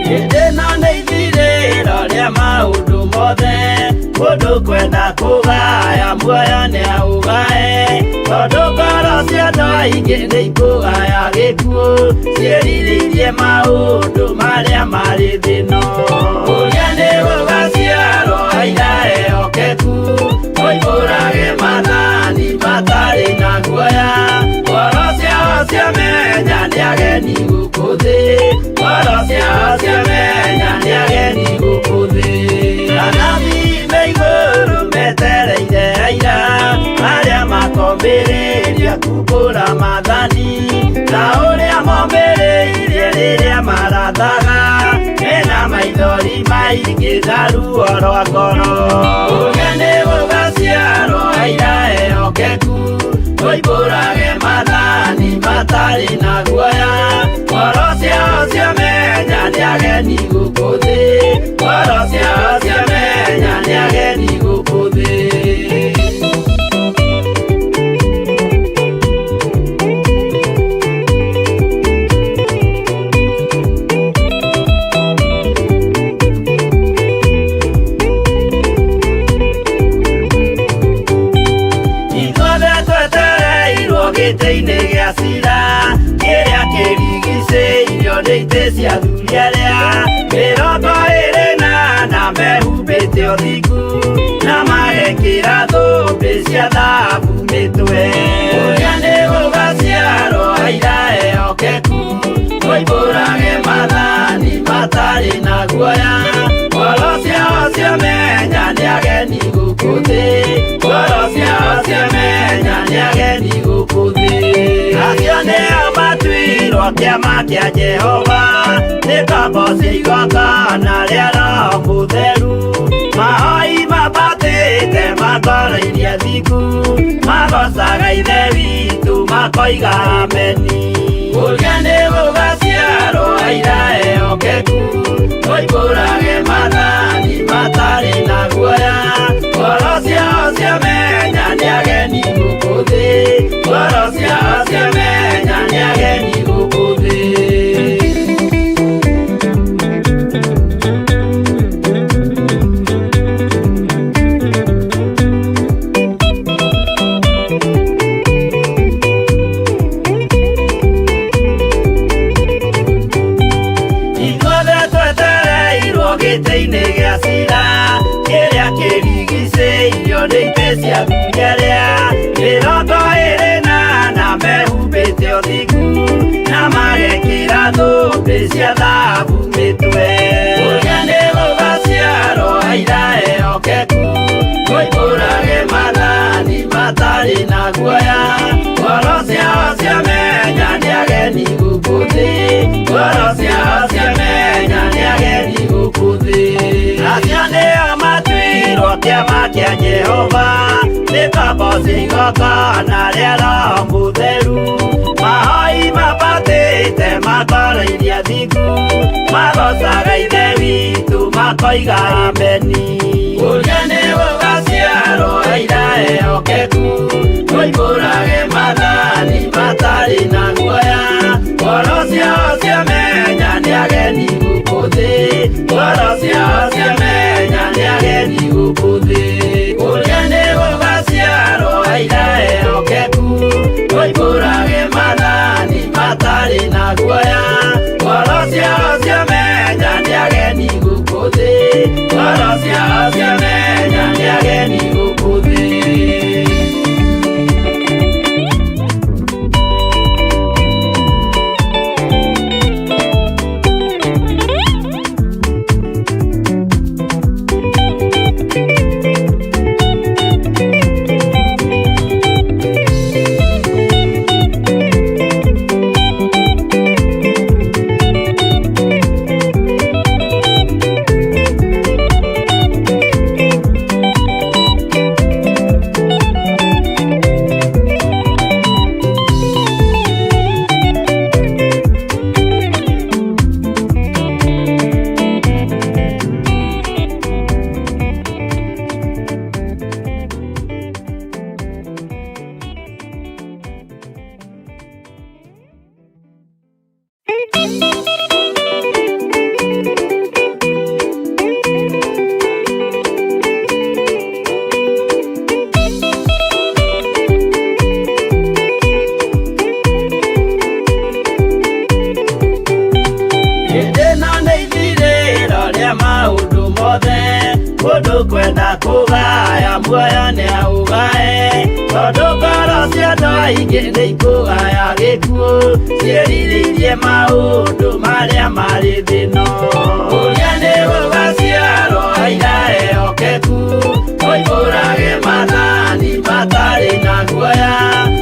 Hĩndĩ ĩno nĩ ithirĩro rĩa maũndũ mothe, mũndũ kwenda kũgaya muoyo nĩ aũgae, tondũ ngoro cia andũ aingĩ nĩ ikũgaya gĩkuũ, ciĩrirĩirie maũndũ marĩa marĩ thĩ ĩno. Ũrĩa nĩ gũgaciarwo aira ehokeku, moimbũrage maathani matarĩ na guoya, ngoro ciao ciamenya nĩ ageni gũkũ thĩ, ngoro ciao ciamenya nĩ ageni gũkũ thĩ. Anabii me igũrũ metereire aira arĩa makombĩrĩria kumbũra maathani, ta ũrĩa mombĩrĩirie rĩrĩa marathaga, mena maithori maingĩ na ruo rwa ngoro. Ũrĩa nĩ gũgaciarwo aira ehokeku, moimbũrage maathani matarĩ na guoya, ngoro ciao ciamenya nĩ ageni gũkũ thĩ, ngoro ciao ciamenya nĩ ageni gũkũ thĩ. Ithuothe twetereirwo gĩtĩ-inĩ gĩa cira, kĩrĩa kĩrigicĩirio nĩ itĩ cia athuri arĩa 24 mehumbĩte ũthingu, na magekĩra thũmbĩ cia thahabu mĩtwe. Ũrĩa nĩ gũgaciarwo aira ehokeku, moimbũrage maathani matarĩ na guoya, ngoro ciao ciamenya nĩ ageni gũkũ thĩ, ngoro ciao ciamenya nĩ ageni gũkũ thĩ. Acio nĩo matuirwo kĩama kĩa Jehova, nĩ ngombo cia igongona rĩa Roho Mũtheru, mahoi mambatĩte makoroirie thingu, magocaga Ithe witũ makoiga ameni. Ũrĩa nĩ gũgaciarwo aira ehokeku, moimbũrage maathani matarĩ na guoya, ngoro ciao ciamenya nĩ ageni gũkũ thĩ, ngoro ciao ciamenya nĩ ageni gũkũ thĩ. Ithuothe twetereirwo gĩtĩ-inĩ gĩa cira, kĩrĩa kĩrigicĩirio nĩ itĩ cia athuri arĩa 24 mehumbĩte ũthingu, na magekĩra thũmbĩ cia thahabu mĩtwe. Ũrĩa nĩ gũgaciarwo aira ehokeku, moimbũrage maathani matarĩ na guoya, ngoro ciao ciamenya nĩ ageni gũkũ thĩ, ngoro ciao ciamenya nĩ ageni gũkũ thĩ. Acio nĩo matuirwo kĩama kĩa Jehova, nĩ ngombo cia igongona rĩa Roho Mũtheru, mahoi mambatĩte makoroirie thingu, magocaga Ithe witũ makoiga ameni. Ũrĩa nĩ gũgaciarwo aira ehokeku, moimbũrage maathani matarĩ na guoya, ngoro ciao ciamenya nĩ ageni gũkũ thĩ, ngoro ciao ciamenya nĩ ageni gũkũ thĩ. Ũrĩa nĩ gũgaciarwo aira ehokeku, moimbũrage maathani matarĩ na guoya, ngoro ciao ciamenya nĩ ageni gũkũ thĩ, ngoro ciao ciamenya nĩ ageni gũkũ thĩ. Kũgaya muoyo nĩ aũgae, tondũ ngoro cia andũ aingĩ nĩ ikũgaya gĩkuũ, ciĩrirĩirie maũndũ marĩa marĩ thĩ-ĩno. Ũrĩa nĩ gũgaciarwo aira ehokeku, moimbũrage maathani matarĩ na guoya.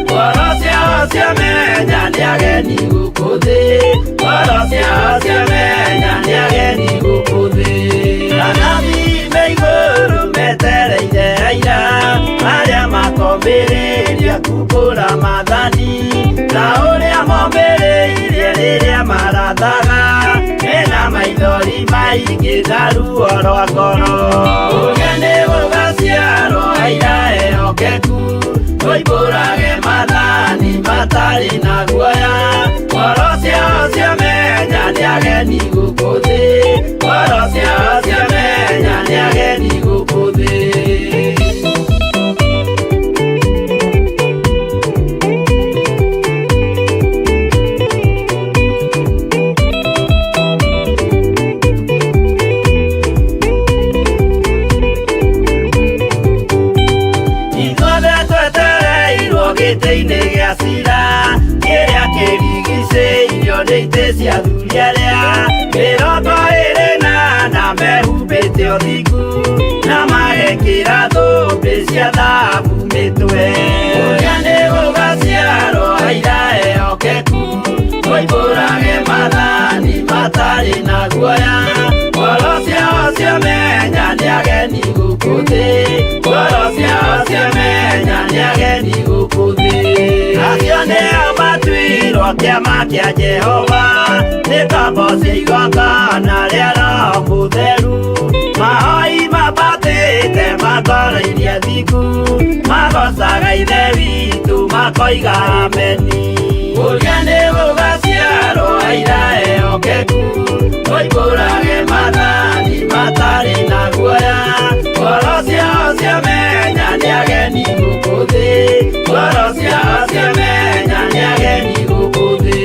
Ngoro ciao ciamenya nĩ ageni gũkũ thĩ, ngoro ciao ciamenya nĩ ageni gũkũ thĩ. Anabii me igũrũ metereire aira arĩa makomĩrĩria kumbũra maathani, ta ũrĩa momĩrĩirie rĩrĩa marathaga, mena maithori maingĩ na ruo rwa ngoro. Ũrĩa nĩ gũgaciarwo aira ehokeku, moimbũrage maathani matarĩ na guoya. Ngoro ciao ciamenya nĩ ageni gũkũ thĩ, ngoro ciao ciamenya nĩ ageni gũkũ thĩ. Ithuothe twetereirwo gĩtĩ-inĩ gĩa cira, kĩrĩa kĩrigicĩirio nĩ itĩ cia athuri arĩa 24 mehumbĩte ũthingu, na magekĩra thũmbĩ cia thahabu mĩtwe. Ũrĩa nĩ gũgaciarwo aira ehokeku, moimbũrage maathani matarĩ na guoya. Ngoro ciao ciamenya nĩ ageni gũkũ thĩ, ngoro ciao ciamenya nĩ ageni gũkũ thĩ. Acio nĩo matuirwo kĩama kĩa Jehova, nĩ ngombo cia igongona rĩa Roho Mũtheru. Mahoi mambatĩte makoro iria thingu, magocaga Ithe witũ makoiga ameni. Ũrĩa nĩ gũgaciarwo aira ehokeku, moimbũrage maathani matarĩ na guoya. Ngoro ciao ciamenya nĩ ageni gũkũ thĩ, ngoro ciao ciamenya nĩ ageni gũkũ thĩ.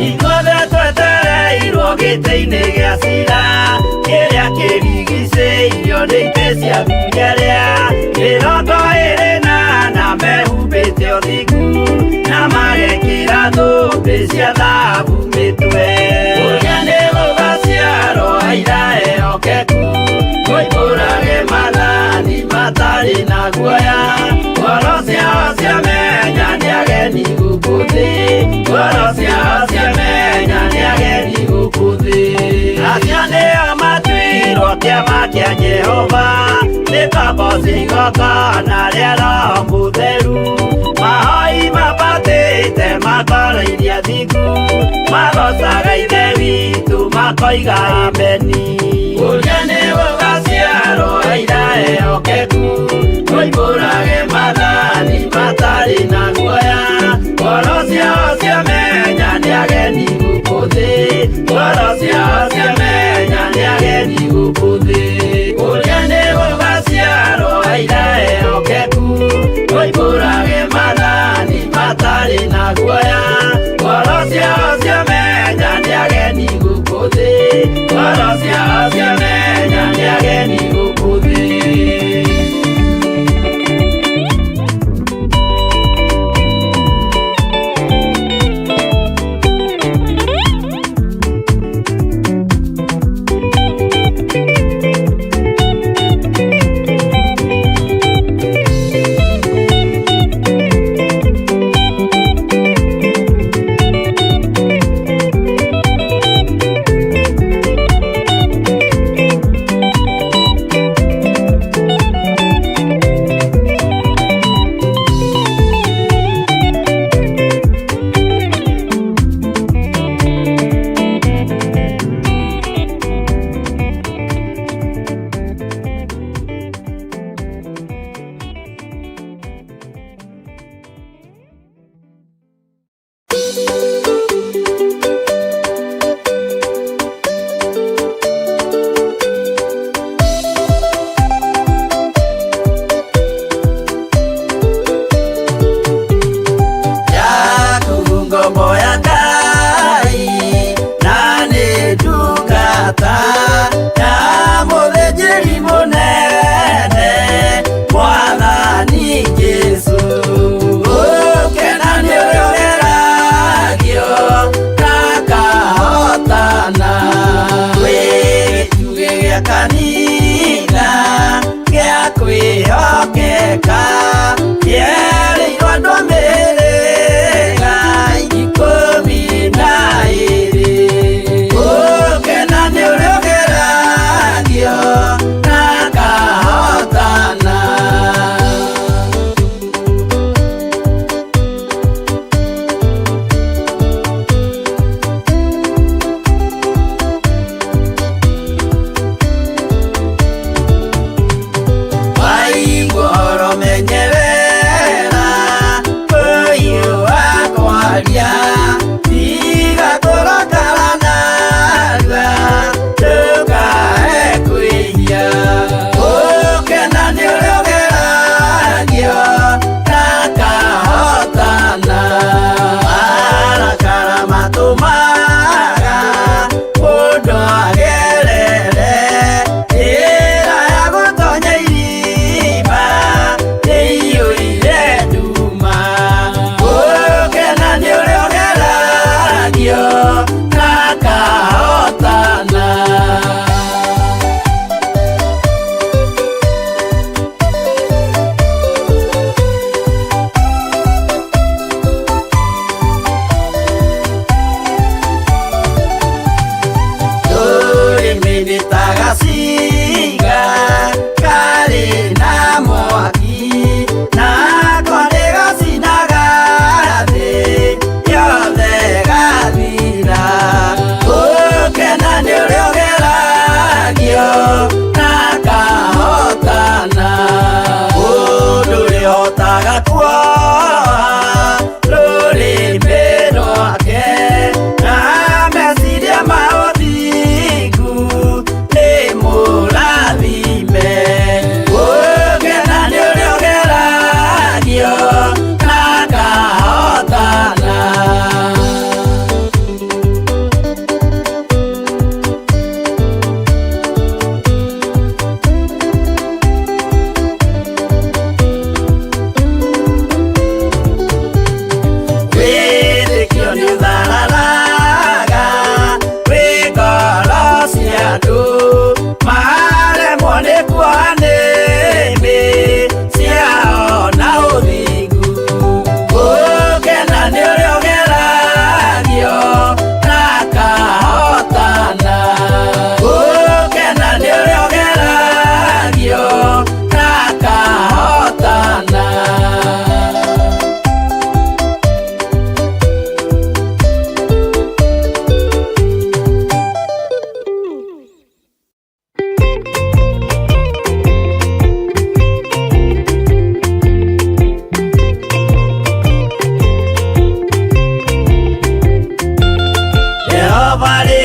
Ithuothe twetereirwo gĩtĩ-inĩ gĩa cira, kĩrĩa kĩrigicĩirio nĩ itĩ cia athuri arĩa 24 mehumbĩte ũthingu, na magekĩra thũmbĩ cia thahabu mĩtwe. Ũrĩa nĩ gũgaciarwo aira ehokeku, moimbũrage maathani matarĩ na guoya. Ngoro ciao ciamenya nĩ ageni gũkũ thĩ, ngoro ciao ciamenya nĩ ageni gũkũ thĩ. Acio nĩo matuirwo kĩama kĩa Jehova, nĩ ngombo cia igongona rĩa Roho Mũtheru. Mahoi mambatĩte makoro iria thingu, magocaga Ithe witũ makoiga ameni. Ũrĩa nĩ gũgaciarwo aira ehokeku, moimbũrage maathani matarĩ na guoya. Ngoro ciao ciamenya nĩ ageni gũkũ thĩ, ngoro ciao ciamenya nĩ ageni gũkũ thĩ. Ũrĩa nĩ gũgaciarwo aira ehokeku, moimbũrage maathani matarĩ na guoya. Ngoro ciao ciamenya nĩ ageni gũkũ thĩ, ngoro ciao ciamenya nĩ ageni gũkũ thĩ.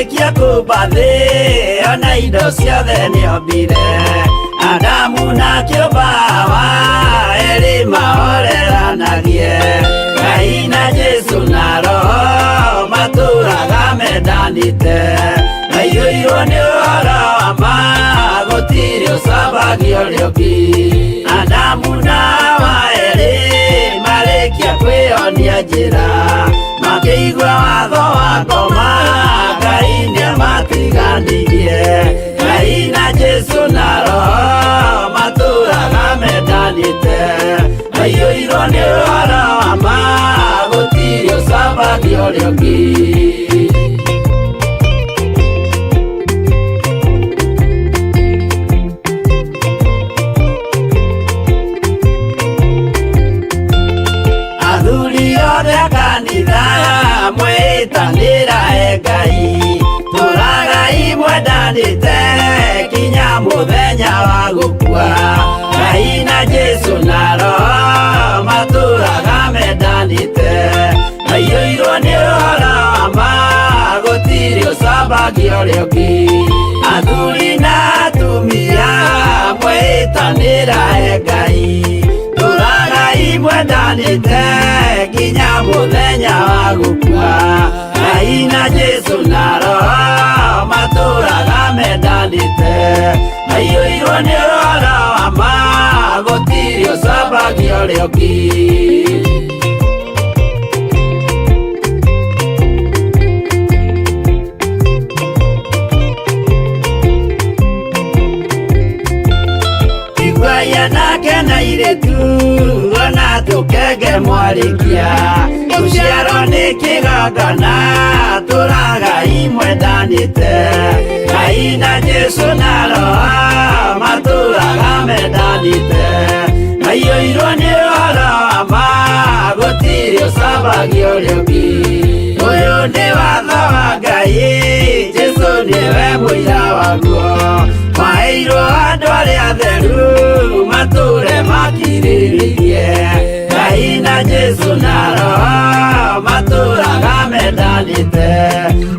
Arĩkia kũmba thĩ ona indo ciothe nĩombire Adamu na kĩũmba Hawa erĩ mahoreranagie Ngai na Jesu na Roho matũraga mendanĩte maiyũirwo nĩ ũhoro wa ma gũtirĩ ũcambagio ũrĩa ũngĩ Adamu na Hawa erĩ marĩkia kwĩyonia njĩra makĩigua watho wa ngoma Ngai nĩamatiganirie Ngai na Jesu na Roho matũraga mendanĩte maiyũirwo nĩ ũhoro wa ma gũtirĩ ũcambagio ũrĩa ũngĩ. Athuri othe a kanitha mwĩtanĩra e Ngai tũragai mwendanĩte kinya mũthenya wa gũkua Ngai na Jesu na Roho matũraga mendanĩte maiyũirwo nĩ ũhoro wa ma gũtirĩ ũcambagio ũrĩa ũngĩ athuri na atumia mwĩtanĩra e Ngai tũragai mwendanĩte nginya mũthenya wa gũkua Ngai na Jesu na Roho matũraga mendanĩte maiyũirwo nĩ ũhoro wa ma gũtirĩ ũcambagio ũrĩa ũngĩ. Iguai anake na airĩtu ona tũkenge mwarĩkia gũciarwo nĩ kĩgongona tũragai mwendanĩte Ngai na Jesu na Roho matũraga mendanĩte maiyũirwo nĩ ũhoro wa ma gũtirĩ ũcambagio ũrĩa ũngĩ ũyũ nĩ watho wa Ngai Jesu nĩwe mũira waguo maheirwo andũ arĩa atheru matũre makirĩrĩirie Ngai na Jesu na Roho matũraga mendanĩte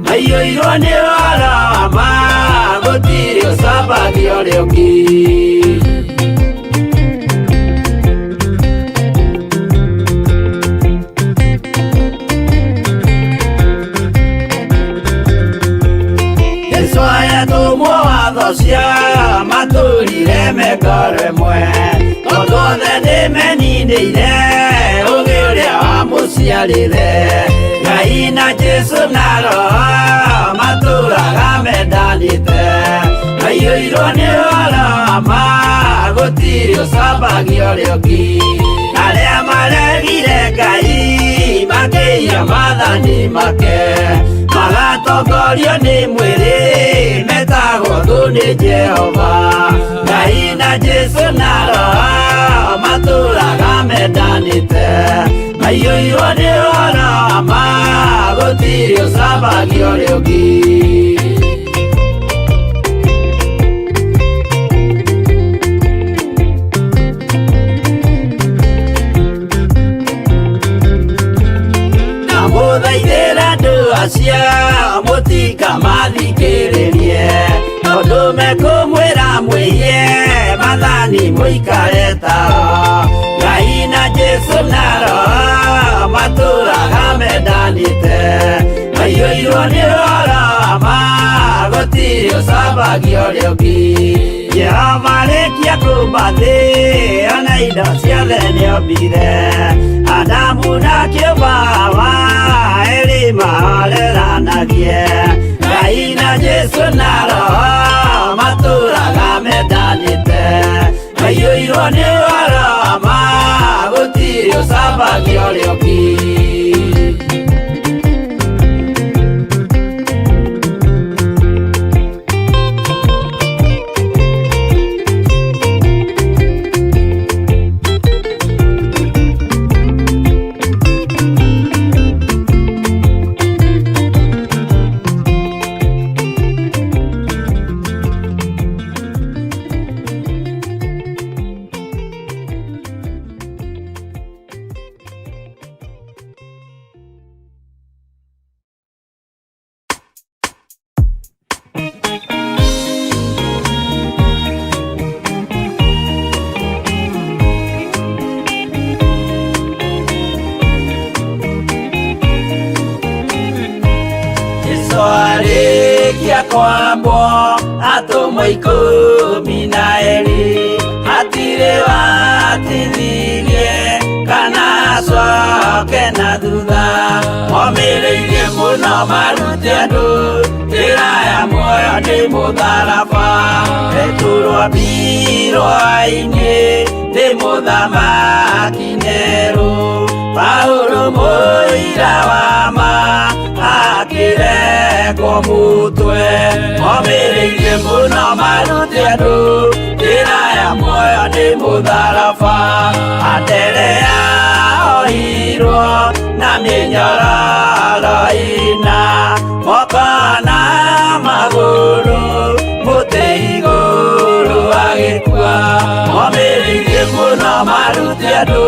maiyũirwo nĩ ũhoro wa ma gũtirĩ ũcambagio ũrĩa ũngĩ. Jesu ayatũmwo watho cia matũrire mengoro ĩmwe tondũ othe nĩmeninĩire ũgĩ ũrĩa wamũciarire Ngai na Jesu na Roho matũraga mendanĩte maiyũirwo nĩ ũhoro wa ma gũtirĩ ũcambagio ũrĩa ũngĩ arĩa maregire Ngai makĩiya maathani make magatongorio nĩ mwĩrĩ metagwo thũ nĩ Jehova Ngai na Jesu na Roho matũraga mendanĩte maiyũirwo nĩ ũhoro wa ma gũtirĩ ũcambagio ũrĩa ũngĩ. Ndamũthaithĩra andũ acio mũtikamathikĩrĩrie tondũ mekũmwĩra mwĩiye maathani mũikare tao Ngai na Jesu na Roho matũraga mendanĩte maiyũirwo nĩ ũhoro wa ma gũtirĩ ũcambagio ũrĩa ũngĩ Jehova arĩkia kũmba thĩ ona indo ciothe nĩombire Adamu na kĩũmba Hawa erĩ mahoreranagie Ngai na Jesu na Roho matũraga mendanĩte maiyũirwo nĩ ũhoro wa ma gũtirĩ ũcambagio ũrĩa ũngĩ. Jesu arĩkia kwambwo atũmwo 12 hatirĩ watithirie kana acoke na thutha momĩrĩirie mũno marute andũ njĩra ya muoyo nĩ mũtharaba Petero ambirwo-inĩ nĩ mũthamaki Nero Paulo mũira wa ma akĩrekwo mũtwe momĩrĩirie mũno marute andũ njĩra ya muoyo nĩ mũtharaba Anderea ohirwo na mĩnyororo ĩna moko na magũrũ mũtĩ igũrũ agĩkua momĩrĩirie mũno marute andũ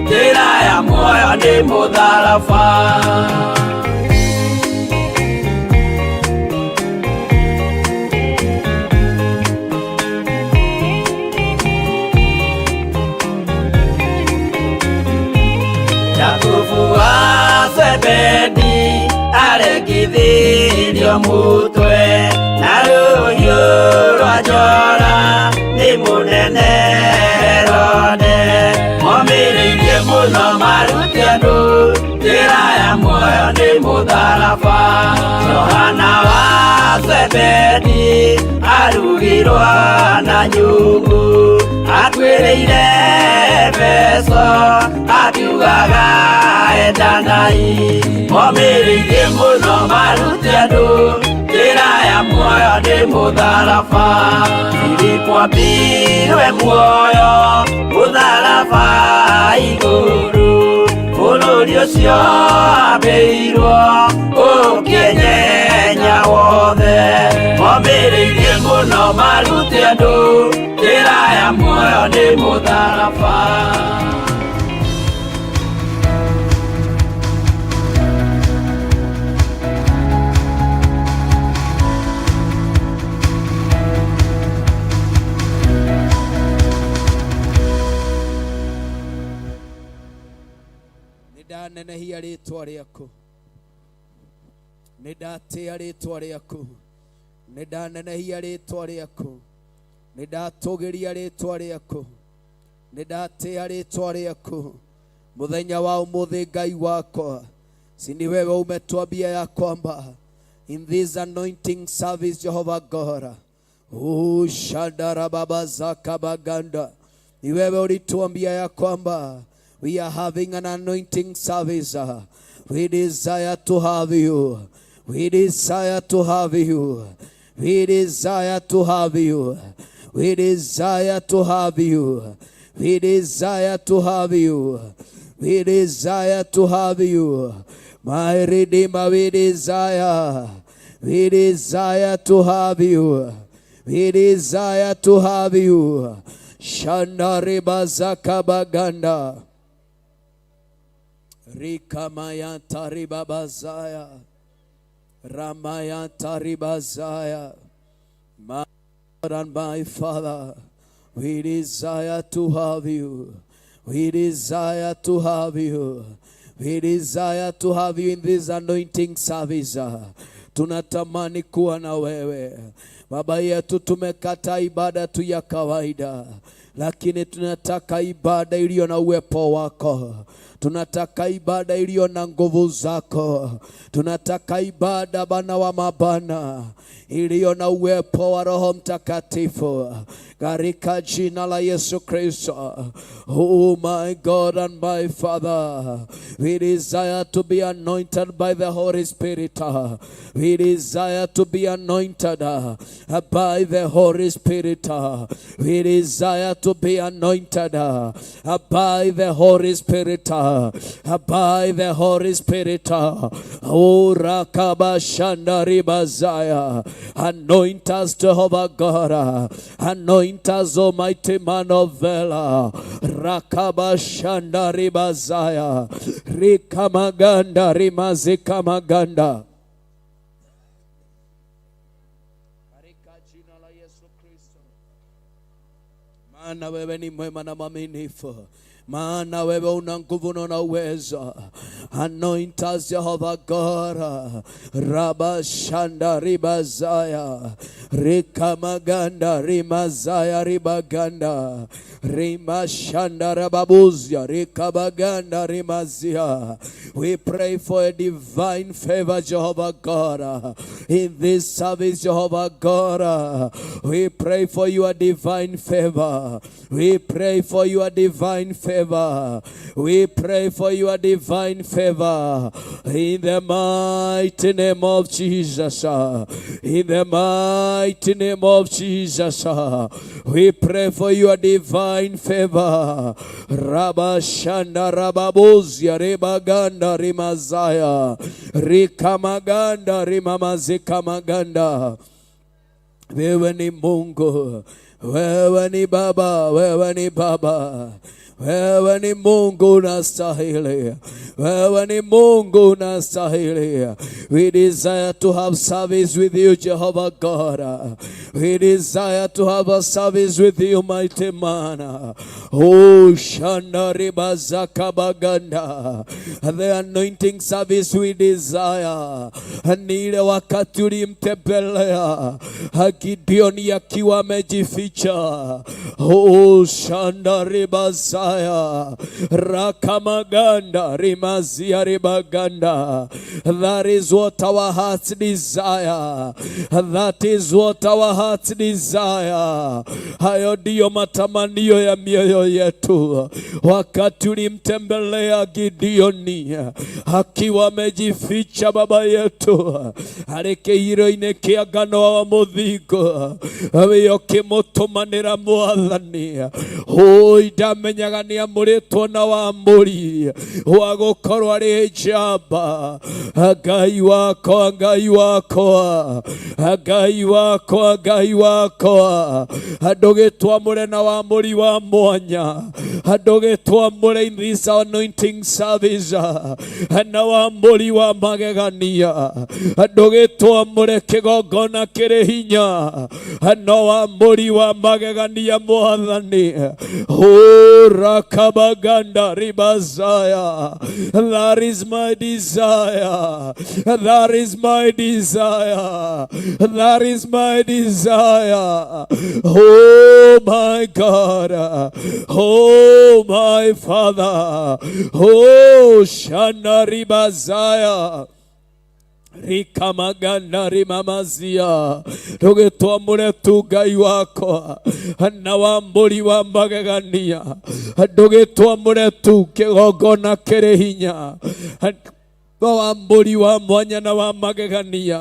njĩra ya muoyo nĩ mũtharaba. Jakubu wa Zebedi arekithirio mutwe na rũhiũ rwa njora nĩ mũnene Herode momĩrĩirie mũno marute andũ njĩra ya muoyo nĩ mũtharaba Johana wa Zebedi arugirwo na nyungu akuĩrĩire Efeso akiugaga endanai momĩrĩirie mũno marute andũ njĩra ya muoyo nĩ mũtharaba Filipo ambirwe muoyo mũtharaba igũrũ bũrũri ũcio ambĩirwo ũkĩenyenya wothe momĩrĩirie mũno marute andũ njĩra ya muoyo nĩ mũtharaba. Nĩndanenehia rĩtwa rĩaku, nĩndatĩa rĩtwa rĩaku, nĩndanenehia rĩtwa rĩaku, nĩndatũgĩria rĩtwa rĩaku, nĩndatĩa rĩtwa rĩaku mũthenya wa ũmũthĩ. Ngai wakwa, si ni wewe umetuambia ya kwamba in this anointing service, Jehovah God, ushandara baba zakabaganda, ni wewe ulituambia ya kwamba we are having an anointing service. We desire to have you. We desire to have you. We desire to have you. We desire to have you. We desire to have you. We desire to have you. My Redeemer, we desire. We desire to have you. We desire to have you. Shandaribazakabaganda. Rikamayanta ribabazaya. Ramayanta ribazaya. My God and my Father, we desire to have you. We desire to have you. We desire to have you in this anointing service. Tunatamani kuwa na wewe Baba yetu. Tumekata ibada tu ya kawaida, lakini tunataka ibada iliyo na uwepo wako. Tunataka ibada iliyo na nguvu zako. Tunataka ibada, Bwana wa mabwana, iliyo na uwepo wa Roho Mtakatifu katika jina la Yesu Kristo. Oh my God and my Father, we desire to be anointed by the Holy Spirit. We desire to be anointed by the Holy Spirit. We desire to be anointed by the Holy Spirit. By the Holy Spirit. Oh, Rakaba Shandaribazaya. Anoint us, Jehovah God. Anoint us, Almighty Man of Valor. Rakaba Shandaribazaya. Rikamaganda Rimazikamaganda. Katika jina la Yesu Kristo. Maana wewe ni mwema na mwaminifu. Maana wewe una nguvu na una uwezo. Anoint us, Jehovah God. Rabashanda ribazaya rikamaganda rimazaya ribaganda rimashanda rababuzia rikabaganda rimazia. We pray for a divine favor, Jehovah God. In this service, Jehovah God, we pray for your divine favor. We pray for your divine favor. We pray for your divine favor. In the mighty name of Jesus. In the mighty name of Jesus. We pray for your divine favor. Rabashanda rababuzia rebaganda rimazaya rikamaganda rimamazikamaganda. Wewe ni Mungu, wewe ni Baba, wewe ni Baba, wewe ni Mungu unastahili, wewe ni Mungu unastahili. We desire to have service with you, Jehovah God. We desire to have a service with you, mighty man. Oh, Shanda Ribazakabaganda. The anointing service we desire. Ni ile wakati ulimtembelea Gideoni akiwa amejificha. Oh, Shanda Ribazaya Rakamaganda Rimazia Ribaganda. That is what our hearts desire. That is what our hearts desire. Hayo ndiyo matamanio ya mioyo yetu. Wakati ulimtembelea Gideoni akiwa amejificha, baba yetu, arĩ kĩhiro-inĩ kĩa ngano wa mũthingo, we ũkĩmũtũmanĩra Mwathani. Hũi, ndamenyaga nĩ amũrĩtwo na wamũri wa gũkorwo arĩ njamba. Ngai wakwa, Ngai wakwa, Ngai wakwa, Ngai wakwa, ndũgĩtwamũre na wamũri wa mwanya, ndũgĩtwamũre in this anointing service na wamũri wa magegania, ndũgĩtwamũre kĩgongona kĩrĩ hinya na wamũri wa magegania, Mwathani. Rakabaganda ribazaya. That is my desire, that is my desire, that is my desire. Oh my God, oh my Father, oh Shana ribazaya rikamagana rimamazia. Ndũgĩtwamũre tu, Ngai wakwa, na wambũri wa magegania. Ndũgĩtwamũre tu kĩgongona kĩrĩ hinya wa mbũri wa mwanya na wa magegania,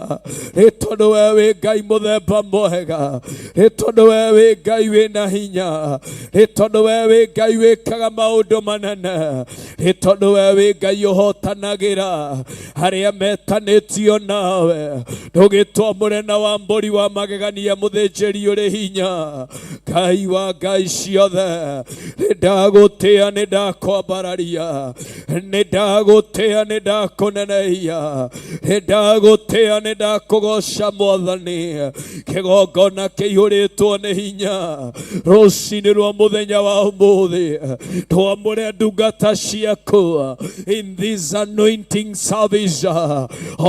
nĩ tondũ we wĩ Ngai mũthemba mwega, nĩ tondũ we wĩ Ngai wĩna hinya, nĩ tondũ we wĩ Ngai wĩkaga maũndũ manene, nĩ tondũ we wĩ Ngai ũhotanagĩra arĩa metanĩtio nawe. Ndũgĩtwamũre na wa mbũri wa magegania, mũthĩnjĩri ũrĩ hinya, Ngai wa ngai ciothe. Nĩ ndagũtĩa, nĩ ndakwambararia, nĩ ndagũtĩa, nĩ ndakũnenehia, nĩ ndagũtĩa, nĩ ndakũgoca, Mwathani. Kĩgongona kĩihũrĩtwo nĩ hinya rũcinĩ rwa mũthenya wa ũmũthĩ. Twamũre ndungata ciaku in this anointing service, o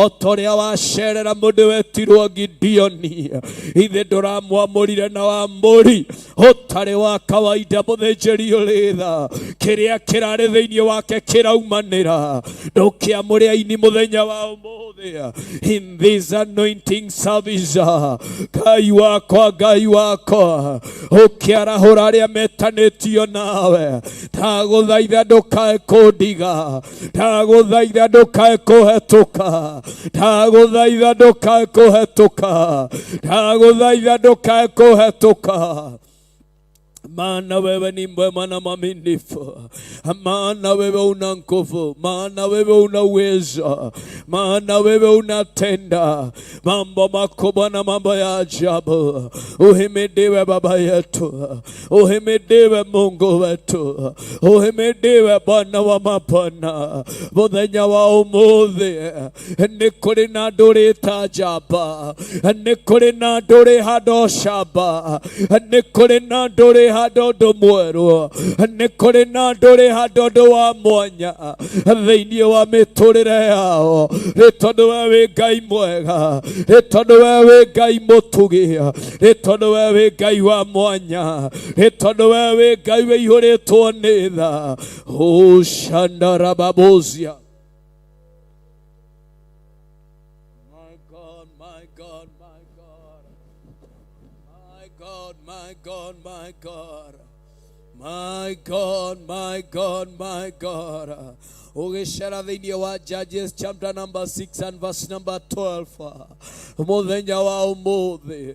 ta ũrĩa wacerera mũndũ wetirwo Gideoni. Ithe ndũramwamũrire na wamũri ũtarĩ wa kawaida, mũthĩnjĩri ũrĩ tha. Kĩrĩa kĩrarĩ thĩinĩ wake kĩraumanĩra. Ndũkĩamũre aini mũthenya wa ũmũthĩ in this anointing service. Ngai wakwa, Ngai wakwa, ũkĩarahũra arĩa metanĩtio nawe. Ndagũthaitha ndũkae kũndiga, ndagũthaitha ndũkae kũhetũka, ndagũthaitha ndũkae kũhetũka, ndagũthaitha ndũkae kũhetũka, maana wewe ni mwema na mwaminifu, maana wewe una nguvu, maana wewe una uwezo, maana wewe unatenda mambo makubwa na mambo ya ajabu. Uhimidiwe Baba yetu, uhimidiwe Mungu wetu, uhimidiwe Bwana wa mabwana. Muthenya wa umuthi nĩ kũrĩ na andũ ũrĩta njamba, nĩ kũrĩ na andũ ũrĩ handũ camba, nĩ kũrĩ na andũ ũrĩ Ũrĩhanda ũndũ mwerũ, nĩ kũrĩ na andũ ũrĩhanda ũndũ wa mwanya thĩinĩ wa mĩtũrĩre yao, nĩ tondũ we wĩ Ngai mwega, nĩ tondũ we wĩ Ngai mũtugi, nĩ tondũ we wĩ Ngai wa mwanya, nĩ tondũ we wĩ Ngai wĩihũrĩtwo nĩ tha. Ũcandarababũcia. My God, my God, my God. My God, my God, my God. My God, my God, my God. Ũgĩcera thĩinĩ wa Judges chapter number 6 and verse number 12, mũthenya wa ũmũthĩ,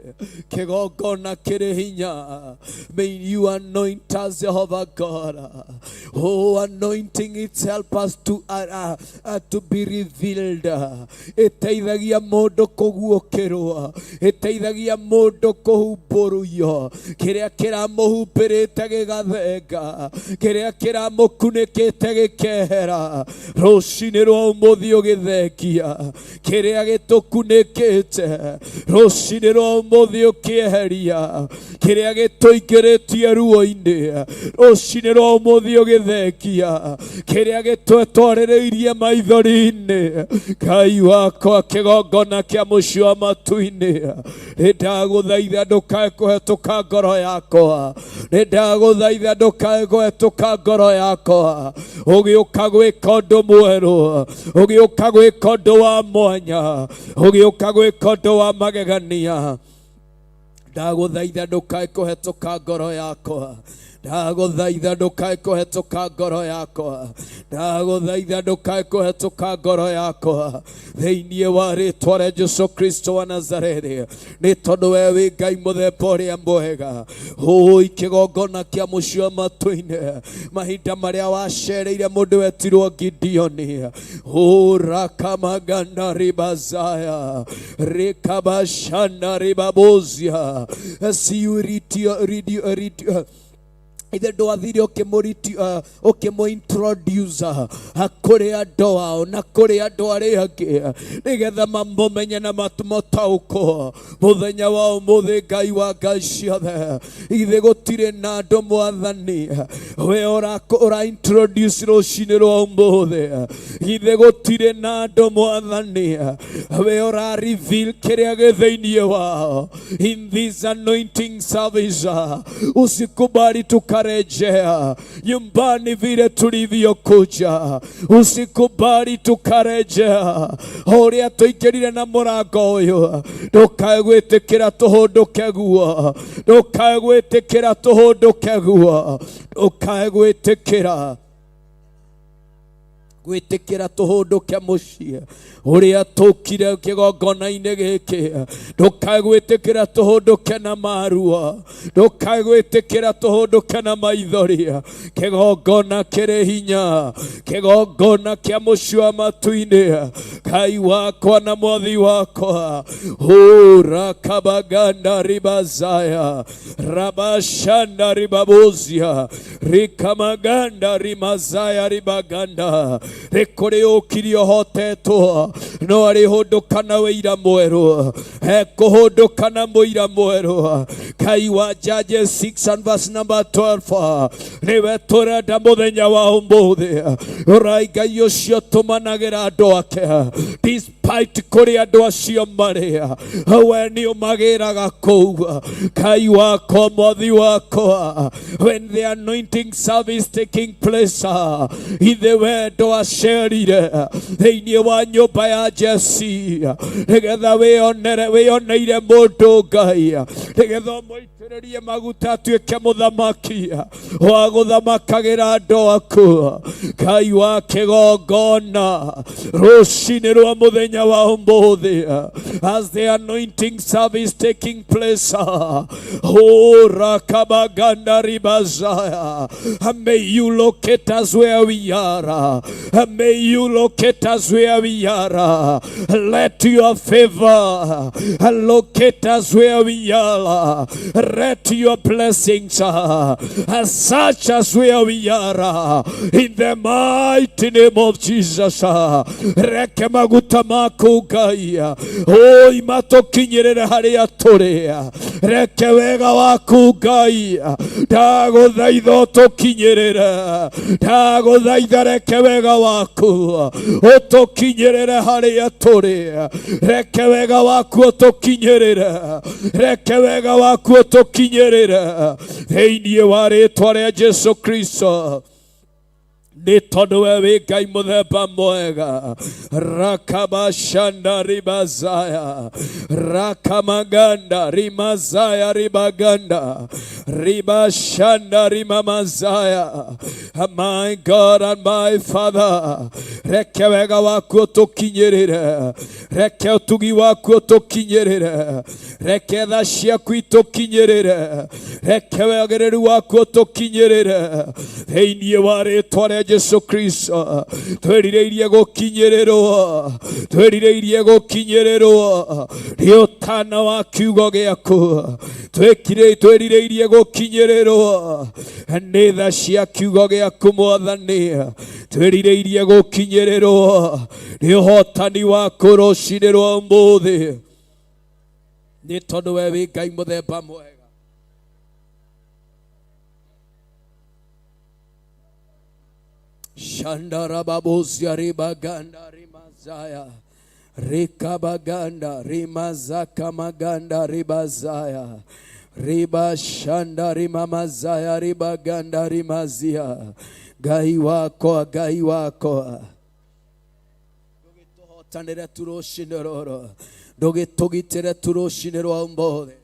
kĩgongona kĩrĩ hinya. May you anoint us, Jehovah God. Oh, anointing, it help us to be revealed. Ĩteithagia mũndũ kũguũkĩrwo, ĩteithagia mũndũ kũhumbũrio, kĩrĩa kĩramũhumbĩrĩte gĩgathenga, kĩrĩa kĩramũkunĩkĩte gĩkehera. Rũcinĩ rwa ũmũthĩ, ũgĩthengia kĩrĩa gĩtũkunĩkĩte. Rũcinĩ rwa ũmũthĩ, ũkĩeheria kĩrĩa gĩtũingĩrĩtie ruo-inĩ. Rũcinĩ rwa ũmũthĩ, ũgĩthengia kĩrĩa gĩtwetwarĩrĩirie maithori-inĩ. Ngai wakwa, kĩgongona kĩa mũciĩ wa matu-inĩ, nĩ ndagũthaitha ndũkae kũhetũka ngoro yakwa, nĩ ndagũthaitha ndũkae kũhetũka ngoro yakwa, ũgĩũka gwĩka ũndũ mwerũ, ũgĩũka gwĩka ũndũ wa mwanya, ũgĩũka gwĩka ũndũ wa magegania. Ndagũthaitha ndũkae kũhetũka ngoro yakwa, ndagũthaitha ndũkae kũhetũka ngoro yakwa, ndagũthaitha ndũkae kũhetũka ngoro yakwa, thĩinĩ wa rĩtwa rĩa Jesu Kristo wa Nazarethi, nĩ tondũ we wĩ Ngai mũthemba ũrĩa mwega. Hũi, kĩgongona kĩa mũciĩ wa matu-inĩ, mahinda marĩa wacereire mũndũ wetirwo Gideoni, urakamaganda ribazaya rikabashanda ribabozia siuritio ridio ridio, ithe ndwathire ũkĩmũ-introduce kũrĩ andũ ao na kũrĩ andũ arĩa angĩ, nĩgetha mamũmenye na matũmũtaũkwo. Mũthenya wa ũmũthĩ, Ngai wa ngai ciothe, ithe gũtirĩ na andũ, Mwathani, we ũra introduce rũcinĩ rwa ũmũthĩ? Ithe gũtirĩ na andũ, Mwathani, we ũra reveal kĩrĩa gĩ thĩinĩ wao in this anointing service? Usikubali tukarejea nyumbani vile tulivyokuja, usikubali tukarejea ũrĩa tũingĩrire na mũrango ũyũ. Ndũkae gwĩtĩkĩra tũhũndũke guo, ndũkae gwĩtĩkĩra tũhũndũke guo, ndũkae gwĩtĩkĩra tũhũndũke mũciĩ ũrĩa tũkire kĩgongona-inĩ gĩkĩ. Ndũkae gwĩtĩkĩra tũhũndũke na marua, ndũkae gwĩtĩkĩra tũhũndũke na maithori. Kĩgongona kĩrĩ hinya, kĩgongona kĩa mũciĩ wa matu-inĩ, Ngai wakwa na Mwathi wakwa, urakabaganda ribazaya rabashanda ribabuzia rikamaganda rimazaya ribaganda. Nĩ kũrĩ ũkiri ũhotetwo, no arĩhũndũka na wĩira mwerũ, ekũhũndũka na mũira mwerũ. Ngai wa Judges 6 and verse number 12, nĩwe tũrenda mũthenya wa ũmũthĩ. Ũrai Ngai ũcio tũmanagĩra andũ ake, despite kũrĩ andũ acio marĩ, we nĩ ũmagĩraga kũu. Ngai wakwa, Mwathi wakwa, when the anointing service taking place, ithe wendo acerire thĩinĩ wa nyũmba ya Jesi, nĩgetha wĩonere wĩoneire mũndũ, Ngai, nĩgetha ũmũitĩrĩrie maguta atuĩke mũthamaki wa gũthamakagĩra andũ aku. Ngai wa kĩgongona, rũcinĩ rwa mũthenya wa ũmũthĩ, as the anointing service taking place, Urakabaganda ribazaya, may you locate us where we are. May you locate us where we are. Let your favor locate us where we are. Let your blessings search us where we are, in the mighty name of Jesus. Reke maguta maku. Maku Ngai oi matũkinyĩrĩre harĩa tũrĩ. Reke wega waku Ngai ndagũthaitha ũtũkinyĩrĩre, ndagũthaitha reke wega waku ũtũkinyĩrĩre harĩa tũrĩ. Reke wega waku ũtũkinyĩrĩre, reke wega waku ũtũkinyĩrĩre thĩinĩ wa rĩtwa rĩa Jesu Kristo, nĩ tondũ we wĩ Ngai mũthemba mwega. Rakabashanda ribazaya rakamaganda rimazaya ribaganda ribashanda rimamazaya. My God and my Father, reke wega waku ũtũkinyĩrĩre, reke ũtugi waku ũtũkinyĩrĩre, reke tha ciaku itũkinyĩrĩre, reke wagĩrĩru waku ũtũkinyĩrĩre thĩinĩ wa rĩtwa rĩa Jesu Kristo. Twĩrirĩirie gũkinyĩrĩrwo, twĩrirĩirie gũkinyĩrĩrwo nĩ ũtana wa kiugo gĩaku. Twĩkire twĩrirĩirie gũkinyĩrĩrwo nĩ tha cia kiugo gĩaku Mwathani. Twĩrirĩirie gũkinyĩrĩrwo nĩ ũhotani waku rũcinĩ rwa ũmũthĩ, nĩ tondũ we wĩ Ngai mũthemba mwega. Shandarababozia ribaganda rimazaya rikabaganda rimazaka maganda ribazaya ribashanda rimamazaya ribaganda rimazia. Ngai wakwa, Ngai wakwa, ndũgĩtũhotanĩre tu rũcinĩ rũrũ, ndũgĩtũgitĩre tu rũcinĩ rwa ũmũthĩ.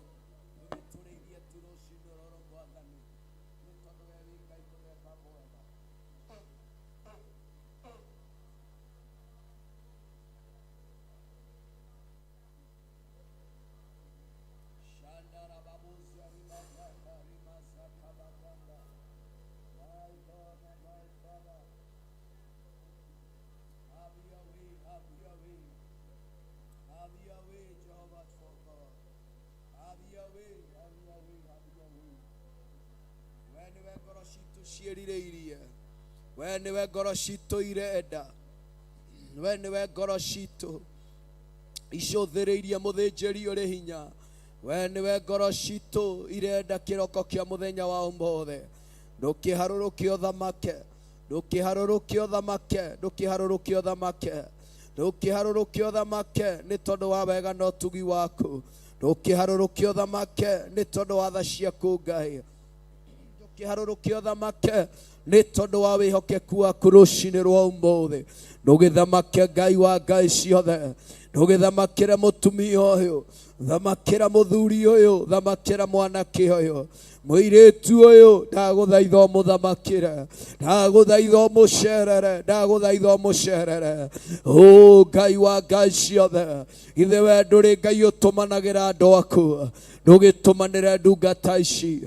We nĩwe ngoro citũ ciĩrirĩirie, we nĩwe ngoro citũ irenda, we nĩwe ngoro citũ icũthĩrĩirie mũthĩnjĩri ũrĩ hinya, we nĩwe ngoro citũ irenda kĩroko kĩa mũthenya wa ũmũthĩ. Ndũkĩharũrũke ũthamake, ndũkĩharũrũke ũthamake, ndũkĩharũrũke ũthamake, ndũkĩharũrũke ũthamake, nĩ tondũ wa wega na ũtugi waku. Ndũkĩharũrũke ũthamake, nĩ tondũ wa tha ciaku Ngai. Ndũkĩharũrũke ũthamake, nĩ tondũ wa wĩhokeku waku rũcinĩ rwa ũmũthĩ. Ndũgĩthamake Ngai wa ngai ciothe, ndũgĩthamakĩre mũtumia ũyũ, thamakĩra mũthuri ũyũ, thamakĩra mwanake ũyũ, mũirĩtu ũyũ, ndagũthaitha ũmũthamakĩre, ndagũthaitha ũmũcerere, ndagũthaitha ũmũcerere. O Ngai wa ngai ciothe, ithe we ndũrĩ Ngai ũtũmanagĩra andũ aku, ndũgĩtũmanĩre ndungata ici,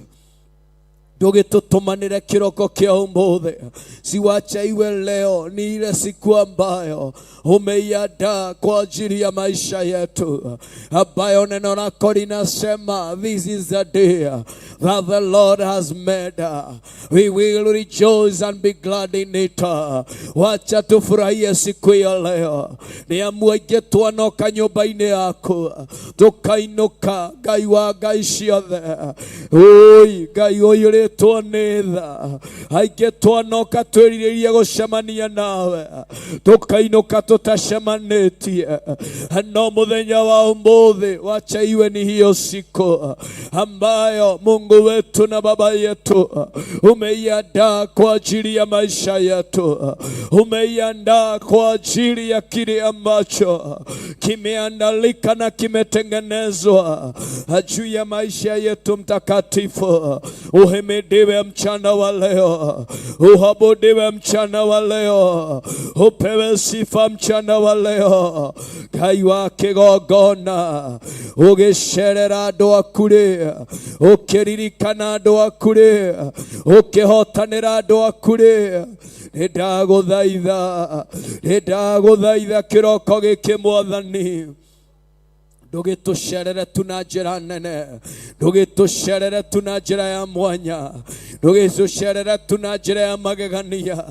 ndũgĩtũtũmanĩre kĩroko kĩa ũmũthĩ. Siwache iwe leo ni ile siku ambayo umeiandaa kwa ajili ya maisha yetu, ambayo neno lako linasema this is the day that the Lord has made, we will rejoice and be glad in it. Wacha tufurahie siku ya leo, nĩ amu aingĩ twanoka nyũmba-inĩ yaku tũkainũka Ngai wa ngai ciothe, oi Ngai ũiyũrĩtwo nĩ tha. Aingĩ twanoka twĩrirĩirie gũcemania nawe, tũkainũka tũtacemanĩtie. No mũthenya wa ũmũthĩ, wacha iwe ni hiyo siku ambayo Mungu wetu na Baba yetu umeiandaa kwa ajili ya maisha yetu, umeiandaa kwa ajili ya kile ambacho kimeandalika na kimetengenezwa juu ya maisha yetu. Mtakatifu, uhimidiwe mchana wa leo, uabudiwe mchana wa leo, upewe sifa mchana wa leo. Ngai wa kĩgongona, ũgĩcerera andũ aku rĩ, ũkĩririkana andũ aku rĩ, ũkĩhotanĩra andũ aku rĩ, nĩ ndagũthaitha, nĩ ndagũthaitha kĩroko gĩkĩ Mwathani. Ndũgĩtũcerere tu na njĩra nene, ndũgĩtũcerere tu na njĩra ya mwanya, ndũgĩtũcerere tu na njĩra ya magegania.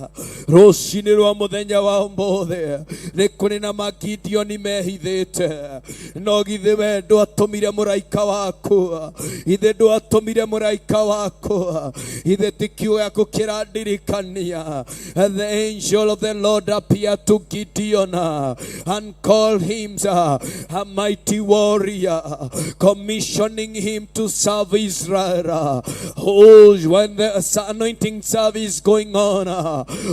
Rũcinĩ rwa mũthenya wa ũmũthĩ nĩ kũrĩ na Magidioni mehithĩte, no githĩ we ndwatũmire mũraika waku? Ithe ndwatũmire mũraika waku? Ithe ti kiugo gĩaku kĩrandirikania? The angel of the Lord appeared to Gideon and called him a mighty warrior, commissioning him to serve Israel. Oh, when the anointing service is going on,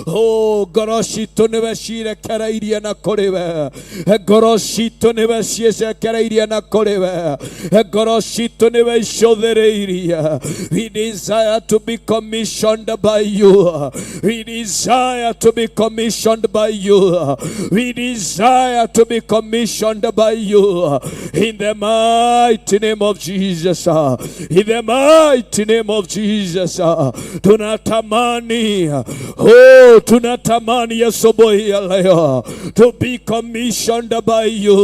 oh, ngoro citũ nĩwe cirekereirie na kũrĩ we, ngoro citũ nĩwe ciĩcekereirie na kũrĩ we, ngoro citũ nĩwe icũthĩrĩirie. We desire to be commissioned by you. We desire to be commissioned by you. We desire to be commissioned by you. In the mighty name of Jesus. In the mighty name of Jesus. Tunatamani, oh, tunatamani asubuhi ya leo to be commissioned by you.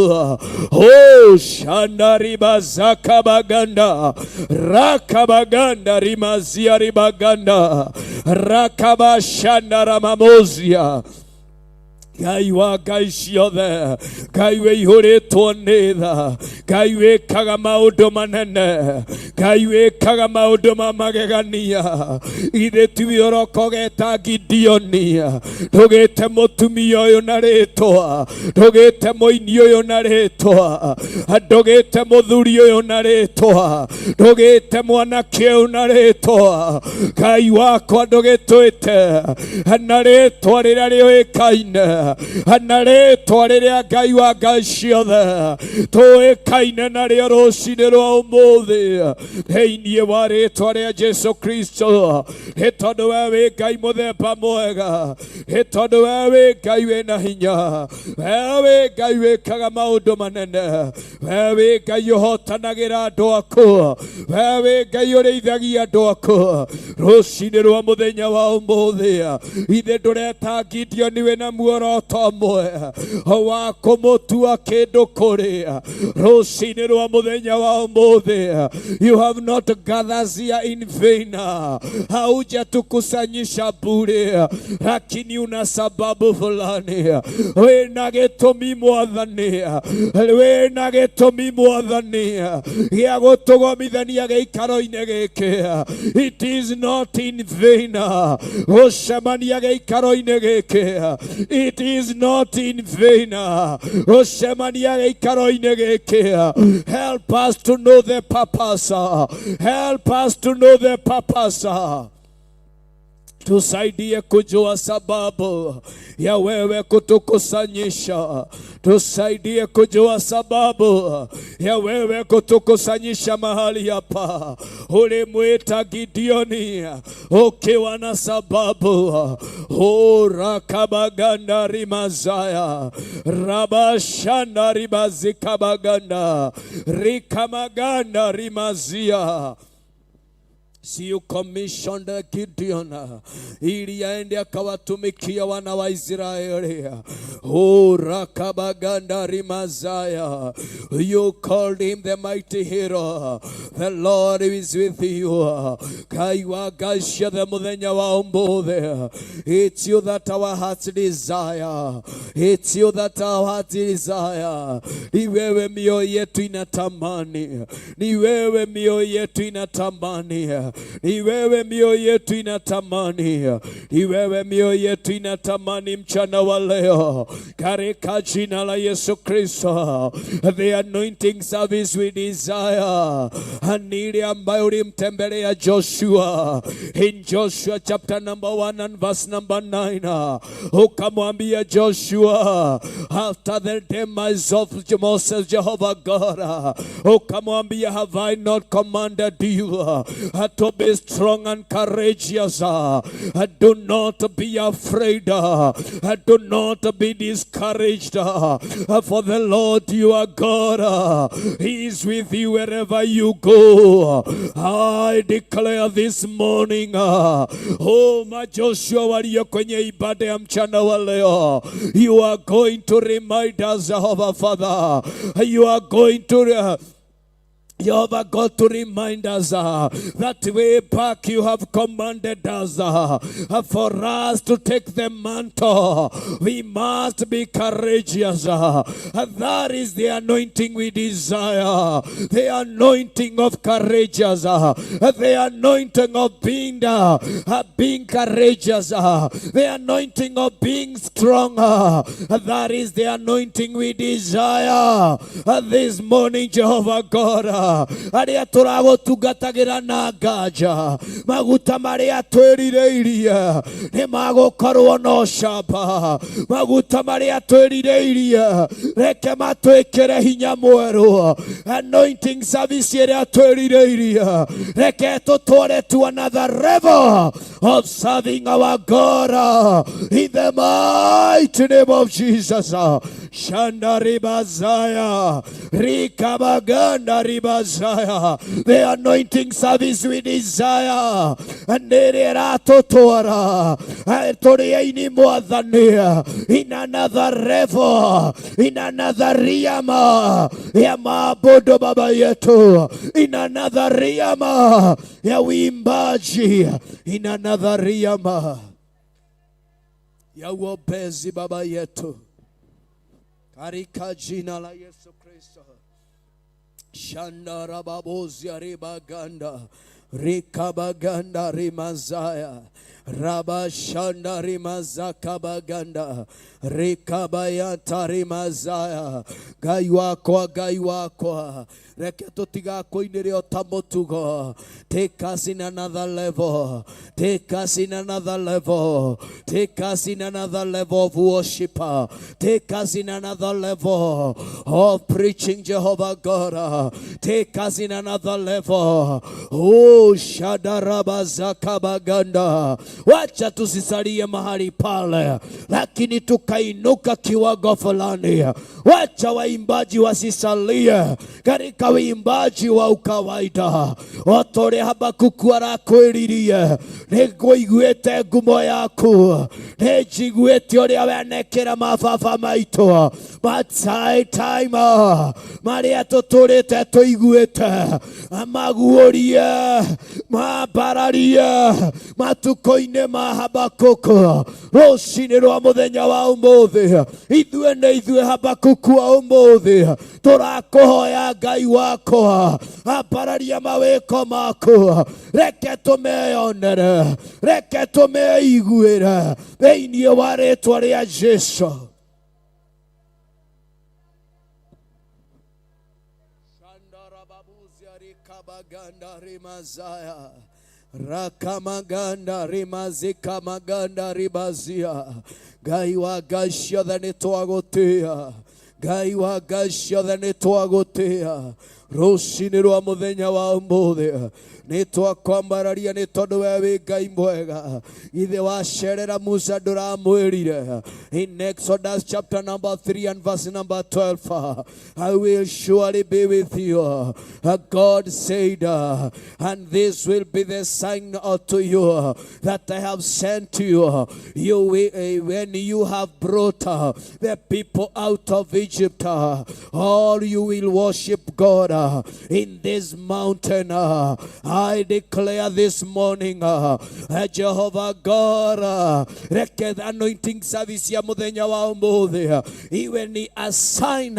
Oh, shandariba zakabaganda, rakabaganda rimazia ribaganda, rakabashanda ramamozia. Ngai wa ngai ciothe, Ngai wĩihũrĩtwo nĩ tha, Ngai wĩkaga maũndũ manene, Ngai wĩkaga maũndũ ma magegania. Ithe tiwe ũroka ũgeta Gideoni, ndũgĩte mũtumia ũyũ na rĩtwa, ndũgĩte mũini ũyũ na rĩtwa, ndũgĩte mũthuri ũyũ na rĩtwa, ndũgĩte mwanake ũyũ na rĩtwa. Ngai wakwa, ndũgĩtwĩte na rĩtwa rĩrĩa rĩũĩkaine, na rĩtwa rĩrĩa Ngai wa ngai ciothe tũĩkaine narĩo rũcinĩ rwa ũmũthĩ, thĩinĩ wa rĩtwa rĩa Jesu Kristo. Nĩ tondũ we wĩ Ngai mũthemba mwega, nĩ tondũ we wĩ Ngai wĩna hinya, we wĩ Ngai wĩkaga maũndũ manene, we wĩ Ngai ũhotanagĩra andũ aku, we wĩ Ngai ũrĩithagia andũ aku. Rũcinĩ rwa mũthenya wa ũmũthĩ, ithe ndũreta Gideoni wĩna muoroto ũmwe wa kũmũtua kĩndũ kũrĩ. Rũcinĩ rwa mũthenya wa ũmũthĩ, you have not gathered here in vain. Haujatukusanyisha bure, lakini una sababu fulani. Wĩna gĩtũmi, Mwathani, wĩna gĩtũmi, Mwathani, gĩa gũtũgomithania gĩikaro-inĩ gĩkĩ. It is not in vain gũcemania gĩikaro-inĩ gĩkĩ. It is not in vain gũcemania gĩikaro-inĩ gĩkĩ. Help us to know the purpose. Help us to know the purpose. Tusaidie kujua sababu ya wewe kutukusanyisha. Tusaidie kujua sababu ya wewe kutukusanyisha mahali hapa. Ulimwita Gideoni ukiwa na sababu. O rakabaganda rimazaya rabashanda ribazikabaganda rikamaganda rimazia. See, you commissioned Gideon ili aende akawatumikia wana wa Israeli. Oh, rakabaganda rimazaya. You called him the mighty hero. The Lord is with you. Ngai wa ngai ciothe, muthenya wa ũmũthĩ. It's you that our hearts desire. It's you that our hearts desire. Ni wewe mioyo yetu inatamani. Ni wewe mioyo yetu inatamani. Ni wewe mioyo yetu inatamani. Ni wewe mioyo yetu inatamani mchana wa leo, katika jina la Yesu Kristo. The anointing service we desire ni ile ambayo ulimtembelea Joshua in Joshua chapter number 1 and verse number 9, ukamwambia Joshua after the demise of Moses, Jehovah God, ukamwambia, "Have I not commanded you to To be strong and courageous. Do not be afraid. Do not be discouraged. For the Lord your God, He is with you wherever you go. I declare this morning, oh, maJoshua walio kwenye ibada ya mchana wa leo, you are going to remind us, Jehovah Father, you are going to Jehovah God, to remind us that way back you have commanded us for us to take the mantle. We must be courageous. That is the anointing we desire. The anointing of courageous. The anointing of being courageous. The anointing of being strong. That is the anointing we desire. This morning, Jehovah God, arĩa tũragũtungatagĩra na nganja, maguta marĩa twĩrirĩirie nĩ magũkorwo na ũcamba. Maguta marĩa twĩrirĩirie, reke matwĩkĩre hinya mwerũ. Anointing service ĩrĩa twĩrirĩirie, reke tũtware to another level of serving our God in the mighty name of Jesus. Shanda ribazaya rikabaganda ribazaya. The anointing service we desire nĩrĩ ĩratũtwara tũrĩ aini Mwathani in another level, in another realm ya maabudu Baba yetu, in another realm ya uimbaji, in another realm ya uombezi, Baba yetu, katika jina la Yesu Kristo. Shanda rababozia ribaganda rikabaganda rimazaya rabashanda rimazakabaganda rikabayata rimazaya. Ngai wakwa, Ngai wakwa, reke tũtigakũinĩre o ta mũtugo. Take us in another level, take us in another level, take us in another level of worship, take us in another level of preaching, Jehovah God. Take us in another level. Oh, shadarabazakabaganda. Wacha tusisalie mahali pale, lakini tukainuka kiwango fulani. Wacha waimbaji wasisalie katika uimbaji wa ukawaida. O ta ũrĩa Habakuku arakwĩririe, nĩngũiguĩte ngumo yaku, nĩnjiguĩte ũrĩa wenekĩra mababa maitũ. But high time marĩa tũtũrĩte tũiguĩte maguũrie, mambararie matukũ-inĩ ma Habakuku. Rũcinĩ rwa mũthenya wa ũmũthĩ, ithuĩ nĩ ithuĩ Habakuku wa ũmũthĩ, tũrakũhoya, Ngai wakwa, ambararia mawĩko maku, reke tũmeyonere, reke tũmeiguĩre thĩinĩ wa rĩtwa rĩa Jesu. Shandarababuzia rikabaganda rimazaya rakamaganda rimazikamaganda ribazia. Ngai wa ngai ciothe, nĩ twagũtĩa. Ngai wa ngai ciothe, nĩ twagũtĩa. Rũcinĩ rwa mũthenya wa ũmũthĩ nĩ twakwambararia, nĩ tondũ we wĩ Ngai mwega. Ithe wacerera Musa, ndũramwĩrire in Exodus chapter number 3 and verse number 12, "I will surely be with you." God said, "And this will be the sign unto you that I have sent you. You will, when you have brought the people out of Egypt, all you will worship God in this mountain." I declare this morning, Jehovah God, reke the anointing service ya muthenya wa umuthi iwe ni a sign,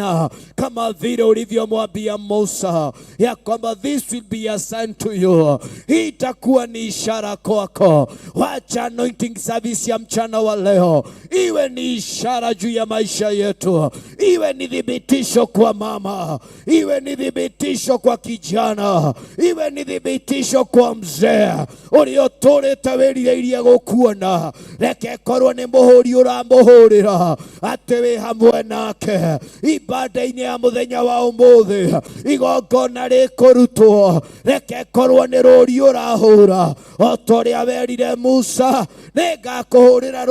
kama vile ulivyomwambia Musa ya kwamba this will be a sign to you, hii itakuwa ni ishara kwako. Wacha anointing service ya mchana wa leo iwe ni ishara juu ya maisha yetu, iwe ni thibitisho kwa mama, iwe ni thibitisho. thibitisho kwa kijana, iwe ni thibitisho kwa mzee ũrĩa ũtũrĩte wĩrirĩirie gũkuona. Reke ĩkorwo nĩ mũhũri ũramũhũrĩra atĩ wĩ hamwe nake ibada-inĩ ya mũthenya wa ũmũthĩ, igongona rĩkũrutwo. Reke ĩkorwo nĩ rũri ũrahũra o ta ũrĩa werire Musa, nĩngakũhũrĩra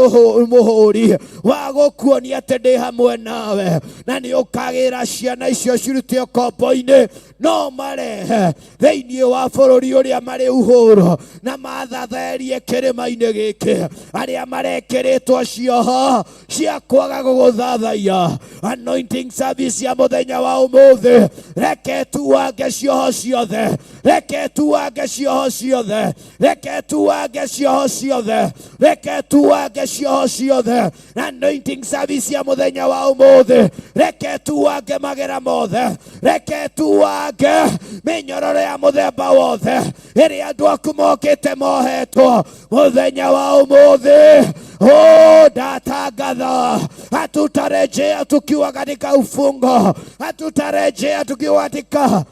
mũhũri wa gũkuonia atĩ ndĩ hamwe nawe, na nĩ ũkagĩra ciana icio cirute ũkombo-inĩ no marehe thĩinĩ wa bũrũri ũrĩa marĩ uhũro na mathatherie kĩrĩma-inĩ gĩkĩ arĩa marekĩrĩtwo cioho cia kwaga gũgũthathaiya. Anointing service ya mũthenya wa ũmũthĩ, reke tuange cioho ciothe, reke tuange cioho ciothe, reke tuange cioho ciothe, reke tuange cioho ciothe. Anointing service ya mũthenya wa ũmũthĩ, reke tuange magera mothe, reke tuange mĩnyororo ya mũthemba wothe ĩrĩa andũ aku mokĩte mohetwo mũthenya wa ũmũthĩ. Oh, ndatangatha hatutarejea tukiwa katika ufungo, hatutarejea tukiwa katika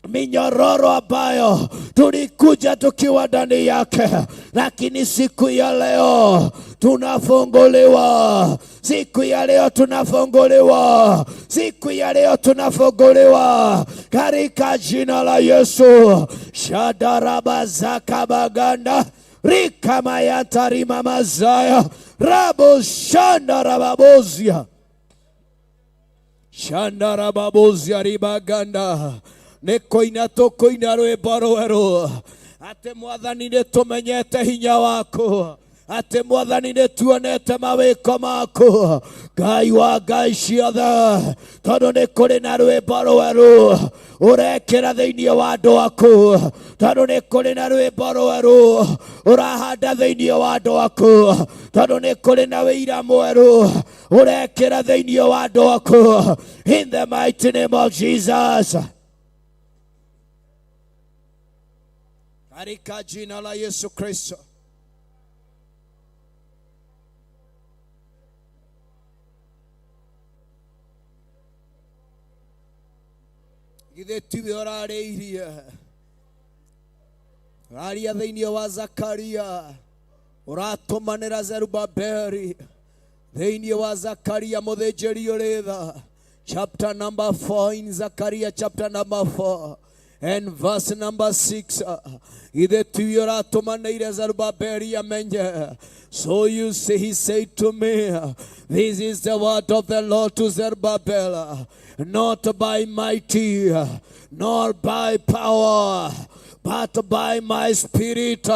minyororo ambayo tulikuja tukiwa ndani yake, lakini siku ya leo tunafunguliwa. Siku ya leo tunafunguliwa. Siku ya leo tunafunguliwa katika jina la Yesu. Shadarabazakabaganda rikamayantarimamazaya rabo shandarababozia shandarababozia ribaganda nĩ kũina tũkũina rwĩmbo rwerũ atĩ Mwathani nĩ tũmenyete hinya waku, atĩ Mwathani nĩ tuonete mawĩko maku, Ngai wa ngai ciothe, tondũ nĩ kũrĩ na rwĩmbo rwerũ ũrekĩra thĩinĩ wa andũ aku, tondũ nĩ kũrĩ na rwĩmbo rwerũ ũrahanda thĩinĩ wa andũ aku, tondũ nĩ kũrĩ na wĩira mwerũ ũrekĩra thĩinĩ wa andũ aku. In the mighty name of Jesus, katika jina la Yesu Kristo. Githĩ tiwe ũrarĩirie ũraria thĩinĩ wa Zakaria, ũratũmanĩra Zerubabeli thĩinĩ wa Zakaria mũthĩnjĩri ũrĩ tha, chapter number 4, in Zakaria chapter number 4 and verse number 6. Githĩ tiwe ũratũmanĩire Zerubabeli amenye? So you see, he said to me, this is the word of the Lord to Zerubbabel, not by mighty nor by power, but by my spirit,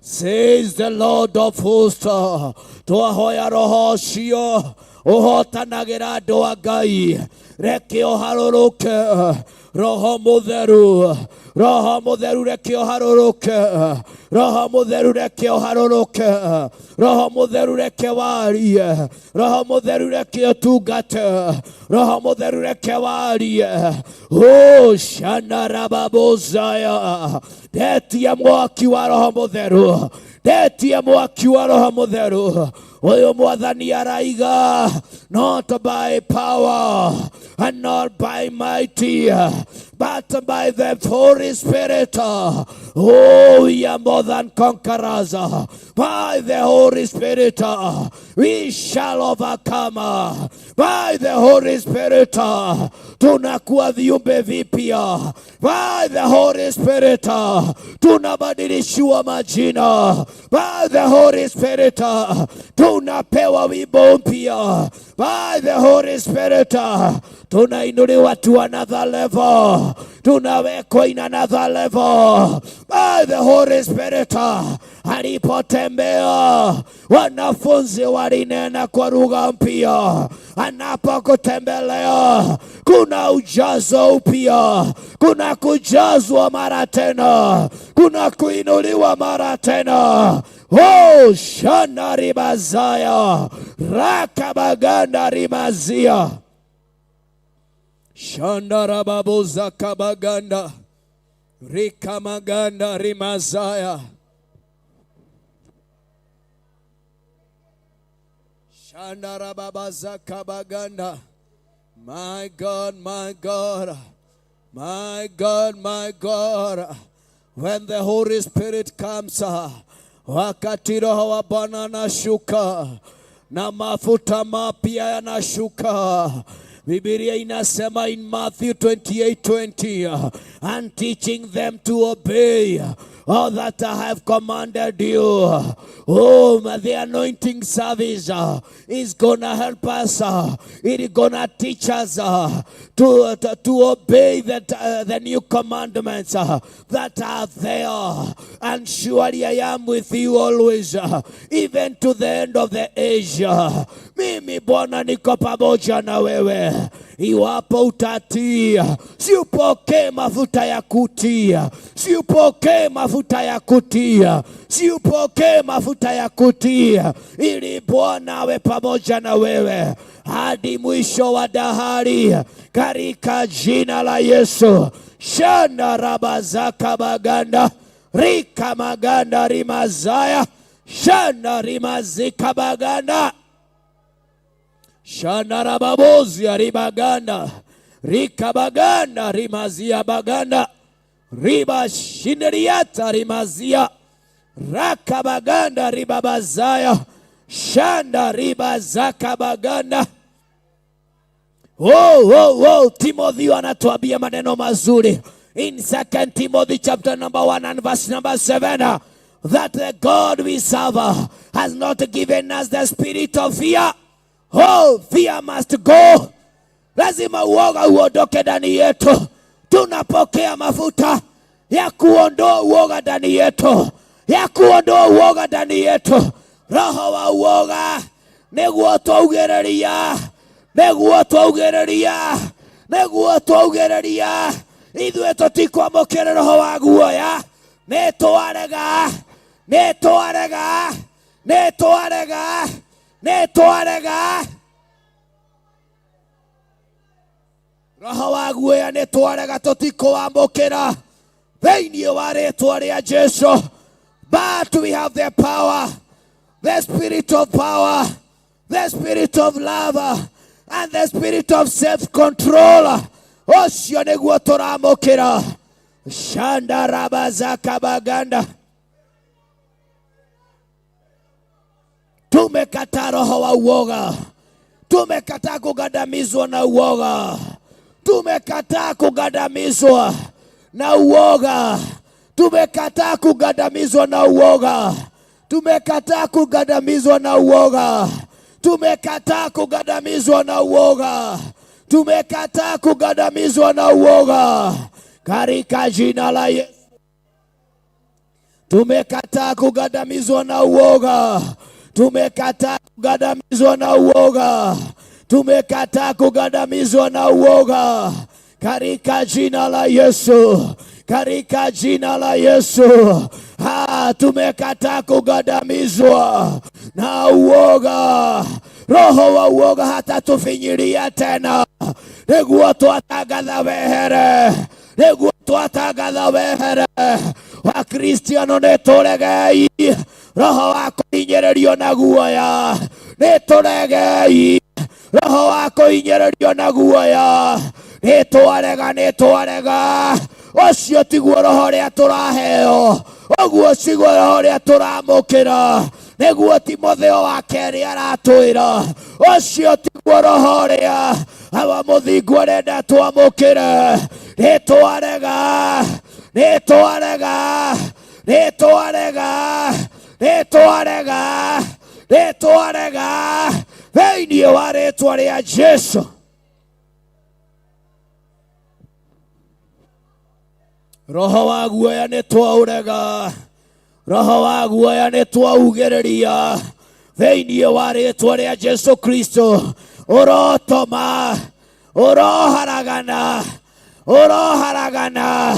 says the Lord of hosts. Twahoya roho ũcio ũhotanagĩra andũ a Ngai, reke ũharũrũke. Roho Mũtheru, Roho Mũtheru, reke ũharũrũke. Roho Mũtheru, reke ũharũrũke. Roho Mũtheru, reke warie. Roho Mũtheru, reke ũtungate. Roho Mũtheru, reke warie. O shanarababozaya, ndetia mwaki wa Roho Mũtheru, ndetia mwaki wa Roho Mũtheru ũyũ. Mwathani araiga, not by power and not by mighty, but by the Holy Spirit. Oh, we are more than conquerors. By the Holy Spirit, we shall overcome. By the Holy Spirit, tunakuwa viumbe vipya. By the Holy Spirit, tunabadilishiwa majina. By the Holy Spirit, tunapewa wimbo mpya. By the Holy Spirit, tunainuliwa to another level, tunawekwa in another level. By the Holy Spirit, alipotembea wanafunzi walinena kwa lugha mpya. Anapokutembelea kuna ujazo upya, kuna kujazwa mara tena, kuna kuinuliwa mara tena. Oh, shana ribazaya rakabaganda rimazia shandarababoza kabaganda rikamaganda rimazaya shandarababaza kabaganda. My God, my God. My God, my God, when the Holy Spirit comes, wakati Roho wa Bwana anashuka na mafuta mapya yanashuka. Biblia inasema in Matthew 28:20, and teaching them to obey all that I have commanded you. Oh, the anointing service is gonna help us. It is gonna teach us to obey the new commandments that are there. And surely I am with you always, even to the end of the age. Mimi Bwana niko pamoja na wewe. Iwapo utatii, si upokee mafuta ya kutii, si upokee mafuta ya kutii, si upokee mafuta ya kutii, ili Bwana awe pamoja na wewe hadi mwisho wa dahari, katika jina la Yesu. Shanda rabazaka baganda rika maganda rimazaya shanda rimazika baganda shanda rababozi ribaganda rikabaganda rimazia baganda riba shinderiata rimazia rakabaganda ribabazaya shanda ribazakabaganda. Oh. Timothy anatuambia maneno mazuri in Second Timothy chapter number 1 and verse number 7, that the God we serve has not given us the spirit of fear. Oh, fear must go. Lazima uoga uondoke ndani yetu. Tunapokea mafuta ya kuondoa uoga ndani yetu, ya kuondoa uoga ndani yetu. Roho wa uoga nĩguo twaugĩrĩria, nĩguo twaugĩrĩria, nĩguo twaugĩrĩria. Ithuĩ tũtikwamũkĩra roho wa guoya, nĩ twarega, nĩ twarega, nĩ twarega, nĩ twarega. Roho wa guoya nĩ twarega, tũtikũwamũkĩra thĩinĩ wa rĩtwa rĩa Jesu. But we have the power, the spirit of power, the spirit of love, and the spirit of self-control. Ũcio nĩguo tũramũkĩra. Shanda rabazakabaganda. Tumekataa roho wa uoga, tumekataa kugandamizwa na uoga, tumekataa kugandamizwa na uoga, tumekataa kugandamizwa na uoga, tumekataa kugandamizwa na uoga, tumekataa kugandamizwa na uoga, tumekataa kugandamizwa na uoga katika jina la Yesu. Tumekataa kugandamizwa na uoga, tumekataa kugandamizwa na uoga, tumekataa kugandamizwa na uoga katika jina la Yesu, katika jina la Yesu. Ha, tumekataa kugandamizwa na uoga. Roho wa uoga hatatufinyilia tena. Nĩguo twatangatha wehere, nĩguo twatangatha wehere. Wakristiano nĩ tũregei roho wa kũhinyĩrĩrio na guoya, nĩ tũregei roho wa kũhinyĩrĩrio na guoya, nĩ twarega, nĩ twarega. Ũcio tiguo roho ũrĩa tũraheo, ũguo tiguo roho ũrĩa tũramũkĩra. Nĩguo Timotheo wa kerĩ aratwĩra, ũcio tiguo roho ũrĩa Awa mũthingu arenda twamũkĩre. Nĩ twarega, nĩ twarega, nĩ twarega, nĩ twarega, nĩ twarega thĩinĩ wa rĩtwa rĩa Jesu. Roho wa guoya nĩ twaũrega, roho wa guoya nĩ twaugĩrĩria thĩinĩ wa rĩtwa rĩa Jesu Kristo. Ũrotoma, ũroharagana, ũroharagana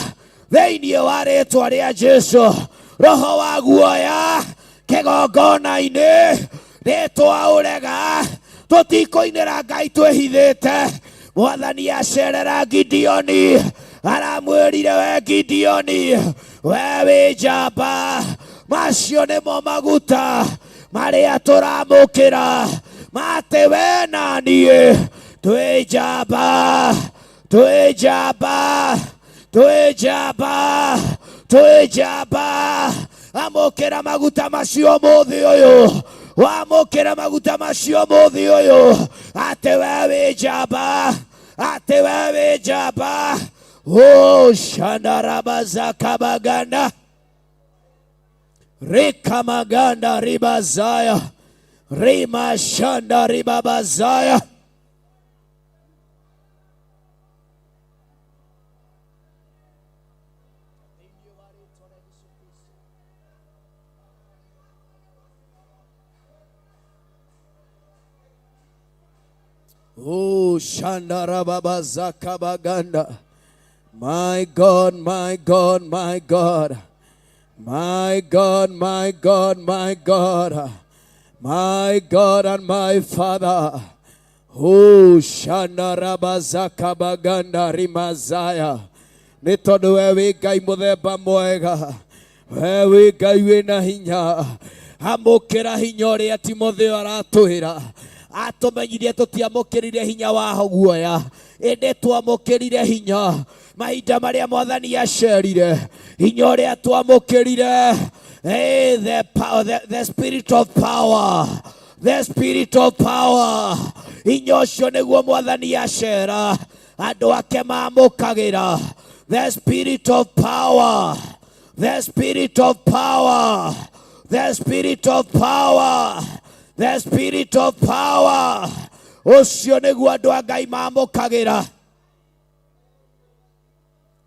thĩinĩ wa rĩtwa rĩa Jesu. Roho wa guoya kĩgongona-inĩ nĩ twaũrega, tũtikũinĩra Ngai twĩhithĩte. Mwathani acerera Gideoni aramwĩrire, we Gideoni, we wĩ njamba. Macio nĩmo maguta marĩa tũramũkĩra, matĩ we na niĩ twĩ njamba, Twĩ njamba, twĩ njamba, twĩ njamba. Amũkĩra maguta macio mũthĩ ũyũ, wamũkĩra maguta macio mũthĩ ũyũ, atĩ we wĩ njamba, atĩ we wĩ njamba. Oh, shandarabazakabaganda rikamaganda ribazaya rimashanda ribabazaya. Oh, shandarababazakabaganda. My God, my God, my God. My God, my God, my God. My God and my Father. Oh, shandarabazakabaganda rimazaya. Nĩ tondũ we wĩ Ngai mũthemba mwega, we wĩ Ngai wĩna hinya. Amũkĩra hinya ũrĩa Timotheo aratwĩra. Atũmenyithie tũtiamũkĩrire hinya wa guoya, ĩndĩ twamũkĩrire hinya mahinda marĩa Mwathani acerire, hinya ũrĩa twamũkĩrire. Hey, the power, the spirit of power, the spirit of power. Hinya ũcio nĩguo Mwathani acera andũ ake mamũkagĩra. The spirit of power, the spirit of power, the spirit of power, the spirit of power. Ũcio nĩguo andũ a Ngai mamũkagĩra.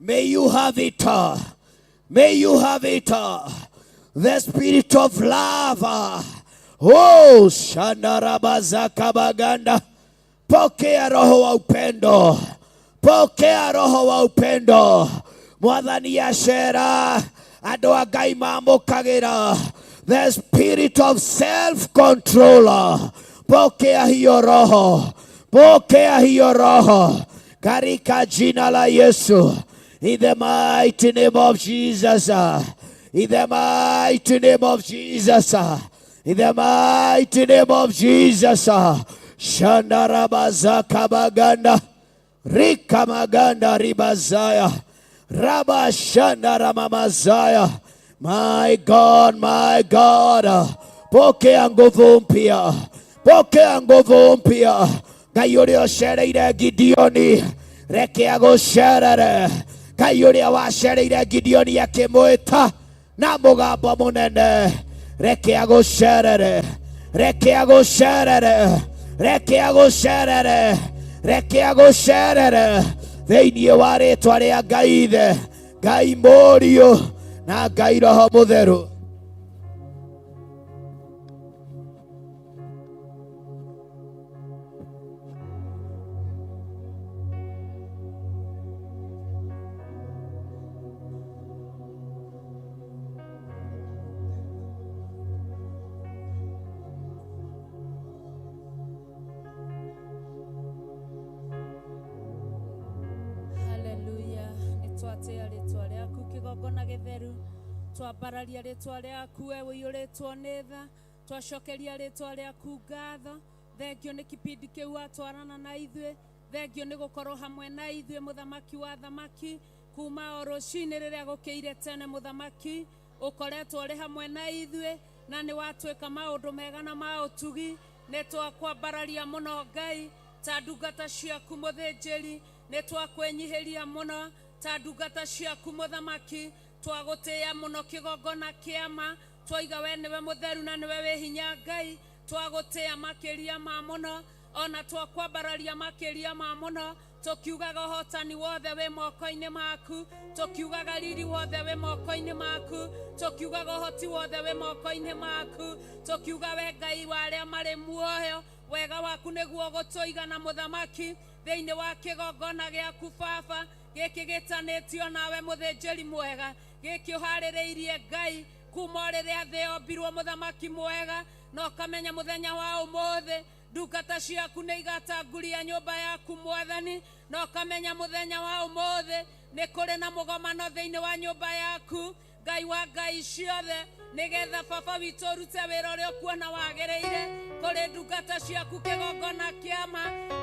May you have it. May you have it. The spirit of love. Oh, shandarabazakabaganda. Pokea roho wa upendo. Pokea roho wa upendo. Mwathani acera andũ a Ngai mamũkagĩra. The spirit of self control. Pokea hiyo roho. Pokea hiyo roho katika jina la Yesu. In the mighty name of Jesus. In the mighty name of Jesus. In the mighty name of Jesus. Shandarabazakabaganda. Rikamaganda ribazaya. Rabashanda ramamazaya. My God, my God. Pokea nguvu mpya. Pokea nguvu mpya. Ngai ũrĩa ũcereire Gideoni, reke agũcerere. Ngai ũrĩa wacereire Gideoni akĩmwĩta na mũgambo mũnene, reke agũcerere, reke agũcerere, reke agũcerere, reke agũcerere thĩinĩ wa rĩtwa rĩa Ngai Ithe, Ngai Mũriũ na Ngai Roho Mũtheru. Haleluya. Nĩ twatĩa rĩtwa rĩaku kĩgongona gĩtheru, twambararia rĩtwa rĩaku we ũiyũrĩtwo nĩ tha, twacokeria rĩtwa rĩaku ngatho. Thengio nĩ kipindi kĩu watwarana na ithuĩ, thengio nĩ gũkorwo hamwe na ithuĩ mũthamaki wa thamaki, kuma o rũcinĩ rĩrĩa gũkĩire tene mũthamaki, ũkoretwo ũrĩ hamwe na ithuĩ na nĩ watwĩka maũndũ mega na ma ũtugi. Nĩ twakwambararia mũno Ngai ta ndungata ciaku mũthĩnjĩri, nĩ twakwĩnyihĩria mũno ta ndungata ciaku mũthamaki, twagũtĩĩa mũno kĩgongona kĩama, twaiga we nĩwe mũtheru na nĩwe wĩ hinya Ngai, twagũtĩĩa makĩria ma mũno, ona twakwambararia makĩria ma mũno, tũkiugaga ũhotani wothe wĩ moko-inĩ maku, tũkiugaga riri wothe wĩ moko-inĩ maku, tũkiugaga ũhoti wothe wĩ moko-inĩ maku, tũkiuga we Ngai wa arĩa marĩ muoyo, wega waku nĩguo gũtũigana mũthamaki thĩinĩ wa kĩgongona gĩaku baba, gĩkĩ gĩtanĩtio nawe mũthĩnjĩri mwega, gĩkĩ ũharĩrĩirie Ngai kuma o rĩrĩa thĩ yombirwo mũthamaki mwega, na ũkamenya mũthenya wa ũmũthĩ ndungata ciaku nĩ igatanguria nyũmba yaku mwathani, na ũkamenya mũthenya wa ũmũthĩ nĩ kũrĩ na mũgomano thĩinĩ wa nyũmba yaku. Ngai wa Ngai ciothe, nĩgetha baba witũ ũrute wĩra ũrĩa ũkuona wagĩrĩire kũrĩ ndungata ciaku kĩgongona kĩama.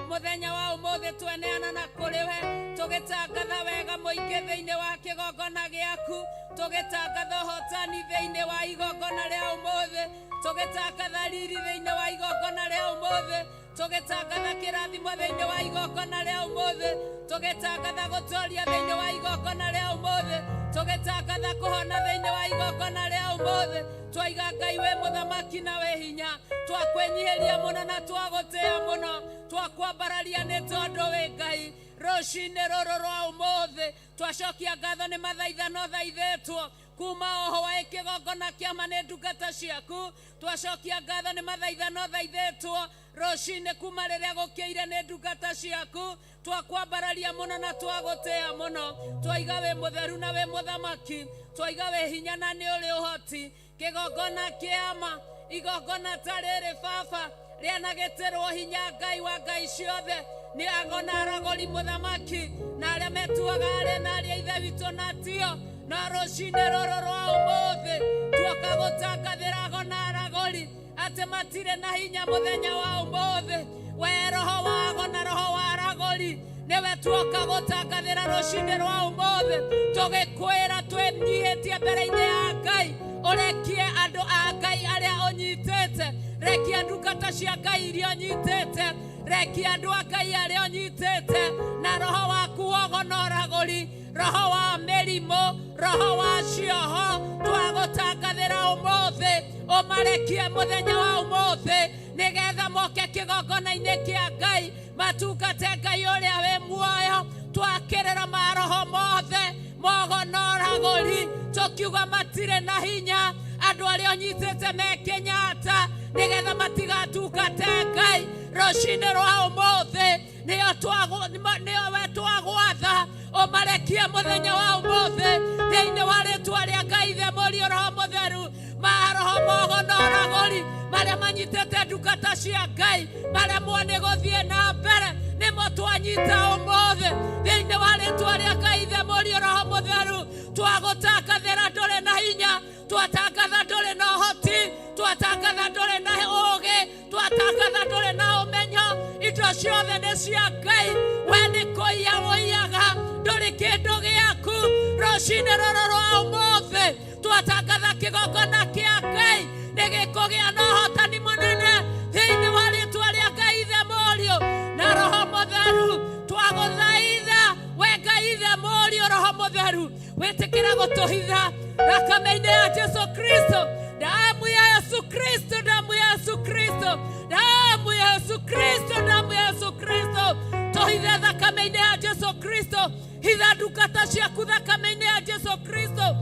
Mũthenya wa ũmũthĩ tweneana na kũrĩ we, tũgĩtangatha wega mũingĩ thĩinĩ wa kĩgongona gĩaku, tũgĩtangatha ũhotani thĩinĩ wa igongona rĩa ũmũthĩ, tũgĩtangatha riri thĩinĩ wa igongona rĩa ũmũthĩ, tũgĩtangatha kĩrathimo thĩinĩ wa igongona rĩa ũmũthĩ, tũgĩtangatha gũtoria thĩinĩ wa igongona rĩa ũmũthĩ, tũgĩtangatha kũhona thĩinĩ wa igongona rĩa ũmũthĩ. Twaiga Ngai wĩ mũthamaki na wĩ hinya, twakwĩnyihĩria mũno na twagũtĩĩa mũno, twakwambararia nĩ tondũ wĩ Ngai. Rũcinĩ rũrũ rwa ũmũthĩ twacokia ngatho nĩ mathaithano thaithĩtwo kuma oho wa kĩgongona kĩama nĩ ndungata ciaku. Twacokia ngatho nĩ mathaithano thaithĩtwo rũcinĩ kuma rĩrĩa gũkĩire nĩ ndungata ciaku. Twakwambararia mũno na twagũtĩĩa mũno, twaiga wĩ mũtheru na wĩ mũthamaki, twaiga wĩ hinya na nĩ ũrĩ ũhoti. Kĩgongona kĩama, igongona ta rĩrĩ baba rĩanagĩtĩrwo hinya Ngai wa Ngai ciothe nĩ agona aragũri mũthamaki na arĩa metuaga arĩa na arĩa ithe witũ na tio. Na rũcinĩ rũrũ rwa ũmũthĩ tuoka gũtangathĩra agona aragũri atĩ matirĩ na hinya mũthenya wa ũmũthĩ. We roho wa agona, roho wa aragũri, nĩwe tuoka gũtangathĩra rũcinĩ rwa ũmũthĩ, tũgĩkwĩra twĩnyihĩtie mbere-inĩ ya Ngai, ũrekie andũ a Ngai arĩa ũnyitĩte, rekia ndungata cia Ngai iria ũnyitĩte, rekia andũ a Ngai arĩa ũnyitĩte na roho waku wogona ũragũri, roho wa mĩrimũ, roho wa cioho, twagũtangathĩra ũmũthĩ ũmarekie mũthenya wa ũmũthĩ, nĩgetha moke kĩgongona-inĩ kĩa Ngai matungate Ngai ũrĩa wĩ muoyo. Twakĩrĩra maroho mothe mogona ũragũri, tũkiuga matirĩ na hinya, andũ arĩa ũnyitĩte me Kenyatta nĩgetha matigatungate Ngai. Rũcinĩ rwa ũmũthĩ nĩo we twagwatha ũmarekie mũthenya wa ũmũthĩ thĩinĩ wa rĩtwa rĩa Ngai Ithe, Mũriũ, Roho Mũtheru. Maroho mogona ũragũri marĩa manyitĩte ndungata cia Ngai maremwo nĩ gũthiĩ na mbere, nĩmo twanyita ũmũthĩ thĩinĩ wa rĩtwa rĩa Ngai Ithe, Mũriũ, Roho Mũtheru. Twagũtangathĩra ndũrĩ na hinya, twatangatha ndũrĩ na ũhoti, twatangatha ndũrĩ na ũũgĩ, twatangatha ndũrĩ na ũmenyo. Indo ciothe nĩ cia Ngai, we nĩ kũiya ũiyaga, ndũrĩ kĩndũ gĩaku. Rũcinĩ rũrũ rwa ũmũthĩ twatangatha kĩgongona kĩa Ngai nĩ gĩkũgĩa na ũhotani mũnene thĩinĩ wa rĩtwa rĩa Ngai Ithe, Mũriũ na Roho Mũtheru. Twagũthaitha we Ngai Ithe, Mũriũ, Roho Mũtheru, wĩtĩkĩra gũtũhitha thakame-inĩ ya Jesu Kristo, damu ya Yesu Kristo, damu ya Yesu Kristo, damu ya Yesu Kristo, damu ya Yesu Kristo. Tũhithe thakame-inĩ ya Jesu Kristo, hitha ndungata ciaku thakame-inĩ ya Jesu Kristo,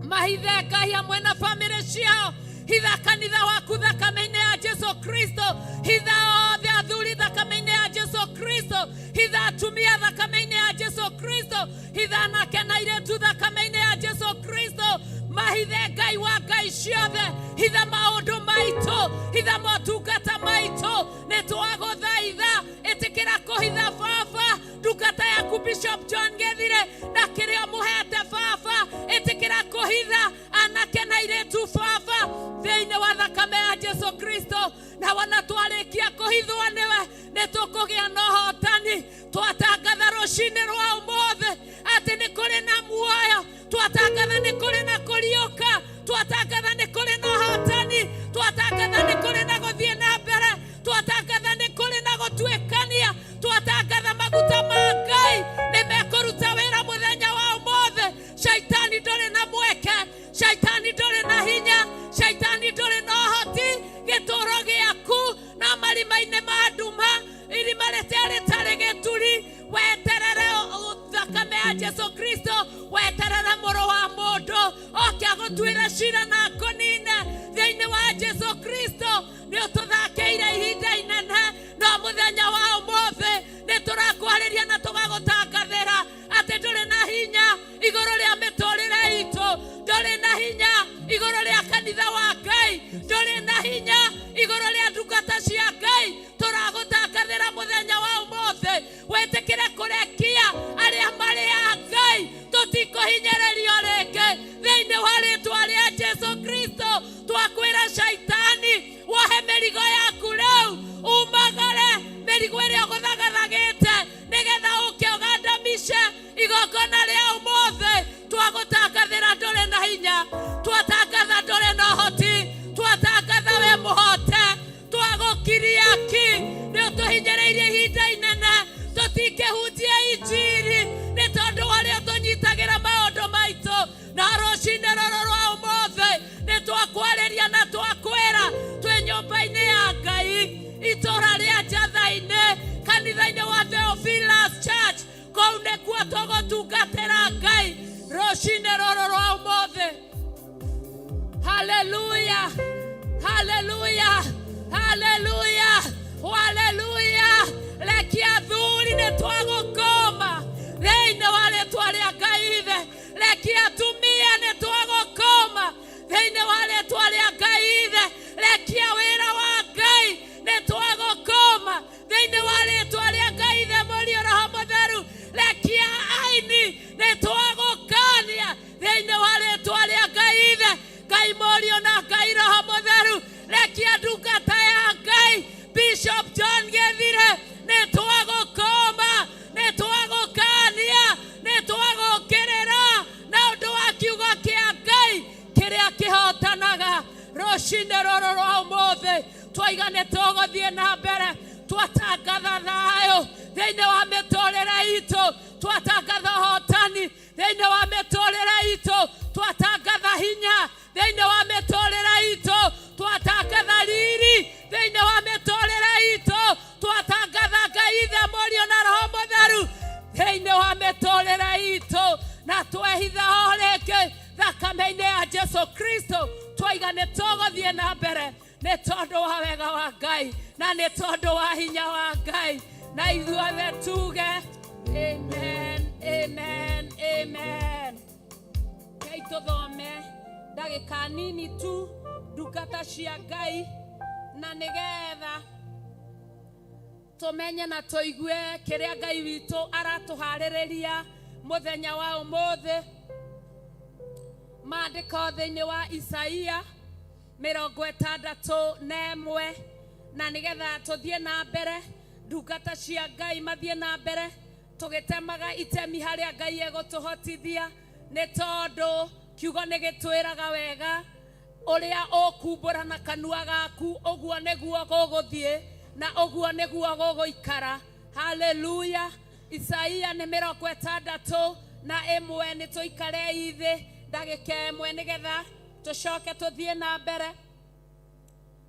mahithe Ngai hamwe na bamĩrĩ ciao, hitha kanitha waku thakame-inĩ ya Jesu Kristo, hitha othe athuri thakame-inĩ ya Jesu Kristo, hitha atumia thakame-inĩ ya Jesu Kristo, hitha anake na airĩtu thakame-inĩ ya Jesu Kristo. Mahithe Ngai wa Ngai ciothe, hitha maũndũ maitũ, hitha motungata maitũ, nĩ twagũthaitha ĩtĩkĩra kũhitha baba ndungata yaku Bishop John Gethire na kĩrĩa mũhete baba, ĩtĩkĩra kũhitha anake na airĩtu baba thĩinĩ wa thakame ya Jesu Kristo. Na wona twarĩkia kũhithwo nĩwe nĩ tũkũgĩa na ũhotani. Twatangatha rũcinĩ rwa ũmũthĩ atĩ nĩ kũrĩ na muoyo, twatangatha nĩ kũrĩ na kũriũka, twatangatha nĩ kũrĩ na ũhotani, twatangatha nĩ kũrĩ na gũthiĩ na mbere, twatangatha nĩ kũrĩ na gũtuĩkania, twatangatha maguta ma Ngai nĩ mekũruta wĩra mũthenya wa ũmũthĩ. Shaitani ndũrĩ na mweke, shaitani ndũrĩ na hinya, shaitani ndũrĩ na ũhoti. Gĩtũũro gĩaku na marima-inĩ ma nduma, irima rĩrĩa rĩtarĩ gĩturi, weterere thakame ya Jesu Kristo, weterere mũrũ wa mũndũ oke agũtuĩre cira na akũnine thĩinĩ wa Jesu Kristo. Nĩ ũtũthakĩire ihinda inene, no mũthenya wa ũmũthĩ nĩ tũrakwarĩria na tũgagũtangathĩra atĩ ndũrĩ na hinya igũrũ rĩa mĩtũrĩre itũ, ndũrĩ na hinya igũrũ rĩa kanitha wa Ngai, ndũrĩ na hinya igũrũ rĩa ndungata cia Ngai. Tũragũtangathĩra mũthenya wa ũmũthĩ wĩtĩkĩre kũrekia arĩa marĩ a Ngai, tũtikũhinyĩrĩrio rĩngĩ thĩinĩ Igongona rĩa ũmũthĩ twagũtangathĩra ndũrĩ na hinya, twatangatha ndũrĩ na ũhoti, twatangatha we mũhote, twagũkiria ki nĩ ũtũhinyĩrĩirie ihinda inene, tũtingĩhunjia injiri nĩ tondũ arĩa tũnyitagĩra maũndũ maitũ. Na rũcinĩ rũrũ rwa ũmũthĩ nĩ twakwarĩria na twakwĩra twĩ nyũmba-inĩ ya Ngai, itũra rĩa Njatha-inĩ, kanitha-inĩ wa Theophilus Church, kũu nĩkuo tũgũtungatĩra Ngai rũcinĩ rũrũ rwa ũmũthĩ. Haleluya, haleluya, haleluya, haleluya. Reke athuri nĩ twagũkũma thĩinĩ wa rĩtwa rĩa Ngai Ithe. Reke atumia nĩ twagũkũma thĩinĩ wa rĩtwa rĩa Ngai Ithe. Rekia wĩra wa Ngai nĩ twagũkũma thĩinĩ wa rĩtwa rĩa Ngai Ithe, Mũriũ, Roho Mũtheru. Rekia aini nĩ twagũkania thĩinĩ wa rĩtwa rĩa Ngai Ithe, Ngai Mũriũ na Ngai Roho Mũtheru. Rekia ndungata ya Ngai Bishop John Gĩthire nĩ twagũkũma, nĩ twagũkania, nĩ twagũkĩrĩra na ũndũ wa kiugo kĩa Ngai kĩrĩa kĩhotanaga. Rũcinĩ rũrũ rwa ũmũthĩ twaiga nĩ tũgũthiĩ na mbere, twatangatha thayũ thĩinĩ wa mĩtũrĩre itũ, twatangatha ũhotani thĩinĩ wa mĩtũrĩre itũ, twatangatha hinya thĩinĩ wa mĩtũrĩre itũ, twatangatha riri thĩinĩ wa mĩtũrĩre itũ, twatangatha Ngai Ithe, Mũriũ na Roho Mũtheru thĩinĩ wa mĩtũrĩre itũ, na twehitha o rĩngĩ thakame-inĩ ya Jesu Kristo. Twaiga nĩ tũgũthiĩ na mbere nĩ tondũ wa wega wa Ngai na nĩ tondũ wa hinya wa Ngai, na ithuothe tuge amen, amen, amen. Ngai, tũthome ndagĩka nini tu, ndungata cia Ngai, na nĩgetha tũmenye na tũigue kĩrĩa Ngai witũ aratũharĩrĩria mũthenya wa ũmũthĩ. Maandĩko thĩinĩ wa Isaia 61, na nĩgetha tũthiĩ na mbere, ndungata cia Ngai mathiĩ na mbere tũgĩtemaga itemi harĩa Ngai egũtũhotithia, nĩ tondũ kiugo nĩ gĩtwĩraga wega ũrĩa ũkumbũra na kanua gaku ũguo nĩguo gũgũthiĩ na ũguo nĩguo gũgũikara. Haleluya. Isaia nĩ 61. Nĩ tũikarei thĩ ndagĩka ĩmwe nĩgetha tũcoke tũthiĩ na mbere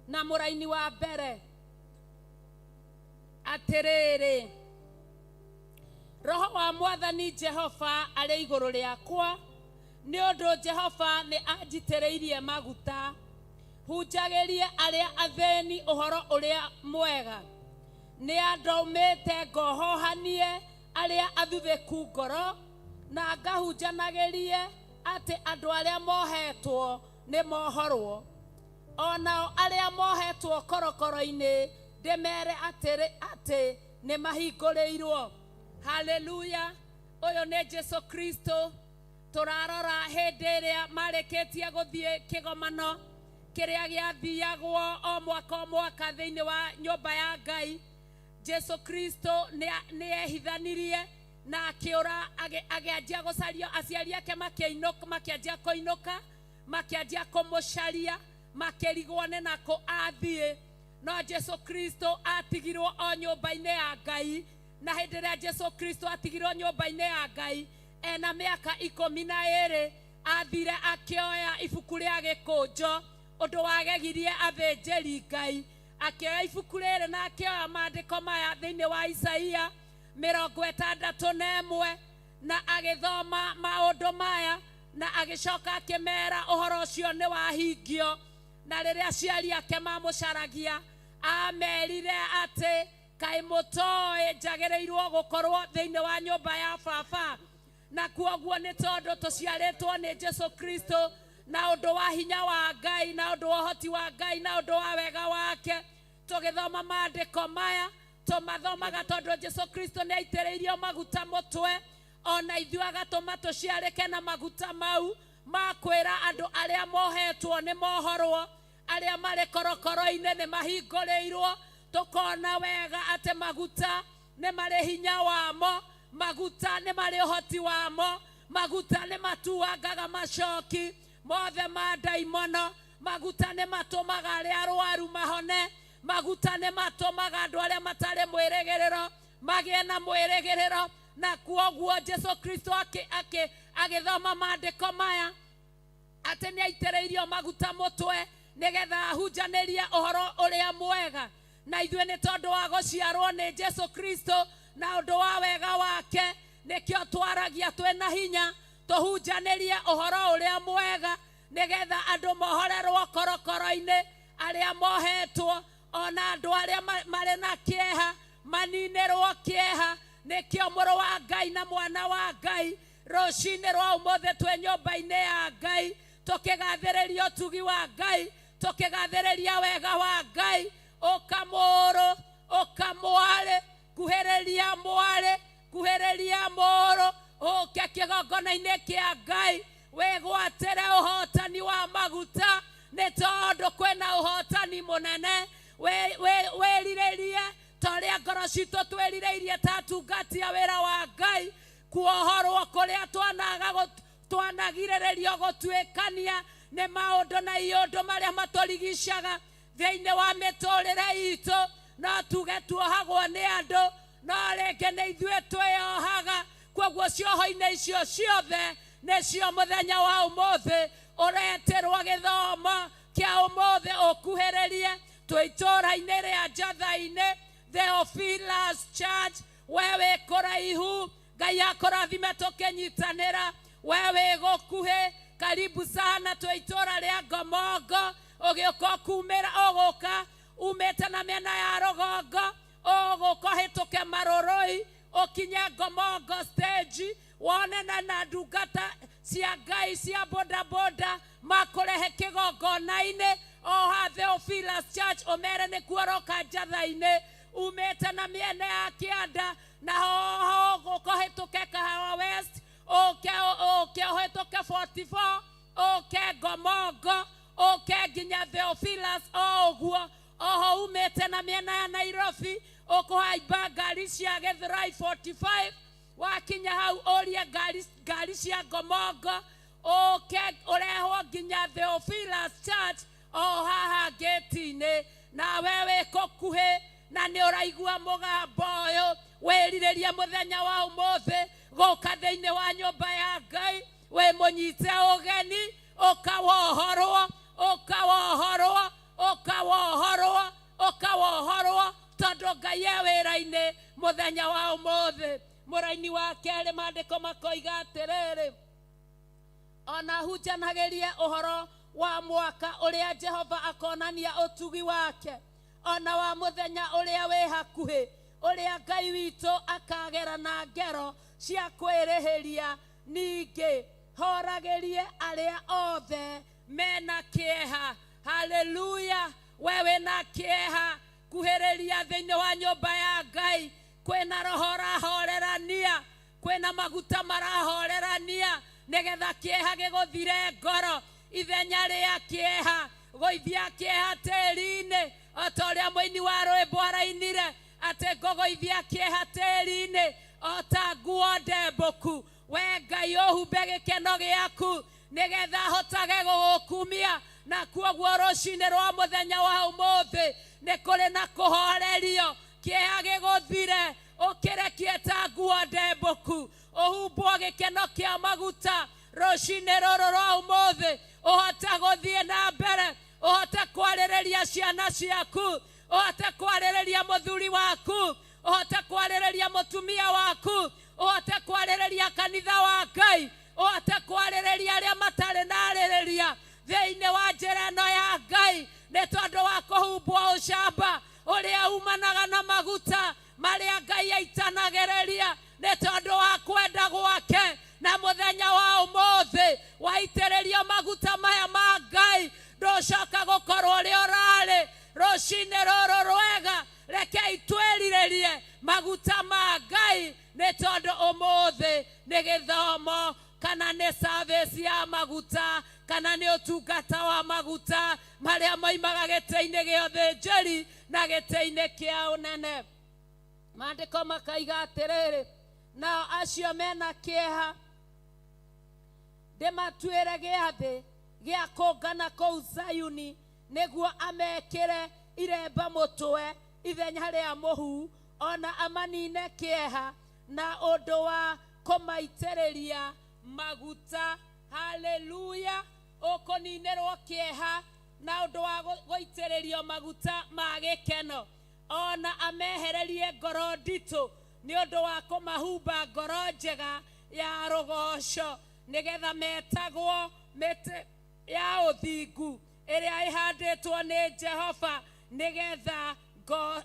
na mũraini wa mbere. Atĩrĩrĩ, Roho wa Mwathani Jehova arĩ igũrũ rĩakwa, nĩ ũndũ Jehova nĩ anjitĩrĩirie maguta hunjagĩrie arĩa athĩni ũhoro ũrĩa mwega, nĩ andũmĩte ngohohanie arĩa athuthĩku ngoro, na ngahunjanagĩrie atĩ andũ arĩa mohetwo nĩ mohorwo, o nao arĩa mohetwo korokoro-inĩ ndĩmere atĩrĩ atĩ nĩ mahingũrĩirwo. Haleluya. Ũyũ nĩ Jesu Kristo tũrarora hĩndĩ ĩrĩa marĩkĩtie gũthiĩ kĩgomano kĩrĩa gĩathiagwo o mwaka o mwaka thĩinĩ wa nyũmba ya Ngai. Jesu Kristo nĩ ehithanirie na akĩũra, agĩanjia gũcario. Aciari ake makĩinũka, makĩanjia kũinũka, makĩanjia kũmũcaria, makĩrigwo nĩ nakũ athiĩ. No Jesu Kristo atigirwo o nyũmba-inĩ ya Ngai. Na hĩndĩ ĩrĩa Jesu Kristo atigirwo nyũmba-inĩ ya Ngai ena mĩaka 12, athire akĩoya ibuku rĩa gĩkũnjo, ũndũ wagegirie athĩnjĩri Ngai. Akĩoya ibuku rĩrĩ na akĩoya maandĩko maya thĩinĩ wa Isaia 61, na agĩthoma maũndũ maya, na agĩcoka akĩmera ũhoro ũcio nĩ wahingio. Na rĩrĩa aciari ake mamũcaragia, amerire atĩ kaĩ mũtoĩ njagĩrĩirwo gũkorwo thĩinĩ wa nyũmba ya baba? Na kuoguo nĩ tondũ tũciarĩtwo nĩ Jesu Kristo na ũndũ wa hinya wa Ngai, na ũndũ wa ũhoti wa Ngai, na ũndũ wa wega wake, tũgĩthoma maandĩko maya tũmathomaga tondũ Jesu Kristo nĩ aitĩrĩirio maguta mũtwe, ona ithuĩ agatũma tũciarĩke na maguta mau ma kwĩra andũ arĩa mohetwo nĩ mohorwo, arĩa marĩ korokoro-inĩ nĩ mahingũrĩirwo. Tũkona wega atĩ maguta nĩ marĩ hinya wamo. Maguta nĩ marĩ ũhoti wamo, maguta nĩ matuangaga macoki mothe ma ndaimono, maguta nĩ matũmaga arĩa arwaru mahone, maguta nĩ matũmaga andũ arĩa matarĩ mwĩrĩgĩrĩro magĩe na mwĩrĩgĩrĩro. Na kuoguo Jesu Kristo agĩthoma maandĩko maya atĩ nĩ aitĩrĩirio maguta mũtwe nĩgetha ahunjanĩrie ũhoro ũrĩa mwega. Na ithuĩ nĩ tondũ wa gũciarwo nĩ Jesu Kristo na ũndũ wa wega wake, nĩkĩo twaragia twĩna hinya tũhunjanĩrie ũhoro ũrĩa mwega, nĩgetha andũ mohorerwo korokoro-inĩ, arĩa mohetwo, ona andũ arĩa marĩ na kĩeha maninĩrwo kĩeha. Nĩkĩo mũrũ wa Ngai na mwana wa Ngai rũcinĩ rwa ũmũthĩ twĩ nyũmba-inĩ ya Ngai, tũkĩgathĩrĩria ũtugi wa Ngai, tũkĩgathĩrĩria wega wa Ngai. Ũka mũrũ, ũka mwarĩ, kuhĩrĩria mwarĩ, kuhĩrĩria mũrũ, ũke kĩgongona-inĩ kĩa Ngai, wĩgwatĩre ũhotani wa maguta, nĩ tondũ kwĩna ũhotani mũnene. Wĩrirĩrie ta ũrĩa ngoro citũ twĩrirĩirie ta atungati a wĩra wa Ngai, kuohorwo kũrĩa twanagirĩrĩrio gũtuĩkania nĩ maũndũ na iũndũ marĩa matũrigicaga thĩinĩ wa mĩtũrĩre itũ. No tuge tuohagwo nĩ andũ, no rĩngĩ nĩ ithuĩ twĩyohaga. Kwoguo cioho-inĩ icio ciothe nĩcio mũthenya wa ũmũthĩ ũretĩrwo gĩthomo kĩa ũmũthĩ ũkuhĩrĩrie. Twĩ itũũra-inĩ rĩa Njatha-inĩ, Theophilus Church. We wĩ kũraihu, Ngai akũrathime tũkĩnyitanĩra. We wĩ gũkuhĩ, karibu sana. Twĩ itũũra rĩa Ngomongo, ũgĩũka ũkumĩra, ũgũka umĩte na mĩena ya rũgongo, ũgũka ũhĩtũke Marũrũi, ũkinye Ngomongo stage, wone na ndungata cia Ngai cia bodaboda makũrehe kĩgongona-inĩ o ha Theophilus Church, ũmere nĩkuo ũroka Njatha-inĩ, umĩte na mĩena ya kĩanda, na hoho ũgũka ũhĩtũke Kahawa West, ũke ũke ũhĩtũke 44, ũke Ngomongo, ũke nginya Theophilus o ũguo. Oho umĩte na mĩena ya Nairobi, ũkũhaimba ngari cia Githurai 45, wakinya hau ũrie ngari cia Ngomongo, ũke ũrehwo nginya Theophilus Church o haha ngĩti-inĩ. Nawe wĩ gũkuhĩ na nĩ ũraigua mũgambo ũyũ, wĩrirĩrie mũthenya wa ũmũthĩ gũka thĩinĩ wa nyũmba ya Ngai, wĩ mũnyite ũgeni, ũkawohorwo, ũkawohorwo, ũkawohorwo, ũkawohorwo, tondũ Ngai e wĩra-inĩ mũthenya wa ũmũthĩ. Mũraini wa kerĩ maandĩko makoiga atĩrĩrĩ, ona hunjanagĩrie ũhoro wa mwaka ũrĩa Jehova akonania ũtugi wake, ona wa mũthenya ũrĩa wĩ hakuhĩ, ũrĩa Ngai witũ akagera na ngero cia kwĩrĩhĩria. Ningĩ horagĩrie arĩa othe mena kĩeha. Haleluya! We wĩna kĩeha, kuhĩrĩria thĩinĩ wa nyũmba ya Ngai. Kwĩna roho ũrahorerania, kwĩna maguta marahorerania, nĩgetha kĩeha gĩgũthire ngoro. Ithenya rĩa kĩeha, gũithia kĩeha tĩri-inĩ, o ta ũrĩa mũini wa rwĩmbo arainire atĩ ngũgũithia kĩeha tĩri-inĩ o ta nguo ndembũku. We Ngai ũhumbe gĩkeno gĩaku nĩgetha hotage gũgũkumia. Na kuoguo rũcinĩ rwa mũthenya wa ũmũthĩ nĩ kũrĩ na kũhorerio, kĩeha gĩgũthire, ũkĩrekie ta nguo ndembũku, ũhumbwo gĩkeno kĩa maguta rũcinĩ rũrũ rwa ũmũthĩ, ũhote gũthiĩ na mbere, ũhote kwarĩrĩria ciana ciaku, ũhote kwarĩrĩria mũthuri waku, ũhote kwarĩrĩria mũtumia waku, ũhote kwarĩrĩria kanitha wa Ngai, ũhote kwarĩrĩria arĩa matarĩ na arĩrĩria thĩinĩ wa njĩra ĩno ya Ngai, nĩ tondũ wa kũhumbwo ũcamba ũrĩa umanaga na maguta marĩa Ngai aitanagĩrĩria, nĩ tondũ wa kwenda gwake. Na mũthenya wa ũmũthĩ waitĩrĩrio maguta maya ma Ngai, ndũcoka gũkorwo ũrĩa ũrarĩ. Rũcinĩ rũrũ rwega, rekei twĩrirĩrie maguta ma Ngai, nĩ tondũ ũmũthĩ nĩ gĩthomo kana nĩ service ya maguta kana nĩ ũtungata wa maguta marĩa moimaga gĩtĩ-inĩ gĩa ũthĩnjĩri na gĩtĩ-inĩ kĩa ũnene. Maandĩko makaiga atĩrĩrĩ, Nao acio mena kĩeha ndĩmatuĩre gĩathĩ gĩa kũngana kũu Zayuni, nĩguo amekĩre iremba mũtwe ithenya rĩa mũhu, ona amanine kĩeha na ũndũ wa kũmaitĩrĩria maguta. Haleluya. Ũkũninĩrwo kĩeha na ũndũ wa gũitĩrĩrio maguta ma gĩkeno, ona amehererie ngoro nditũ nĩ ũndũ wa kũmahumba ngoro njega ya rũgoco, nĩgetha metagwo mĩtĩ ya ũthingu ĩrĩa ĩhandĩtwo nĩ Jehova, nĩgetha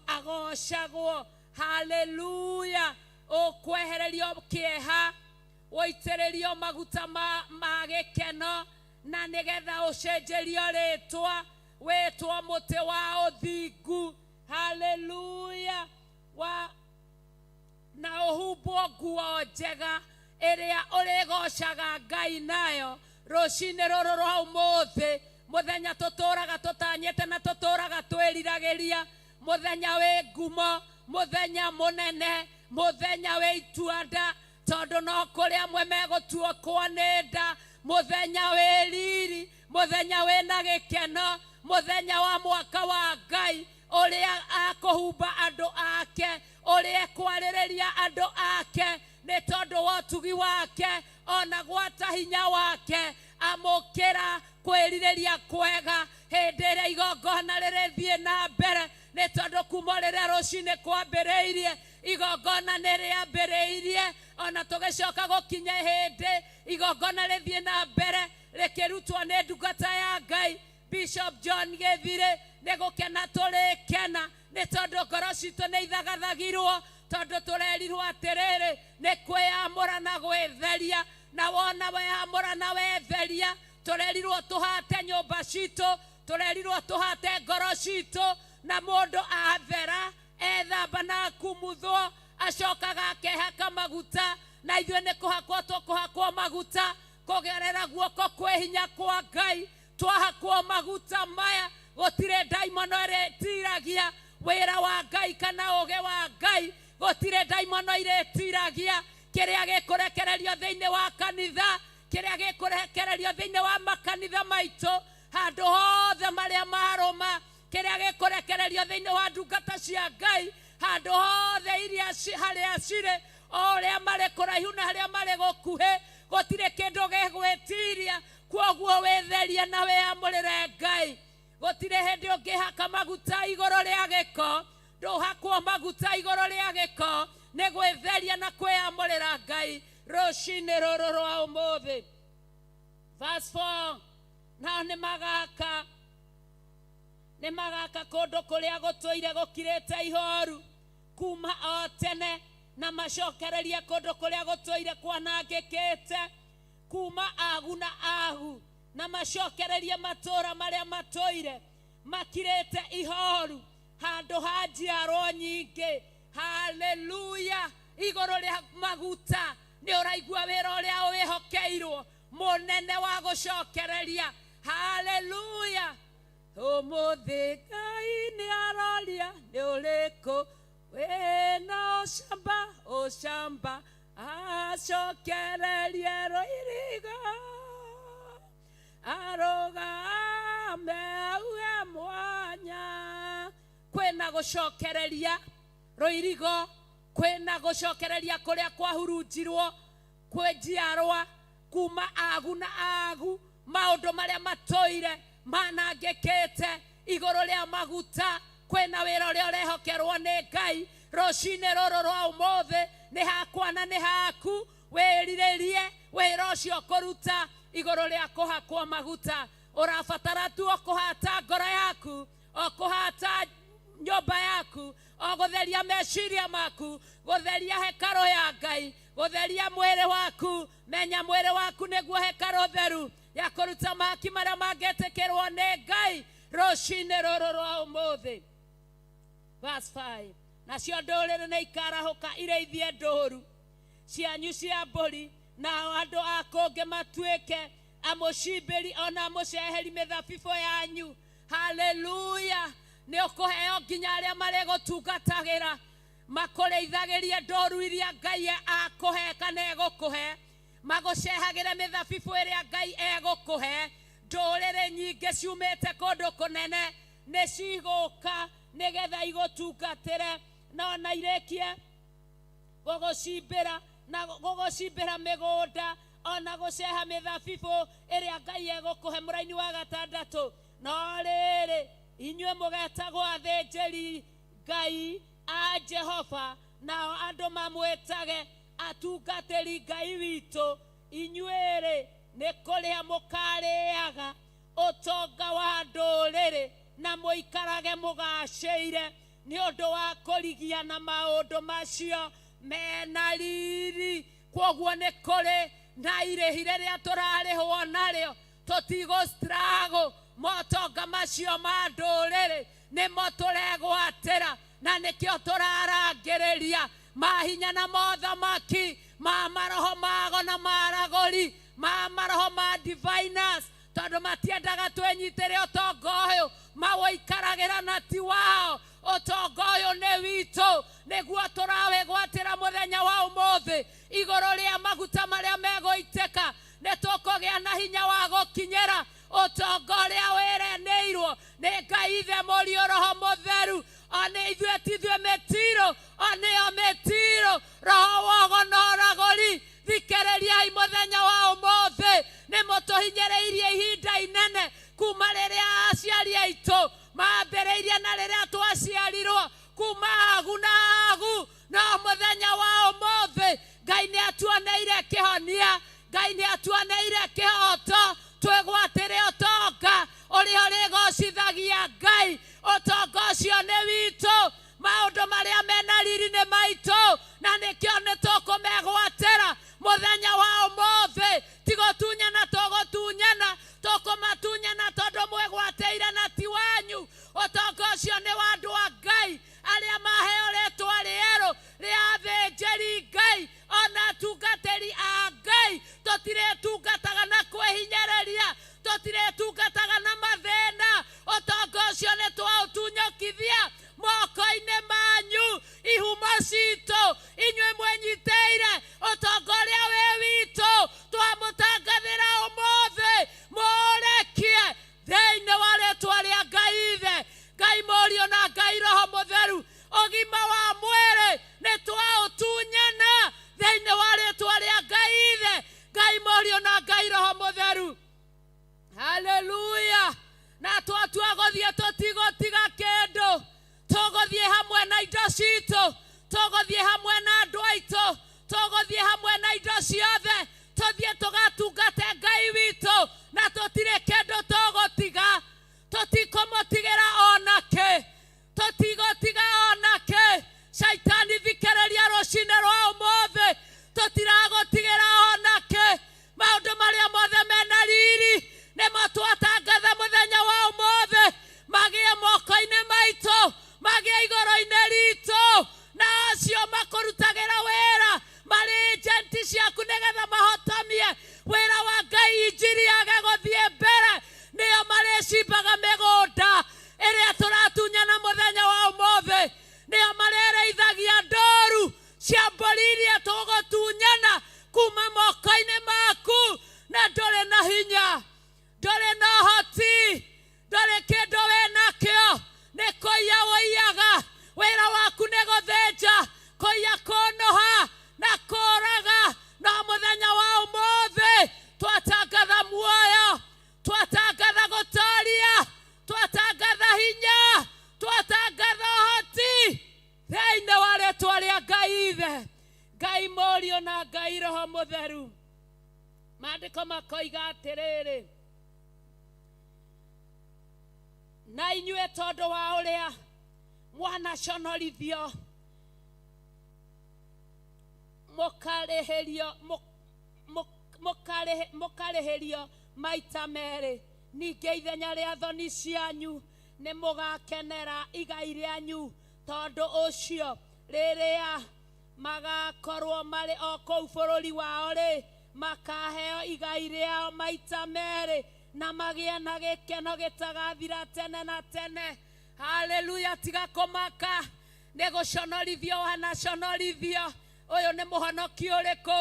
agocagwo. Haleluya. Ũkwehererio kĩeha, ũitĩrĩrio maguta ma gĩkeno, na nĩgetha ũcenjerio rĩtwa, wĩtwo mũtĩ wa ũthingu. Haleluya. Wa na ũhumbwo nguo njega ĩrĩa ũrĩgocaga Ngai nayo rũcinĩ rũrũ rwa ũmũthĩ, mũthenya tũtũraga tũtanyĩte na tũtũraga twĩriragĩria, mũthenya wĩ ngumo, mũthenya mũnene, mũthenya wĩ ituanda, tondũ no kũrĩ amwe megũtuĩkwo nĩ nda, mũthenya wĩ riri, mũthenya wĩna gĩkeno, mũthenya wa mwaka wa Ngai ũrĩa akũhumba andũ ake, ũrĩa ekwarĩrĩria andũ ake, nĩ tondũ wa ũtugi wake ona gwata hinya wake. Amũkĩra kwĩrirĩria kwega hĩndĩ ĩrĩa igongona rĩrĩthiĩ na mbere, nĩ tondũ kuma rĩrĩa rũcinĩ kwambĩrĩirie igongona nĩ rĩambĩrĩirie, ona tũgĩcoka gũkinya hĩndĩ igongona rĩthiĩ na mbere rĩkĩrutwo nĩ ndungata ya Ngai Bishop John Gĩthirĩ. Nĩ gũkena tũrĩkena nĩ tondũ ngoro citũ nĩ ithagathagirwo, tondũ tũrerirwo atĩrĩrĩ nĩ kwĩyamũra na gwĩtheria, na wona weyamũra na wetheria, tũrerirwo tũhate nyũmba citũ, tũrerirwo tũhate ngoro citũ, na mũndũ athera ethamba na akumuthwo acokaga akehaka maguta, na ithuĩ nĩ kũhakwo tũkũhakwo maguta kũgerera guoko kwĩ hinya kwa Ngai. Twahakwo maguta maya gũtirĩ ndaimono ĩrĩtiragia wĩra wa Ngai kana ũgĩ wa Ngai, gũtirĩ ndaimono irĩtiragia kĩrĩa gĩkũrekererio thĩinĩ wa kanitha, kĩrĩa gĩkũrekererio thĩinĩ wa makanitha maitũ handũ hothe marĩa marũma, kĩrĩa gĩkũrekererio thĩinĩ wa ndungata cia Ngai handũ hothe iria harĩa cirĩ, o ũrĩa marĩ kũraihu na harĩa marĩ gũkuhĩ, gũtirĩ kĩndũ gĩgwĩtiria. Kwoguo wĩtherie na wĩamũrĩre Ngai. Gũtirĩ hĩndĩ ũngĩhaka maguta igũrũ rĩa gĩko, ndũhakwo maguta igũrũ rĩa gĩko, nĩ gwĩtheria na kwĩamũrĩra Ngai rũcinĩ rũrũ rwa ũmũthĩ. Verse 4, nao nĩ magaka kũndũ kũrĩa gũtũire gũkirĩte ihoru kuma o tene, na macokererie kũndũ kũrĩa gũtũire kwanangĩkĩte kuma agu na agu, na macokererie matũra marĩa matũire makirĩte ihoru handũ ha njiarwo nyingĩ. Haleluya. Igũrũ rĩa maguta nĩ ũraigua wĩra ũrĩa wĩhokeirwo mũnene wa gũcokereria. Haleluya. Ũmũthĩ Ngai nĩ aroria nĩ ũrĩkũ wĩna ũcamba, ũcamba acokererie rũirigo, arũgame auge mwanya. Kwĩna gũcokereria rũirigo, kwĩna gũcokereria kũrĩa kwahurunjirwo kwĩ njiarwa kuma agu na agu, maũndũ marĩa matũire manangĩkĩte igũrũ rĩa maguta. Kwĩna wĩra ũrĩa ũrehokerwo nĩ Ngai rũcinĩ rũrũ rwa ũmũthĩ, nĩ hakwa na nĩ haku. Wĩrirĩrie wĩra ũcio kũruta igũrũ rĩa kũhakwo maguta. Ũrabatara tu o kũhata ngoro yaku, o kũhata nyũmba yaku, o gũtheria meciria maku, gũtheria hekarũ ya Ngai, gũtheria mwĩrĩ waku. Menya mwĩrĩ waku nĩguo hekarũ theru ya kũruta mahaki marĩa mangĩtĩkĩrwo nĩ Ngai rũcinĩ rũrũ rwa ũmũthĩ. Verse 5, nacio ndũrĩrĩ nĩ ikarahũka irĩithie ndũru cianyu cia mbũri, nao andũ a kũngĩ matuĩke amũcimbĩri ona amũceheri mĩthabibũ yanyu. Haleluya. Nĩ ũkũheo nginya arĩa marĩgũtungatagĩra. Makũrĩithagĩrie ndũru iria Ngai akũhe kana egũkũhe, magũcehagĩre mĩthabibũ ĩrĩa Ngai egũkũhe. Ndũrĩrĩ nyingĩ ciumĩte kũndũ kũnene nĩ cigũka nĩgetha igũtungatĩre, no na irĩkie gũgũcimbĩra na gũgũcimbĩra mĩgũnda ona gũceha mĩthabibũ ĩrĩa Ngai egũkũhe. Mũraini wa gatandatũ, no rĩrĩ inyuĩ mũgetagwo athĩnjĩri Ngai a Jehova, nao andũ mamwĩtage atungatĩri Ngai witũ. Inyuĩ-rĩ nĩ kũrĩa mũkarĩaga ũtonga wa ndũrĩrĩ na mũikarage mũgacĩire nĩ ũndũ wa kũrigia na maũndũ macio mena riri. Kwoguo nĩ kũrĩ na irĩhi rĩrĩa tũrarĩhwo narĩo, tũtigũ struggle motonga macio ma ndũrĩrĩ nĩmo tũregwatĩra, na nĩkĩo tũrarangĩrĩria mahinya na mothamaki ma maroho mago na maragũri ma maroho ma diviners, tondũ matiendaga twĩnyitĩre ũtonga ũyũ mawĩikaragĩra na ti wao. Ũtonga ũyũ nĩ witũ, nĩguo tũrawĩgwatĩra mũthenya wa ũmũthĩ. Igũrũ rĩa maguta marĩa megũitĩka nĩ tũkũgĩa na hinya wa gũkinyĩra ũtonga ũrĩa wĩranĩirwo nĩ Ngai Ithe, Mũriũ, Roho Mũtheru. Ona ithuĩ ti ithuĩ mĩtiro, onĩo mĩtiro, roho wogo na ũragũri. Thikĩrĩriai mũthenya wa ũmũthĩ, nĩ mũtũhinyĩrĩirie ihinda inene kuma rĩrĩa aciari aitũ mambĩrĩirie na rĩrĩa twaciarirwo, kuma agu na agu. No mũthenya wa ũmũthĩ Ngai nĩ atuoneire kĩhonia, Ngai nĩ atuoneire kĩhoto, twĩgwatĩre ũtonga ũrĩa ũrĩgocithagia Ngai. Ũtonga ũcio nĩ witũ, maũndũ marĩa mena riri nĩ maitũ, na nĩkĩo nĩ tũkũmegwatĩra mũthenya wa ũmũthĩ. Ti gũtunyana tũgũtunyana, tũkũmatunyana tondũ mwĩgwatĩire na ti wanyu. Ũtonga ũcio nĩ wa andũ a Ngai arĩa maheo rĩtwa rĩerũ rĩa athĩnjĩri Ngai ona atungatĩri a Ngai. Tũtirĩtungataga na kwĩhinyĩrĩria, tũtirĩtungataga na mathĩna. Ũtonga ũcio nĩ twaũtunyũkithia moko-inĩ manyu, ihumo citũ inyuĩ mwenyitĩire ũtonga ũrĩa wĩ witũ, twamũtangathĩra ũmũthĩ mũrekie thĩinĩ wa rĩtwa rĩa Ngai Ithe, Ngai Mũriũ na Ngai Roho Mũtheru. Ũgima wa mwĩrĩ nĩ twaũtunyana thĩinĩ wa rĩtwa rĩa Ngai Ithe, Ngai Mũriũ na Ngai Roho Mũtheru. Haleluya! Na twatua gũthiĩ tũtigũtiga kĩndũ, tũgũthiĩ hamwe na indo citũ, tũgũthiĩ hamwe na andũ aitũ, tũgũthiĩ hamwe na indo ciothe, tũthiĩ tũgatungate Ngai witũ, na tũtirĩ kĩndũ tũgũtiga. Tũtikũmũtigĩra onakĩ, tũtigũtiga onakĩ. Caitani thikĩrĩria rũcinĩ rwa ũmũthĩ, tũtiragũtigĩra onakĩ. Maũndũ marĩa mothe mena riri nĩmo twatangatha mũthenya wa ũmũthĩ, magĩe moko-inĩ maitũ, magĩe igũrũ-inĩ ritũ, na acio makũrutagĩra wĩra marĩ agenti ciaku nĩgetha mahotomie wĩra wa Ngai, injiri yage gũthiĩ mbere. Nĩo marĩcimbaga mĩgũnda ĩrĩa tũratunyana mũthenya wa ũmũthĩ, nĩo marĩrĩithagia ndũru cia mbũri iria tũgũtunyana kuma moko-inĩ maku. Na ndũrĩ na hinya, ndũrĩ na ũhoti, ndũrĩ kĩndũ wĩ nakĩo, nĩ kũiya wũiyaga. Wĩra waku nĩ gũthĩnja, kũiya, kũnũha na kũraga. No mũthenya wa ũmũthĩ twatangatha muoyo, twatangatha gũtoria, twatangatha hinya, twatangatha ũhoti thĩinĩ wa rĩtwa rĩa Ngai Ithe, Ngai Mũriũ na Ngai Roho Mũtheru. Maandĩko makoiga atĩrĩrĩ, na inyuĩ tondũ wa ũrĩa mwanaconorithio mũkarĩhĩrio maita merĩ, ningĩ ithenya rĩa thoni cianyu nĩ mũgakenera igai rĩanyu. Tondũ ũcio rĩrĩa magakorwo marĩ o kũu bũrũri wao rĩ, makaheo igai rĩao maita merĩ, na magĩe na gĩkeno gĩtagathira tene na tene. Haleluya! Tiga kũmaka. Nĩ gũconorithio wanaconorithio. Ũyũ nĩ mũhonoki ũrĩkũ?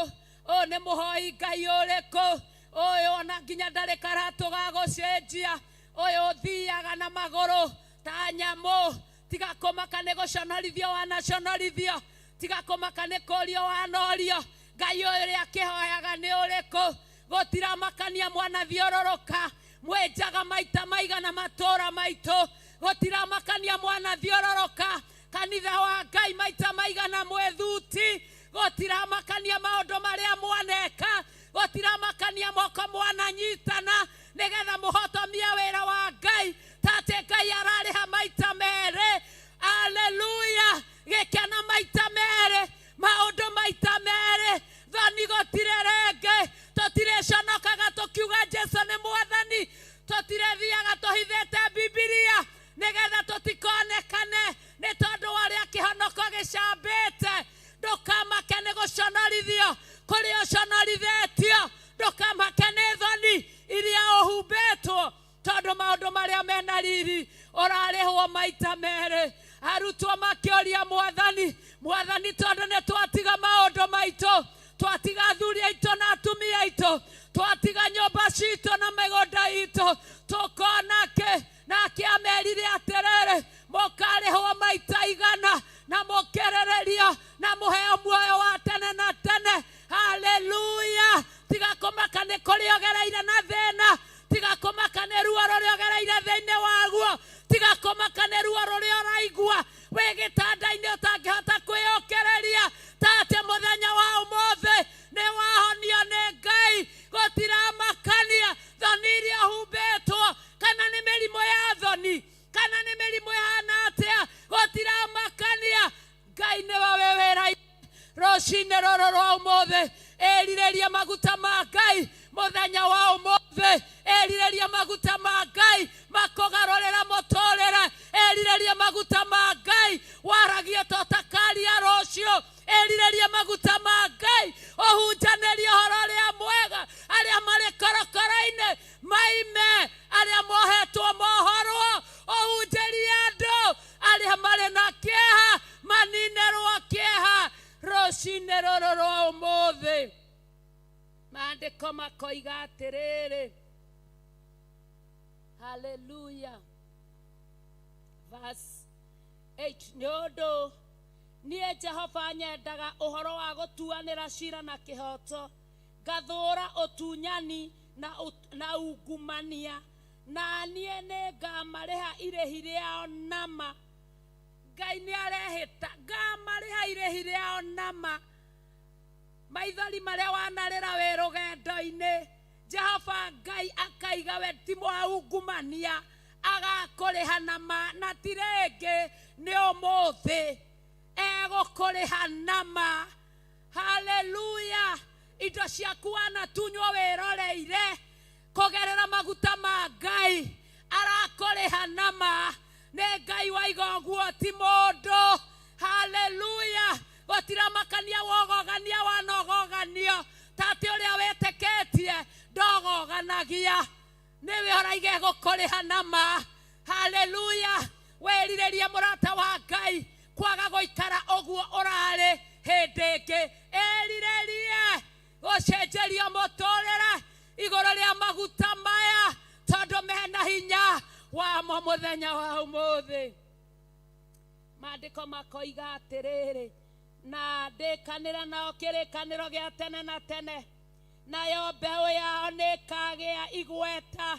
Ũyũ nĩ mũhoi Ngai ũrĩkũ? Ũyũ ona nginya ndarĩ karatũ ga gũcenjia. Ũyũ ũthiaga na magũrũ ta nyamũ. Tiga kũmaka nĩ gũconorithio wanaconorithio. Tiga kũmaka nĩ kũrio wanorio. Ngai ũyũ ũrĩa akĩhoyaga nĩ ũrĩkũ? Gũtiramakania mwanathiũrũrũka mwenjaga maita maigana matũra maitũ. Gũtiramakania mwanathiũrũrũka kanitha wa Ngai maita maigana mwethuti. Gũtiramakania maũndũ marĩa mwaneka. Gũtiramakania moko mwananyitana nĩgetha mũhotomie wĩra wa Ngai. Tate Ngai ararĩha maita merĩ. Haleluya. Gĩkeno maita merĩ, maũndũ maita merĩ. Thoni gũtirĩ rĩngĩ. Tũtirĩconokaga tũkiuga Jesu nĩ mwathani. Tũtirĩthiaga tũhithĩte Bibilia nĩgetha tũtikonekane nĩ tondũ wa ũrĩa kĩhonoko gĩcambĩte. Ndũkamake nĩ gũconorithio kũrĩa ũconorithĩtio. Ndũkamake nĩ thoni iria ũhumbĩtwo, tondũ maũndũ marĩa mena riri ũrarĩhwo maita merĩ. Arutwo makĩũria mwathani, mwathani, tondũ nĩ twatiga maũndũ maitũ, twatiga athuri aitũ na atumia aitũ, twatiga nyũmba citũ na mĩgũnda itũ, tũkona kĩ? Nake amerire atĩrĩrĩ, mũkarĩhwo maita igana na mũkĩrĩrĩrio na mũheo muoyo wa tene na tene. Haleluya. Tiga kũmaka nĩ kũrĩa ũgereire na thĩna. Tiga kũmaka nĩ ruo rũrĩa ũgereire thĩinĩ waguo. Tiga kũmaka nĩ ruo rũrĩa ũraigua wĩ gĩtanda-inĩ ũtangĩhota kwĩyũkĩrĩria. Tate mũthenya wa ũmũthĩ nĩ wahonio nĩ Ngai. Gũtiramakania thoni iria ũhumbĩtwo, kana nĩ mĩrimũ ya thoni, kana nĩ mĩrimũ ĩhana atĩa. Gũtiramakania. Ngai nĩwe wĩ wĩra-inĩ rũcinĩ rũrũ rwa ũmũthĩ. Ĩrirĩria maguta ma Ngai mũthenya wa ũmũthĩ. Ĩrirĩria maguta ma Ngai makũgarũrĩra mũtũrĩre. Ĩrirĩria maguta ma Ngai waragie ta ũtakaria rũciũ. Ĩrirĩria maguta ma Ngai ũhunjanĩrie ũhoro ũrĩa mwega. Arĩa marĩ korokoro-inĩ maime, arĩa mohetwo mohorwo. Ũhunjĩrie andũ arĩa marĩ na kĩeha maninĩrwo kĩeha rũcinĩ rũrũ rwa ũmũthĩ. Maandĩko makoiga atĩrĩrĩ, haleluya, verse 8, nĩ ũndũ niĩ Jehova nyendaga ũhoro wa gũtuanĩra cira na kĩhooto, ngathũũra ũtunyani na ungumania, na niĩ nĩ ngamarĩha irĩhi rĩao nama. Ngai nĩ arehĩta, ngamarĩha irĩhi rĩao nama. Maithori marĩa wanarĩra wĩ rũgendo-inĩ, Jehova Ngai akaiga we ti mwaungumania, agakũrĩha nama, na ti rĩngĩ nĩ ũmũthĩ egũkũrĩha nama. Haleluya. Indo ciaku wanatunywo wĩroreire kũgerera maguta ma Ngai, arakũrĩha nama. Nĩ Ngai waiga ũguo, ti mũndũ. Haleluya. Gũtiramakania wogogania wanogoganio, tate ũrĩa wĩtĩkĩtie ndogoganagia, nĩwe ũraiga egũkũrĩha nama. Haleluya. Wĩrirĩrie mũrata wa Ngai kwaga gũikara ũguo ũrarĩ hĩndĩ ĩngĩ. Ĩrirĩrie gũcenjerio mũtũrĩre igũrũ rĩa maguta maya, tondũ mena hinya wamo mũthenya wa ũmũthĩ. Maandĩko makoiga atĩrĩrĩ, na ndĩkanĩra nao kĩrĩkanĩro gĩa tene na tene, nayo mbeũ yao nĩĩkagĩa igweta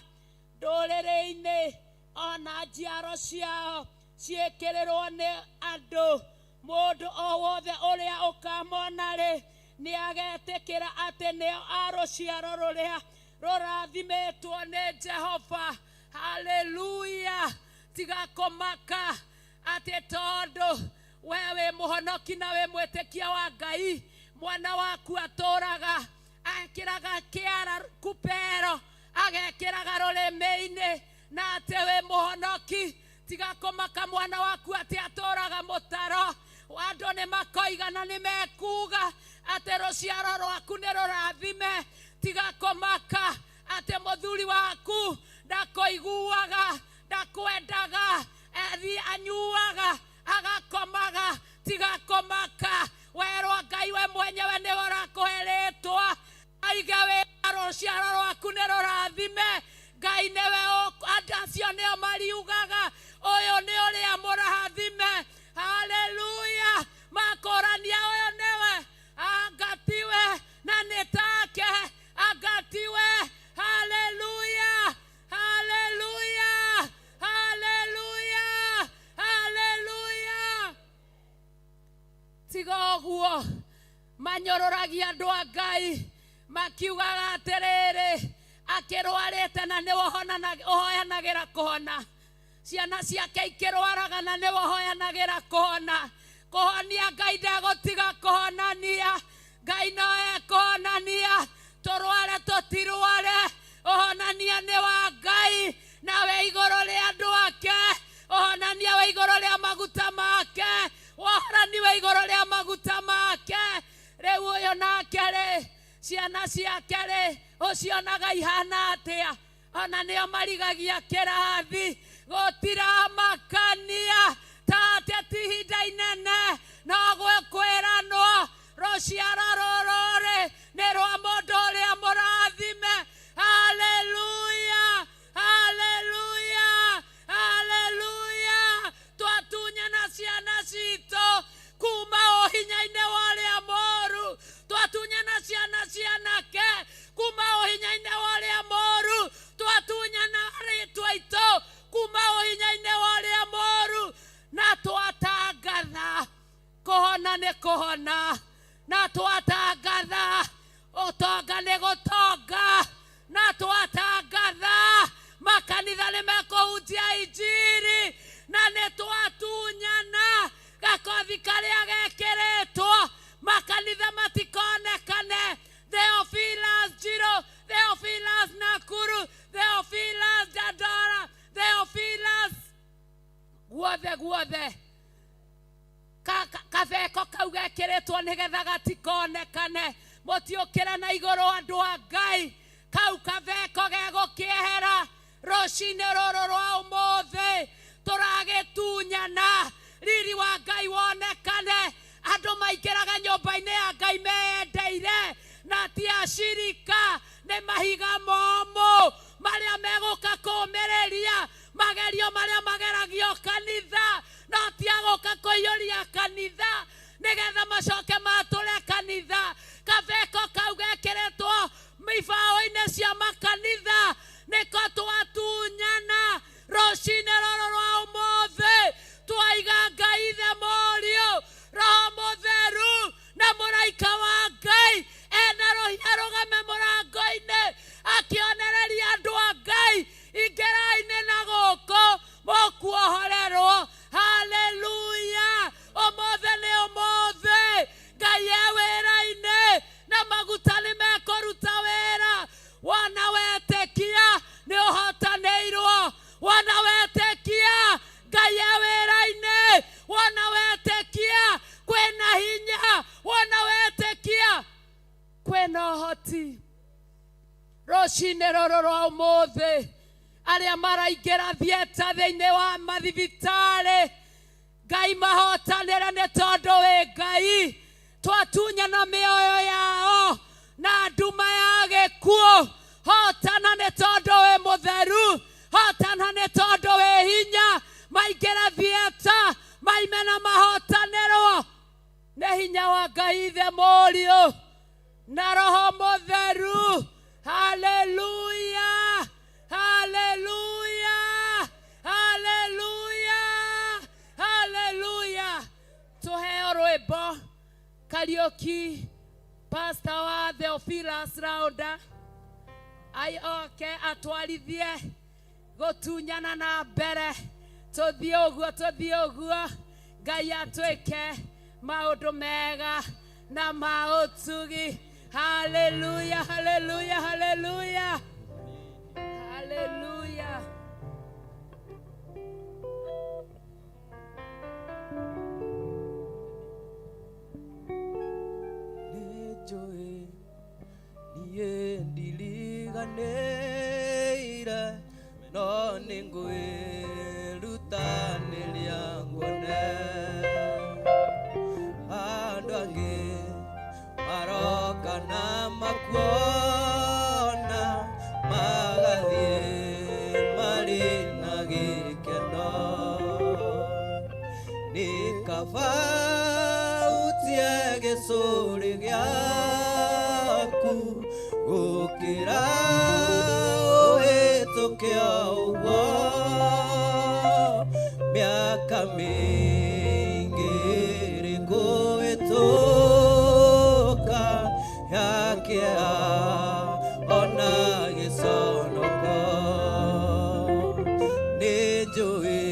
ndũrĩrĩ-inĩ, ona njiaro ciao ciĩkĩrĩrwo nĩ andũ. Mũndũ o wothe ũrĩa ũkamona-rĩ, nĩagetĩkĩra atĩ nĩo a rũciaro rũrĩa rũrathimĩtwo nĩ Jehova. Haleluya. Tiga kũmaka atĩ tondũ we wĩ mũhonoki na wĩ mwĩtĩkia wa Ngai, mwana waku atũraga ekĩraga kĩara kupero, agekĩraga rũrĩmĩ-inĩ, na atĩ wĩ mũhonoki. Tiga kũmaka mwana waku atĩ atũraga mũtaro. Andũ nĩ makoiga na nĩ mekuga atĩ rũciaro rwaku nĩ rũrathime. Tiga kũmaka atĩ mũthuri waku ndakũiguaga, ndakwendaga, athiĩ anyuaga, agakomaga. ũrarwaraga tiga kũmaka werwo Ngai we mwenyewe nĩwe ũrakũhe rĩtwa aige wĩra rũciaro rwaku nĩ rũrathime Ngai nĩwe andũ acio nĩo mariugaga ũyũ nĩ ũrĩa mũrathime haleluya makũrania ũyũ nĩwe angatiwe na nĩ take angatiwe haleluya haleluya haleluya haleluya tiga ũguo manyũrũragia andũ a Ngai makiugaga atĩrĩrĩ akĩrwarĩte na nĩwe ũhoyanagĩra kũhona ciana ciake ikĩrwaraga na nĩwe ũhoyanagĩra kũhona kũhonia Ngai ndegũtiga kũhonania Ngai no ekũhonania tũrware tũtirware ũhonania nĩ wa Ngai nawe igũrũ rĩa andũ ake ũhonania wĩ igũrũ rĩa maguta make wohorani wĩ igũrũ rĩa maguta make rĩu ũyũ nake rĩ ciana ciake rĩ ũcionaga ihana atĩa ona nĩo marigagia kĩrathi gũtiramakania tate ti ihinda inene no gwĩkwĩranwo rũciaro rũrũ rĩ nĩ rwa mũndũ ũrĩa mũrathime haleluya haleluya haleluya twatunyana ciana citũ kuma ũhinya-inĩ wa ũrĩa mũũru twatunyana ciana cianake kuma ũhinya-inĩ wa ũrĩa mũũru twatunyana arĩtũ aitũ kuma ũhinya-inĩ wa ũrĩa mũũru na twatangatha kũhona nĩ kũhona na twatangatha ũtonga nĩ gũtonga na twatangatha makanitha nĩ mekũhunjia injiri na nĩ twatunyana gakothi karĩa gekĩrĩtwo makanitha matikonekane Theophilus Njiro Theophilus Nakuru Theophilus Dandora Theophilus guothe guothe kabeko kau gekĩrĩtwo nĩgetha gatikonekane mũtiũkĩre na igũrũ andũ a Ngai kau kabeko gegũkĩehera rũcinĩ rũrũ rwa ũmũthĩ tũragĩtunyana riri wa Ngai wonekane andũ maingĩraga nyũmba-inĩ ya Ngai meyendeire na ti acirika nĩ mahiga momũ marĩa megũka kũũmĩrĩria magerio marĩa mageragio kanitha no ti agũka kũiyũria kanitha nĩgetha macoke matũre kanitha kabeko kau gekĩrĩtwo ibaũ-inĩ cia makanitha nĩko twatunyana rũcinĩ rũrũ rwa ũmũthĩ twaiga Ngai Ithe Mũriũ Roho Mũtheru na mũraika wa Ngai ena rũhinya rũgame mũrango-inĩ akĩonereria andũ a Ngai ingĩra-inĩ na gũkũ mũkuohorerwo haleluya ũmũthĩ nĩ ũmũthĩ Ngai e wĩra-inĩ na maguta nĩ mekũruta wĩra wona wetĩkia nĩ ũhotanĩirwo wona wetĩkia Ngai e wĩra-inĩ wona wetĩkia kwĩna hinya wona wetĩkia kwĩna ũhoti rũcinĩ rũrũ rwa ũmũthĩ arĩa maraingĩra thieta thĩinĩ wa mathibitarĩ Ngai mahotanĩre nĩ tondũ wĩ Ngai twatunyana mĩoyo yao na nduma ya gĩkuũ hotana nĩ tondũ wĩ mũtheru hotana nĩ tondũ wĩ hinya maingĩre thieta maime na mahotanĩrwo nĩ hinya wa Ngai Ithe Mũriũ na Roho Mũtheru haleluya haleluya haleluya haleluya tũheo rwĩmbo Kariũki pastor wa Theophilus Raunda oke atwarithie gũtunyana na mbere tũthiĩ ũguo tũthiĩ ũguo Ngai atwĩke maũndũ mega na ma ũtugi haleluya haleluya haleluya haleluya Nĩnjũĩ niĩ ndiriganĩire no nĩngwĩrutanĩria nguone. gĩcũrĩ gĩaku gũkĩra ũhĩtũke ũguo mĩaka mĩingĩ ĩrĩ kũhĩtũka ya kĩeha ona gĩconoko nĩ njũĩ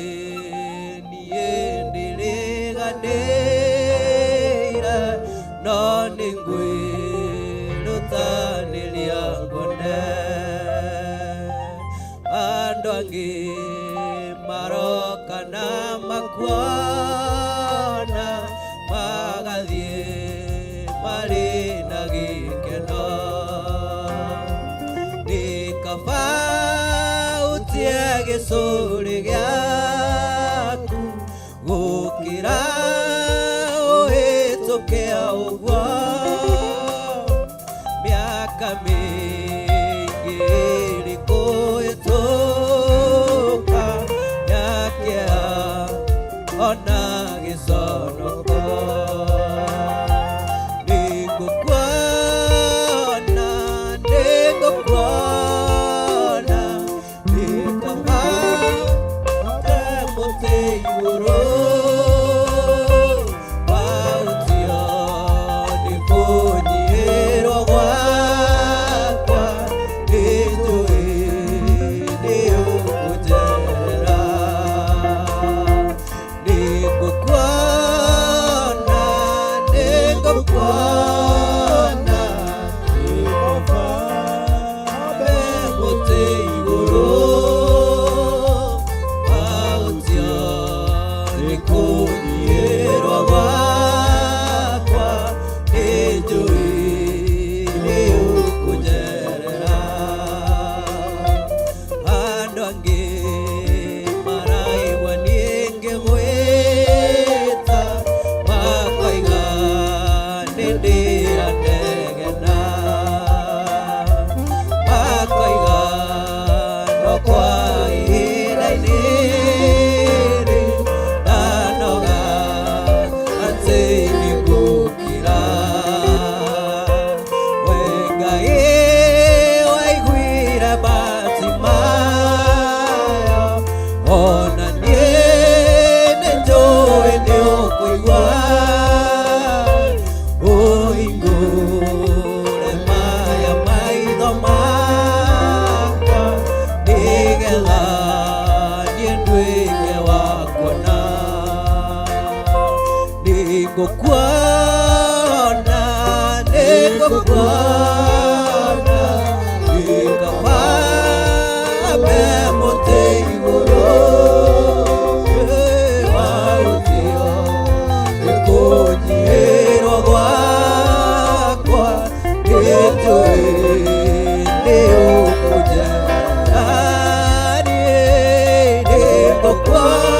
niĩ ndĩrĩganĩire no nĩ ngwĩrutanĩria ngone andũ angĩ maroka na makuona magathiĩ marĩ na gĩkeno nĩ kaba ũtie gĩcũrĩ gĩaku gũkĩra ũhĩtũke ũguo mĩaka mĩingĩ ĩrĩ kũhĩtũka ya kĩeha ona gĩconoko nĩngũkuona nĩngũkuona nĩ kaba te mũtĩ igũrũ waũtio nĩ kũnyihĩrwo gwakwa nĩnjũĩ nĩũkũnjerera nĩngũkuona nĩngũkuona nĩ mũtĩ igũrũ waũtio nĩ kũnyihĩrwo gwakwa nĩnjũĩ nĩũkũnjerera andũ angĩ maraigua niĩ ngĩgwĩta makoiga nĩ ndĩranegena makoiga no kwa ihinda inini ndanoga atĩ nĩngũkira we Ngai waiguire Bartimayo ona niĩ nĩnjũĩ nĩũkũigua ũhingũre maya maitho makwa nĩgetha niĩ nduĩke wa kuona nĩngũkuona nĩngũkuona nĩ kaba me mũtĩ igũrũ waũtio nĩ kũnyihĩrwo gwakwa nĩnjũĩ nĩũkũnjera niĩ nĩngũkuona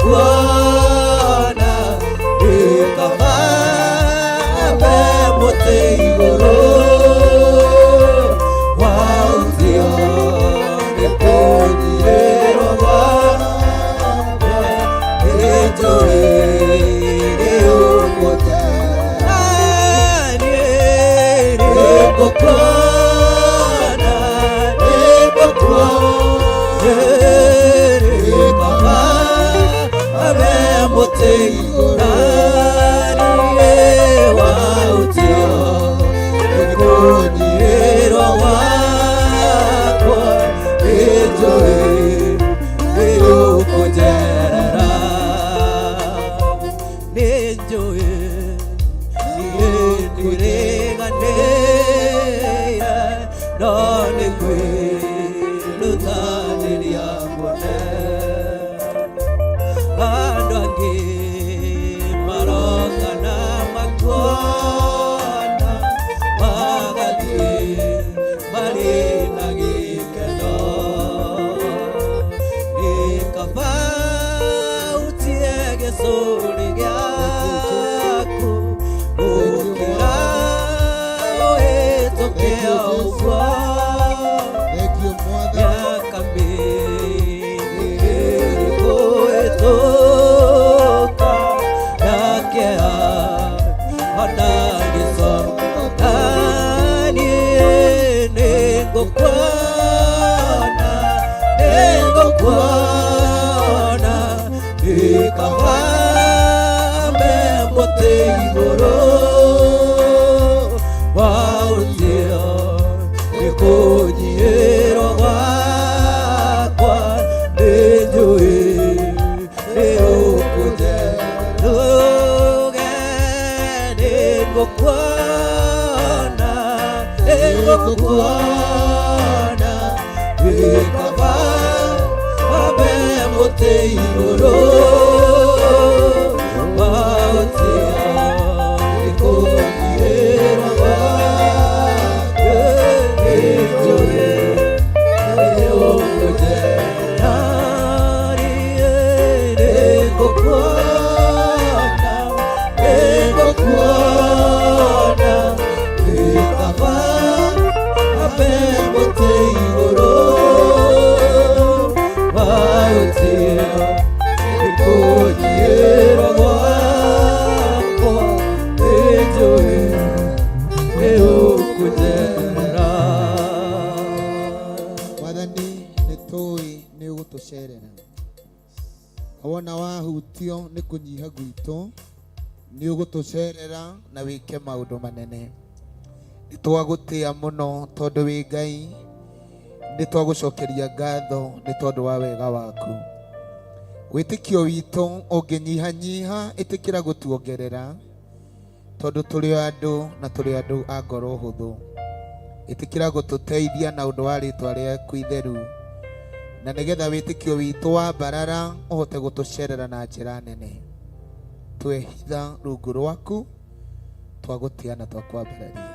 nĩngũkuona nĩ kaba me mũtĩ igũrũ waũtio nĩ kũnyihĩrwo gwakwa nĩnjũĩ nĩũkũnjera niĩ nĩngũkuona nĩngũkuona nĩ kaba me mũtĩ igũrũ niĩ waũtio nĩ kũnyihĩrwo gwakwa nĩnjũĩ nĩũkũnjerera nĩnjũĩ niĩ nĩrĩganĩire no nĩngwĩrutanĩria nguone andũ angĩ maroka na makuona magathiĩ marĩ na gĩkeno nĩ kaba ũtie gĩcũrĩ gĩaku gũkĩra ũhĩtũke ũguo Thank you, Mother. miaka mĩingĩ kũhĩtũka na kĩeha Kũnyiĩrwo gwakwa nĩ njũĩ nĩ ũkũnjerũge nĩ ngũkuona nĩ ngũkuona wĩ kaba ambe mũtĩ igũrũ waũtĩa nĩ kũnyiĩrwo gwakwa nĩ njũĩ Ukujera. Mwathani nĩ tũĩ nĩ ũgũtũcerera wona wahutio nĩ kũnyiha gwitũ nĩ ũgũtũcerera na wĩke maũndũ manene. Nĩ twagũtĩa mũno tondũ wĩ Ngai, nĩ twagũcokeria ngatho nĩ tondũ wa wega waku. Wĩtĩkio witũ ũngĩnyihanyiha ĩtĩkĩra gũtuongerera tondũ tũrĩ o andũ na tũrĩ andũ a ngoro hũthũ. Ĩtĩkĩra gũtũteithia na ũndũ wa rĩtwa rĩaku itheru na nĩgetha wĩtĩkio witũ wa mbarara ũhote gũtũcerera na njĩra nene. Twehitha rungu rwaku twagũtĩa na twakwambararia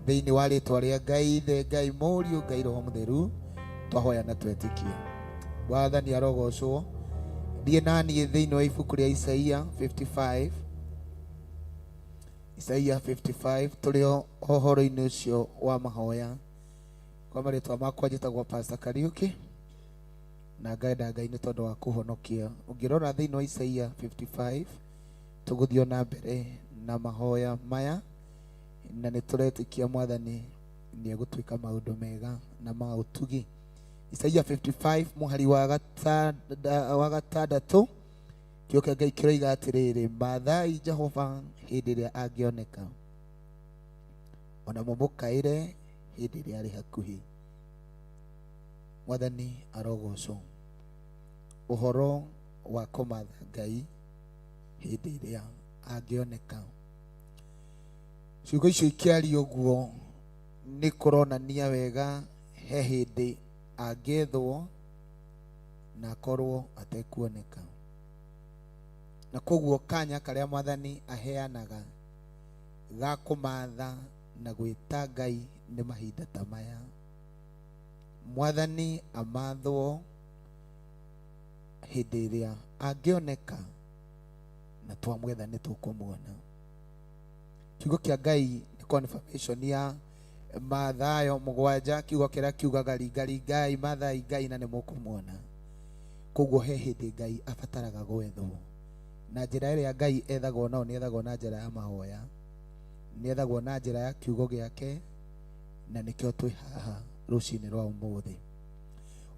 thĩinĩ wa rĩtwa rĩa Ngai Ithe, Ngai Mũriũ, Ngai Roho Mũtheru, twahoya na twetĩkia. Wathani arogocwo. Thiĩ naniĩ thĩinĩ wa ibuku rĩa Isaia 55, Isaia 55, tũrĩ o ũhoro-inĩ ũcio wa mahoya. Kwa marĩtwa makwa njĩtagwo Pastor Kariuki na ngenda Ngai nĩ tondũ wa kũhonokia. Ũngĩrora thĩinĩ wa Isaia 55 tũgũthiĩ na mbere na mahoya maya na nĩ tũretĩkia Mwathani nĩ egũtuĩka maũndũ mega na ma ũtugi. Isaia 55 mũhari wa gatandatũ kĩo kĩa Ngai kĩroiga atĩrĩrĩ, mathai Jehova hĩndĩ ĩrĩa angĩoneka, ona mũmũkaĩre hĩndĩ ĩrĩa arĩ hakuhĩ. Mwathani arogocwo. Ũhoro wa kũmatha Ngai hĩndĩ ĩrĩa angĩoneka. Ciugo icio ikĩario ũguo nĩ kũronania wega he hĩndĩ angĩethwo na akorwo atekuoneka. Na koguo kanya karĩa Mwathani aheanaga ga kũmatha na gwĩta Ngai nĩ mahinda ta maya. Mwathani amathwo hĩndĩ ĩrĩa angĩoneka na twamwetha nĩ tũkũmuona. Kiugo kĩa Ngai nĩ confirmation ya Mathayo 7, kiugo kĩrĩa kiugaga ringaringai mathai Ngai na nĩ mũkũmuona. Koguo he hĩndĩ Ngai abataraga gwethwo, na njĩra ĩrĩa Ngai ethagwo nao nĩ ethagwo na njĩra ya mahoya, nĩ ethagwo na njĩra ya kiugo gĩake, na nĩkĩo twĩ haha rũcinĩ rwa ũmũthĩ.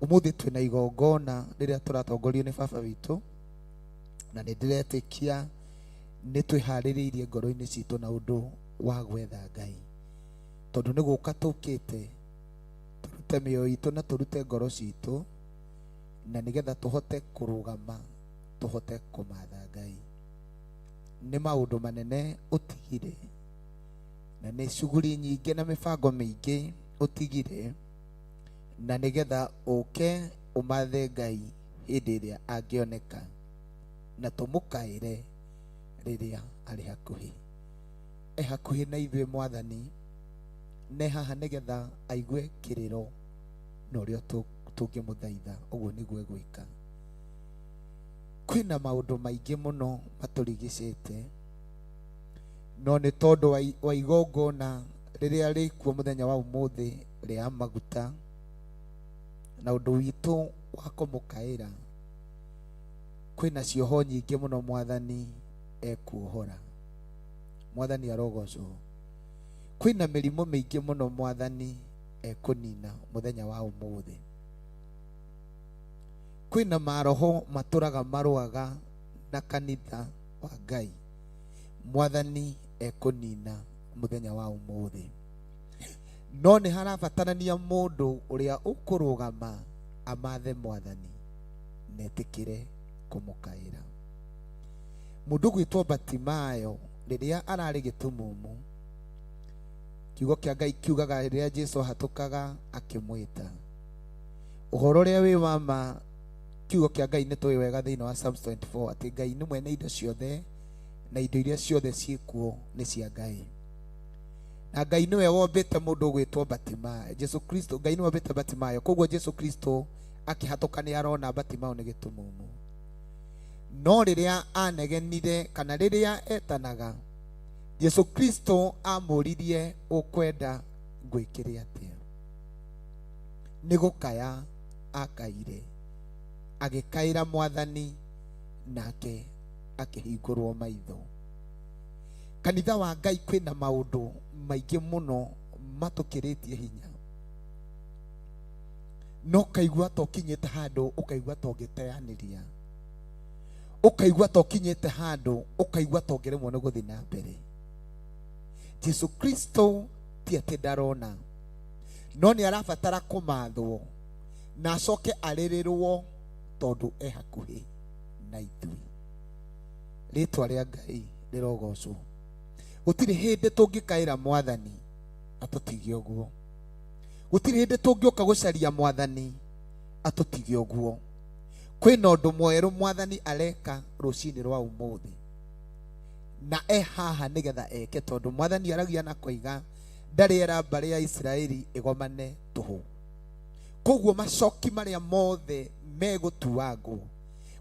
Ũmũthĩ twĩna igongona rĩrĩa tũratongorio nĩ baba witũ, na nĩ ndĩretĩkia nĩ twĩharĩrĩirie ngoro-inĩ citũ na ũndũ wa gwetha Ngai, tondũ nĩ gũka tũkĩte tũrute mĩoyo itũ na tũrute ngoro citũ, na nĩgetha tũhote kũrũgama tũhote kũmatha Ngai. Nĩ maũndũ manene ũtigire, na nĩ cuguri nyingĩ na mĩbango mĩingĩ ũtigire, na nĩgetha ũke ũmathe Ngai hĩndĩ ĩrĩa angĩoneka, na tũmũkaĩre rĩrĩa arĩ hakuhĩ. E hakuhĩ na ithuĩ Mwathani, ne haha nĩgetha aigue kĩrĩro na ũrĩa tũngĩmũthaitha, ũguo nĩguo egwĩka. Kwĩna maũndũ maingĩ mũno matũrigicĩte, no nĩ tondũ wa igongona rĩrĩa rĩkuo mũthenya wa ũmũthĩ rĩa maguta na ũndũ witũ wa kũmũkaĩra, kwĩna cioho nyingĩ mũno Mwathani ekuohora. Mwathani arogocwo. Kwĩna mĩrimũ mĩingĩ mũno Mwathani ekũnina mũthenya wa ũmũthĩ. Kwĩna maroho matũraga marũaga na kanitha wa Ngai, Mwathani ekũnina mũthenya wa ũmũthĩ. No nĩ harabatarania mũndũ ũrĩa ũkũrũgama amathe mwathani na etĩkĩre kũmũkaĩra. Mũndũ gwĩtwo Batimayo rĩrĩa ararĩ gĩtumumu, kiugo kĩa Ngai kiugaga rĩrĩa Jesu ahatũkaga akĩmwĩta. Ũhoro ũrĩa wĩ wa ma, kiugo kĩa Ngai nĩ tũĩ wega thĩinĩ wa Psalms 24 atĩ Ngai nĩ mwene indo ciothe na indo iria ciothe ciĩkuo nĩ cia Ngai. Na Ngai nĩwe wombĩte mũndũ ũgwĩtwo Batimayo. Jesu Kristo, Ngai nĩwe wombĩte Batimayo. Koguo Jesu Kristo akĩhatũka nĩ arona Batimayo nĩ gĩtumumu. No rĩrĩa anegenire kana rĩrĩa etanaga, Jesu Kristo amũririe ũkwenda ngwĩkĩre atĩa? Nĩ gũkaya akaire, agĩkaĩra mwathani nake akĩhingũrwo maitho. Kanitha wa Ngai kwĩna maũndũ maingĩ mũno matũkĩrĩtie hinya, no ũkaigua ta ũkinyĩte handũ ũkaigua ta ũngĩteanĩria, ũkaigua ta ũkinyĩte handũ ũkaigua ta ũngĩremwo nĩ gũthiĩ na mbere. Jesu Kristo ti atĩ ndarona, no nĩ arabatara kũmathwo na acoke arĩrĩrwo tondũ e hakuhĩ na ithuĩ. Rĩtwa rĩa Ngai rĩrogocwo. Gũtirĩ hĩndĩ tũngĩkaĩra mwathani atũtige ũguo. Gũtirĩ hĩndĩ tũngĩũka gũcaria mwathani atũtige ũguo. Kwĩna ũndũ mwerũ mwathani areka rũcinĩ rwa ũmũthĩ, na e haha nĩgetha eke, tondũ mwathani aragia na koiga ndarĩ era mbarĩ ya Isiraeli ĩgomane tũhũ. Koguo macoki marĩa mothe megũtuangwo,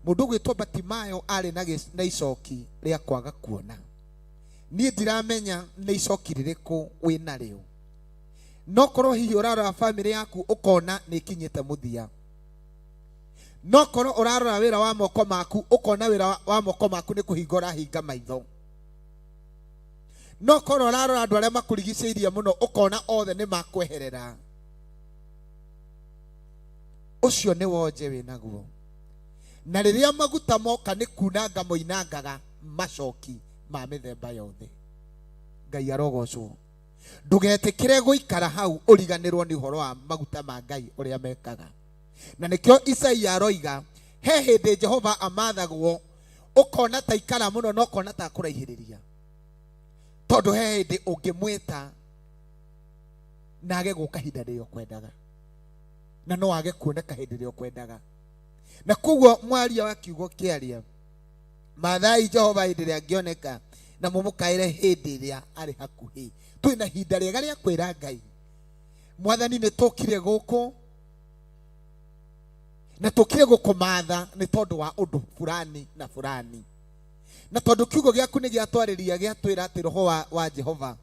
mũndũ ũgwĩtwo Batimayo arĩ na icoki rĩa kwaga kuona. Niĩ ndiramenya nĩ icoki rĩrĩkũ wĩ narĩo, no korwo hihi ũrarora bamĩrĩ yaku ũkona nĩ ĩkinyĩte mũthia, no korwo ũrarora wĩra wa moko maku ũkona wĩra wa moko maku nĩ kũhinga ũrahinga maitho, no korwo ũrarora andũ arĩa makũrigicĩirie mũno ũkona othe nĩ makweherera, ũcio nĩ wonje wĩ naguo. Na rĩrĩa maguta moka nĩ kunanga moinangaga macoki ma mĩthemba yothe. Ngai arogocwo. Ndũgetĩkĩre gũikara hau ũriganĩrwo nĩ ũhoro wa maguta ma Ngai ũrĩa mekaga. Na nĩkĩo Isaia aroiga he hĩndĩ Jehova amathagwo ũkona ta ikara mũno na ũkona ta akũraihĩrĩria, tondũ he hĩndĩ ũngĩmwĩta na age gũka ihinda rĩrĩa ũkwendaga, na no age kuoneka hĩndĩ ĩrĩa ũkwendaga. Na koguo mwaria wa kiugo kĩaria, mathai Jehova hĩndĩ ĩrĩa angĩoneka na mũmũkaĩre hĩndĩ ĩrĩa arĩ hakuhĩ. Twĩna ihinda rĩega rĩa kwĩra Ngai, mwathani nĩ tũkire gũkũ na tũkire gũkũmatha nĩ tondũ wa ũndũ fulani na fulani, na tondũ kiugo gĩaku nĩ gĩatwarĩria gĩatwĩra atĩ roho wa Jehova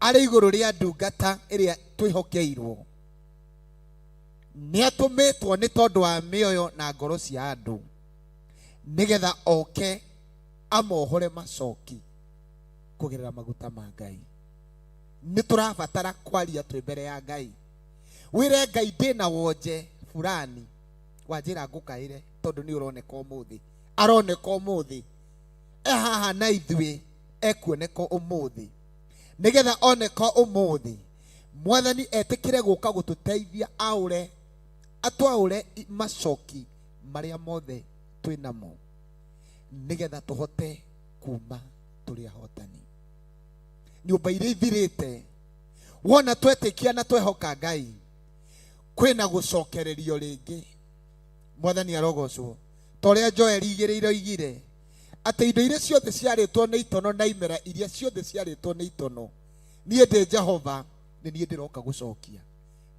arĩ igũrũ rĩa ndungata ĩrĩa twĩhokeirwo, nĩ atũmĩtwo nĩ tondũ wa mĩoyo na ngoro cia andũ, nĩgetha oke amohore macoki kũgerera maguta ma Ngai. Nĩ tũrabatara kwaria twĩ mbere ya Ngai. Wĩre Ngai ndĩna wonje fulani, wanjĩra ngũkaĩre tondũ nĩ ũroneka ũmũthĩ, aroneka ũmũthĩ, e haha na ithuĩ, ekuoneka ũmũthĩ, nĩgetha oneka ũmũthĩ mwathani etĩkĩre gũka gũtũteithia aũre, atwaũre macoki marĩa mothe twĩ namo, nĩgetha tũhote kuma tũrĩ ahotani. Nyũmba iria ithirĩte wona twetĩkia na twehoka Ngai, kwĩna gũcokererio rĩngĩ. Mwathani arogocwo. Ta ũrĩa Joel igĩrĩire oigire atĩ indo iria ciothe ciarĩtwo nĩ itono na imera iria ciothe ciarĩtwo nĩ itono, niĩ ndĩ Jehova, nĩ niĩ ndĩroka gũcokia.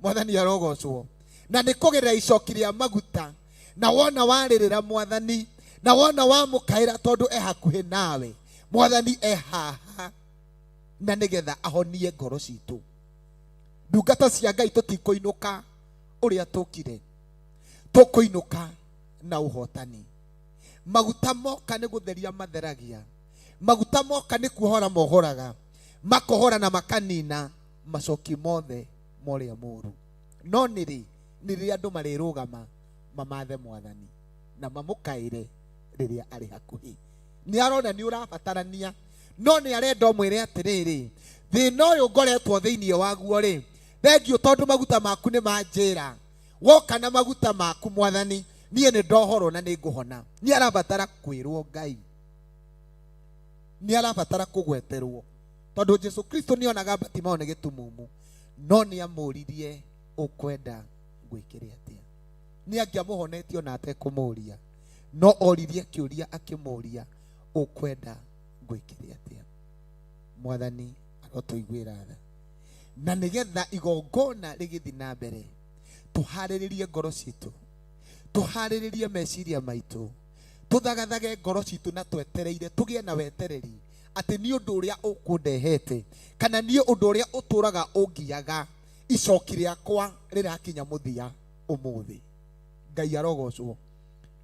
Mwathani arogocwo. Na nĩ kũgerera icoki rĩa maguta, na wona warĩrĩra mwathani, na wona wamũkaĩra tondũ e hakuhĩ nawe, mwathani e haha na nĩgetha ahonie ngoro citũ. Ndungata cia Ngai tũtikũinũka ũrĩa tũkire, tũkũinũka na ũhotani. Maguta moka nĩ gũtheria matheragia, maguta moka nĩ kuohora mohoraga, makohora na makanina macoki mothe morĩa mũru. No nĩrĩ, nĩ rĩrĩa andũ marĩrũgama mamathe mwathani na mamũkaĩre rĩrĩa arĩ hakuhĩ. Nĩ arona nĩ ũrabatarania, no nĩ arenda ũmwĩre atĩrĩrĩ, thĩna ũyũ ngoretwo thĩinĩ waguo rĩ, Thengiũ tondũ maguta maku nĩ manjĩra. Woka na maguta maku mwathani, niĩ nĩ ndohorwo na nĩ ngũhona. Nĩ arabatara kwĩrwo Ngai, nĩ arabatara kũgweterwo, tondũ Jesu Kristo nĩ onaga Bartimayo nĩ gĩtumumu, no nĩ amũririe ũkwenda ngwĩkĩre atĩa. Nĩ angĩamũhonetie ona atekũmũria, no oririe kĩũria akĩmũria ũkwenda ngwĩkĩre atĩa. Mwathani arotũiguĩra tha, na nĩgetha igongona rĩgĩthiĩ na mbere tũharĩrĩrie ngoro citũ, tũharĩrĩrie meciria maitũ, tũthagathage ngoro citũ na twetereire, tũgĩe na wetereri atĩ nĩ ũndũ ũrĩa ũkũndehete kana nĩ ũndũ ũrĩa ũtũraga ũngiaga, icoki rĩakwa rĩrakinya mũthia ũmũthĩ. Ngai arogocwo.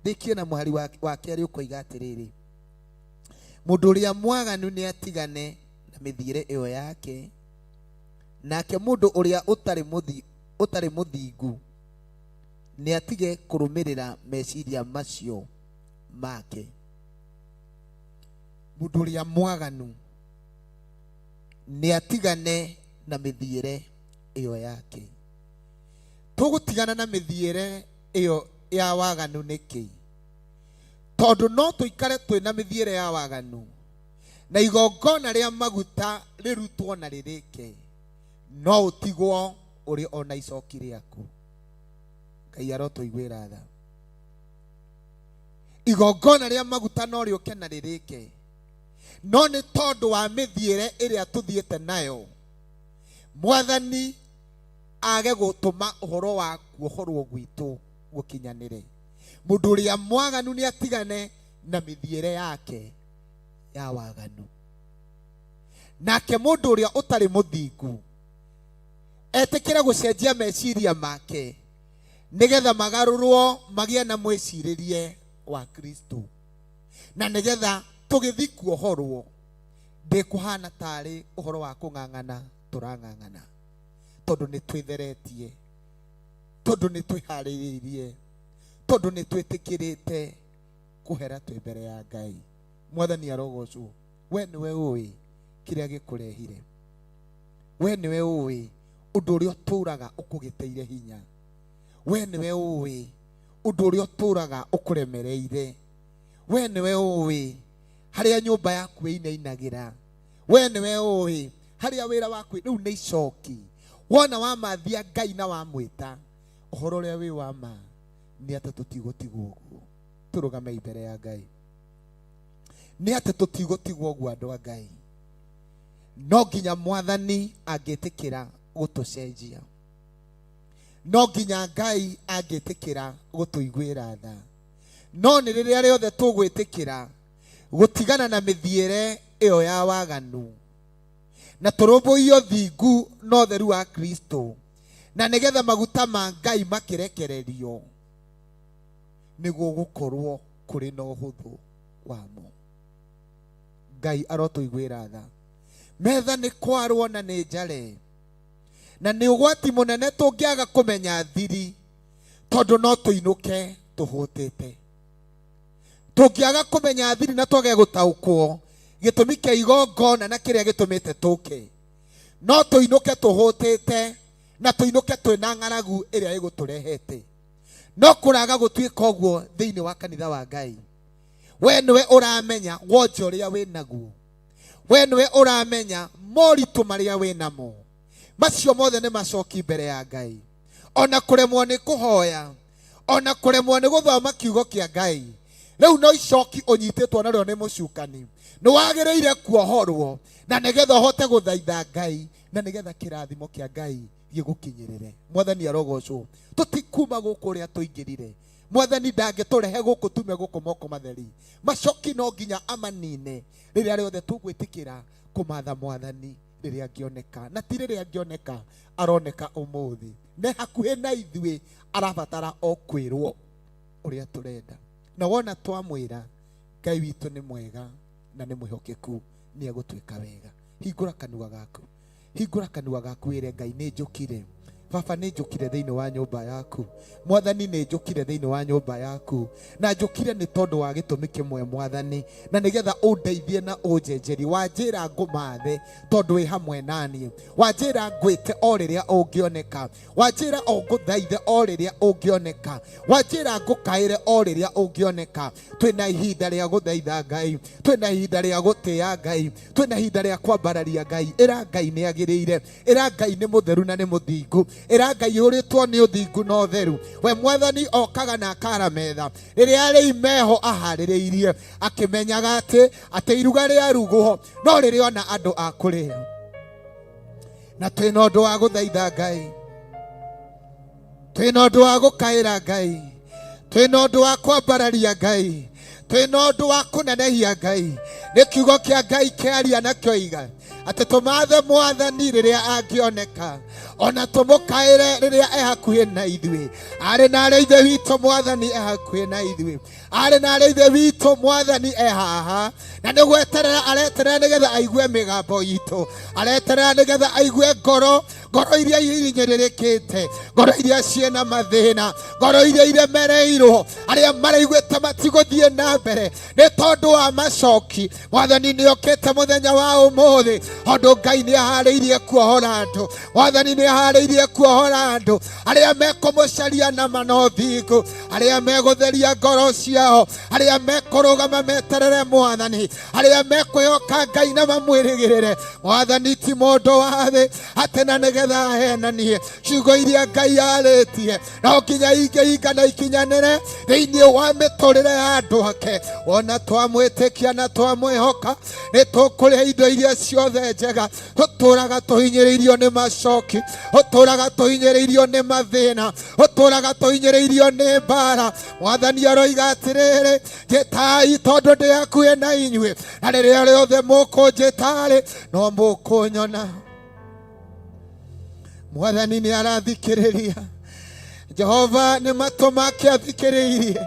Ndĩkie na mũhari wa kerĩ ũkoiga atĩrĩrĩ, mũndũ ũrĩa mwaganu nĩ atigane na mĩthiĩre ĩyo yake, nake mũndũ ũrĩa ũtarĩ mũthingu nĩ atige kũrũmĩrĩra meciria macio make. Mũndũ ũrĩa mwaganu nĩ atigane na mĩthiĩre ĩyo yake. Tũgũtigana na mĩthiĩre ĩyo ya waganu nĩkĩ? Tondũ no tũikare twĩna mĩthiĩre ya waganu na igongona rĩa maguta rĩrutwo na rĩrĩke, no ũtigwo ũrĩ ona icoki rĩaku. Ngai arotũiguĩra tha. Igongona rĩa maguta no rĩũke na rĩrĩke, no nĩ tondũ wa mĩthiĩre ĩrĩa tũthiĩte nayo, mwathani age gũtũma ũhoro wa kuohorwo gwitũ gũkinyanĩre. Mũndũ ũrĩa mwaganu nĩ atigane na mĩthiĩre yake ya waganu, nake mũndũ ũrĩa ũtarĩ mũthingu etĩkĩre gũcenjia meciria make nĩgetha magarũrwo magĩe na mwĩcirĩrie wa Kristo, na nĩgetha tũgĩthiĩ kuohorwo ndĩkũhana tarĩ ũhoro wa kũng'ang'ana tũrang'ang'ana, tondũ nĩ twĩtheretie, tondũ nĩ twĩharĩrĩirie, tondũ nĩ twĩtĩkĩrĩte kũhera twĩ mbere ya Ngai. Mwathani arogocwo. We nĩwe ũĩ kĩrĩa gĩkũrehire, we nĩwe ũĩ ũndũ ũrĩa ũtũraga ũkũgĩteire hinya, we nĩwe ũĩ ũndũ ũrĩa ũtũraga ũkũremereire, we nĩwe ũĩ harĩa nyũmba yaku ĩinainagĩra, we nĩwe ũĩ harĩa wĩra waku rĩu nĩ icoki. Wona wamathia Ngai na wamwĩta, ũhoro ũrĩa wĩ wa ma nĩ atĩ tũtigũtigwo ũguo. Tũrũgame mbere ya Ngai, nĩ atĩ tũtigũtigwo ũguo andũ a Ngai. No nginya mwathani angĩtĩkĩra gũtũcenjia, no nginya Ngai angĩtĩkĩra gũtũiguĩra tha, no nĩ rĩrĩa rĩothe tũgwĩtĩkĩra gũtigana na mĩthiĩre ĩyo ya waganu na tũrũmbũiyo thingu na ũtheru wa Kristo, na nĩgetha maguta ma Ngai makĩrekererio nĩguo gũkorwo kũrĩ na ũhũthũ wamo. Ngai arotũiguĩra tha. Metha nĩ kwarwo na nĩ njare, na nĩ ũgwati mũnene tũngĩaga kũmenya thiri, tondũ no tũinũke tũhũtĩte. Tũngĩaga kũmenya thiri na twage gũtaũkwo gĩtũmi kĩa igongona na kĩrĩa gĩtũmĩte tũke, no tũinũke tũhũtĩte na tũinũke twĩna ng'aragu ĩrĩa ĩgũtũrehete. No kũraga gũtuĩka ũguo thĩinĩ wa kanitha wa Ngai. We nĩwe ũramenya wonje ũrĩa wĩnaguo, we nĩwe ũramenya moritũ marĩa wĩnamo. Macio mothe nĩ macoki mbere ya Ngai. Ona kũremwo nĩ kũhoya, ona kũremwo nĩ gũthoma kiugo kĩa Ngai, rĩu no icoki ũnyitĩtwo narĩo nĩ mũcukani. Nĩ wagĩrĩire kuohorwo na nĩgetha ũhote gũthaitha Ngai, na nĩgetha kĩrathimo kĩa Ngai gĩgũkinyĩrĩre. Mwathani arogocwo. Tũtikuma gũkũ ũrĩa tũingĩrire. Mwathani ndangĩtũrehe gũkũ tume gũkũ moko matheri. Macoki no nginya amanine rĩrĩa rĩothe tũgwĩtĩkĩra kũmatha mwathani rĩrĩa angĩoneka, na ti rĩrĩa angĩoneka, aroneka ũmũthĩ. Nĩ hakuhĩ na ithuĩ, arabatara o kwĩrwo ũrĩa tũrenda. Na wona twamwĩra, Ngai witũ nĩ mwega na nĩ mwĩhokeku, nĩ egũtwĩka wega. Hingũra kanua gaku, hingũra kanua gaku wĩre Ngai nĩ njũkire. Baba, nĩ njũkire thĩinĩ wa nyũmba yaku. Mwathani, nĩ njũkire thĩinĩ wa nyũmba yaku, na njũkire nĩ tondũ wa gĩtũmi kĩmwe, Mwathani, na nĩgetha ũndeithie na ũnjenjerie. Wanjĩra ngũmathe tondũ wĩ hamwe naniĩ, wanjĩra ngwĩte o rĩrĩa ũngĩoneka, wanjĩra o ngũthaithe o rĩrĩa ũngĩoneka, wanjĩra ngũkaĩre o rĩrĩa ũngĩoneka. Twĩna ihinda rĩa gũthaitha Ngai, twĩna ihinda rĩa gũtĩĩa Ngai, twĩna ihinda rĩa kwambararia Ngai. Ĩra Ngai nĩ agĩrĩire, ĩra Ngai nĩ mũtheru na nĩ mũthingu, ĩra Ngai ũrĩtwo nĩ ũthingu na ũtheru. We Mwathani okaga na akara metha rĩrĩa arĩi meho aharĩrĩirie, akĩmenyaga atĩ iruga rĩarugwo no rĩrĩ ona andũ a kũrĩa. Na twĩna ũndũ wa gũthaitha Ngai, twĩna ũndũ wa gũkaĩra Ngai, twĩna ũndũ wa kwambararia Ngai, twĩna ũndũ wa kũnenehia Ngai. Nĩ kiugo kĩa Ngai kĩaria na kĩoiga atĩ tũmathe Mwathani rĩrĩa angĩoneka, ona tũmũkaĩre rĩrĩa e hakuhĩ na ithuĩ. Arĩ na arĩa ithe witũ, Mwathani e hakuhĩ na ithuĩ. Arĩ na arĩa ithe witũ, Mwathani e haha, na nĩ gweterera areterera nĩgetha aigue mĩgambo itũ, areterera nĩgetha aigue ngoro ngoro iria ihinyĩrĩrĩkĩte, ngoro iria ciĩna mathĩna, ngoro iria iremereirwo, arĩa maraiguĩte matigũthiĩ na mbere nĩ tondũ wa macoki. Mwathani nĩ okĩte mũthenya wa ũmũthĩ, tondũ Ngai nĩ aharĩirie kuohora andũ. Mwathani nĩ aharĩirie kuohora andũ arĩa mekũmũcaria na ma na ũthingu, arĩa megũtheria ngoro ciao, arĩa mekũrũgama meterere Mwathani, arĩa mekwĩhoka Ngai na mamwĩrĩgĩrĩre. Mwathani ti mũndũ wa thĩ atĩ na nĩgetha ahenanie. Ciugo iria Ngai arĩtie no nginya ingĩhinga na ikinyanĩre thĩinĩ wa mĩtũrĩre ya andũ ake. Wona twamwĩtĩkia na twamwĩhoka, nĩ tũkũrĩa indo iria ciothe njega. Tũtũraga tũhinyĩrĩirio nĩ macoki, tũtũraga tũhinyĩrĩirio nĩ mathĩna, tũtũraga tũhinyĩrĩirio nĩ mbara. Mwathani aroiga atĩrĩrĩ, njĩtai tondũ ndĩ hakuhĩ na inyuĩ, na rĩrĩa rĩothe mũkũnjĩta-rĩ, no mũkũnyona. Mwathani nĩ arathikĩrĩria. Jehova nĩ matũ make athikĩrĩirie,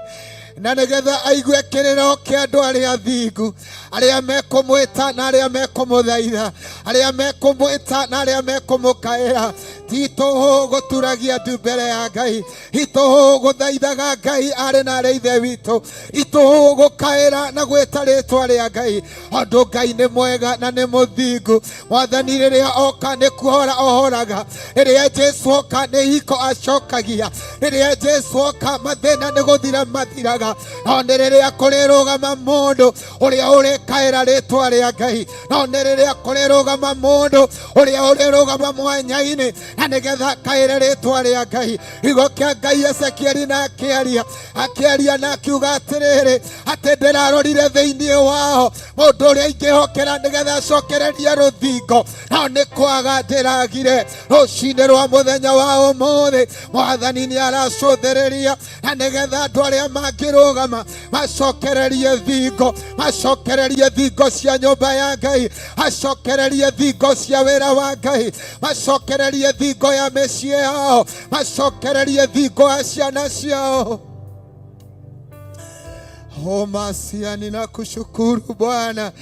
na nĩgetha aigue kĩrĩro kĩa andũ arĩa athingu, arĩa mekũmwĩta na arĩa mekũmũthaitha, arĩa mekũmwĩta na arĩa mekũmũkaĩra. Ti tũhũ gũturagia ndu mbere ya Ngai, ti tũhũ gũthaithaga Ngai arĩ na arĩa ithe witũ, itũhũ gũkaĩra na gwĩta rĩtwa rĩa Ngai, tondũ Ngai nĩ mwega na nĩ mũthingu. Mwathani rĩrĩa oka nĩ kuohora ohoraga, rĩrĩa Jesu oka nĩ hiko acokagia, rĩrĩa Jesu oka mathĩna nĩ gũthira mathiraga. No nĩ rĩrĩa kũrĩrũgama mũndũ ũrĩa ũrĩkaĩra rĩtwa rĩa Ngai, no nĩ rĩrĩa kũrĩrũgama mũndũ ũrĩa ũrĩrũgama mwanya-inĩ na nĩgetha akaĩre rĩtwa rĩa Ngai. Kiugo kĩa Ngai Ezekieli na akĩaria akĩaria na akiuga atĩrĩrĩ, atĩ ndĩrarorire thĩinĩ wao mũndũ ũrĩa ingĩhokera nĩgetha acokererie rũthingo, no nĩ kwaga ndĩragire. Rũcinĩ rwa mũthenya wa ũmũthĩ Mwathani nĩ aracũthĩrĩria na nĩgetha andũ arĩa mangĩrũgama macokererie thingo, macokererie thingo cia nyũmba ya Ngai, acokererie thingo cia wĩra wa Ngai, macokererie thingo ya mĩciĩ yao, macokererie thingo ya ciana ciao. O Masia, ninakushukuru Bwana,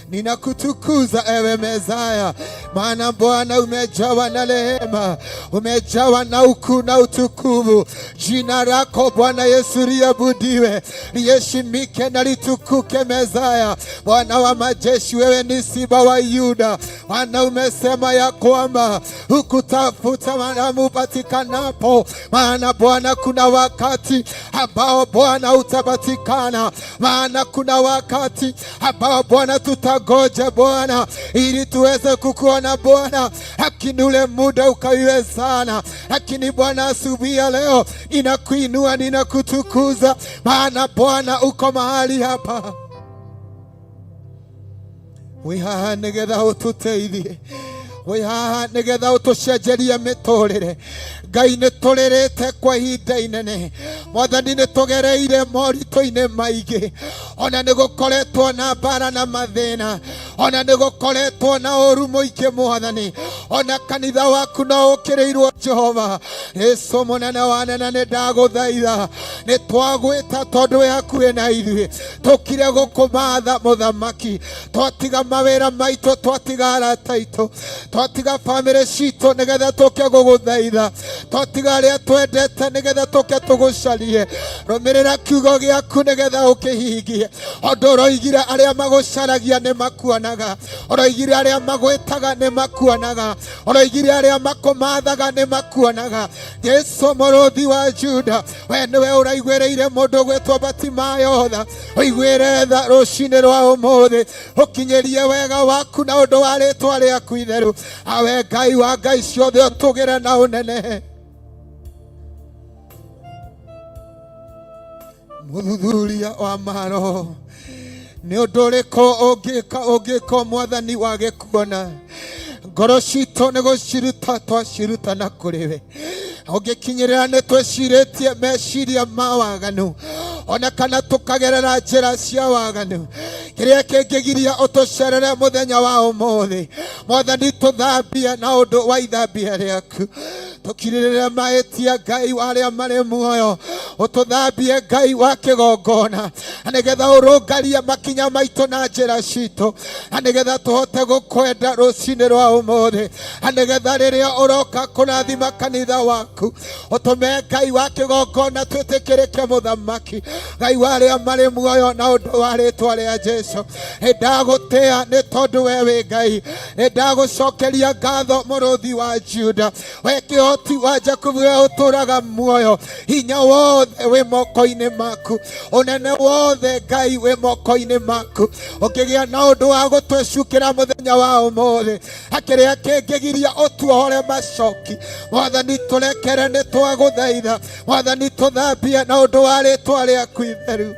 ninakutukuza ewe Mezaya, maana Bwana umejawa na rehema, umejawa na ukuu na utukufu. Jina lako Bwana Yesu liabudiwe, liheshimike na litukuke. Mezaya, Bwana wa majeshi, wewe ni simba wa Yuda. Maana umesema ya kwamba hukutafuta mwanadamu upatikanapo, maana Bwana kuna wakati ambao Bwana utapatikana, maana kuna wakati ambao Bwana tutagoja Bwana ili tuweze kukuona Bwana, lakini ule muda ukawiwe sana. Lakini Bwana, asubuhi ya leo ninakuinua, ninakutukuza, maana Bwana uko mahali hapa. Wĩ haha nĩgetha ũtũteithie, wĩ haha nĩgetha ũtũcenjerie mĩtũrĩre. Ngai, nĩ tũrĩrĩte kwa ihinda inene. Mwathani, nĩ tũgereire moritũ-inĩ maingĩ, ona nĩ gũkoretwo na mbara na mathĩna, ona nĩ gũkoretwo na ũru mũingĩ. Mwathani, ona kanitha waku no ũkĩrĩirwo. Jehova Yesu mũnene wa nene, nĩ ndagũthaitha, nĩ twagwĩta tondũ wĩ hakuhĩ na ithuĩ. Tũkire gũkũmatha mũthamaki, twatiga mawĩra maitũ, twatiga arata aitũ. Twatiga bamĩrĩ citũ nĩgetha tũke gũgũthaitha, twatiga arĩa twendete nĩgetha tũke tũgũcarie. Rũmĩrĩra kiugo gĩaku nĩgetha ũkĩhingie. Ũndũ ũroigire arĩa magũcaragia nĩ makuonaga, ũroigire arĩa magwĩtaga nĩ makuonaga, ũroigire arĩa makũmathaga nĩ makuonaga. Jesu mũrũthi wa Juda, we nĩwe ũraiguĩrĩire mũndũ gwĩtwo Batimayo tha, ũiguĩre tha rũcinĩ rwa ũmũthĩ, ũkinyĩrie wega waku na ũndũ wa rĩtwa rĩaku itheru. Awe Ngai wa ngai ciothe, ũtũgĩre na ũnene. Mũthuthuria wa maroho, nĩ ũndũ ũrĩkũ ũngĩka ũngĩka mwathani wage kuona? Ngoro citũ nĩ gũciruta twaciruta na kũrĩ we. Ũngĩkinyĩrĩra nĩ twĩcirĩtie meciria ma waganu, ona kana tũkagerera njĩra cia waganu, kĩrĩa kĩngĩgiria ũtũcerere mũthenya wa ũmũthĩ. Mwathani, tũthambie na ũndũ wa ithambia rĩaku, tũkirĩrĩre mahĩtia Ngai wa arĩa marĩ muoyo, ũtũthambie Ngai wa kĩgongona, na nĩgetha ũrũngarie makinya maitũ na njĩra citũ, na nĩgetha tũhote gũkwenda rũcinĩ rwa ũmũthĩ, na nĩgetha rĩrĩa ũroka kũrathima kanitha waku, ũtũme Ngai wa kĩgongona twĩtĩkĩrĩke, mũthamaki Ngai wa arĩa marĩ muoyo, na ũndũ wa rĩtwa rĩa Jesu. Nĩndagũtĩa nĩ tondũ we wĩ Ngai, nĩndagũcokeria ngatho mũrũthi wa Juda, we kĩhoti wa Jakubu, we ũtũraga muoyo. Hinya wothe wĩ moko-inĩ maku, ũnene wothe Ngai wĩ moko-inĩ maku. Ũngĩgĩa na ũndũ wa gũtwĩcukĩra mũthenya wa ũmũthĩ, akĩrĩa kĩngĩgiria ũtuohore macoki, mwathani tũrekere, nĩ twagũthaitha. Mwathani, tũthambie na ũndũ wa rĩtwa rĩaku itheru.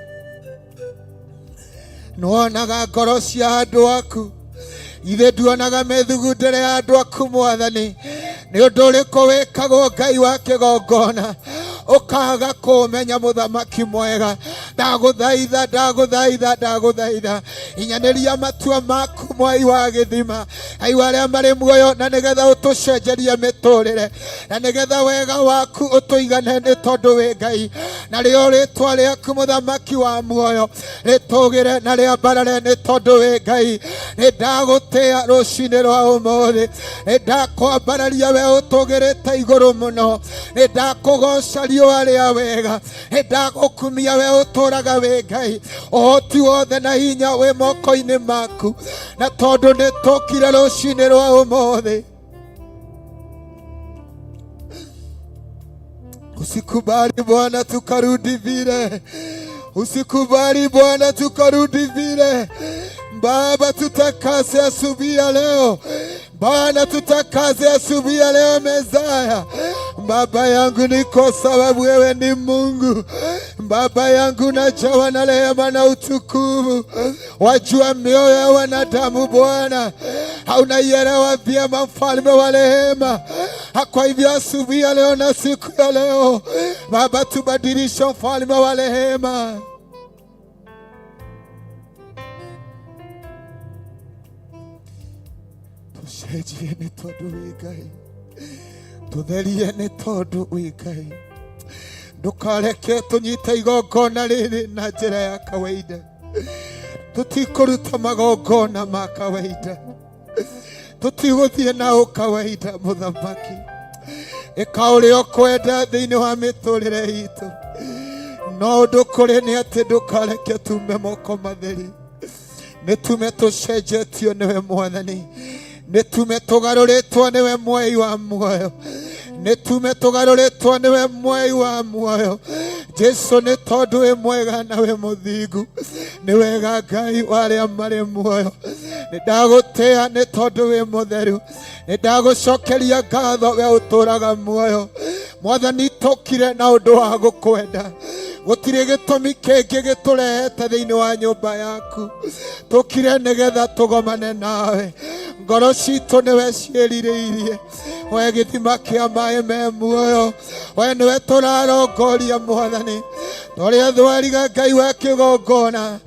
Nĩwonaga ngoro cia andũ aku, ithe nduonaga mĩthugundĩre ya andũ aku. Mwathani, nĩ ũndũ ũrĩkũ wĩkagwo Ngai wa kĩgongona ũkaga kũmenya? Mũthamaki mwega, ndagũthaitha, ndagũthaitha, ndagũthaitha, inyanĩria matua maku, mwai wa gĩthima, Ngai wa arĩa marĩ muoyo, na nĩgetha ũtũcenjerie mĩtũrĩre, na nĩgetha wega waku ũtũigane, nĩ tondũ wĩ Ngai, narĩo rĩtwa rĩaku, mũthamaki wa muoyo, rĩtũgĩre na rĩambarare, nĩ tondũ wĩ Ngai. Nĩ ndagũtĩa rũcinĩ rwa ũmũthĩ, nĩ ndakwambararia we ũtũgĩrĩte igũrũ mũno, nĩ ndakũgoca riũa rĩa wega, nĩ ndagũkumia we ũtũraga wĩ Ngai. Ũhoti wothe na hinya wĩ moko-inĩ maku, na tondũ nĩ tũkire rũcinĩ rwa ũmũthĩ, usikubali Bwana tukarudi vile, usikubali Bwana tukarudi vile. Baba, tutakase asubuhi ya leo. Bwana, tutakaze asubuhi ya leo. Mezaya, Baba yangu, ni kwa sababu wewe ni Mungu. Baba yangu, najawa na rehema na utukufu, wajua mioyo ya wanadamu Bwana, haunaielewa vyema, mfalme wa rehema. Kwa hivyo asubuhi ya leo na siku ya leo, Baba, tubadilishe, mfalme wa rehema. Tũcenjie nĩ tondũ wĩ Ngai, tũtherie nĩ tondũ wĩ Ngai. Ndũkareke tũnyite igongona rĩrĩ na njĩra ya kawaida. Tũtikũruta magongona ma kawaida, tũtigũthiĩ nao kawaida. Mũthamaki, ĩka ũrĩa ũkwenda thĩinĩ wa mĩtũrĩre itũ, no ũndũ kũrĩ nĩ atĩ ndũkareke tume moko matheri. Nĩ tume tũcenjetio nĩwe Mwathani, nĩ tume tũgarũrĩtwo nĩwe mwei wa muoyo, nĩ tume tũgarũrĩtwo nĩwe mwei wa muoyo Jesu, nĩ tondũ wĩ mwega na wĩ mũthingu. Nĩ wega Ngai wa arĩa marĩ muoyo, nĩ ndagũtĩa nĩ tondũ wĩ mũtheru, nĩ ndagũcokeria ngatho we ũtũraga muoyo. Mwathani, tũkire na ũndũ wa gũkwenda, gũtirĩ gĩtũmi kĩngĩ gĩtũrehete thĩinĩ wa nyũmba yaku. Tũkire nĩgetha tũgomane nawe, ngoro citũ nĩwe ciĩrirĩirie, we gĩthima kĩa maĩ me muoyo, we nĩwe tũrarongoria. Mwathani, torĩa thwariga Ngai wa kĩgongona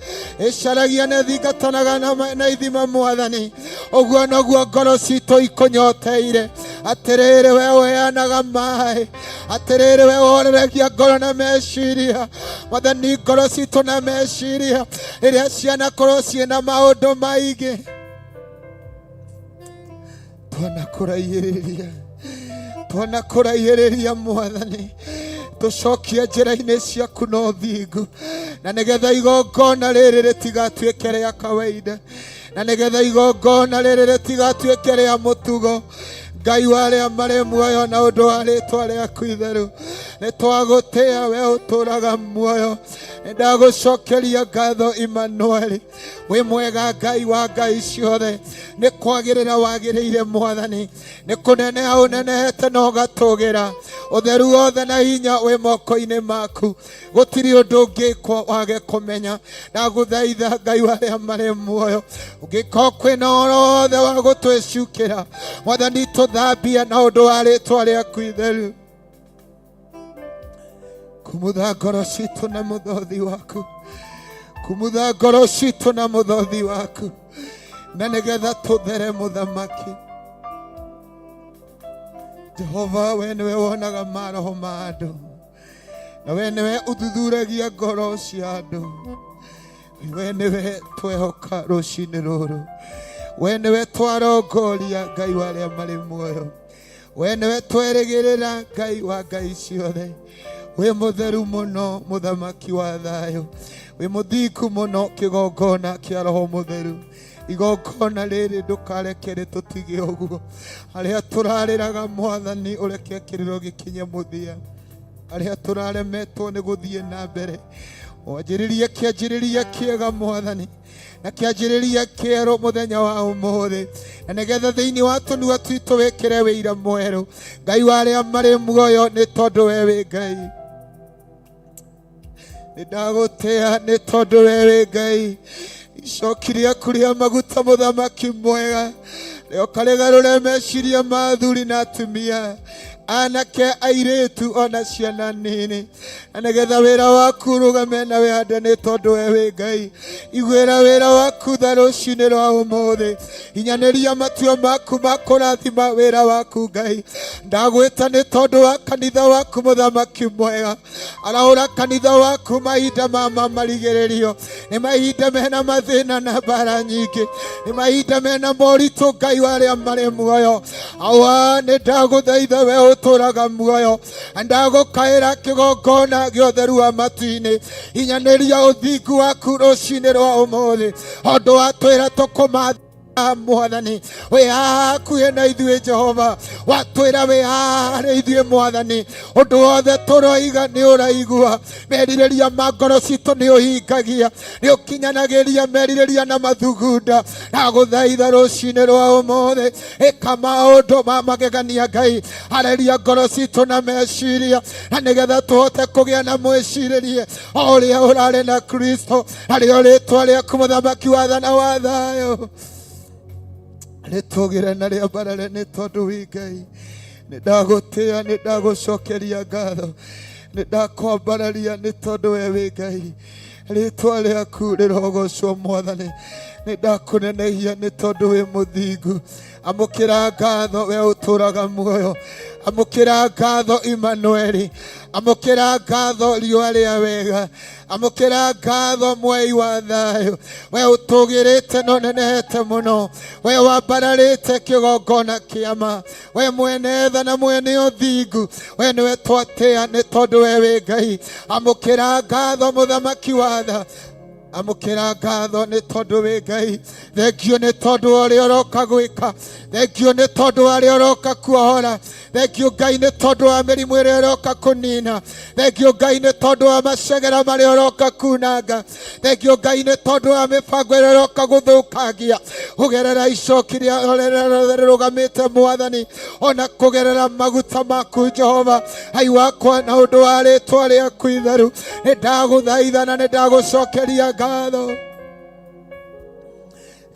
ĩcaragia na ĩthingatanaga na ithima, Mwathani, ũguo noguo ngoro citũ ikũnyoteire. Atĩrĩrĩ, we ũheanaga maĩ, atĩrĩrĩ, we ũhoreregia ngoro na meciria. Mwathani, ngoro citũ na meciria rĩrĩa cianakorwo ciĩna maũndũ maingĩ, Twanakũraihĩrĩria, twanakũraihĩrĩria Mwathani, tũcokie njĩra-inĩ ciaku na ũthingu, na nĩgetha igongona rĩrĩ rĩtigatuĩke rĩa kawaida, na nĩgetha igongona rĩrĩ rĩtigatuĩke rĩa mũtugo. Ngai wa arĩa marĩ muoyo, na ũndũ wa rĩtwa rĩaku itheru, nĩ twagũtĩa we ũtũraga muoyo. Nĩ ndagũcokeria ngatho Imanueli, wĩ mwega Ngai wa ngai ciothe, nĩ kwagĩrĩra wagĩrĩire Mwathani, nĩ kũneneha ũnenehete na ũgatũgĩra. Ũtheru wothe na hinya wĩ moko-inĩ maku, gũtirĩ ũndũ ũngĩkwo wage kũmenya. Ndagũthaitha Ngai wa arĩa marĩ muoyo, ũngĩkorwo kwĩna ũhoro wothe wa gũtwĩcukĩra, Mwathani tũthambia na ũndũ wa rĩtwa rĩaku itheru. Kumutha ngoro citũ na mũthothi waku, kumutha ngoro citũ na mũthothi waku, na nĩgetha tũthere mũthamaki. Jehova, we nĩwe wonaga maroho ma andũ, na we nĩwe ũthuthuragia ngoro cia andũ. We nĩwe twehoka rũcinĩ rũrũ, we nĩwe twarongoria Ngai wa arĩa marĩ muoyo, we nĩwe twerĩgĩrĩra Ngai wa ngai ciothe. Wĩ mũtheru mũno mũthamaki wa thayũ, wĩ mũthingu mũno kĩgongona kĩa roho mũtheru. Igongona rĩrĩ ndũkareke rĩtũtige ũguo, arĩa tũrarĩraga Mwathani ũreke kĩrĩro gĩkinye mũthia, arĩa tũraremetwo nĩ gũthiĩ na mbere, wanjĩrĩrie kĩanjĩrĩria kĩega Mwathani, na kĩanjĩrĩria kĩerũ mũthenya wa ũmũthĩ, na nĩgetha thĩinĩ wa tũnua twitũ wĩkĩre wĩira mwerũ, Ngai wa arĩa marĩ muoyo, nĩ tondũ we wĩ Ngai. Nĩ ndagũtĩa nĩ tondũ we wĩ Ngai. Icoki rĩaku rĩa maguta mũthamaki mwega rĩoka rĩgarũre meciria ma athuri na atumia, anake, airĩtu, ona ciana nini, na nĩgetha wĩra waku ũrũgame na wĩhande, nĩ tondũ we wĩ Ngai. Iguĩra wĩra waku tha rũcinĩ rwa ũmũthĩ, hinyanĩria matua maku ma kũrathima wĩra waku Ngai. Ndagwĩta nĩ tondũ wa kanitha waku mũthamaki mwega, arahũra kanitha waku mahinda ma marigĩrĩrio. Nĩ mahinda mena mathĩna na mbara nyingĩ, nĩ mahinda mena moritũ Ngai wa arĩa marĩ muoyo. Awa, nĩ ndagũthaitha we ũtũraga muoyo, ndagũkaĩra kĩgongona gĩotheru wa matu-inĩ, hinyanĩria ũthingu waku rũcinĩ rwa ũmũthĩ, ũndũ watwĩra tũkũmatha Mwathani. Wĩ hakuhĩ na ithuĩ Jehova, watwĩra wĩ harĩ ithuĩ Mwathani, ũndũ wothe tũroiga nĩ ũraigua. Merirĩria ma ngoro citũ nĩ ũhingagia, nĩ ũkinyanagĩria merirĩria na mathugunda. Ndagũthaitha rũcinĩ rwa ũmũthĩ, ĩka maũndũ ma magegania Ngai, arĩria ngoro citũ na meciria, na nĩgetha tũhote kũgĩa na mwĩcirĩrie o ũrĩa ũrarĩ na Kristo, arĩo rĩtwa rĩaku mũthamaki wa tha na wa thayũ rĩtũgĩre na rĩambarare, nĩ tondũ wĩ Ngai. Nĩ ndagũtĩa, nĩ ndagũcokeria ngatho, nĩ ndakwambararia, nĩ tondũ we wĩ Ngai. Rĩtwa rĩaku rĩrogocwo Mwathani, nĩ ndakũnenehia nĩ tondũ wĩ mũthingu. Amũkĩra ngatho we ũtũraga muoyo, amũkĩra ngatho Imanueli, amũkĩra ngatho riũa rĩa wega, amũkĩra ngatho mwei wa thayũ. We ũtũgĩrĩte na ũnenehete mũno, we wambararĩte kĩgongona kĩama, we mwene tha na mwene ũthingu, we nĩwe twatĩa nĩ tondũ we wĩ Ngai. Amũkĩra ngatho mũthamaki wa tha, amũkĩra ngatho nĩ tondũ wĩ Ngai. Thengio nĩ tondũ wa ũrĩa ũroka gwĩka, thengio nĩ tondũ wa ũrĩa ũroka kuohora, thengio Ngai nĩ tondũ wa mĩrimũ ĩrĩa ũroka kũnina, thengio Ngai nĩ tondũ wa macegera marĩa ũroka kunanga, thengio Ngai nĩ tondũ wa mĩbango ĩrĩa ũroka gũthũkangia kũgerera icoki rĩa rĩrĩa rĩrũgamĩte Mwathani, ona kũgerera maguta maku Jehova. Ai wakwa, na ũndũ wa rĩtwa rĩaku itheru, nĩ ndagũthaitha na nĩ ndagũcokeria ngatho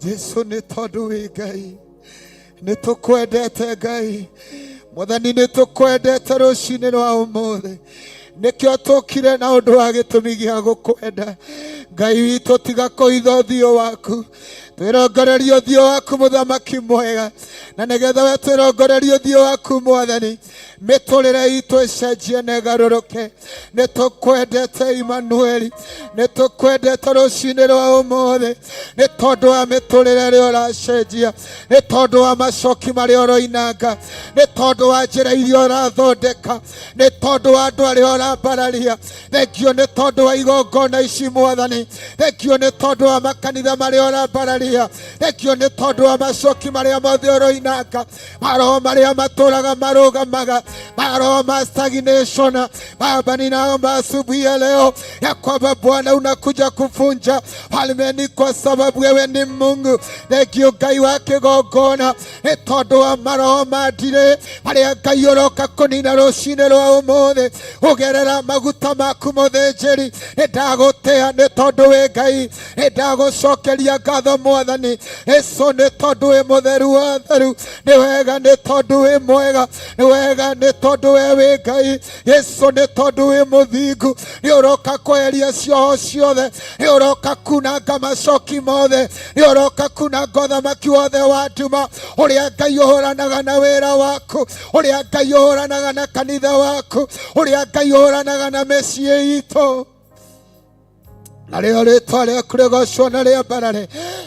Jesu, nĩ tondũ wĩ Ngai. Nĩ tũkwendete Ngai Mwathani, nĩ tũkwendete rũcinĩ rwa ũmũthĩ, nĩkĩo tũkire na ũndũ wa gĩtũmi gĩa gũkwenda. Ngai witũ tiga kũhitha ũthiũ waku, twĩrongorerie ũthiũ waku mũthamaki mwega, na nĩgetha we twĩrongorerie ũthiũ waku mwathani, mĩtũrĩre itũ ĩcenjie na ĩgarũrũke. Nĩ tũkwendete Imanueli, nĩ tũkwendete rũcinĩ rwa ũmũthĩ, nĩ tondũ wa mĩtũrĩre ĩrĩa ũracenjia, nĩ tondũ wa macoki marĩa ũroinanga, nĩ tondũ wa njĩra iria ũrathondeka, nĩ tondũ wa andũ arĩa ũrambararia. Thengio nĩ tondũ wa igongona ici mwathani, thengio nĩ tondũ wa makanitha marĩa ũrambararia, thengio nĩ tondũ wa macoki marĩa mothe ũroinanga, maroho marĩa matũraga marũgamaga, maroho ma stagnation. Baba, ninaomba asubuhi ya leo ya kwamba Bwana unakuja kuvunja falme, ni kwa sababu wewe ni Mungu. Thengio Ngai wa kĩgongona nĩ tondũ wa maroho ma ndirĩ marĩa Ngai ũroka kũnina rũcinĩ rwa ũmũthĩ kũgerera maguta maku mũthĩnjĩri. Nĩ ndagũtĩa nĩ tondũ wĩ Ngai, nĩ ndagũcokeria ngatho mwathani Yesu nĩ tondũ wĩ mũtheru wa theru. Nĩ wega nĩ tondũ wĩ mwega, nĩ wega nĩ tondũ we wĩ Ngai. Yesu nĩ tondũ wĩ mũthingu, nĩ ũroka kweheria cioho ciothe, nĩ ũroka kunanga macoki mothe, nĩ ũroka kunanga ũthamaki wothe wa nduma, ũrĩa Ngai ũhũranaga na wĩra waku, ũrĩa Ngai ũhũranaga na kanitha waku, ũrĩa Ngai ũhũranaga na mĩciĩ itũ. Narĩo rĩtwa rĩaku rĩgocwo na rĩambarare.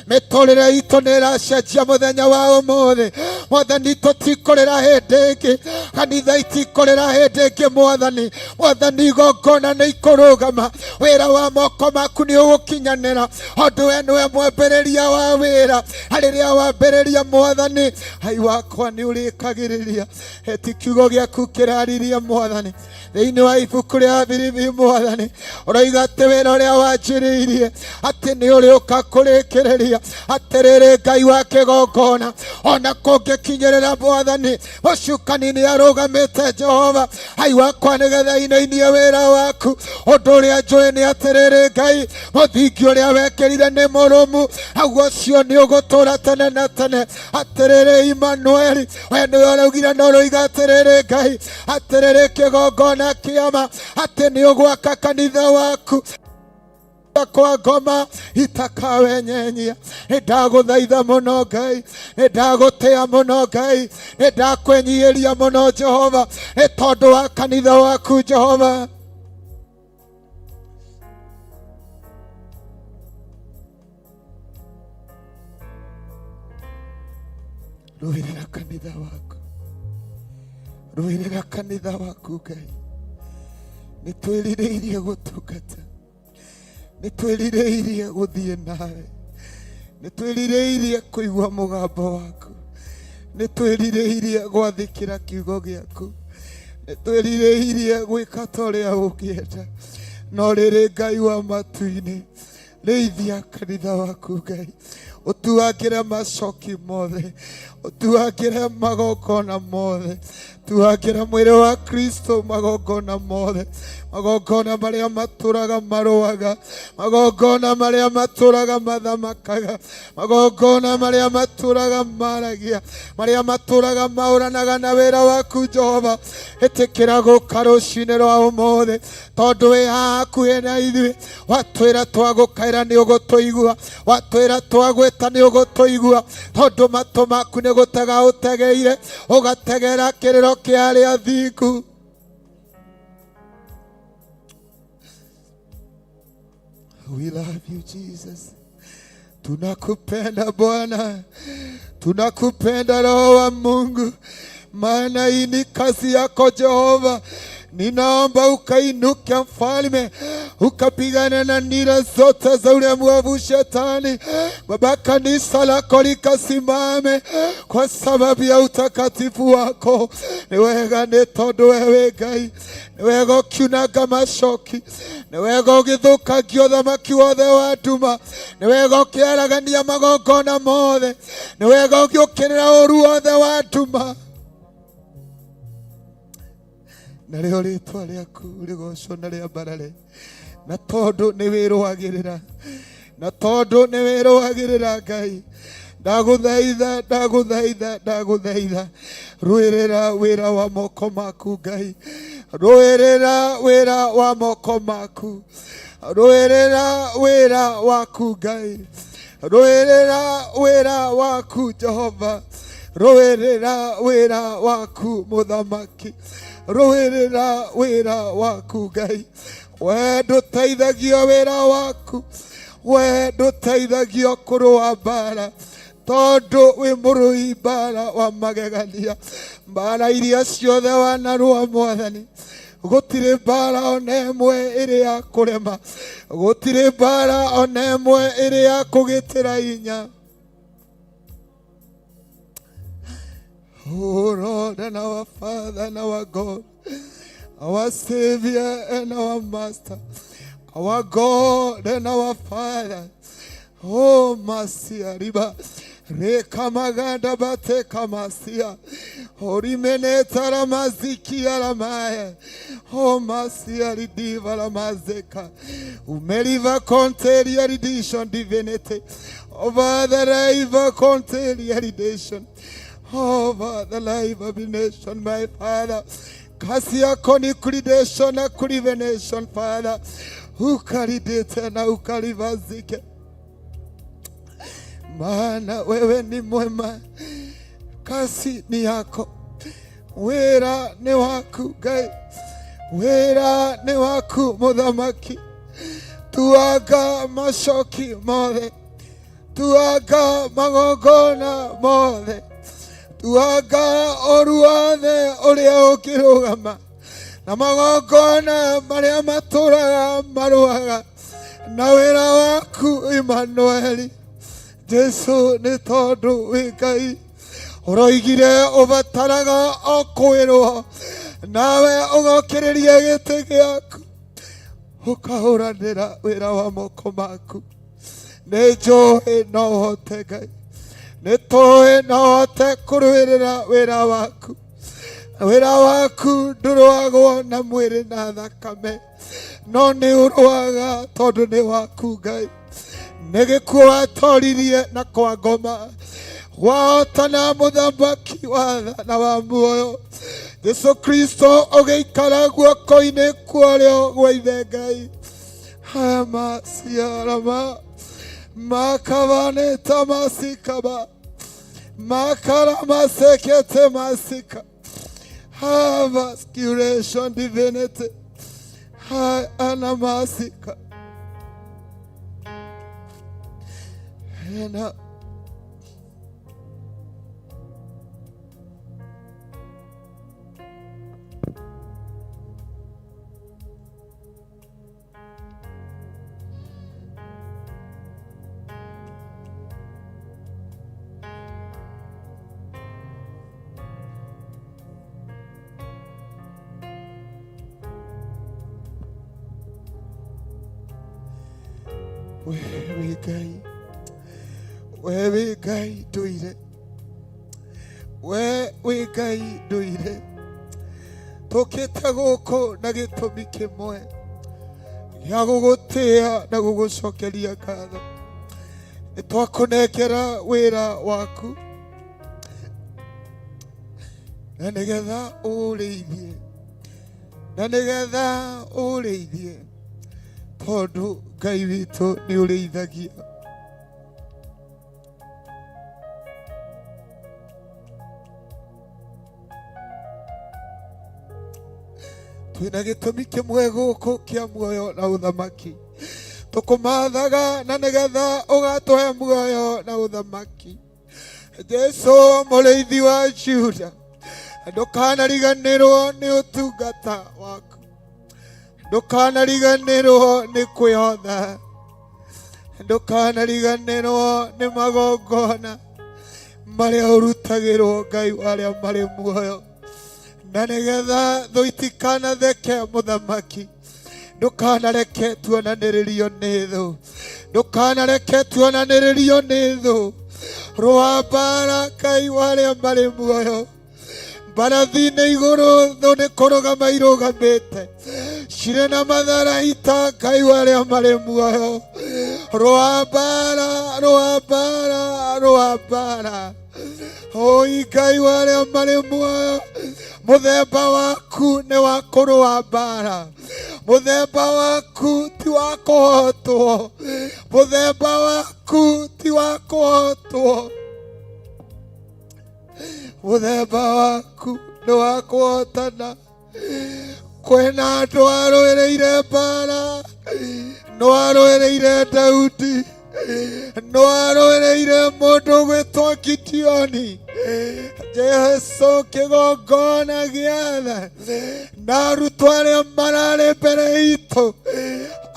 Mĩtũrĩre itũ nĩ ĩracenjia mũthenya wa ũmũthĩ mwathani. Tũtikũrĩra hĩndĩ ĩngĩ, kanitha itikũrĩra hĩndĩ ĩngĩ mwathani. Mwathani, igongona nĩ ikũrũgama, wĩra wa moko maku nĩ ũgũkinyanĩra, tondũ we nĩwe mwambĩrĩria wa wĩra. Na rĩrĩa wambĩrĩria mwathani, hai wakwa nĩ ũrĩkagĩrĩria. Eti kiugo gĩaku kĩraririe mwathani thĩinĩ wa ibuku rĩa Filipi mwathani, ũroiga atĩ wĩra ũrĩa wanjĩrĩirie atĩ nĩ ũrĩũka kũrĩkĩrĩria. Atĩrĩrĩ Ngai wa kĩgongona, ona kũngĩkinyĩrĩra mwathani, mũcukani nĩ arũgamĩte Jehova hai wakwa nĩgetha inainie wĩra waku. Ũndũ ũrĩa njũĩ nĩ atĩrĩrĩ Ngai, mũthingi ũrĩa wekĩrire nĩ mũrũmu, naguo ũcio nĩ ũgũtũũra tene na tene. Atĩrĩrĩ Imanueli, we nĩwe ũraugire na ũroiga atĩrĩrĩ Ngai, atĩrĩrĩ kĩgongona kĩama atĩ nĩ ũgwaka kanitha waku kwa ngoma itakawenyenyia. Nĩ ndagũthaitha mũno Ngai, nĩ ndagũtĩa mũno Ngai, nĩ ndakwenyiĩria mũno Jehova, nĩ tondũ wa kanitha waku Jehova. Rũĩrĩra kanitha waku, rũĩrĩra kanitha waku Ngai. Nĩ twĩrirĩirie gũtungata, nĩ twĩrirĩirie gũthiĩ nawe, nĩ twĩrirĩirie kũigua mũgambo waku, nĩ twĩrirĩirie gwathĩkĩra kiugo gĩaku, nĩ twĩrirĩirie gwĩka ta ũrĩa ũngĩenda. No rĩrĩ Ngai wa matu-inĩ, rĩithia kanitha waku Ngai, ũtuangĩre macoki mothe, ũtuangĩre magongona mothe, tuangĩre mwĩrĩ wa Kristo magongona mothe, magongona marĩa matũraga marũaga, magongona marĩa matũraga mathamakaga, magongona marĩa matũraga maragia, marĩa matũraga maũranaga na wĩra waku Jehova. Ĩtĩkĩra gũka rũcinĩ rwa ũmũthĩ, tondũ wĩ hakuhĩ na ithuĩ. Watwĩra twagũkaĩra nĩ ũgũtũigua, watwĩra twagwĩta nĩ ũgũtũigua, tondũ matũ maku nĩ gũtega ũtegeire, ũgategera kĩrĩro kĩa arĩa athingu. We love you Jesus. Tunakupenda Bwana, tunakupenda Roho wa Mungu, maana hii ni kazi yako Jehova. Ninaomba ukainuke mfalme, ukapigana na nira zote za ule mwovu shetani. Baba, kanisa lako likasimame kwa sababu ya utakatifu wako. Nĩ wega nĩ tondũ wewe Ngai, nĩ wega ũkiunanga macoki, nĩ wega ũgĩthũkangia ũthamaki wothe wa nduma, nĩ wega ũkĩaragania magongona mothe, nĩ wega ũgĩũkĩrĩra ũru wothe wa nduma. Narĩo rĩtwa rĩaku rĩgocwo na rĩambarare, na tondũ nĩ wĩrũagĩrĩra, na tondũ nĩ wĩrũagĩrĩra Ngai, ndagũthaitha, ndagũthaitha, ndagũthaitha, rũĩrĩra wĩra wa moko maku Ngai, rũĩrĩra wĩra wa moko maku, Rũĩrĩra wĩra waku Ngai, rũĩrĩra wĩra waku Jehova, rũĩrĩra wĩra waku Mũthamaki, rũĩrĩra wĩra waku Ngai. We ndũteithagio wĩra waku, we ndũteithagio kũrũa mbara, tondũ wĩ mũrũi mbara wa magegania. Mbara iria ciothe wanarũa Mwathani, gũtirĩ mbara ona ĩmwe ĩrĩ ya kũrema, gũtirĩ mbara ona ĩmwe ĩrĩ ya kũgitĩra hinya. Oh Lord and our Father and our God, our Savior and our Master, our God and our Father. Oh Masia riba rekamaganda bate kamasia orimene taramaziki aramaya. Oh Masia ridiva ramazeka umeriva conteria ridishon divinity over the river conteria ridishon over the life of the nation, my Father. Kasi yako ni kurideshon na kurivenation, Father. Ukaridete na ukarivazike, maana wewe ni mwema, kasi ni yako, wĩra nĩ waku Ngai, wĩra nĩ waku Mũthamaki. Tuaga macoki mothe, tuaga magongona mothe, tuaga ũru wothe ũrĩa ũngĩrũgama na magongona marĩa matũraga marũaga na wĩra waku Imanueli. Jesu nĩ tondũ wĩ Ngai, ũroigire ũbataraga o kwĩrwo, nawe ũgokĩrĩria gĩtĩ gĩaku ũkahũranĩra wĩra wa moko maku. Nĩ njũĩ no ũhote Ngai, nĩ tũĩ no ũhote kũrũĩrĩra wĩra waku. Wĩra waku ndũrũagwo na mwĩrĩ na thakame, no nĩ ũrũaga tondũ nĩ waku Ngai. Nĩ gĩkuũ watoririe na kwa ngoma, wahotana mũthamaki wa tha na wa muoyo. Jesu Kristo ũgĩikara guoko-inĩ kwa ũrĩo gwa Ithe Ngai. Haya masiarama makavaneta masikaba makaramasekete masika havascuration divinity anamasika ena we wĩ Ngai, we wĩ Ngai ndũire, we wĩ Ngai ndũire. Tũkĩte gũkũ na gĩtũmi kĩmwe gĩa gũgũtĩa na gũgũcokeria ngatho. Nĩ twakũnengera wĩra waku na nĩgetha ũũrĩithie, na nĩgetha ũũrĩithie, tondũ Ngai witũ nĩ ũrĩithagia. Twĩna gĩtũmi kĩmwe gũkũ kĩa muoyo na ũthamaki, tũkũmathaga na nĩgetha ũgatũhe muoyo na ũthamaki. Jesu mũrĩithi wa Juda, ndũkanariganĩrwo nĩ ũtungata waku, ndũkanariganĩrwo nĩ kwĩhotha, ndũkanariganĩrwo nĩ magongona marĩa ũrutagĩrwo Ngai wa arĩa marĩ muoyo, na nĩgetha thũ itikanatheke mũthamaki. Ndũkanareke tuonanĩrĩrio nĩ thũ, ndũkanareke tuonanĩrĩrio nĩ thũ. Rũa mbara Ngai wa arĩa marĩ muoyo, mbarathi-inĩ igũrũ thũ nĩ kũrũgama irũgamĩte, cirĩ na matharaita Ngai wa arĩa marĩ muoyo. Rũa mbara, rũa mbara, rũa mbara, oi Ngai wa arĩa marĩ muoyo, mũthemba waku nĩ wa kũrũa mbara. Mũthemba waku ti wa kũhotwo, mũthemba waku ti wa kũhotwo, mũthemba waku nĩ wa kũhotana. Kwĩna andũ arũĩrĩire mbara, no arũĩrĩire Daudi, no arũĩrĩire mũndũ gwĩtwo Gideoni. Jesu kĩgongona gĩa tha na arutwo arĩa mararĩ mbere itũ,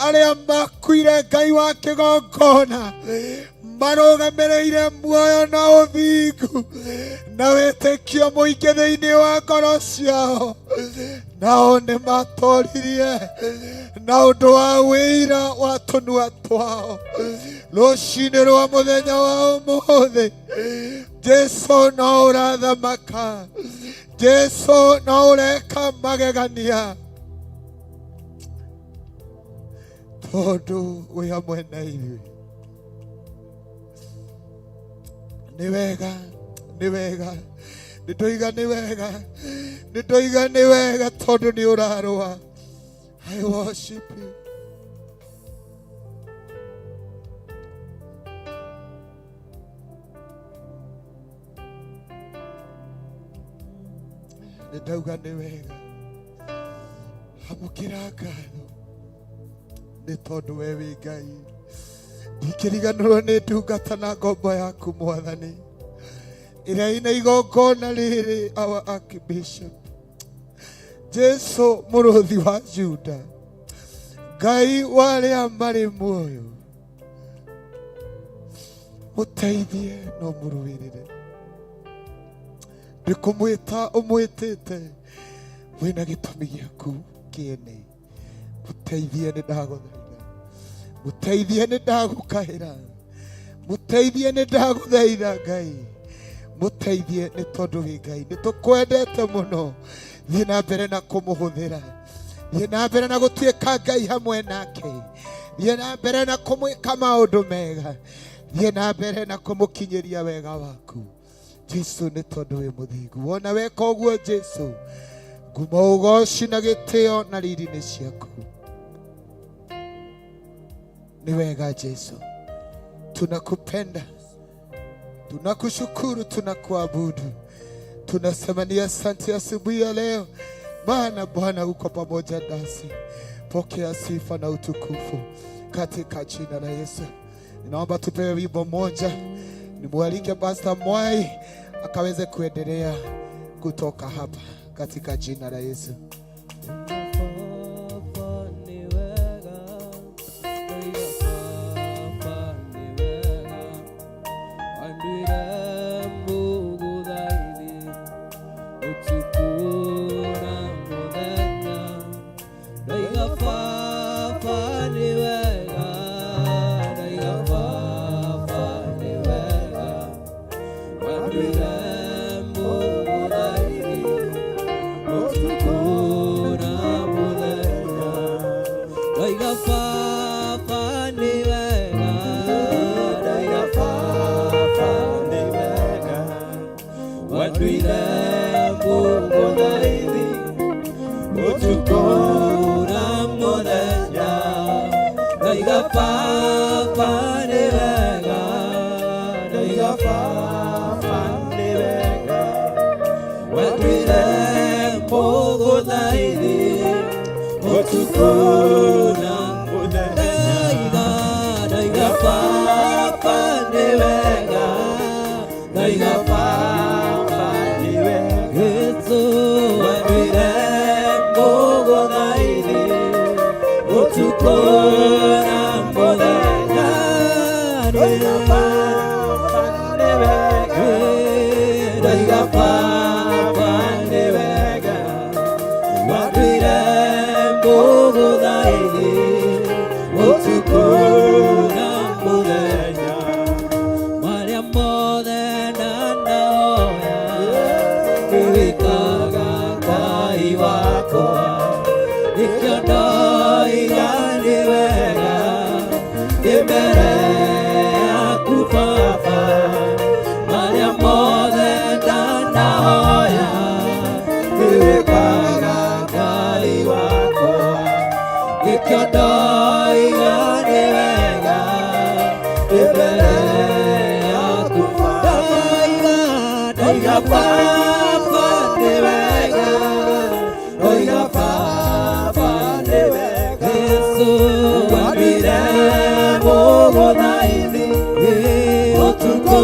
arĩa makuire Ngai wa kĩgongona, marũgamĩrĩire muoyo na ũthingu na wĩtĩkio mũingĩ thĩinĩ wa ngoro ciao, nao nĩ matoririe na ũndũ wa wĩira wa tũnua twao. Rũcinĩ rwa mũthenya wa ũmũthĩ, Jesu no ũrathamaka, Jesu no ũreka magegania, tondũ wĩ hamwe na ithuĩ. Nĩ wega, nĩ wega, nĩ ndoiga nĩ wega, nĩ ndoiga nĩ wega, tondũ nĩ ũrarũa. I worship you. Nĩ ndauga nĩ wega. Amũkĩra ngatho nĩ tondũ we wĩ Ngai. Ndingĩriganĩrwo nĩ ndungata na ngombo yaku Mwathani, ĩrĩa ina igongona rĩrĩ, our Archbishop Jesu mũrũthi wa Juda, Ngai wa arĩa marĩ muoyo, mũteithie no mũrũĩrĩre. Ndĩkũmwĩta ũmwĩtĩte wĩna gĩtũmi gĩaku kĩene. Mũteithie, nĩ ndagũthaitha. Mũteithie, nĩ ndagũkaĩra. Mũteithie, nĩ ndagũthaitha. Ngai, mũteithie, nĩ tondũ wĩ Ngai. Nĩ tũkwendete mũno. Thiĩ na mbere na kũmũhũthĩra, thiĩ na mbere na gũtuĩka Ngai hamwe nake, thiĩ na mbere na kũmwĩka maũndũ mega, thiĩ na mbere na kũmũkinyĩria wega waku, Jesu, nĩ tondũ wĩ mũthingu. Wona weka ũguo, Jesu, ngumo, ũgoci na gĩtĩo na riri nĩ ciaku. Nĩ wega, Jesu, tunakupenda, tunakushukuru, tunakuabudu, tunasema ni asante asubuhi ya leo, maana Bwana uko pamoja nasi. Pokea sifa na utukufu katika jina la Yesu. Ninaomba tupewe wimbo moja, nimwalike Pastor Mwai akaweze kuendelea kutoka hapa katika jina la Yesu. Baba nĩ wega, ndoiga Baba nĩ wega, wanduire mũgũtha-inĩ ũtukũ na mũthenya. Ndoiga Baba nĩ wega, ndoiga Baba nĩ wega, wanduire mũgũtha-inĩ ũtukũ na mũthenya. Ndoiga Baba nĩ wega, ndoiga Baba nĩ wega, wanduire mũgũtha-inĩ ũtukũ na mũthenya. Ndoiga Baba nĩ wega, ndoiga Baba nĩ wega, wanduire mũgũtha-inĩ ũtukũ na mũthenya. Ndoiga Baba nĩ wega, ndoiga Baba nĩ wega, Jesu, wanduire mũgũtha-inĩ ũtukũ na mũthenya. Ndoiga Baba nĩ wega, ndoiga Baba nĩ wega, wanduire mũgũtha-inĩ ũtukũ na mũthenya. Marĩa mothe ndanahoya nĩwĩkaga, Ngai wakwa, nĩkĩo ndoiga nĩ wega ndĩ mbere yaku, Baba. Marĩa mothe ndanahoya nĩwĩkaga, Ngai wakwa. Nĩkĩo ndoiga nĩ wega ndĩ mbere yaku Baba. Ndoiga Baba nĩ wega, ndoiga Baba nĩ wega. Yesu wambire mũgũthaithi ũtukũ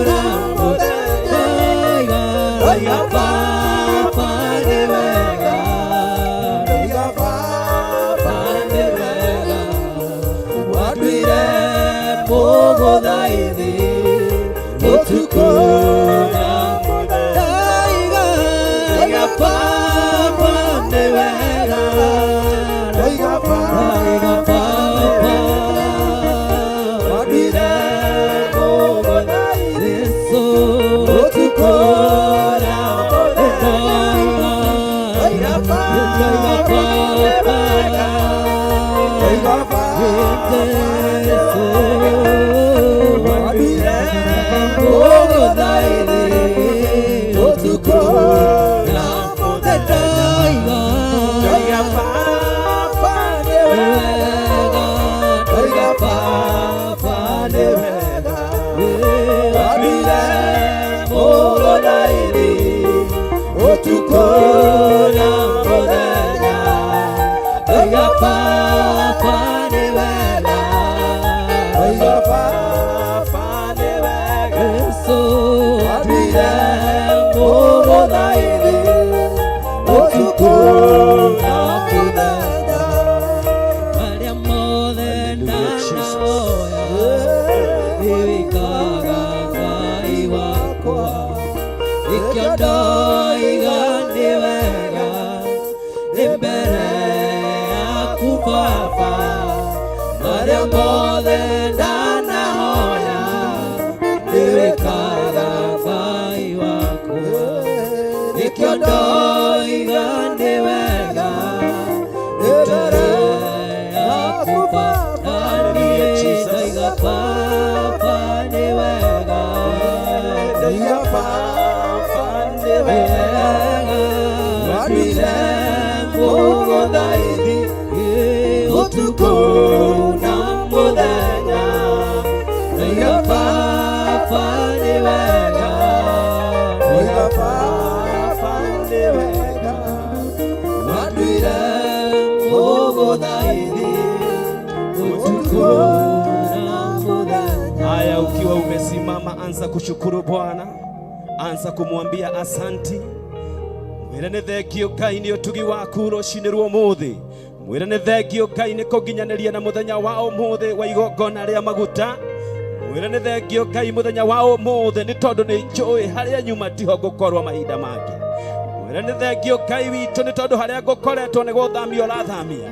na mũthenya. Ndoiga Baba nĩ wega, ndoiga Baba nĩ wega. Wambire mũgũthaithi ũtukũ na mũthenya. Ndoiga Baba nĩ wega, ndoiga Baba wambire mũgũthaithi ũtukũ na mũthenya. Ndoiga Baba nĩ wega, ndoiga Baba wambire mũgũthaithi ũtukũ na mũthenya. Ndoiga Baba nĩ wega, ndoiga Baba nĩ wega. Wambire mũgũthaithi ũtukũ na mũthenya. Ndoiga Baba nĩ wega, ndoiga Baba nĩ wega. Wambire mũgũthaithi ũtukũ na mũthenya. Marĩa mothe ndanahoya nĩwĩkaga Ngai wakwa, nĩkĩo ndoiga nĩ wega ndĩ mbere yaku Baba. Marĩa mothe ndanahoya nĩwĩkaga Ngai wakwa, nĩkĩo ndoiga nĩ wega ndĩ mbere yaku Baba. Niĩ ndoiga Baba nĩ wega, ndoiga Baba nĩ wega. Wambire mũgũthaithi ũtukũ na mũthenya. Ndoiga Baba nĩ wega, ndoiga Baba nĩ wega. Wambire mũgũthaithi ũtukũ na mũthenya. Haya, ukiwa umesimama, anza kushukuru Bwana, anza kumwambia asanti. Mwĩre nĩ thengio Ngai nĩ ũtugi waku rũcinĩ rwa ũmũthĩ. Mwĩre nĩ thengio Ngai nĩ kũnginyanĩria na mũthenya wa ũmũthĩ wa igongona rĩa maguta. Mwĩre nĩ thengio Ngai mũthenya wa ũmũthĩ nĩ tondũ nĩ njũĩ harĩa nyuma tiho ngũkorwo mahinda mangĩ. Mwĩre nĩ thengio Ngai witũ nĩ tondũ harĩa ngũkoretwo nĩ gũthamia ũrathamia.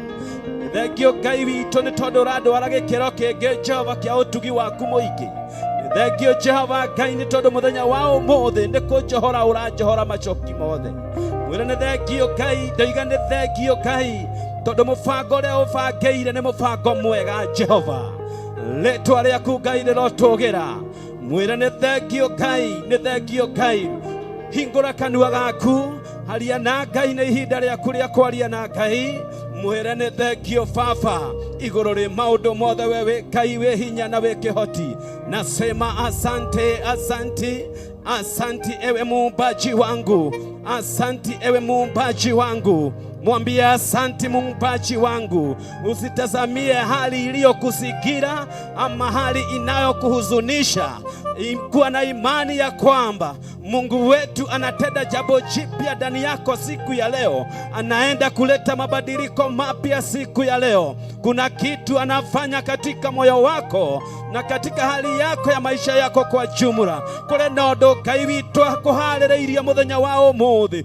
Nĩ thengio Ngai witũ nĩ tondũ ũrandwara gĩkĩro kĩngĩ Jehova kĩa ũtugi waku mũingĩ. Nĩ thengio Jehova Ngai nĩ tondũ mũthenya wa ũmũthĩ nĩ kũnjohora ũranjohora macoki mothe. Mwĩre nĩ thengio Ngai, ndoiga nĩ thengio Ngai tondũ mũbango ũrĩa ũbangĩire nĩ mũbango mwega Jehova. Rĩtwa rĩaku Ngai rĩrotũgĩra. Mwĩre nĩ thengio Ngai, nĩ thengio Ngai. Hingũra kanua gaku, aria na Ngai nĩ ihinda rĩaku rĩa kwaria na Ngai. Mwĩre nĩ thengio Baba igũrũ rĩ maũndũ mothe, we wĩ Ngai wĩ hinya na wĩ kĩhoti. Nasema asante, asanti, asanti ewe muumbaji wangu, asanti ewe muumbaji wangu. Mwambie asanti muumbaji wangu. Usitazamie hali iliyokuzingira ama hali inayokuhuzunisha. Kuwa na imani ya kwamba Mungu wetu anatenda jambo jipya ndani yako siku ya leo. Anaenda kuleta mabadiliko mapya siku ya leo. Kuna kitu anafanya katika moyo wako na katika hali yako ya maisha yako kwa jumla. Kũrĩ na ũndũ Ngai witũ akũharĩrĩirie mũthenya wa ũmũthĩ.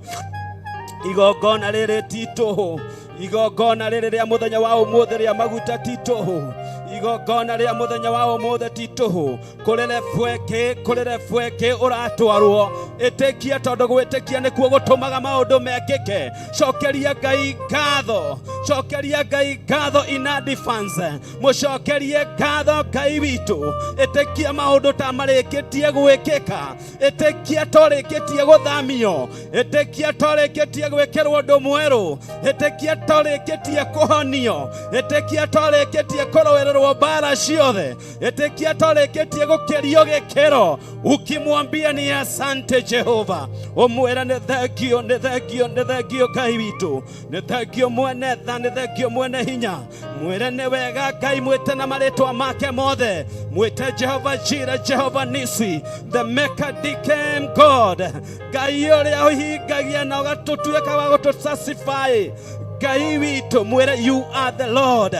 Igongona rĩrĩ ti tũhũ, igongona rĩrĩ rĩa mũthenya wa ũmũthĩ rĩa maguta ti tũhũ, igongona rĩa mũthenya wa ũmũthĩ ti tũhũ. Kũrĩ level ĩngĩ, kũrĩ level ĩngĩ ũratwarwo. Ĩtĩkia, tondũ gwĩtĩkia nĩkuo gũtũmaga maũndũ mekĩke. Cokeria Ngai ngatho. Cokeria Ngai ngatho in advance. Mũcokerie ngatho Ngai witũ. Ĩtĩkia maũndũ ta marĩkĩtie gwĩkĩka. Ĩtĩkia torĩkĩtie gũthamio. Ĩtĩkia torĩkĩtie gwĩkĩrwo ũndũ mwerũ. Ĩtĩkia torĩkĩtie kũhonio. Ĩtĩkia torĩkĩtie kũrũĩrĩrwo mbara ciothe. Ĩtĩkia torĩkĩtie gũkĩrio gĩkĩro. Ukimwambia ni asante Jehova, ũmwĩre nĩ thengio, nĩ thengio, nĩ thengio Ngai witũ, nĩ thengio mwene tha, nĩ thengio mwene hinya. Mwĩre nĩ wega Ngai, mwĩte na marĩtwa make mothe. Mwĩte Jehova Jira, Jehova Nisi, the maker became God, Ngai ũrĩa ũhingagia na ũgatũtuĩka wa gũtũsatisfy. Ngai witũ, mwĩre you are the Lord,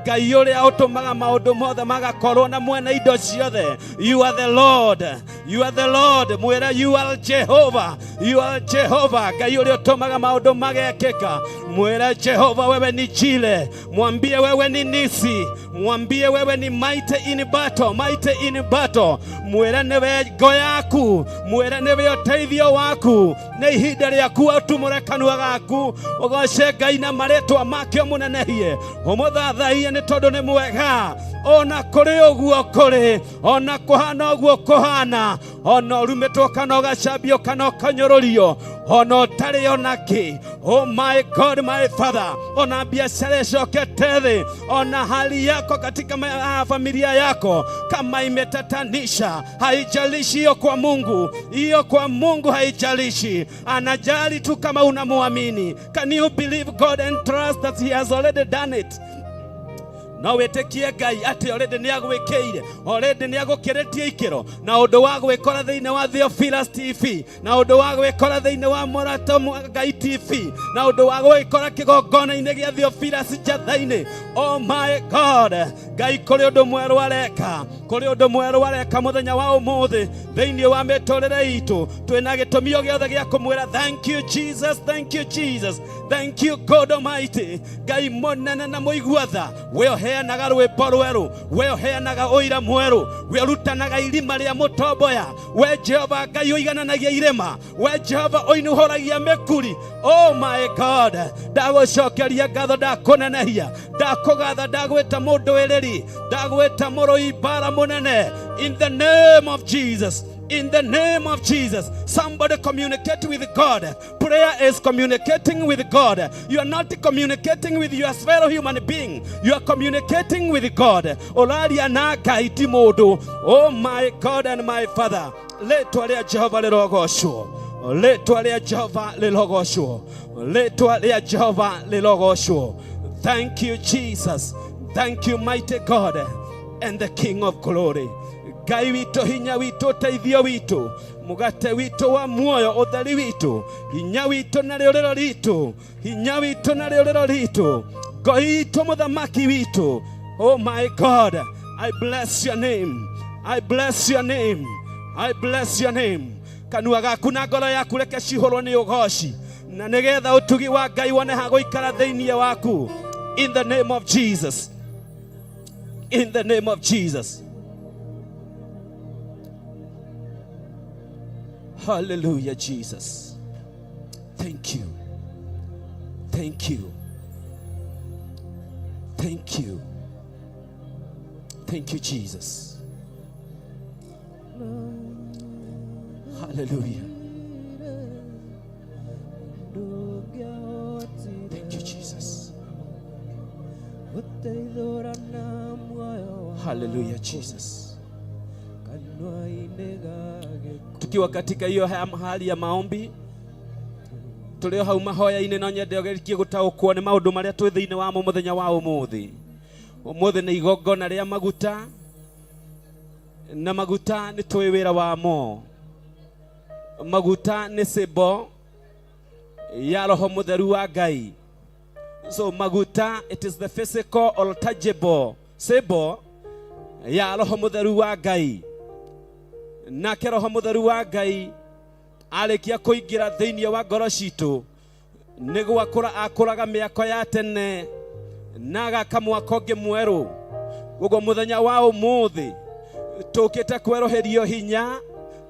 Ngai ũrĩa ũtũmaga maũndũ mothe magakorwo na mwene indo ciothe. You are the Lord, you are the Lord. Mwĩre you are Jehovah, you are Jehovah, Ngai ũrĩa ũtũmaga maũndũ magekĩka. Mwĩre Jehova wewe ni Jile, mwambie wewe ni Nisi, mwambie wewe ni mighty in battle, mighty in battle. Mwĩre nĩwe ngo yaku, mwĩre nĩwe ũteithio waku, nĩ ihinda rĩaku ũtumũre kanua gaku ũgoce Ngai na marĩtwa make ũmũnenehie, ũmũthathaiye nĩ tondũ nĩ mwega. Ona kũrĩ ũguo kũrĩ, ona kũhana ũguo kũhana, ona ũrumĩtwo kana ũgacambio kana ũkanyũrũrio, ona ũtarĩ ona kĩ. Oh my God, my Father, ona biashara ĩcokete thĩ, ona hali yako katika familia yako kama imetatanisha, haijalishi hiyo kwa Mungu, hiyo kwa Mungu haijalishi. Anajali tu kama unamuamini. Can you believe God and trust that he has already done it? No wĩtĩkie Ngai atĩ already nĩ agwĩkĩire, already nĩ agũkĩrĩtie ikĩro, na ũndũ wa gwĩkora thĩinĩ wa Theophilus TV, na ũndũ wa gwĩkora thĩinĩ wa Mũrata Ngai TV, na ũndũ wa gwĩkora kĩgongona-inĩ gĩa Theophilus Njatha-inĩ. Oh my God, Ngai kũrĩ ũndũ mwerũ areka, kũrĩ ũndũ mwerũ areka mũthenya wa ũmũthĩ thĩinĩ wa mĩtũrĩre itũ. Twĩna gĩtũmi o gĩothe gĩa kũmwĩra thank you Jesus, thank you Jesus, thank you God Almighty. Ngai mũnene na mũigua tha, we ũheanaga rwĩmbo rwerũ, we ũheanaga ũira mwerũ, we ũrutanaga irima rĩa mũtomboya, we Jehova Ngai ũigananagia irĩma, we Jehova ũinuhũragia mĩkuri. Oh my God, ndagũcokeria ngatho, ndakũnenehia, ndakũgatha, ndagwĩta mũndũĩrĩri, ndagwĩta mũrũi mbara mũnene. In the name of Jesus, in the name of Jesus. Somebody communicate with God. Prayer is communicating with God. You are not communicating with your fellow human being. You are communicating with God. Ũraria na Ngai ti mũndũ. Oh my God and my Father. Rĩtwa rĩa Jehova rĩrogocwo. Rĩtwa rĩa Jehova rĩrogocwo. Rĩtwa rĩa Jehova rĩrogocwo. Thank you Jesus. Thank you mighty God and the King of glory. Ngai witũ, hinya witũ, ũteithio witũ, mũgate witũ wa muoyo, ũtheri witũ, hinya witũ na rĩũrĩro ritũ, hinya witũ na rĩũrĩro ritũ, ngo itũ, mũthamaki witũ. Oh my God, I bless your name, I bless your name, I bless your name. Kanua gaku na ngoro yaku reke cihũrwo nĩ ũgoci, na nĩgetha ũtugi wa Ngai wone ha gũikara thĩinĩ waku. In the name of Jesus, in the name of Jesus. Hallelujah, Jesus. Thank you. Thank you. Thank you. Thank you, Jesus. Hallelujah. Thank you, Jesus. Hallelujah, Jesus. Tukiwa katika hiyo hali ya maombi, tũrĩ o hau mahoya-inĩ, no nyende ũgerie gũtaũkwo nĩ maũndũ marĩa twĩ thĩinĩ wamo mũthenya wa ũmũthĩ. Ũmũthĩ nĩ igongona rĩa maguta, na maguta nĩ tũĩ wĩra wamo. Maguta nĩ symbol ya Roho Mũtheru wa Ngai. So maguta, it is the physical or tangible symbol ya Roho Mũtheru wa Ngai. Nake Roho Mũtheru wa Ngai arĩkia kũingĩra thĩinĩ wa ngoro citũ, nĩ gwakũra akũraga mĩako ya tene na agaka mwako ũngĩ mwerũ. Koguo mũthenya wa ũmũthĩ tũkĩte kwerũhĩrio hinya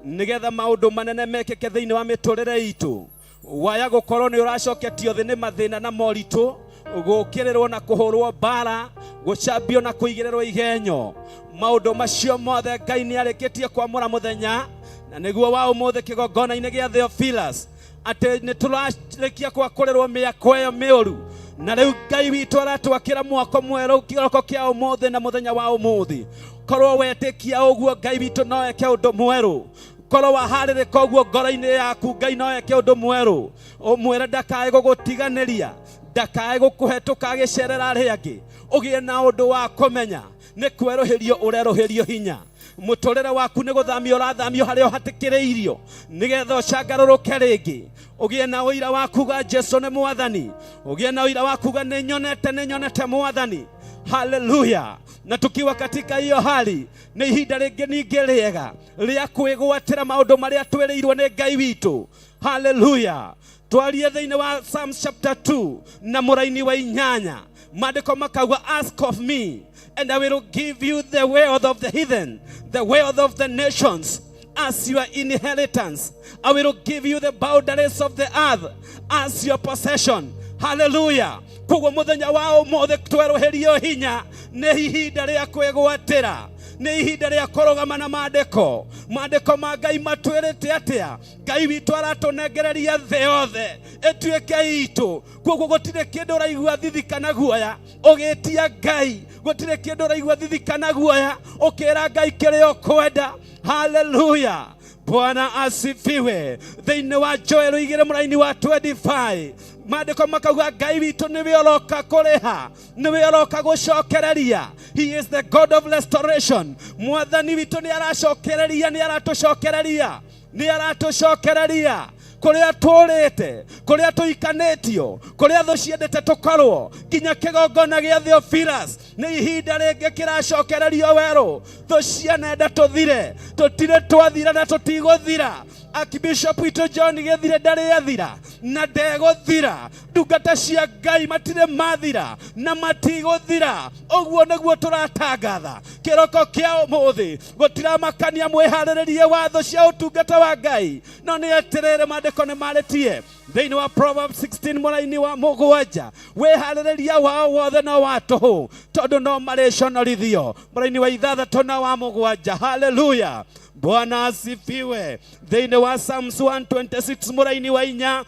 nĩgetha maũndũ manene mekĩke thĩinĩ wa mĩtũrĩre itũ. Waya gũkorwo nĩ ũracoketio thĩ nĩ mathĩna na moritũ, Gũũkĩrĩrwo na kũhũrwo mbara, gũcambio na kũigĩrĩrwo igenyo, maũndũ macio mothe Ngai nĩ arĩkĩtie kwamũra mũthenya, na nĩguo wa ũmũthĩ kĩgongona-inĩ gĩa Theophilus, atĩ nĩ tũrarĩkia gwakũrĩrwo mĩako ĩyo mĩũru, na rĩu Ngai witũ aratwakĩra mwako mwerũ kĩroko kĩa ũmũthĩ na mũthenya wa ũmũthĩ. Korwo wetĩkia ũguo, Ngai witũ no eke ũndũ mwerũ. Korwo waharĩrĩka ũguo ngoro-inĩ yaku, Ngai no eke ũndũ mwerũ. Ũmwĩre ndakae gũgũtiganĩria, ndakae gũkũhetũka agĩcerera arĩa angĩ. Ũgĩe na ũndũ wa kũmenya nĩ kwerũhĩrio ũrerũhĩrio hinya. Mũtũrĩre waku nĩ gũthamio ũrathamio harĩa ũhatĩkĩrĩirio, nĩgetha ũcangarũrũke rĩngĩ. Ũgĩe na ũira wa kuga Jesu nĩ Mwathani. Ũgĩe na ũira wa kuga nĩ nyonete, nĩ nyonete Mwathani. Haleluya! Na tukiwa katika hiyo hali, nĩ ihinda rĩngĩ ningĩ rĩega rĩa kwĩgwatĩra maũndũ marĩa twĩrĩirwo nĩ Ngai witũ. Haleluya! Twarie thĩinĩ wa Psalms chapter 2 na mũraini wa 8, maandĩko makauga, ask of me and I will give you the wealth of the heathen, the wealth of the nations as your inheritance. I will give you the boundaries of the earth as your possession. Hallelujah. Koguo mũthenya wa ũmũthĩ twerũhĩrio hinya, nĩ ihinda rĩa kwĩgwatĩra, nĩ ihinda rĩa kũrũgama na maandĩko. Maandĩko ma Ngai matwĩrĩte atĩa? Ngai witũ aratũnengereria thĩ yothe ĩtuĩke itũ. Koguo gũtirĩ kĩndũ ũraigua thithi kana guoya ũgĩtia Ngai, gũtirĩ kĩndũ ũraigua thithi kana guoya ũkĩra Ngai kĩrĩa ũkwenda. Haleluya, Bwana asifiwe. Thĩinĩ wa Joel 2 mũraini wa 25, maandĩko makauga Ngai witũ nĩwe ũroka kũrĩha, nĩwe ũroka gũcokereria. He is the God of restoration. Mwathani witũ nĩ aracokereria, nĩ aratũcokereria, nĩ aratũcokereria kũrĩa tũrĩte, kũrĩa tũikanĩtio, kũrĩa thũ ciendete tũkorwo, nginya kĩgongona gĩa Theophilus nĩ ihinda rĩngĩ kĩracokererio werũ. Thũ cianenda tũthire, tũtirĩ twathira na tũtigũthira. Archbishop witũ John Gĩthire ndarĩ athira na ndegũthira. Ndungata cia Ngai matirĩ mathira na matigũthira. Ũguo nĩguo tũratangatha kĩroko kĩa ũmũthĩ. Gũtiramakania mwĩharĩrĩrie watho cia ũtungata wa Ngai, no nĩ atĩrĩrĩ, maandĩko nĩ marĩtie thĩinĩ wa Proverbs 16 mũraini wa 7, wĩharĩrĩria wao wothe no wa tũhũ, tondũ no marĩconorithio. Mũraini wa 6 na wa 7. Haleluya, Bwana asifiwe. Thĩinĩ wa Psalms 126 mũraini wa 4,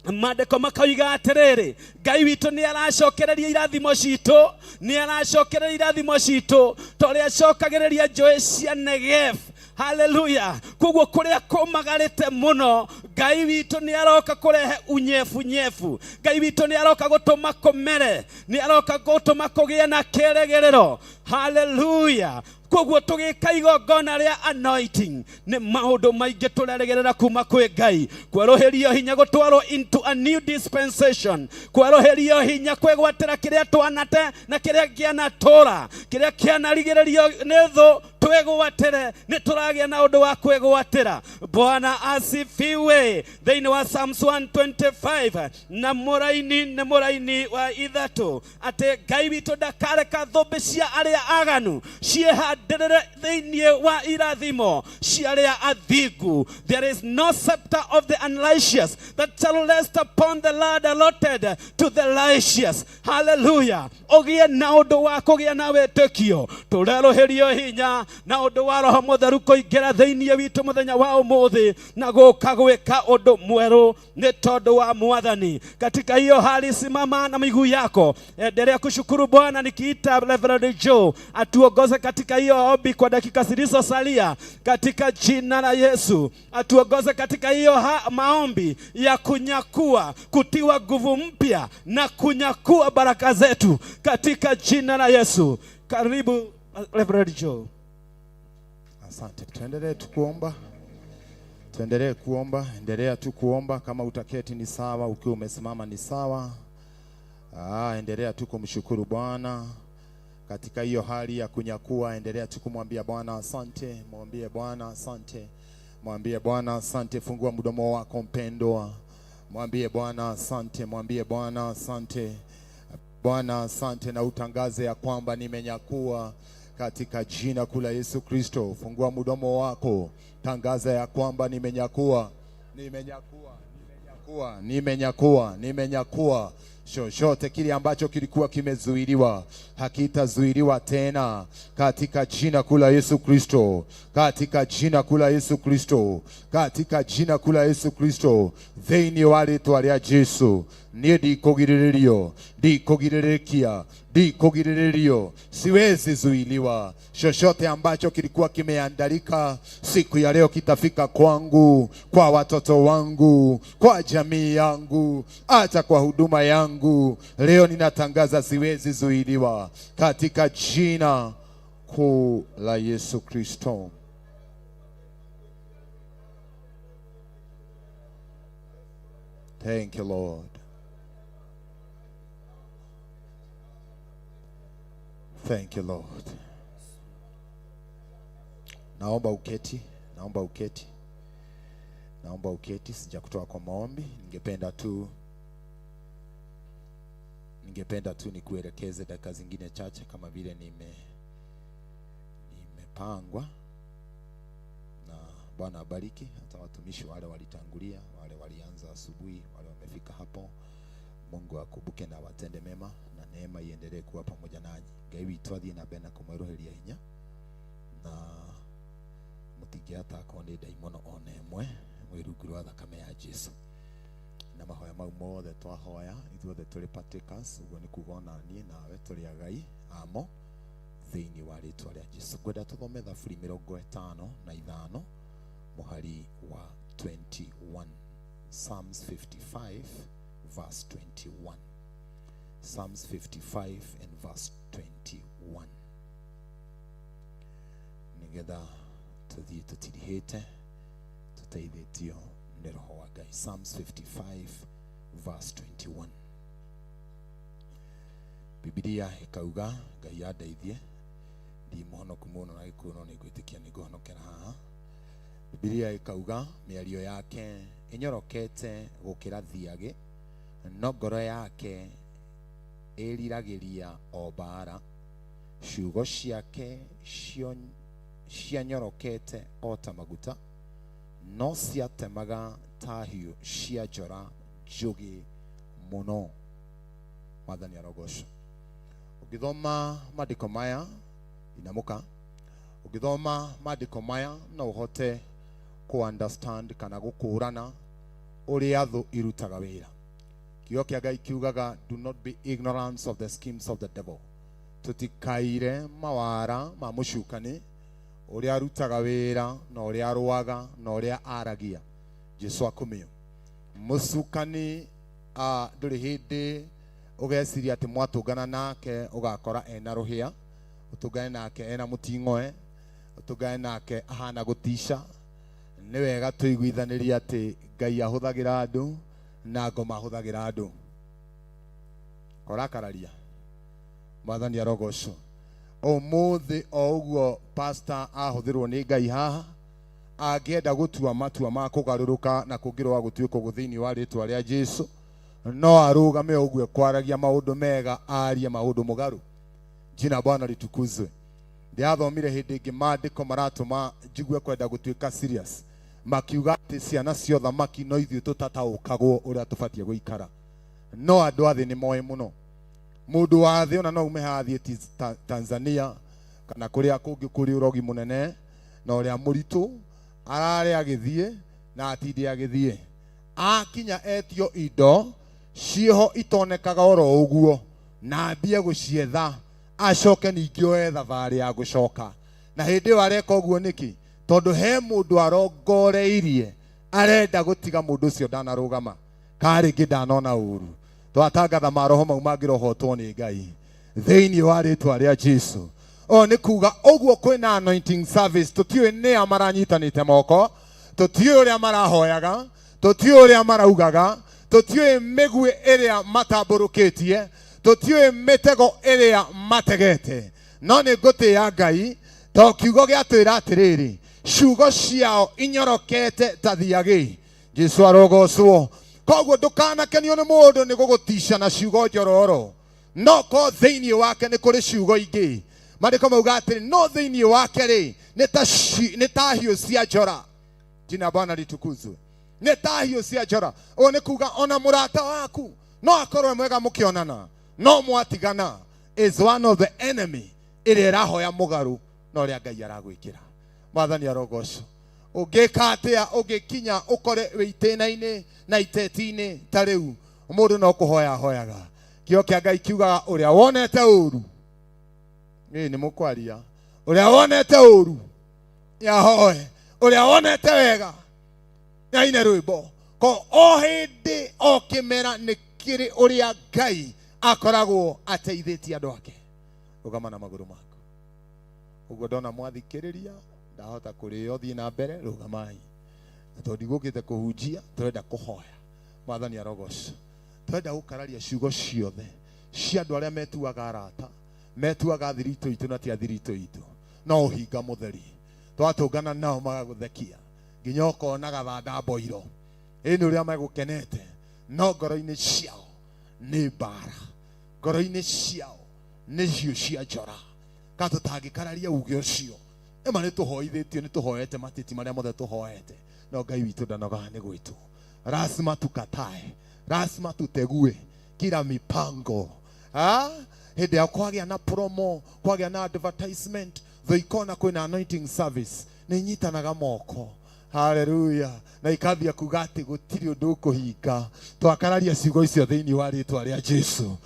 maandĩko makoiga atĩrĩrĩ, Ngai witũ nĩ aracokereria irathimo citũ, nĩ aracokereria irathimo citũ ta ũrĩa acokagĩrĩria njũĩ cia Negev. Haleluya. Koguo kũrĩa kũmagarĩte mũno, Ngai witũ nĩ aroka kũrehe unyebunyebu. Ngai witũ nĩ aroka gũtũma kũmere, nĩ aroka gũtũma kũgĩe na kĩrĩgĩrĩro. Haleluya. Koguo tũgĩka igongona rĩa anointing, nĩ maũndũ maingĩ tũrerĩgĩrĩra kuma kwĩ Ngai. Kwerũhĩrio hinya, gũtwarwo into a new dispensation, kwerũhĩrio hinya, kwĩgwatĩra kĩrĩa twanate na kĩrĩa kĩanatũra, kĩrĩa kĩanarigĩrĩrio nĩ thũ, twĩgwatĩre. Nĩ tũragĩa na ũndũ wa kwĩgwatĩra. Bwana asifiwe. Thĩinĩ wa Psalms 125 na mũraini nĩ mũraini wa 3, atĩ Ngai witũ ndakareka thũmbĩ cia arĩa aganu ciĩhandĩrĩre thĩinĩ wa irathimo cia arĩa athingu. There is no scepter of the unrighteous that shall rest upon the land allotted to the righteous. Hallelujah. Ũgĩe na ũndũ wa kũgĩa na wĩtĩkio, tũrerũhĩrio hinya na ũndũ wa Roho Mũtheru kũingĩra thĩinĩ witũ mũthenya wa ũmũthĩ na gũka gwĩka ũndũ mwerũ nĩ tondũ wa Mwathani. Katika hiyo hali, simama na miguu yako, endelea kushukuru Bwana, nikiita Reverend Joe atuongoze katika hiyo ombi kwa dakika zilizosalia, katika jina la Yesu. Atuongoze katika hiyo maombi ya kunyakua, kutiwa nguvu mpya na kunyakua baraka zetu katika jina la Yesu. Karibu Reverend Joe. Asante. Tuendelee tu kuomba. Tuendelee kuomba, endelea tu kuomba. Kama utaketi ni sawa, ukiwa umesimama ni sawa. Endelea tu kumshukuru Bwana katika hiyo hali ya kunyakua. Endelea tu kumwambia Bwana asante, mwambie Bwana asante, mwambie Bwana asante. Fungua mdomo wako mpendwa, mwambie Bwana asante, mwambie Bwana asante, Bwana asante, na utangaze ya kwamba nimenyakua katika jina kuu la Yesu Kristo. Fungua mdomo wako, tangaza ya kwamba nimenyakua, nimenyakua, nimenyakua, nimenyakua, nimenyakua. Chochote kile ambacho kilikuwa kimezuiliwa hakitazuiliwa tena, katika jina kuu la Yesu Kristo, katika jina kuu la Yesu Kristo, katika jina kuu la Yesu Kristo, thĩinĩ wa rĩtwa rĩa Jesu, niĩ ndikũgirĩrĩrio, ndikũgirĩrĩkia, ndikũgirĩrĩrio, siwezi zuiliwa. Chochote ambacho kilikuwa kimeandalika siku ya leo kitafika kwangu, kwa watoto wangu, kwa jamii yangu, hata kwa huduma yangu. Leo ninatangaza siwezi zuiliwa katika jina kuu la Yesu Kristo. Thank you, Lord. Thank you, Lord. Naomba uketi, naomba uketi, naomba uketi. Sijakutoa kwa maombi, ningependa tu nikuelekeze dakika zingine chache kama vile nimepangwa. Na Bwana abariki hata watumishi wale walitangulia, wale walianza asubuhi, wale wamefika hapo. Mungu akumbuke na watende mema, na neema iendelee kuwa pamoja nanyi. Ngai witũ athiĩ na mbere na kũmwerũhĩria hinya, na mũtingĩatakwo nĩ ndaimono ona ĩmwe mwĩ rungu rwa thakame ya Jesu. Na mahoya mau mothe twahoya ithuothe tũrĩ partakers, ũguo nĩ kuga ona niĩ nawe tũrĩ agai amo thĩinĩ wa rĩtwa rĩa Jesu. Ngwenda tũthome Thaburi 55 mũhari wa 21, Psalms 55 verse 21. Psalms 55 and verse 21. Nigetha tuthiĩ tũtirihĩte tũteithĩtio nĩ Roho wa Ngai. Psalms 55 verse 21. Bibilia ĩkauga, Ngai andeithie, ndi mũhonoku mũno na gĩkuũ no nĩngwĩtĩkia nĩngũhonokera haha. Bibilia ĩkauga mĩario yake ĩnyorokete gũkĩra thiagĩ, no ngoro yake ĩriragĩria o mbaara. Ciugo ciake cianyorokete o ta maguta, no ciatemaga ta hiũ cia njora njũgĩ mũno. Mwathani arogocwo. Ũngĩthoma maandĩko maya, inamũka. Ũngĩthoma maandĩko maya no ũhote kũ understand kana gũkũrana ũrĩa thũ irutaga wĩra. Kiugo kĩa Ngai kiugaga, do not be ignorant of the schemes of the devil. Tũtikaire mawara ma mũcukani, ũrĩa arutaga wĩra na ũrĩa arũaga na ũrĩa aragia. Jesu akumio. Mũcukani ndũrĩ hĩndĩ ũgeciria atĩ mwatũngana nake ũgakora ena rũhĩa, ũtũngane nake ena mũting'oe, ũtũngane nake ahana gũtica. Nĩ wega tũiguithanĩrie atĩ Ngai ahũthagĩra andũ na ngoma ahũthagĩra andũ. Korakararia. Mwathani arogocwo. Ũmũthĩ o ũguo pastor ahũthĩrwo nĩ Ngai haha, angĩenda gũtua matua ma kũgarũrũka na kũngĩrwo gũtuĩka ũguo thĩinĩ wa rĩtwa rĩa Jesu, no arũgame ũguo kwaragia maũndũ mega, arie maũndũ mũgarũ. Jina Bwana litukuzwe. Ndĩrathomire hĩndĩ ĩngĩ maandĩko maratũma njigue kwenda gũtuĩka serious, makiuga atĩ ciana cia ũthamaki no ithuĩ tũtataũkagwo ũrĩa tũbatiĩ gũikara, no andũ a thĩ nĩ moĩ mũno. Mũndũ wa thĩ ona no ume haha athiĩ Tanzania kana kũrĩa kũngĩ kũrĩ ũrogi mũnene na ũrĩa mũritũ, ararĩ agĩthiĩ na atinde agĩthiĩ, akinya etio indo ciĩho itonekaga oro ũguo, na ambie gũcietha, acoke ningĩ oe thabarĩ ya gũcoka. Na hĩndĩ ĩyo areka ũguo nĩkĩ? Tondũ he mũndũ arongoreirie, arenda gũtiga mũndũ ũcio ndanarũgama, karĩngĩ ndanona ũru. Twatangatha maroho mau mangĩrohotwo nĩ Ngai thĩinĩ wa rĩtwa rĩa Jesu. O nĩ kuga ũguo kwĩna anointing service, tũtiũĩ nĩa maranyitanĩte moko, tũtiũĩ ũrĩa marahoyaga, tũtiũĩ ũrĩa maraugaga, tũtiũĩ mĩguĩ ĩrĩa matambũrũkĩtie, tũtiũĩ mĩtego ĩrĩa mategete. No nĩ ngũtĩĩa Ngai to kiugo gĩatwĩra atĩrĩrĩ, ciugo ciao inyorokete ta thiagĩ. Jesu arogocwo. Koguo ndũkanakenio nĩ mũndũ nĩ gũgũtica na ciugo njororo, no ko thĩinĩ wake nĩ kũrĩ ciugo ingĩ. Maandĩko mauga atĩrĩ, no thĩinĩ wake rĩ nĩ ta hiũ cia njora. Jina Bwana litukuzwe. Nĩ ta hiũ cia njora. Ũguo nĩ kuga ona mũrata waku No akorwo e mwega mũkĩonana, no mwatigana is one of the enemy ĩrĩa ĩrahoya mũgarũ na ũrĩa Ngai aragwĩkĩra. Mwathani arogocwo. Ũngĩka atĩa ũngĩkinya ũkore wĩ itĩna-inĩ na iteti-inĩ ta rĩu? Mũndũ no kũhoya ahoyaga. Kĩo kĩa Ngai kiugaga ũrĩa wonete ũru, ĩ nĩ mũkwaria, ũrĩa wonete ũru nĩahoe, ũrĩa wonete wega nĩaine rwĩmbo. Ko o hĩndĩ o kĩmera nĩ kĩrĩ ũrĩa Ngai akoragwo ateithĩtie andũ ake. Rũgama na magũrũ maku. Ũguo ndona mwathikĩrĩria, ndahota kũrĩo, thiĩ na mbere, rũgamai. Na tondũ ndigũkĩte kũhunjia, tũrenda kũhoya. Mwathani arogocwo. Tũrenda gũkararia ciugo ciothe cia andũ arĩa metuaga arata, metuaga thiritũ itũ na ti athiritũ itũ. No ũhinga mũtheri. Twatũngana nao magagũthekia nginya ũkona gathanda mboiro. Ĩ nĩ ũrĩa megũkenete, no ngoro-inĩ ciao nĩ mbara, ngoro-inĩ ciao nĩ hiũ cia njora. Ka tũtangĩkararia uge ũcio, ĩma nĩ tũhoithĩtio, nĩ tũhoete mateti marĩa mothe tũhoete, no Ngai witũ ndanogaga nĩ gwĩtwo. Lazima tukatae, lazima tutegue kila mipango. Hĩndĩ ya kwagĩa na promo, kwagĩa na advertisement, thũ ikona kwĩna anointing service, nĩ inyitanaga moko. Haleluya. Na ikaambia kuga atĩ gũtirĩ ũndũ ũkũhinga. Twakararia ciugo icio thĩinĩ wa rĩtwa rĩa Jesu.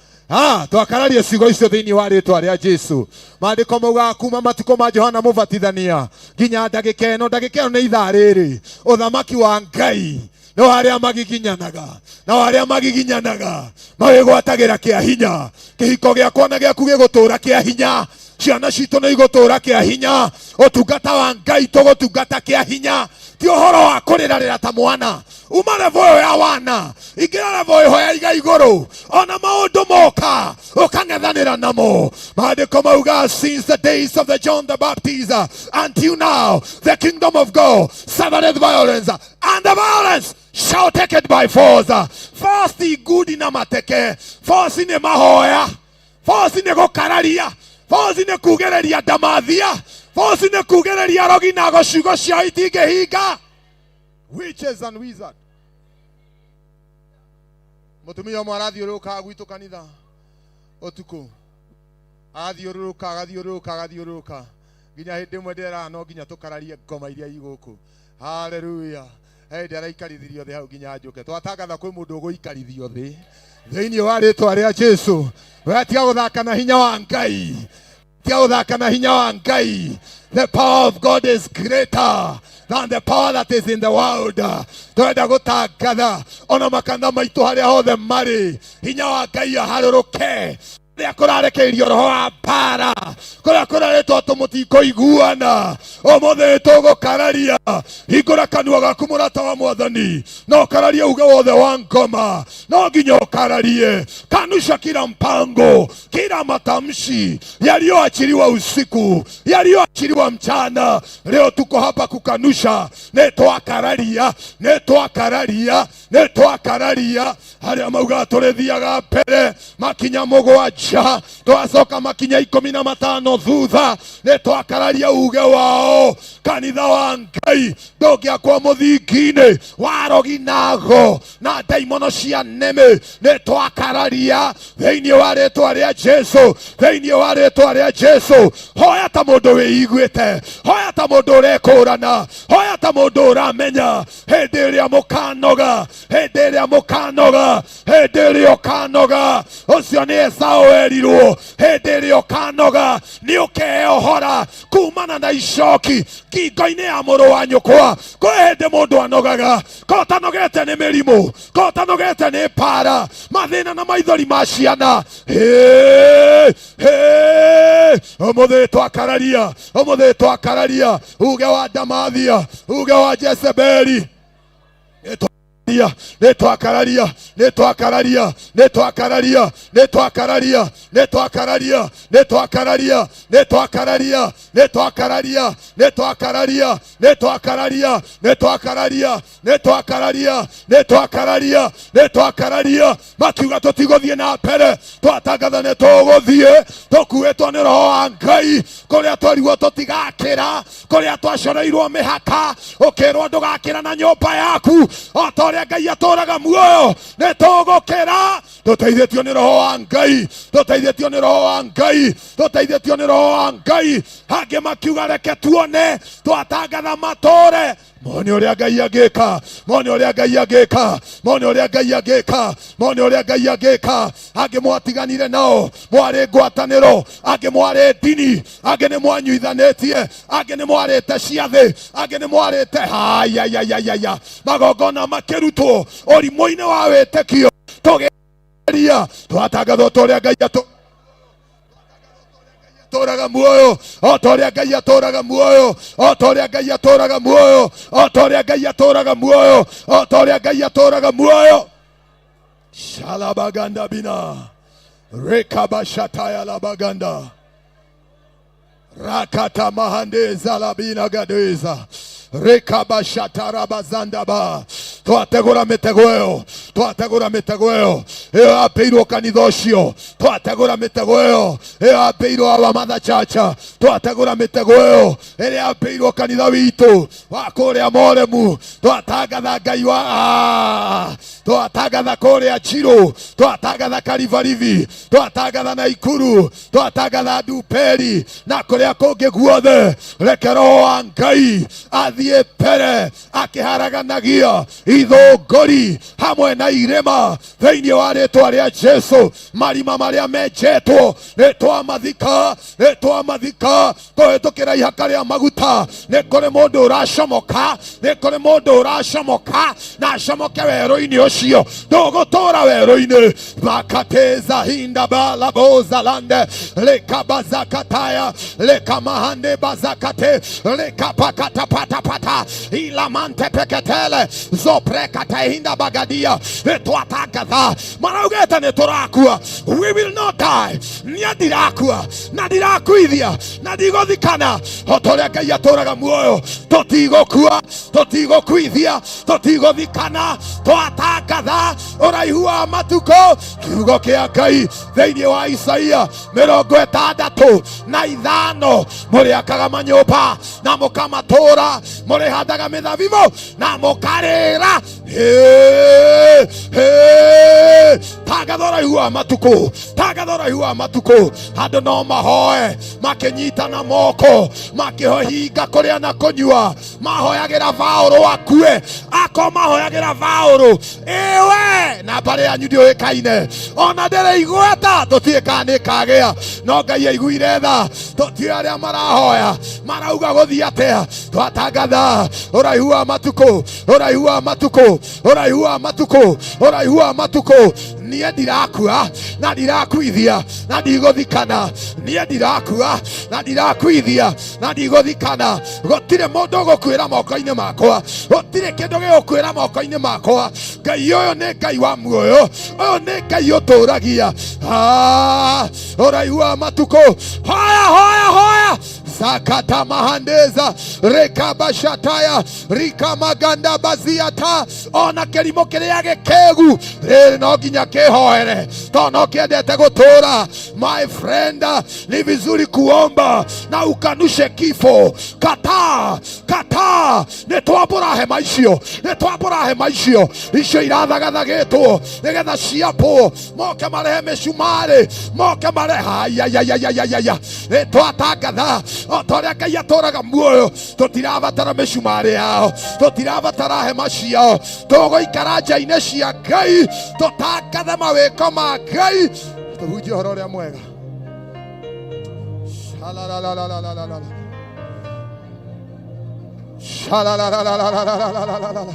Twakararia ciugo icio thĩinĩ wa rĩtwa rĩa Jesu. Maandĩko maugaga kuma matukũ ma Johana Mũbatithania nginya ndagĩka ĩno, ndagĩka ĩno nĩ ithaa rĩrĩ, ũthamaki wa Ngai no arĩa magiginyanaga, no arĩa magiginyanaga mawĩgwatagĩra kĩa hinya. Kĩhiko gĩakwa na gĩaku gĩgũtũra kĩa hinya, ciana citũ nĩ igũtũra kĩa hinya, ũtungata wa Ngai tũgũtungata kĩa hinya. Ti ũhoro wa kũrĩrarĩra ta mwana, uma level ĩyo ya wana, ingĩra level ĩho ya iga igũrũ, ona maũndũ moka ũkang'ethanĩra namo. Maandĩko mauga since the days of the John the Baptist until now the kingdom of God suffereth violence, and the violence shall take it by force. Force ti ngundi na mateke, force nĩ mahoya, force nĩ gũkararia, force nĩ kugereria ndamathia, force nĩ kugereria rogi na ciugo ciao itingĩhinga. Witches and wizard. Mũtumia ũmwe arathiũrũrũkaga gwitũ kanitha ũtukũ, agathiũrũrũka agathiũrũrũka agathiũrũrũka nginya hĩndĩ ĩmwe ndĩreraga no nginya tũkararie ngoma iria i gũkũ. Haleluya. Hĩndĩ araikarithirio thĩ hau nginya njũke. Twatangatha kwĩ mũndũ ũgũikarithio thĩ thĩinĩ wa rĩtwa rĩa Jesu. We tiga gũthaka na hinya wa Ngai, tiga gũthaka na hinya wa Ngai. The power of God is greater than the power that is in the world. Tũrenda gũtangatha ona makanitha maitũ harĩa hothe marĩ, hinya wa Ngai aharũrũke. Kũrĩa kũrarekererio roho wa mbara, kũrĩa kũraretwo atĩ mũtikũiguana, ũmũthĩ tũgũkararia. Hingũra kanua gaku mũrata wa Mwathani, na ũkararie uge wothe wa ngoma. No nginya ũkararie. Kanusha kila mpango, kila matamshi yaliyoachiliwa usiku, yaliyoachiliwa mchana. Leo tuko hapa kukanusha. Nĩ twakararia, nĩ twakararia, nĩ twakararia arĩa maugaga tũrĩthiaga mbere makinya mũgwanja, twacoka makinya 15 thutha. Nĩ twakararia uge wao. Kanitha wa Ngai ndũngĩakwo mũthingi-inĩ wa rogi nago na ndaimono cia nĩmĩ. Nĩ twakararia thĩinĩ wa rĩtwa rĩa Jesu, thĩinĩ wa rĩtwa rĩa Jesu. Hoya ta mũndũ wĩiguĩte, hoya ta mũndũ ũrekũrana, hoya ta mũndũ ũramenya. Hĩndĩ ĩrĩa mũkanoga, hĩndĩ ĩrĩa mũkanoga, hĩndĩ ĩrĩa ũkanoga, ũcio nĩ Esau erirwo, hĩndĩ ĩrĩa ũkanoga nĩ ũkeohora kumana na icoki ngingo-inĩ ya mũrũ wa nyũkwa. Kwĩ hĩndĩ mũndũ anogaga, ko ũtanogete nĩ mĩrimũ, ko ũtanogete nĩ mbara, mathĩna na maithori ma ciana. Hĩ, hĩ, ũmũthĩ twakararia, ũmũthĩ twakararia uge wa Ndamathia, uge wa Jezebeli. Nĩ twakararia, nĩ twakararia, nĩ twakararia, nĩ twakararia, nĩ twakararia, nĩ twakararia, nĩ twakararia, nĩ twakararia, nĩ twakararia, nĩ twakararia, nĩ twakararia, nĩ twakararia, nĩ twakararia, nĩ twakararia. Makiuga tũtigũthiĩ na mbere, twatangatha nĩ tũgũthiĩ, tũkuĩtwo nĩ roho wa Ngai. Kũrĩa twerirwo tũtigakĩra, kũrĩa twacoreirwo mĩhaka, ũkĩrwo ndũgakĩra na nyũmba yaku, o ta ũrĩa Ũrĩa Ngai atũraga muoyo, nĩ tũgũkĩra tũteithĩtio nĩ Roho wa Ngai, tũteithĩtio nĩ Roho wa Ngai, tũteithĩtio nĩ Roho wa Ngai. Angĩ makiuga reke tuone, twatangatha matũre mone ũrĩa Ngai angĩka, mone ũrĩa Ngai angĩka, mone ũrĩa Ngai angĩka, mone ũrĩa Ngai angĩka. Angĩ mwatiganire nao mwarĩ ngwatanĩro, angĩ mwarĩ ndini, angĩ nĩ mwanyuithanĩtie, angĩ nĩ mwarĩte ciathĩ, angĩ nĩ mwarĩte hayayayaya, magongona makĩrutwo ũrimũ-inĩ wa wĩtĩkio. Tũgĩria twatangathwo ta ũrĩa Ngai atũ atũraga muoyo, o ta ũrĩa Ngai atũraga muoyo, o ta ũrĩa Ngai atũraga muoyo, o ta ũrĩa Ngai atũraga muoyo, o ta ũrĩa Ngai atũraga muoyo. Shalabaganda bina rekabashataya labaganda rakata mahandeza labina gadeza rekabashatarabazandaba. Twategũra mĩtego ĩyo, twategũra mĩtego ĩyo ĩyo yambĩirwo kanitha ũcio, twategũra mĩtego ĩyo ĩyo yambĩirwo awa Mother Church, twategũra mĩtego ĩyo ĩrĩa yambĩirwo kanitha witũ wa kũrĩa Moremu, twatangatha Ngai wa twatangatha kũrĩa Njirũ, twatangatha Karibaribi, twatangatha Naikuru, twatangatha Nduperi na kũrĩa kũngĩ guothe. Reke Roho wa Ngai athiĩ mbere akĩharaganagia ithũngũri hamwe na irĩma thĩinĩ wa rĩtwa rĩa Jesu. Marima marĩa menjetwo nĩ twamathika, nĩ twamathika kũhĩtũkĩra ihaka rĩa maguta. Nĩ kũrĩ mũndũ ũracomoka, nĩ kũrĩ mũndũ ũracomoka na acomoke werũ-inĩ ũcio, ndũgũtũra werũ-inĩ. Makateza hinda balabozalande lekabazakataya lekamahande bazakate lekapakatapatapata ilamante peketele zoprekatahinda bagadia nĩtwatangatha maraugĩte nĩ tũrakua. We will not die. Niĩ ndirakua na ndirakuithia na ndigũthikana, o ta ũrĩa Ngai atũraga muoyo. Tũtigũkua, tũtigũkuithia, tũtigũthikana. Twatangatha ũraihu wa matukũ, kiugo kĩa Ngai thĩinĩ wa Isaia 65, mũrĩakaga manyũmba na mũkamatũra, mũrĩhandaga mĩthabibũ na mũkarĩra. Tangatha ũraihu wa matukũ, tangatha ũraihu wa matukũ. Andũ no mahoe makĩnyitana moko, makĩhinga kũrĩa na kũnyua, mahoyagĩra Vaũrũ akue, ako mahoyagĩra Vaũrũ ĩwe na mbarĩ yanyu ndĩũĩkaine, ona ndĩrĩ igweta, tũtiĩ kana nĩ kagĩa, no Ngai aiguire tha. Tũtiĩ arĩa marahoya marauga gũthiĩ atĩa. Twatangatha ũraihu wa matukũ, ũraihu wa matukũ, ũraihu wa matukũ, ũraihu wa matukũ. Niĩ ndirakua na ndirakuithia na ndigũthikana. Niĩ ndirakua na ndirakuithia na ndigũthikana. Gũtirĩ mũndũ ũgũkuĩra moko-inĩ makwa, gũtirĩ kĩndũ gĩgũkuĩra moko-inĩ makwa. Ngai ũyũ nĩ Ngai wa muoyo, ũyũ nĩ Ngai ũtũragia. Ũraihu wa matukũ, hoya hoya hoya. Zakata mahandeza rekabashataya rikamaganda baziata. Ona kĩrimũ kĩrĩa gĩkĩgu rĩrĩ no nginya kĩhoere, tondũ no kĩendete gũtũra. My friend, ni vizuri kuomba na ukanushe kifo. Kataa, kataa. Nĩ twambũra hema icio, nĩ twambũra hema icio, icio irathagathagĩtwo nĩgetha ciambwo, moke marehe mĩcumarĩ, moke marehe ayayayayaya. Nĩ twatangatha o ta ũrĩa Ngai atũraga muoyo, tũtirabatara mĩcumarĩ yao, tũtirabatara hema ciao, tũgũikara nja-inĩ cia Ngai, tũtangathe mawĩko ma Ngai, tũhunjie ũhoro ũrĩa mwega. Shalalalalalalalala. Shalalalalalalalala.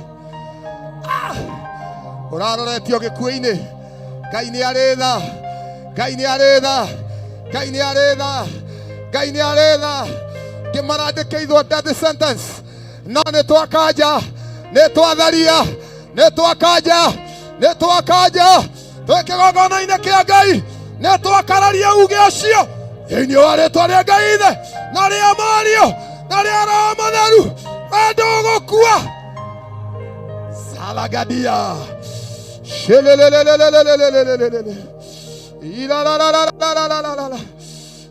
Ũraroretio gĩkuũ-inĩ, Ngai nĩ arĩ tha, Ngai nĩ arĩ tha, Ngai nĩ arĩ tha, Ngai nĩ arĩ tha. Ngĩmarandĩkĩirwo death sentence, no nĩ twakanja, nĩ twatharia, nĩ twakanja, nĩ twakanja, twĩ kĩgongona-inĩ kĩa Ngai, nĩ twakararia uge ũcio thĩinĩ wa rĩtwa rĩa Ngai Ithe na rĩa Mũriũ na rĩa Roho Mũtheru. We ndũgũkua. Salagadia shelelelelelelelelelele ilalalalalalalalala.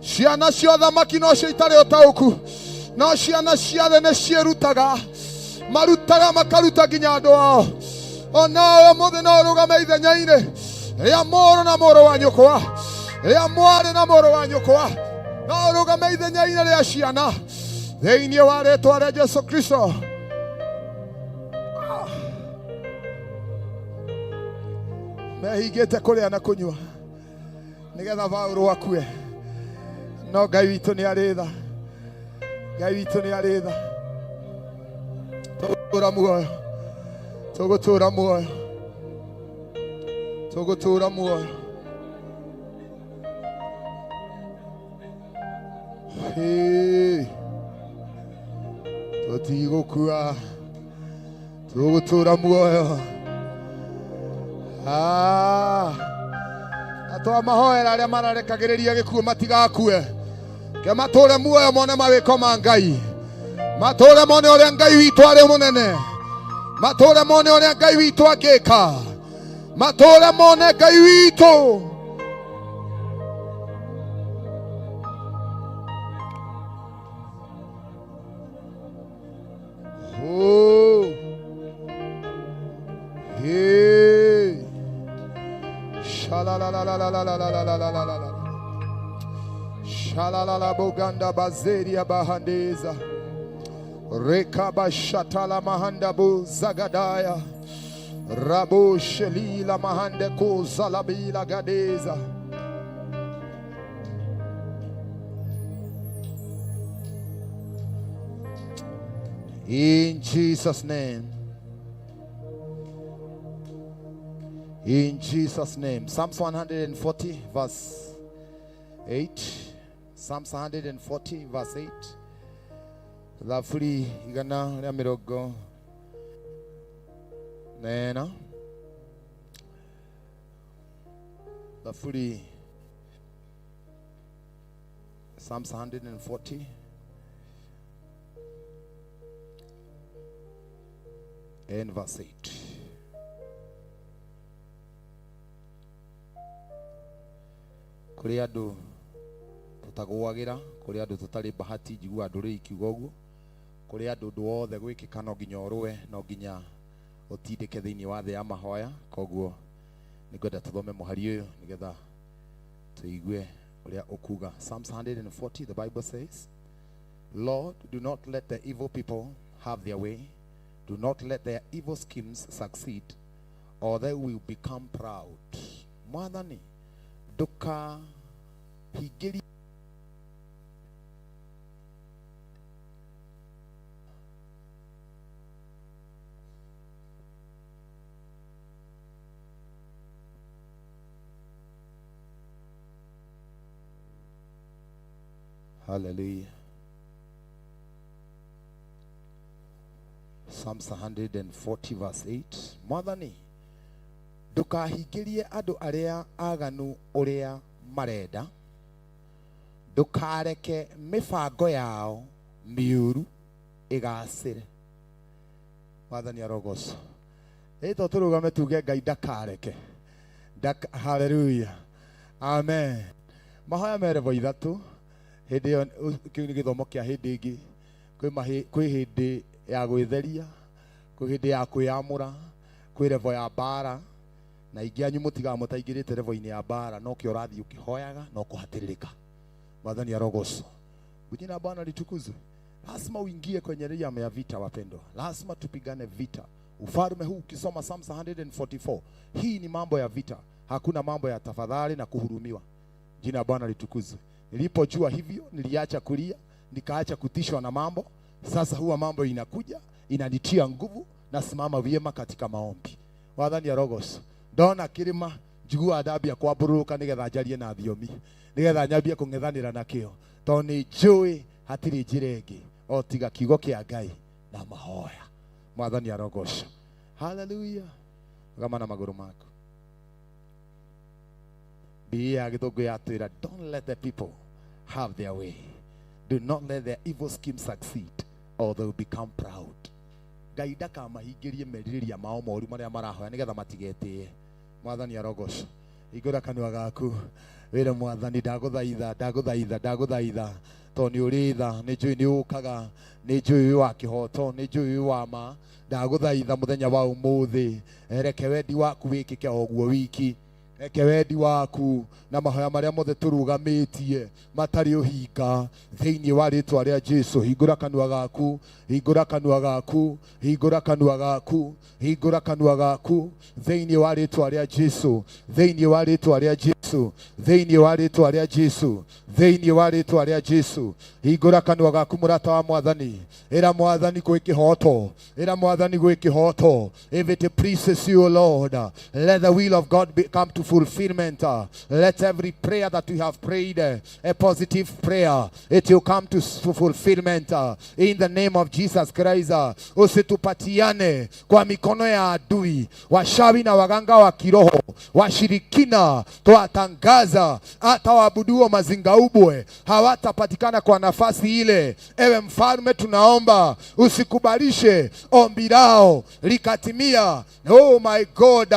Ciana cia ũthamaki no cio itarĩ ũtaũku, no ciana cia thĩ nĩ ciĩrutaga, marutaga makaruta nginya andũ ao. Onawe mũthĩ no ũrũgame ithenya-inĩ rĩa mũrũ na mũrũ wa nyũkwa, rĩa mwarĩ na mũrũ wa nyũkwa, no ũrũgame ithenya-inĩ rĩa ciana thĩinĩ wa rĩtwa rĩa Jesu Kristo. Mehingĩte kũrĩa na kũnyua nĩgetha Paũlũ akue, no Ngai witũ nĩ arĩ tha. Ngai witũ nĩ arĩ tha. Tũgũtũra muoyo, tũgũtũra muoyo, tũgũtũra muoyo. Hĩ, tũtigũkua, tũgũtũra muoyo. Ah, na twamahoera arĩa mararekagĩrĩria gĩkuũ matigakue, ke matũre muoyo mone mawĩko ma Ngai, matũre mone ũrĩa Ngai witũ arĩ mũnene, matũre mone ũrĩa Ngai witũ angĩka, matũre mone Ngai witũ. Oh. Hey. Shalalalalalalalalalalala. Shalalala boganda bazeria bahandeza. Rekaba shatala mahanda bu zagadaya. Rabo shelila mahande ko zalabila gadeza. In Jesus' name. In Jesus' name. Psalms 140 verse 8. Psalms 140 verse 8. Thaburi igana rĩa mĩrongo na ĩna. Thaburi Psalms 140 and verse 8. Kũrĩ andũ tũtagũagĩra, kũrĩ andũ tũtarĩ bahati, njiguaga ndũrĩ ikiuga ũguo. Kũrĩ andũ ũndũ wothe gwĩkĩka no nginya ũrũe, no nginya ũtindĩke thĩinĩ wa thĩ ya mahoya. Koguo nĩngwenda tũthome mũhari ũyũ nĩgetha tũigue ũrĩa ũkuga. Psalms 140, the Bible says, Lord, do not let the evil people have their way. Do not let their evil schemes succeed, or they will become proud. Mwathani, ndũkahingĩrie Hallelujah. Psalms 140 verse 8. Mwathani, ndũkahingĩrie andũ arĩa aganu ũrĩa marenda, ndũkareke mĩbango yao mĩũru ĩgacĩre. Mwathani arogocwo. Ĩto tũrũgame tuge Ngai ndakareke. Hallelujah. Amen. Mahoya me level ithatũ. Hĩndĩ ĩyo kĩu nĩ gĩthomo kĩa hĩndĩ ĩngĩ. Kwĩ hĩndĩ ya gwĩtheria, kwĩ hĩndĩ ya kwĩyamũra, kwĩ level ya mbara, na ingĩ anyu mũtigaga mũtaingĩrĩte level-inĩ ya mbara, no kĩo ũrathiĩ ũkĩhoyaga no kũhatĩrĩrĩka. Mwathani arogocwo. Jina la Bwana litukuzwe. Lazima uingie kwenye realm ya vita, wapendwa. Lazima tupigane vita. Ufalme huu ukisoma Psalms 144, hii ni mambo ya vita. Hakuna mambo ya tafadhali na kuhurumiwa. Jina la Bwana litukuzwe. Nilipojua hivyo, niliacha kulia, nikaacha kutishwa na mambo. Sasa huwa mambo inakuja, inanitia nguvu, nasimama vyema katika maombi. Mwathani arogocwo. Ndona kirima njiguaga ndambia kwambũrũrũka nĩgetha njarie na thiomi, nĩgetha nyambie kũng'ethanĩra nakĩo, tondũ nĩ njũĩ hatirĩ njĩra ĩngĩ o tiga kiugo kĩa Ngai na mahoya. Mwathani arogocwo. Hallelujah. Rũgama na magũrũ maku. Biblia ya Gĩthũngũ yatwĩra, don't let the people have their way. Do not let their evil schemes succeed, or they will become proud. Ngai ndakamahingĩrie merirĩria mao moru marĩa marahoya nĩgetha matigetĩe. Mwathani arogocwo. Hingũra kanua gaku wĩre Mwathani, ndagũthaitha, ndagũthaitha, ndagũthaitha, Tondũ nĩ ũrĩ tha, nĩ njũĩ nĩ ũkaga, nĩ njũĩ wĩ wa kĩhoto, nĩ njũĩ wĩ wa ma. Ndagũthaitha mũthenya wa ũmũthĩ, reke wendi waku wĩkĩke o guo wiki. Reke wendi waku na mahoya marĩa mothe tũrũgamĩtie matarĩ ũhinga thĩinĩ wa rĩtwa rĩa Jesu. Hingũra kanua gaku, hingũra kanua gaku, hingũra kanua gaku, hingũra kanua gaku thĩinĩ wa rĩtwa rĩa Jesu, thĩinĩ wa rĩtwa rĩa Jesu, thĩinĩ wa rĩtwa rĩa Jesu, thĩinĩ wa rĩtwa rĩa Jesu. Hingũra kanua gaku mũrata wa Mwathani, ĩra Mwathani gwĩ kĩhoto, ĩra Mwathani gwĩ kĩhoto. If it pleases you, Lord, let the will of God come to fulfillment. Let every prayer that we have prayed, a positive prayer, it will come to fulfillment in the name of Jesus Christ. Usitupatiane kwa mikono ya adui, washawi na waganga wa kiroho, washirikina. Twatangaza hata waabuduo mazingaubwe hawatapatikana kwa nafasi ile. Ewe mfalme, tunaomba usikubalishe ombi lao likatimia. Oh my God,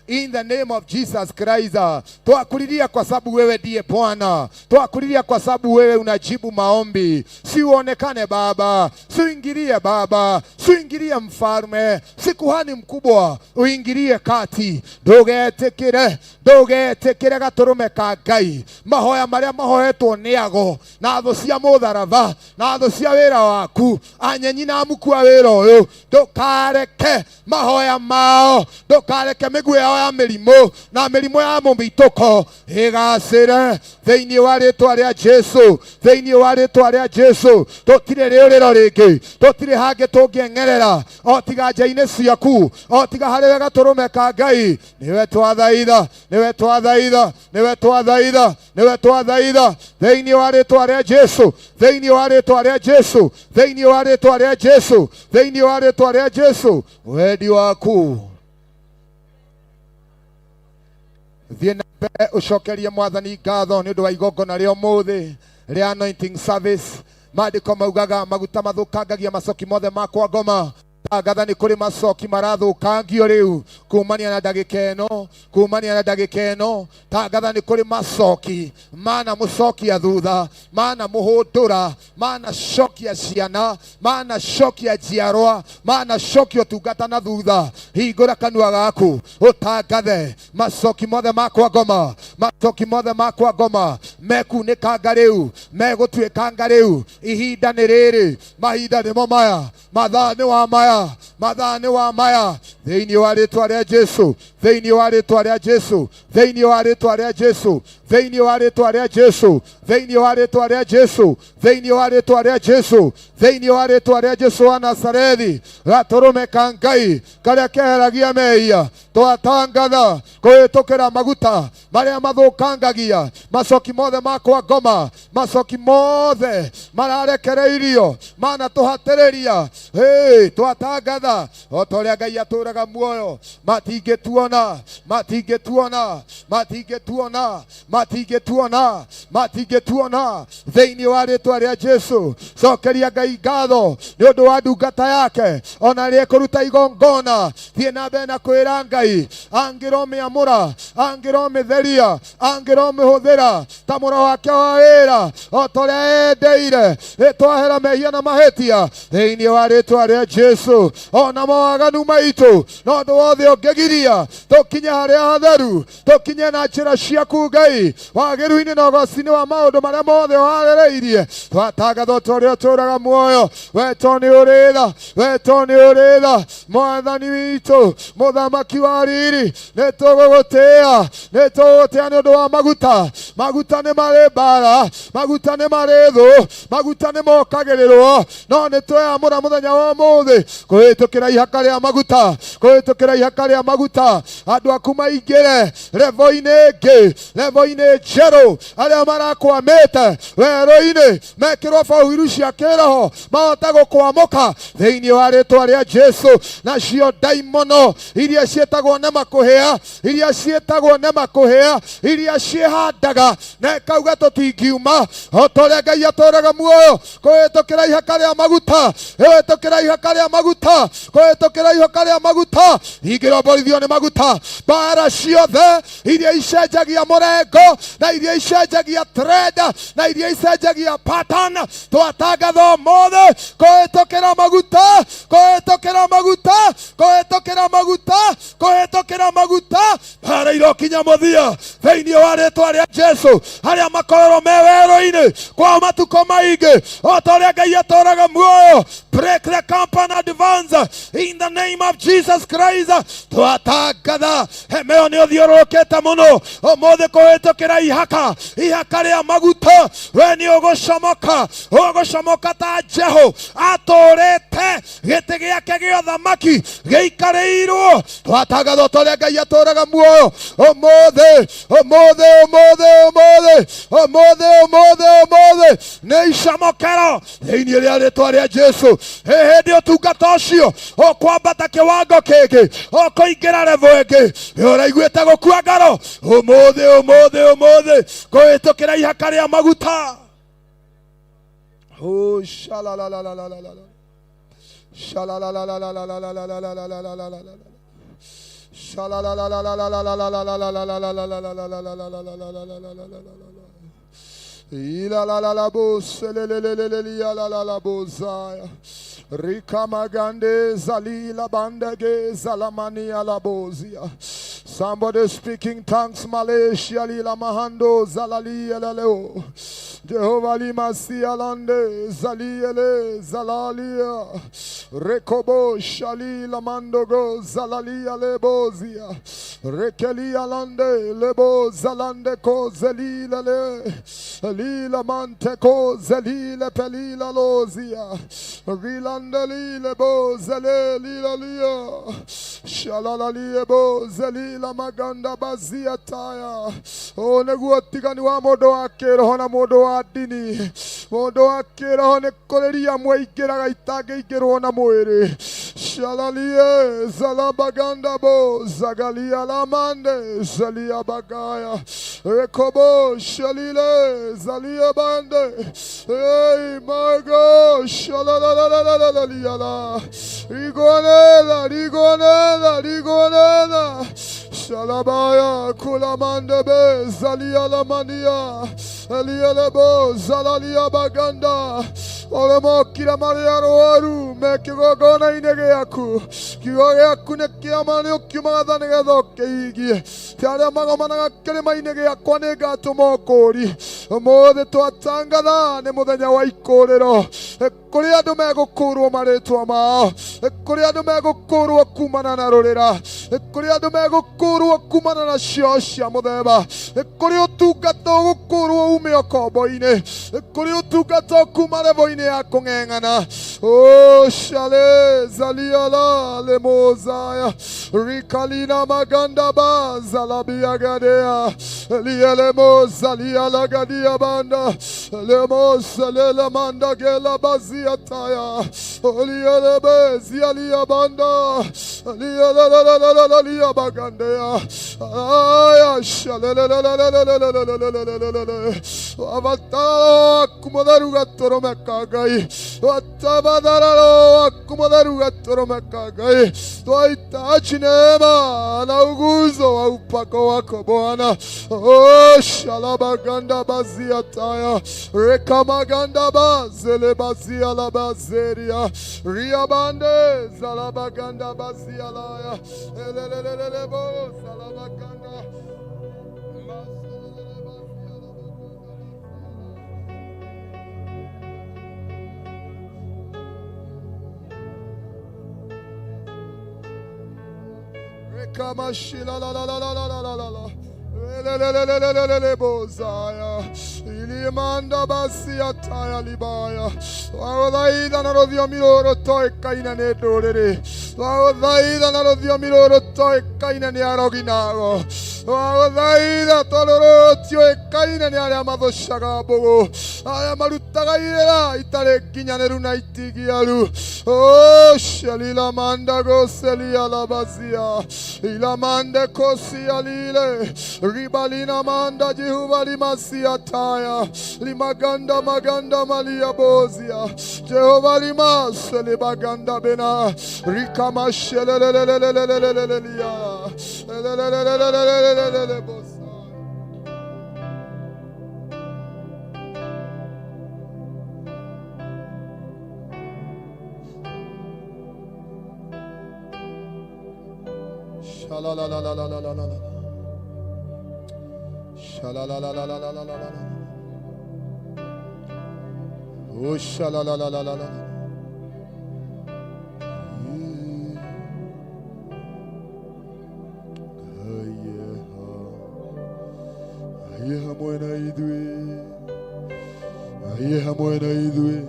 in the name of Jesus Christ, twakulilia kwa sababu wewe ndiye Bwana, twakulilia kwa sababu wewe unajibu maombi. Si uonekane Baba, si uingilie Baba, si uingilie mfalme, si kuhani mkubwa uingilie kati. Ndugetikire, ndugetikire gatũrũme ka Ngai, mahoya marĩa mahoetwo nĩ ago na thũ cia mũtharaba na thũ cia wĩra waku, anyenyi na amuku a wĩra ũyũ, ndũkareke mahoya mao, ndũkareke mĩguĩ yao ya mĩrimũ na mĩrimũ ya mũmitũko ĩgacĩre thĩinĩ wa rĩtwa rĩa Jesu, thĩinĩ wa rĩtwa rĩa Jesu. Tũtirĩ rĩũrĩro rĩngĩ, tũtirĩ hangĩ tũngĩeng'erera o tiga nja-inĩ ciaku, o tiga harĩ we gatũrũme ka Ngai. Nĩwe twathaitha, nĩwe twathaitha, nĩwe twathaitha, nĩwe twathaitha thĩinĩ wa rĩtwa rĩa Jesu, thĩinĩ wa rĩtwa rĩa Jesu, thĩinĩ wa rĩtwa rĩa Jesu, thĩinĩ wa rĩtwa rĩa Jesu. Wendi waku thiĩ na mbere ũcokerie Mwathani ngatho nĩ ũndũ wa igongona rĩa ũmũthĩ rĩa anointing service. Maandĩko maugaga maguta mathũkangagia macoki mothe ma kwa ngoma. Tangatha nĩ kũrĩ macoki marathũkangio rĩu kumania na ndagĩka ĩno, kumania na ndagĩka ĩno. Tangatha nĩ kũrĩ macoki mana mũcokia thutha, mana mũhũndũra, mana cokia ciana, mana cokia njiarwa, mana cokia ũtungata na thutha. Hingũra kanua gaku ũtangathe macoki mothe ma kwa ngoma, macoki mothe ma kwa ngoma mekunĩkanga rĩu, megũtuĩkanga rĩu. Ihinda nĩ rĩrĩ, mahinda nĩmo maya, mathaa nĩ wa maya, mathaa nĩ wa maya, thĩinĩ wa rĩtwa rĩa Jesu, thĩinĩ wa rĩtwa rĩa Jesu, thĩinĩ wa rĩtwa rĩa Jesu, thĩinĩ wa rĩtwa rĩa Jesu, thĩinĩ wa rĩtwa rĩa Jesu, thĩinĩ wa rĩtwa rĩa Jesu, thĩinĩ wa rĩtwa rĩa Jesu wa Nazarethi, gatũrũme ka Ngai karĩa keheragia mehia, twatangatha kũhĩtũkĩra maguta marĩa mathũkangagia macoki mothe ma kwa ngoma, macoki mothe mararekereirio manatũhatĩrĩria. Hey, twatangatha o ta ũrĩa Ngai atũraga muoyo, matingĩtuona, matingĩtuona, matingĩtuona, matingĩtuona, matingĩtuona thĩinĩ wa rĩtwa rĩa Jesu. Cokeria Ngai ngatho nĩ ũndũ wa ndungata yake ona rĩrĩa ĩkũruta igongona. Thiĩ na mbere na kwĩra Ngai angĩromĩamũra, angĩromĩtheria, angĩromĩhũthĩra ta mũro wake wa wĩra o ta ũrĩa endeire. Twahera mehia na mahĩtia thĩinĩ wa rĩtwa rĩa Jesu, ona mawaganu maitũ na ũndũ wothe ũngĩgiria tũkinye harĩa hatheru, tũkinye na njĩra ciaku Ngai, wagĩrĩru-inĩ na ũgoci-inĩ wa maũndũ marĩa mothe ũhaarĩrĩirie. Twatangatha ta ũrĩa ũtũũraga muoyo, we to nĩ ũrĩ tha, we to nĩ ũrĩ tha, Mwathani witũ, mũthamaki wa riri, nĩ tũgũgũtĩĩa, nĩ tũgũgũtĩĩa nĩ ũndũ wa maguta. Maguta nĩ marĩ mbara, maguta nĩ marĩ thũ, maguta nĩ mokagĩrĩrwo, no nĩ tweyamũra mũthenya wa ũmũthĩ kũhĩtũkĩra ihaka rĩa maguta, kũhĩtũkĩra ihaka rĩa maguta, andũ aku maingĩre levo-inĩ ĩngĩ, levo-inĩ njerũ, arĩa marakwamĩte werũ-inĩ mekĩrwo baũiru cia kĩroho mahote gũkwamũka thĩinĩ wa rĩtwa rĩa Jesu. Nacio ndaimono iria ciĩtagwo nema kũhĩa, iria ciĩtagwo nema kũhĩa, iria ciĩhandaga na ĩkauga tũtingiuma Twatangatha o ta ũrĩa Ngai atũũraga muoyo kũhĩtũkĩra ihaka rĩa maguta, kũhĩtũkĩra ihaka rĩa maguta, kũhĩtũkĩra ihaka rĩa maguta, ingĩromborithio nĩ maguta. Mbara ciothe iria icenjagia mũrengo na iria icenjagia trend na iria icenjagia pattern, twatangatha ũmũthĩ kũhĩtũkĩra maguta, kũhĩtũkĩra maguta, kũhĩtũkĩra maguta, kũhĩtũkĩra maguta, mbara irokinya mũthia thĩinĩ wa rĩtwa rĩa Jesu. Arĩa makoragwo me werũ-inĩ kwa matukũ maingĩ, o ta ũrĩa Ngai atũũraga muoyo, break the camp and advance in the name of Jesus Christ. Twatangatha hema ĩyo nĩ ũthiũrũrũkĩte mũno ũmũthĩ kũhĩtũkĩra ihaka, ihaka rĩa maguta. We nĩ ũgũcomoka, ũgũcomoka ta Jehu atũrĩte gĩtĩ gĩake gĩa ũthamaki gĩikarĩirwo. Twatangatha ta ũrĩa Ngai atũũraga muoyo ũmũthĩ, ũmũthĩ, ũmũthĩ, ũmũthĩ, ũmũthĩ, ũmũthĩ, ũmũthĩ nĩ icamokero thĩinĩ rĩa rĩtwa rĩa Jesu. Hĩndĩ ũtungata ũcio ũkwambata kĩwango kĩngĩ, ũkũingĩra level ĩngĩ, nĩ ũraiguĩte gũkua ngoro ũmũthĩ, ũmũthĩ, ũmũthĩ kũhĩtũkĩra ihaka rĩa maguta. Oh, shalalalalala. Shalalalalala. Shalalalalala. Ilalalalaboselelelelelialalabozaya. Rikamagande zalila bandage zalamania labozia. Somebody speaking tongues, Malaysia lila mahando zalalia laleo. Jehovah limasia lande zaliele zalalia. Rekobo shalila mandogo zalalia lebozia. Rekelia lande lebo zalande ko zelila le. Lila mante ko zelile pelila lozia. Rilande lile bo zele lila lia. Shalala lie bo zelila maganda bazia taya. O neguo tigani wa mundu wa kĩroho na mundu wa ndini. Mundu wa kĩroho nĩ kũrĩria mwaingĩraga itangĩingĩrwo na mwĩrĩ. Shalalie zalabaganda bo zagalia lamande zalia bagaya. Rekobo shalile zalia bande. Hey mago shalalalalalalalala. Rigonela rigonela rigonela. Shalabaya kulamande be zalia lamania. Elielebo zalalia baganda. Olemokira marĩa rwaru me kĩgongona-inĩ gĩaku. Kiugo gĩaku nĩ kĩama nĩ ũkiumaga tha nĩgetha ũkĩhingie. Ti arĩa magomanaga kĩrĩma-inĩ gĩakwa nĩ ngatũma ũkũũri. Ũmũthĩ twatangatha nĩ mũthenya wa ikũũrĩro. Kũrĩ andũ megũkũũrwo marĩtwa mao, kũrĩ andũ megũkũũrwo kumana na rũrĩra, kũrĩ andũ megũkũũrwo kumana na cio cia mũthemba, kũrĩ ũtungata ũgũkũũrwo ume ũkombo-inĩ, kũrĩ ũtungata kuma level-inĩ ya kũng'eng'ana. Oh, shale zaliala lemozaya rikalina maganda ba zalabia gadea lielemo zaliala gadia banda lemo salela manda gela bazia taya olielebe zialia banda lielelelelelelia bagandea aya shalelelelelelelelelelelelele avataro akumodaruga toromeka Ngai watabathararo akumotheru gatũrũme Ngai twahitaji neema na uguzo wa upako wako Bwana. Oh, shalabaganda bazia taya rekamaganda bazele bazia la bazeria riabande zalabaganda bazia laya elelelelebo zalabaganda. Rekamashila la la la la la la la la. Lelelelelelele bozaya. Ilimanda basia taya libaya. Twagũthaitha na rũthiomi rũrũ rũtoĩkaine nĩ ndũrĩrĩ. Twagũthaitha na rũthiomi rũrũ rũtoĩkaine nĩ arogi nago. Twagũthaitha tondũ rũrũ rũtiũĩkaine nĩ arĩa mathũcaga mbũgũ, arĩa marutaga Tũrutaga irĩra itarĩ nginyanĩru na itigiaru. Oh, shalila manda goselia labazia ilamande kosia lile ribalina manda Jehova limasia taya limaganda maganda malia bozia Jehova limase libaganda bena rikama shelelelelelelelelelia lelelelelelelelele bosa. Sha-la-la-la-la-la-la-la-la. Sha-la-la-la-la-la-la-la-la. Oh, sha-la-la-la-la-la-la. Aye hamwe na ithuĩ. Aye hamwe na ithuĩ.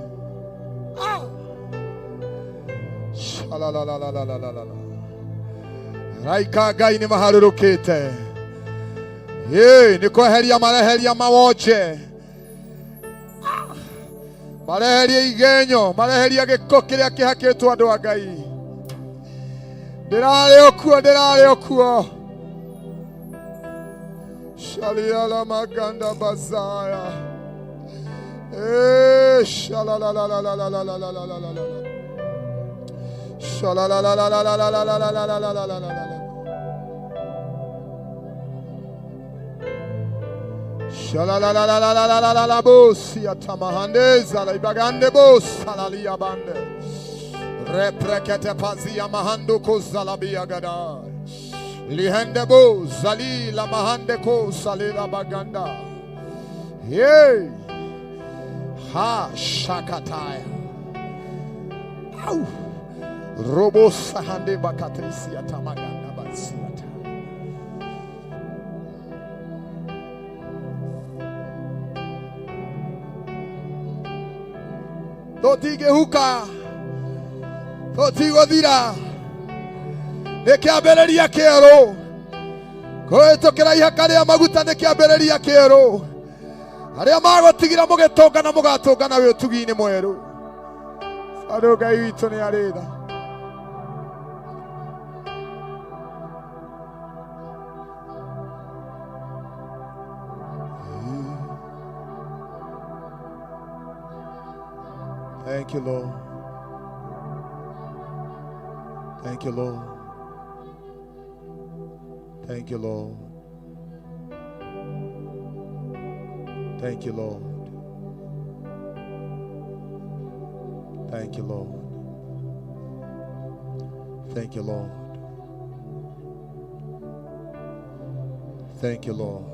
Ah! Sha-la-la-la-la-la-la-la. Raika Ngai nĩ maharũrũkĩte. Ĩ nĩ kweheria mareheria mawonje, mareheria igenyo, mareheria gĩko kĩrĩa kĩhakĩtwo andũ a Ngai. Ndĩrarĩ o kuo, ndĩrarĩ o kuo. Shaliala maganda bazaya. Shalalalalalalalalalalala. Shalalalalalalalalalalalalalala. Shalalalalalalalala bosi atamahande zala ibagande bos salalia bande. Reprekete pazia mahando ko zalabia gada. Lihende bo zali la mahande ko salila baganda. Hey. Ha shakataya. Au. Robo sahande bakatesi atamaganda basiata. Tũtingĩhuka, tũtigũthira, nĩ kĩambĩrĩria kĩerũ. Kũhĩtũkĩra ihaka rĩa maguta nĩ kĩambĩrĩria kĩerũ. Arĩa magũtigira mũgĩtũngana mũgatũngana wĩ ũtugi-inĩ mwerũ. Tondũ Ngai witũ nĩ arĩ tha. Thank you, Lord. Thank you, Lord. Thank you, Lord. Thank you, Lord. Thank you, Lord. Thank you, Lord. Thank you, Lord.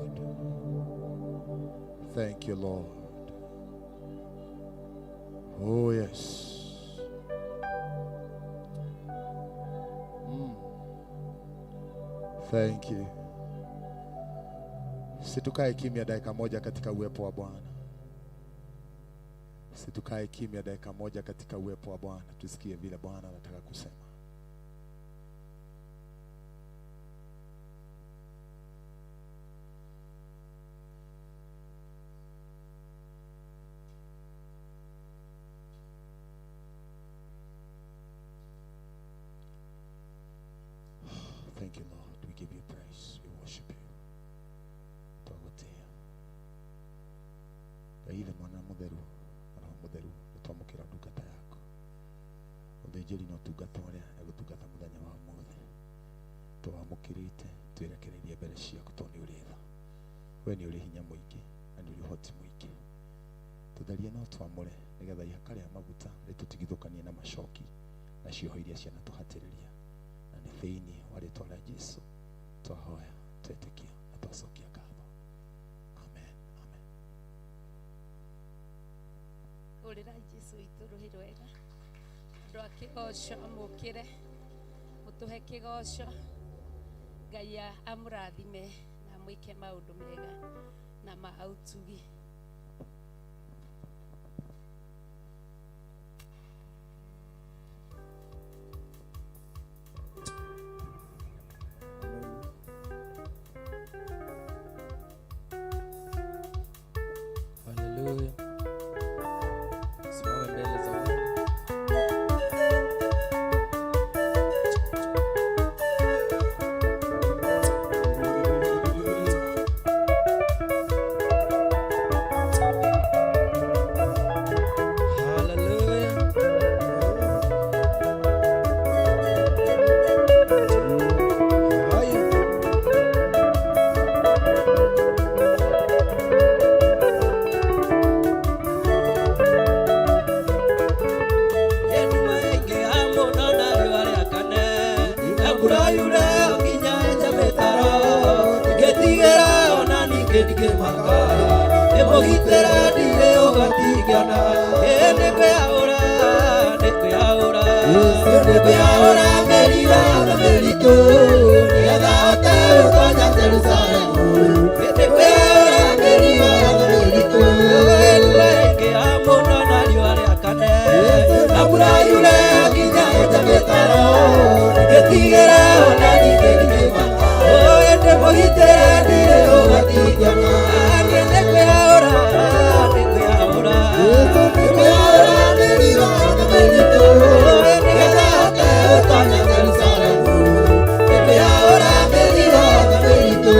Thank you, Lord. Oh, yes. Thank you. Situkae kimya dakika moja katika uwepo wa Bwana. Situkae kimya dakika moja katika uwepo wa Bwana. Tusikie vile Bwana anataka kusema. Thank you, Lord. We give you praise. We worship you. Twagotea. Ngai Ithe Mwana Mũtheru na Roho Mũtheru, nĩtwamũkĩra ndungata yaku. Ũthĩnjĩri na ũtungata ũrĩa egũtungata mũthenya wa ũmũthĩ. Tũwamũkĩrĩte, twĩrekereirie mbere ciaku tondũ nĩ ũrĩ tha. We nĩ ũrĩ hinya mũingĩ na nĩ ũrĩ ũhoti mũingĩ. Tũtherie na ũtwamũre nĩgetha ihaka rĩa maguta rĩtũtigithũkanie na macoki na cioho iria cianatũhatĩrĩria. Na nĩ thĩinĩ wa rĩtwa rĩa Jesũ twahoya, twetĩkia na twacokia ngatho. Amen. Amen. Hũrĩra Jesũ witũ rũhĩ rwega. Andũ a kĩgoco mũkĩre, mũtũhe kĩgoco. Ngai amũrathime na mwĩke maũndũ mega na ma ũtugi. Hallelujah. Ningĩmaka nĩmũgitĩra ndirĩ ũgwati ngĩona nĩngwĩyaũra nĩngwĩyaũra nĩngwĩyaũra mĩrigo yothe mĩritũ nĩgetha hote gũtonya Jerusalemu nĩngwĩyaũra mĩrigo yothe mĩritũ ndua ĩngĩya mũno na riũa rĩakane na mbura yure nginya yenje mĩtaro ngĩtigĩra ona ningĩ ndingĩmaka ndĩmũgitĩra ndirĩ ũgwati ngĩona nĩngwĩyaũra nĩngwĩyaũra nĩngwĩyaũra mĩrigo yothe mĩritũ nĩgetha hote gũtonya Jerusalemu nĩngwĩyaũra mĩrigo yothe mĩritũ.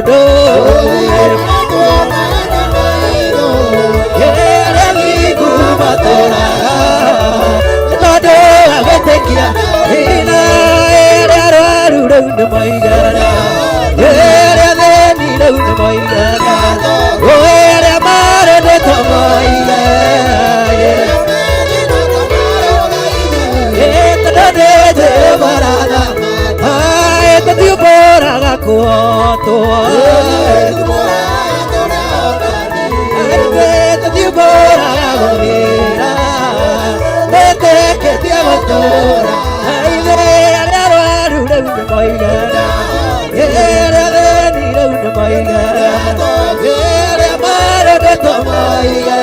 mũndũ arĩa thingu matũraga nĩ tondũ wa gwĩtĩkia ina arĩa arwaru rĩu nĩ moigana arĩa athĩni rĩu nĩ moigana arĩa marendetwo moiga tũtiũmbũraga kuotwo tũtiũmbũraga gũthira twĩtĩkĩtie gũtũra ithuĩ arĩa arwaru rĩu nĩ moigana arĩa athĩni rĩu nĩ moigana arĩa marendetwo moiga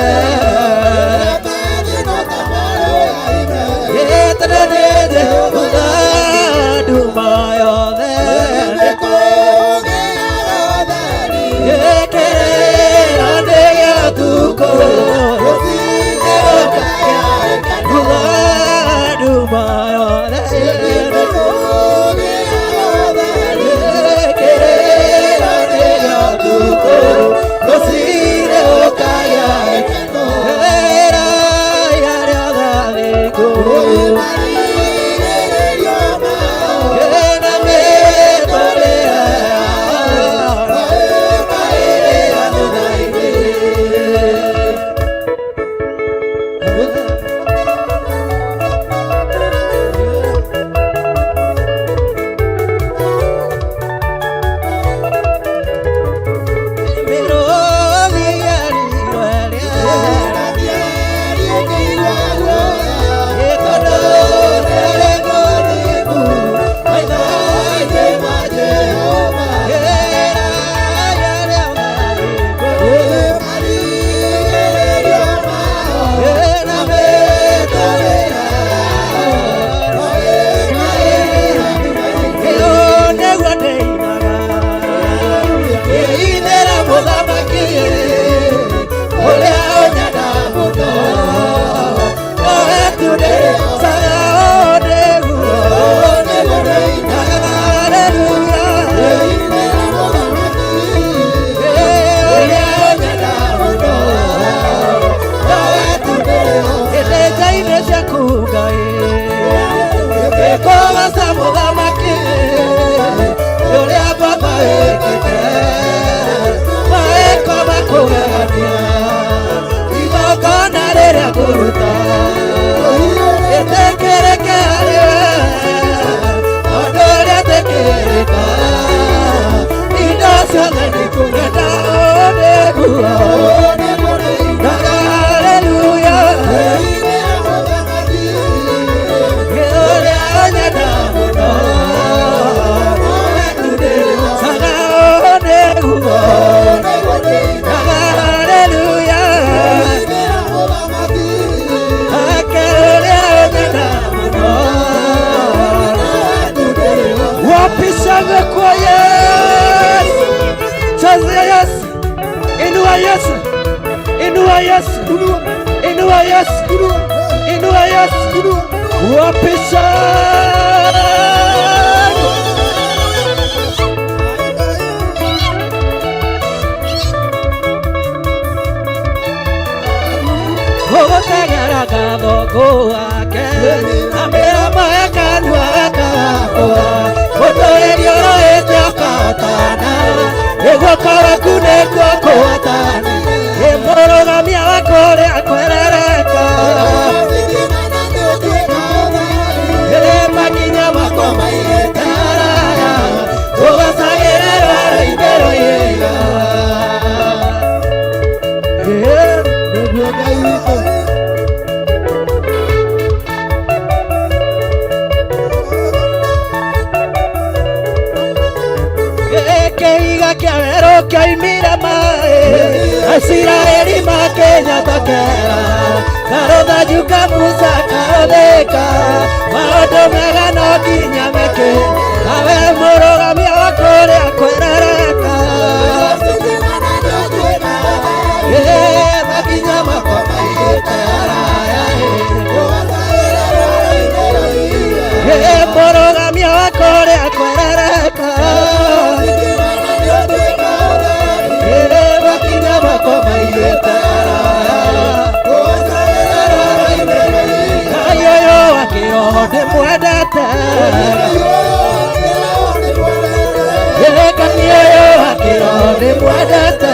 Mwathani ũyũ wa kĩroho ndĩmwendete.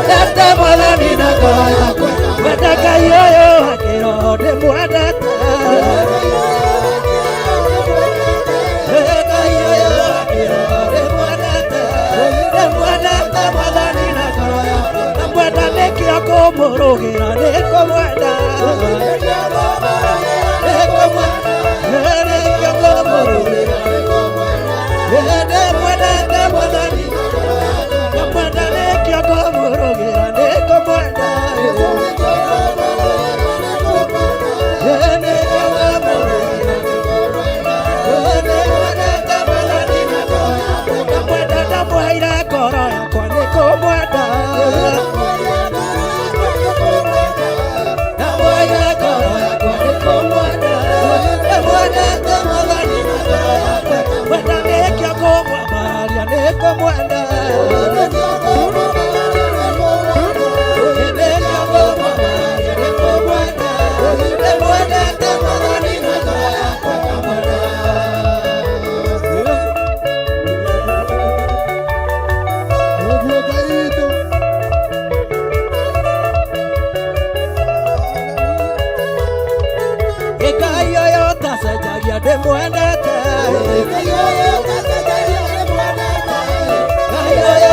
Ndete Mwathani na ngoro yakwa. Mwenda Ngai ũyũ wa kĩroho ndĩmwendete. Ngai ũyũ wa kĩroho ndĩmwendete. Ndĩmwendete Mwathani na ngoro yakwa. Ndamwenda nĩkĩo kũmũrũgĩra nĩkũmwenda. Nĩkũmwenda nĩkĩo kũmũrũgĩra. Ndĩmwendete Mwathani. Ndamwenda nĩkĩo kũmũrũgĩra nĩkũmwenda. Nĩkĩo kũmũrũgĩra. Ndĩmwendete Mwathani na ngoro yakwa. Ndamwenda ndamũheire ngoro yakwa nĩkũmwenda. Ndamũheire ngoro yakwa nĩkũmwenda. Ndĩmwendete Mwathani na ngoro yakwa. Mwenda nĩkĩo kũmwambararia nĩkũmwenda. Nĩkĩo kũmwambararia nĩkũmwenda. Ndĩmwendete Mwathani na ngoro yakwa ndamwenda. Nĩguo Ngai witũ. Ngai ũyũ ũtacenjagia ndĩmwendete. Ngai ũyũ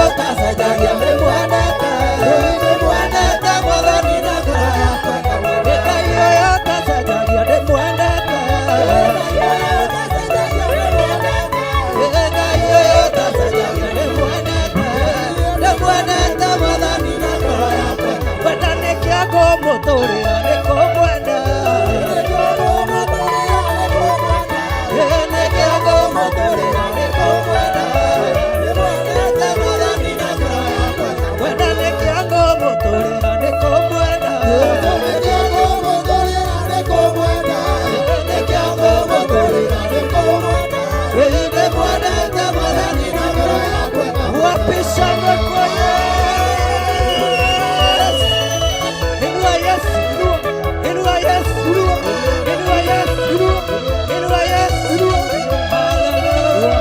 ũtacenjagia ndĩmwendete. Ndĩmwendete Mwathani na ngoro yakwa. Ngai ũyũ ũtacenjagia ndĩmwendete. Ngai ũyũ ũtacenjagia ndĩmwendete. Ndĩmwendete Mwathani na ngoro yakwa. Mwenda nĩkĩo ngũmũtũrĩra nĩkũmwenda. Nĩkĩo ngũmũtũrĩra nĩkũmwenda. Ndĩmwendete Mwathani na ngoro yakwa. Mwenda nĩkĩo ngũmũtũrĩra nĩkũmwenda. Nĩkĩo ngũmũtũrĩra nĩkũmwenda. Ndĩmwendete Mwathani na ngoro yakwa. Wapishane kwa Yesu. Inua Yesu. Inua Yesu. Inua Yesu. Inua Yesu. Hallelujah.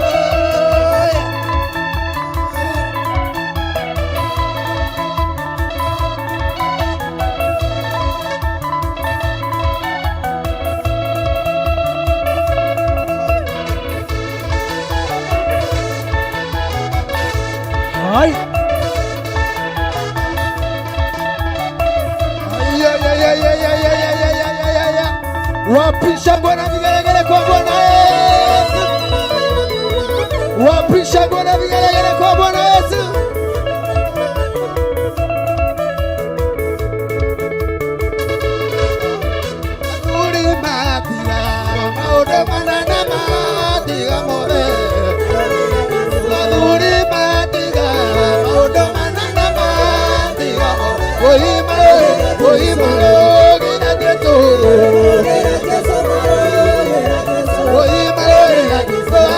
Hai. Ay, ay, ay, ay, ay, ay, ay, ay, ay, ay, ay, ay. Wapi shangwe na vigelegele kwa Bwana Yesu? Wapi shangwe na vigelegele kwa Bwana Yesu? Athuri matiga maũndũ manene matiga mothe. Athuri matiga maũndũ manene matiga mothe. Oima oima rũgĩra Jesũ. Oima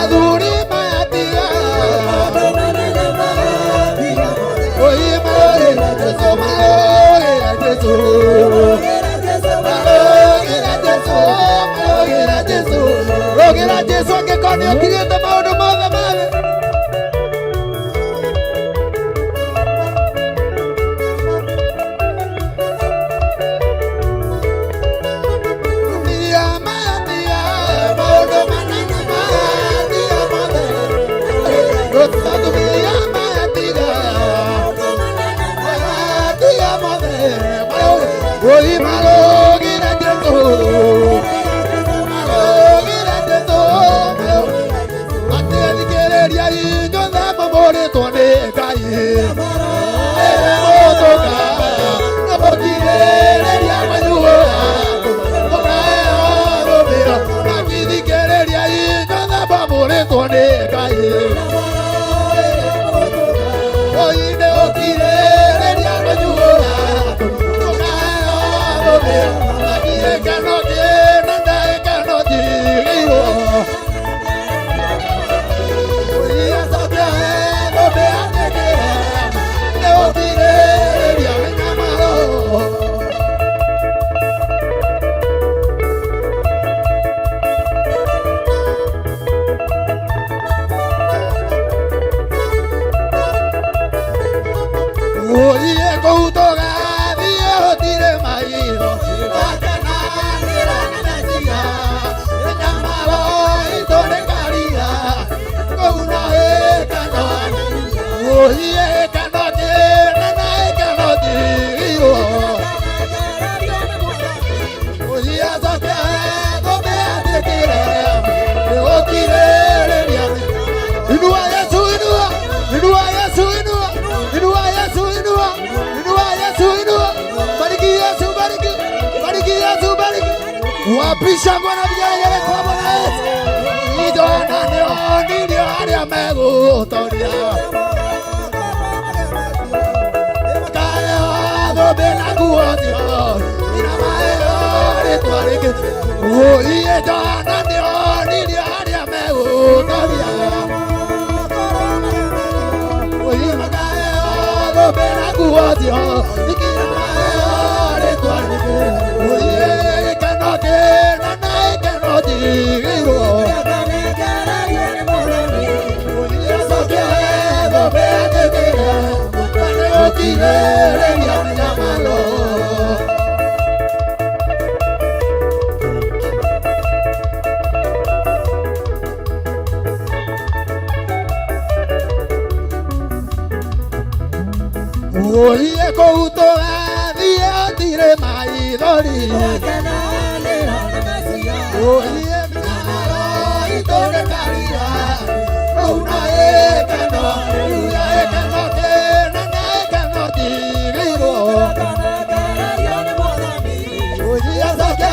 athuri matiga oima Jesũ marũgĩra Jesũ. Marũgĩra Jesũ, marũgĩra Jesũ. Rũgĩra Jesũ angĩkorwo nĩ ũtigĩte maũndũ mothe mothe. Tumia matia, maũndũ manene matia mothe. Tumia matiga, matia mothe. Oi marũgĩra Jesũ. Marũgĩra Jesũ. Oye kũu tũgathiĩ gũtirĩ maitho twakenanĩra na Mesia mĩnyamaro itũ nĩ karia kũu no gĩkeno oye gĩkeno kĩnene gĩkeno kĩiyũ oye acoke tũmĩathĩkĩre nĩgũkirĩrĩria. Inua Yesu, inua, inua Yesu, inua, inua Yesu, inua, inua Yesu, inua. Bariki Yesu, bariki, bariki Yesu, bariki. Wapisha ngwana vigelegele kwa Bwana Yesu. Ijona nĩonirio arĩa megũtoria. Makaheo thũmbĩ na nguo ciao, ina maheo rĩtwa rĩngĩ. Ũiĩ Johana nĩonirio arĩa megũtoria. Oye makaheo thũmbĩ na nguo ciao, ikĩra maheo rĩtwa rĩngĩ. Oye gĩkeno kĩnene gĩkeno njigĩirwo. Oye acoke thũmbĩ athĩkĩre, nĩgũkirĩrĩria mĩnyamaro. Oye kũu tũgathiĩ gũtirĩ maithori. Oye mĩnyamaro itũ nĩ karia kũu no gĩkeno, haleluya, gĩkeno kĩnene gĩkeno njigĩirwo. Oye acoke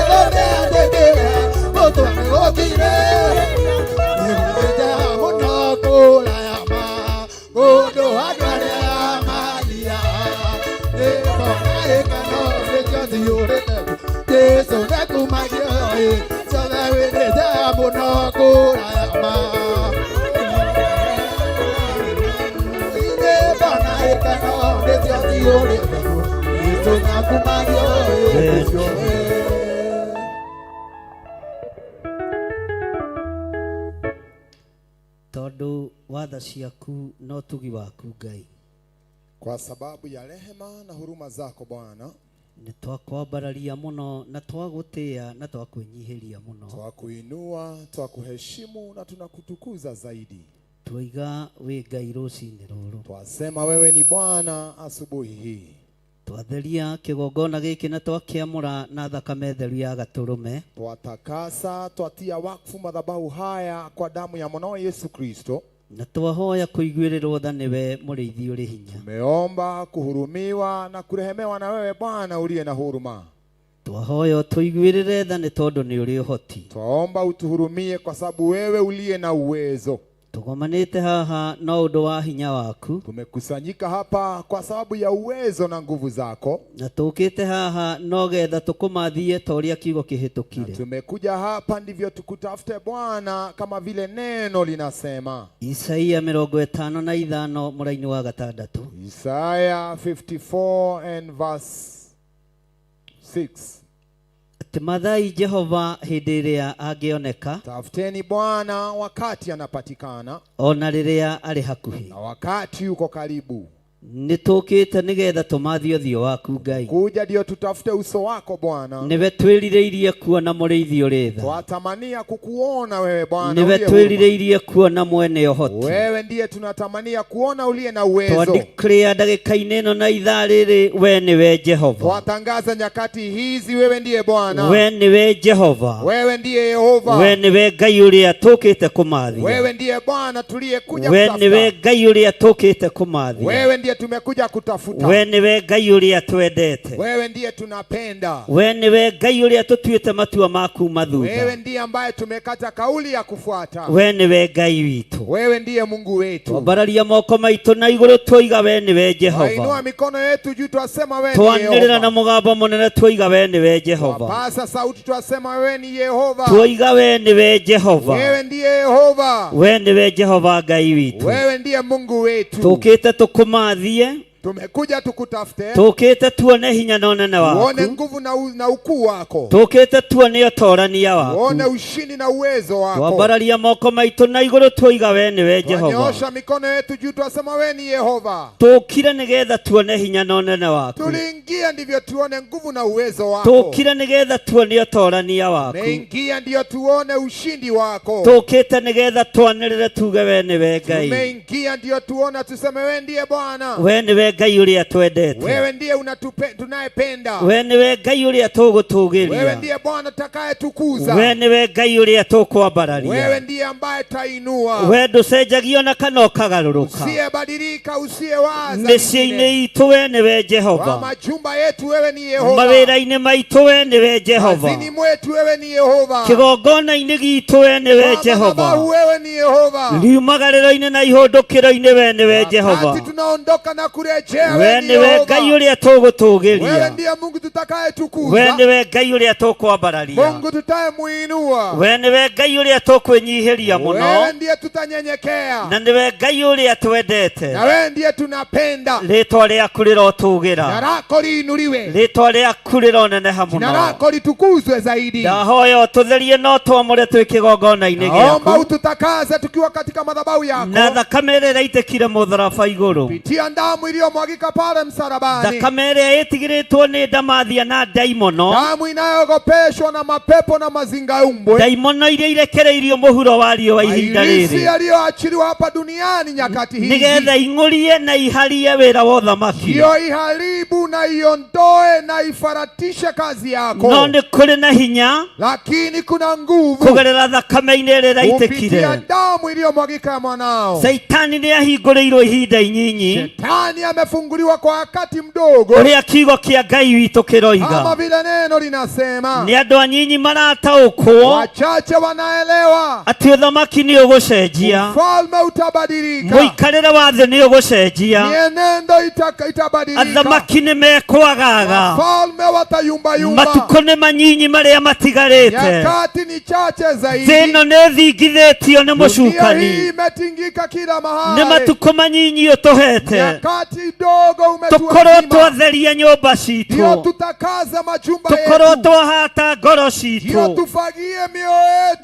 thũmbĩ athĩkĩre, mũtwe nĩgũkirĩrĩria. Nĩgũthĩte mũno kũraya ma kũndũ andũ arĩa mathiaga. Nĩngona gĩkeno nĩkĩo ciyũrĩte Jesũ nĩkumagio ĩ ciothe wĩthĩte mũno kũraya ma. Nĩngona gĩkeno nĩkĩo ciyũrĩte Jesũ nĩakumagio ĩ ciothe. Tondũ wa tha ciaku na ũtugi waku Ngai, Kwa sababu ya rehema na huruma zako Bwana, nĩ twakwambararia mũno na twagũtĩĩa na twakwĩnyihĩria mũno. Twakuinua, twakuheshimu na tunakutukuza zaidi. Twaiga wĩ Ngai rũcinĩ rũrũ. Twasema wewe ni Bwana asubuhi hii. Twatheria kĩgongona gĩkĩ na twakĩamũra na thakame theru ya gatũrũme. Twatakasa, twatia wakfu madhabahu haya kwa damu ya mwanao Yesu Kristo. Na twahoya kũiguĩrĩrwo tha nĩwe mũrĩithi ũrĩ hinya. Tumeomba kuhurumiwa na kurehemewa na wewe Bwana uliye na huruma. Twahoya ũtũiguĩrĩre tha nĩ tondũ nĩ ũrĩ ũhoti. Twaomba utuhurumie kwa sababu wewe uliye na uwezo. Tũgomanĩte haha no ũndũ wa hinya waku. Tumekusanyika hapa kwa sababu ya uwezo na nguvu zako. Na tũkĩte haha no getha tũkũmathie ta ũrĩa kiugo kĩhĩtũkire. Tumekuja hapa ndivyo tukutafute Bwana kama vile neno linasema. Isaia 55 mũraini wa gatandatũ. Isaya 54 and verse 6. Atĩ mathai Jehova hĩndĩ ĩrĩa angĩoneka, Tafuteni Bwana wakati anapatikana, ona rĩrĩa arĩ hakuhĩ. na wakati yuko karibu. Nĩ tũkĩte nĩgetha tũmathie ũthiũ waku Ngai. Kuja ndio tutafute uso wako Bwana. Nĩwe twĩrirĩirie kuona mũrĩithi ũrĩ tha. Twatamania kukuona wewe Bwana Nĩwe uliye huruma. twĩrirĩirie kuona mwene ũhoti. Wewe ndiye tunatamania kuona uliye na uwezo. Twandeclare ndagĩka-inĩ ĩno na ithaa rĩrĩ we nĩwe Jehova. Twatangaza nyakati hizi, wewe ndiye Bwana, We nĩwe Jehova. wewe ndiye Yehova, We nĩwe Ngai ũrĩa tũkĩte kũmathia. wewe ndiye Bwana tuliyekuja We nĩwe kutafuta, Ngai ũrĩa tũkĩte kũmathia. wewe ndiye tumekuja kutafuta, We nĩwe Ngai ũrĩa twendete. wewe ndiye tunapenda, We nĩwe Ngai ũrĩa tũtuĩte matua ma kuma wewe thutha. ndiye ambaye tumekata kauli ya kufuata, We nĩwe Ngai witũ. wewe ndiye Mungu wetu. Twambararia moko maitũ na igũrũ twoiga we nĩwe Twainua Jehova. mikono yetu juu, twasema wewe ni Twanĩrĩra na Yehova. mũgambo mũnene twoiga we nĩwe Jehova. Twapasa sauti, twasema wewe ni Yehova, Twoiga we nĩwe Jehova. wewe ndiye Yehova, We nĩwe Jehova Ngai witũ. wewe ndiye Mungu wetu. Tũkĩte tũkũmathie. Tumekuja tukutafute, Tũkĩte tuone hinya na ũnene tuone waku. nguvu na ukuu wako, Tũkĩte tuone ũtorania waku. tuone ushindi na uwezo wako. Twambararia moko maitũ na igũrũ tuoiga we nĩwe Jehova. Twanyoosha mikono yetu juu, twasema we ni Yehova. Tũkire nĩgetha tuone hinya na ũnene waku. Tuliingia ndivyo tuone nguvu na uwezo wako. Tũkire nĩgetha tuone ũtorania waku. Tumeingia ndiyo tuone ushindi wako. Tũkĩte nĩgetha twanĩrĩre tuge we nĩwe Ngai. Tumeingia ndiyo tuone, tuseme we ndiye Bwana, We nĩwe Ngai ũrĩa twendete. wewe ndiye tunayependa, We nĩwe Ngai ũrĩa wewe tũgũtũgĩria. ndiye Bwana tutakayetukuza, We nĩwe Ngai ũrĩa tũkwambararia. wewe ndiye ambaye tainua, We ndũcenjagia ona kana ũkagarũrũka. usiyebadilika, usiyewaza Mĩciĩ-inĩ mengine. itũ we nĩwe Kwa Jehova. majumba yetu wewe ni Yehova, Mawĩra-inĩ maitũ we nĩwe Jehova. kazini mwetu wewe ni Yehova, Kĩgongona-inĩ gitũ we nĩwe kwa Jehova. madhabahu wewe ni Yehova, Riumagarĩro-inĩ na ihũndũkĩro-inĩ we nĩwe Jehova. wakati tunaondoka na kurejea We wewe ni nĩwe Ngai Yehova, ũrĩa wewe tũgũtũgĩria. ndiye Mungu We tutakayetukuza, nĩwe Ngai ũrĩa tũkwambararia. Mungu tutayemuinua, We nĩwe Ngai ũrĩa tũkwĩnyihĩria mũno. wewe ndiye tutanyenyekea, Na nĩwe Ngai ũrĩa twendete. na wewe ndiye tunapenda. Rĩtwa rĩaku Jina rĩrotũgĩra. lako liinuliwe, Rĩtwa rĩaku rĩroneneha jina mũno. lako litukuzwe zaidi. Ndahoya ũtũtherie no twamũre twĩ kĩgongona-inĩ Naomba gĩaku. ututakaze tukiwa katika madhabahu Na yako, thakame ĩrĩa ĩraitĩkire mũtharaba igũrũ. pitia damu iliyomwagika pale msalabani, Thakame ĩrĩa ĩtigĩrĩtwo nĩ ndamathia na ndaimono. damu inayogopeshwa na mapepo na mazingaumbwe, Ndaimono iria irekereirio mũhuro wa riũa ihinda mairisi rĩrĩ. yaliyoachiliwa hapa duniani nyakati hizi, Nĩgetha ing'ũrie na iharie wĩra wa ũthamaki. hiyo iharibu na iondoe na ifaratishe kazi No yako, nĩ kũrĩ na hinya lakini kuna nguvu kũgerera thakame-inĩ ĩrĩa kupitia ĩraitĩkire. damu iliyomwagika ya mwanao. Caitani nĩ ahingũrĩirwo ihinda inyinyi Shetani amefunguliwa kwa wakati mdogo, ũrĩa kiugo kĩa Ngai witũ kama kĩroiga. vile neno linasema, Nĩ andũ anyinyi marataũkwo wachache wanaelewa atĩ ũthamaki nĩ ũgũcenjia, ufalme utabadilika, mũikarĩre wa thĩ nĩ ũgũcenjia, mienendo itabadilika, athamaki nĩ mekwagaga, wafalme watayumbayumba, matukũ nĩ manyinyi marĩa matigarĩte. nyakati ni chache Thĩ zaidi. ĩno nĩ ĩthingithĩtio nĩ Dunia hii mũcukani, imetingika kila nĩ mahali, matukũ manyinyi ũtũhete nyakati dogo tũkorwo umetuazima, twatheria nyũmba ndio citũ, tutakaze majumba tũkorwo yetu, twahata ngoro ndio citũ, tufagie mioyo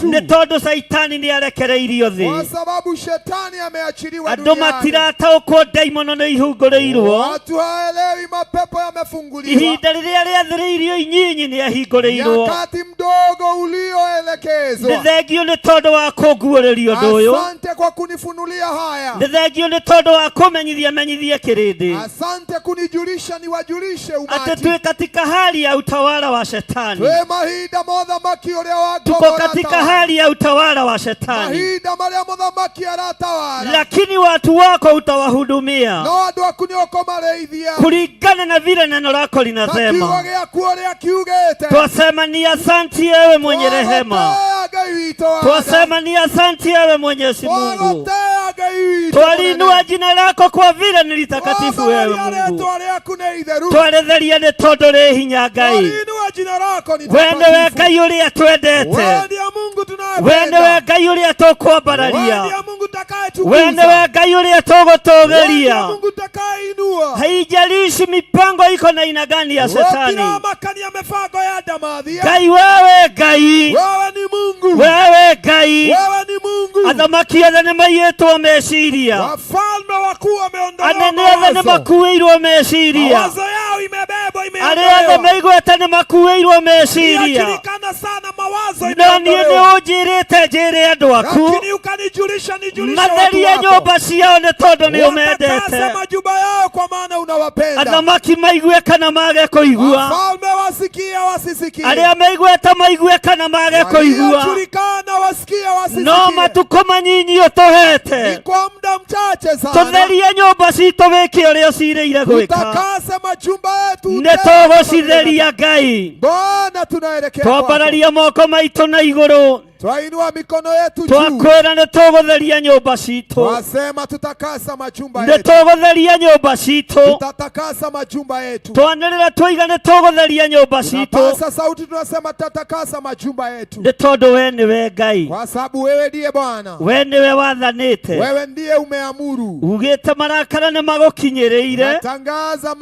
nĩ yetu, tondũ caitani nĩ arekereirio kwa thĩ. sababu shetani ameachiliwa Andũ duniani. matirataũkwo ndaimono nĩ ihungũrĩirwo. Watu haelewi mapepo yamefunguliwa. Ihinda rĩrĩa rĩathĩrĩirio inyinyi nĩ ahingũrĩirwo. Nyakati mdogo Nĩ ulioelekezwa. thengio nĩ tondũ wa kũnguũrĩria ũndũ ũyũ. Asante kwa kunifunulia haya. Nĩ thengio nĩ tondũ wa kũmenyithia menyithie kĩrĩndĩ Asante kunijulisha niwajulishe atĩ umati. twĩ katika hali ya utawala wa shetani. Twe mahinda mothamaki uria wa Tuko ngoma katika ũratawala. hali ya utawala wa shetani, Mahinda maria muthamaki aratawala. lakini watu wako utawahudumia No andu aku nĩ ũkũmarĩithia. kulingana na vile neno lako Na kiugo linasema. gĩaku ũrĩa kiugĩte. Twasema ni asanti ewe mwenye rehema, Twagũtĩĩa Ngai witũ wa tha. twasema ni asanti ewe Mwenyezi Mungu, Twagũtĩĩa Ngai witũ twalinua mũnene. jina lako kwa vile ni litakatifu wewe Twambaria Mungu, rĩtwa rĩaku nĩ itheru. twaritheria nĩ tondũ rĩ hinya Ngai. Twalinua jina lako ni We nĩwe takatifu. Ngai ũrĩa twendete, Wewe ndiye Mungu we tunayependa. nĩwe Ngai ũrĩa Wewe tũkwambararia, ndiye Mungu we tutakayetukuza. nĩwe Ngai ũrĩa Wewe ndiye tũgũtũgĩria. Mungu tutakayeinua. Haijalishi mipango iko na aina gani ya shetani. Gũtiramakania mĩbango ya ndamathia. Ngai wewe Ngai, Wewe ni Mungu. wewe Ngai, Wewe ni Mungu. athamaki othe nĩ maiyĩtwo meciria, Wafalme wakuu wameondolewa anene othe nĩ mawazo. makuĩirwo meciria, Mawazo yao imebebwa, arĩa othe imeondolewa. meiguĩte nĩ makuĩirwo meciria. Inajulikana sana mawazo No niĩ nĩ imeondolewa. ũnjĩrĩte njĩre andũ aku Lakini ukanijulisha nijulishe watu matherie wako. nyũmba ciao nĩ tondũ nĩ Watakase ũmendete. majumba yao kwa maana unawapenda. Athamaki maigue kana mage kũigua, Wafalme wasikie wasisikie. arĩa meiguĩte maigue kana mage kũigua, Waliojulikana wasikie no wasisikie. matukũ manyinyi Ni ũtũhete kwa muda mchache sana. tũtherie nyũmba citũ wĩke ũrĩa ũcirĩire gwĩka. Tutakase majumba yetu. Nĩ tũgũcitheria Ngai. Bwana tunaelekea kwako. Twambararia moko maitũ na igũrũ. Twainua mikono yetu juu, Twakwĩra nĩ tũgũtheria nyũmba citũ. twasema tutakasa majumba Nĩ yetu, tũgũtheria nyũmba citũ. tutatakasa majumba yetu. Twanĩrĩra twoiga nĩ tũgũtheria nyũmba citũ. Tunapasa sauti, tunasema tutatakasa majumba yetu, Nĩ tondũ we nĩwe Ngai. kwa sababu wewe ndiye Bwana, We nĩwe wathanĩte. wewe ndiye umeamuru. Ugĩte marakara nĩ magũkinyĩrĩire. Natangaza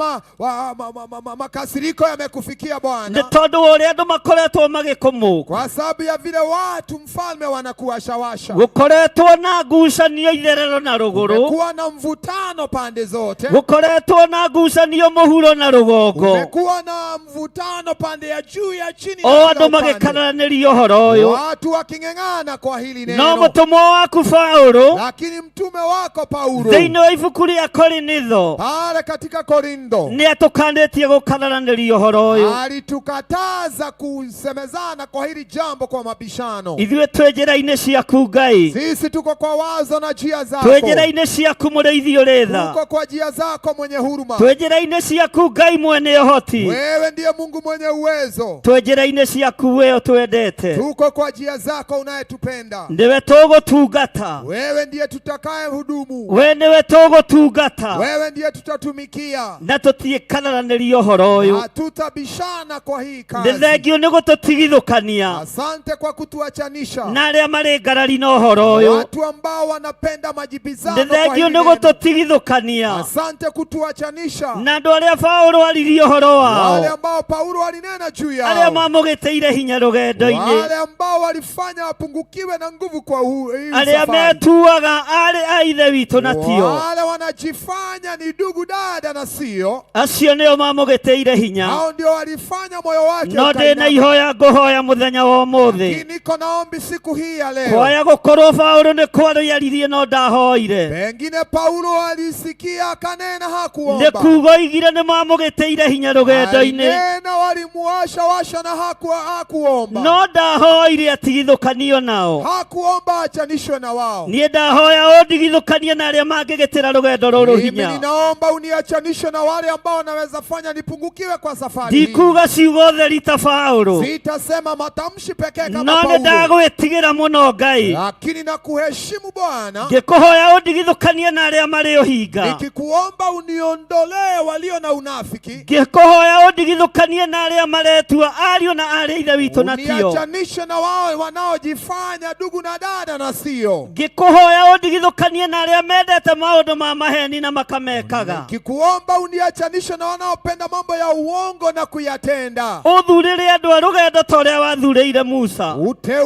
makasiriko yamekufikia Nĩ Bwana, tondũ wa ũrĩa andũ makoretwo magĩkũmũka. kwa sababu ya vile watu mfalme wanakuwashawasha. Gũkoretwo na ngucanio itherero na rũgũrũ. Kumekuwa na mvutano pande zote, Gũkoretwo na ngucanio mũhuro na rũgongo. kumekuwa na mvutano pande ya juu ya chini na O kila andũ upande. magĩkararanĩria ũhoro ũyũ. Watu waking'eng'ana kwa hili No neno, mũtũmwo waku Paũlũ lakini mtume wako Paulo thĩinĩ wa ibuku rĩa Korinitho pale katika Korintho nĩ atũkanĩtie gũkararanĩria ũhoro ũyũ. alitukataza kusemezana kwa hili jambo kwa mabishano. Ithuĩ twĩ njĩra-inĩ ciaku Ngai, Sisi tuko kwa wazo na njia zako, twĩ njĩra-inĩ ciaku mũrĩithi ũrĩ tha, tuko kwa njia zako mwenye huruma. twĩ njĩra-inĩ ciaku Ngai mwene ũhoti, Wewe ndiye Mungu mwenye uwezo, twĩ njĩra-inĩ ciaku we ũtwendete, tuko kwa njia zako unayetupenda. nĩwe tũgũtungata, Wewe ndiye tutakaye hudumu, we nĩwe tũgũtungata, wewe ndiye tutatumikia, na tũtiĩkararanĩria ũhoro ũyũ. hatutabishana kwa hii Nĩ kazi. thengio nĩ gũtũtigithũkania Asante kwa kutuachanisha na arĩa marĩ ngarari na ũhoro ũyũ. watu ambao wanapenda majibizano Nĩ kwa thengio hili nĩ neno. gũtũtigithũkania Asante kutuachanisha na andũ arĩa Paũlũ aririe ũhoro wale wao, ambao Paulo alinena juu arĩa yao, mamũgĩtĩire hinya rũgendo-inĩ, wale ambao walifanya wapungukiwe na nguvu kwa hii arĩa safari, metuaga arĩ a ithe witũ na tio, wale wanajifanya ni ndugu dada na sio, acio nĩo mamũgĩtĩire hinya. hao ndio walifanya moyo wake No ndĩ na ukainama. ihoya ngũhoya mũthenya wa ũmũthĩ, Lakini niko na ombi siku hii ya leo, kwaya gũkorwo Paũlũ nĩ kwarĩaririe no ndahoire, pengine Paulo alisikia akanena, nĩ hakuomba. kuga oigire nĩ mamũgĩtĩire hinya rũgendo-inĩ, Alinena, walimuasha washa na hakuomba, no ndahoire atigithũkanio nao. hakuomba achanishwe na wao. Niĩ ndahoya ũndigithũkanie na arĩa mangĩgĩtĩra rũgendo rũrũ Mimi hinya. ninaomba uniachanishe na wale ambao wanaweza fanya nipungukiwe kwa safari hii. Ndikuga ciugo theri ta Paũlũ, Sitasema matamshi pekee kama no nĩ Paulo, ndagwĩtigĩra mũno Ngai, lakini nakuheshimu Bwana, ngĩkũhoya ũndigithũkanie na arĩa marĩ ũhinga, nikikuomba uniondolee walio na unafiki, ngĩkũhoya ũndigithũkanie na arĩa maretua ariũ na aarĩ a ithe witũ na tio, uniachanishe na wao wanaojifanya ndugu na dada na sio. ngĩkũhoya ũndigithũkanie na arĩa mendete maũndũ ma maheni na makamekaga, Nikikuomba uniachanishe na wanaopenda mambo ya uongo na kuyatenda. ũthurĩre andũ a rũgendo ta ũrĩa wathurĩire Musa.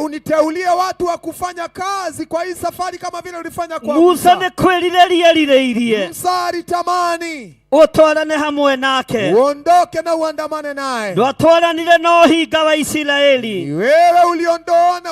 Uniteulie watu wa kufanya kazi kwa hii safari kama vile ulifanya kwa Musa Musa. nĩ kwĩrirĩria erirĩirie Musa alitamani ũtwarane hamwe nake, uondoke na uandamane naye. ndwatwaranire na ũhinga wa Isiraeli, Wewe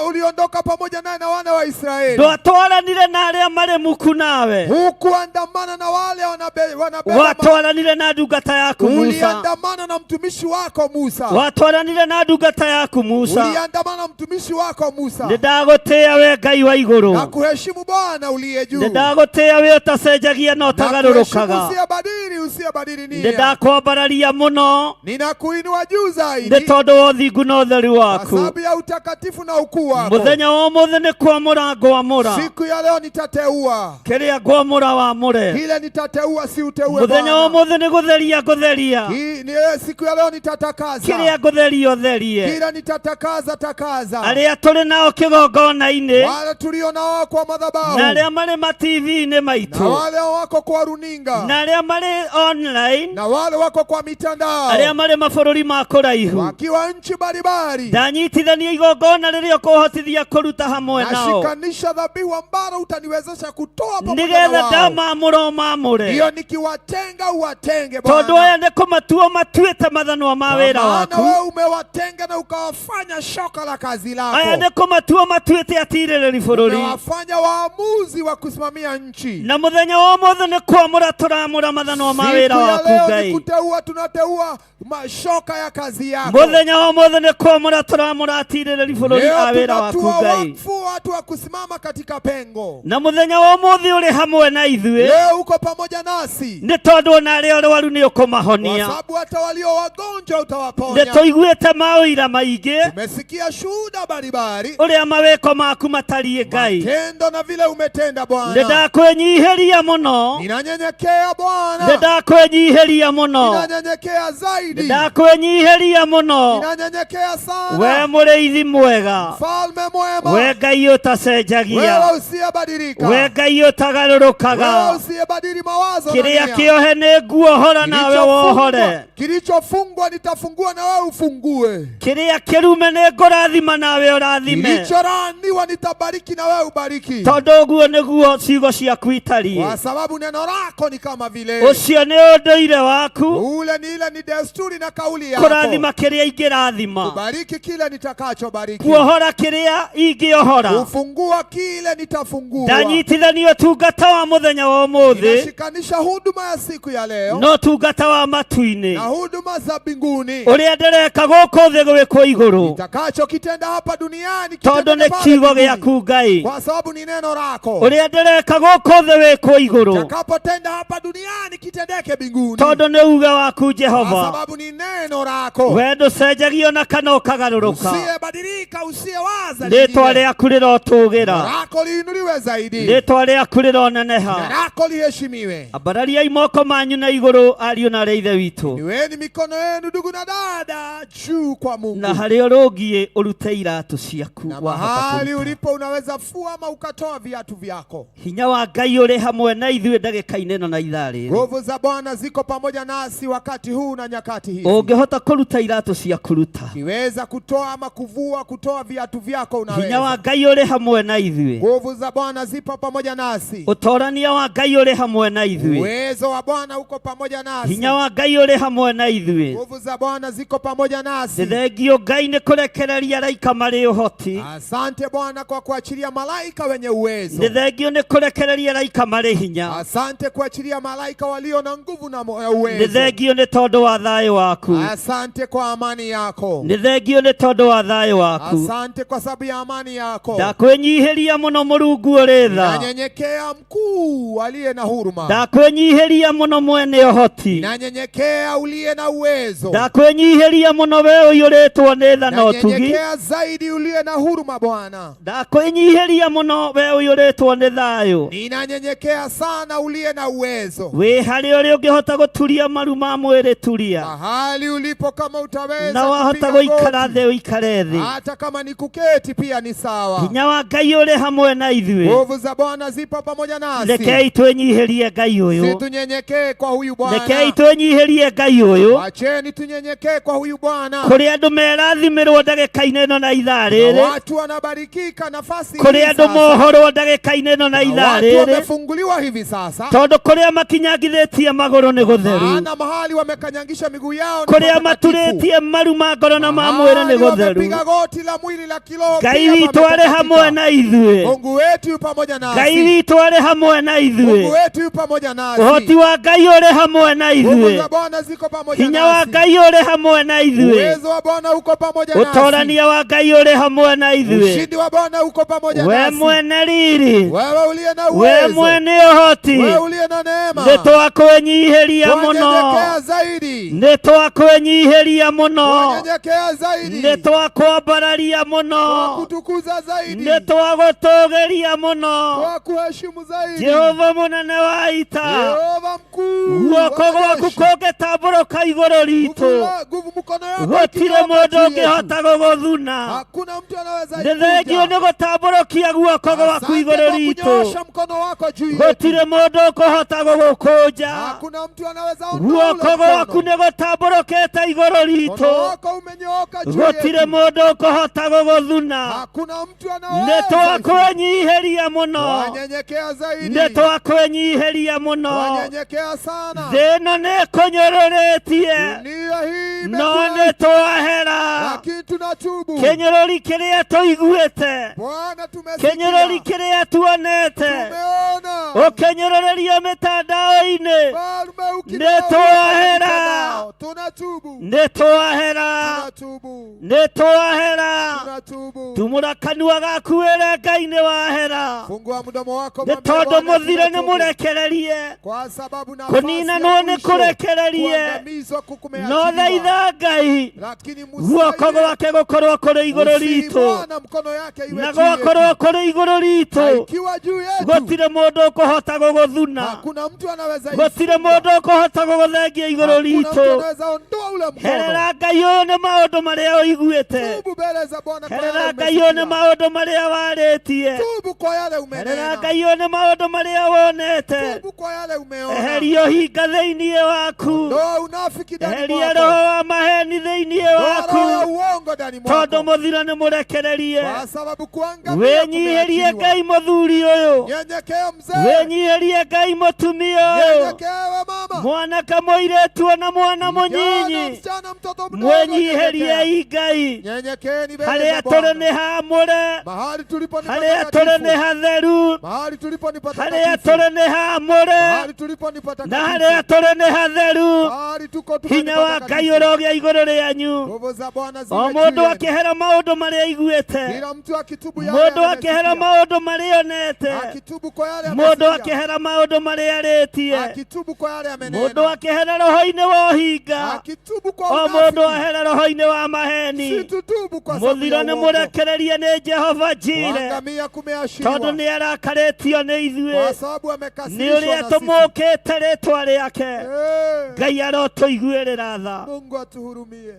uliondoka pamoja naye na wana wa Israeli, ndwatwaranire na arĩa marĩ muku nawe, hukuandamana na wale wanabeba watwaranire na ndungata yaku Musa, uliandamana na mtumishi wako Musa, watwaranire na ndungata yaku Musa. uliandamana na mtumishi wako Musa. Nĩ ndagũtĩĩa we Ngai wa Na igũrũ, kuheshimu Bwana uliye juu, nĩ ndagũtĩĩa we ũtacenjagia na na kuheshimu ũtagarũrũkaga, usiyebadili, usiyebadili nĩ nia. ndakwambararia mũno Ninakuinua juu nĩ zaidi tondũ wa ũthingu na ũtheru kwa waku. sababu ya utakatifu na ukuu wako. Mũthenya wa ũmũthĩ nĩ kwamũra ngwamũra, Siku ya leo nitateua kĩrĩa ngwamũra wamũre. kile nitateua, si uteue Mũthenya wa Bwana. ũmũthĩ nĩ gũtheria ngũtheria, Hii ni siku ya leo nitatakaza kĩrĩa ngũtheria ũtherie. kile nitakaza takaza. Arĩa tũrĩ nao kĩgongona-inĩ Wale tulio nao kwa madhabahu na arĩa marĩ ma TV-inĩ na maitũ wale wako kwa runinga na arĩa marĩ online, na wale wako kwa mitandao arĩa marĩ mabũrũri ma kũraihu, wakiwa nchi mbalimbali, ndanyitithania igongona rĩrĩa ũkũhotithia kũruta hamwe nao, nashikanisha dhabihu ambalo utaniwezesha kutoa pamoja na nĩgetha wao, ndamamũra ũmamũre, ndiyo nikiwatenga uwatenge tondũ Bwana, aya nĩ kũmatua matuĩte mathanwa ma Kwa wĩra maana waku, wewe umewatenga na ukawafanya shoka la kazi aya lako, nĩ kũmatua matuĩte atirĩrĩri bũrũri. umewafanya waamuzi wa kusimamia nchi. Na mũthenya wa ũmũthĩ nĩ kwamũra tũramũra mathanwa ma Siku wĩra ya waku leo ni Ngai. kuteua, tunateua mashoka ya kazi yako. Mũthenya wa ũmũthĩ nĩ kwamũra tũramũra atirĩrĩri bũrũri Leo a wĩra waku tunatua Ngai. wakfu watu wa kusimama katika pengo. Na mũthenya wa ũmũthĩ ũrĩ hamwe na ithuĩ Leo uko pamoja nasi nĩ tondũ ona arĩa arwaru nĩ kwa ũkũmahonia. sababu hata walio wagonjwa Nĩ utawaponya. tũiguĩte maũira maingĩ Tumesikia shuhuda mbalimbali, ũrĩa mawĩko maku matariĩ Ngai. tendo na vile umetenda Nĩ Bwana. ndakwĩnyihĩria mũno, Ninanyenyekea nĩ Bwana, ndakwĩnyihĩria mũno, ninanyenyekea nĩ zaidi, ndakwĩnyihĩria mũno. ninanyenyekea We sana, mũrĩithi mwega, mfalme we mwema, Ngai ũtacenjagia, wewe we usiyebadilika, Ngai wewe ũtagarũrũkaga. usiyebadili mawazo na Kĩrĩa nia. kĩohe nĩ nguohora nawe wohore, Kilichofungwa nitafungua na wewe ufungue. kĩrĩa kĩrume nĩ ngũrathima nawe ũrathime, Kilicholaaniwa nitabariki na wewe ubariki, tondũ ũguo nĩguo ciugo ciaku itariĩ. kwa sababu neno lako ni kama vile Ũcio nĩ ũndũire waku ule ni ile ni desturi na kauli yako, kũrathima kĩrĩa ingĩrathima, kubariki kile nitakachobariki, kuohora kĩrĩa ingĩohora. kufungua kile nitafungua. Ndanyitithania ũtungata wa mũthenya wa ũmũthĩ Ninashikanisha huduma ya siku ya leo na ũtungata wa matu-inĩ, na huduma za mbinguni, ũrĩa ndĩreka gũkũ thĩ gwĩkwo igũrũ, nitakachokitenda hapa duniani tondũ kitendeke nĩ pale kiugo mbinguni, gĩaku Ngai. kwa sababu ni neno lako. Ũrĩa ndĩreka gũkũ thĩ wĩkwo igũrũ, Takapotenda hapa duniani kitendeke mbinguni, tondũ nĩ uge waku kwa Jehova. sababu ni neno lako. We ndũcenjagia ona kana ũkagarũrũka. Usiyebadilika, usiyewaza Rĩtwa lingine. rĩaku rĩrotũgĩra, Lako liinuliwe zaidi, rĩtwa rĩaku na rĩroneneha. lako liheshimiwe. Ambarariai moko manyu na igũrũ ariũ na arĩ ithe witũ, Iweni mikono yenu ndugu na dada juu kwa na Mungu, harĩa ũrũngiĩ ũrute iratũ ciaku na wahota mahali kũruta. ulipo unaweza fua ama ukatoa viatu vyako. Hinya wa Ngai ũrĩ hamwe na ithuĩ ndagĩka-inĩ ĩno na ithaa rĩrĩ. Nguvu za Bwana ziko pamoja nasi wakati huu na nyakati hizi. Ũngĩhota kũruta iratũ ciaku ruta. Ukiweza kutoa ama kuvua, kutoa viatu vyako Hinya wa unaweza. Ngai ũrĩ hamwe na ithuĩ, Nguvu za Bwana zipo pamoja nasi. ũtorania wa Ngai ũrĩ hamwe na ithuĩ, Uwezo wa Bwana uko pamoja nasi. hinya wa Ngai ũrĩ hamwe na ithuĩ. Nguvu za Bwana ziko pamoja nasi. Nĩ thengio Ngai nĩ kũrekereria araika marĩ ũhoti, Asante Bwana kwa kuachilia malaika wenye uwezo. nĩ thengio nĩ kũrekereria araika marĩ hinya, Asante kuachilia malaika walio na nguvu na na nĩ uwezo. thengio nĩ tondũ wa thayũ waku, Asante kwa amani yako. nĩ thengio nĩ tondũ wa thayũ waku. Asante kwa sababu ya amani yako. Ndakwĩnyihĩria mũno Mũrungu ũrĩ tha, Nanyenyekea mkuu aliye na huruma. ndakwĩnyihĩria mũno mwene ũhoti, Nanyenyekea uliye na uwezo. ndakwĩnyihĩria mũno we ũiyũrĩtwo nĩ tha na ũtugi, Nanyenyekea zaidi uliye na huruma Bwana. ndakwĩnyihĩria mũno we ũiyũrĩtwo nĩ thayũ. Ninanyenyekea sana uliye na uwezo. Wĩ harĩa ũrĩa ũngĩhota gũturia maru ma mwĩrĩ turia, Mahali ulipo kama utaweza na wahota kupiga gũikara goti, thĩ ũikare thĩ. hata kama ni kuketi pia ni sawa. Hinya wa Ngai ũrĩ hamwe na ithuĩ, Nguvu za Bwana zipo pamoja nasi. rekei twĩnyihĩrie Ngai ũyũ, Situnyenyekee kwa huyu rekei Bwana, twĩnyihĩrie Ngai ũyũ. wacheni tunyenyekee kwa huyu Bwana. Kũrĩ andũ merathimĩrwo ndagĩka-inĩ ĩno na ithaa Na rĩrĩ, watu wanabarikika nafasi kũrĩ hii andũ sasa. mohorwo ndagĩka-inĩ ĩno na Na ithaa watu rĩrĩ, wamefunguliwa hivi sasa, tondũ kũrĩa makinyangithĩtie magũrũ nĩ gũtheru, maana mahali wamekanyangisha miguu yao ni kũrĩa patakatifu. maturĩtie maru ma ngoro na ma mwĩrĩ nĩ Mahali gũtheru. wamepiga goti la mwili la kiroho Ngai pia witũ arĩ hamwe pametatakasika. na ithuĩ, Mungu wetu yu pamoja Ngai nasi. witũ arĩ hamwe na Mungu ithuĩ, wetu yu pamoja nasi. ũhoti wa Ngai ũrĩ hamwe na Nguvu ithuĩ, za Bwana ziko pamoja hinya wa nasi. Ngai ũrĩ hamwe na ithuĩ, Uwezo wa Bwana uko pamoja nasi. ũtorania wa Ngai ũrĩ hamwe na ithuĩ. Ushindi wa Bwana uko pamoja We nasi. mwene riri, Wewe uliye na we uwezo, mwene ũhoti, wewe uliye na neema, nĩ twakwĩnyihĩria mũno, twanyenyekea zaidi, nĩ twakwĩnyihĩria mũno, twanyenyekea zaidi, nĩ twakwambararia mũno, twakutukuza zaidi, nĩ twagũtũgĩria mũno. twakuheshimu zaidi. Jehova mũnene wa ita, Yehova mkuu guoko wa gwaku majeshi, kũngĩtambũrũka igũrũ nguvu ritũ, nguvu mkono yako gũtirĩ ikinyooka mũndũ juu yetu. ũngĩhota gũgũthuna. Hakuna mtu anaweza Nĩ thengio ikunja. nĩ gũtambũrũkia guoko gwaku Asante igũrũ kwa ritũ, kunyoosha mkono wako juu yetu. gũtirĩ mũndũ ũkũhota gũgũkũnja. Hakuna mtu anaweza ondoa ule Guoko gwaku mkono. nĩ gũtambũrũkĩte igũrũ Mkono ritũ, wako umenyooka juu gũtirĩ yetu. mũndũ ũkũhota gũgũthuna. Hakuna mtu Nĩ anaweza. twakwĩnyihĩria mũno, Wanyenyekea zaidi, nĩ twakwĩnyihĩria mũno. wanyenyekea sana. Thĩ ĩno nĩ ĩkũnyũrũrĩtie, Dunia hii No nĩ twahera. Lakini tunatubu. Kĩnyũrũri kĩrĩa tũiguĩte, Bwana, tumesikia. kĩnyũrũri kĩrĩa tuonete, Tumeona. ũkĩnyũrũrĩrio mĩtandao-inĩ, Mfalme nĩ ukinena twahera. mtandao. Tunatubu. Nĩ twahera. Tunatubu. Nĩ twahera. Tunatubu. Tumũra kanua gaku wĩre Ngai nĩ wahera. Fungua mdomo wako Nĩ mwambie tondũ Bwana, mũthiro nĩ tunatubu. mũrekererie, Kwa sababu nafasi ya kũninanwo nĩ mwisho, kũrekererie, kuangamizwa no kukumeachiliwa. thaitha Ngai Lakini guoko msaidie gwake gũkorwo kũrĩ igũrũ Msihi ritũ, Bwana mkono yake iwe na juu yetu. gwakorwo kũrĩ igũrũ Na ritũ, ikiwa juu yetu, gũtirĩ mũndũ ũkũhota gũgũthuna, hakuna mtu anaweza gũtirĩ ifunga. mũndũ ũkũhota gũgũthengia igũrũ Hakuna mtu ritũ. anaweza ondoa ule mkono. Herera Ngai ũyũ nĩ maũndũ marĩa ũiguĩte, Tubu mbele za Bwana kwa yale herera Ngai ũyũ nĩ umesikia. maũndũ marĩa warĩtie, Tubu kwa yale herera umenena. Ngai ũyũ nĩ maũndũ marĩa wonete. Tubu kwa yale umeona. Eheria ũhinga thĩinĩ waku, Ondoa unafiki ndani eheria roho mwako. wa maheni thĩinĩ Ondoa roho ya waku, uongo ndani tondũ mwako. mũthiro nĩ mũrekererie. Kwa sababu kuangamia Wĩnyihĩrie kumeachiliwa. Ngai mũthuri ũyũ, Nyenyekea mzee. wĩnyihĩrie Ngai mũtumia ũyũ, Nyenyekea we mama. mwanake mũirĩtu ona mwana Kijana, mũnyinyi, msichana, mtoto mdogo. mwĩnyihĩriei Ngai. Nyenyekeeni mbele Harĩa za tũrĩ Bwana. nĩ haamũre, Mahali tulipo ni harĩa tũrĩ nĩ patakatifu. hatheru, Mahali tulipo ni harĩa patakatifu. tũrĩ nĩ haamũre, Mahali tulipo ni na patakatifu. harĩa tũrĩ nĩ hatheru. Mahali tuko tuko ni Hinya wa Ngai patakatifu. ũrogĩa igũrũ rĩanyu. Nguvu za Bwana ziwe O juu mũndũ yenu. akĩhera maũndũ marĩa aiguĩte, Kila mtu akitubu yale mũndũ akĩhera amesikia. maũndũ marĩa onete, Akitubu kwa yale mũndũ amesikia. akĩhera maũndũ marĩa arĩtie, Akitubu kwa yale mũndũ amenena. akĩhera roho-inĩ wa ũhinga, Akitubu kwa o mũndũ unafiki. ahere roho-inĩ wa maheni. Situtubu kwa sababu Mũthiro ya nĩ uongo. mũrekererie nĩ Jehova Jire, Kuangamia tondũ kumeashiriwa. nĩ arakarĩtio nĩ Kwa ithuĩ, sababu nĩ amekasirishwa ũrĩa na sisi. tũmũkĩte rĩtwa rĩake. Eh. Ngai arotũiguĩrĩra tha. Mungu atuhurumie.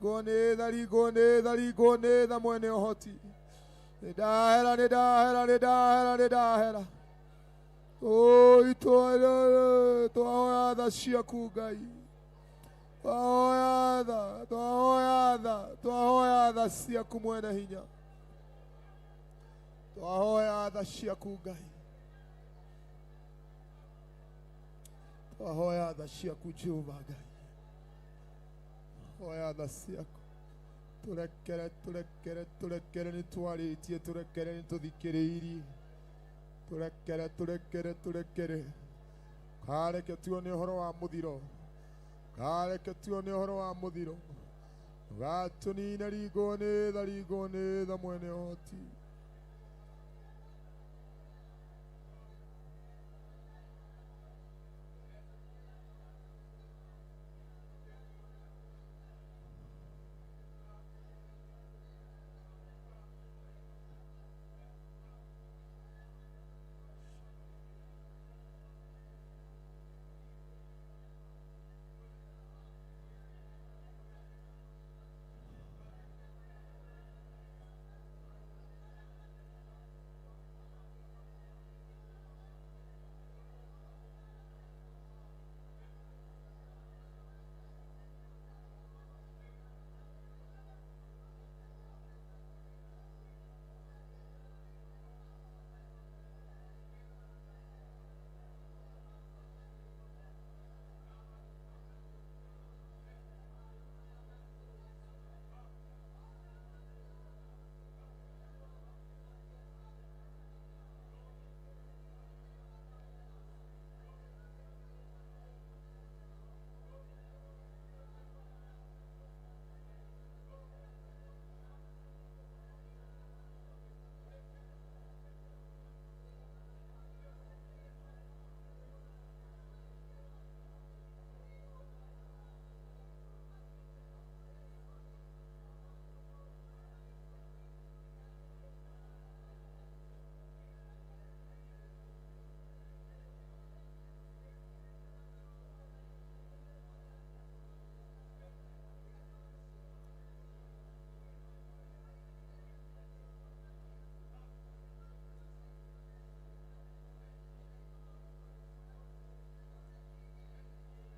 Ngonetha rigonetha rigonetha mwene ũhoti. Nĩndahera nĩndahera nĩndahera nĩndahera. Oi twahoya tha ciaku Ngai. Twahoya tha, twahoya tha, twahoya tha ciaku mwene hinya. Twahoya tha ciaku Ngai. Twahoya tha ciaku Jehova Ngai. Hoya tha ciaku. Turekere turekere turekere nĩ twarĩtie turekere nĩ tũthikĩrĩirie. Turekere turekere turekere. Kareke tuone ũhoro wa mũthiro. Kareke tuone ũhoro wa mũthiro. Gatũnine ringwo nĩ tha ringwo nĩ tha mwene ũhoti.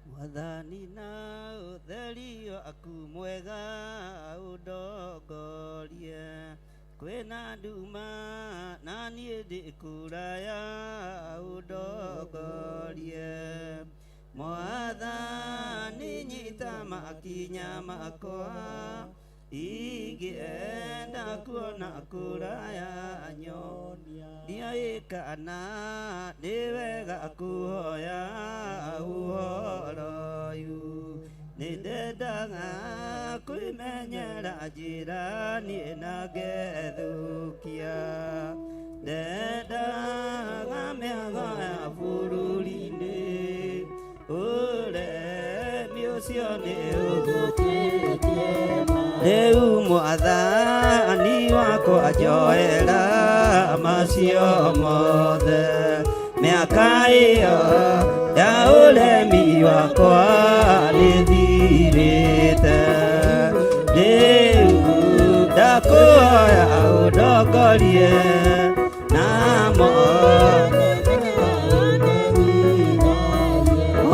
Mwathani na ũtheri waku mwega ũndongorie, kwĩna nduma na niĩ ndĩ kũraya ũndongorie. Mwathani nyita makinya makinya makwa ingĩenda kuona kũraya nyonia ndiũĩ kana nĩ wega kũhoya ũhoro ũyũ nĩndendaga kwĩmenyera njĩra niĩ na ngethũkia ndendaga mĩago ya bũrũri-inĩ ũremi ũcio nĩ ũthũkĩtie rĩu mwathani wakwa njoera macio mothe mĩaka ĩyo ya ũremi wakwa nĩthirĩte rĩu ndakũhoya ũndongorie namo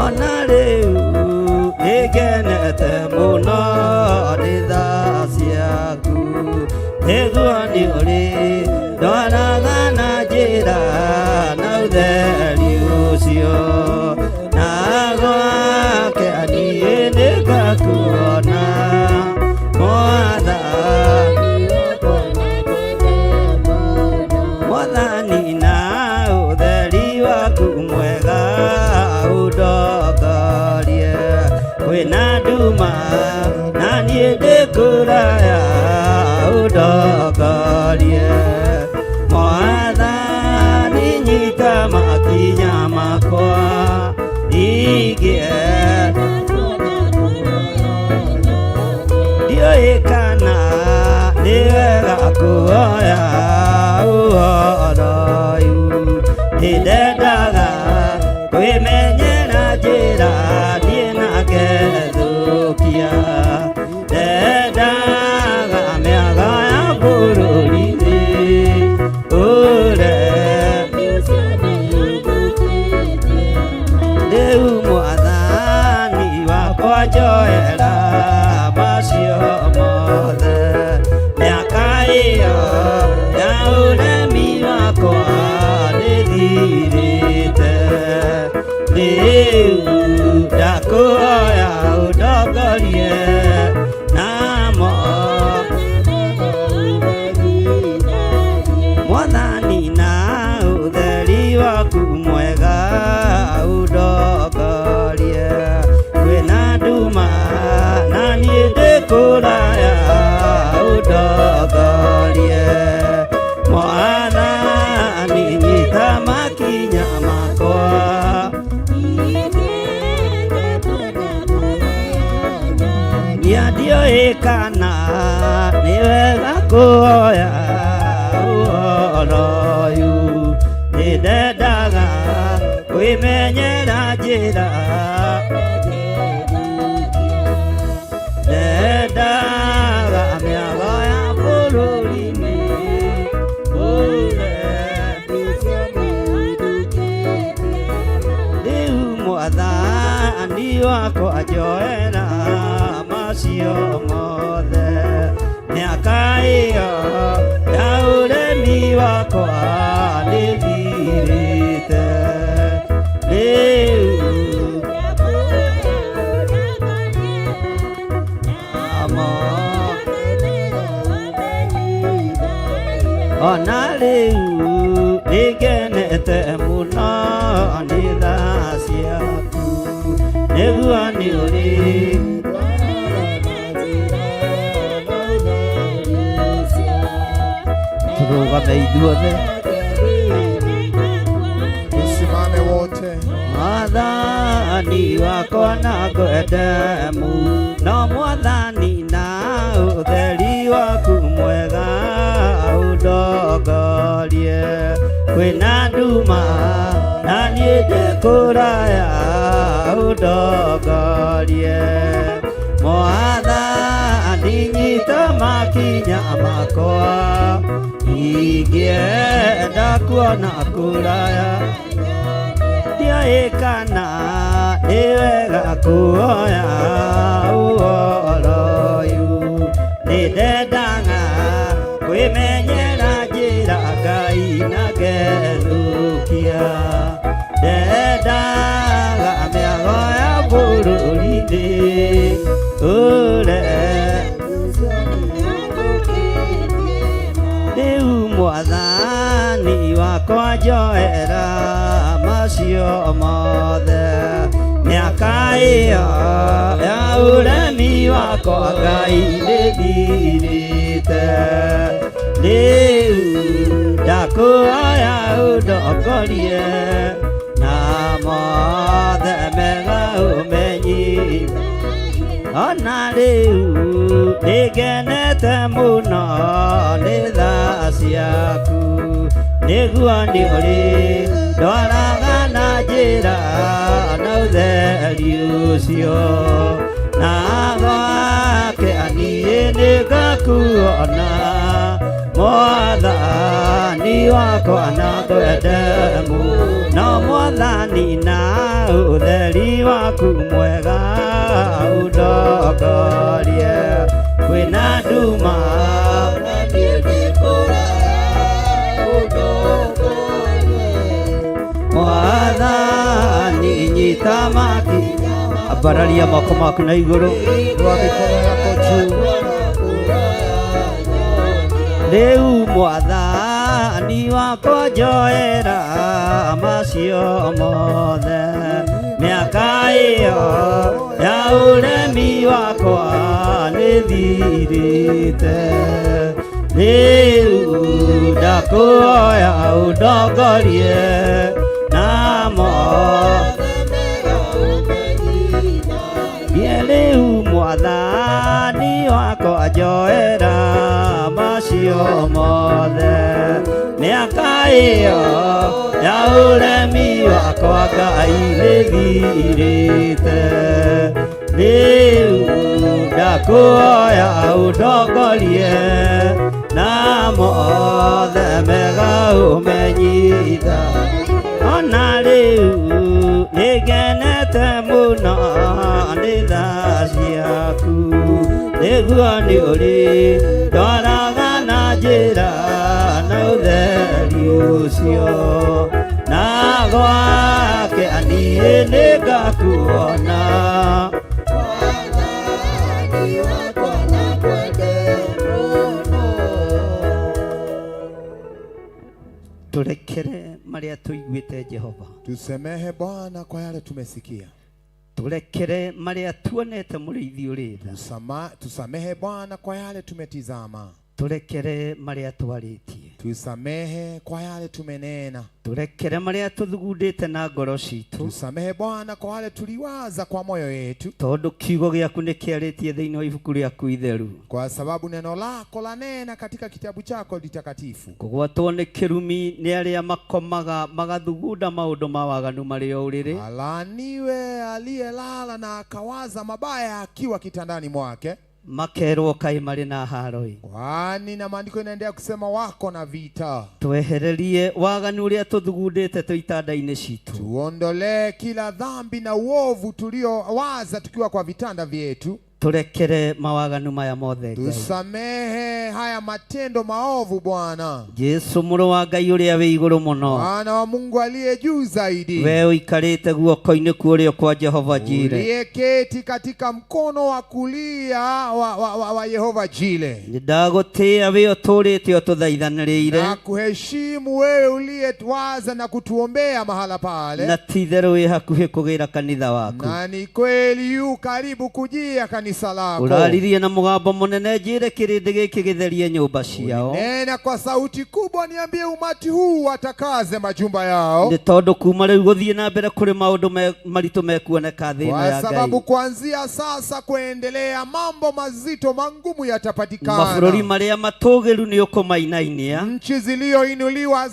ona rĩu nĩngenete mũno nĩ tha ciaku nĩguo nĩ ũrĩ ndwaraga na njĩra na ũtheri ũcio na gwake niĩ nĩngakuona mwathani mwathani na ũtheri waku mwega ũndongorie kwĩna nduma na niĩ ndĩ kũraya ũndongorie mwathani nyita makinya makwa ingĩenda ndiũĩ kana nĩ wega kũhoya ũhoro ũyũ nĩndendaga kwĩmenyera njĩra niĩ na ngethũkia ndendaga mĩaga ya bũrũri-inĩ ũremi rĩu mwathani wakwa njoera macio mothe mĩaka ĩyo ya ũremi wakwa nĩthirĩte rĩu ndakũhoya ũndongorie namo mwathani na ũtheri waku mwega ũndongorie kwĩna nduma na niĩ ndĩ kũraya ũndongorie mwathani nyita makinya makwa niĩ ndiũĩ kana nĩ wega kũhoya ũhoro ũyũ nĩndendaga kwĩmenyera njĩra ndendaga mĩago ya bũrũri-inĩ ũremi rĩu mwathani wakwa njoera macio mothe mĩaka ĩyo ya ũremi wakwa nĩthirĩte rĩu amo ona rĩu nĩngenete mũno nĩ tha ciaku nĩguo nĩ ũrĩ tũrũgame ithuothe Tusimame wote. Mwathani wakwa na ngwende mũno mwathani na ũtheri waku mwega ũndongorie kwĩna nduma na niĩ ndĩ kũraya ũndongorie mwathani nyita makinya makwa ingĩenda kuona kũraya ndiũĩ kana nĩ wega kũhoya ũhoro ũyũ nĩndendaga kwĩmenyera njĩra Ngai na ngethũkia ndendaga mĩago ya bũrũri-inĩ. Mĩaka ĩyo ya ũremi wakwa Ngai nĩthirĩte. Rĩu ndakũhoya ũndongorie na mothe mega ũmenyithie. Ona rĩu nĩngenete mũno nĩ tha ciaku, nĩguo nĩ ũrĩ ndwaraga na njĩra na ũtheri ũcio, na gwake niĩ nĩngakuona Mwathani wakwa na ngwende mũno, Mwathani na ũtheri waku mwega ũndongorie. Kwĩna nduma na niĩ ndĩkũraya ũndongorie. Mwathani nyita makinya, ambararia moko maku na igũrũ. Inua mikono yako juu. Rĩu Mwathani wakwa njoera macio mothe, mĩaka ĩyo ya ũremi wakwa nĩthirĩte. Rĩu ndakũhoya ũndongorie na mothe rĩu Mwathani wakwa njoera macio mothe, mĩaka ĩyo ya ũremi wakwa Ngai nĩthirĩte. Rĩu ndakũhoya ũndongorie na mothe mega ũmenyitha. Ona rĩu nĩngenete mũno nĩ tha ciaku, nĩguo nĩ ũrĩ ndwaraga na njĩra na ũtheri ũcio, na gwake niĩ nĩngakuona. Mwathani wakwa na ngwende mũno. Tũrekere marĩa tũiguĩte Jehova. Tusemehe Bwana kwa yale tumesikia. Tũrekere marĩa tuonete mũrĩithi ũrĩ tha. Tusamehe Bwana kwa yale tumetizama. Tũrekere marĩa twarĩtie. Tusamehe kwa yale tumenena. Tũrekere marĩa tũthugundĩte na ngoro citũ. Tusamehe Bwana kwa yale tuliwaza kwa moyo yetu. Tondũ kiugo gĩaku nĩkĩarĩtie thĩinĩ wa ibuku rĩaku itheru. Kwa sababu neno lako lanena katika kitabu chako litakatifu. Kũgwatwo nĩ kĩrumi nĩ arĩa makomaga magathugunda maũndũ ma waganu marĩ o ũrĩrĩ. Alaaniwe aliyelala na akawaza mabaya akiwa kitandani mwake. Makerwo kaĩ marĩ na haro-ĩ. Kwani na maandiko inaendelea kusema wako na vita. Twehererie waganu ũrĩa tũthugundĩte twĩ itanda-inĩ citũ. Tuondolee kila dhambi na uovu tuliowaza tukiwa kwa vitanda vyetu. Tũrekere mawaganu maya mothe Ngai. Tusamehe haya matendo maovu Bwana. Jesu mũrũ wa Ngai ũrĩa wĩ igũrũ mũno. Bwana wa Mungu aliye juu zaidi. We ũikarĩte guoko-inĩ kwa ũrĩo kwa Jehova Jire. Uliyeketi katika mkono wa kulia wa Yehova Jile. Nĩndagũtĩĩa we ũtũũrĩte ũtũthaithanĩrĩire. Na kuheshimu wewe uliyetuwaza na kutuombea mahala pale. Na ti itherũ wĩ hakuhĩ kũgĩra kanitha waku. Na ni kweli yu karibu kujia kanisa lako. Ũraririe na mũgambo mũnene njĩre kĩrĩndĩ gĩkĩ gĩtherie nyũmba ciao. Nena kwa sauti kubwa niambie umati huu watakaze majumba yao. Nĩ tondũ kuma rĩu gũthiĩ na mbere kũrĩ maũndũ maritũ mekuoneka thĩ ĩno Kwa ya Ngai. sababu kuanzia sasa kuendelea mambo mazito mangumu yatapatikana. Mabũrũri marĩa matũgĩru nĩ ũkũmainainia. Nchi ziliyoinuliwa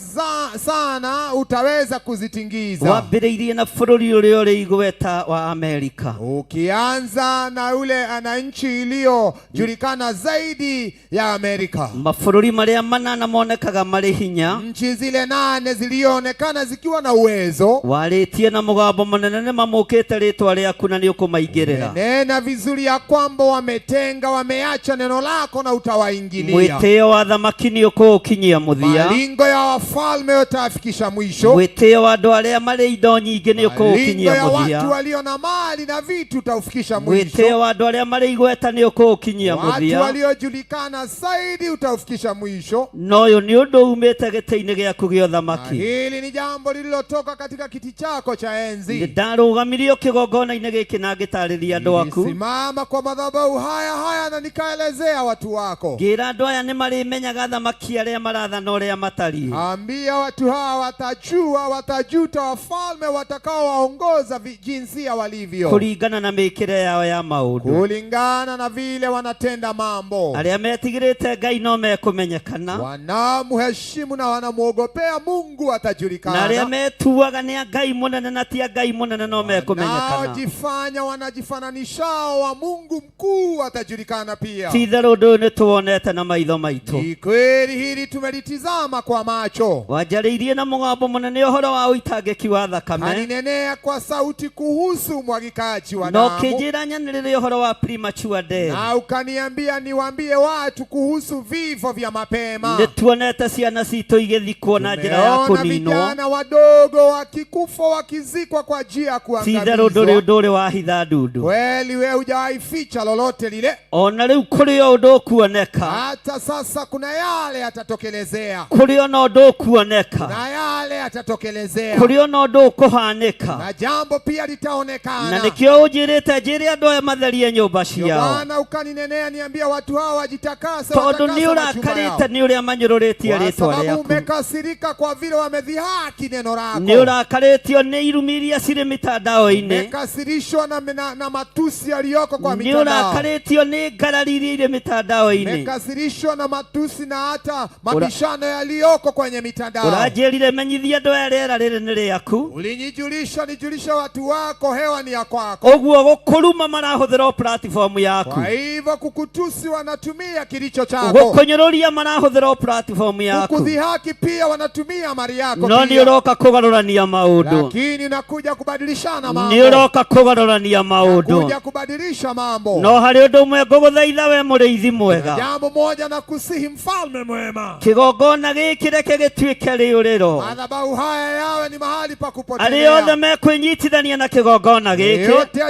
sana utaweza kuzitingiza. Wambĩrĩirie na bũrũri ũrĩa ũrĩ igweta wa Amerika. Ukianza na yule ana nchi iliyojulikana zaidi ya Amerika. Mabũrũri marĩa manana monekaga marĩ hinya. Nchi zile 8 zilionekana zikiwa na uwezo. Warĩtie na mũgambo mũnene nĩ mamũkĩte rĩtwa rĩaku na nĩ ũkũmaingĩrĩra. Nena vizuri ya kwamba wametenga, wameacha neno lako na utawaingilia. Mwĩtĩo wa thamaki nĩ ũkũũkinyia mũthia. Malingo ya wafalme utayafikisha mwisho. Mwĩtĩo wa andũ arĩa marĩ indo nyingĩ nĩ Malingo ũkũũkinyia ya mũthia. watu walio na mali na vitu utaufikisha mwisho. Mwĩtĩo wa andũ Andũ arĩa marĩ igweta nĩ ũkũũkinyia Watu mũthia. waliojulikana zaidi utaufikisha mwisho. No ũyũ nĩ ũndũ umĩte gĩtĩ-inĩ gĩaku gĩa Na ũthamaki. hili ni jambo lililotoka katika kiti chako cha Nĩ enzi. ndarũgamirio kĩgongona-inĩ gĩkĩ na ngĩtarĩria andũ aku. Nilisimama kwa madhabahu haya haya na nikaelezea watu wako. Ngĩra andũ aya nĩ marĩmenyaga athamaki arĩa marathana ũrĩa matariĩ. Ambia watu hawa watajua, watajuta wafalme watakaowaongoza jinsia walivyo, Kũringana na mĩkĩre yao ya maũndũ. Kulingana na vile wanatenda mambo. Arĩa metigĩrĩte Ngai no mekũmenyekana. Wanamheshimu na wanamwogopea Mungu Na arĩa watajulikana. metuaga nĩ a Ngai mũnene na ti a Ngai mũnene no mekũmenyekana. Wanaojifanya wanajifananishao wa Mungu mkuu watajulikana pia. Ti itherũ ũndũ ũyũ nĩ tũwonete na maitho maitũ. Ni kweli hili tumelitizama kwa macho. Wanjarĩirie na mũgambo mũnene ũhoro wa ũitangĩki wa thakame. Alinenea kwa sauti kuhusu umwagikaji wa Na damu, ũkĩnjĩra nyanĩrĩre ũhoro wa premature death. Na ukaniambia niwaambie watu kuhusu vifo vya mapema. Nĩ tuonete ciana citũ igĩthikwo na njĩra ya Tumeona kũninwo. vijana wadogo wakikufa wakizikwa kwa njia ya Ti itherũ ndũrĩ kuangamizwa. ũndũ ũrĩ wahitha ndundu. Kweli wewe hujawahi ficha lolote lile. Ona rĩu kũrĩ o ũndũ ũkuoneka. Hata sasa kuna yale yatatokelezea, Kũrĩ ona ũndũ ũkuoneka. na yale yatatokelezea, Kũrĩ ona ũndũ ũkũhanĩka. na jambo pia Na litaonekana. nĩkĩo ũnjĩrĩte njĩre andũ aya matherie nyũmba Ndio ciao. maana ukaninenea niambia watu hawa wajitakase, Tondũ nĩ watakase majumba yao. ũrakarĩte nĩ ũrĩa manyũrũrĩtie Kwa rĩtwa sababu rĩaku. umekasirika kwa vile wamedhihaki neno Nĩ lako. ũrakarĩtio nĩ irumi iria cirĩ mitandao-inĩ. Umekasirishwa na matusi yaliyoko kwa Nĩ mitandao. ũrakarĩtio nĩ ngarari iria irĩ mitandao-inĩ. Umekasirishwa na matusi na hata mabishano yaliyoko kwenye mitandao. Ũranjĩrire menyithia andũ aya rĩera rĩrĩ nĩ rĩaku. Ulinijulisha nijulishe watu wako, hewa ni ya kwako. Ũguo gũkũruma marahũthĩra o platform yaku. Kwa hivyo kukutusi wanatumia kilicho chako, Gũkũnyũrũria marahũthĩra o platform yaku. Kukudhihaki pia wanatumia mali yako No nĩ pia. ũroka kũgarũrania maũndũ. Lakini unakuja kubadilishana Nĩ mambo, ũroka kũgarũrania maũndũ. kuja kubadilisha mambo. No harĩ ũndũ ũmwe ngũgũthaitha we mũrĩithi mwega. Jambo moja na kusihi, mfalme mwema, Kĩgongona gĩkĩ reke gĩtuĩke rĩũrĩro. Madhabahu haya yawe ni mahali pa Arĩa othe kupotelea. mekwĩnyitithania na kĩgongona gĩkĩ, Yeyote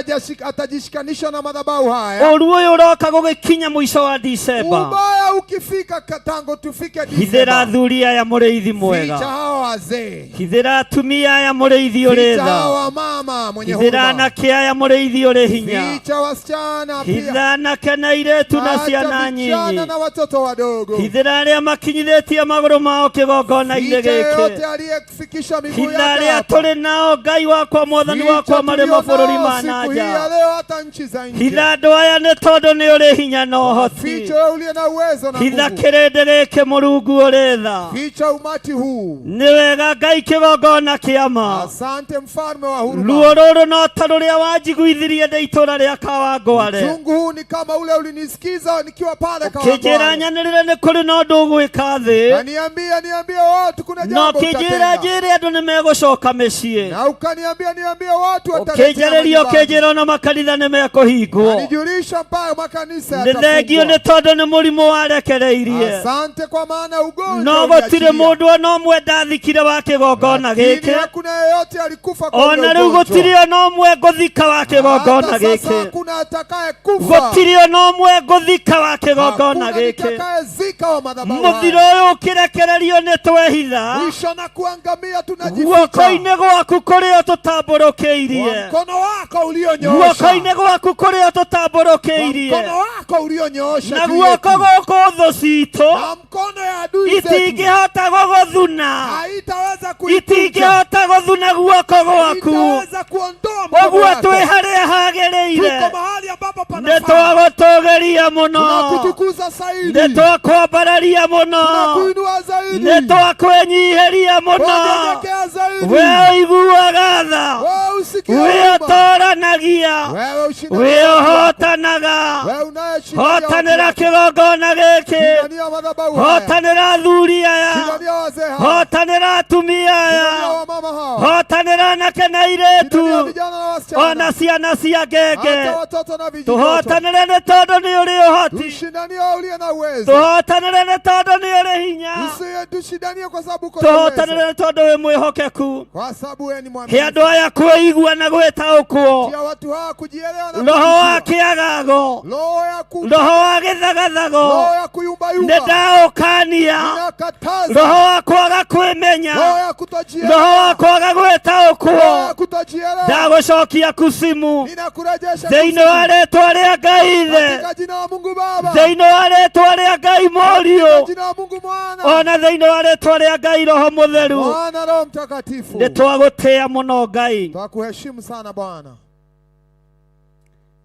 atajishikanisha na madhabahu haya, ũru ũyũ ũroka gũgĩkinya mũico wa Disemba, ubaya ukifika tangu tufike hithĩra Disemba, athuri aya mũrĩithi ficha mwega. hawa wazee, Hithĩra atumia aya mũrĩithi ũrĩ ficha tha. hawa mama mwenye Hithĩra huruma, anake aya mũrĩithi ũrĩ hinya. ficha wasichana pia, Hitha anake na airĩtu na hata ciana vijana nyinyi. na watoto wadogo, Hithĩra arĩa makinyithĩtie magũrũ mao kĩgongona-inĩ ficha yeyote gĩkĩ. aliyefikisha miguu Hitha yake arĩa hapa. tũrĩ nao Ngai wakwa mwathani Ficha wakwa marĩ tulio mabũrũri nao ma siku na hii ya nja. leo, hata nchi za nje. Hitha andũ aya nĩ tondũ nĩ ũrĩ hinya na ũhoti. Ficha wewe uliye na uwezo na Hitha nguvu, kĩrĩndĩ gĩkĩ Mũrungu ũrĩ tha. ficha umati huu. Nĩ wega Ngai kĩgongona kĩama. Asante mfalme wa huruma. Ruo rũrũ no ta rũrĩa wanjiguithirie ndĩ itũũra rĩa Kawangware. Uchungu huu ni kama ule ulinisikiza nikiwa pale Kĩnjĩra Kawangware. nyanĩrĩre nĩ kũrĩ na ũndũ ũgwĩka thĩ. Na niambia niambie watu kuna Na jambo ũkĩnjĩra utatenda. njĩre andũ nĩ megũcoka mĩciĩ. Na ukaniambia niambie watu watarejea Ũkĩnjarĩria majumbani. ũkĩnjĩra ona makanitha nĩ mekũhingwo. Nijulisha mpaka makanisa Nĩ thengio nĩ yatafungwa. tondũ nĩ mũrimũ warekereirie. Asante kwa maana ugonjwa No gũtirĩ uliachilia. mũndũ ona ũmwe ndathikire wa kĩgongona Lakini gĩkĩ. hakuna yeyote alikufa kwa ule Ona rĩu ugonjwa. gũtirĩ ona ũmwe ngũthika wa kĩgongona Hata sasa gĩkĩ. hakuna atakaye kufa. Gũtirĩ ona ũmwe ngũthika wa kĩgongona Hakuna gĩkĩ. nitakayezika wa madhabahu Mũthiro haya. ũyũ ũkĩrekererio nĩ twehitha. Mwisho na kuangamia tunajificha. Guoko-inĩ gwaku kũrĩa Kwa tũtambũrũkĩirie. mkono wako ulionyoosha. Guoko-inĩ gwaku kũrĩa Kwa tũtambũrũkĩirie. mkono wako ulionyoosha Na juu yetu. guoko gũkũ thũ citũ Na mkono ya adui zetu itingĩhota gũgũthuna. haitaweza kuikunja, Itingĩhota gũthuna guoko gwaku. haitaweza kuondoa mkono Ũguo wako. twĩ harĩa hagĩrĩire. Tuko mahali ambapo Nĩ panafaa. twagũtũgĩria mũno. Tunakutukuza zaidi, Nĩ twakwambararia mũno. tunakuinua zaidi, Nĩ twakwĩnyihĩria mũno. tunyenyekea zaidi. We ũiguaga tha. Wewe usikie We huruma, ũtoranagia. wewe ushinde We watu wako. ũhotanaga. Wewe unayeshinda watu Hotanĩra wako. kĩgongona gĩkĩ. Shindania madhabahu haya, Hotanĩra athuri aya. shindania wazee hawa, Hotanĩra atumia shindania aya. wamama hawa, Hotanĩra anake na shindania airĩtu. vijana na wasichana. Ona wasichana, ciana cia ngenge. hata watoto na vijitoto. Tũhotanĩre nĩ tondũ nĩ ũrĩ ũhoti. Tushindanie wewe uliye na uwezo, Tũhotanĩre nĩ tondũ nĩ ũrĩ hinya. Tushindanie kwa sababu uko na uwezo, Tũhotanĩre nĩ tondũ wĩ mwĩhokeku. kwa sababu wewe ni He mwaminifu. andũ aya kwĩigua na gwĩtaũkwo. Tia watu hawa kujielewa na Roho wa kujijua. kĩagago, Roho ya ku roho wa gĩthagathago, roho ya kuyumbayumba nĩ ndaũkania. ninakataza, Roho wa kwaga kwĩmenya, roho ya kutojielewa, roho wa kwaga roho ya gwĩtaũkwo, kutojielewa, ndagũcokia kusimu ninakurejesha thĩinĩ wa kuzimu. rĩtwa rĩa Ngai Ithe, katika jina la Mungu Baba, thĩinĩ wa rĩtwa rĩa Ngai Mũriũ, katika jina la Mungu Mwana, ona thĩinĩ wa rĩtwa rĩa Ngai Roho Mũtheru. Mwana Roho Mtakatifu. Nĩ twagũtĩĩa mũno Ngai. Twakuheshimu sana Bwana.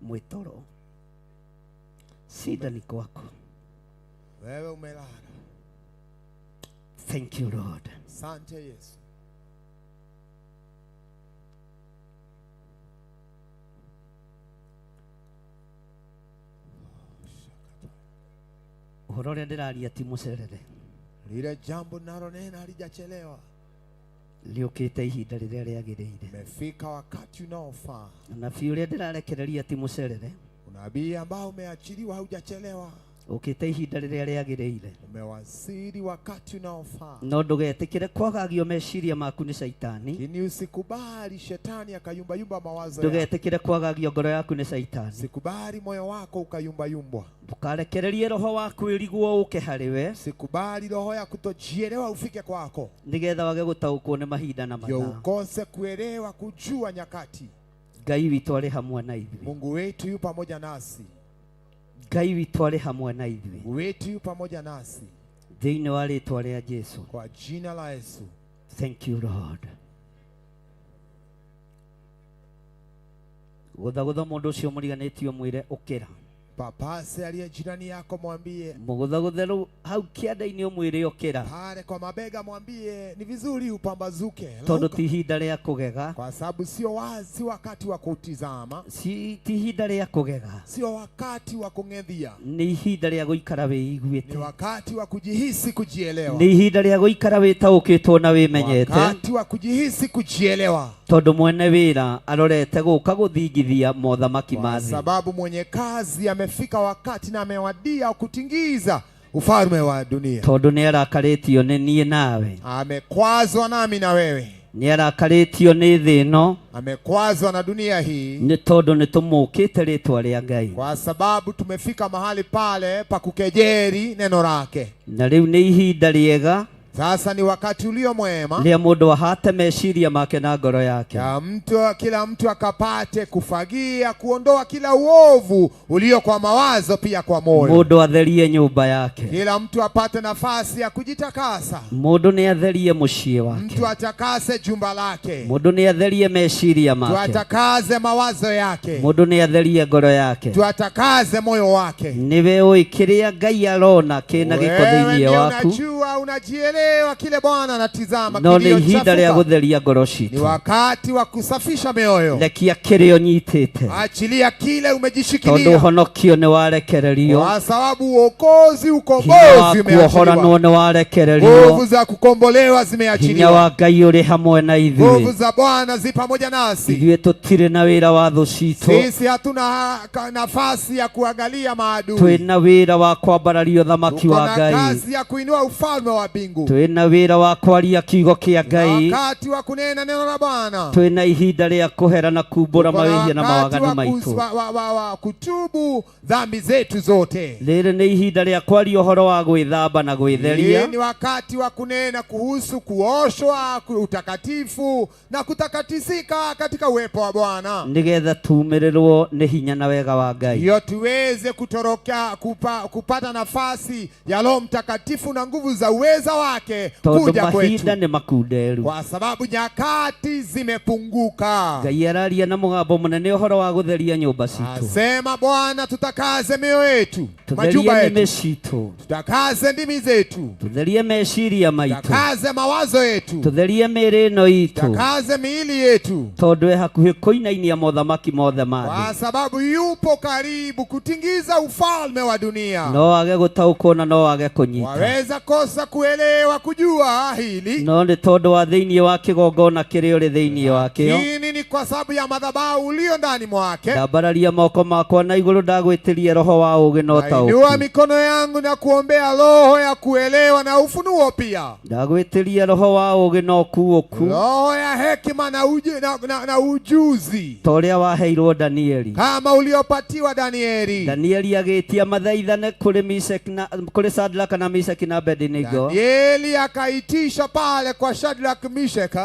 Mwĩtoro, shida ni kwako. Wewe umelala. Thank you Lord. Asante Yesu. Ũhoro ũrĩa ndĩraria ti mũcerere, Lile jambo nalonena halijachelewa, rĩũkĩte ihinda rĩrĩa rĩagĩrĩire. imefika wakati unaofaa. Unabii ũrĩa ndĩrarekereria ti mũcerere, Unabii ambao umeachiliwa haujachelewa, ũkĩte ihinda rĩrĩa rĩagĩrĩire. umewasili wakati unaofaa. No ndũgetĩkĩre kwagagio meciria maku nĩ caitani, Lakini usikubali shetani akayumbayumba mawazo yako. ndũgetĩkĩre kwagagio ngoro yaku nĩ caitani, Usikubali moyo wako ukayumbayumbwa. ndũkarekererie roho wa kwĩrigwo ũke harĩ we, Usikubali roho ya kutojielewa ufike kwako, nĩgetha wage gũtaũkwo nĩ mahinda na ndio mathaa. ukose kuelewa, kujua nyakati. Ngai witũ arĩ hamwe na ithuĩ, Mungu wetu yu pamoja nasi, Ngai witũ arĩ hamwe na ithuĩ, Mungu wetu yu pamoja nasi, thĩinĩ wa rĩtwa rĩa Jesu. kwa jina la Yesu. Thank you Lord. Gũthagũtha mũndũ ũcio mũriganĩtio mwĩre ũkĩra. Papase aliye jirani yako, mwambie Mũgũthagũthe rĩu hau kĩanda-inĩ ũmwĩre ũkĩra, pale kwa mabega, mwambie ni vizuri upambazuke, tondũ Lauka. ti ihinda rĩa kũgega, kwa sababu sio wazi wakati wa kutizama, si ti ihinda rĩa kũgega, sio wakati wa kung'edhia, nĩ ihinda rĩa gũikara ni wĩiguĩte, wakati wa kujihisi kujielewa, nĩ ihinda rĩa gũikara wĩtaũkĩtwo na wĩmenyete, wakati wa kujihisi kujielewa, tondũ mwene wĩra arorete gũka gũthingithia mothamaki kwa ma thĩ. sababu mwenye kazi amefika wakati na amewadia kutingiza ufalme wa dunia. Tondũ nĩ arakarĩtio nĩ niĩ nawe, Amekwazwa nami na wewe, nĩ arakarĩtio nĩ thĩ ĩno, amekwazwa na dunia hii, nĩ tondũ nĩ tũmũkĩte rĩtwa rĩa Ngai. kwa sababu tumefika mahali pale pa kukejeri neno lake. Na rĩu nĩ ihinda rĩega Sasa ni wakati ulio mwema rĩa mũndũ ahate meciria make na ngoro yake, ya mtu, kila mtu akapate kufagia, kuondoa kila uovu ulio kwa mawazo, pia kwa moyo. mũndũ atherie nyũmba yake, Kila mtu apate nafasi ya kujitakasa, mũndũ nĩ atherie mũciĩ wake, mtu atakase jumba lake, mũndũ nĩ atherie meciria make, tuatakaze mawazo yake, mũndũ nĩ atherie ngoro yake. tuatakaze moyo wake. Nĩwe ũĩ kĩrĩa Ngai arona kĩna gĩko Wewe thĩinĩ ndiye waku, unajua, unajielewa kile Bwana anatizama no nĩ ihinda rĩa kiliyochafuka. gũtheria ngoro Ni citũ. wakati wa kusafisha mioyo. Rekia kĩrĩa ũnyitĩte, Achilia kile tondũ umejishikilia, ũhonokio nĩ warekererio, kwa sababu uokozi, hinya wa ukombozi kuohoranwo umeachiliwa, nĩ warekererio, nguvu za kukombolewa hinya zimeachiliwa, wa Ngai ũrĩ hamwe na nguvu ithuĩ. za Bwana zi pamoja nasi. Ithuĩ tũtirĩ na wĩra wa thũ citũ, Sisi hatuna nafasi ya kuangalia maadui, twĩna wĩra wa kwambararia ũthamaki tuko wa na Ngai, kazi ya kuinua ufalme wa mbingu, twĩna wĩra wa kwaria kiugo kĩa na Ngai, wakati wa kunena neno la Bwana, twĩna ihinda rĩa kũhera na kumbũra Tuko na mawĩhia na wakati mawaganu wa, maitũ. wa kutubu dhambi zetu zote. Rĩrĩ nĩ ihinda rĩa kwaria ũhoro wa gwĩthamba na Hii gwĩtheria, ni wakati wa kunena kuhusu kuoshwa, utakatifu na kutakatisika katika uwepo wa Bwana, nĩgetha tumĩrĩrwo nĩ hinya na wega wa Ngai. ndiyo tuweze kutoroka kupata nafasi ya Roho Mtakatifu na nguvu za uweza wake Tondũ kuja mahinda kwetu, nĩ makunderu. kwa sababu nyakati zimepunguka. Ngai araria na mũgambo mũnene ũhoro wa gũtheria nyũmba citũ, Asema Bwana, tutakaze mioyo yetu, majumba tũtherie nĩmĩ yetu, citũ, tutakaze ndimi zetu, tũtherie meciria maitũ, tutakaze mawazo yetu, tũtherie mĩĩrĩ ĩno itũ, tutakaze miili yetu, tondũ e hakuhĩ kũinainia mothamaki mothe ma kwa thĩ. sababu yupo karibu kutingiza ufalme wa dunia. No age gũtaũkwo na no age kũnyita. Waweza kosa kuelewa kujua hili, no nĩ tondũ wa thĩinĩ wa kĩgongona kĩrĩa ũrĩ thĩinĩ wakĩo. Lakini ni kwa sababu ya madhabahu ulio ndani mwake. Ndambararia moko makwa na igũrũ, ndagwĩtĩria roho wa ũũgĩ na Nainua ũtaũku. mikono yangu na kuombea roho ya kuelewa na ufunuo pia, Ndagwĩtĩria roho wa ũũgĩ na ũkuũku, roho ya hekima na ujuzi, ta ũrĩa waheirwo Danieli. kama uliopatiwa Danieli. Danieli agĩtia mathaithane kũrĩ Meshaki na kũrĩ Shadraka na Meshaki na Abednego, Danieli akaitisha pale kwa Shadrach, Meshach,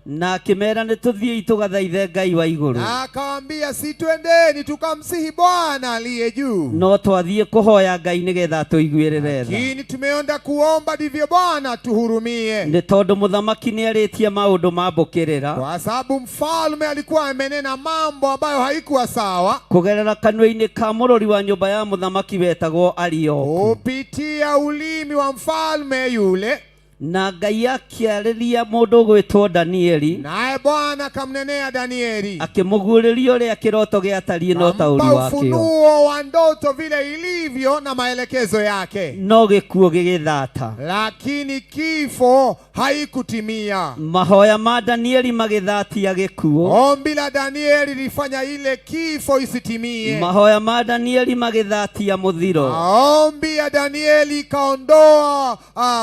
na akĩmera nĩ tũthiĩi tũgathaithe Ngai wa igũrũ. Na akawambia, si twendeni tukamsihi Bwana aliye juu, No twathiĩ kũhoya Ngai nĩgetha atũiguĩrĩre tha, lakini tumeenda kuomba ndivyo Bwana tuhurumie, nĩ tondũ mũthamaki nĩarĩtie maũndũ ma mbũkĩrĩra kwa sababu mfalme alikuwa amenena mambo ambayo haikuwa sawa kũgerera kanua-inĩ ka mũrori wa nyũmba ya mũthamaki wetagwo Arioku. kupitia ulimi wa mfalme yule, Na Ngai akĩarĩria mũndũ ũgwĩtwo Danieli, naye Bwana akamnenea Danieli, akĩmũguũrĩria ũrĩa kĩroto gĩatariĩ na ũtaũri kampa wakĩo. ufunuo wa ndoto vile ilivyo na maelekezo yake, No gĩkuũ gĩgĩthata. lakini kifo haikutimia. Mahoya ma Danieli magĩthatia gĩkuũ. Ombi la Danieli lilifanya ile kifo isitimie. Mahoya ma Danieli magĩthatia mũthiro. Maombi ya Danieli ikaondoa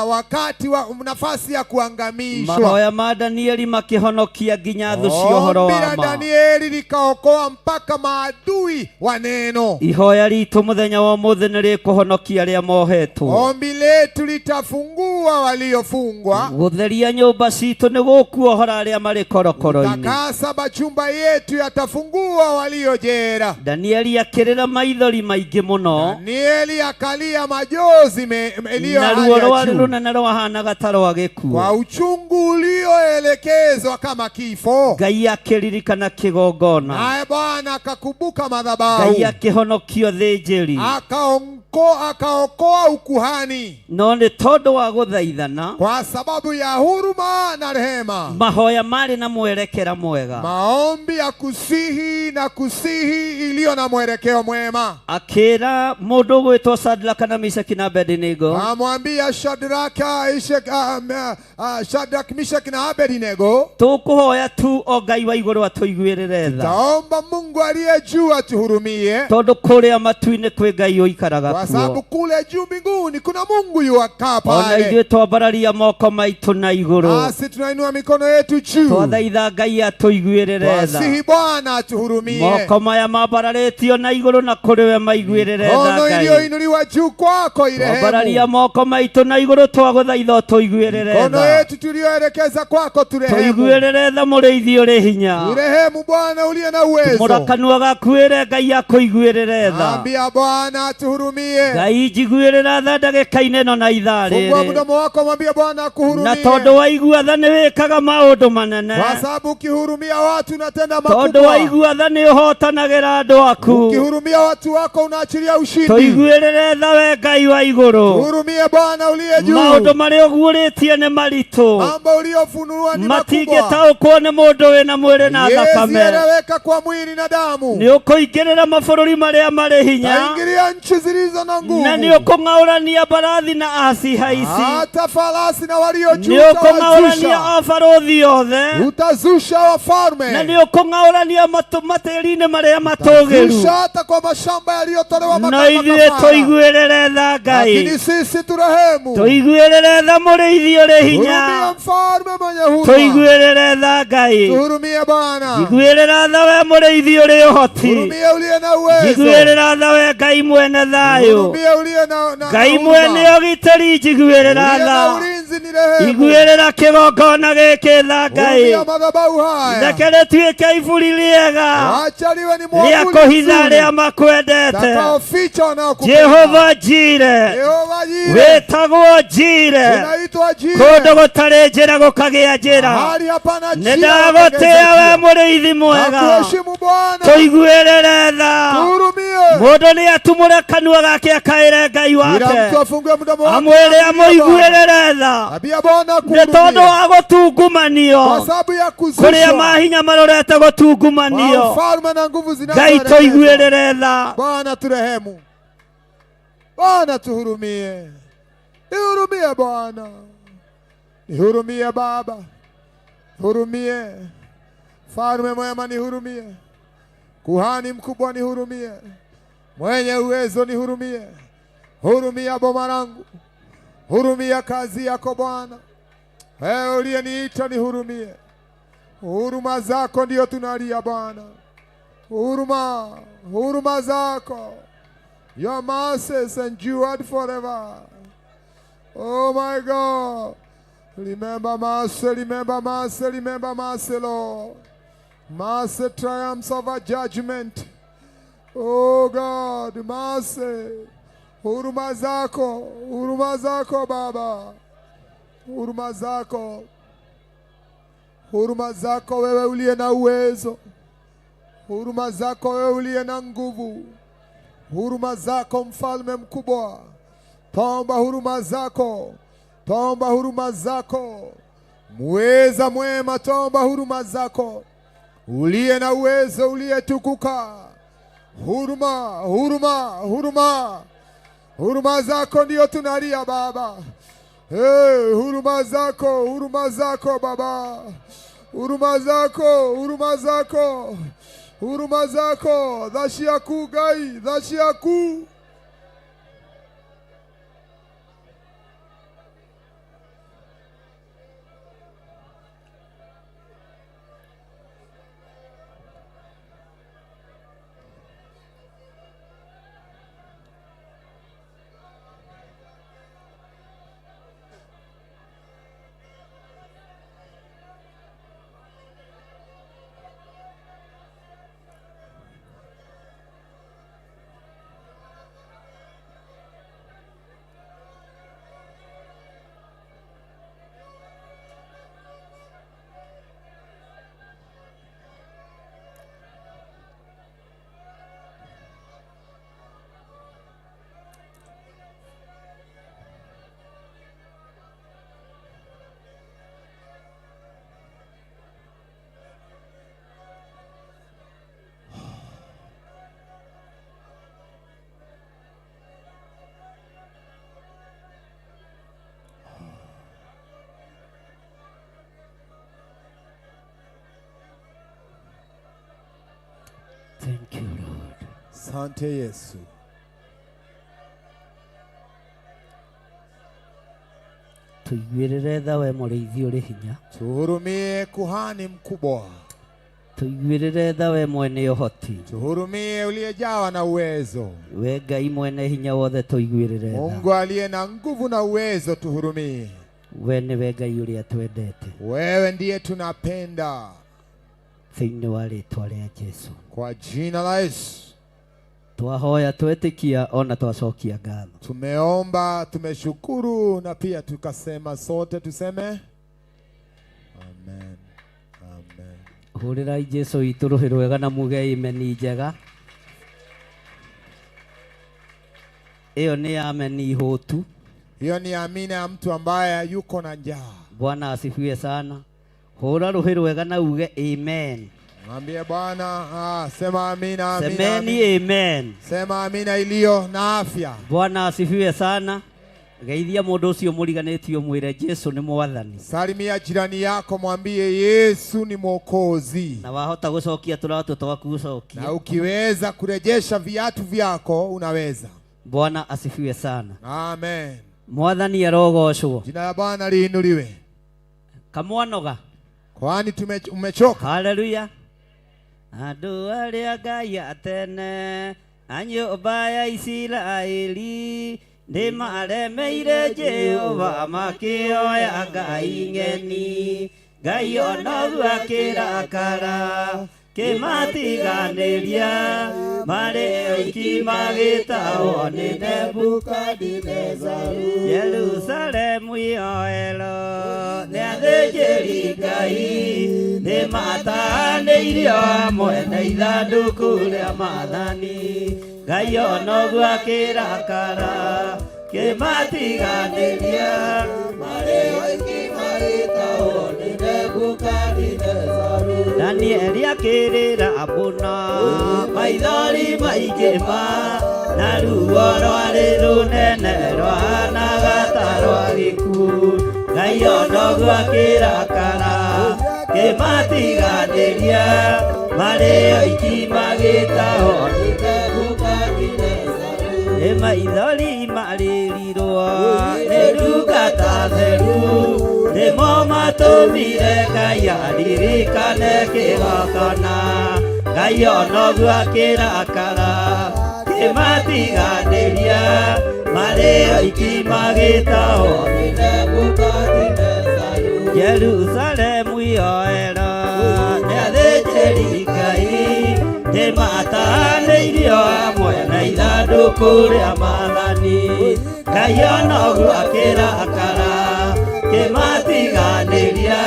wakati wa nafasi ya kuangamishwa. Mahoya ma Danieli makĩhonokia nginya thũ cia ũhoro Ombi wa la ma. Danieli likaokoa mpaka maadui wa neno. Ihoya ritũ mũthenya wa ũmũthĩ nĩ rĩkũhonokia arĩa mohetwo. Ombi letu litafungua waliofungwa, Gũtheria nyũmba citũ nĩ gũkuohora arĩa marĩ korokoro-inĩ. takasa machumba yetu yatafungua walio jera. Danieli akĩrĩra maithori maingĩ mũno, Danieli akalia majozi iliyo na hali ruo ya rwarĩ juu, rũnene rwahanaga ta rwa gĩkuũ. kwa uchungu ulioelekezwa kama kifo. Ngai akĩririkana kĩgongona. Naye Bwana akakumbuka madhabahu, Ngai akĩhonokia ũthĩnjĩri. Akaokoa ukuhani No nĩ tondũ wa gũthaithana, kwa sababu ya huruma na rehema. mahoya marĩ na mwerekera mwega. Maombi ya kusihi na kusihi iliyo na mwelekeo mwema. Akĩra mũndũ ũgwĩtwo Shadraka na Meshaki na Abednego, Amwambia Shadrach, Meshach na Abednego, tũkũhoya tu o Ngai wa igũrũ atũiguĩrĩre tha, taomba Mungu aliye juu atuhurumie, tondũ kũrĩa matu-inĩ kwĩ Ngai ũikaraga kwa sababu kuo. kule juu mbinguni kuna Mungu yuakaa Ona pale. ithuĩ twambararia moko maitũ na igũrũ, Nasi tunainua mikono yetu juu, twathaitha Ngai atũiguĩrĩre tha. twasihi Bwana atuhurumie. Moko maya mambararĩtio na igũrũ na kũrĩ we maiguĩrĩre tha Mikono Ngai. iliyoinuliwa juu kwako Twambararia irehemu. moko maitũ na igũrũ twagũthaitha ũtũiguĩrĩre Mikono tha. yetu tuliyoelekeza kwako turehemu. Tũiguĩrĩre tha mũrĩithi ũrĩ hinya. Turehemu Bwana uliye na uwezo. Tumũra kanua gaku wĩre Ngai akũiguĩrĩre tha. Ambia Bwana atuhurumie. Ngai njiguĩrĩra tha ndagĩka-inĩ ĩno na ithaa Fungua rĩrĩ. mdomo wako, mwambie Bwana Na akuhurumie, tondũ waigua tha nĩ wĩkaga maũndũ manene. kwa sababu ukihurumia watu unatenda Tondũ makubwa. waigua tha nĩ ũhotanagĩra andũ aku. Ukihurumia watu wako unaachilia ushindi. Tũiguĩrĩre tha we Ngai wa igũrũ. Tuhurumie Bwana uliye juu. Maũndũ marĩa ũguũrĩtie nĩ maritũ, Mambo uliyofunua ni makubwa, matingĩtaũkwo nĩ mũndũ wĩna mwĩrĩ na thakame. yesieleweka kwa mwili na damu. Nĩ ũkũingĩrĩra mabũrũri marĩa marĩ hinya, Taingilia nchi zilizo na na nguvu, nĩ ũkũng'aũrania mbarathi na acihaici, hata farasi na walio juu nĩ ũkũng'aũrania utawazusha. abarũthi othe, Utazusha na wafalme, nĩ ũkũng'aũrania matĩri-inĩ marĩa matũgĩru. utazusha hata kwa mashamba yaliyotolewa No ithuĩ makafara. tũiguĩrĩre tha Ngai, Lakini sisi turehemu. tũiguĩrĩre tha mũrĩithi ũrĩ hinya, Hurumia mfalme mwenye huruma, tũiguĩrĩre tha Ngai. tuhurumie Bwana, Njiguĩrĩra tha we mũrĩithi ũrĩ ũhoti, hurumia uliye na uwezo, njiguĩrĩra tha we Ngai mwene thayũ, hurumia uliye na Ngai huruma. mwene ũgitĩri, njiguĩrĩra Uliye na tha. ulinzi ni rehemu, Iguĩrĩra kĩgongona gĩkĩ tha Ngai, hurumia madhabahu haya, reke rĩtuĩke iburi rĩega acha liwe ni rĩa mwavuli kũhitha mzuri arĩa makwendete. takaoficha wanaokupenda. Jehova Jire, Jehova Jire, wĩtagwo Jire, unaitwa kũndũ Jire, gũtarĩ njĩra gũkagĩa njĩra. mahali hapana Nĩ njia ndagũtĩĩa we watengeza mũrĩithi njia. mwega, Nakuheshimu Bwana, tũiguĩrĩre tha. tuhurumie. Mũndũ nĩ atumũre kanua gake akaĩre Ngai Kila wake, mtu afungue mdomo wake amwĩre amwambie Bwana. amũiguĩrĩre tha, Ambia Bwana nĩ tondũ akuhurumie wa gũtungumanio kwa sababu ya kũrĩa kuzushwa mahinya marorete kwa gũtungumanio. ufalme na nguvu Ngai zinazoelekezwa. tũiguĩrĩre tha. Bwana turehemu, Bwana tuhurumie. Nihurumie Bwana, nihurumie Baba, hurumie Mfalme mwema, nihurumie. Kuhani mkubwa, nihurumie. Mwenye uwezo, nihurumie. Hurumia boma langu, hurumia kazi yako Bwana. Wewe uliyeniita nihurumie. Huruma zako ndiyo tunalia Bwana, huruma, huruma zako. Your mercies endured forever. Oh my God. Remember mercy, remember mercy, remember mercy, Lord. Mercy triumphs over judgment. Oh God, mercy. Huruma zako, huruma zako Baba. Huruma zako. Huruma zako wewe uliye na uwezo. Huruma zako wewe uliye na nguvu. Huruma zako mfalme mkubwa. Twaomba huruma zako. Twaomba huruma zako. Muweza mwema, twaomba huruma zako. Uliye na uwezo, uliyetukuka. Huruma, huruma, huruma. Huruma zako ndiyo tunalia Baba. Hey, huruma zako, huruma zako Baba. Huruma zako, huruma zako. Huruma zako, tha ciaku Ngai, tha ciaku. Thank you, Lord. Asante Yesu. Tuiguĩrĩre tha we mũrĩithi ũrĩ hinya. Tuhurumie kuhani mkubwa. Tuiguĩrĩre tha we mwene ũhoti. Tuhurumie uliyejawa na uwezo. We Ngai mwene hinya wothe tũiguĩrĩre tha. Mungu aliye na nguvu na uwezo, tuhurumie. We nĩwe Ngai ũrĩa twendete. Wewe ndiye tunapenda. Thĩinĩ wa rĩtwa rĩa Jesu. Kwa jina la Yesu. Twahoya twetĩkia ona twacokia ngatho. Tumeomba, tumeshukuru na pia tukasema sote tuseme amen. Amen. Hũrĩrai Jesu witũ rũhĩ rwega na muge imeni njega. Ĩyo nĩ ameni hũtu. Hiyo ni amina ya mtu ambaye yuko na njaa. Bwana asifiwe sana. Hũra rũhĩ rwega na uge amen. Mwambie Bwana, sema amina, amina. Semeni amina. amen. Sema amina iliyo na afya. Bwana asifiwe sana. Geithia mũndũ ũcio mũriganĩtio mwĩre Jesu nĩ mwathani. Salimia jirani yako, mwambie Yesu ni Mwokozi. Na wahota gũcokia tũratũ twaku ũcokie. Na ukiweza kurejesha viatu vyako unaweza. Bwana asifiwe sana. Amen. Mwathani arogocwo. Jina la Bwana liinuliwe. Kamwanoga. Kwani umechoka? Haleluya. Andũ arĩa Ngai atene a nyũmba ya Isiraeli nĩmaremeire Jehova makĩoya Ngai ng'eni. Ngai onogu akĩrakara kĩmatiganĩria marĩ oiki magĩtahwo nĩ Nebukadinezaru. Jerusalemu yoero nĩ athĩnjĩri Ngai nĩmatanĩirio hamwe na ithandũkũ rĩa maathani. Ngai onogu akĩrakara kĩmatiganĩria marĩ oiki magĩtahwo nĩ Nebukadinezaru. Danieli akĩrĩra mũno maithori maingĩ ma Na ruo rwarĩ rũnene rwahanaga ta rwa gĩkuũ. Ngai onoguo akĩrakara kĩmatiganĩria marĩ oiki magĩtahwo nĩ Nebukadineza. Nĩ maithori marĩrirwo nĩ ndungata theru nĩmo matũmire Ngai aririkane kĩgongona. Ngai onoguo akĩrakara kĩmatiganĩria marĩ oiki magĩtahwo nĩ Nebukadineza. Jerusalemu yoero nĩ athĩnjĩri Ngai nĩmatanĩirio hamwe na ithandũkũ rĩa maathani. Ngai onoguo akĩrakara kĩmatiganĩria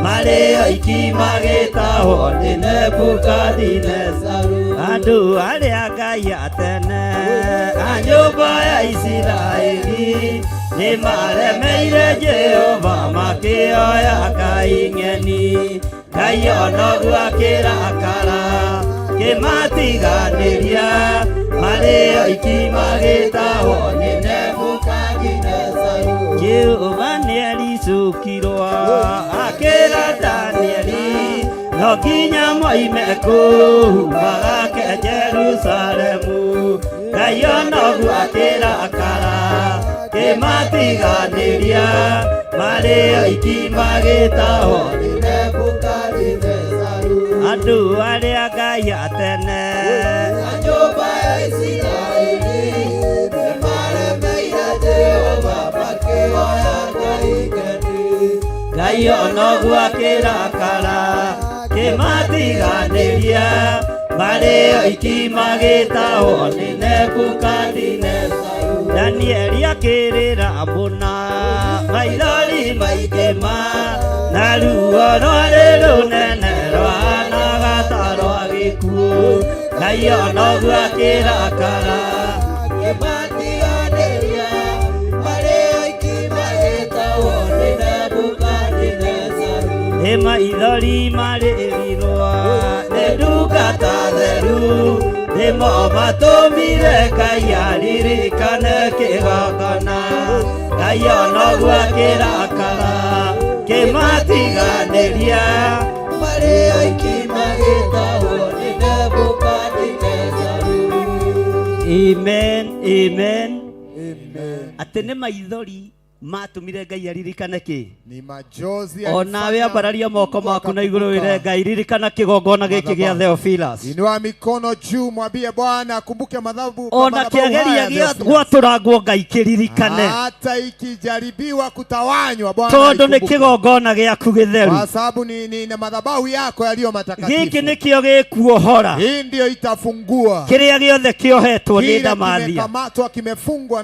marĩ oiki magĩtahwo nĩ Nebukadinezaru. Andũ arĩa Ngai a tene a nyũmba ya Isiraeli nĩmaremeire Jehova makĩoya ngai ng'eni. Ngai onoguo akĩrakara kĩmatiganĩria marĩ oiki magĩtahwo nĩ Nebukadinezaru. Jehova nĩaricũkirwo akĩra Danieli no nginya moime kũu magake Jerusalemu. Ngai onoguo akĩrakara kĩmatiganĩria marĩ oiki magĩtahwo nĩ Nebukadinezaru. Andũ arĩa Ngai a tene a nyũmba ya Isiraeli nĩmaremeire Jehova makĩoya ngai ng'eni. Ngai onoguo akĩrakara kĩmatiganĩria marĩ oiki magĩtahwo nĩ Nebukadinezaru. Danieli akĩrĩra mũna maithori maingĩ ma na ruo rwarĩ rũnene rwahanaga ta rwa gĩkuũ. Ngai onoguo akĩrakara kĩmatiganĩria marĩ oiki magĩtahwo nĩ Nebukadinezaru. Nĩ maithori marĩrirwo nĩ ndungata theru nĩmo matũmire Ngai aririkane kĩgongona. Ngai onoguo akĩrakara kĩmatiganĩria marĩ oiki magĩtahwo nĩ Nebukadinezaru. Amen, amen. Amen. Atĩ nĩ maithori matũmire Ngai aririkane kĩ? Ni majozi Onawe alifanya ambararia moko Mungu maku na igũrũ akakumbuka. wĩre Ngai ririkana kĩgongona gĩkĩ gĩa Madhabahu. Theophilus. Inua mikono juu, mwambie Bwana akumbuke madhabu Ona madhabahu haya kĩageria ya gĩa Theophilus. gwatũrangwo Ngai kĩririkane Hata ikijaribiwa kutawanywa, Bwana tondũ nĩ aikumbuke. kĩgongona gĩaku gĩtheru. Kwa sababu ni na madhabahu yako yaliyo Gĩkĩ matakatifu. nĩkĩo gĩkuohora Hii ndiyo itafungua kĩrĩa gĩothe kĩohetwo nĩ kile ndamathia. kimekamatwa, kimefungwa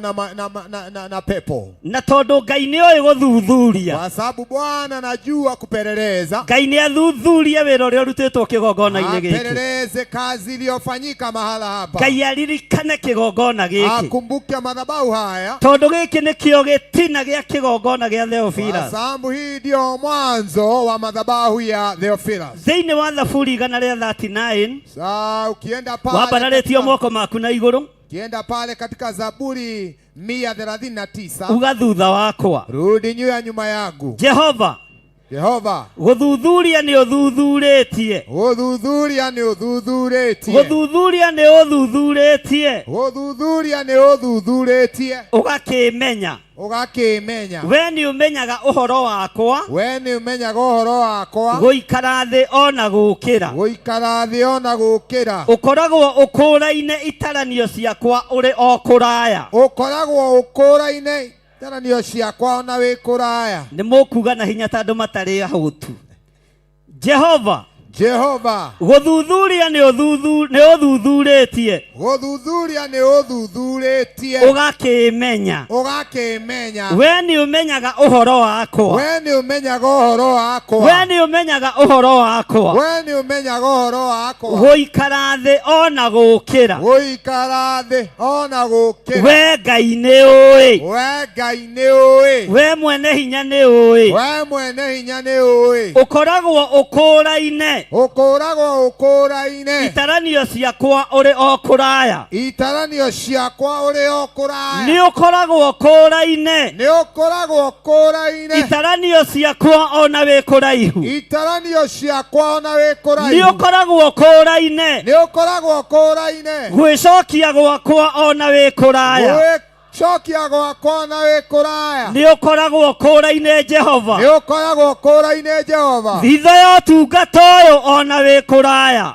na pepo, Na tondũ Ngai nĩoĩ gũthuthuria, kwa sababu Bwana anajua kupeleleza. Ngai nĩ athuthurie wĩra ũrĩa ũrutĩtwo kĩgongona-inĩ gĩkĩ. Apeleleze kazi iliyofanyika mahala hapa, Ngai aririkane kĩgongona gĩkĩ akumbuke madhabahu haya, tondũ gĩkĩ nĩkĩo gĩtina gĩa kĩgongona gĩa kwa Theophilus. sababu hii ndiyo mwanzo wa madhabahu ya Theophilus. Thĩinĩ wa Thaburi igana rĩa 39 Sa ukienda pale wambararĩtio moko maku na igũrũ ukienda pale katika Zaburi 139 uga thutha wakwa rudi nyuma nyuma yangu Jehova Jehova gũthuthuria nĩ ũthuthurĩtie gũthuthuria nĩ ũthuthurĩtie gũthuthuria nĩ ũthuthurĩtie gũthuthuria nĩ ũthuthurĩtie ũgakĩmenya ũgakĩmenya we nĩ ũmenyaga ũhoro wakwa we nĩ ũmenyaga ũhoro wakwa gũikara thĩ ona gũkĩra gũikara thĩ ona gũkĩra ũkoragwo ũkũraine itaranio ciakwa ũrĩ o kũraya ũkoragwo ũkũraine itaranio ciakwa ona wĩ kũraya nĩ mũkuga na hinya tondũ matarĩ ahũtu Jehova Jehova gũthuthuria nĩ ũthuthurĩtie gũthuthuria nĩ ũthuthurĩtie ũgakĩmenya ũgakĩmenya we nĩ ũmenyaga ũhoro wakwa we nĩ ũmenyaga ũhoro wakwa we nĩ ũmenyaga ũhoro wakwa we nĩ ũmenyaga ũhoro wakwa gũikara thĩ ona gũkĩra gũikara thĩ ona gũkĩra we Ngai nĩ ũĩ we Ngai nĩ ũĩ we mwene hinya nĩ ũĩ we mwene hinya nĩ ũĩ ũkoragwo ũkũraine Ũkũragwo ũkũraine. Itaranio ciakwa ũrĩ o kũraya. Itaranio ciakwa ũrĩ o kũraya. Nĩ ũkoragwo ũkũraine. Nĩ ũkoragwo ũkũraine. Itaranio ciakwa ona wĩ kũraihu. Itaranio ciakwa ona wĩ kũraihu. Nĩ ũkoragwo ũkũraine. Nĩ ũkoragwo ũkũraine. Gwĩcokia gwakwa ona wĩ kũraya. Gwĩcokia gwakwa ona wĩ kũraya. Nĩ ũkoragwo ũkũraine Jehova. Nĩ ũkoragwo ũkũraine Jehova. Hitho ya ũtungata ũyũ ona wĩ kũraya.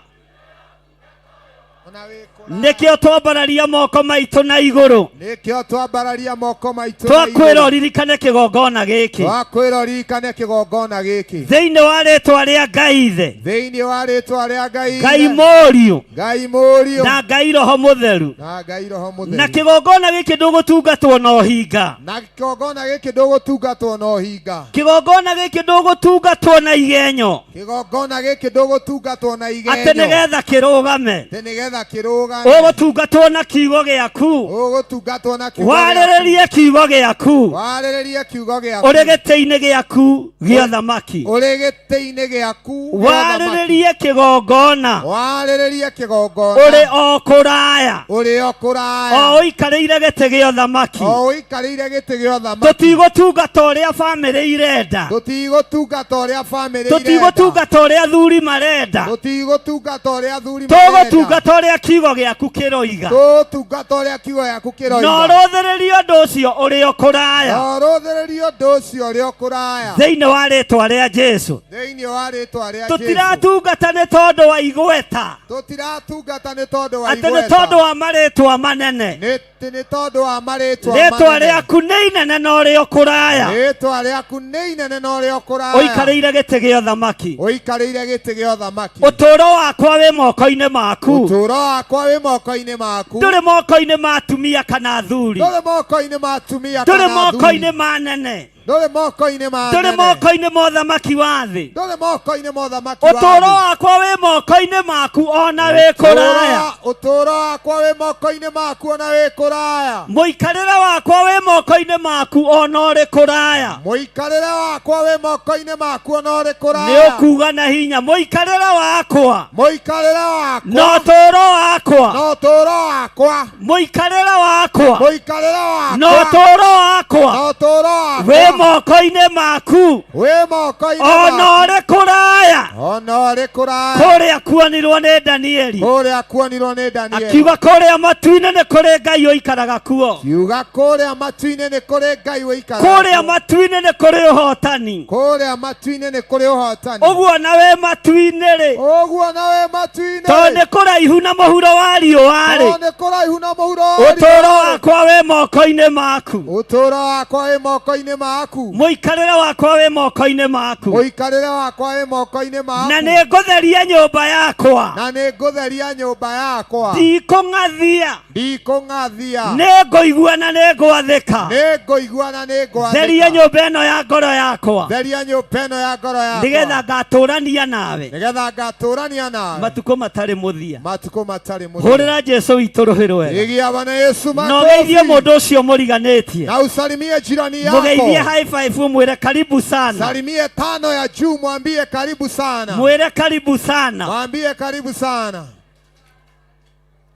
Nĩkĩo twambararia moko maitũ na igũrũ. Nĩkĩo twambararia moko maitũ na igũrũ. Twakwĩra ũririkane kĩgongona gĩkĩ. Twakwĩra ũririkane kĩgongona gĩkĩ. Thĩinĩ wa rĩtwa rĩa Ngai Ithe. Thĩinĩ wa rĩtwa rĩa Ngai Ithe. Ngai Mũriũ. Ngai Mũriũ. Na Ngai Roho Mũtheru. Na Ngai Roho Mũtheru. Na kĩgongona gĩkĩ ndũgũtungatwo na ũhinga. Na kĩgongona gĩkĩ ndũgũtungatwo na ũhinga. Kĩgongona gĩkĩ ndũgũtungatwo na igenyo. Kĩgongona gĩkĩ ndũgũtungatwo na igenyo. Atĩ nĩgetha kĩrũgame. Atĩ nĩgetha kĩrũgame. Ũgũtungatwo na kiugo gĩaku. Ũgũtungatwo na kiugo gĩaku. Warĩrĩrie kiugo gĩaku. Warĩrĩrie kiugo gĩaku. Ũrĩ gĩtĩ-inĩ gĩaku gĩa ũthamaki. Ũrĩ gĩtĩ-inĩ gĩaku. Warĩrĩrie kĩgongona. Warĩrĩrie kĩgongona. Ũrĩ o kũraya. Ũrĩ o kũraya. O ũikarĩire gĩtĩ gĩa ũthamaki. O ũikarĩire gĩtĩ gĩa ũthamaki. Tũtigũtungata ũrĩa bamĩrĩ irenda. Tũtigũtungata ũrĩa bamĩrĩ irenda. Tũtigũtungata ũrĩa athuri marenda. Tũtigũtungata ũrĩa athuri marenda. Tũgũtungata ũrĩa kiugo gĩaku kĩroiga. Tũgũtungata ũrĩa kiugo gĩaku kĩroiga. Na ũrũthĩrĩrie ũndũ ũcio ũrĩ o kũraya. Na ũrũthĩrĩrie ũndũ ũcio ũrĩ o kũraya. Thĩinĩ wa rĩtwa rĩa Jesũ. Thĩinĩ wa rĩtwa rĩa Jesũ. Tũtiratungata nĩ tondũ wa igweta. Tũtiratungata nĩ tondũ wa Atĩ nĩ igweta. tondũ wa marĩtwa manene. Nĩ tondũ wa marĩtwa manene. Rĩtwa rĩaku nĩ inene na ũrĩ o kũraya. Rĩtwa rĩaku nĩ inene na ũrĩ o kũraya. Ũikarĩire gĩtĩ gĩa ũthamaki. Ũikarĩire gĩtĩ gĩa ũthamaki. Ũtũũro wakwa wĩ moko-inĩ maku. Ũtũũro wakwa wĩ moko-inĩ maku. Ndũrĩ moko-inĩ ma atumia kana athuri. Ndũrĩ moko-inĩ ma atumia kana Ndũrĩ athuri. moko-inĩ ma anene. Ndũrĩ moko-inĩ ma Ndũrĩ anene. moko-inĩ ma ũthamaki wa thĩ. Ndũrĩ moko-inĩ ma ũthamaki wa Ũtũũro thĩ. wakwa wĩ moko-inĩ maku ona wĩ kũraya. Ũtũũro wakwa wĩ moko-inĩ maku ona wĩ kũraya. Mũikarĩre wakwa wĩ moko-inĩ maku ona ũrĩ kũraya. Mũikarĩre wakwa wĩ moko-inĩ maku ona ũrĩ Nĩ kũraya. ũkuga na hinya mũikarĩre wakwa. Mũikarĩre wakwa. Na ũtũũro wakwa. Na ũtũũro wakwa. Mũikarĩre wakwa. Mũikarĩre wakwa. Na ũtũũro wakwa. Na ũtũũro wakwa. Wĩ moko-inĩ maku. Wĩ moko-inĩ Ona maku. ũrĩ kũraya. Ona ũrĩ kũraya. Kũrĩa kuonirwo nĩ Danieli. Kũrĩa kuonirwo nĩ Danieli. Akiuga kũrĩa matu-inĩ nĩ kũrĩ Ngai ũikaraga kuo. Kiuga kũrĩa matu-inĩ nĩ kũrĩ Ngai ũikaraga. Kũrĩa matu-inĩ nĩ kũrĩ ũhotani. Kũrĩa matu-inĩ nĩ kũrĩ ũhotani. Ũguo na wĩ matu-inĩ rĩ. Ũguo na wĩ matu-inĩ. Tondũ nĩ kũraihu na mũhuro wa riũa rĩ. Tondũ nĩ kũraihu na mũhuro wa riũa. Ũtũũro wakwa wĩ moko-inĩ maku. Ũtũũro wakwa wĩ moko-inĩ maku. Mũikarĩre wakwa wĩ moko-inĩ maku. Mũikarĩre wakwa wĩ moko-inĩ maku. Na nĩ ngũtheria nyũmba yakwa. Na nĩ ngũtheria nyũmba yakwa. Ndikũng'athia. Ndikũng'athia. Nĩ ngũigua na nĩ ngwathĩka. Nĩ ngũigua na nĩ ngwathĩka. Theria nyũmba ĩno ya ngoro yakwa. Theria nyũmba ĩno ya ngoro yakwa. Nĩgetha ngatũrania nawe. Nĩgetha ngatũrania nawe. Matukũ matarĩ mũthia. Matukũ matarĩ mũthia. Hũrĩra Jesũ witũ rũhĩ rwega. Pigia Bwana Yesu Na ũgeithie makofi. mũndũ ũcio mũriganĩtie. Na usalimie jirani yako. Mũgeithie high five ũmwĩre karibu sana. Salimie tano ya juu, mwambie karibu sana. Mwĩre karibu sana. Mwambie karibu sana.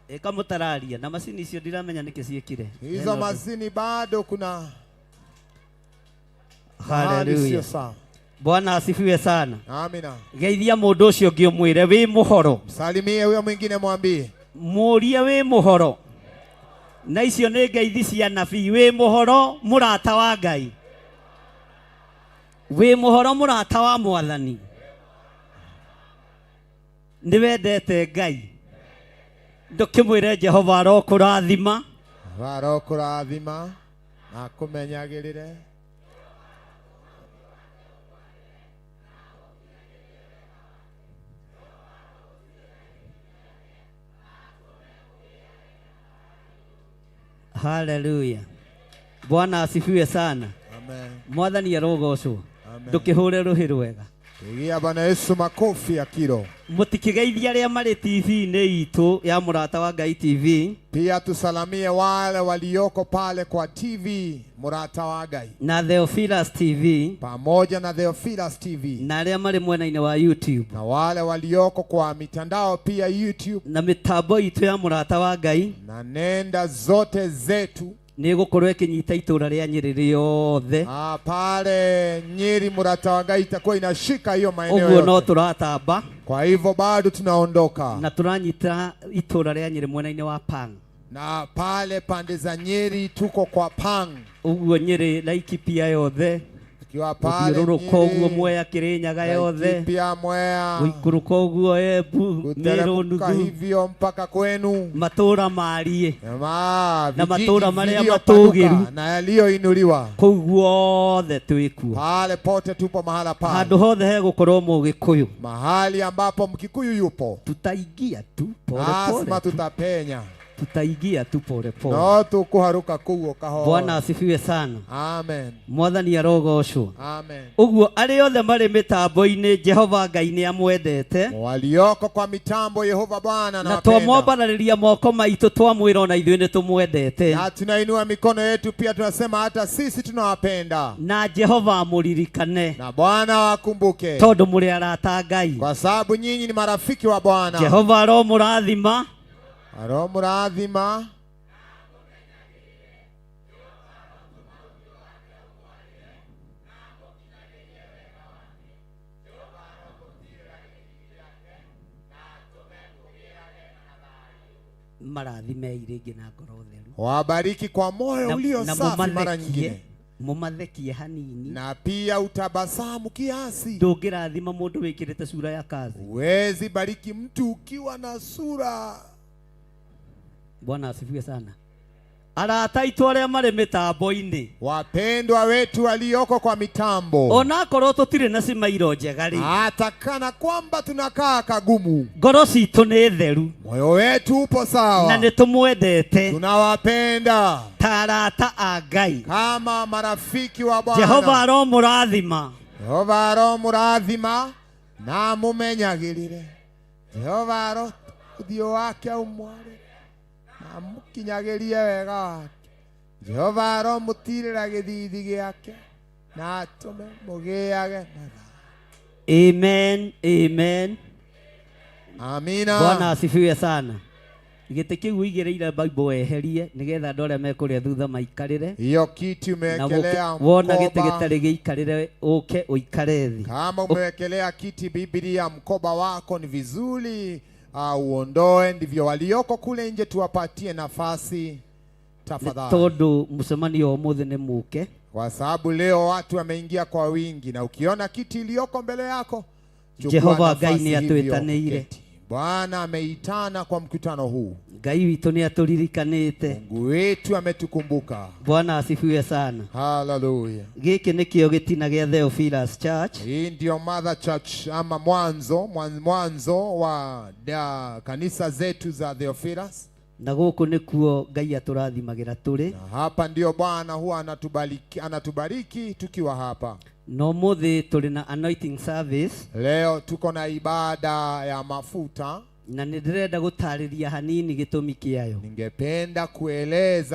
Ĩka mũtararia na macini icio ndiramenya nĩkĩ ciĩkire. Hizo mazini bado kuna mahali sio Hallelujah. sawa. Bwana asifiwe sana. Amina. Geithia mũndũ ũcio ũngĩ ũmwĩre wĩ mũhoro. Salimie huyo mwingine mwambie. Mũrie wĩ mũhoro. Na icio nĩ ngeithi cia nabii. Wĩ mũhoro mũrata wa Ngai. Wĩ mũhoro mũrata wa Mwathani. Nĩ wendete Ngai. Ndũkĩmwĩre Jehova arokũrathima. Arokũrathima na akũmenyagĩrĩre. Hallelujah. Bwana asifiwe sana. Amen. Mwathani arogocwo. Amen. Ndũkĩhũre rũhĩ rwega. Pigia Bwana Yesu makofi ya kilo. Mũtikĩgeithia arĩa marĩ TV-inĩ itũ ya Mũrata wa Ngai TV. Pia tusalamie wale walioko pale kwa TV Murata wa Ngai na Theophilus TV pamoja na Theophilus TV na arĩa marĩ mwena-inĩ wa YouTube na wale walioko kwa mitandao pia YouTube na mĩtambo itũ ya Mũrata wa Ngai na nenda zote zetu nĩ ĩgũkorwo ĩkĩnyita itũra rĩa Nyĩrĩ rĩothe. Pale Nyeri Murata wa Ngai itakuwa inashika hiyo maeneo Ũguo no yote. tũratamba. Kwa hivyo bado tunaondoka na tũranyita itũra rĩa Nyĩrĩ mwena-inĩ wa Pang. Na pale pande za Nyeri tuko kwa Pang. Ũguo Nyĩrĩ Laikipia yothe tukiwa pale gũthiũrũrũka ũguo Nyeri, Mwea Kĩrĩnyaga yothe Laikipia, Mwea, gũikũrũka ũguo Embu Meru kuteremka nuthu hivyo mpaka kwenu matũra mariĩ Ma, na vijiji matũra marĩa vilivyopanuka matũgĩru na yaliyoinuliwa kũu guothe twĩkuo. Pale pote tupo mahala pale. Handũ hothe hegũkorwo Mũgĩkũyũ mahali ambapo Mkikuyu yupo tutaingia tu pole lazima pole tu. Tutapenya. Tutaingia tu pole pole. No tukuharuka kũu kahora. Bwana asifiwe sana. Amen. Mwathani arogocwo. Amen. Ũguo arĩa othe marĩ mĩtambo-inĩ Jehova Ngai nĩ amwendete. Walioko kwa mitambo Yehova Bwana Na anawapenda. twamwambararĩria moko maitũ twamwĩra ona ithuĩ nĩ tũmwendete. Na tunainua mikono yetu pia tunasema hata sisi tunawapenda. Na Jehova amũririkane. Na Bwana wakumbuke. Tondũ mũrĩ arata a Ngai. Kwa sababu nyinyi ni marafiki wa Bwana. Jehova aromũrathima. Aromũrathima. Marathime rĩngĩ na ngoro theru. Wabariki kwa moyo Na- ulio na safi mara mũmathekie, nyingine. mũmathekie hanini. Na pia utabasamu kiasi. Ndũngĩrathima mũndũ wĩkĩrĩte sura ya kazi. Huwezi bariki mtu ukiwa na sura. Bwana asifiwe sana. Arata aitũ arĩa marĩ mĩtambo-inĩ. Wapendwa wetu walioko kwa mitambo. Onakorwo tũtirĩ na cimairo njega rĩ. Hata kana kwamba tunakaa kagumu. Ngoro citũ nĩ theru. Moyo wetu upo sawa. Na nĩ tũmwendete. Tunawapenda. Ta arata a Ngai. Kama marafiki wa Bwana. Jehova aromũrathima. Jehova aromũrathima na mũmenyagĩrĩre. Jehova aro ũthiũ wake ũmware na mũkinyagĩrie wega wake. Jehova aromũtirĩra gĩthiithi gĩake na atũme mũgĩage na thayũ. Amen, amen. Amina. Bwana asifiwe sana. Gĩtĩ kĩu ũigĩrĩire Bible weherie nĩgetha andũ arĩa mekũrĩa thutha maikarĩre. Hiyo kiti Na umewekelea wona gĩtĩ mkoba. gĩtarĩ gĩikarĩre ũke ũikare thĩ. Kama umewekelea kiti Biblia mkoba wako ni vizuri uondoe, ndivyo walioko kule nje tuwapatie nafasi tafadhali. Tondũ mũcemanio wa ũmũthĩ nĩ mũke. Kwa sababu leo watu wameingia kwa wingi, na ukiona kiti iliyoko mbele yako chukua Jehova Ngai nafasi nĩ hivyo atwĩtanĩire. uketi. Bwana ameitana kwa mkutano huu. Ngai witũ nĩ atũririkanĩte. Mungu wetu ametukumbuka. Bwana asifiwe sana. Haleluya. Gĩkĩ nĩkĩo gĩtina gĩa Theophilus Church. Hii ndio Mother Church ama mwanzo mwanzo wa kanisa zetu za Theophilus. Na gũkũ nĩkuo Ngai atũrathimagĩra tũrĩ. Na hapa ndio Bwana huwa anatubariki tukiwa hapa. Na ũmũthĩ tũrĩ na anointing service. Leo tuko na ibada ya mafuta. Na nĩ ndĩrenda gũtarĩria hanini gĩtũmi kĩayo. Ningependa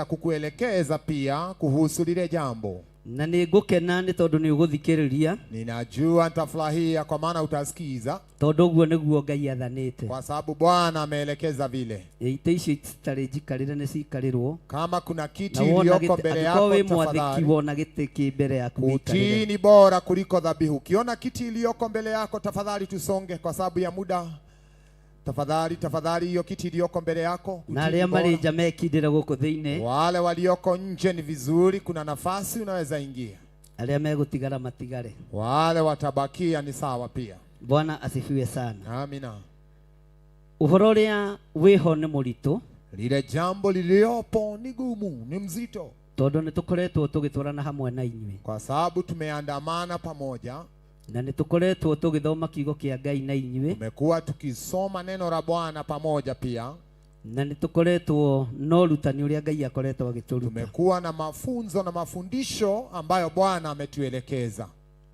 kukuelekeza pia kuhusu lile jambo. Na nĩ ngũkena nĩ tondũ nĩ ũgũthikĩrĩria. Ninajua nitafurahia kwa maana utasikiza. Tondũ ũguo nĩguo Ngai athanĩte. Kwa sababu Bwana ameelekeza vile. Itĩ icio citarĩ njikarĩre nĩ cikarĩrwo. Kama kuna kiti Na wona iliyoko gĩtĩ, mbele angĩkorwo yako wĩ mwathĩki tafadhali. wona gĩtĩ kĩ mbere yaku gĩikarĩre. Kutii ni bora kuliko dhabihu. Ukiona kiti iliyoko mbele yako tafadhali tusonge kwa sababu ya muda. Tafadhali, tafadhali hiyo kiti iliyoko mbele yako. Na Kutii arĩa ni bora. marĩ nja mekindĩre gũkũ thĩinĩ. Wale walioko nje ni vizuri, kuna nafasi unaweza ingia. Arĩa megũtigara matigare. Wale watabakia ni sawa pia. Bwana asifiwe sana. Amina. Ũhoro ũrĩa wĩho nĩ mũritũ. Lile jambo liliopo ni gumu, ni mzito. Tondũ nĩ tũkoretwo tũgĩtwarana hamwe na inyuĩ. Kwa sababu tumeandamana pamoja. Na nĩ tũkoretwo tũgĩthoma kiugo kĩa Ngai na inyuĩ. Tumekuwa tukisoma neno la Bwana pamoja pia. Na nĩ tũkoretwo na ũrutani ũrĩa Ngai akoretwo agĩtũruta. Tumekuwa na mafunzo na mafundisho ambayo Bwana ametuelekeza.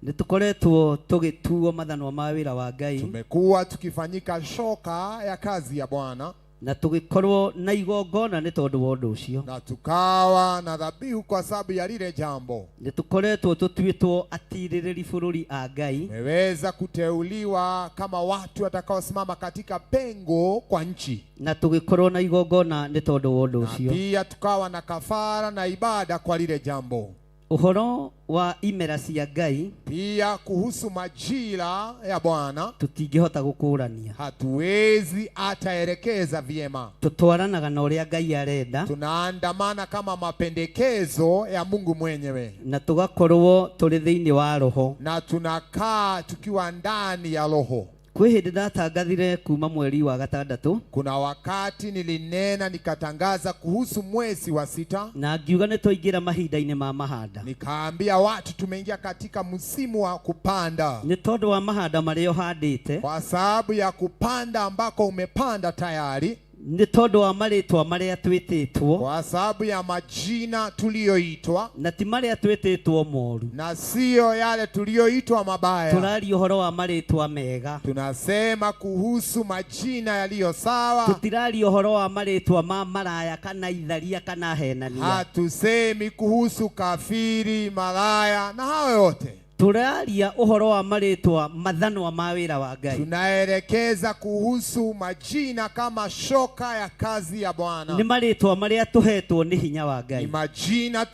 Nĩ tũkoretwo tũgĩtuo mathanwa ma wĩra wa Ngai. Tumekuwa tukifanyika shoka ya kazi ya Bwana Na tũgĩkorwo na igongona nĩ tondũ wa ũndũ ũcio. Na tukawa na dhabihu kwa sababu ya lile jambo. Nĩ tũkoretwo tũtuĩtwo atirĩrĩri bũrũri a Ngai. Tumeweza kuteuliwa kama watu watakaosimama katika pengo kwa nchi. Na tũgĩkorwo na igongona nĩ tondũ wa ũndũ Na ũcio. pia tukawa na kafara na ibada kwa lile jambo. Ũhoro wa imera cia Ngai, Pia kuhusu majira ya Bwana, tũtingĩhota gũkũrania. Hatuwezi ataelekeza vyema. Tũtwaranaga na ũrĩa Ngai arenda. Tunaandamana kama mapendekezo ya Mungu mwenyewe. Na tũgakorwo tũrĩ thĩinĩ wa roho. Na tunakaa tukiwa ndani ya roho. Kwĩ hĩndĩ ndatangathire kuma mweri wa gatandatũ. Kuna wakati nilinena nikatangaza kuhusu mwezi wa 6. Na ngiuga nĩ twaingĩra mahinda-inĩ ma mahanda. Nikaambia watu tumeingia katika msimu wa kupanda. Nĩ tondũ wa mahanda marĩa ũhandĩte. Kwa sababu ya kupanda ambako umepanda tayari. Nĩ tondũ wa marĩtwa marĩa twĩtĩtwo. Kwa sababu ya majina tuliyoitwa. Na ti marĩa twĩtĩtwo moru. Na sio yale tuliyoitwa mabaya. Tũraria ũhoro wa marĩtwa mega. Tunasema kuhusu majina yaliyo sawa. Tũtiraria ũhoro wa marĩtwa ma maraya kana itharia kana henania. Hatusemi kuhusu kafiri, malaya na hayo yote. Tũraria ũhoro wa marĩtwa mathanwa ma wĩra wa Ngai. Tunaelekeza kuhusu majina kama shoka ya kazi ya Bwana. Nĩ marĩtwa marĩa tũhetwo nĩ hinya wa Ngai. Ni majina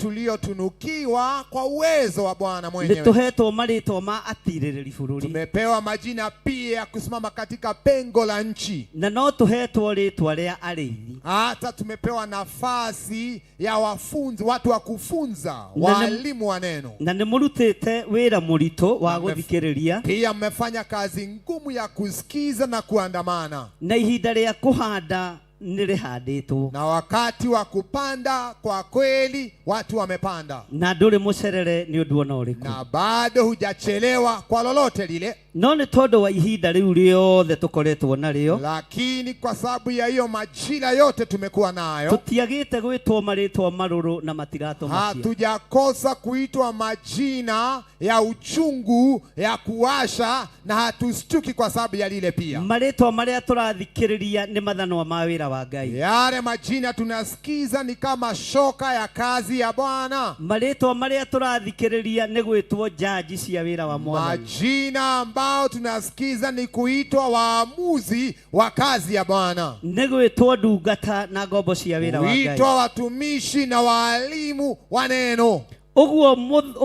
tuliyotunukiwa kwa uwezo wa Bwana mwenyewe. Nĩ tũhetwo marĩtwa ma atirĩrĩri bũrũri. Tumepewa majina pia ya kusimama katika pengo la nchi. Na no tũhetwo rĩtwa rĩa arĩithi. Hata tumepewa nafasi ya wafunzi, watu wa kufunza, walimu wa neno. Na nĩ mũrutĩte wĩra mũritũ wa gũthikĩrĩria. Pia mmefanya kazi ngumu ya kusikiza na kuandamana. Na ihinda rĩa kũhanda nĩ rĩhandĩtwo. Na wakati wa kupanda kwa kweli watu wamepanda. Na ndũrĩ mũcerere nĩ ũndũ ona ũrĩkũ. Na bado hujachelewa kwa lolote lile. No nĩ tondũ wa ihinda rĩu rĩothe tũkoretwo narĩo. Lakini kwa sababu ya hiyo majira yote tumekuwa nayo, tũtiagĩte gwĩtwo marĩtwa marũrũ na matiratũmakia. Hatujakosa kuitwa majina ya uchungu ya kuwasha na hatustuki kwa sababu ya lile pia. Marĩtwa marĩa tũrathikĩrĩria nĩ mathanwa ma wĩra wa Ngai. Yale majina tunasikiza ni kama shoka ya kazi ya Bwana. Marĩtwa marĩa tũrathikĩrĩria nĩ gwĩtwo jaji cia wĩra wa Mwathani. Majina ambao tunasikiza ni kuitwa waamuzi wa kazi ya Bwana. Nĩ gwĩtwo ndungata na ngombo cia wĩra wa Ngai. Kuitwa watumishi na waalimu wa neno. Ũguo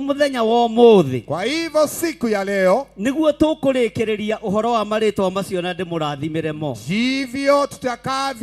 mũthenya wa ũmũthĩ. Kwa hivyo siku ya leo nĩguo tũkũrĩkĩrĩria ũhoro wa marĩtwa macio na ndĩmũrathimĩre mo. Ndivyo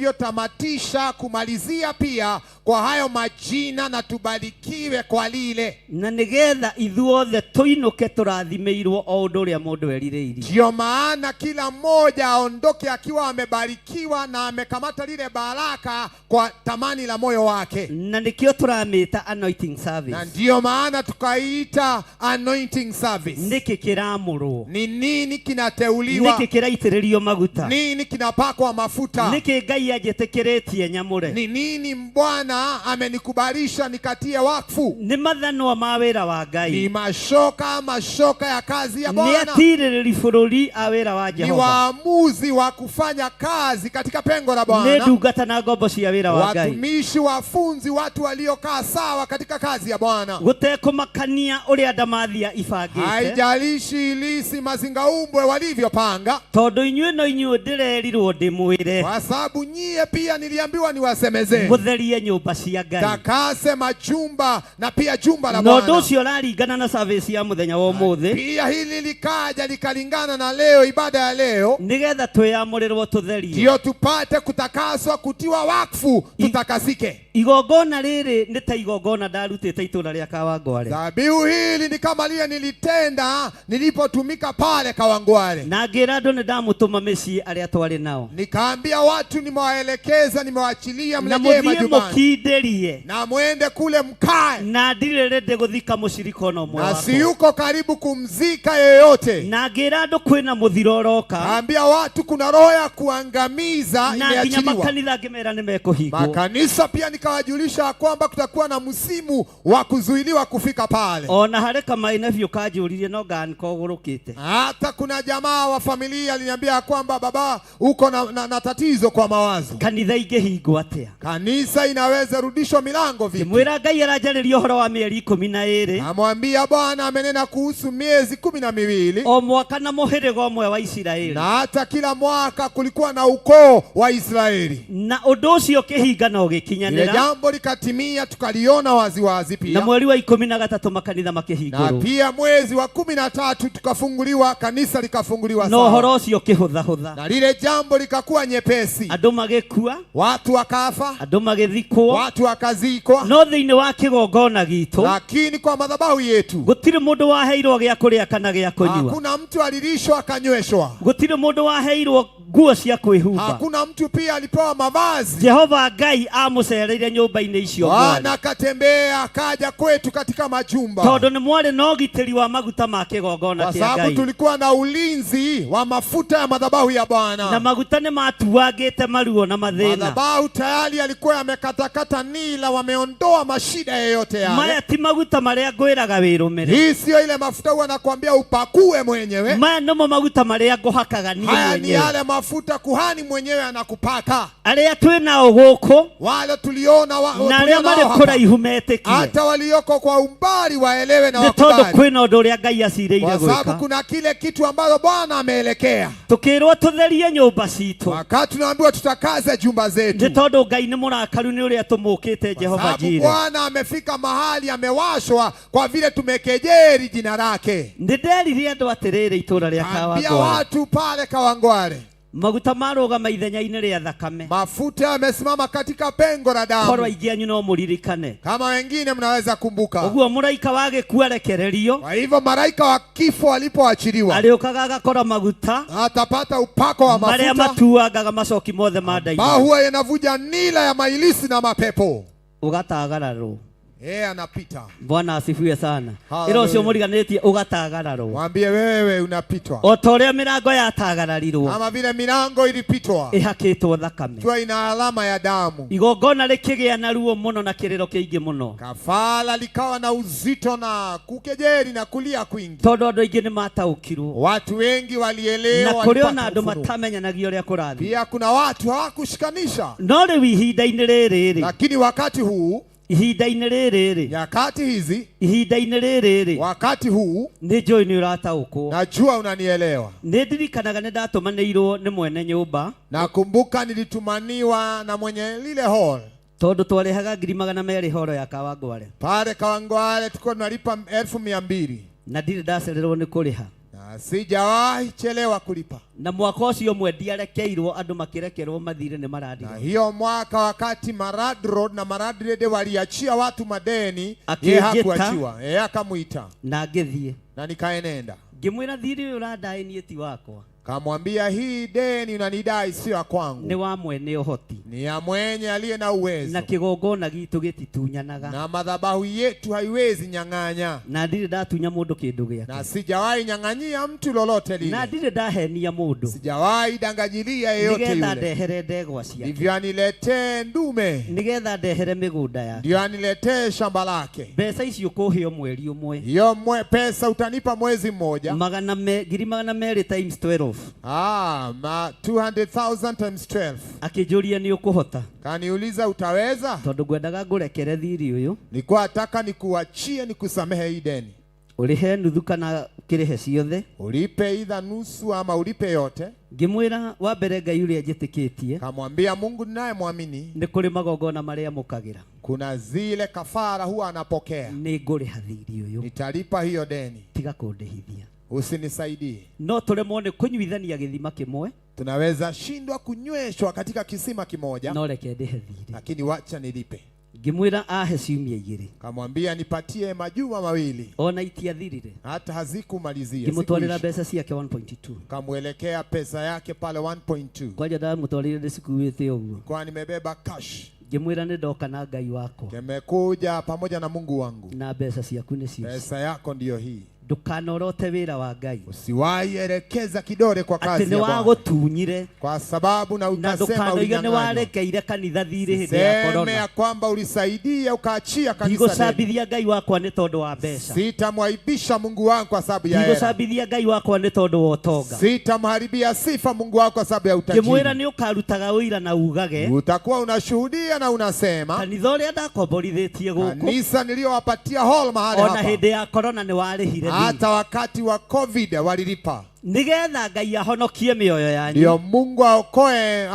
tutakavyotamatisha kumalizia pia kwa hayo majina na tubarikiwe kwa lile. Na nĩgetha ithuothe tũinũke tũrathimĩirwo o ũndũ ũrĩa mũndũ erirĩirie. Ndio maana kila mmoja aondoke akiwa amebarikiwa na amekamata lile baraka kwa tamani la moyo wake. Na nĩkĩo tũramĩta anointing service. Na ndio maana tukaita anointing service. Nĩkĩ kĩramũrwo? Ni nini kinateuliwa? Nĩkĩ kĩraitĩrĩrio maguta? Nini kinapakwa mafuta? Nĩkĩ Ngai anjĩtĩkĩrĩtie nyamũre? Ni nini Bwana amenikubalisha nikatie wakfu? Nĩ mathanwa ma wĩra wa Ngai. Ni mashoka ya kazi ya Nĩ Bwana. atirĩrĩri bũrũri a wĩra wa Ni Jehova. waamuzi wa kufanya kazi katika pengo la Nĩ Bwana. ndungata na ngombo cia wĩra wa Ngai. Watumishi, wafunzi, watu waliokaa sawa katika kazi ya Bwana. Gũtekũmakania ũrĩa ndamathia ibangĩte. Haijalishi ilisi mazingaumbwe walivyopanga. Tondũ inyuĩ no inyuĩ ndĩrerirwo ndĩmwĩre. Kwa sababu nyie pia niliambiwa niwasemezee. Mũtherie nyũmba cia Ngai. Takase majumba na pia jumba la Na ũndũ Bwana. ũcio ũraringana na service ya mũthenya wa ũmũthĩ. Pia hili likaja likalingana na leo, ibada ya leo. Nĩgetha twĩamũrĩrwo tũtherie. Ndio tupate kutakaswa, kutiwa wakfu, tutakasike. Igongona rĩrĩ nĩ ta igongona ndarutĩte itũra rĩa Kawangware. Dhabihu hili ni kama lile nilitenda nilipotumika pale Kawangware. Na ngĩra andũ nĩ ndamũtũma mĩciĩ arĩa twarĩ nao. Nikaambia watu nimewaelekeza, nimewaachilia Na mrejee mũthiĩ majumbani. Mũtindĩrie. Na mwende kule mkae. Na ndirĩ rĩndĩ gũthika mũcirika ona ũmwe Na wakwa. siyuko karibu kumzika yeyote. Na ngĩra andũ kwĩna mũthiro ũroka. Ambia watu kuna roho ya kuangamiza Na nginya imeachiliwa. makanitha ngĩmera nĩ mekũhingwo. Makanisa pia nikawajulisha kwamba kutakuwa na msimu wa kuzuiliwa kufika pale. Ona harĩ kamaĩ biũ kanjũririe no nganĩka ũgũrũkĩte. Hata kuna jamaa wa familia aliniambia kwamba baba, uko na tatizo kwa mawazo. Kanitha ingĩhingwo atĩa? Kanisa inaweza rudishwa milango vipi? Ngĩmwĩra Ngai aranjarĩria ũhoro wa mĩeri 12. Namwambia Bwana amenena kuhusu miezi 12. O mwaka na mũhĩrĩga ũmwe wa Isiraeli. Na hata kila mwaka kulikuwa na ukoo wa Israeli. Na ũndũ ũcio ũkĩhinga na Ile ũgĩkinyanĩra. jambo likatimia, tukaliona waziwazi Na pia. mweri wa 13 makanitha Na makĩhingũrwo. pia mwezi wa 13 tukafunguliwa, kanisa likafunguliwa Na ũhoro sawa. ũcio ũkĩhũthahũtha. Na lile jambo likakuwa nyepesi, Andũ magĩkua, watu wakafa, andũ magĩthikwo. watu wakazikwa. No thĩinĩ wa kĩgongona gitũ Lakini kwa madhabahu yetu gũtirĩ mũndũ waheirwo gĩa kũrĩa kana gĩa kũnyua. hakuna mtu alilishwa akanyweshwa, Gũtirĩ mũndũ waheirwo nguo cia kwĩhumba. hakuna mtu pia alipewa mavazi. Jehova Ngai amũcereire nyũmba-inĩ icio Bwana mwarĩ. akatembea akaja kwetu katika majumba, Tondũ nĩ mwarĩ na ũgitĩri wa maguta ma kĩgongona kwa kĩa sababu Ngai. tulikuwa na ulinzi wa mafuta ya madhabahu ya Na Bwana. maguta nĩ matuangĩte maruo na mathĩna. Madhabahu tayari yalikuwa yamekatakata nila, wameondoa mashida yoyote yale. Maya ti maguta marĩa ngwĩraga wĩrũmĩre. Hii siyo ile mafuta huwa nakwambia upakue mwenyewe. Maya nĩmo maguta marĩa ngũhakaga niĩ Haya ni mwenyewe. yale mafuta kuhani mwenyewe anakupaka. Arĩa twĩ nao gũkũ Wale tuliona na tulio arĩa nao marĩ hapa, kũraihu metĩkie. hata walioko kwa umbali waelewe na Nĩ tondũ wakubali, kwĩna ũndũ ũrĩa Ngai acirĩire kwa sababu gwĩka. kuna kile kitu ambacho Bwana ameelekea. Tũkĩrwo tũtherie nyũmba citũ. Wakati tunaambiwa tutakaze jumba Nĩ zetu, tondũ Ngai nĩ mũrakaru nĩ ũrĩa tũmũkĩte kwa Jehova sababu Jire. Bwana amefika mahali amewashwa kwa vile tumekejeri jina lake. Nĩ nderire andũ atĩrĩrĩ itũũra rĩa Ambia Kawangware. watu pale Kawangware, Maguta marũgama ithenya-inĩ rĩa thakame. mafuta yamesimama katika pengo la Korwo damu. aingĩ anyu no mũririkane. Kama wengine mnaweza kumbuka. Ũguo mũraika wa gĩkuũ arekererio Kwa hivyo malaika wa kifo alipoachiliwa arĩũkaga agakora maguta atapata upako wa marĩa mafuta matuangaga macoki mothe ma ambao ndaimono. huwa yanavuja nila ya mailisi na mapepo. Ũgatagararwo. Yeye anapita. Bwana asifiwe sana. Hallelujah. Ĩra ũcio mũriganĩtie ũgatagararwo. Mwambie wewe unapitwa, O ta ũrĩa mĩrango yatagarariirwo kama vile milango ilipitwa ĩhakĩtwo thakame. ikiwa ina alama ya damu. Igongona rĩkĩgĩa na ruo mũno na kĩrĩro kĩingĩ mũno. Kafara likawa na uzito na kukejeli na kulia kwingi. Tondũ andũ aingĩ nĩ mataũkirwo. Watu wengi Na walielewa, kũrĩ ona walipata andũ ufunuo. matamenyanagia ũrĩa kũrathiĩ. Pia kuna watu hawakushikanisha, No rĩu ihinda-inĩ rĩrĩ rĩ, lakini wakati huu, ihinda-inĩ rĩrĩ rĩ, nyakati hizi, ihinda-inĩ rĩrĩ rĩ, wakati huu, nĩ njũĩ nĩ ũrataũkwo. najua unanielewa. Nĩ ndirikanaga nĩ ndatũmanĩirwo nĩ mwene nyũmba Nakumbuka nilitumaniwa na mwenye lile hall tondũ twarĩhaga 200,000 horo ya Kawangware pale Kawangware, tulikuwa tunalipa 200,000 na ndirĩ ndacererwo nĩ kũrĩha. na sijawahi chelewa kulipa. Na mwaka ũcio ũmwe ndiarekeirwo andũ makĩrekerwo mathirĩ nĩ maradiro. Na hiyo mwaka wakati Marad Road na Marad Road waliachia watu madeni, yeye Akijita. hakuachiwa, yeye akamwita Na ngĩthiĩ na nikaenenda, ngĩmwĩra thirĩ ũyũ ũrandaĩ niĩ ti wakwa, kamwambia hii deni unanidai sio ya kwangu, nĩ wa mwene ũhoti ni ya mwenye aliye na uwezo, na kĩgongona gitũ gĩtitunyanaga na madhabahu yetu haiwezi nyang'anya, na ndirĩ ndatunya mũndũ kĩndũ gĩake na sijawahi nyang'anyia mtu lolote na lile, ndirĩ ndahenia mũndũ sijawahi danganyilia yeyote nĩgetha yule, ndehere ndegwa ciake ndivyo aniletee ndume, nĩgetha ndehere mĩgũnda yake. ndio aniletee shamba lake. Mbeca icio ũkũheo mweri ũmwe Hiyo pesa utanipa mwezi mmoja. 200,000 times 12. Ma 200,000 times 12. Akĩnjũria nĩ ũkũhota Kaniuliza utaweza? tondũ ngwendaga ngũrekere thirĩ ũyũ Nilikuwa nataka nikuachie nikusamehe hii deni, ũrĩhe nuthu kana ũkĩrĩhe ciothe. ulipe idha nusu ama ulipe yote. Ngĩmwĩra wa mbere Ngai ũrĩa njĩtĩkĩtie Kamwambia Mungu ninayemwamini, nĩ kũrĩ magongona marĩa amũkagĩra, kuna zile kafara huwa anapokea, nĩ ngũrĩha thirĩ ũyũ, nitalipa hiyo deni, tiga kũndĩhithia. usinisaidie. No tũremwo nĩ kũnyuithania gĩthima kĩmwe, Tunaweza shindwa kunyweshwa katika kisima kimoja, no reke ndĩhe thirĩ. lakini wacha nilipe. Ngĩmwĩra ahe ciumia igĩrĩ, Kamwambia nipatie majuma mawili, ona itiathirire. hata hazikumalizia Ngĩmũtwarĩra sikuisha. mbeca ciake 1.2. Kamwelekea pesa yake pale 1.2, Kwanja ndamũtwarĩire ndĩcikuĩte ũguo. kwa nimebeba cash. Ngĩmwĩra nĩ ndoka na Ngai wakwa. Nimekuja pamoja na Mungu wangu. Na mbeca ciaku nĩ cio. Pesa yako ndiyo hii. Ndũkanorote wĩra wa Ngai. Usiwahi elekeza kidole kwa Atĩ kazi nĩ ya Bwana, wagũtunyire kwa sababu na na utasema ndũkanoige nĩ ulinyang'anywa. warekeire kanitha thirĩ hĩndĩ ya Seme korona. ya kwamba ulisaidia ukaachia kanisa deni. Ndigũcambithia Ngai wakwa nĩ tondũ wa mbeca. Sitamwaibisha Mungu wangu kwa sababu ya hela. Ndigũcambithia Ngai wakwa nĩ tondũ wa ũtonga. Sitamharibia sifa Mungu wangu kwa sababu ya Ngĩmwĩra utajiri. nĩ ũkarutaga ũira na ugage Utakuwa unashuhudia na unasema, kanitha ũrĩa ndakomborithĩtie gũkũ kanisa niliyowapatia hall mahali ona hapa, hĩndĩ ya korona nĩ warĩhire thirĩ. hata wakati wa COVID walilipa, Nĩgetha Ngai ahonokie mĩoyo yanyu ndio Mungu aokoe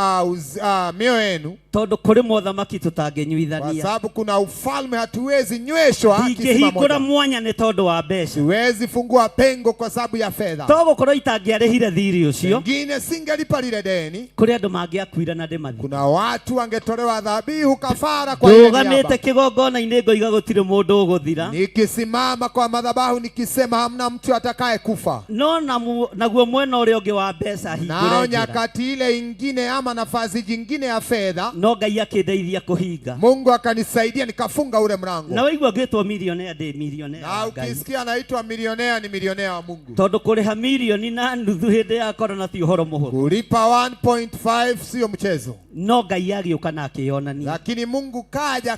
mioyo yenu, tondũ kũrĩ mothamaki kwa tũtangĩnyuithania. sababu kuna ufalme hatuwezi nyweshwa kisima Ndingĩhingũra moja. mwanya nĩ tondũ wa mbeca. Siwezi fungua pengo kwa sababu ya fedha. To gũkorwo itangĩarĩhire thirĩ ũcio Pengine singelipa lile deni, kũrĩ andũ mangĩakuire na ndĩmathi. kuna watu wangetolewa dhabihu kafara kwa hiyo Ndũgamĩte niaba. kĩgongona-inĩ ngoiga gũtirĩ mũndũ ũgũthira. Nikisimama kwa madhabahu nikisema hamna mtu atakaye kufa. No naguo mwena ũrĩa ũngĩ wa mbeca hingũre Nao njĩra. nyakati ile ingine ama nafasi jingine ya fedha, No Ngai akĩndeithia kũhinga. Mungu akanisaidia nikafunga ule mlango. Na waigua ngĩtwo milionea ndĩ milionea Na wa Ngai. ukisikia anaitwa milionea ni milionea wa Mungu. Tondũ kũrĩha mirioni na nuthu hĩndĩ ya korona ti ũhoro mũhũthũ. Kulipa 1.5 sio mchezo, No Ngai agĩũka na akĩyonania. lakini Mungu kaja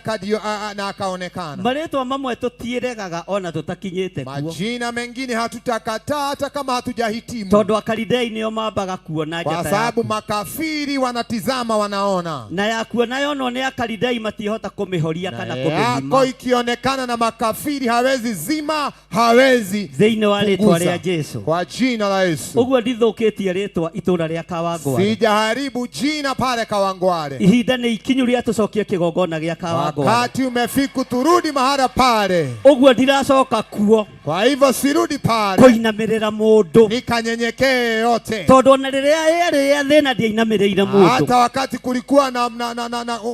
na akaonekana. Marĩtwa mamwe tũtiĩregaga ona tũtakinyĩte kuo. Majina mengine hatutakataa hata kama hatujahitimu, Tondũ Akalidei nĩo mambaga kuona kwa njata sababu yaku. makafiri wanatizama, wanaona. Na yakuona yonwo nĩ Akalidei matihota kũmĩhoria Na kana yako kũmĩthima. ikionekana na makafiri hawezi zima, hawezi Thĩinĩ wa rĩtwa punguza. rĩa Jesu. Kwa jina la Yesu. Ũguo ndithũkĩtie rĩtwa itũra rĩa Kawangware. Sijaharibu jina pale Kawangware. Ihinda nĩ ikinyu rĩa tũcokie kĩgongona gĩa Kawangware. Wakati umefika turudi mahala pale. Ũguo ndiracoka kuo Kwa hivyo sirudi pale kũinamĩrĩra mũndũ. nikanyenyekee yeyote. Tondũ ona rĩrĩa yarĩ ya thĩna ndiainamĩrĩire mũndũ. Hata wakati kulikuwa na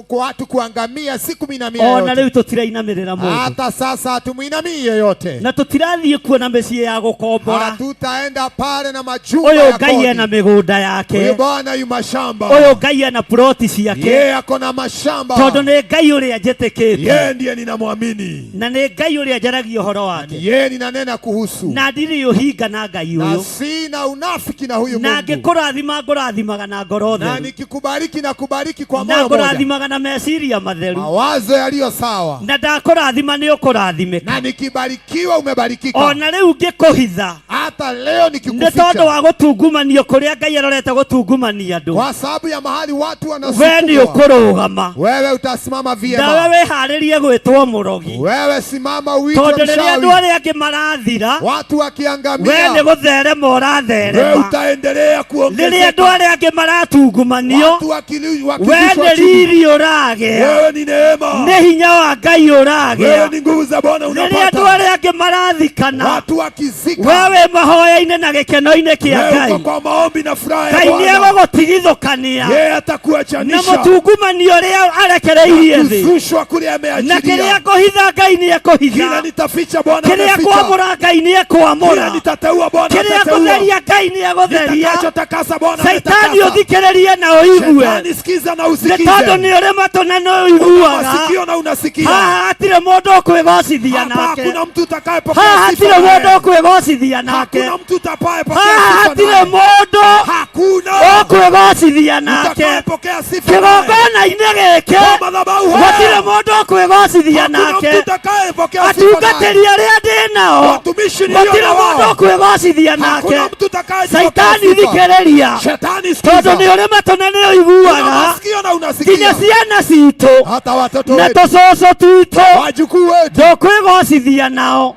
kwa watu kuangamia, sikumwinamia Ona yeyote. rĩu tũtirainamĩrĩra mũndũ. Hata sasa hatumwinamii yeyote. Na tũtirathiĩ kuo na mĩciĩ ya gũkombora. Hatutaenda pale na majumba Ũyũ ya Ngai ena kodi. mĩgũnda yake. Huyu Bwana yu mashamba, Ũyũ Ngai ena ploti ciake. yeye ako na mashamba, Tondũ nĩ Ngai ũrĩa njĩtĩkĩtie. yeye ndiye ninamwamini, Na nĩ Ngai ũrĩa njaragia ũhoro wake. yeye ninanena kuhusu, Na ndirĩ ũhinga na Ngai na ũyũ. sina unafiki na huyu Na Mungu, ngĩkũrathima ngũrathimaga na ngoro na theru. nikikubariki na kubariki kwa Na moyo moja, ngũrathimaga na meciria matheru. mawazo yaliyo sawa, Na ndakũrathima nĩ ũkũrathimĩka. na nikibarikiwa umebarikika. Ona rĩu ngĩkũhitha Hata leo nĩ tondũ nikikuficha, wa gũtungumanio kũrĩa Ngai arorete gũtungumania andũ. kwa sababu ya mahali watu We nĩ wanasukumwa, ũkũrũgama. wewe utasimama Nawe vyema. wĩharĩrie gwĩtwo mũrogi. Wewe simama uitwe Tondũ rĩrĩa andũ mchawi. arĩa angĩ marathira, Watu we nĩ wakiangamia, gũtherema wewe ũratherema. utaendelea Rĩrĩa andũ kuongezeka. arĩa angĩ maratungumanio, Watu we wakilishwa nĩ chini, riri ũragĩa. wewe ni neema, Nĩ hinya wa Ngai wewe ũragĩa. ni nguvu za Bwana Rĩrĩa andũ unapata. arĩa angĩ marathikana, Watu wakizika, we wĩ mahoya-inĩ na gĩkeno-inĩ kĩa wewe Ngai. uko kwa maombi na furaha ya Ngai nĩ Bwana, egũgũtigithũkania yeye na atakuachanisha mũtungumanio ũrĩa arekereirie thĩ. kuzushwa kule Na kĩrĩa ameachilia. kũhitha Ngai nĩ Kila ekũhitha. nitaficha Bwana Kĩrĩa ameficha, kwamũra Ngai nĩ kila ekwamũra. nitateua Bwana Kĩrĩa atateua, kũtheria Ngai nĩ egũtheria. nitakachotakasa Bwana Caitani ametakasa. ũthikĩrĩrie na ũigue. Shetani, sikiza na Nĩ usikize, tondũ nĩ ũrĩ matũ na nĩ ũiguaga. masikio na unasikia. Haha hatirĩ mũndũ ũkwĩgocithia Hapa nake. hakuna mtu utakayepokea Haha sifa hatirĩ naye. mũndũ ũkwĩgocithia nake. Hakuna mtu utakayepokea Haha sifa hatirĩ naye. mũndũ Hakuna ũkwĩgocithia nake. utakayepokea sifa naye. Kĩgongona-inĩ gĩkĩ Kwa madhabahu haya gũtirĩ mũndũ ũkwĩgocithia hakuna nake. mtu utakayepokea sifa naye. Atungatĩri arĩa ndĩ nao Watumishi nilio gũtirĩ na mũndũ wao ũkwĩgocithia nake. hakuna mtu utakayepokea Caitani sifa. thikĩrĩria, Shetani, tondũ sikiza, nĩ ũrĩ matũ na nĩ una ũiguaga. masikio na Nginya unasikia, ciana citũ hata watoto na wetu tũcũcũ twitũ wajukuu wetu ndũkwĩgocithia nao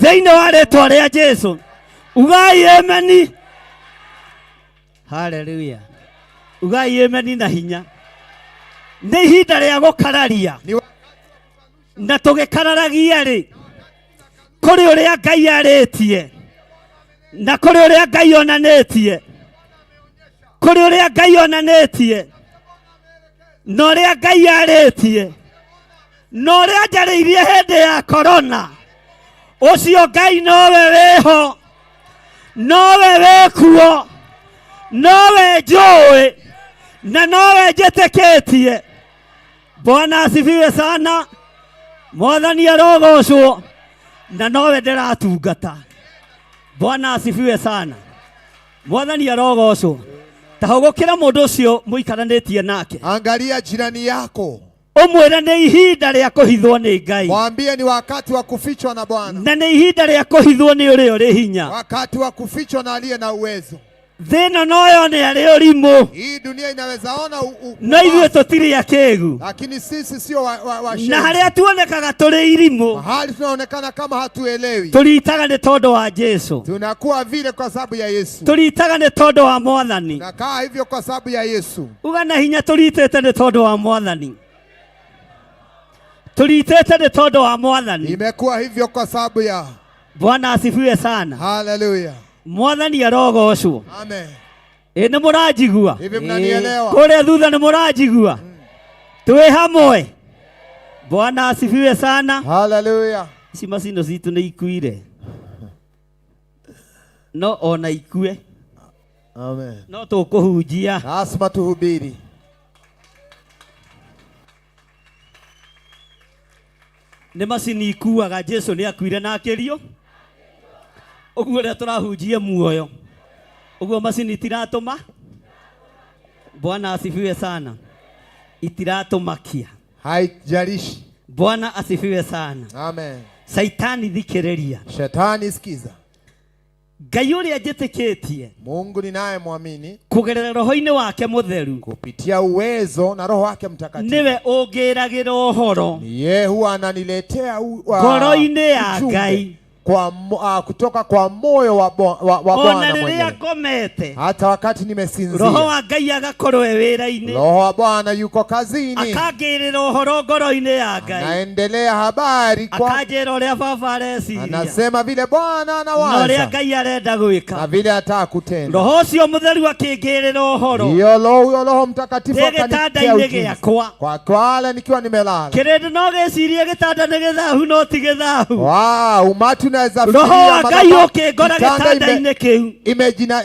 thĩinĩ wa rĩtwa rĩa Jesu. Ugai ameni. Haleluya. Ugai ameni na hinya. Nĩ ihinda rĩa gũkararia Ni na tũgĩkararagia rĩ kũrĩ ũrĩa Ngai arĩtie na kũrĩ ũrĩa Ngai onanĩtie kũrĩ ũrĩa Ngai onanĩtie na ũrĩa Ngai arĩtie na ũrĩa njarĩirie hĩndĩ ya korona ũcio Ngai nowe wĩho nowe wĩkuo nowe njũĩ na nowe njĩtĩkĩtie. Bwana asifiwe sana. Mwathani arogocwo na nowe ndĩratungata. Bwana asifiwe sana. Mwathani arogocwo. Ta hũgũkĩra mũndũ ũcio mũikaranĩtie nake. Angalia jirani yako, Ũmwĩre nĩ ihinda rĩa kũhithwo nĩ Ngai. mwambie ni wakati wa kufichwa na Bwana, Na nĩ ihinda rĩa kũhithwo nĩ ũrĩa ũrĩ hinya. wakati wa kufichwa na aliye na uwezo. Thĩ ĩno no yone arĩ ũrimũ, Hii dunia inaweza ona no ithuĩ tũtirĩ akĩgu. lakini sisi sio wa Na harĩa tuonekaga tũrĩ irimũ, mahali tunaonekana kama hatuelewi, tũritaga nĩ tondũ wa Jesu. tunakuwa vile kwa sababu ya Yesu, Tũritaga nĩ tondũ wa Mwathani. tunakaa hivyo kwa sababu ya Yesu. Uga na hinya tũritĩte nĩ tondũ wa Mwathani. Tũritĩte nĩ tondũ wa Mwathani. Imekuwa hivyo kwa sababu ya Bwana asifiwe sana. haleluya, Mwathani arogocwo. amen. Ĩ nĩ mũranjigua? Hivi mnanielewa? Kũrĩa thutha nĩ mũranjigua? Twĩ hamwe. Bwana asifiwe sana. Haleluya. Ici macino citũ nĩ ikuire. No ona ikue Amen. no tũkũhunjia. Lazima tuhubiri. Nĩ macini ikuaga. Jesu nĩ akuire na akĩrio. Ũguo ũrĩa tũrahunjia muoyo. Ũguo macini itiratũma. Bwana asifiwe sana. Itiratũmakia. Haijalishi. Bwana asifiwe sana. Amen. Saitani thikĩrĩria. Shetani sikiza. Ngai ũrĩa njĩtĩkĩtie Mungu ninaye mwamini kũgerera roho-inĩ wake mũtheru kupitia uwezo na Roho wake Mtakatifu nĩwe ũngĩragĩra ũhoro ni yeye huwa ananiletea ngoro-inĩ ya ujumbe Ngai kwa kutoka kwa moyo wa ona Bwana rĩrĩa mwenyewe. ngomete Hata wakati roho nimesinzia, wa Ngai agakorwo e wĩra-inĩ Roho wa Bwana yuko kazini, akangĩrĩra ũhoro ngoro-inĩ ya Ngai anaendelea habari kwa, akanjĩra ũrĩa baba areciria anasema vile Bwana na ũrĩa anawaza Ngai arenda na gwĩka. vile ataka kutenda. Roho ũcio mũtheru akĩngĩrĩra ũhoro Hiyo roho, huyo Roho Mtakatifu ndĩ akanitia gĩtanda-inĩ ujumbe gĩakwa. kwa wale nikiwa nimelala. Kĩrĩndĩ no gĩcirie gĩtanda nĩ gĩthahu no ti gĩthahu. Wow, umati unaweza Roho fikiria wa Ngai madhabahu- ũkĩngora kitanda gĩtanda-inĩ kĩu.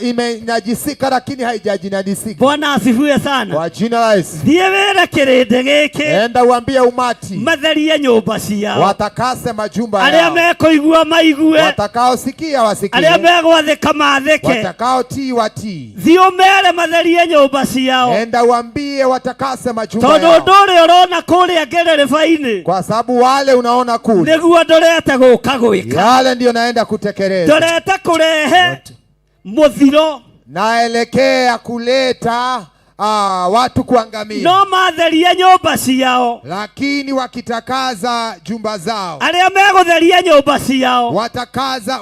imenajisika lakini haijajinajisika. Bwana asifiwe sana. Kwa jina la Yesu, Thiĩ wĩre kĩrĩndĩ gĩkĩ enda uambie umati matherie nyũmba ciao, watakase majumba arĩa yao, mekũigua maigue, watakaosikia wasikie, arĩa megwathĩka maathĩke. watakaotii watii. Thiĩ ũmere matherie nyũmba ciao, Enda uambie watakase majumba tondũ yao, ũndũ ũrĩa ũrona kũrĩa ngerereba-inĩ kwa sababu wale unaona kule, nĩguo ndorete gũka gwĩka, yale ndiyo naenda kutekeleza, ndorete kũrehe mũthiro. Naelekea kuleta watu kuangamia, No matherie nyũmba ciao, lakini wakitakaza jumba zao, arĩa megũtheria nyũmba ciao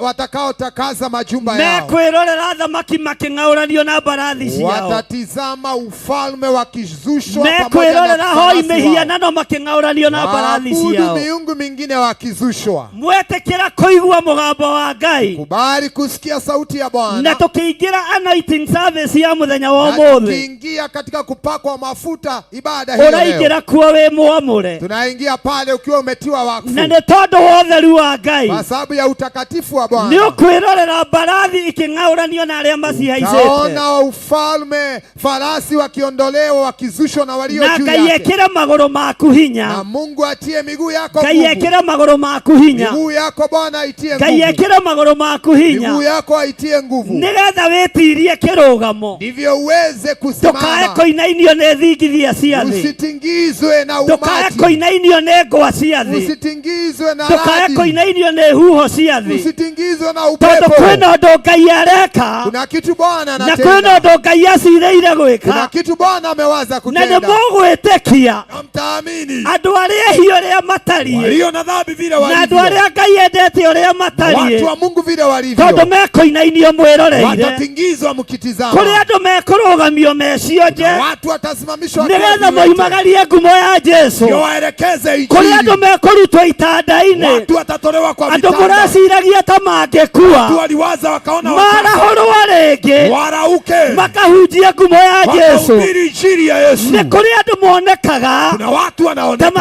watakaotakaza majumba yao mekwĩrorera thamaki makĩng'aũranio na mbarathi ciao, watatizama ufalme wakizushwa pamoja na mekwĩrorera hoi farasi wao, mĩhianano makĩng'aũranio na mbarathi waabudu ciao. miungu mingine wakizushwa. Mwetĩkĩra kũigua mũgambo wa Ngai Kubali kusikia sauti ya na Bwana tũkĩingĩra anointing service ya mũthenya wa na ũmũthĩ, tukiingia katika kupakwa mafuta ibada hiyo leo, ũraingĩra kuo wĩ mwamũre, tunaingia pale ukiwa umetiwa wakfu na nĩ tondũ wa ũtheru wa Ngai kwa sababu ya utakatifu wa nĩ Bwana. ũkwĩrorera mbarathi ikĩng'aũranio na arĩa macihaicĩte, Taona ufalme farasi wakiondolewa wakizushwa na walio na juu Ngai yake, ekĩre magũrũ maku hinya, na Mungu atie miguu yako Ngai nguvu. ekĩre magũrũ maku hinya, Miguu yako Bwana aitie Ngai nguvu, ekĩre magũrũ maku hinya, miguu yako aitie nguvu, nĩgetha wĩtirie kĩrũgamo, ndivyo uweze ndũkae kusimama, kũinainio nĩ thingithia cia thĩ, usitingizwe na ndũkae umati, kũinainio nĩ ngwa cia thĩ, usitingizwe na ndũkae radi, kũinainio nĩ huho cia thĩ, usitingizwe na tondũ upepo. kwĩna ũndũ Ngai areka Kuna kitu Bwana na kwĩna anatenda, ũndũ Ngai acirĩire kuna gwĩka, kitu Bwana amewaza na nĩ kutenda, mũgwĩtĩkia na mtaamini. andũ arĩa ehia ũrĩa matariĩ Walio na dhambi vile na andũ walivyo, arĩa Ngai endete ũrĩa matariĩ, watu wa Mungu vile walivyo, tondũ mekũinainio mwĩroreire. watatingizwa mkitizama. Kũrĩ andũ mekũrũgamio mecionje Watu watasimamishwa wakiwa nĩgetha viwete, moimagarie ngumo ya Jesu. ndio waelekeze Kũrĩ Injili. andũ mekũrutwo itanda-inĩ, Watu watatolewa kwa andũ vitanda. mũreciragia ta Watu mangĩkua waliwaza wakaona watafa, marahũrwo rĩngĩ warauke, makahunjie ngumo ya Jesu. wakahubiri Injili ya Yesu. Nĩ kũrĩ andũ monekaga Kuna watu ta wanaonekana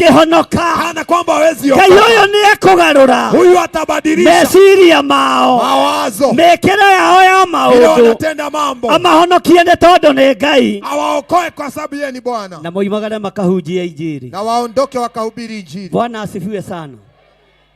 matangĩhonoka. kana kwamba hawezi Ngai okoka. ũyũ nĩ ekũgarũra Huyu atabadilisha meciria mao, mawazo, mĩkĩre yao ya vile maũndũ, wanatenda mambo, amahonokie nĩ tondũ nĩ Ngai. Ngai Awaokoe kwa sababu yeye ni Bwana, na moimagare makahunjia injiri. Na waondoke wakahubiri injili. Bwana asifiwe sana.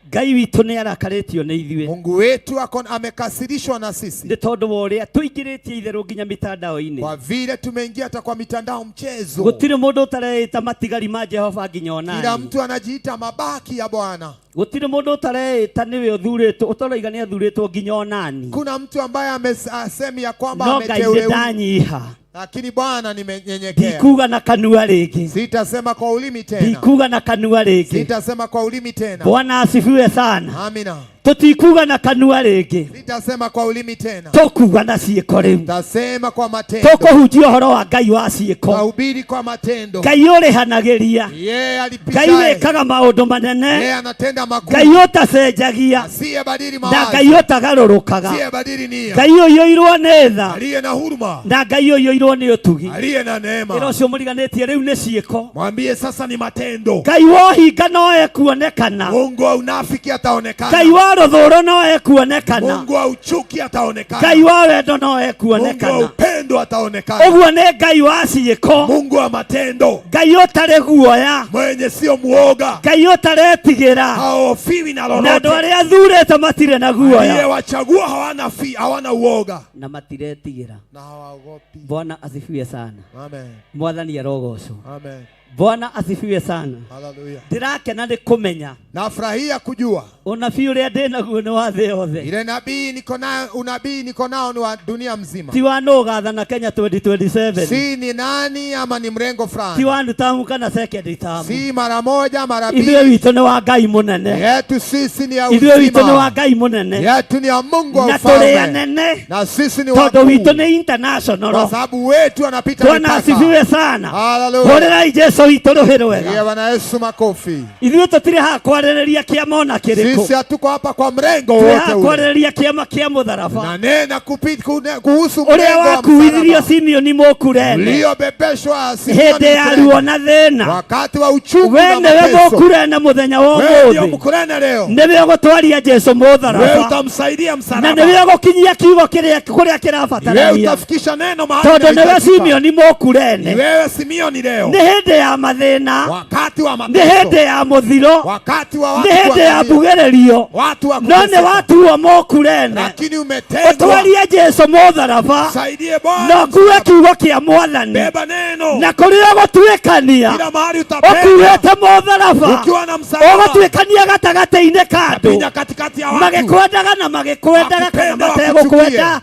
Ngai witũ nĩ arakarĩtio nĩ ithuĩ. Mungu wetu ako amekasirishwa na sisi nĩ tondũ wa ũrĩa tũingĩrĩtie itherũ nginya mitandao-inĩ. Kwa vile tumeingia hata kwa mitandao mchezo. Gũtirĩ mũndũ ũtareĩta matigari ma Jehova nginya Kila onani. mtu anajiita mabaki ya Bwana. Gũtirĩ mũndũ ũtareĩta nĩwe ũthurĩtwo ũtaraiga nĩ athurĩtwo nginya onani. Kuna mtu ambaye asemi ya kwamba No Ngai ndĩ ameteuliwa, ndanyiha. lakini Bwana nimenyenyekea. Ndikuga na kanua rĩngĩ. Sitasema kwa ulimi tena, Ndikuga na kanua rĩngĩ. sitasema kwa ulimi tena. Bwana asifiwe sana. Amina. Tũtikuga na kanua rĩngĩ. Sitasema kwa ulimi tena, Tũkuga na ciĩko rĩu. tasema kwa matendo, Tũkũhunjia ũhoro wa Ngai wa ciĩko. tahubiri kwa matendo. Ngai ũrĩhanagĩria. Yeye Ngai alipishaye, wĩkaga maũndũ manene. yeye anatenda makuu, Ngai ũtacenjagia asiyebadili na mawazo, Ngai ũtagarũrũkaga. Asiyebadili nia, Ngai ũiyũirwo nĩ tha aliye na huruma, na Ngai ũiyũirwo nĩ ũtugi. aliye na Ĩra neema. ũcio mũriganĩtie rĩu nĩ ciĩko. Mwambie sasa ni matendo. Ngai wa ũhinga no ekuonekana. Mungu wa unafiki ataonekana, Ngai wa rũthũũro no ekuonekana. Mungu wa uchuki ataonekana, Ngai wa wendo no Mungu wa ekuonekana. upendo ataonekana, Ũguo nĩ Ngai wa ciĩko. Mungu wa matendo, Ngai ũtarĩ guoya. mwenye sio muoga, Ngai ũtaretigĩra. haofiwi na Na andũ lolote. arĩa athurĩte matirĩ na guoya. Aliyewachagua hawana fi, hawana uoga. Na matiretigĩra. na hawaogopi. Bwana asifiwe sana. Amen. Mwathani arogocwo. Amen. Bwana asifiwe sana. Haleluya. Ndĩrakena nĩ kũmenya Nafurahia kujua ũnabii ũrĩa ndĩ naguo nĩ wa thĩ yothe, ile nabii niko nayo, unabii niko nao ni wa dunia mzima, ti wa nũ ũgathana Kenya 2027, si ni nani ama ni mrengo ti fulani, wa nutamu kana second term. si mara moja mara Ithuĩ mbili. witũ nĩ wa Ngai mũnene, Yetu sisi ni ya ithuĩ witũ nĩ wa uzima, Ngai mũnene, yetu ni ya Mungu wa na tũrĩ ufalme, anene na sisi ni tondũ wakuu, witũ nĩ international. kwa sababu wetu anapita Bwana mipaka. asifiwe sana. Haleluya. Hũrĩrai Jesũ witũ rũhĩ Pigia rwega. Bwana Yesu makofi. Ithuĩ tũtirĩ haha kwarĩrĩria kĩama ona kĩrĩkũ, Sisi hatuko hapa kwa mrengo tũrĩ wote haha ule, kwarĩrĩria kĩama kĩa mũtharaba na nena kuhusu ũrĩa mrengo wa wakuithirio msalaba Simeoni Mũkurene uliobebeshwa Simeoni hĩndĩ ya Mkurene ruo na thĩna. wakati wa uchungu We na nĩwe mateso. Mũkurene mũthenya wa Wewe ndio ũmũthĩ, Mkurene leo, nĩwe ũgũtwaria Jesũ wewe mũtharaba utamsaidia na msalaba, nĩwe ũgũkinyia kiugo kĩrĩa kũrĩa wewe kĩrabatarania, utafikisha neno mahali tondũ nĩwe inahitajika. Simeoni Ni Mũkurene. wewe Simeoni leo, Nĩ hĩndĩ ya mathĩna, wakati wa nĩ mateso, hĩndĩ ya mũthiro, wakati wa watu nĩ hĩndĩ ya kuangamia, mbugĩrĩrio, watu wa no nĩ kuteseka, watuo Mũkurene. lakini umetengwa. Ũtwarie Jesũ mũtharaba Saidie Bwana, na ũkue kiugo kĩa Mwathani, beba neno na kũrĩa ũgũtuĩkania kila mahali utapenya, ũkuĩte mũtharaba, ukiwa na msalaba, ũgũtuĩkania gatagatĩ-inĩ ka andũ pinya katikati ya watu, magĩkwendaga na magĩkwendaga kana Wakipenda, mategũkwenda.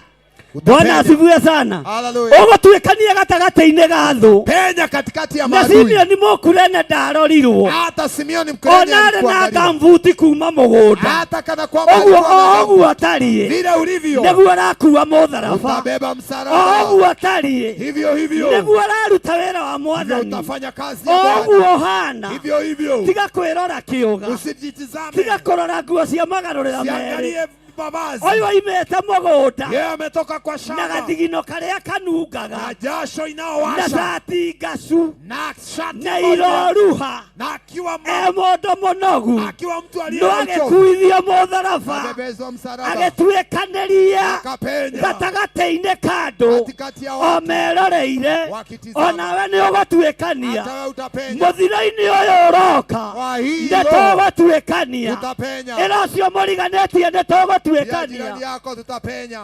Bwana Utapenya. asifiwe sana. Haleluya. Ũgũtuĩkania gatagatĩ-inĩ ga thũ, penya katikati ya na maadui. Simeoni Mũkurene ndarorirwo Hata Simeoni Mkurene ona arĩ na alikuangaliwa, ngambuti kuma mũgũnda, hata kana kwamba ũguo alikuwa na o ũguo atariĩ Vile ulivyo nĩguo arakua mũtharaba, utabeba o msalaba, ũguo atariĩ hivyo hivyo nĩguo araruta wĩra wa ndio Mwathani, utafanya kazi ya o Bwana, ũguo ũhana. hivyo hivyo Tiga kwĩrora kĩũga, usijitizame, tiga kũrora nguo cia magarũrĩra merĩ. siangalie mavazi. Ũyũ oimĩte mũgũnda Yeye ametoka kwa na shamba gathigino karĩa kanungaga na jasho na inaowasha cati ngacu na shati na moja iroruha na akiwa e mũndũ mũnogu akiwa mtu aliye no na uchovu agĩkuithio mũtharaba abebezwa msalaba, agĩtuĩkanĩria akapenya gatagatĩ-inĩ ka andũ katikati ya o watu, meroreire, wakitizama. onawe nĩ ũgũtuĩkania Hata wewe utapenya mũthiro-inĩ ũyũ ũroka, kwa hii nĩ roho, tũgũtuĩkania. tutapenya. Ĩra ũcio mũriganĩtie nĩ Ya tũgũtuĩkania. jirani yako tutapenya,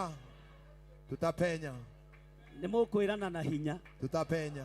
tutapenya, Nĩ mũkwĩrana na hinya. tutapenya.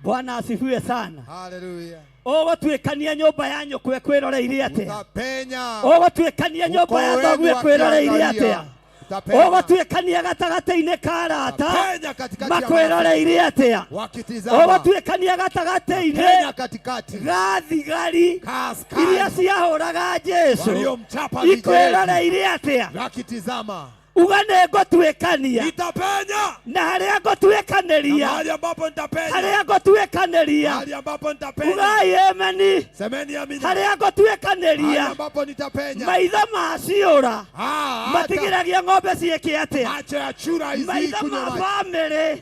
Bwana asifiwe sana. Haleluya, Ũgũtuĩkania nyũmba ya nyũkwa ĩkwĩroreire atĩa? tutapenya. Ũgũtuĩkania nyũmba Ukoo ya wenu thoguo ĩkwĩroreire wakiangalia, atĩa? tutapenya. Ũgũtuĩkania gatagatĩ-inĩ ka arata penya katikati ya marafiki makwĩroreire atĩa? wakitizama, Ũgũtuĩkania gatagatĩ-inĩ penya katikati ga thigari ka askari iria ciahũraga Jesũ waliomchapa vijana ikwĩroreire atĩa? wakitizama, Uga nĩ ngũtuĩkania nitapenya na harĩa na ngũtuĩkanĩria, mahali ambapo nitapenya, harĩa ngũtuĩkanĩria, mahali ambapo nitapenya, ugai ameni, semeni amina, harĩa mahali ngũtuĩkanĩria ambapo nitapenya. maitho ma ciũra Ah, hata matigiragia ng'ombe ciĩke atĩa? macho ya chura Maitho izikunywa ma maji, bamĩrĩ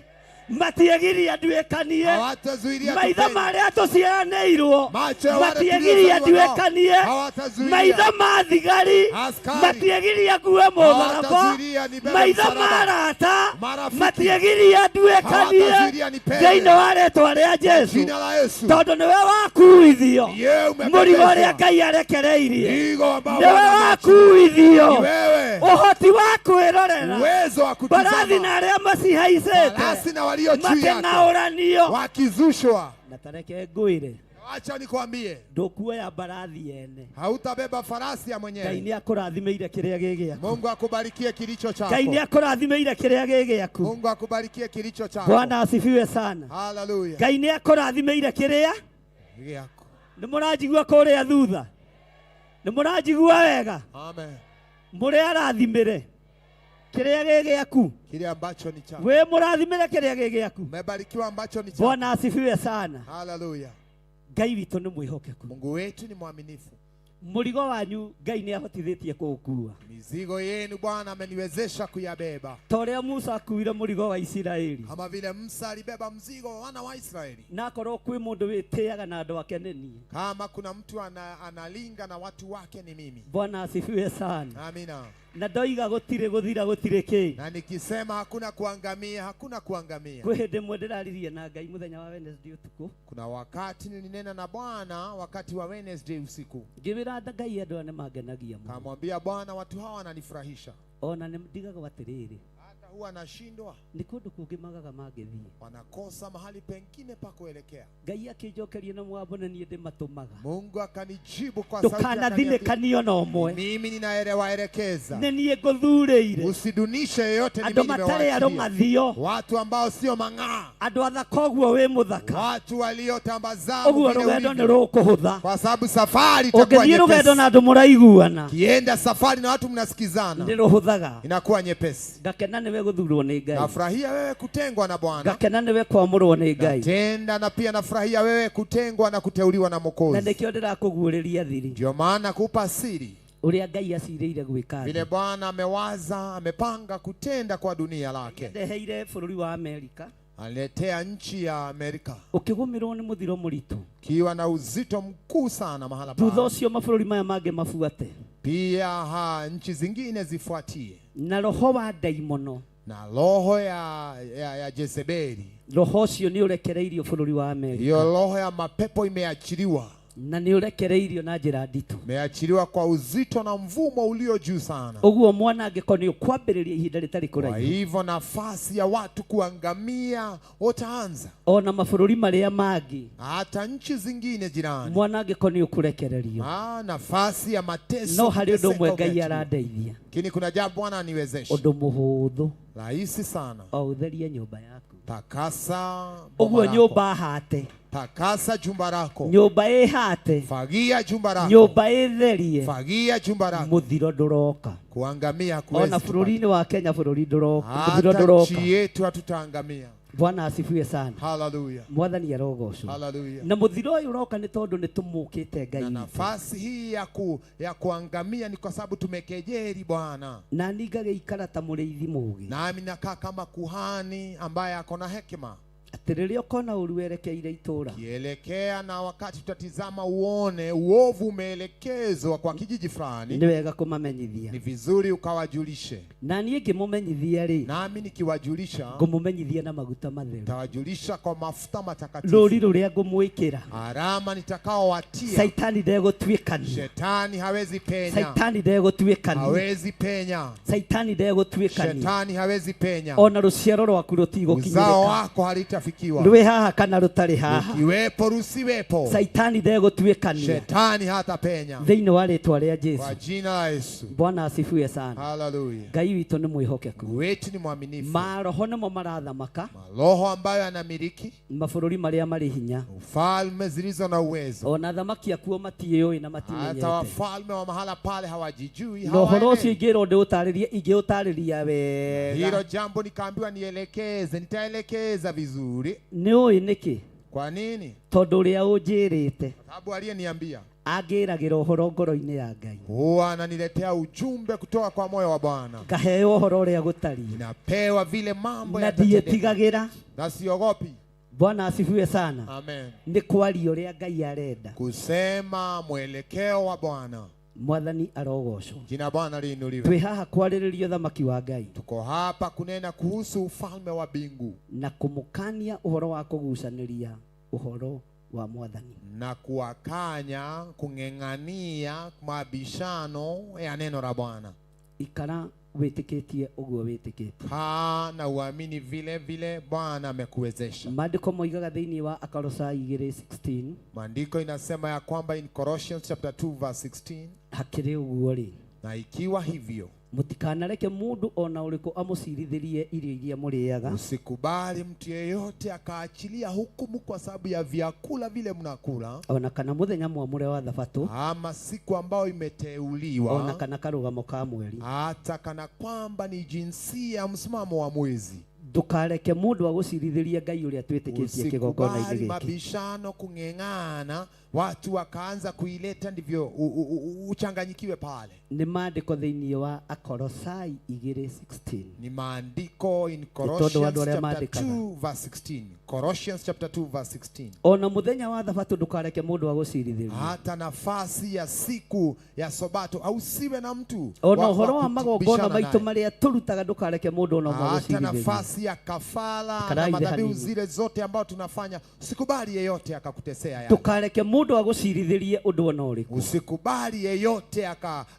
Matiegiria nduĩkanie. Hawatazuilia Maitho tupenye. ma arĩa tũciaranĩirwo Macho ya wale matiegiria tuliozaliwa nao nduĩkanie. hawatazuilia. Maitho ma thigari Askari matiegiria ngue mũtharaba. hawatazuilia nibebe Maitho ma msalaba. arata Marafiki matiegiria nduĩkanie hawatazuilia nipenye. thĩinĩ wa rĩtwa rĩa Jesu, Jina la Yesu. tondũ nĩwe wakuithio Yeye mũrigo ũrĩa umebebeshwa Ngai arekereirie, mzigo ambao nĩwe Bwana ameachilia. wakuithio Ni wewe ũhoti wa kwĩrorera uwezo wa mbarathi kutizama na arĩa macihaicĩte farasi na walio juu yake makĩng'aũranio. wakizushwa. Na tareke ngwĩre, Acha nikwambie, ndũkuoya mbarathi yene. hautabeba farasi ya Ngai mwenyewe. nĩ akũrathimĩire kĩrĩa gĩ gĩaku. Mungu akubarikie kilicho Ngai nĩ chako. akũrathimĩire kĩrĩa gĩ gĩaku. Mungu akubarikie kilicho chako. Bwana asifiwe sana. Haleluya. Ngai nĩ akũrathimĩire kĩrĩa Gĩaku. nĩ mũranjigua kũrĩa thutha, nĩ mũranjigua wega? Amen. Mũrĩ arathimĩre kĩrĩa gĩ gĩaku. Kile ambacho ni chako. Wĩ mũrathimĩre kĩrĩa gĩ gĩaku. Umebarikiwa ambacho ni chako. Bwana asifiwe sana. Haleluya. Ngai witũ nĩ mwĩhokeku. Mungu wetu ni mwaminifu. Mũrigo wanyu Ngai nĩ ahotithĩtie kũũkua. Mizigo yenu Bwana ameniwezesha kuyabeba, Ta ũrĩa Musa akuire mũrigo wa Isiraeli, kama vile Musa alibeba mzigo wa wana wa Israeli. Na akorwo kwĩ mũndũ wĩtĩaga na andũ ake nĩ niĩ. Kama kuna mtu analinga na watu wake ni mimi. Bwana asifiwe sana. Amina. Na ndoiga gũtirĩ gũthira, gũtirĩ kĩ. Na nikisema hakuna kuangamia, hakuna kuangamia. Kwĩ hĩndĩ ĩmwe ndĩraririe na Ngai mũthenya wa Wednesday ũtukũ, Kuna wakati nilinena na Bwana wakati wa Wednesday usiku, ngĩwĩra Ngai andũ aya nĩ mangenagia mũno, kamwambia Bwana, watu hawa wananifurahisha, ona nĩ ndigagwo atĩrĩrĩ, hata huwa nashindwa, nĩ kũndũ kũngĩ magaga mangĩthiĩ. Wanakosa mahali pengine pa kuelekea. Ngai akĩnjokeria na mũgambo, na niĩ ndĩmatũmaga. Mungu akanijibu kwa sauti akaniambia, Ndũkanathinĩkanio na ũmwe, mimi ninaelewaelekeza, nĩ niĩ ngũthurĩire. Usidunishe yeyote, ni Andũ mimi matarĩ nimewaachilia. arũng'athio, Watu ambao sio mang'aa, andũ athaka ũguo wĩ mũthaka, watu waliotambazamu ũguo vile rũgendo nĩ ulivyo, rũkũhũtha. Kwa sababu safari itakuwa Ũngĩthiĩ rũgendo nyepesi. na andũ mũraiguana, Kienda safari na watu mnasikizana, nĩ rũhũthaga. Inakuwa nyepesi. Ngakena nĩwe gũthurwo nĩ Ngai, Nafurahia wewe kutengwa na Bwana, ngakena nĩwe kwamũrwo nĩ Ngai, tenda na pia nafurahia wewe kutengwa na kuteuliwa na na Mwokozi. nĩkĩo ndĩrakũguũrĩria thiri Ndio maana kupa siri ũrĩa Ngai acirĩire gwĩka vile thĩ. Bwana amewaza, amepanga kutenda kwa dunia lake. Ndeheire bũrũri wa Amerika Aletea nchi ya Amerika ũkĩgũmĩrwo nĩ mũthiro mũritũ, kiwa na uzito mkuu sana mahala thutha pale. ũcio mabũrũri maya mangĩ mabuate, Pia nchi zingine zifuatie, na roho wa ndaimono, na roho ya Jezebeli, roho ũcio nĩ ũrekereirio bũrũri wa Amerika, hiyo roho ya mapepo imeachiliwa, na nĩ ũrekereirio na njĩra nditũ. Imeachiliwa kwa uzito na mvumo ulio juu sana. Ũguo mwanangĩko nĩ ũkwambĩrĩria ihinda rĩtarĩ Kwa kũraihu. hivyo nafasi ya watu kuangamia utaanza, Ona mabũrũri marĩa mangĩ, hata nchi zingine jirani, mwanangĩko nĩ ũkũrekererio. Nafasi ya mateso, No harĩ ũndũ kuteseka ũmwe Ngai umeachiliwa. arandeithia, Lakini kuna jambo Bwana aniwezesha, ũndũ mũhũthũ, rahisi sana. O ũtherie nyũmba yaku. Takasa boma Ũguo lako. nyũmba hate, Takasa jumba lako, nyũmba ĩhate, fagia jumba lako, nyũmba ĩtherie, fagia jumba lako. Mũthiro ndũroka. Kuangamia hakuwezi Ona tupata. bũrũri-inĩ wa Kenya bũrũri ndũroka, mũthiro Hata ndũroka. nchi yetu hatutaangamia. Bwana asifiwe sana. Haleluya. Mwathani arogocwo. Haleluya. Na mũthiro ũyũ ũroka nĩ tondũ nĩ tũmũkĩte Ngai Na witũ. nafasi hii ya kuangamia ni kwa sababu tumekejeli Bwana. Na niĩ ngagĩikara ta mũrĩithi mũũgĩ, Nami nakaa kama kuhani ambaye ako na hekima, atĩ rĩrĩa ũkona ũru werekeire itũũra, kielekea na wakati tutatizama uone uovu umeelekezwa kwa kijiji fulani, nĩ wega kũmamenyithia. Ni vizuri ukawajulishe. Na niĩ ngĩmũmenyithia rĩ, Nami nikiwajulisha, ngũmũmenyithia na maguta matheru, nitawajulisha kwa mafuta matakatifu, rũri rũrĩa ngũmwĩkĩra, alama nitakaowatia. Saitani ndegũtuĩkania. Shetani hawezi penya, Saitani ndegũtuĩkania. hawezi penya, Saitani ndegũtuĩkania. shetani hawezi penya. Ona rũciaro rwaku Uzao rũtigũkinyĩrĩka, wako halitafikiwa, rwĩ haha kana rũtarĩ haha, ukiwepo rusiwepo, Saitani ndegũtuĩkania shetani hatapenya. thĩinĩ wa rĩtwa rĩa Jesu. Kwa jina la Yesu. Bwana asifiwe sana. Haleluya. Ngai witũ nĩ mwĩhokeku. Mungu wetu ni mwaminifu. Maroho nĩmo marathamaka Maroho ambayo yanamiliki mabũrũri marĩa marĩ hinya, ufalme zilizo na uwezo, ona athamaki akuo matiĩũĩ na hata matimenyete. wafalme wa mahala pale hawajijui, Na ũhoro ũcio hawaelewi. ingĩrwo ndĩũtarĩrie, ingĩũtarĩria wega. Hilo jambo nikaambiwa nielekeze, nitaelekeza vizuri. Nĩ ũĩ nĩkĩ? Kwa nini? Tondũ ũrĩa ũnjĩrĩte Sababu aliyeniambia angĩragĩra ũhoro ngoro-inĩ ya Ngai huwa ananiletea ujumbe kutoka kwa moyo wa Bwana, ngaheo ũhoro ũrĩa gũtariĩ napewa vile mambo na yatatendeka ndiĩtigagĩra. na siogopi. Bwana asifiwe sana. Amen. Nĩ kwaria ũrĩa Ngai arenda. Kusema mwelekeo wa Bwana. Mwathani arogocwo. Jina Bwana liinuliwe. Twĩ haha kwarĩrĩria ũthamaki wa Ngai Tuko hapa kunena kuhusu ufalme wa mbingu na kũmũkania ũhoro wa kũgucanĩria ũhoro wa Mwathani. na kuwakanya kung'eng'ania mabishano ya neno la Bwana. Ikara wĩtĩkĩtie ũguo wĩtĩkĩtie. Kaa na uamini vile vile Bwana amekuwezesha. Maandĩko moigaga thĩinĩ wa Akolosai 2:16 Maandiko inasema ya kwamba in Colossians chapter 2 verse 16, hakĩrĩ ũguo rĩ, na ikiwa hivyo mũtikanareke mũndũ ona ũrĩkũ amũcirithĩrie irio iria mũrĩaga usikubali mtu yeyote akaachilia hukumu kwa sababu ya vyakula vile mnakula, ona kana mũthenya mwamũre wa thabatũ ama siku ambayo ona imeteuliwa, kana karũgamo ka mweri. hata kana kwamba ni jinsia ya msimamo wa mwezi. Ndũkareke mũndũ agũcirithĩrie Ngai ũrĩa twĩtĩkĩtie kĩgongona-inĩ Usikubali gĩkĩ. mabishano, kung'eng'ana, watu wakaanza kuileta ndivyo uchanganyikiwe pale. Nĩ maandĩko thĩinĩ wa Akolosai 2:16. Ni maandiko in tondũ Colossians andũ arĩa chapter maandĩkaga. 2 verse 16. Colossians chapter 2 verse 16. Ona mũthenya wa thabatũ ndũkareke mũndũ agũcirithĩrie. Hata nafasi ya siku ya Sabato ausiwe na mtu Ona wa- ũhoro wa wa magongona kubishana maitũ naye. marĩa tũrutaga ndũkareke mũndũ ona ũmwe Hata agũcirithĩrie. nafasi ya kafara na Karai madhabihu hanini. zile zote ambao tunafanya, usikubali yeyote akakutesea yale. Ndũkareke mũndũ agũcirithĩrie ũndũ ona ũrĩkũ Usikubali yeyote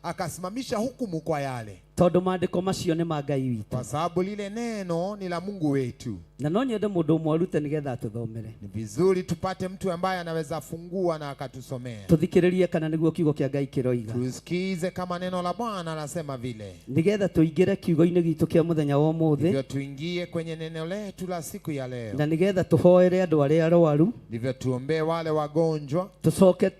akasimamisha hukumu kwa yale, tondũ maandĩko macio nĩ ma Ngai witũ. kwa sababu lile neno ni la Mungu wetu. Na no nyende mũndũ ũmwe arute nĩgetha atũthomere. Ni vizuri tupate mtu ambaye anaweza fungua na akatusomea, Tũthikĩrĩrie kana nĩguo kiugo kĩa Ngai kĩroiga. tusikize kama neno la Bwana anasema vile, Nĩgetha tũingĩre kiugo-inĩ gitũ kĩa mũthenya wa ũmũthĩ ndivyo tuingie kwenye neno letu la siku ya leo, na nĩgetha tũhoere andũ arĩa arwaru ndivyo tuombee wale wagonjwa tũcoke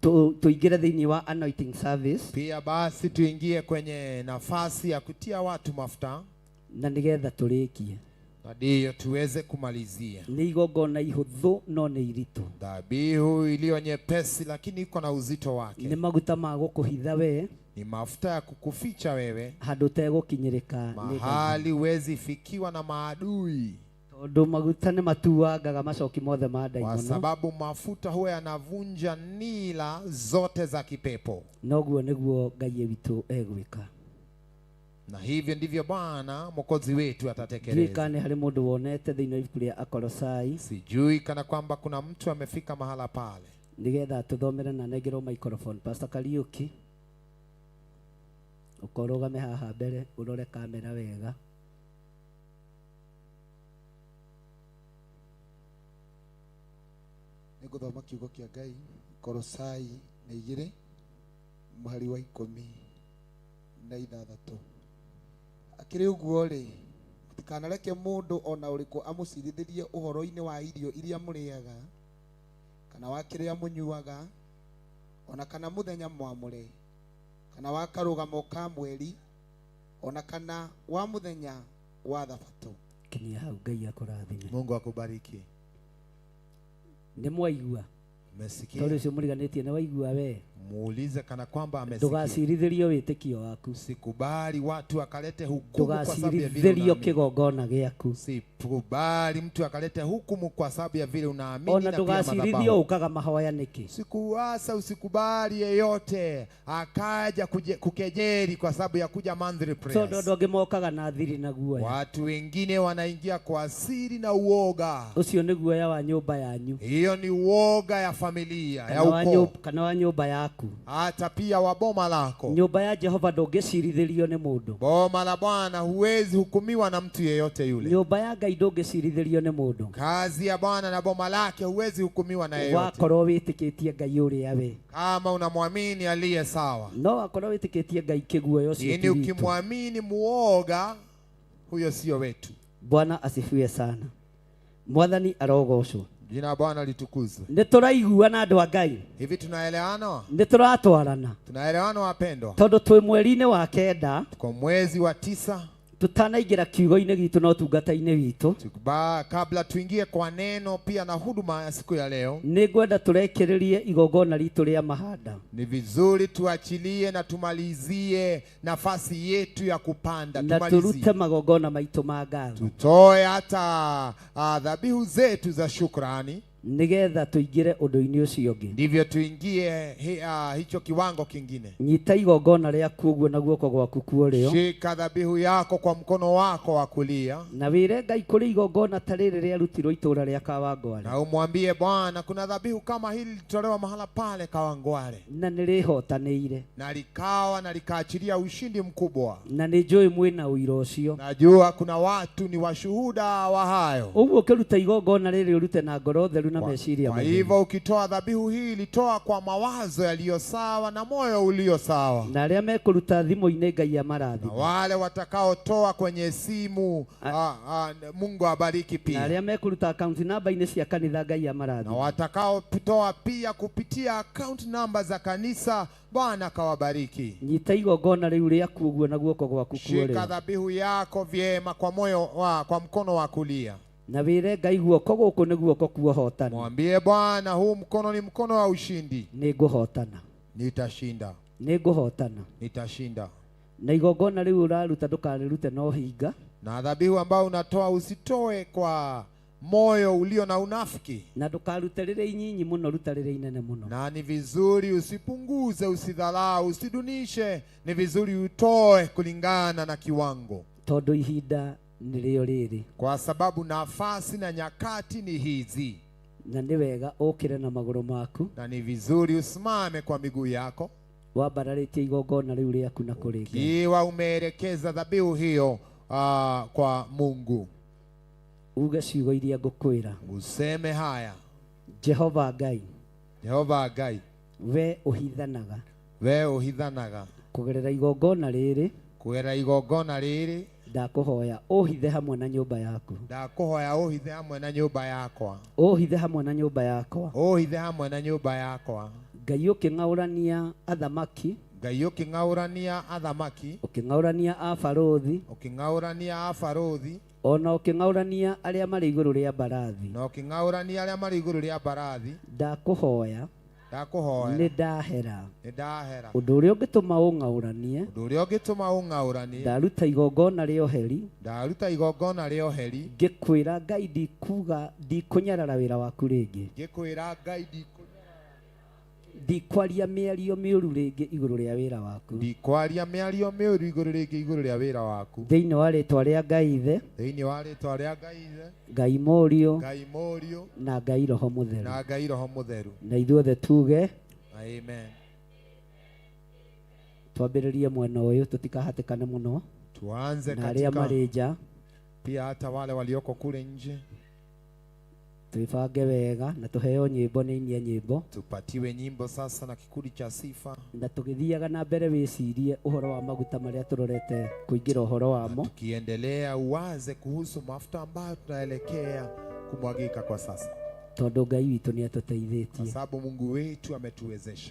tũingĩre thĩinĩ wa anointing service pia. Basi tuingie kwenye nafasi ya kutia watu mafuta, na nĩgetha tũrĩkie. na ndiyo tuweze kumalizia Nĩ igongona ihũthũ no nĩ iritũ. dhabihu iliyo nyepesi, lakini iko na uzito Nĩ wake. maguta ma gũkũhitha we Ni mafuta ya kukuficha wewe handũ ũtegũkinyĩrĩka nĩ Ngai. mahali huwezi fikiwa na maadui, Tondũ maguta nĩ matuangaga macoki mothe ma kwa ndaimono. sababu mafuta huwa yanavunja nila zote za kipepo, Noguo nĩguo Ngai witũ egwĩka. na hivyo ndivyo Bwana Mwokozi wetu Ndiũĩ atatekeleza. kana nĩ harĩ mũndũ wonete thĩinĩ wa ibuku rĩa Akolosai Sijui kana kwamba kuna mtu amefika mahala pale, nĩgetha atũthomere na anengerwo microphone. Pastor Kariuki, ũkorũgame haha mbere ũrore kamera wega. Nĩ ngũthoma kiugo kĩa Ngai Kolosai nĩ igĩrĩ mũhari wa 16. Akĩrĩ ũguo rĩ, mũtikanareke mũndũ ona ũrĩkũ amũcirithĩrie ũhoro-inĩ wa irio iria mũrĩaga kana wa kĩrĩa mũnyuaga ona kana mũthenya mwamũre kana wa karũgamo ka mweri ona kana wa mũthenya wa thabatũ. Kinyia hau Ngai akũrathime. Mungu akubariki. Nĩ mwaigua? Umesikia? Tondũ ũcio mũriganĩtie nĩ waigua we. Muulize kana kwamba amesikia. Ndũgacirithĩrio wĩtĩkio waku. Usikubali watu akalete hukumu kwa sababu ya vile Ndũgacirithĩrio unaamini. kĩgongona gĩaku. Usikubali mtu akalete hukumu kwa sababu ya vile unaamini Ona na pia ndũgacirithio madhabahu. ũkaga mahoya nĩkĩ. Sikuasa, usikubali yeyote akaja kukejeli kwa sababu ya kuja monthly Tondũ prayers. andũ angĩ mokaga na thiri na guoya. Watu wengine wanaingia kwa siri na uoga. Ũcio nĩ guoya wa nyũmba yanyu. Hiyo ni uoga ya familia ya Kana wa ukoo, kana wa nyũmba yaku. hata pia wa boma lako. Nyũmba ya Jehova ndũngĩcirithĩrio nĩ mũndũ. Boma la Bwana huwezi hukumiwa na mtu yeyote yule. Nyũmba ya Ngai ndũngĩcirithĩrio nĩ mũndũ. Kazi ya Bwana na boma lake huwezi hukumiwa na yeyote, Wakorwo wĩtĩkĩtie Ngai ũrĩa we. kama unamwamini aliye sawa. No wakorwo wĩtĩkĩtie Ngai kĩguoya ũcio Lakini ti witũ. ukimwamini muoga, huyo sio wetu. Bwana asifiwe sana. Mwathani arogocwo. Jina la Bwana litukuzwe. Nĩ tũraiguana andũ a Ngai. Hivi tunaelewana? Nĩ tũratwarana. Tunaelewana wapendwa? Tondũ twĩ mweri-inĩ wa kenda Tuko mwezi wa 9 Tutanaingĩra kiugo-inĩ gitũ na ũtungata-inĩ witũ, Kabla tuingie kwa neno pia na huduma ya siku ya leo, nĩ ngwenda tũrekererie igongona ritũ rĩa mahanda. Ni vizuri tuachilie na tumalizie nafasi yetu ya kupanda, na tumalizie, tũrute magongona maitũ ma ngatho, tutoe hata dhabihu zetu za shukrani, nĩgetha tũingĩre ũndũ-inĩ ũcio ũngĩ. Ndivyo tuingie hicho kiwango kingine. Nyita igongona rĩaku ũguo na guoko gwaku kwa ũrĩo, Shika dhabihu yako kwa mkono wako wa kulia, na wĩre Ngai kũrĩ igongona ta rĩrĩ rĩarutirwo itũũra rĩa Kawangware, na umwambie Bwana kuna dhabihu kama hili lilitolewa mahala pale Kawangware, na nĩ rĩhotanĩire, na likawa na likaachilia ushindi mkubwa. Na nĩ njũĩ mwĩna ũira ũcio. Najua kuna watu ni washuhuda wa hayo. Ũguo ũkĩruta igongona rĩrĩ ũrute na ngoro theru na meciria Kwa matheru. hivyo ukitoa dhabihu hii litoa kwa mawazo yaliyo sawa na moyo ulio sawa. Na arĩa mekũruta thimũ-inĩ Ngai amarathime. Na wale watakaotoa kwenye simu, Mungu abariki pia. Na arĩa mekũruta account number-inĩ cia kanitha Ngai amarathime. Na watakaotoa pia kupitia account number za kanisa, Bwana akawabariki. Nyita igongona rĩu rĩaku ũguo na guoko gwaku kwa Shika ũrĩo, dhabihu yako vyema kwa moyo kwa mkono wa kulia, na wĩre Ngai guoko gũkũ nĩ guoko kwa ũhotani. Mwambie Bwana huu mkono ni mkono wa ushindi. Nĩngũhotana. Nitashinda. Nĩngũhotana. Nitashinda. Na igongona rĩu ũraruta ndũkarĩrute na ũhinga. Na dhabihu ambayo unatoa usitoe kwa moyo ulio na unafiki. Na ndũkarute rĩrĩ inyinyi mũno, ruta rĩrĩ inene mũno. Na ni vizuri usipunguze, usidharau, usidunishe. Ni vizuri utoe kulingana na kiwango. Tondũ ihinda nĩrĩo rĩrĩ. Kwa sababu nafasi na nyakati ni hizi. Na nĩ wega ũkĩre na magũrũ maku. Na ni vizuri usimame kwa miguu yako. Wambararĩtie igongona rĩu rĩaku na kũrĩ Ngai. Kiwa umeelekeza dhabihu hiyo kwa Mungu. Uge ciugo iria ngũkwĩra. Useme haya. Jehova Ngai. Jehova Ngai. We ũhithanaga. We ũhithanaga. Kũgerera igongona rĩrĩ. Kũgerera igongona rĩrĩ. Ndakũhoya ũhithe hamwe na nyũmba yaku. Ndakũhoya ũhithe hamwe na nyũmba yakwa. Ũhithe hamwe na nyũmba yakwa. Ũhithe hamwe na nyũmba yakwa. Ngai ũkĩng'aũrania athamaki. Ngai ũkĩng'aũrania athamaki. Ũkĩng'aũrania abarũthi. Ũkĩng'aũrania abarũthi. Ona ũkĩng'aũrania arĩa marĩ igũrũ rĩa mbarathi. Na ũkĩng'aũrania arĩa marĩ igũrũ rĩa mbarathi. Ndakũhoya. Ndakũhoya. Nĩ ndahera. Nĩ ndahera. Ũndũ ũrĩa ũngĩtũma ũng'aũranie. Ũndũ ũrĩa ũngĩtũma ũng'aũranie. Ndaruta igongona rĩa ũheri. Ndaruta igongona rĩa ũheri. Ngĩkwĩra Ngai ndikuga ndikũnyarara wĩra waku rĩngĩ. Ngĩkwĩra Ngai ndikwaria mĩario mĩũru rĩngĩ igũrũ rĩa wĩra waku. Ndikwaria mĩario mĩũru igũrũ rĩngĩ igũrũ rĩa wĩra waku. Thĩinĩ wa rĩtwa rĩa Ngai Ithe. Thĩinĩ wa rĩtwa rĩa Ngai Ithe. Ngai Mũriũ. Ngai Mũriũ. Na Ngai Roho Mũtheru. Na Ngai Roho Mũtheru. Na ithuothe tuge amen. Twambĩrĩrie mwena ũyũ tũtikahatĩkane mũno. Tuanze na arĩa katika marĩ nja. Pia hata wale walioko kule nje. Tuibange wega na tuheo nyimbo nĩ inia nyimbo. Tupatiwe nyimbo sasa na kikundi cha sifa. Na tũgĩthiaga na mbere wĩcirie ũhoro wa maguta marĩa tũrorete kũingĩra ũhoro wamo. Tukiendelea uwaze kuhusu mafuta ambayo tunaelekea kumwagika kwa sasa. Tondũ Ngai witũ nĩ atũteithĩtie. Kwa sababu Mungu wetu ametuwezesha.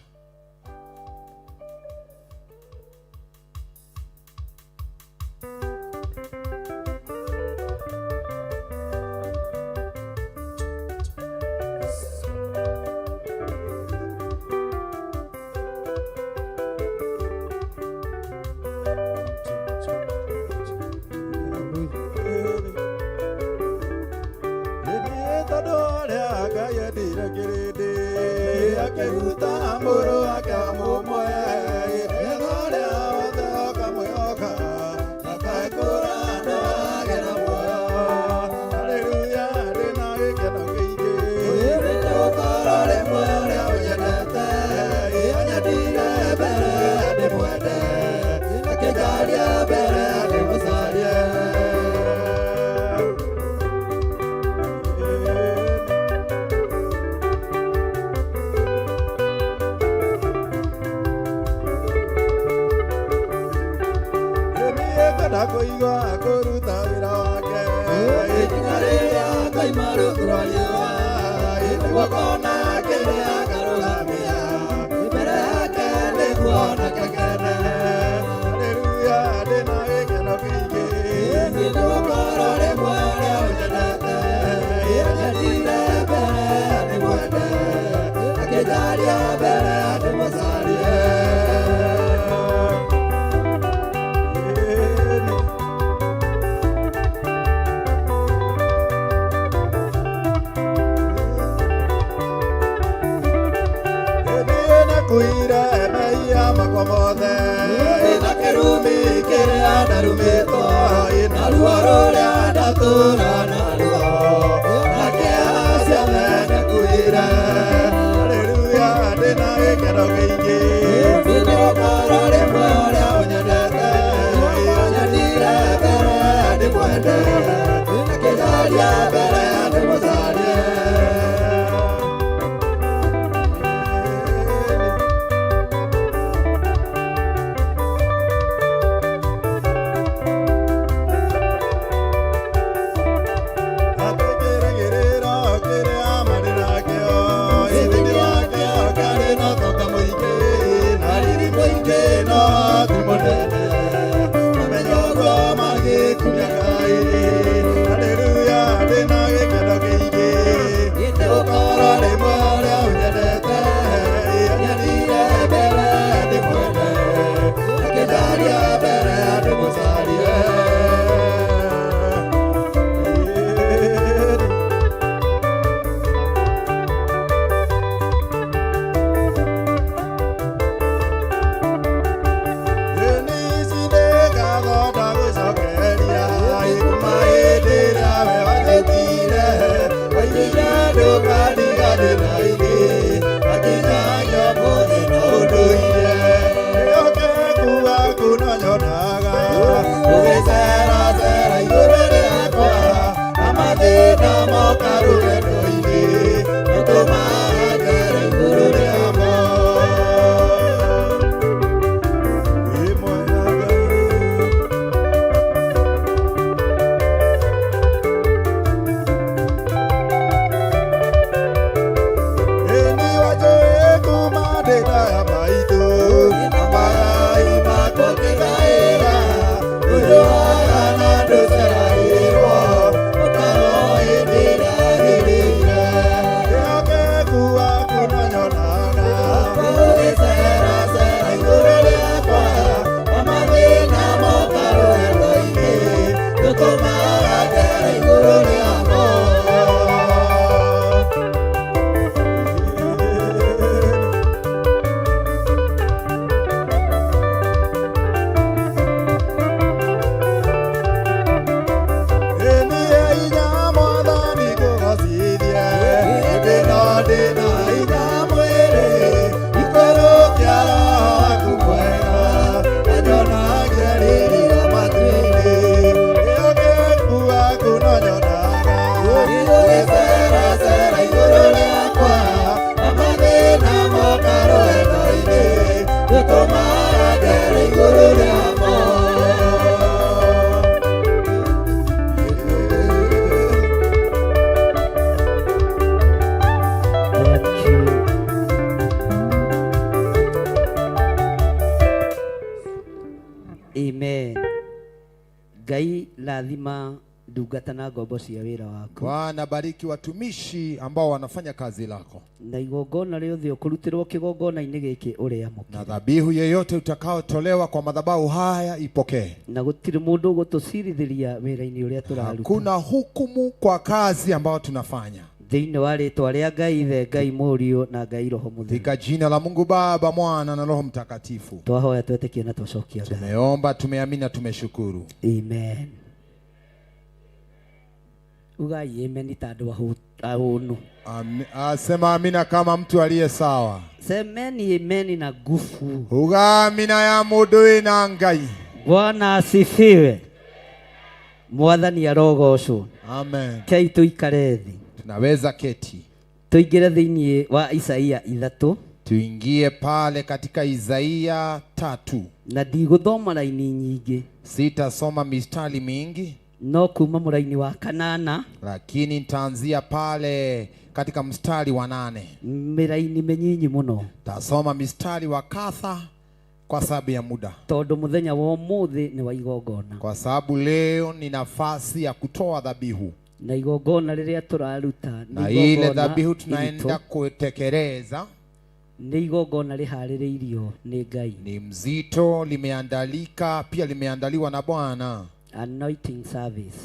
mbere ndĩmũcarie. Niĩ nĩkuire mehia makwa mothe, na kĩrumi kĩrĩa ndarumĩtwo, na ruo rũrĩa ndatũra naruo, na kĩeha ciothe nĩkuire. Haleluya, ndĩna gĩkeno kĩingĩ, nĩgũkorwo rĩmwe ũrĩa ũnyendete, ũnyendire mbere ndĩmwende, akĩnjaria mbere ndĩmũcarie. Atĩkĩrĩgĩrĩro kĩrĩa marĩ nakĩo, ithimi wakĩo kĩarĩ na ũtonga mũingĩ, na riri mũingĩ no ti mũnene. Mamenya ũguo magĩkumia Ngai. Haleluya, ndĩna gĩkeno kĩingĩ, nĩgũkorwo rĩmwe ũrĩa ũnyendete, anyendire mbere ndĩmwende, akĩnjaria mbere ndĩmũcarie. Thank you. Amen. Ngai rathima ndungata na ngombo cia wĩra waku. Bwana bariki watumishi ambao wanafanya kazi lako, Na igongona rĩothe ũkũrutĩrwo kĩgongona-inĩ gĩkĩ ũrĩamũkĩre. na dhabihu yeyote utakaotolewa kwa madhabahu haya ipokee. Na gũtirĩ mũndũ ũgũtũcirithĩria wĩra-inĩ ũrĩa tũraruta. Hakuna hukumu kwa kazi ambayo tunafanya. Thĩinĩ wa rĩtwa rĩa Ngai Ithe, Ngai Mũriũ na Ngai Roho Mũtheru. Katika jina la Mungu Baba, Mwana na Roho Mtakatifu Twahoya twetĩkie na twacokia ngatho. tumeomba, tumeamini na tumeshukuru. Amen. Ugai amen ta andũ ahũnu. Asema amina kama mtu aliye sawa. Semeni amen na nguvu. Uga amina ya mundu wina Ngai. Bwana asifiwe. Mwathani arogocwo. Amen. Kei tuikare thĩ. Tunaweza keti, Tuingĩre thĩinĩ wa Isaia 3 tuingie pale katika Isaia 3. na ndigũthoma raini nyingĩ, Sitasoma mistari mingi, no kuma mũraini wa kanana lakini nitaanzia pale katika mstari wa 8. mĩraini mĩnyinyi mũno Tasoma mistari wa kadha kwa sababu ya muda, tondũ mũthenya wa ũmũthĩ nĩ wa igongona, kwa sababu leo ni nafasi ya kutoa dhabihu, na igongona rĩrĩa tũraruta nĩ na ile igongona dhabihu iritũ tunaenda kutekeleza Nĩ igongona rĩharĩrĩirio nĩ Ngai. Ni mzito, limeandalika pia, limeandaliwa na Bwana. Anointing service.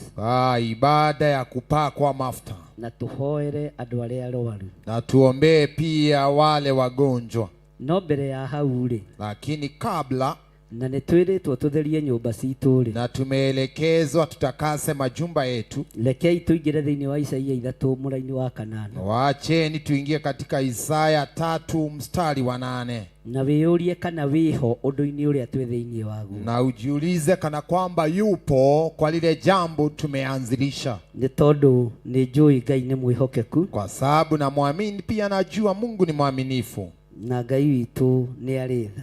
Ibada ya kupakwa mafuta. Na tũhoere andũ arĩa arwaru. Na tuombee pia wale wagonjwa. No mbere ya hau rĩ, lakini kabla, na nĩ twĩrĩtwo tũtherie nyũmba citũ rĩ, na tumeelekezwa tutakase majumba yetu, rekei tũingĩre thĩinĩ wa Isaia 3 mũraini wa 8. Waacheni tuingie katika Isaya 3 mstari wa 8. Na wĩyũrie kana wĩho ũndũ-inĩ ũrĩa twĩ thĩinĩ waguo. Na ujiulize kana kwamba yupo kwa lile jambo tumeanzilisha. Nĩ tondũ nĩ njũĩ Ngai nĩ mwĩhokeku. Kwa sababu namwamini pia najua Mungu ni mwaminifu. Na Ngai witũ nĩ arĩ tha.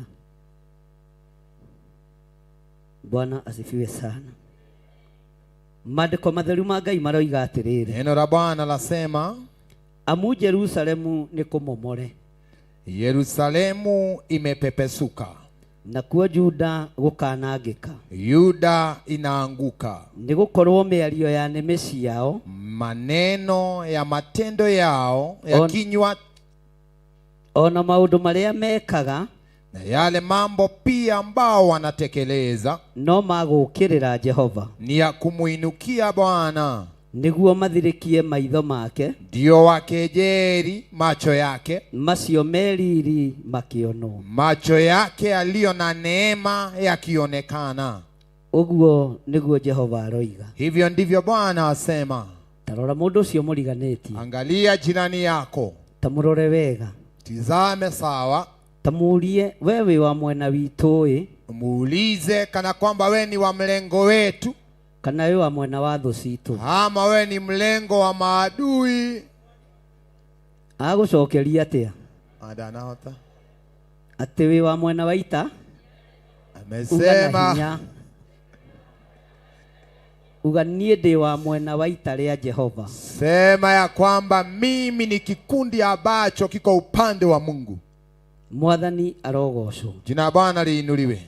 Bwana asifiwe sana. Maandĩko matheru ma Ngai maroiga atĩrĩrĩ. Neno la Bwana lasema, amu Jerusalemu nĩ kũmomore. Yerusalemu imepepesuka. Nakuo Juda gũkanangĩka. Yuda inaanguka. Nĩ gũkorwo mĩario ya nĩmĩ ciao, maneno ya matendo yao ya kinywa, ona maũndũ marĩa mekaga, na yale mambo pia ambao wanatekeleza, no magũũkĩrĩra Jehova, ni ya kumuinukia Bwana, nĩguo mathirĩkie maitho make, ndio wakejeri macho yake, macio meriri makĩonwo, macho yake yaliyo na neema yakionekana. Ũguo nĩguo Jehova aroiga. Hivyo ndivyo Bwana asema. Tarora mũndũ ũcio mũriganĩtie. Angalia jirani yako, tamũrore wega, tizame sawa, tamuurie we wĩ wa mwena witũ ĩ, muulize kana kwamba we ni wa mlengo wetu, kana wĩ wa mwena wa thũ citũ, ama we ni mlengo wa maadui. Agũcokeria atĩa? Adanahota atĩ wĩ wa mwena wa ita. Amesema uga niĩ ndĩ wa mwena wa ita rĩa Jehova. Sema ya kwamba mimi ni kikundi ambacho kiko upande wa Mungu. Mwathani arogocwo. Jina la Bwana liinuliwe.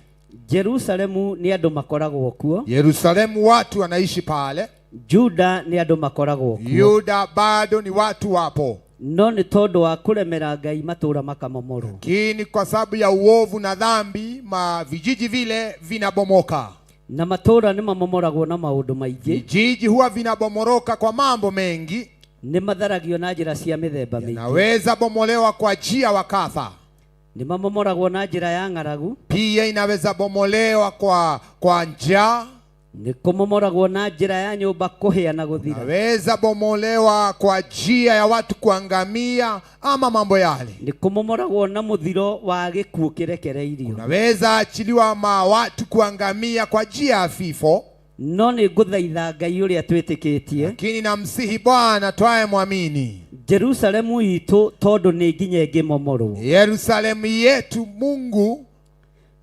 Jerusalemu ni andũ makoragwo kuo. Yerusalemu watu wanaishi pale. Juda ni andũ makoragwo kuo. Yuda bado ni watu wapo. No nĩ tondũ wa kũremera Ngai matũra makamomorwo. Lakini kwa sababu ya uovu na dhambi ma vijiji vile vinabomoka. Na matũra nĩ mamomoragwo na maũndũ maingĩ. Vijiji huwa vinabomoroka kwa mambo mengi. Nĩ matharagio na njĩra cia mĩthemba mĩingĩ. Yanaweza bomolewa kwa njia wa kadha. Nĩ mamomoragwo na njĩra ya ng'aragu. Pia inaweza bomolewa kwa njaa. Nĩ kũmomoragwo na njĩra ya nyũmba kũhĩa na gũthira. Inaweza bomolewa kwa njia ya watu kuangamia ama mambo yale. Nĩ kũmomoragwo na mũthiro wa gĩkuũ kĩrekereirio. Unaweza achiliwa ma watu kuangamia kwa njia ya vifo. No nĩ ngũthaitha Ngai ũrĩa twĩtĩkĩtie. Lakini namsihi Bwana twae mwamini. Jerusalemu itũ tondũ nĩ nginya ĩngĩmomorwo. Yerusalemu yetu Mungu,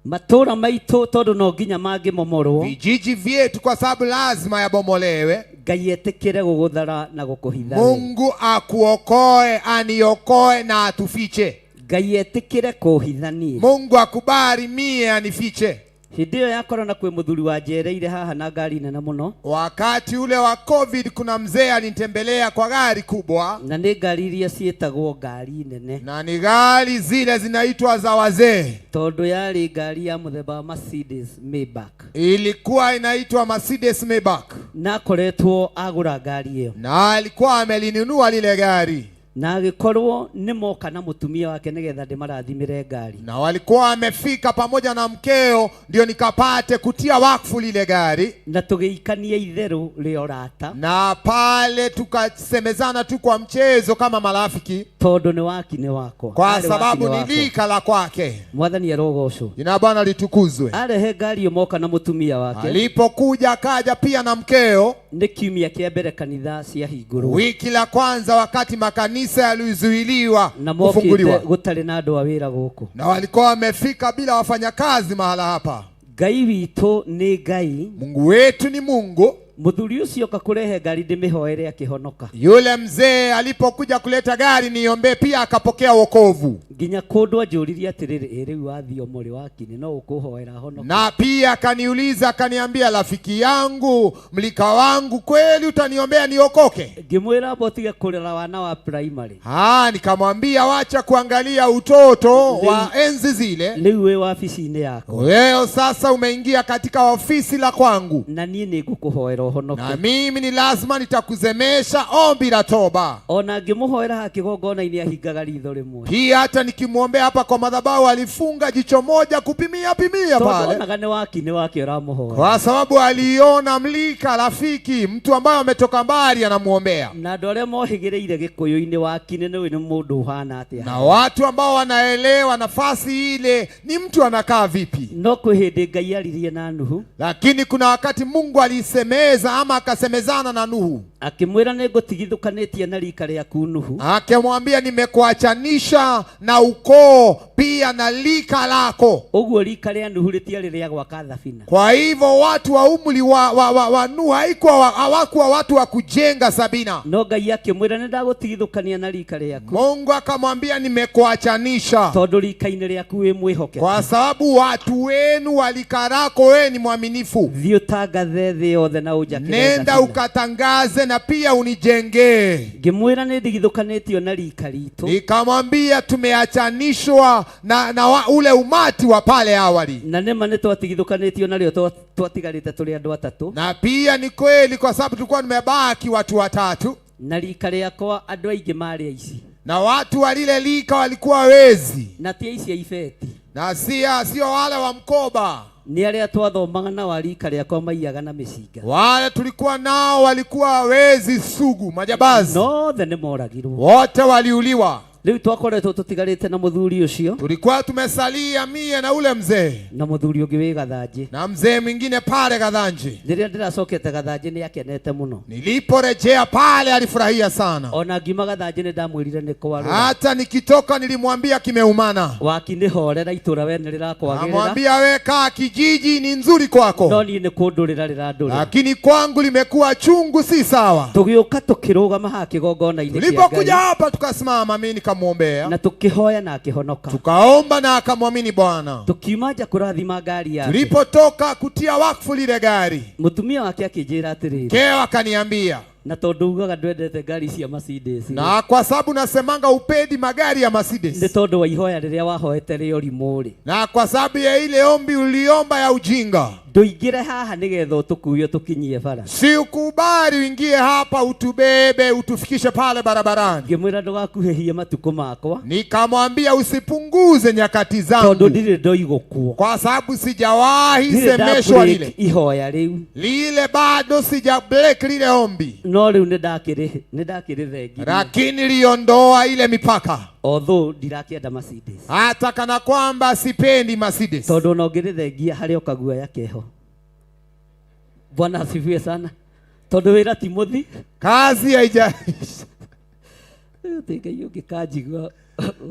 matũra maitũ tondũ no nginya mangĩmomorwo. Vijiji vyetu kwa sababu lazima yabomolewe. Ngai etĩkĩre gũgũthara na gũkũhitha. Mungu akuokoe, aniokoe na atufiche. Ngai etĩkĩre kũhitha niĩ. Mungu akubali mie anifiche. Hĩndĩ ĩyo ya korona kwĩ mũthuri wanjereire haha na ngari nene mũno. Wakati ule wa COVID kuna mzee alinitembelea kwa gari kubwa. Na nĩ ngari iria ciĩtagwo ngari nene. Na ni gari zile zinaitwa za wazee. Tondũ yarĩ ngari ya mũthemba wa Mercedes Maybach. Ilikuwa inaitwa Mercedes Maybach. Na akoretwo agũra ngari ĩyo. Na alikuwa amelinunua lile gari. Na agĩkorwo nĩ moka na mũtumia wake nĩgetha ndĩmarathimĩre ngari. Na walikuwa wamefika pamoja na mkeo ndio nikapate kutia wakfu lile gari. Na tũgĩikania itherũ rĩa ũrata. Na pale tukasemezana tu kwa mchezo kama marafiki. Tondũ nĩ waki nĩ wakwa. Kwa sababu ni lika la kwake. Mwathani arogocwo. Jina la Bwana litukuzwe. Arehe ngari ĩyo moka na mũtumia wake. Alipokuja akaja pia na mkeo. Nĩ kiumia kĩa mbere kanitha ciahingũrwo. Wiki la kwanza wakati makanisa yalizuiliwa na kufunguliwa. Gũtarĩ na andũ a wĩra gũkũ. Na walikuwa wamefika bila wafanyakazi mahala hapa. Ngai witũ nĩ Ngai. Mungu wetu ni Mungu. Muthuri ucio oka kurehe ngari ndimihoere akihonoka. Yule mzee alipokuja kuleta gari niombee, pia akapokea wokovu. Nginya kundu anjuririe atiriri, ĩ rĩu wathiĩ mũrĩ wakini no ũkũhoera honoka? Na pia akaniuliza akaniambia, rafiki yangu, mlika wangu, kweli utaniombea niokoke? Ngĩmwĩra amba ũtige kũrera wana wa primary. Nikamwambia wacha kuangalia utoto wa enzi zile. Rĩu wĩ wabici-inĩ yakwa. Leo sasa umeingia katika ofisi la kwangu. Na niĩ nĩngũkũhoera ũhonoke. Na mimi ni lazima nitakuzemesha ombi la toba. Ona ngĩmũhoera haha kĩgongona-inĩ ahingaga ritho rĩmwe. Pia hata nikimwombea hapa kwa madhabahu alifunga jicho moja kupimia pimia Tondũ pale. onaga nĩ waki nĩ wake ũramũhoera. Kwa sababu aliona mlika rafiki, mtu ambaye ametoka mbali anamuombea. Na andũ arĩa mohĩgĩrĩire gĩkũyũ-inĩ waki nĩ nĩ mũndũ ũhana atĩa. Na watu ambao wanaelewa nafasi ile ni mtu anakaa vipi. No kwĩ hĩndĩ Ngai aririe na Nuhu. Lakini kuna wakati Mungu alisemeza ama akasemezana na Nuhu. Akimwĩra nĩngũtigithũkanĩtie na rika rĩaku Nuhu. Akimwambia nimekuachanisha na ukoo pia na lika lako. Ũguo rika rĩa Nuhu rĩtiarĩ rĩa gwaka thabina. Kwa hivyo watu wa umri wa Nuhu hawakuwa watu wa kujenga sabina. No Ngai akimwĩra nĩndagũtigithũkania na rika rĩaku. Mungu akamwambia nimekuachanisha. Tondũ rika-inĩ rĩaku wĩ mwĩhokeku. Kwa sababu watu wenu wa lika lako wewe ni mwaminifu. Thiĩ ũtangathe thĩ yothe na ũnjakĩre Nenda thabina. ukatangaze na pia unijengee. Ngĩmwĩra nĩndigithũkanĩtio na rika ritũ. Nikamwambia tumeachanishwa na ule umati wa pale awali. Na nĩma nĩtwatigithũkanĩtio narĩo twatigarĩte tũrĩ andũ atatũ. Na pia ni kweli kwa sababu tulikuwa tumebaki watu watatu. Na rika rĩakwa andũ aingĩ marĩ aici. Na watu wa lile lika walikuwa wezi. Na ti aici a ibeti. Na sio wale wa mkoba. Nĩ arĩa twathomaga na wa rika rĩakwa maiyaga na mĩcinga. Wale tulikuwa nao walikuwa wezi sugu, majambazi. Othe nĩ moragirwo. Wote waliuliwa. Rĩu twakoretwo tũtigarĩte na mũthuri ũcio. Tulikuwa tumesalia mie na ule mzee. Na mũthuri ũngĩ wĩ Gathanjĩ. Na mzee mwingine pale Gathanjĩ. Rĩrĩa ndĩracokete Gathanjĩ nĩ akenete mũno. Niliporejea pale alifurahia sana. Ona ngiuma Gathanjĩ nĩ ndamwĩrire nĩ kwarũra. Hata nikitoka nilimwambia kimeumana. Waki nĩ horera itũra we nĩ rĩrakwagĩrĩra. Namwambia we kaa kijiji ni nzuri kwako. No niĩ nĩ kũndũrĩra rĩrandũrĩra. Lakini kwangu limekuwa chungu, si sawa. Tũgĩũka tũkĩrũgama haha kĩgongona-inĩ kĩa Ngai. Tulipokuja hapa tukasimama, mimi nikamwombea. Na tukihoya na akihonoka. Tukaomba na akamwamini Bwana. Tukiuma nja kũrathima ngari yake. Tulipotoka kutia wakfu lile gari, Mũtumia wake akĩnjĩra atĩrĩrĩ. Mkeo akaniambia, Na tondũ ugaga ndwendete ngari cia Mercedes. Na kwa sababu nasemanga upendi magari ya Mercedes. Nĩ tondũ wa ihoya rĩrĩa wahoete rĩa ũrimũ rĩ. Na kwa sababu ya ile ombi uliomba ya ujinga. Ndũingĩre haha nĩgetha ũtũkuue ũtũkinyie bara. Si ukubali uingie hapa utubebe utufikishe pale barabarani. Ngĩmwĩra ndũgakuhĩhie matukũ makwa. Nikamwambia usipunguze nyakati zangu. Tondũ ndirĩ ndoigũkwo. Kwa sababu sijawahi Ndirĩ nda semeshwa break lile. ihoya rĩu. Lile bado sija break lile ombi. No rĩu nĩ ndakĩrĩthengirie. Lakini liondoa ile mipaka. Although ndirakĩenda Mercedes. Hata kana kwamba sipendi Mercedes. Tondũ ona ũngĩrĩthengia harĩ o kaguoya keho. Bwana asifiwe sana. Tondũ wĩra ti mũthi. Kazi haijaisha. Ĩ, Ngai ũngĩkanjigua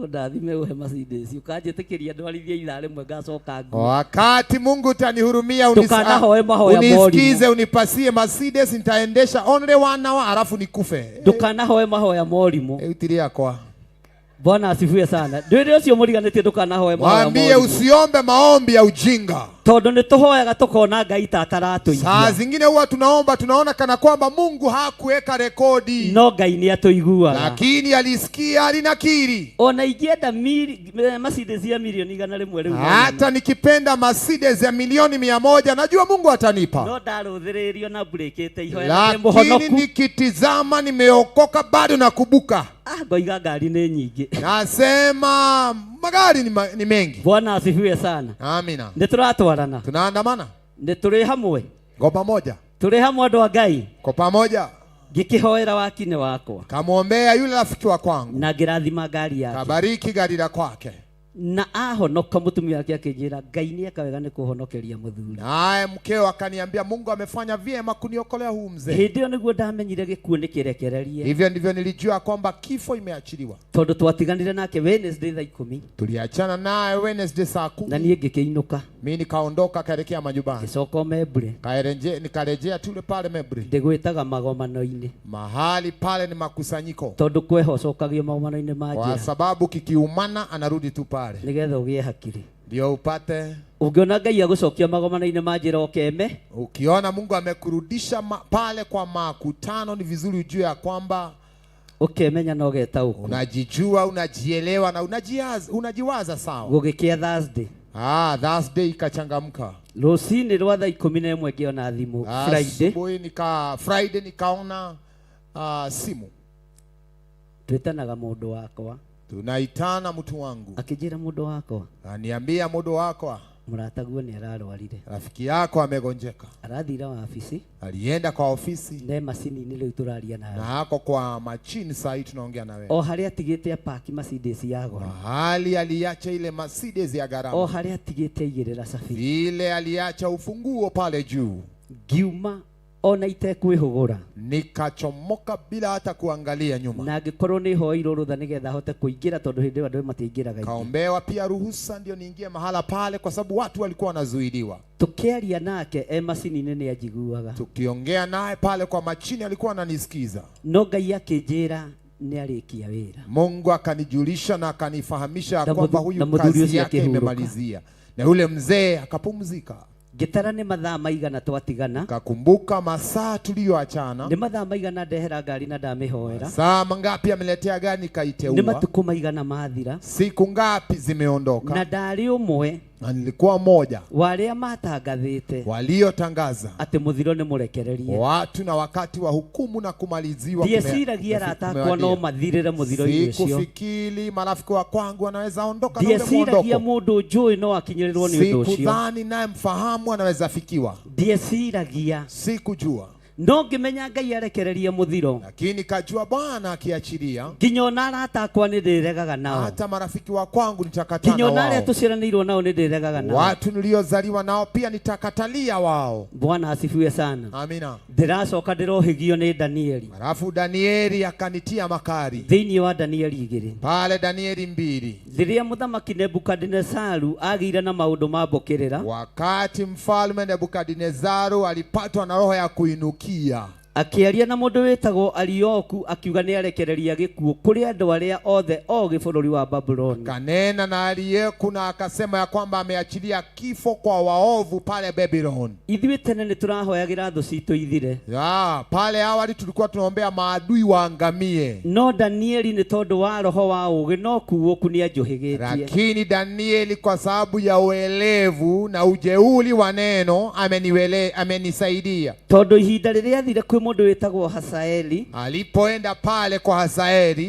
ũndathime ũhe Mercedes, ũkanjĩtĩkĩria ndwarithie ithaa rĩmwe ngacoka nguo. Wakati Mungu utanihurumia, Ndũkanahoe mahoya morimũ. unisikize, unipasie Mercedes, nitaendesha only 1 hour alafu nikufe. Ndũkanahoe mahoya morimũ. Utiri yakwa. Bwana asifiwe sana. Ndwĩre ũcio mũriganĩtie ndũkanahoe mahoya Mwambie morimũ. usiombe maombi ya ujinga. Tondũ nĩ tũhoyaga tũkona Ngai ta ataratũigua. Saa zingine huwa tunaomba tunaona kana kwamba Mungu hakuweka rekodi. No Ngai nĩ atũiguaga. Lakini alisikia, alinakiri. Ona ingĩenda Mercedes ya milioni igana rĩmwe rĩu. Hata nikipenda Mercedes ya milioni 100 najua Mungu atanipa. No ndarũthĩrĩrio na mburĩkĩte ihoya na ndĩ Lakini mũhonoku. nikitizama nimeokoka bado nakubuka. Ngoiga ngari nĩ nyingĩ. Nasema magari ni mengi. Bwana asifiwe sana. Amina. Nĩ tũratwarana. Tunaandamana. Nĩ tũrĩ hamwe. Kwa pamoja. Tũrĩ hamwe andũ a Ngai. Kwa pamoja. Ngĩkĩhoera wakinĩ wakwa. Kamwombea yule rafiki wa kwangu. Na ngĩrathima ngari yake. Kabariki gari la kwake. Na ahonoka mũtumia wake akĩnjĩra Ngai nĩ eka wega nĩ kũhonokeria mũthuri. Naye mkeo akaniambia Mungu amefanya vyema kuniokolea huu mzee. Hĩndĩ ĩyo nĩguo ndamenyire gĩkuũ nĩ kĩrekererie. Hivyo ndivyo nilijua kwamba kifo imeachiliwa. Tondũ twatiganire nake Wednesday thaa 10. Tuliachana naye Wednesday saa 10. Na niĩ ngĩkĩinũka. Mi nikaondoka kaelekea majumbani, Ngĩcoka o Membure. Nikarejea tule pale Membri. Ndĩgwĩtaga magomano-inĩ. Mahali pale ni makusanyiko, Tondũ kweho ũcokagio magomano-inĩ ma kwa njĩra. sababu kikiumana anarudi tu pale Nĩgetha ũgĩe hakiri. ndio upate. Ũngĩona Ngai agũcokia magomano-inĩ ma njĩra ũkeme, Ukiona Mungu amekurudisha pale kwa makutano, ni vizuri ujue ya kwamba ũkemenya na ũgetaũkwo. unajijua, unajielewa na unajiwaza sawa. Gũgĩkĩa Thursday. Thursday ikachangamka. Rũcinĩ rwa thaa 11 ngĩona thimũ Friday. Asubuhi Friday nikaona simu. Twĩtanaga mũndũ wakwa. Tunaitana mtu wangu. Akĩnjĩra mũndũ wakwa. Aniambia mũndũ wakwa. Mũrataguo nĩ ararwarire. Rafiki yako amegonjeka. Arathira wabici. Alienda kwa ofisi. Ne macini-inĩ rĩu tũraria nawe. Na hako kwa machini saa hii tunaongea na wewe. O harĩa atigĩte apaki Mercedes ya goro. Mahali aliacha ile Mercedes ya gharama. O harĩa atigĩte aigĩrĩra cabi. Vile aliacha ufunguo pale juu. Ngiuma ona itekwĩhũgũra. Nikachomoka bila hata kuangalia nyuma. Na angĩkorwo nĩ hoirwo rũtha nĩgetha hote kũingĩra tondũ hĩndĩ ĩyo andũ matiaingĩraga aingĩ. Kaombewa pia ruhusa ndio niingie mahala pale kwa sababu watu walikuwa wanazuiliwa. Tukiaria nake e macini-inĩ nĩ anjiguaga. Tukiongea naye pale kwa machini alikuwa ananisikiza. No Ngai akĩnjĩra nĩ arĩkia wĩra. Mungu akanijulisha na akanifahamisha Na kwamba huyu mũthuri kazi ũcio yake akĩhurũka. imemalizia. Na yule mzee akapumzika. Ngĩtara nĩ mathaa maigana twatigana. Kakumbuka masaa tuliyoachana. Nĩ mathaa maigana ndehera ngari na ndamĩhoera. Saa mangapi ameletea gari nikaiteua. Nĩ matukũ maigana mathira. Siku ngapi zimeondoka. Na ndarĩ ũmwe. Na nilikuwa moja. Wa arĩa matangathĩte. Waliotangaza. Atĩ mũthiro nĩ mũrekererie. Watu na wakati wa hukumu na kumaliziwa Ndieciragia arata akwa no mathirĩre mũthiro-inĩ ũcio. Sikufikiri marafiki wa kwangu wanaweza ondoka na ule Ndieciragia muondoko. mũndũ njũĩ no akinyĩrĩrwo nĩ ũndũ ũcio. Sikudhani naye mfahamu anaweza fikiwa. Ndieciragia. Sikujua. No ngĩmenya Ngai arekererie mũthiro. Lakini kajua Bwana akiachilia. Nginya ona arata akwa nĩ ndĩregaga nao. Hata marafiki wa kwangu nitakatana Nginya ona arĩa wao. tũciaranĩirwo nao nĩ ndĩregaga nao. Watu niliozaliwa nao pia nitakatalia wao. Bwana asifiwe sana. Amina. Ndĩracoka ndĩrohĩgio nĩ Danieli. Alafu Danieli akanitia makari. Thĩinĩ wa Danieli 2. Pale Danieli 2. Rĩrĩa mũthamaki Nebukadinezaru agĩire na maũndũ ma mbũkĩrĩra. Wakati mfalme Nebukadinezaru alipatwa na roho ya kuinukia. Akĩaria na mũndũ wĩtagwo Arioku akiuga nĩ arekereria gĩkuũ kũrĩ andũ arĩa othe ogĩ bũrũri wa Babuloni. Kanena na Arioku na akasema ya kwamba ameachilia kifo kwa waovu pale Babylon. Ithuĩ tene nĩ tũrahoyagĩra thũ citũ ithire. Ya, pale awali tulikuwa tunaombea maadui waangamie. No Danieli nĩ tondũ wa roho wa ũũgĩ no kuũku nĩ anjũhĩgĩtie. Lakini Danieli kwa sababu ya uelevu na ujeuri wa neno amenisaidia. Tondũ ihinda rĩrĩa athire kwĩ mũndũ wĩtagwo Hasaeli, alipoenda pale kwa Hasaeli,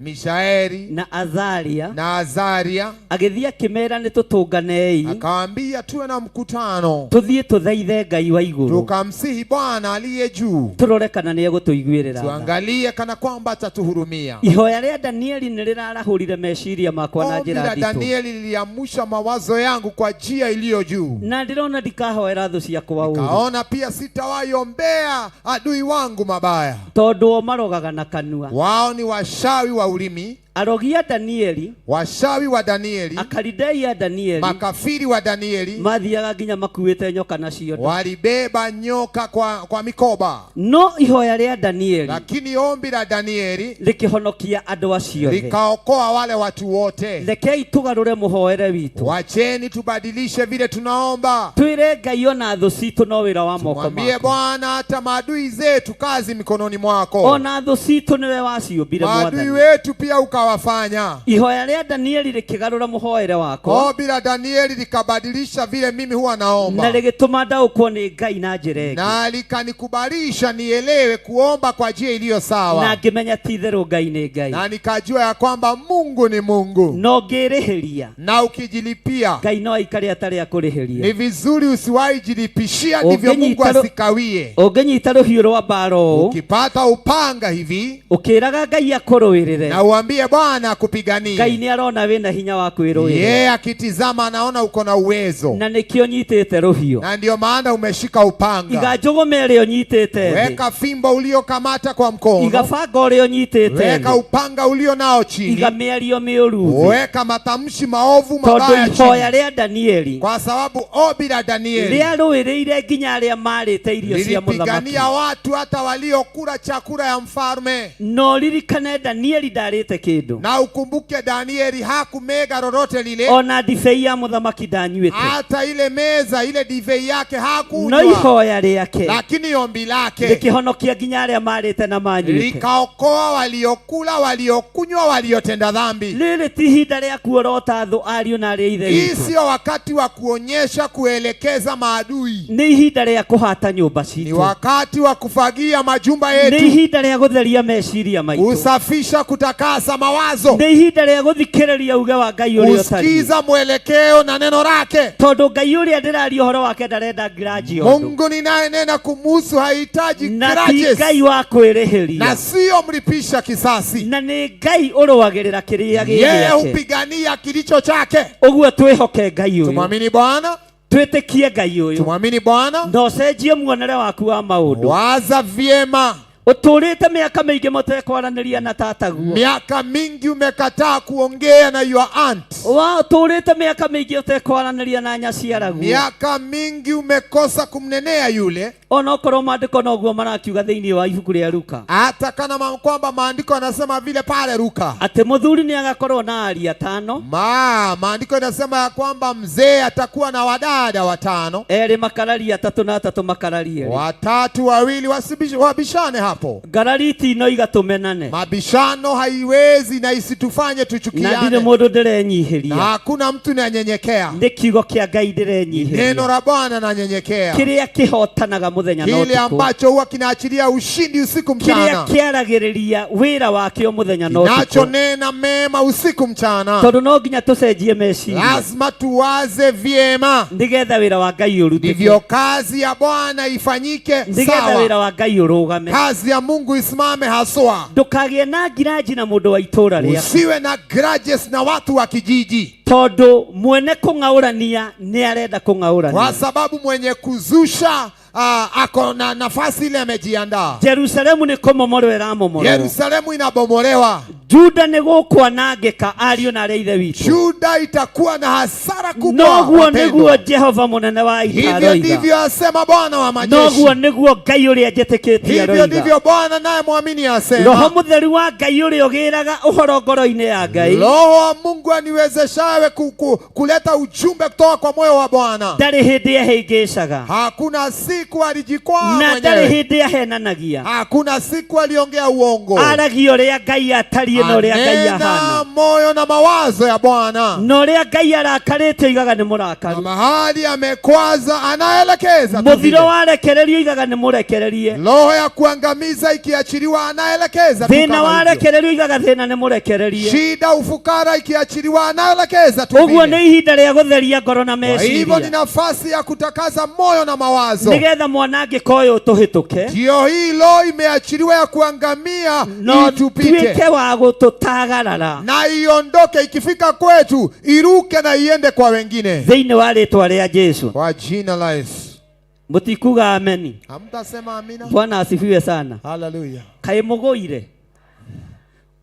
Mishaeli na Azaria, agĩthiĩ akĩmera nĩ tũtũnganei, akawaambia tuwe na mkutano, tũthiĩ tũthaithe Ngai wa igũrũ, tukamsihi Bwana aliye juu, tũrore kana nĩ egũtũiguĩrĩra tha. tuangalie kana kwamba atatuhurumia. Ihoya rĩa Danieli nĩ rĩrarahũrire meciria makwa na Ombi njĩra la nditũ. Danieli liliamsha mawazo yangu kwa njia iliyo juu. Na ndĩrona ndikahoera thũ ciakwa ũũru. Kaona pia sitawaiombea adui wangu mabaya. Tondũ o marogaga na kanua. Wao ni washawi wa ulimi. Arogi a Danieli, washawi wa Danieli, Akalidei a Danieli, makafiri wa Danieli, mathiaga nginya makuĩte nyoka na ciondo. Walibeba nyoka kwa mikoba. No ihoya rĩa Danieli, lakini ombi la Danieli rĩkĩhonokia andũ acio othe, likaokoa wale watu wote. Rekei tũgarũre mũhoere witũ. Wacheni tubadilishe vile tunaomba. Twĩre Ngai ona thũ citũ no wĩra wa moko Mwambie maku. Bwana hata maadui zetu kazi mikononi mwako. Ona thũ citũ nĩwe waciũmbire Maadui Mwathani. wetu pia ukawafanya. Ihoya rĩa Danieli rĩkĩgarũra mũhoere wakwa. Ombi la Danieli likabadilisha vile mimi huwa naomba. Na rĩgĩtũma ndaũkwo nĩ Ngai na njĩra ĩngĩ. Na likanikubalisha nielewe kuomba kwa njia iliyo sawa. Na ngĩmenya ti itherũ Ngai nĩ Ngai. Na nikajua ya kwamba Mungu ni Mungu. No ngĩrĩhĩria. Na ukijilipia, Ngai no aikare atarĩ akũrĩhĩria. Ni vizuri usiwahi jilipishia, ndivyo Mungu asikawie. Ũngĩnyita rũhiũ rwa mbara ũũ, ukipata upanga hivi, ũkĩraga Ngai akũrũĩrĩre, na uambie Bwana Ngai akupiganie. nĩ arona wĩna hinya wa kwĩrũĩrĩra. Yeye akitizama anaona uko na uwezo, Na nĩkĩo nyitĩte rũhiũ. na ndio maana umeshika upanga. Iga njũgũma ĩrĩa ũnyitĩte thĩ. Weka fimbo uliokamata kwa Iga mkono, banga ũrĩa ũnyitĩte weka thĩ. upanga ulio nao Iga chini, mĩario mĩũru thĩ. weka matamshi maovu Tondũ mabaya ihoya chini, rĩa Danieli kwa sababu ombi la Danieli rĩarũĩrĩire nginya arĩa marĩte irio cia mũthamaki. lilipigania watu hata waliokula chakula ya mfalme. Na ũririkane Danieli ndarĩte kĩndũ. Na ukumbuke Danieli hakumega lolote lile, Ona ndibei ya mũthamaki ndanyuĩte. hata ile meza ile divei yake No hakunywa, ihoya rĩake lakini ombi lake rĩkĩhonokia nginya arĩa marĩte na manyuĩte. likaokoa waliokula, waliokunywa, waliotenda dhambi. Rĩrĩ ti ihinda rĩa kuorota thũ ariũ na arĩa ithe Hii witũ. sio wakati wa kuonyesha kuelekeza maadui, Nĩ ihinda rĩa kũhata nyũmba ni citũ. wakati wa kufagia majumba Nĩ yetu, ihinda rĩa gũtheria meciria maitũ. kusafisha, kutakasa mawazo, Nĩ ihinda rĩa gũthikĩrĩria uge wa Ngai ũrĩa ũtariĩ. kusikiza mwelekeo na neno lake. Tondũ Ngai ũrĩa ndĩraria ũhoro wake ndarenda ngiraji ũndũ. Mungu ninayenena kumuhusu hahitaji Na ti grudges, Ngai wa na kwĩrĩhĩria. sio mlipisha kisasi. Na nĩ Ngai ũrũagĩrĩra kĩrĩa gĩ Yeye gĩake. hupigania kilicho chake. Ũguo twĩhoke Ngai ũyũ. Tumwamini Bwana, Twĩtĩkie Ngai ũyũ. tumwamini Bwana. Na ũcenjie muonere waku wa maũndũ. Waza vyema. Ũtũrĩte mĩaka mĩingĩ mũtekwaranĩria na tataguo. Miaka mingi umekataa kuongea na your aunt. Wa ũtũrĩte mĩaka mĩingĩ ũtekwaranĩria na nyaciaraguo. Miaka mingi umekosa kumnenea yule, Onokorwo maandĩko noguo marakiuga thĩinĩ wa ibuku rĩa Luka. hata kana kwamba maandiko yanasema vile pale Luka. Atĩ mũthuri nĩ agakorwo na aria atano, Maandiko yanasema ya kwamba mzee atakuwa na wadada watano, erĩ makararie atatũ na atatũ makararie erĩ. watatu wawili wabishane hapo. Ngarari itino igatũmenane. Mabishano haiwezi na isitufanye Na ndirĩ tuchukiane, mũndũ na ndĩrenyihĩria. hakuna mtu nanyenyekea. Nĩ kiugo kĩa Ngai Neno ndĩrenyihĩria. la Bwana nanyenyekea, Kĩrĩa kĩhotanaga mũthenya na kile ũtukũ. ambacho huwa kinaachilia ushindi usiku Kĩrĩa mchana, kĩaragĩrĩria wĩra wakĩo mũthenya na ũtukũ. kinachonena mema usiku mchana. Tondũ no nginya tũcenjie meciria Lazima tuwaze vyema, nĩgetha wĩra wa Ngai ũrutĩke, ndivyo kazi ya Bwana ifanyike nĩgetha wĩra sawa, wa Ngai ũrũgame. kazi ya Mungu isimame haswa. Ndũkagĩe na ngiraji na mũndũ wa itũũra rĩaku, Usiwe na grudges na watu wa kijiji, tondũ mwene kũng'aũrania nĩ arenda kwa kũng'aũrania. sababu mwenye kuzusha ako na nafasi ile amejiandaa. Jerusalemu nĩ kũmomorwo ĩramomorwo, Yerusalemu inabomolewa, Juda nĩ gũkwanangĩka ariũ na arĩa ithe witũ. Juda itakuwa na hasara kubwa. Noguo Wapendwa. nĩguo Jehova mũnene wa ita Hivyo aroiga. ndivyo asema Bwana wa majeshi, Noguo nĩguo Ngai ũrĩa njĩtĩkĩtie hivyo aroiga. ndivyo Bwana naye mwamini Roho asema. mũtheru wa Ngai ũrĩa ũgĩraga ũhoro ngoro-inĩ ya Ngai Roho wa Mungu aniwezeshawe kuleta ujumbe kutoka kwa moyo wa Bwana. ndarĩ hĩndĩ ehĩngĩcaga Hakuna siku alijikwaa na ndarĩ mwenyewe, hĩndĩ ahenanagia. hakuna siku aliongea uongo. Aragia ũrĩa Ngai atariĩ na ũrĩa Ngai Anena ahana moyo na mawazo ya Bwana, na ũrĩa Ngai arakarĩte oigaga nĩ na mũrakaru. mahali amekwaza anaelekeza tu Mũthiro vile. warekererio oigaga nĩ mũrekererie. Roho ya kuangamiza ikiachiliwa anaelekeza tu Thĩna kama hivyo. warekererio oigaga thĩna nĩ mũrekererie. Shida ufukara ikiachiliwa anaelekeza tu Ũguo vile. nĩ ihinda rĩa gũtheria ngoro na Kwa hivyo ni meciria nafasi ya kutakasa moyo na mawazo. nĩgetha mwanangĩko ũyũ ũtũhĩtũke Ndio hii roho imeachiliwa ya kuangamia no itupite tuĩke wa gũtũtagarara na iondoke, ikifika kwetu iruke na iende kwa wengine, thĩinĩ wa rĩtwa rĩa Jesu. kwa jina la Yesu. Mũtikuga ameni. Hamtasema amina? Bwana asifiwe sana. Haleluya. Kaĩ mũgũire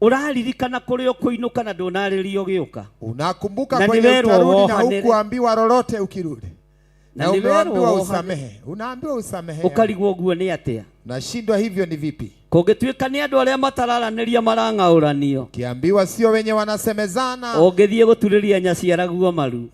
ũraririkana kũrĩa ũkũinũka na ndũnarĩrio gĩũka Unakumbuka Na kwenye niwerwo utarudi na wohanĩre. hukuambiwa lolote ukirudi, Na na niwerwo umeambiwa wohanĩre. usamehe, unaambiwa usamehe, ũkarigwo ũguo nĩ atĩa unashindwa. Hivyo ni vipi? Kũngĩtuĩka nĩ andũ arĩa matararanĩria marang'aũranio Ukiambiwa sio wenye wanasemezana, ũngĩthiĩ gũturĩria nyaciaraguo maru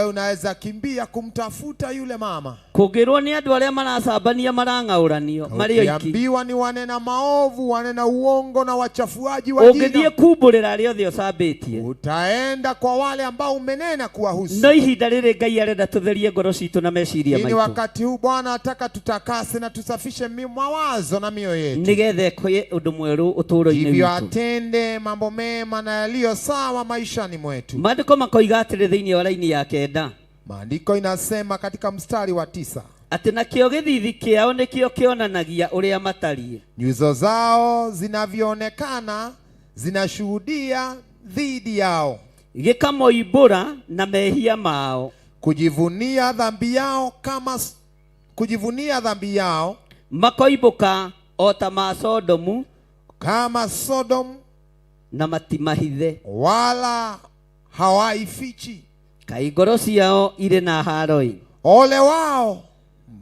unaweza kimbia kumtafuta yule mama. Kũngĩrwo nĩ andũ arĩa maracambania marang'aũranio marĩ oiki Ukiambiwa ni wanena maovu, wanena uongo na wachafuaji wa ũngĩthiĩ jina, kumbũrĩra arĩa othe ũcambĩtie. utaenda kwa wale ambao umenena kuwahusu. No ihinda rĩrĩ Ngai arenda tũtherie ngoro citũ na meciria Lakini maitũ wakati huu Bwana ataka tutakase na tusafishe mawazo na mioyo yetu, nĩgetha ekwe ũndũ mwerũ ũtũũro-inĩ hivyo witũ. atende mambo mema na yaliyo sawa maishani mwetu. Maandĩko makoiga atĩrĩ thĩinĩ wa raini ya kenda Maandiko inasema katika mstari wa 9, atĩ nakĩo gĩthithi kĩao nĩkĩo kĩonanagia ũrĩa matariĩ. nyuso zao zinavyoonekana zinashuhudia dhidi yao, Gĩkamoimbũra na mehia mao. Kujivunia dhambi yao kama kujivunia dhambi yao Makoimbũka o ta ma Sodomu kama Sodom, na matimahithe. Wala hawaifichi. Kaĩ ngoro ciao irĩ na haro-ĩ. Ole wao,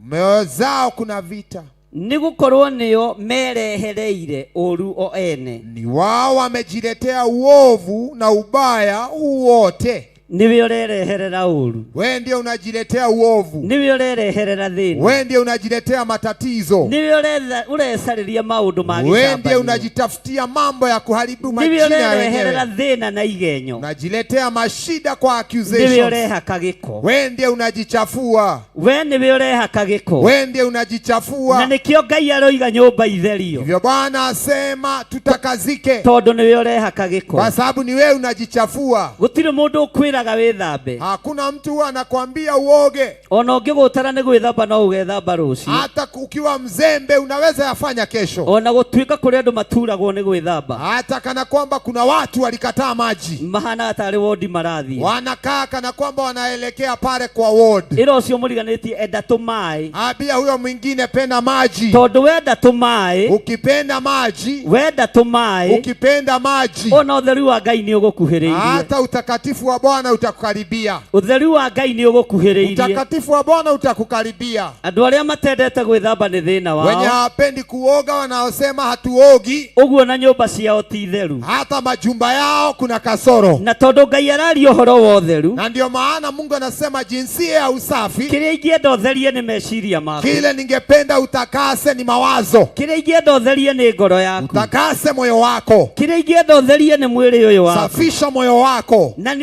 mioyo zao kuna vita. Nĩ gũkorwo nĩo merehereire ũũru o ene. Ni wao wamejiletea uovu na ubaya huu wote. Nĩwe ũrereherera ũũru. Wewe ndio unajiletea uovu, Nĩwe ũrereherera thĩna. wewe ndio unajiletea matatizo, Nĩwe ũrecarĩria maũndũ ma wewe ndio gĩcambanio. unajitafutia mambo ya kuharibu Nĩwe majina ya ũrereherera wenyewe, thĩna na igenyo. unajiletea mashida kwa Nĩwe accusations. ũrehaka gĩko. Wewe ndiye unajichafua, We nĩwe ũrehaka gĩko. wewe ndiye Na unajichafua. nĩkĩo Ngai aroiga nyũmba itherio. Hivyo Bwana asema tutakazike, Tondũ nĩwe ũrehaka gĩko. kwa sababu ni wewe unajichafua. Gũtirĩ mũndũ ũkwĩraga wĩthambe. Hakuna mtu huwa anakwambia uoge. Ona ũngĩgũtara nĩ gwĩthamba no ũgethamba rũciũ. Hata ukiwa mzembe unaweza yafanya kesho, Ona gũtuĩka kũrĩ andũ maturagwo nĩ gwĩthamba. Hata kana kwamba kuna watu walikataa maji, Mahanaga tarĩ wondi marathiĩ. Wanakaa kana kwamba wanaelekea pale kwa ward. Ĩra ũcio mũriganĩtie enda tũmaĩ. Ambia huyo mwingine, penda maji. Tondũ wenda tũmaĩ. Ukipenda maji, Wenda tũmaĩ. ukipenda maji, Ona ũtheru wa Ngai nĩ ũgũkuhĩrĩirie. Hata utakatifu wa Bwana utakukaribia. Ũtheru wa Ngai nĩ ũgũkuhĩrĩirie. Utakatifu wa Bwana utakukaribia. Andũ arĩa matendete gwĩthamba nĩ thĩna Wenye wao. hawapendi kuoga, wanaosema hatuogi, Ũguo na nyũmba ciao ti theru. hata majumba yao kuna kasoro. Na tondũ Ngai araria ũhoro wa ũtheru, Na ndio maana Mungu anasema jinsia ya usafi, kĩrĩa ingĩenda ũtherie nĩ meciria maku. kile ningependa utakase ni mawazo, Kĩrĩa ingĩenda ũtherie nĩ ngoro yaku. utakase moyo wako, Kĩrĩa ingĩenda ũtherie nĩ mwĩrĩ ũyũ waku. safisha moyo wako, Na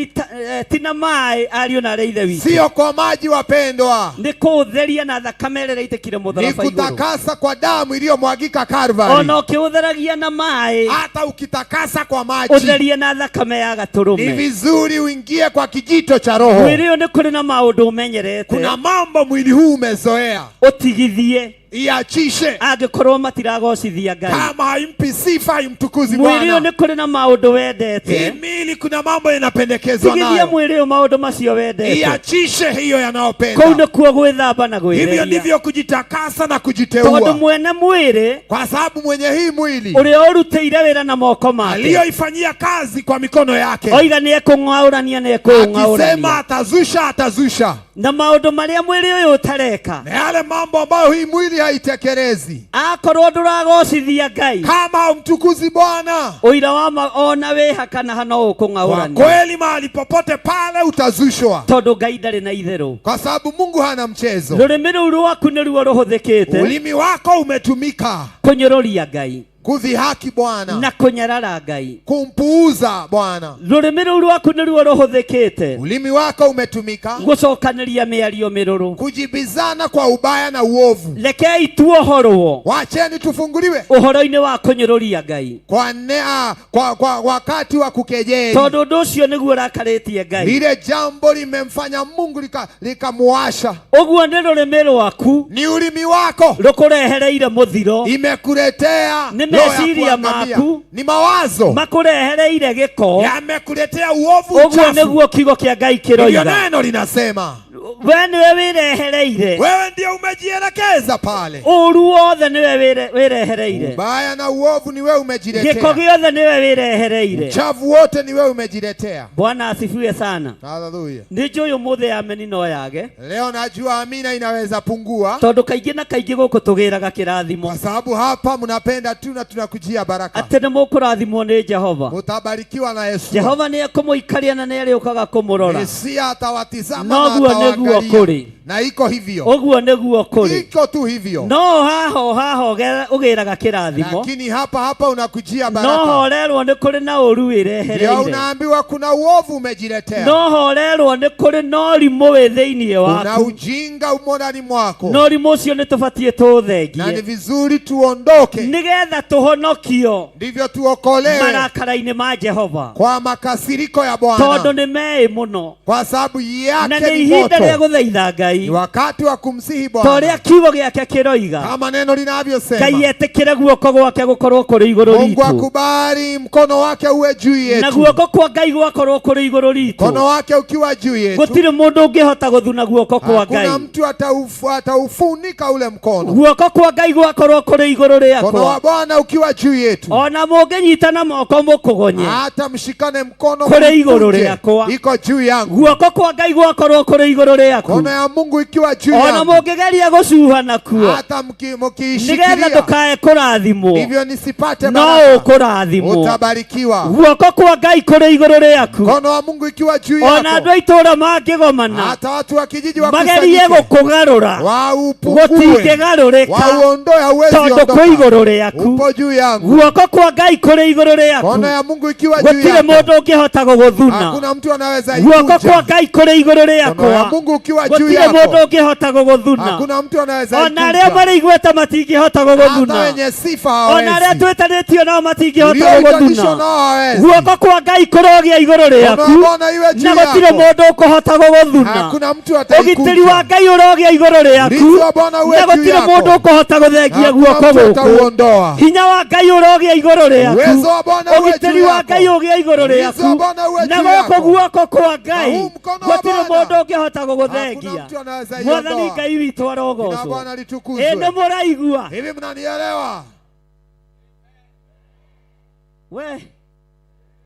ti na maĩ ariũ na arĩa ithe witũ. sio kwa maji wapendwa, Nĩ kũũtheria na thakame ĩrĩa ĩraitĩkire ni mũtharaba igũrũ. kutakasa kwa damu iliyomwagika Kalvari. Ona ũkĩũtheragia na maĩ, Hata ukitakasa kwa maji, ũtherie na thakame ya ni gatũrũme. vizuri uingie kwa kijito cha Roho. Mwĩrĩ ũyũ nĩ kũrĩ na maũndũ ũmenyerete. Kuna mambo mwili huu umezoea, Ũtigithie. iachishe. Angĩkorwo matiragocithia Ngai. Kama haimpi sifa, haimtukuzi Mwĩrĩ ũyũ Bwana. nĩ kũrĩ na maũndũ Hii wendete. mili kuna mambo yanapendekezwa Tigithia nayo, mwĩrĩ ũyũ maũndũ macio wendete. iachishe hiyo Kũu yanayopenda. nĩkuo gwĩthamba na Hivyo gwĩtheria. ndivyo kujitakasa na Tondũ kujiteua, mwene mwĩrĩ kwa sababu mwenye hii mwili ũrĩa ũrutĩire wĩra na moko make aliyoifanyia kazi kwa mikono yake, oiga nĩ ekũng'aũrania nĩ akisema ekũng'aũrania atazusha, atazusha. Na maũndũ marĩa mwĩrĩ ũyũ ũtareka, Na yale mambo ambayo hii mwili haitekelezi, akorwo ndũragocithia Ngai, kama haumtukuzi Bwana, ũira wa ma ona wĩha kana ha no kwa ũkũng'aũrania. kweli mahali popote pale utazushwa, Tondũ Ngai ndarĩ na itherũ. kwa sababu Mungu hana mchezo. Rũrĩmĩ rũu rwaku nĩruo rũhũthĩkĩte Ulimi wako umetumika kũnyũrũria Ngai kudhihaki Bwana, na kũnyarara Ngai. kumpuuza Bwana. Rũrĩmĩ rũu rwaku nĩruo rũhũthĩkĩte Ulimi wako umetumika gũcokanĩria mĩario mĩrũrũ. kujibizana kwa ubaya na uovu. Rekei tuohorwo Wacheni tufunguliwe ũhoro-inĩ wa kũnyũrũria Ngai, kwa, nea, kwa wakati wa kukejeli. Tondũ ũndũ ũcio nĩguo ũrakarĩtie Ngai. Lile jambo limemfanya Mungu likamuasha. Ũguo nĩ rũrĩmĩ rwaku Ni ulimi wako rũkũrehereire mũthiro. Imekuletea Ni roho ya meciria kuangamia. maku Ni mawazo makũrehereire gĩko. Yamekuletea uovu, Ũguo uchafu. nĩguo kiugo kĩa Ngai Ndivyo kĩroiga. neno linasema. We nĩwe wĩrehereire. Wewe ndio umejielekeza pale. Ũru wothe nĩwe wĩrehereire. Ubaya na uovu ni wewe Gĩko umejiletea. gĩothe nĩwe wĩrehereire. Uchafu wote ni wewe umejiletea. Bwana asifiwe sana. Haleluya. Nĩ njũĩ ũmũthĩ ameni no yage. Leo najua amina inaweza pungua, Tondũ kaingĩ na kaingĩ gũkũ tũgĩraga kĩrathimo. kwa sababu hapa mnapenda tu na tunakujia baraka. Atĩ nĩ mũkũrathimwo nĩ Jehova. Mutabarikiwa na Yesu. Jehova nĩ ekũmũikaria na nĩ arĩũkaga kũmũrora. Mesia atawatizama No na guo nĩguo atawaangalia. kũrĩ. Na iko hivyo. Ũguo nĩguo kũrĩ. Iko tu hivyo. No haha o haha ũgĩraga kĩrathimo. Lakini hapa hapa unakujia No baraka. horerwo nĩ kũrĩ na ũru Ndio wĩrehereire. unaambiwa kuna uovu umejiletea. No horerwo nĩ kũrĩ na ũrimũ wĩ thĩinĩ Kuna waku. ujinga umo ndani mwako. Na ũrimũ ũcio nĩ tũbatiĩ Na ni tũũthengie. vizuri tuondoke, Nĩgetha tũhonokio ndivyo tuokolewe marakara-inĩ ma Jehova. kwa makasiriko ya Tondũ Bwana, nĩ meĩ mũno. kwa sababu Na yake nĩ ni ihinda rĩa moto gũthaitha Ngai. Ngai Ni wakati wa kumsihi ta ũrĩa Bwana kiugo gĩake kĩroiga. kama neno Ngai linavyosema. etĩkĩre guoko gwake gũkorwo kũrĩ igũrũ Mungu ritũ, akubali mkono wake uwe juu na yetu, guoko kwa Ngai gwakorwo kũrĩ igũrũ ritũ, mkono wake ukiwa juu yetu, gũtirĩ mũndũ ũngĩhota gũthuna guoko kwa hakuna Ngai. mtu ataufunika ule mkono. Guoko kwa Ngai gwakorwo kũrĩ igũrũ Mkono wa rĩakwa, Bwana ukiwa juu yetu, ona mũngĩnyitana moko mũkũgonye, hata mshikane mkono Kũrĩ igũrũ mkunje, rĩakwa. iko juu yangu. Guoko kwa Ngai gwakorwo kũrĩ igũrũ rĩaku, Mkono ya Mungu ikiwa juu ona yangu, mũngĩgeria gũcuha nakuo hata nĩgetha mkiishikilia ndũkae kũrathimwo, hivyo nisipate no baraka, ũkũrathimwo. utabarikiwa. Guoko kwa Ngai kũrĩ igũrũ rĩaku, Mkono wa Mungu ikiwa juu ona andũ yako, a itũũra mangĩgomana hata watu wa kijiji magerie wakusanyike, gũkũgarũra, waupungue, gũtingĩgarũrĩka wauondoe, hauwezi tondũ kwĩ ondoka, igũrũ rĩaku. upo juu yangu. Guoko kwa Ngai kũrĩ igũrũ rĩaku, Mkono ya Mungu ikiwa juu gũtirĩ yako, mũndũ ũngĩhota gũgũthuna. hakuna mtu anaweza Guoko kwa ikunja. Ngai kũrĩ igũrũ Mkono ya rĩakwa, Mungu ukiwa juu gũtirĩ yako, mũndũ ũngĩhota gũgũthuna. hakuna mtu anaweza Ona arĩa ikunja. marĩ igweta matingĩhota Hata gũgũthuna, wenye sifa ona arĩa hawezi, twĩtanĩtio nao matingĩhota ulioitanishwa gũgũthuna. nao hawezi. Guoko kwa Ngai kũrogĩa igũrũ Mkono wa rĩaku, Bwana iwe juu na gũtirĩ yako, mũndũ ũkũhota gũgũthuna. hakuna mtu Ũgitĩri ataikunja. wa Ngai ũrogĩa igũrũ rĩaku, Ulinzi wa Bwana uwe na juu gũtirĩ mũndũ yako, ũkũhota gũthengia hakuna guoko mtu gũkũ. atauondoa. Hinya wa Ngai ũrogĩa igũrũ rĩaku, Uwezo wa Bwana uwe ũgitĩri juu wa Ngai yako, ũgĩe igũrũ ulinzi wa rĩaku, Bwana uwe na juu gũkũ yako, guoko kwa na Ngai huu mkono wa gũtirĩ Bwana mũndũ ũngĩhota hakuna gũgũthengia. mtu anaweza Mwathani iondoa. Ngai witũ Jina la arogocwo. Bwana Ĩ nĩ litukuzwe. mũraigua Hivi mnanielewa? we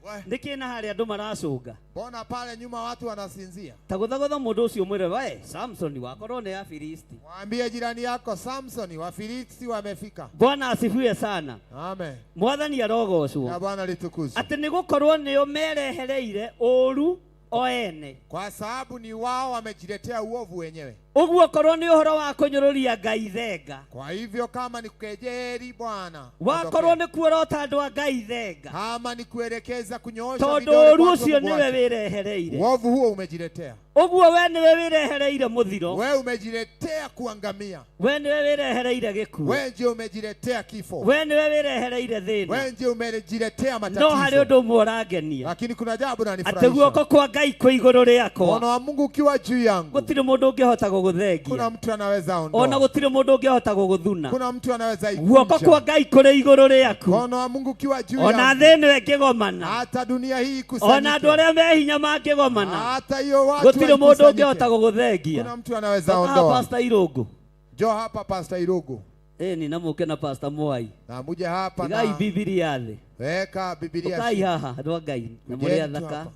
We, nĩkĩ na harĩa andũ maracũnga mbona pale nyuma watu wanasinzia? ta gũthagũtha mũndũ ũcio mwĩre we Samson wakorwo nĩ Afilisti. Mwambie jirani yako Samson, Wafilisti wamefika. Bwana asifiwe sana. Amen. Mwathani Na arogocwo Bwana litukuzwe, atĩ nĩ gũkorwo nĩo merehereire ũũru o ene. kwa sababu ni wao wamejiletea uovu wenyewe. Ũguo korwo nĩ ũhoro wa kũnyũrũria Ngai thenga, Kwa hivyo kama ni kukejeli Bwana, wakorwo ondokea. nĩ kuorota andũ a Ngai thenga, kama ni kuelekeza kunyoosha tondũ vidole ũũru kwa watu wa ũcio Mungu nĩwe wake, wĩrehereire. uovu huo umejiletea Ũguo we nĩwe wĩrehereire mũthiro, wewe, umejiletea kuangamia, we nĩwe wĩrehereire gĩkuũ, wewe ndiye umejiletea kifo, we nĩwe wĩrehereire thĩna. wewe ndiye umejiletea No harĩ matatizo. ũndũ ũmwe ũrangenia, Lakini kuna jambo atĩ lanifurahisha, guoko kwa Ngai kwĩ igũrũ rĩakwa, mkono wa Mungu ukiwa juu yangu, gũtirĩ mũndũ ũngĩhota kuna gũgũthengia, mtu anaweza ona ondoa, gũtirĩ mũndũ ũngĩhota gũgũthuna. kuna mtu anaweza Guoko kwa ikunja. Ngai kũrĩ igũrũ rĩaku, Mkono wa Mungu ukiwa juu ona yangu, thĩ ĩno ĩngĩgomana, hata dunia hii ona andũ ikusanyike, arĩa me hinya mangĩgomana, hata hiyo watu gũtirĩ mũndũ wakusanyike, ũngĩhota gũgũthengia. kuna mtu anaweza Toka haha ondoa. Pastor Irũngũ, Njoo hapa Pastor Irugu, ĩni na mũke na Pastor Mwai, na muje hapa igai na Bibilia thĩ, weka Biblia ũkai chini. haha andũ a Ngai na mũrĩ Kujeni tu athaka, hapa.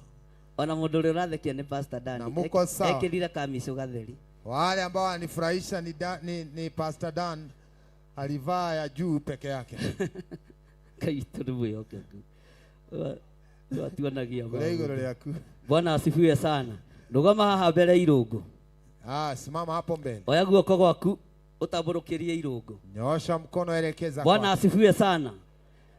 ona mũndũ ũrĩa ũrathekia nĩ Pastor Dan, Na muko sawa. ekĩrire kamicũ gatheri. Wale ambao wanifurahisha ni Pastor Dan alivaa ya juu peke yake. Ngai witũ nĩ mwĩhokeku, atuonagia Kule igũrũ maũndũ. rĩaku. Bwana asifiwe sana. Rũgama haha mbere Irũngũ, Ah, simama hapo mbele, oya guoko gwaku ũtambũrũkĩrie Irũngũ. nyoosha mkono, elekeza Bwana kwake. asifiwe sana.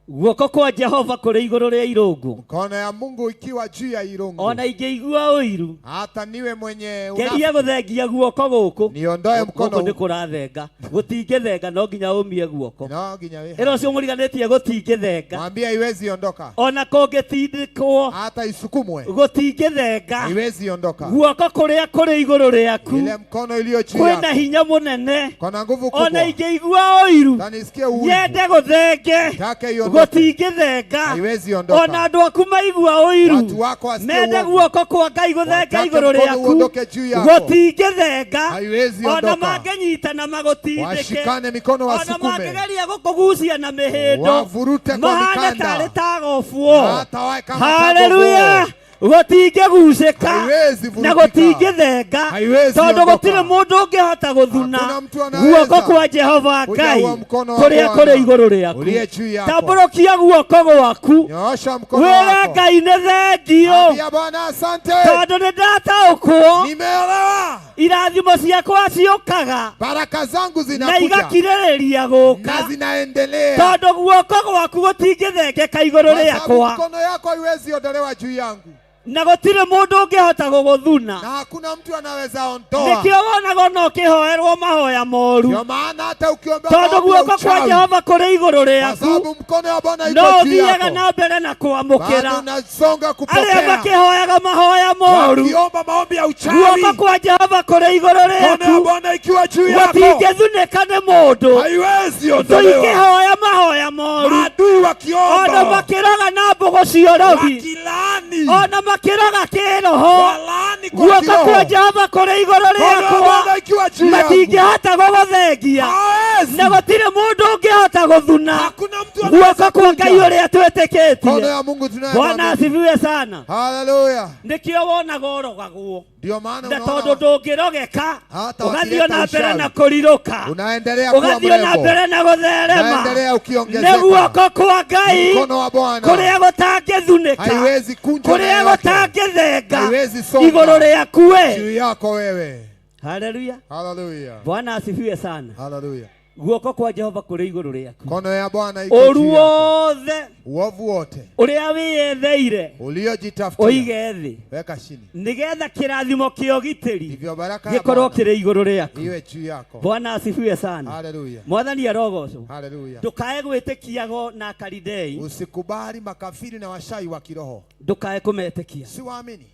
Guoko kwa Jehova kũrĩ igũrũ rĩa Irũngũ, Mkono ya Mungu ikiwa juu ya Irungu, ona ingĩigua ũiru hata niwe mwenye geria unafiki, gũthengia guoko gũkũ, niondoe mkono gũkũ nĩ huu. kũrathenga, gũtingĩthenga no nginya ũmie guoko. No nginya we Ĩra ũcio mũriganĩtie gũtingĩthenga, mwambie haiwezi ondoka, ona kũngĩtindĩkwo hata isukumwe gũtingĩthenga. haiwezi ondoka. Guoko kũrĩa kũrĩ igũrũ rĩaku Ile mkono iliyo juu kwĩna yako hinya mũnene, kona nguvu ona kubwa, ingĩigua ũiru na nisikie uwivu, nyende gũthenge take iondoke, gũtingĩthenga. haiwezi Ona ondoka. andũ aku maigua ũiru Watu wako wasikie mende uovu, guoko kwa Ngai gũthenga Watake igũrũ mkono rĩaku uondoke juu yako. gũtingĩthenga. Haiwezi Ona ondoka. mangĩnyitana magũtindĩke, Washikane mikono ona wasukume, mangĩgeria gũkũgucia na mĩhĩndo wavurute kwa mahane mikanda, tarĩ ta gobuo. hata wae kama Haleluya! tagogo. Gũtingĩgucĩka Haiwezi na vurugika. gũtingĩthenga, Haiwezi tondũ ondoka. gũtirĩ mũndũ ũngĩhota gũthuna Hakuna mtu anaweza guoko kwa Jehova kuja Ngai huo mkono wa kũrĩa Bwana kũrĩ igũrũ rĩaku. uliye juu yako. Tambũrũkia guoko gwaku Nyoosha mkono wĩre wako, Ngai nĩ thengio, ambia Bwana asante, tondũ nĩ ndataũkwo nimeelewa. irathimo ciakwa ciũkaga Baraka zangu na zinakuja igakirĩrĩria gũka, na zinaendelea, tondũ guoko gwaku gũtingĩthengeka igũrũ kwa sababu rĩakwa. mkono yako haiwezi ondolewa juu yangu. Na gũtirĩ mũndũ ũngĩhota gũgũthuna. Na hakuna mtu anaweza ondoa. Nĩkĩo wonaga ona ũkĩhoerwo mahoya moru, Ndio maana hata ukiombea tondũ maombi ya guoko kwa uchawi, Jehova kũrĩ igũrũ kwa rĩaku, sababu mkono wa Bwana no iko juu ũthiaga yako, na mbere na bado kwamũkĩra. unasonga Arĩa kupokea. makĩhoyaga mahoya moru, Wakiomba maombi ya uchawi, guoko kwa Jehova kũrĩ igũrũ mkono ya rĩaku, Bwana ikiwa juu yako gũtingĩthunĩka nĩ mũndũ. haiwezi Thũ ondolewa. ikĩhoya mahoya moru, Maadui ona wakiomba, makĩroga na mbũgũ cia ũrogi, wakilaani, ona makĩroga kĩroho, walaani kwa guoko kwa kiroho, Jehova kũrĩ igũrũ mkono wa rĩakwa, Bwana ikiwa juu yangu matingĩhota gũgũthengia, hawezi. na gũtirĩ mũndũ ũngĩhota gũthuna Hakuna mtu anaweza guoko kwa Ngai kunja ũrĩa mkono twĩtĩkĩtie. ya Mungu Bwana tunayemwamini. asifiwe sana. Haleluya. Nĩkĩo wonaga ũrogagwo, Ndio maana na tondũ unaona ndũngĩrogeka, Hata ũgathiĩ wakileta na mbere uchawi. na kũrirũka, unaendelea kuwa ũgathiĩ na mrembo, mbere na gũtherema. unaendelea Nĩ ukiongezeka. guoko kwa Ngai Mkono wa Bwana kũrĩa gũtangĩthunĩka, haiwezi kunjwa na kũrĩa yeyote gũtangĩthenga Haiwezi songa. igũrũ rĩaku we. juu yako wewe. Haleluya, Haleluya, Bwana asifiwe sana. haleluya. Guoko kwa Jehova kũrĩ igũrũ rĩaku, Mkono ya Bwana iko ũru juu yako. wothe Uovu wote ũrĩa wĩyetheire uliojitafutia ũige thĩ, weka chini, nĩgetha kĩrathimo kĩa ũgitĩri ndivyo baraka ya gĩkorwo Bwana kĩrĩ igũrũ rĩaku. iwe juu yako. Bwana asifiwe sana. Haleluya, Mwathani arogocwo. haleluya. Ndũkae gwĩtĩkiago na Akalidei, Usikubali makafiri na washai wa kiroho, ndũkae kũmetĩkia. siwaamini.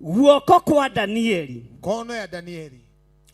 Guoko kwa Danieli Mkono ya Danieli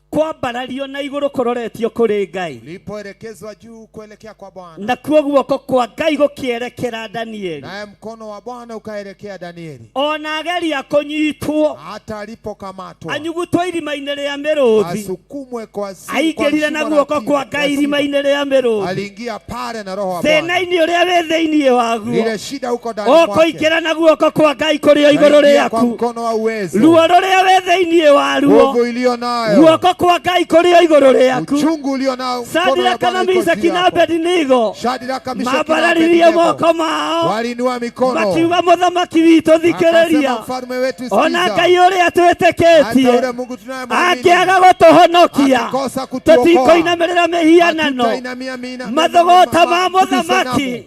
kwambarario na igũrũ kũroretio kũrĩ Ngai, ulipoelekezwa juu kuelekea kwa Bwana, nakuo guoko kwa Ngai gũkĩerekera Danieli. naye mkono wa Bwana ukaelekea Danieli, Ona ageria kũnyitwo, hata alipokamatwa anyugutwo irima-inĩ rĩa mĩrũthi, asukumwe kwa si- kwa aingĩrire na shimo la guoko tima- kwa la Ngai simba. irima-inĩ rĩa mĩrũthi. Aliingia pale na roho wa Bwana, Thĩna-inĩ ũrĩa wĩ thĩinĩ waguo, lile shida huko ndani mwake, ũkũingĩra na guoko kwa Ngai kũrĩ o igũrũ Naingia kwa rĩaku. mkono wa uwezo, Ruo rũrĩa wĩ thĩinĩ waruo, nguvu iliyo nayo, guoko kwa Ngai kũrĩ o igũrũ rĩaku. uchungu ulio nao, mkono ya Sadiraka Bwana na iko juu Mishaki na yako. Abednego Shadraka, Meshaki na mambararirie Abednego moko mao, waliinua mikono, makiuga mũthamaki witũ thikĩrĩria, akasema mfalme wetu ona sikiza, Ngai ũrĩa hata yule twĩtĩkĩtie Mungu tunayemwamini angĩaga gũtũhonokia akikosa kutuokoa, tũtikũinamĩrĩra mĩhianano. hatutainamia mina Mathogota ma mũthamaki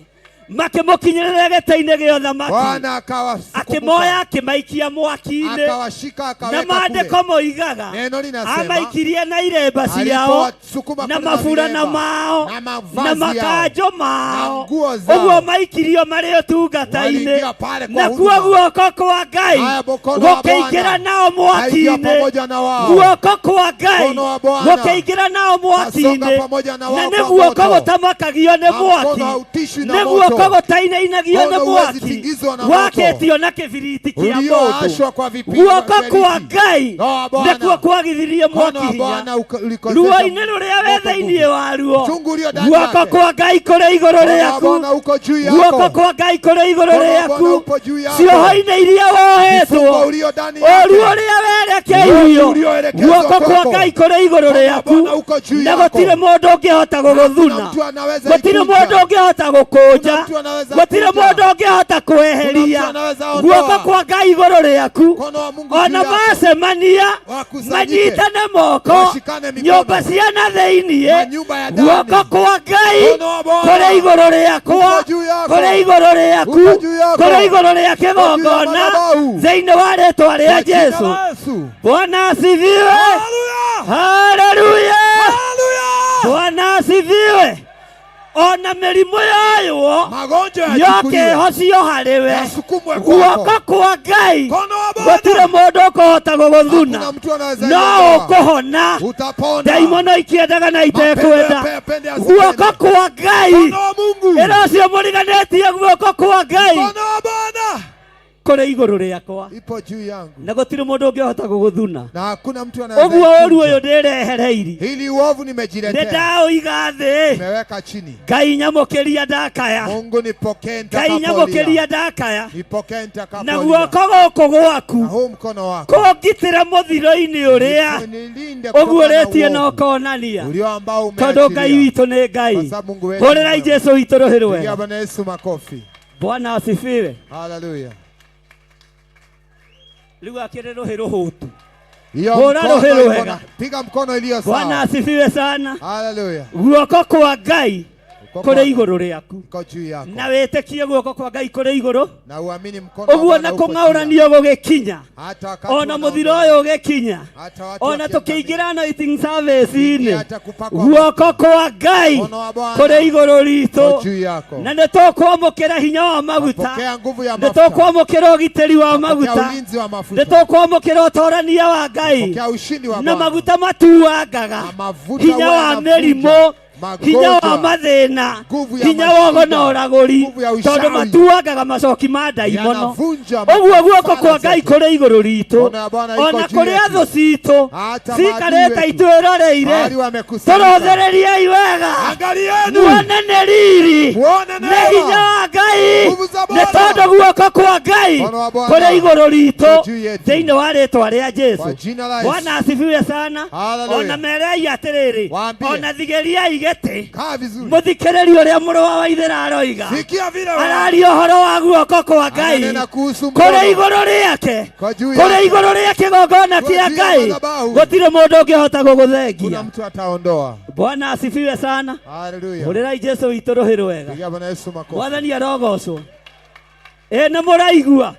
makĩmũkinyĩrĩra gĩtĩ-inĩ gĩa ũthamaki, Bwana akawasukumbuka, akĩmoya akĩmaikia mwaki-inĩ, akawashika na akaweka maandĩko kule. moigaga Neno linasema amaikirie na iremba ciao alipowasukuma na kule na maburana viremba, mao na na mavazi yao, makanjo mao, na nguo zao. ũguo maikirio marĩ ũtungata-inĩ, Waliingia pale kwa nakuo huduma. guoko kwa Ngai Haya, mkono wa gũkĩingĩra Bwana nao kaingia mwaki-inĩ, pamoja na wao. guoko kwa Ngai Mkono wa Bwana gũkĩingĩra nao mwaki-inĩ, kasonga pamoja na na wao nĩ kwa guoko moto. gũtamakagio nĩ Na mkono mwaki, hautishwi na nĩ moto. guoko gũtainainagio nĩ Mkono huwezi mwaki, tingizwa na moto. wakĩtio na kĩbiriti kĩa mũndũ. Ulioashwa kwa vipimo Guoko vya kwa beriti. Ngai Roho wa Bwana. nĩkuo kwagithirie Mkono wa mwaki hinya Bwana ulikosesha ruo-inĩ rũrĩa wĩ moto thĩinĩ nguvu. waruo, Uchungu ulio ndani guoko yake. kwa Ngai kũrĩ igũrũ Mkono wa rĩaku, Bwana uko juu guoko yako. kwa Ngai kũrĩ igũrũ Mkono wa Bwana rĩaku, upo juu yako. cioho-inĩ iria wohetwo, Vifungo ulio ndani ũru yake. ũrĩa werekeirio, Uovu ulioelekezwa guoko kwa kwako. Ngai kũrĩ igũrũ Mkono wa rĩaku, Bwana uko juu na yako. gũtirĩ mũndũ ũngĩhota gũgũthuna, Hakuna mtu anaweza gũtirĩ ikunja. mũndũ ũngĩhota gũkũnja, Hakuna mtu anaweza gũtirĩ kunja. mũndũ ũngĩhota kweheria Hakuna mtu anaweza ondoa. guoko kwa Ngai igũrũ rĩaku. Mkono wa Mungu juu Ona yako. macemania Wakusanyike. manyitane moko, Washikane mikono. nyũmba cia na thĩiniĩ, Manyumba ya ndani. guoko kwa Ngai Mkono wa Bwana. kũrĩ igũrũ rĩakwa, Uko juu yako. kũrĩ igũrũ rĩaku, Uko juu yako. kũrĩ igũrũ rĩa Uko juu ya kĩgongona, madhabahu. thĩinĩ wa rĩtwa rĩa Kwa jina Jesũ. la Yesu. Bwana asifiwe. Haleluya. Haleluya. Haleluya. Bwana asifiwe. Ona mĩrimũ yoywo Magonjwa yachukuliwe. yokehocio harĩ we, Yasukumwe kwako. guoko kwa Ngai Mkono wa Bwana. gũtirĩ mũndũ ũkũhota gũgũthuna, Hakuna mtu anaweza no iondoa. ũkũhona. Utapona. Ndaimono ikĩendaga na Mapepo itekwenda, yapende asipende. guoko kwa Ngai Mkono wa Mungu. ĩra ũcio mũriganĩtie, guoko kwa Ngai Mkono wa Bwana kũrĩ igũrũ rĩakwa, ipo juu yangu na gũtirĩ mũndũ ũngĩhota gũgũthuna. na hakuna mtu anaweza Ũguo ũru ikunja. ũyũ ndĩrehereiri, Hili uovu nĩ nimejiletea, ndaũiga thĩ. nimeweka chini. Ngai nyamũkĩria ndakaya, Mungu nipokee Ngai nitakapolia, nyamũkĩria ndakaya, nipokee na nitakapolia. guoko gũkũ Na gwaku huu mkono wako kũngitĩra mũthiro-inĩ ũrĩa nilinde kutokana na ũguũrĩtie na uovu ũkonania, ulio ambao tondũ Ngai umeachilia. witũ nĩ Ngai. Kwa sababu Mungu wetu ni Hũrĩrai mwema. Jesũ witũ rũhĩ Pigia rwega. Bwana Yesu makofi. Bwana asifiwe. Haleluya. Rĩu akĩrĩ rũhĩ rũhũtu. Hiyo Hũra mkono rũhĩ iko rwega. na- piga mkono iliyo Bwana sawa. asifiwe sana. Haleluya. Guoko kwa Ngai Mkono Guoko kũrĩ igũrũ rĩaku iko juu yako na wĩtĩkie guoko kwa Ngai kũrĩ igũrũ na uamini mkono wa ũguo Bwana na uko juu yako. kũng'aũranio gũgĩkinya Hata wakati ona mũthiro wanaondoa, ũyũ ũgĩkinya hata watu ona wakiangamia, tũkĩingĩra anointing service-inĩ hata kupakwa guoko kwa Ngai mkono wa Bwana kũrĩ igũrũ ritũ uko juu yako. na nĩ tũkwamũkĩra hinya wa maguta Pokea nguvu ya nĩ mafuta, tũkwamũkĩra ũgitĩri wa pokea maguta ulinzi wa nĩ mafuta, tũkwamũkĩra ũtorania wa Ngai pokea ushindi wa na Bwana maguta matuangaga na mafuta hinya huwa wa yanavunja mĩrimũ hinya wa magonjwa, mathĩna nguvu ya hinya wa mashida, ũgona ũragũri nguvu ya tondũ ushauri matuangaga macoki ma ndaimono yanavunja ũguo guoko kwa mafara Ngai zetu. kũrĩ igũrũ ritũ Mkono ya Bwana iko ona juu kũrĩ yetu. athũ citũ Hata maadui ciikarĩte wetu itwĩroreire mahali wamekusanyika. tũrothereriei wega Angalieni muone nĩ riri muone nĩ hinya neema, wa Ngai Nguvu za nĩ Bwana. tondũ guoko kwa Ngai Mkono wa Bwana kũrĩ igũrũ ritũ juu yetu. thĩinĩ wa rĩtwa rĩa Jesu Kwa jina la Yesu. Bwana asifiwe sana Hallelujah. ona merei atĩrĩrĩ Waambie. ona thigĩriai gĩtĩ Kaa vizuri, mũthikĩrĩrie ũrĩa mũrũ wa waithĩra aroiga sikia vile araria ũhoro wa guoko kwa Ngai ananena kuhusu kũrĩ mkono igũrũ rĩake kwa juu kũrĩ yake. igũrũ rĩa kĩgongona Kwa kĩa juu ya Ngai madhabahu. gũtirĩ mũndũ ũngĩhota Kuna gũgũthengia mtu ataondoa. Bwana asifiwe sana Haleluya. hũrĩrai Jesu witũ rũhĩ rwega Pigia Bwana Yesu makofi. Mwathani arogocwo ĩ nĩ mũraigua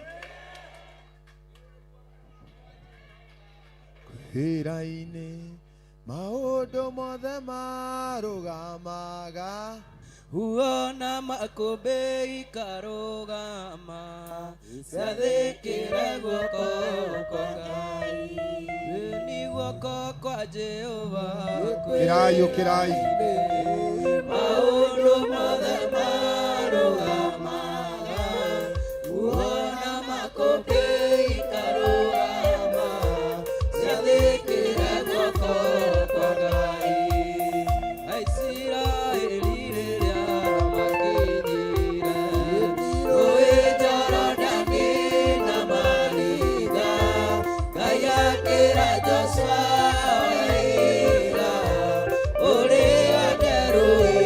Hĩra-inĩ maũndũ mothe marũgamaga Huona makũmbĩ ikarũgama ciathĩkĩre guoko kwa Ngai ni guoko kwa Jehova Ũkĩrai, ũkĩrai. maũndũ mothe marũgamaga huona makũmbĩ ikarũgama ciathĩkĩre guoko kwa Ngai Aisiraeli rĩrĩa makinyire rũĩ Jorodani na maringa Ngai akĩra Joshua oeira ũrĩa nderũĩ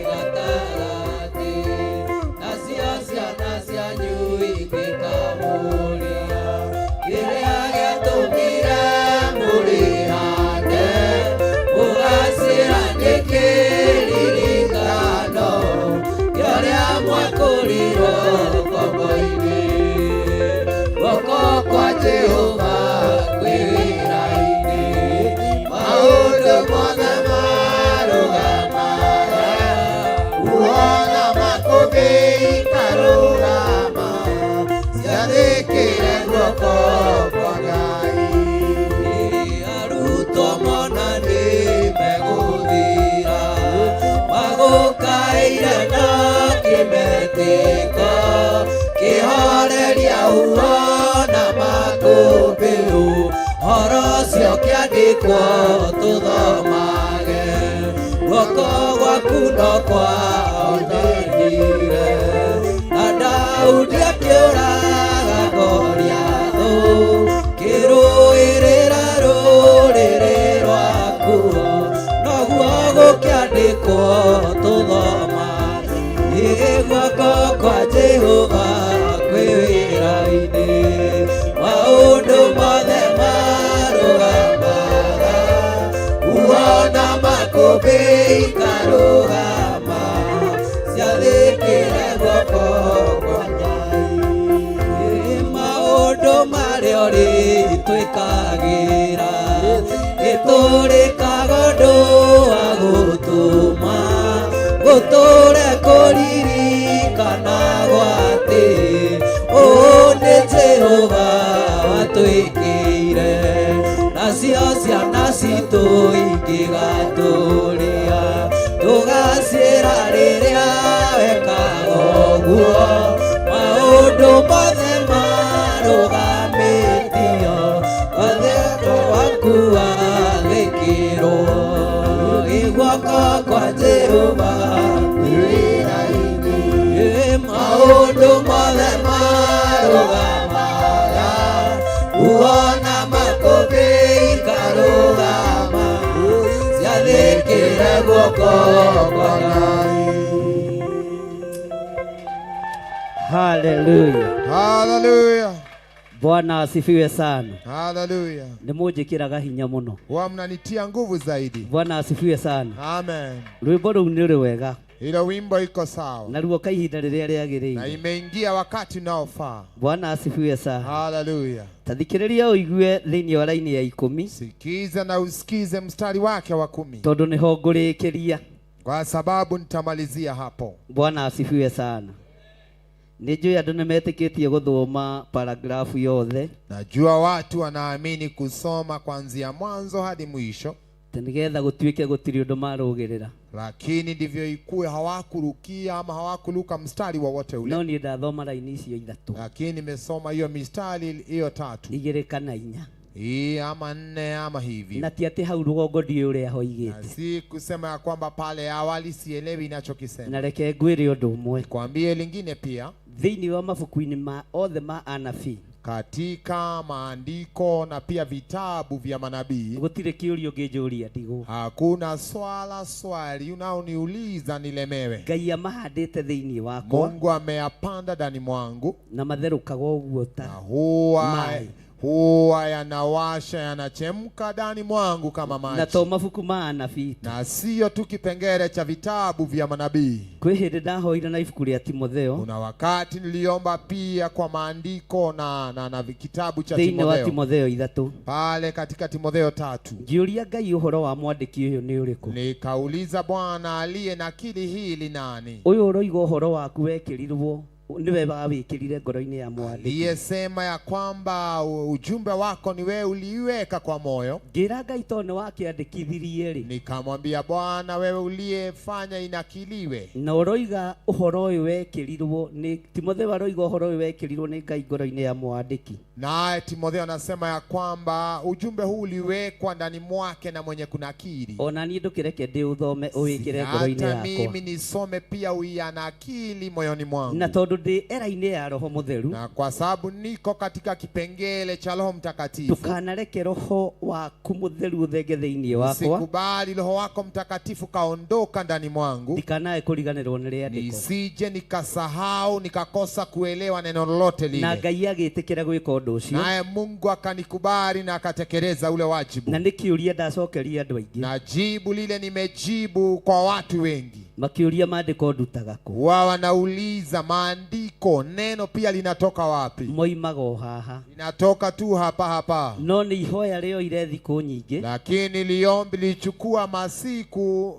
gatagatĩ nacio ciana cianyu ingĩkamũria kĩrĩa gĩatũmire mũrĩhande mũgacĩra nĩ kĩririkano kĩa ũrĩa mwekũrirwo ngombo-inĩ guoko kwa Jehova kwĩ wĩra-inĩ maũndũ mothe marũgamaga Uona makũmbĩ ikarũgama ciathĩkĩre guoko kwa Ngai. Arutwo mona nĩ megũthira magũkaire na kĩmetĩko kĩhoreria huho na makũmbĩ ũhoro ũcio kĩandĩkwo tũthomage guoko gwaku no kwaonanire na Daudi akĩũraga Goliathũ kĩrũĩrĩra rũrĩrĩ rwaku noguo gũkĩandĩkwo tũthoma ĩ guoko kwa Jehova kwĩ wĩra-inĩ maũndũ mothe marũgamaga uona makũmbĩ ikarũgama ciathĩkĩre guoko kwa Ngai maũndũ marĩa ũrĩtwĩkagĩra nĩtũrĩkaga ũndũ wa gũtũma gũtũre kũririkanagwo atĩ ũũ nĩ Jehova watwĩkĩire nacio ciana citũ ingĩgatũria tũgacĩra rĩrĩa wekaga ũguo maũndũ mothe marũgamĩtio guoko gwaku wathĩkĩrwo ĩ guoko kwa Jehova ĩ maũndũ mothe marũgamaga uona makũmbĩ ikarũgama ciathĩkĩre guoko kwa Ngai Haleluya Haleluya. Bwana asifiwe sana Haleluya. nĩ mũnjĩkĩraga hinya mũno Huwa mnanitia nguvu zaidi. Bwana asifiwe sana Amen. rwĩmbo rũu nĩ rwega Hilo wimbo iko sawa Naruo ka ihinda rĩrĩa na rĩagĩrĩire. imeingia wakati unaofaa. Bwana asifiwe sana. Haleluya! Ta thikĩrĩria ũigue thĩinĩ wa raini ya 10. Sikiza na usikize mstari wake wa 10, tondũ nĩho ngũrĩkĩria. kwa sababu nitamalizia hapo. Bwana asifiwe sana. Nĩ njũĩ andũ nĩ metĩkĩtie gũthoma paragrafu yothe Najua watu wanaamini kusoma kuanzia mwanzo hadi mwisho, atĩ nĩgetha gũtuĩke gũtirĩ ũndũ marũgĩrĩra. lakini ndivyo ikuwe, hawakurukia ama hawakuluka mstari wowote ule, No niĩ ndathoma raini icio ithatũ, lakini nimesoma hiyo mistari hiyo 3, 2 kana 4, hii ama 4 ama hivi, na ti atĩ hau rũgongo ndiũĩ ũrĩa na hoigĩte. si kusema ya kwamba pale awali sielewi inachokisema. Na reke ngwĩre ũndũ ũmwe, Kwambie lingine pia, thĩinĩ wa mabuku-inĩ ma othe ma anabii katika maandiko na pia vitabu vya manabii gũtirĩ kĩũria ũngĩnjũria ndigwo. hakuna swali unaoniuliza nilemewe. Ngai amahandĩte thĩinĩ wakwa Mungu ameyapanda ndani mwangu na matherũkaga ũguo na ta huwa Mai. huwa yanawasha yanachemka ndani mwangu kama na maji, to mabuku ma anabii tu. na siyo tu kipengele cha vitabu vya manabii. Kwĩ hĩndĩ ndahoire na ibuku rĩa Timotheo, Kuna wakati niliomba pia kwa maandiko na kitabu cha thĩinĩ wa Timotheo Timotheo 3, pale katika Timotheo 3, ngĩũria Ngai ũhoro wa mwandĩki ũyũ nĩ ũrĩkũ. nikauliza Bwana, aliye nakili hili nani? Ũyũ ũroiga ũhoro waku wekĩrirwo nĩwe wawĩkĩrire ngoro-inĩ ya mwandĩki. Aliyesema ya kwamba ujumbe wako ni wewe uliiweka kwa moyo. Ngĩra Ngai tondũ nĩ wakĩandĩkithirie rĩ, Nikamwambia Bwana, wewe uliyefanya inakiliwe, na ũroiga ũhoro ũyũ wekĩrirwo nĩ Timotheo, aroiga ũhoro ũyũ wekĩrirwo nĩ Ngai ngoro-inĩ ya mwandĩki. naye Timotheo anasema ya kwamba ujumbe huu uliwekwa ndani mwake na mwenye kunakili. Ona niĩ ndũkĩreke ndĩũthome ũwĩkĩre ngoro-inĩ Hata yakwa, mimi nisome pia uianakili moyoni mwangu, na tondũ ndĩ era-inĩ ya Roho Mũtheru, na kwa sababu niko katika kipengele cha Roho Mtakatifu, ndũkanareke roho waku mũtheru ũthenge thĩinĩ wakwa, usikubali Roho wako Mtakatifu kaondoka ndani mwangu, ndikanae kũriganĩrwo nĩ rĩandĩko. nisije nikasahau nikakosa kuelewa neno lolote Na lile. Ngai agĩtĩkĩra gwĩka ũndũ ũcio, Naye Mungu akanikubali na akatekeleza ule wajibu, na nĩ kĩũria ndacokeria andũ aingĩ na jibu lile nimejibu kwa watu wengi. makĩũria maandĩko ndutaga kũ. Huwa wanauliza maandiko, neno pia linatoka wapi? Moimaga o haha, Linatoka tu hapa hapa. no nĩ ihoya rĩoire thikũ nyingĩ Lakini liombi lilichukua masiku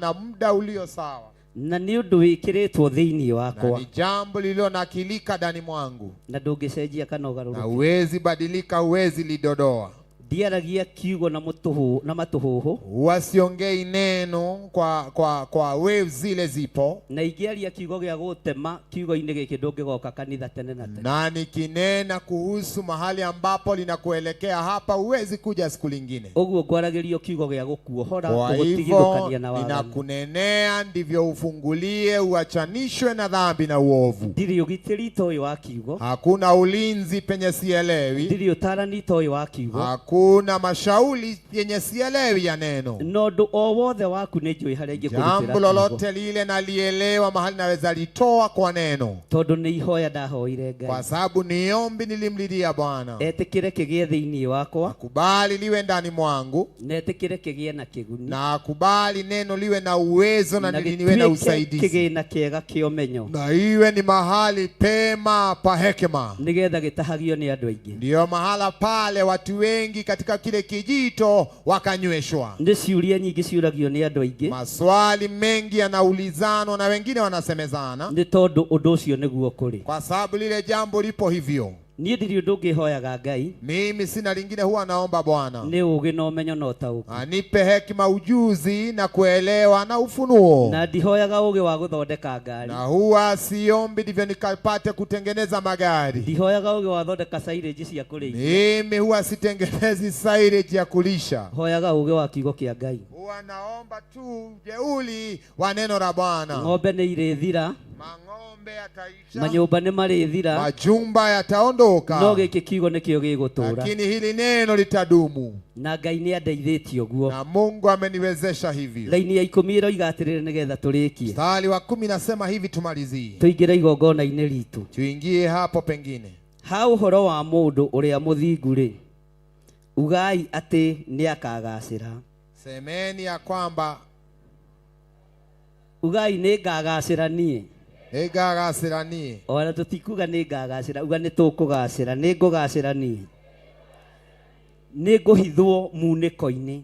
na muda ulio sawa, na nĩ ũndũ wĩkĩrĩtwo thĩinĩ na wakwa ni jambo lililonakilika ndani mwangu, na ndũngĩcenjia kana na ũgarũrũke. huwezi badilika, huwezi lidodoa. Ndiaragia kiugo na mũtũhũ na matũhũhũ, Huwa siongei neno kwa waves zile zipo, na ingĩaria kiugo gĩa gũtema kiugo-inĩ gĩkĩ ndũngĩgoka kanitha tene na tene. na nikinena kuhusu mahali ambapo linakuelekea hapa, huwezi kuja siku lingine. Ũguo ngwaragĩrio kiugo gĩa gũkuohora, Kwa hivyo gũgũtigithũkania na waganu. ninakunenea ndivyo ufungulie, uachanishwe na dhambi na uovu. Ndirĩ ũgitĩri ta ũyũ wa kiugo, Hakuna ulinzi penye sielewi, ndirĩ ũtarani ta ũyũ wa kiugo, hakuna mashauri yenye sielewi ya neno. na ũndũ o wothe waku nĩ njũĩ harĩa ingĩkũrutĩra Jambo kiugo, lolote lile nalielewa mahali naweza litoa kwa neno, tondũ nĩ ihoya ndahoire kwa Ngai sababu ni ombi nilimlilia Bwana, etĩkĩre kĩgĩe thĩinĩ wakwa, akubali liwe ndani mwangu na etĩkĩre kĩgĩe na kĩguni, na akubali neno liwe na uwezo na na liwe na gĩtuĩke usaidizi, kĩgĩna kĩega kĩa ũmenyo, na iwe ni mahali pema pa hekima, nĩgetha gĩtahagio nĩ andũ aingĩ. ndiyo mahala pale watu wengi katika kile kijito wakanyweshwa. Nĩ ciũria nyingĩ ciũragio nĩ andũ aingĩ, Maswali mengi yanaulizanwa na wengine wanasemezana, nĩ tondũ ũndũ ũcio nĩguo kũrĩ. kwa sababu lile jambo lipo hivyo. Niĩ ndirĩ ũndũ ũngĩ hoyaga Ngai, Mimi sina lingine, huwa naomba Bwana nĩ ũũgĩ na ũmenyo na ũtaũku, anipe hekima, ujuzi na kuelewa na ufunuo, na ndihoyaga ũũgĩ wa gũthondeka ngari, na huwa siombi ndivyo nikapate kutengeneza magari. ndihoyaga ũũgĩ wa thondeka silage cia kũrĩithia, Mimi huwa sitengenezi silage ya kulisha, hoyaga ũũgĩ wa kiugo kĩa Ngai. huwa naomba tu ujeuli wa neno la Bwana. Ng'ombe nĩ irĩthira, Mang'ombe yataisha, manyũmba nĩ marĩthira, majumba yataondoka, no gĩkĩ kiugo nĩkĩo gĩgũtũũra, lakini hili neno litadumu, na Ngai nĩ andeithĩtie ũguo. na Mungu ameniwezesha hivyo. Raini ya 10 ĩroiga atĩrĩrĩ, nĩgetha tũrĩkie, Mstari wa 10 nasema hivi, tumalizie, tũingĩre igongona-inĩ ritũ. tuingie hapo pengine. Ha ũhoro wa mũndũ ũrĩa mũthingu rĩ, ugai atĩ nĩ akagacĩra, Semeni ya kwamba Ugai nĩ ngagacĩra niĩ. Nĩ ngagacĩra niĩ. Ona tũtikuga nĩ ngagacĩra, uga nĩ tũkũgacĩra, nĩ ngũgacĩra niĩ. Nĩ ngũhithwo munĩko-inĩ.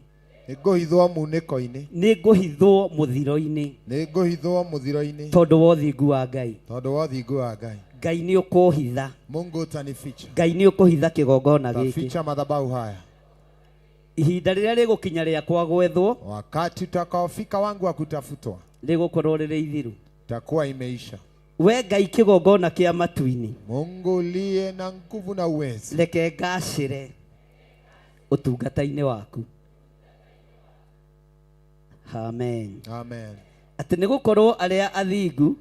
Nĩ ngũhithwo munĩko-inĩ. Nĩ ngũhithwo mũthiro-inĩ. Nĩ ngũhithwo mũthiro-inĩ. Tondũ wa ũthingu wa Ngai. Tondũ wa ũthingu wa Ngai. Ngai nĩ ũkũhitha. Mungu utanificha. Ngai nĩ ũkũhitha kĩgongona gĩkĩ. Taficha madhabahu haya. Ihinda rĩrĩa rĩgũkinya rĩakwa gwethwo. Wakati utakaofika wangu wa kutafutwa. Rĩgũkorwo rĩrĩ ithiru. Takuwa imeisha. We Ngai kĩgongona kĩa matu-inĩ. Mungu uliye na nguvu na uwezo. Reke ngacĩre ũtungata-inĩ waku. Amen. Amen. Atĩ nĩ gũkorwo arĩa athingu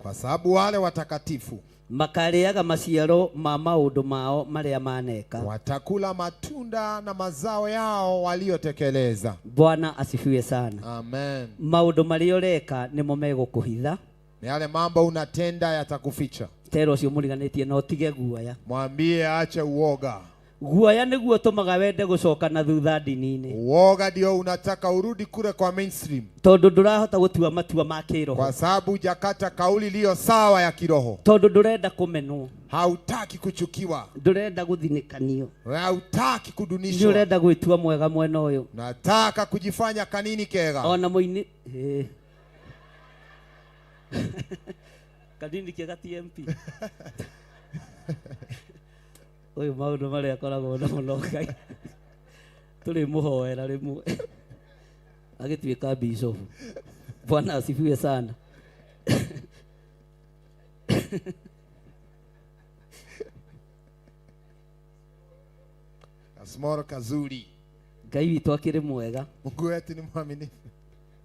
kwa sababu wale watakatifu makarĩaga maciaro ma maũndũ mao marĩa maneka. Watakula matunda na mazao yao waliotekeleza. Bwana asifiwe sana. Amen. Maũndũ marĩa ũreka nĩmo megũkũhitha. Ni yale mambo unatenda yatakuficha. Tero ũcio mũriganĩtie na ũtige guoya. Mwambie aache uoga. Guoya nĩguo ũtũmaga wende gũcoka na thutha ndini-inĩ. Uoga ndio unataka urudi kule kwa mainstream. Tondũ ndũrahota gũtua matua ma kĩroho. Kwa sababu hujakata kauli iliyo sawa ya kiroho. Tondũ ndũrenda kũmenwo. Hautaki kuchukiwa. Ndũrenda gũthinĩkanio. Hautaki kudunishwa. Nĩ ũrenda gwĩtua mwega mwena ũyũ. Nataka kujifanya kanini kega. Ona mũini. Kanini kega TMP. Ũyũ maũndũ marĩa akoragwo namo no Ngai. Tũrĩmũhoera rĩmwe. Agĩtuĩka bishop. Bwana asifiwe sana. Kasmoro kazuri. Ngai witũ akĩrĩ mwega. Mungu wetu ni mwaminifu.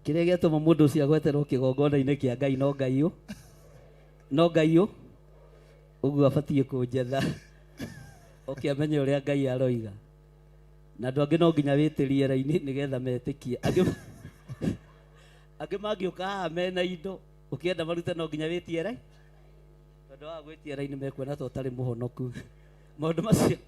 Kĩrĩa gĩatũma mũndũ ũcio agweterwo kĩgongona-inĩ kĩa Ngai no Ngai ũ. No Ngai ũ. Ũguo abatiĩ kũnjetha. Ũkĩamenye ũrĩa Ngai aroiga. Na andũ angĩ no nginya wĩtĩrie raini nĩgetha metĩkie. Angĩ mangĩũka haha mena indo, ũkĩenda marute no nginya wĩtie raini. Tondũ wa gwĩtia raini mekuona ta ũtarĩ mũhonoku. Maũndũ macio,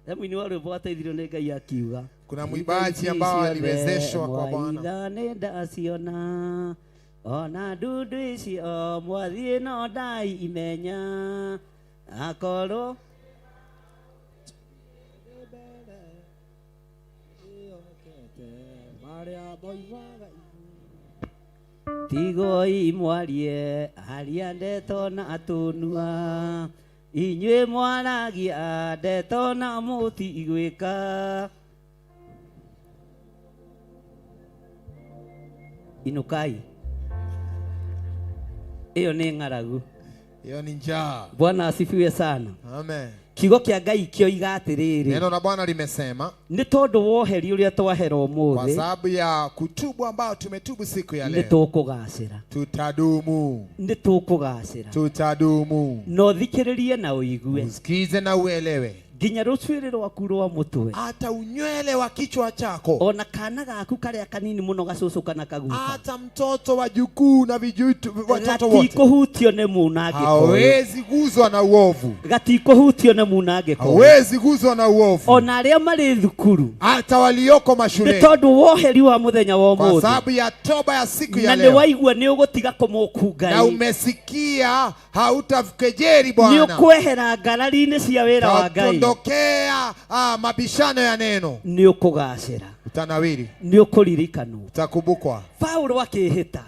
he mũini wa rwĩmbo wateithirio nĩ Ngai akiuga. Kuna mwimbaji ambao aliwezeshwa kwa Bwana. Mwaitha nĩ ndaciona, ona ndundu icio mwathiĩ no ndaimenya. Akorwo tigoi mwarie aria ndeto na tũnua, inyuĩ mwaragia ndeto na mũtigwĩka. Inukai. Ĩyo nĩ ng'aragu. Hiyo ni njaa. Bwana asifiwe sana. Amen. Kiugo kĩa Ngai kĩoiga atĩrĩrĩ. Neno la Bwana limesema, nĩ tondũ wa ũheri ũrĩa twahera ũmũthĩ, kwa sababu ya kutubu ambao tumetubu siku ya nĩ leo, tũkũgacĩra. Tutadumu. Nĩ tũkũgacĩra. Tutadumu. Na ũthikĩrĩrie na ũigue. Usikize na uelewe. Nginya rũcuĩrĩ rwaku rwa mũtwe. Hata unywele wa kichwa chako. Ona kana gaku karĩa kanini mũno gacũcũ kana kaguka. Hata mtoto wa jukuu na vijutu, watoto wote. Gatikũhutio nĩ munangĩko. Hawezi guzwa na uovu. Gatikũhutio nĩ munangĩko. Hawezi guzwa na uovu. Ona arĩa marĩ thukuru. Hata walioko mashuleni. Nĩ tondũ wa ũheri wa mũthenya wa Kwa ũmũthĩ. sababu ya toba ya siku ya Na nĩ leo. waigua nĩ ũgũtiga kũmũku Ngai. Na umesikia hautakejeli Bwana. Nĩ ũkwehera ngarari-inĩ cia wĩra wa Ngai. Utondokea mabishano ya neno. Nĩ ũkũgacĩra. Utanawiri. Nĩ ũkũririkanwo. Utakumbukwa. Paulo akĩhĩta.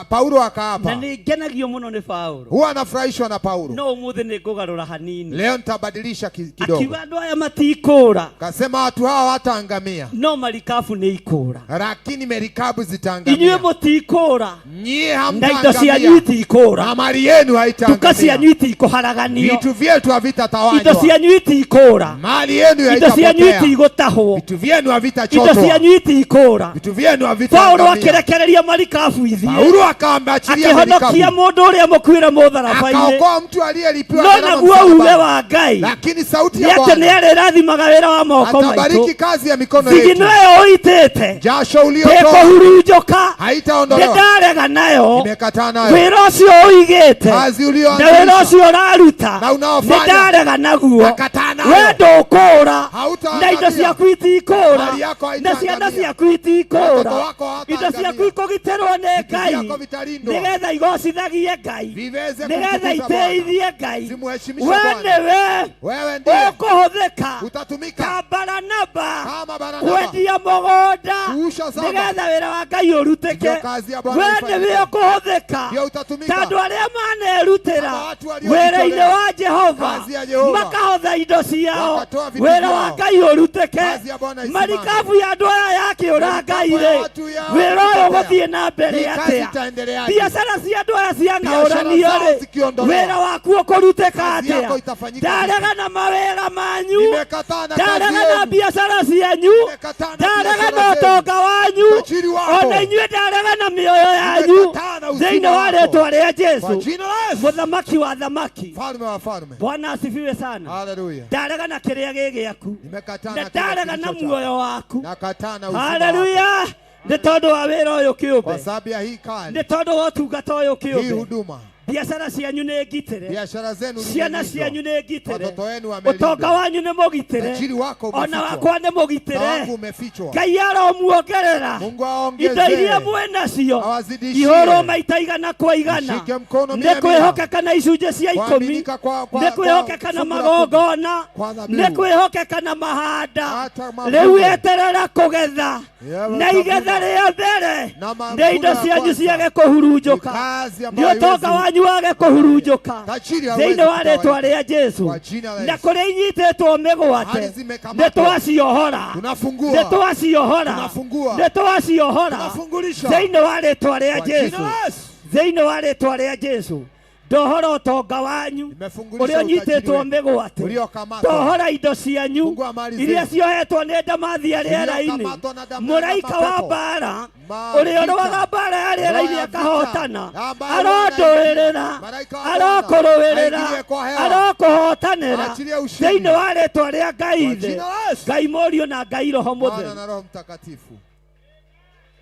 Paulo akaapa. Na nĩ ngenagio mũno nĩ Paulo. Huwa anafurahishwa na Paulo. No ũmũthĩ nĩ ngũgarũra hanini. Leo nitabadilisha kidogo. Akiuga andũ aya matikũra. Kasema watu hawa hawataangamia. No marikabu nĩ ikũra. Lakini merikabu zitaangamia. Inyuĩ mũtikũra. Nyie Na indo hamtaangamia. cianyu itikũra. Na mali yenu haitaangamia. Nduka cianyu itikũharaganio. Vitu vyetu havitatawanywa. Indo cianyu itikũra. Mali yenu Indo cianyu haitapotea. itigũtahwo. Vitu vyenu havitachotwa. Indo cianyu itikũra. Vitu vyenu havitaangamia. Paulo akĩrekereria marikabu ithiĩ. Paulo akamwachilia Akĩhonokia merikabu. mũndũ ũrĩa mũkuĩre mũtharaba-inĩ. Akaokoa mtu aliyelipiwa No gharama naguo uge msalabani. wa Ngai. Lakini sauti Nĩ ya atĩ Bwana nĩ arĩrathimaga wĩra wa moko maitũ. atabariki kazi ya mikono yetu. Thigino ĩyo ũitĩte. Jasho uliotoa Ndĩkũhurunjũka. haitaondolewa. Nĩndarega nayo. Nimekataa nayo. Wĩra ũcio ũigĩte. Kazi Na ulioanzisha. wĩra ũcio ũraruta. Na unaofanya. Nĩndarega naguo. Nakataa nayo. We ndũkũra. Hautaangamia. Na indo ciaku itikũra. Mali yako Na ciana haitaangamia. ciaku itikũra. Watoto wako Indo hawataangamia. ciaku ikũgitĩrwo nĩ nĩ Vitu Ngai vyako vitalindwa. nĩgetha igocithagie Ngai, Viweze nĩgetha kumtukuza Bwana. iteithie Ngai. Zimuheshimishe We Bwana. nĩwe Wewe ndiye ũkũhũthĩka utatumika ta Baranaba kama Barnaba kwendia mũgũnda kuusha zaba. nĩgetha wĩra wa Ngai ũrutĩke. Ndio kazi ya Bwana We ifanyike. nĩwe ũkũhũthĩka Ndio utatumika ta andũ arĩa manerutĩra Kama watu waliojitolea. wĩra-inĩ wa Jehova Kazi ya Jehova. makahotha indo ciao Wakatoa vitu wĩra wa vyao. Ngai ũrutĩke. Kazi ya Bwana isimame. Marikabu ya andũ aya yakĩũra Marikabu Ngai ya rĩ, watu yao wĩra ũyũ kupotea. ũgũthiĩ na mbere Hii kazi atĩa? itaendeleaje? Biacara cia andũ aya ciang'aũranio Biashara zao rĩ, zikiondolewa. wĩra waku ũkũrutĩka Kazi yako atĩa? itafanyika Ndarega na mawĩra manyu, Nimekataa na kazi ndarega na yenu. biacara cianyu, Nimekataa na ndarega biashara na zenu. ũtonga wanyu, Utajiri wako. ona inyuĩ ndarega na mĩoyo yanyu Nimekataa na uzima thĩinĩ wa wako. rĩtwa rĩa Kwa Jesu, jina la Yesu. mũthamaki wa thamaki. Mfalme wa falme. Bwana asifiwe sana. Haleluya. Ndarega na kĩrĩa gĩ gĩaku, Nimekataa na na kila ndarega na kilicho chako. muoyo waku. Nakataa na uzima wako. Haleluya! Nĩ tondũ wa wĩra ũyũ Kwa kĩũmbe, sababu ya hii kazi, nĩ tondũ wa ũtungata ũyũ hii kĩũmbe, huduma, biacara cianyu nĩ ngitĩre, biashara zenu ciana zimelindwa. cianyu nĩ ngitĩre, Watoto wenu wamelindwa. ũtonga wanyu nĩ mũgitĩre, Utajiri wako ona umefichwa. wakwa nĩ Na wangu mũgitĩre. umefichwa. Ngai aromuongerera Mungu indo iria aongezee. mwĩ nacio Awazidishie. ihũrwo maita igana kwa igana, Mshike mkono nĩ mia mia. kwĩhokeka na icunjĩ cia ikũmi, Kuaminika kwa nĩ kwĩhokeka na fungu la kumi. magongona, Kwa dhabihu. nĩ kwĩhokeka na mahanda. Hata mavuno. Rĩu eterera kũgetha Yewe na igetha utavuna. rĩa mbere Na mavuno nĩ indo ya cianyu kwanza. ciage kũhurunjũka, Ni kazi nĩ ambayo ũtonga haiwezi- wanyu wage kũhurunjũka Tajiri hawezi thĩinĩ wa rĩtwa kutawanyika. rĩa Jesu. Kwa jina la Na Yesu. kũrĩa inyitĩtwo mĩgwate Hali zimekamatwa. nĩ twaciohora, Tunafungua. nĩ twaciohora, Tunafungua. nĩ twaciohora Tunafungulisha. thĩinĩ wa rĩtwa rĩa Kwa jina Jesu, la Yesu. thĩinĩ wa rĩtwa rĩa Jesu. Ndohora ũtonga wanyu Nimefungulisha ũrĩa utajiri ũnyitĩtwo wenu. mĩgwate, Uliokamatwa. ndohora indo cianyu Fungua mali iria zenu. ciohetwo nĩ ndamathia rĩera-inĩ, Iliokamatwa na dama- mũraika na wa mapepo. mbara Ma- ũrĩa vita. ũrũaga mbara ya rĩera-inĩ Roho ya vita. akahotana, Ambayo arondũĩrĩra, Malaika wa Bwana. arokũrũĩrĩra, Aingirie kwa hewa. arokũhotanĩra Achilie ushindi. thĩinĩ wa rĩtwa rĩa Ngai Kwa Ithe, jina la Yesu. Ngai Mũriũ na Ngai Roho Mwana Mũtheru. na Roho Mtakatifu.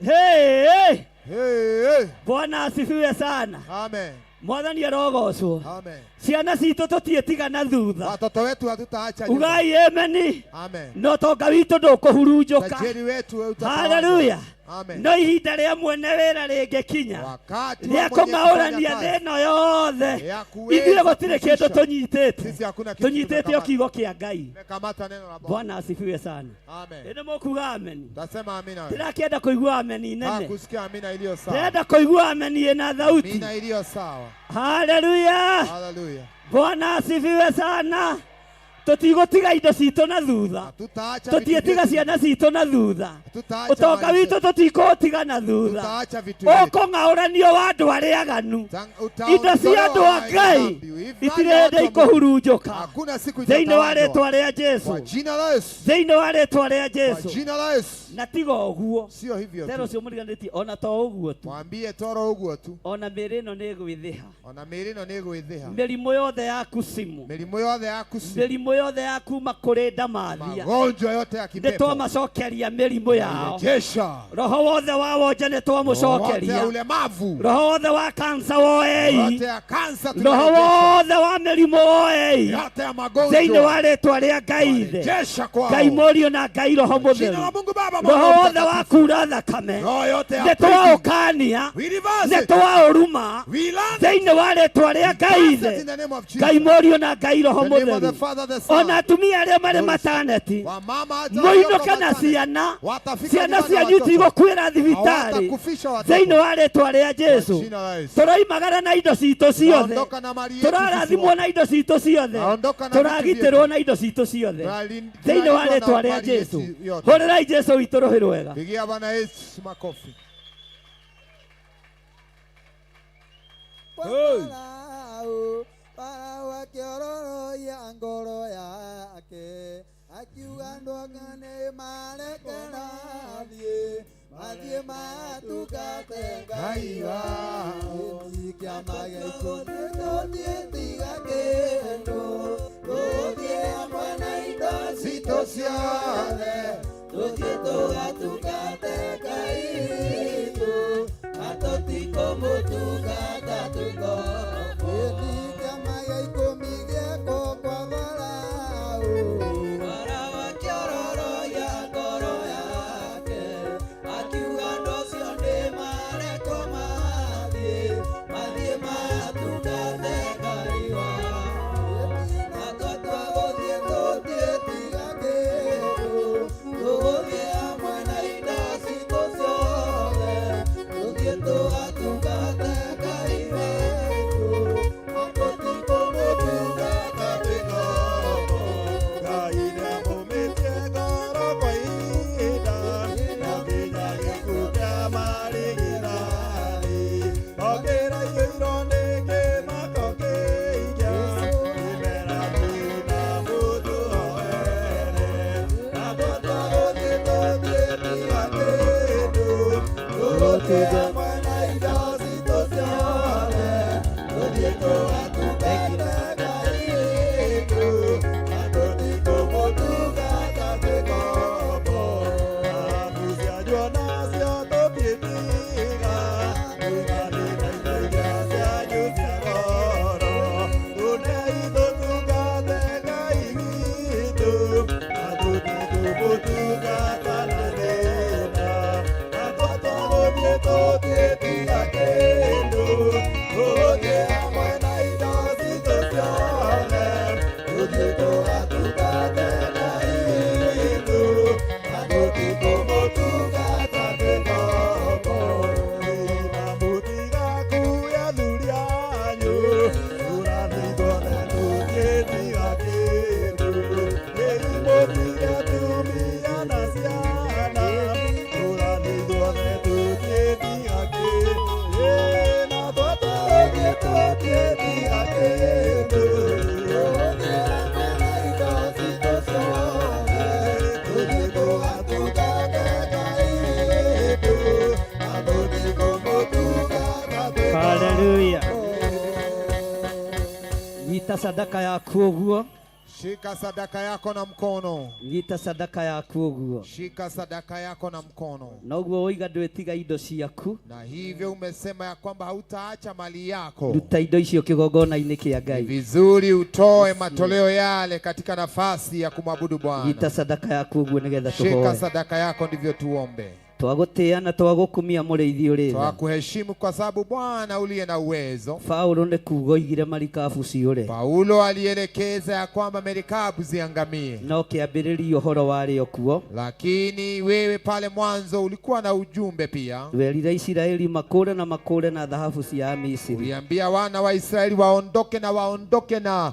Hey, hey. Hey, hey. Bwana asifiwe sana. Amen. Mwathani arogocwo. Amen. Ciana citũ tũtiĩtigana thutha. Watoto wetu hatutaacha nyuma. Ugai ameni. Amen. Na ũtonga witũ ndũkũhurunjũka. Tajiri wetu hautatawanywa. Haleluya. Amen. No ihinda rĩa mwene wĩra rĩngĩkinya Wakati rĩa wa mwenye kũng'aũrania kufanya thĩ kazi ĩno yothe, ya kuweza ithuĩ gũtirĩ kĩndũ kufikisha. tũnyitĩte, Sisi hakuna kitu tũnyitĩte o tumekamata. kiugo kĩa Ngai. Tumekamata neno la Bwana. Bwana asifiwe sana. Amen. Ĩndĩ mũkuga ameni. Tasema amina. wewe. Ndĩrakĩenda kũigua ameni Ah, nene, kusikia amina iliyo sawa. ndĩrenda kũigua ameni ĩna thauti. Amina iliyo sawa. Haleluya. Haleluya. Bwana asifiwe sana. Tũtigũtiga indo citũ na thutha, Hatutaacha vitu tũtiĩtiga vyetu. ciana citũ na thutha, Hatutaacha ũtonga mali witũ zetu. tũtikũũtiga na thutha. Tutaacha vitu vyetu. Ũkũng'aũranio wa andũ arĩa aganu, Tang- indo cia andũ a utaondolewa Ngai dhambi. Hivi itirĩ watu hĩndĩ wa Mungu. ikũhurunjũka Hakuna siku thĩinĩ wa itatawanywa. rĩtwa rĩa Kwa Jesu, jina la Yesu. thĩinĩ wa rĩtwa rĩa Kwa Jesu. jina la Yesu. Na tiga ũguo, Sio hivyo tero tu. ũcio mũriganĩtie, ona to ũguo tu, Mwambie toro uguo tu. ona mĩĩrĩ ĩno nĩ ĩgwĩthĩha, Ona mĩĩrĩ ĩno nĩ ĩgwĩthĩha. mĩrimũ yothe ya kusimu, Mĩrimũ yothe ya kusimu. mĩrimũ yothe ya kuma kũrĩ ndamathia, Magonjwa yote ya nĩ kipepo. twamacokeria mĩrimũ yao. Rejesha. Roho wothe wa wonje nĩ Roho yote ya twamũcokeria, ulemavu. roho wothe wa kansa Roho woei, yote ya kansa roho tunarejesha. wothe wa mĩrimũ woei, Yote ya thĩinĩ magonjwa. wa rĩtwa rĩa Ngai Ithe, Rejesha kwao. Ngai Mũriũ na Ngai Roho Jina la Mũtheru, Mungu Baba, Mwana roho na wothe wa Mtakatifu. kura thakame Roho yote ya nĩ prison. twaũkania, We reverse nĩ it. twaũruma We land thĩinĩ wa rĩtwa rĩa Ngai it Ithe, in the name of Jesus. Ngai Mũriũ na Ngai Roho The name of the Mũtheru. Father, the Son. Ona atumia arĩa marĩ mataneti Wamama hata mũinũke walioko na matane. ciana, Watafika ciana nyumbani cianyu watoto. tigũkuĩra thibitarĩ Hawatakufisha watoto. thĩinĩ wa rĩtwa rĩa Jesu. Kwa jina la Yesu. Tũroimagara na indo citũ ciothe, Tunaondoka na mali yetu sisi tũrarathimwo wote. na indo citũ ciothe, Tunaondoka na vitu tũragitĩrwo vyetu. na indo citũ ciothe thĩinĩ wa Tunalindwa rĩtwa na rĩa mali Jesu. yetu yote. Hũrĩrai Jesu witũ rũhĩ rwega. Pigia Bwana Yesu makofi. Kwa Farao, Farao akĩororoia ngoro yake akiuga andũ aka nĩ marekera thiĩ mathiĩ matungate Ngai wao. Gĩtĩ kĩama gĩa ikũmi tũthiĩ tiga kĩndũ, tũthiĩ hamwe na indo citũ ciothe, tũthiĩ tũgatungate Ngai witũ, na tũtikũmũtungata twĩ ngombo. Gĩtĩ kĩama gĩa ikũmi gĩekwo kwa Farao. Farao akĩororoia ngoro yake, akiuga andũ acio nĩ marekwo kũmũtungata twĩ ngombo. Na mũtigakue athuri anyu, tũrathithwo tũngĩtiga kĩndũ. Mũtigatumia na ciana, tũrathithwo tũngĩtiga kĩndũ. Na twatũthiĩ tũngĩtiga kĩndũ. Haleluya. Nyita sadaka yaku ũguo. Shika sadaka yako na mkono. Nyita sadaka yaku ũguo. Shika sadaka yako na mkono. Na ũguo woiga ndwĩtiga indo ciaku. Na hivyo umesema ya kwamba hautaacha mali yako. Ruta indo icio kĩgongona-inĩ kĩa Ngai. Vizuri utoe matoleo yale katika nafasi ya kumwabudu Bwana. Nyita sadaka yaku ũguo nĩgetha Shika tũhoe. sadaka yako ndivyo tuombe. Twagũtĩĩa na twagũkumia mũrĩithi ũrĩ tha. Twakuheshimu kwa sababu Bwana uliye na uwezo. Paulo nĩ kuga oigire marikabu ciũre. Paulo alielekeza ya kwamba merikabu ziangamie, No kĩambĩrĩria ũhoro warĩ o kuo. lakini wewe pale mwanzo ulikuwa na ujumbe pia. Werire Isiraeli makũre na makũre na thahabu cia Misiri. Uliambia wana wa Israeli waondoke na waondoke na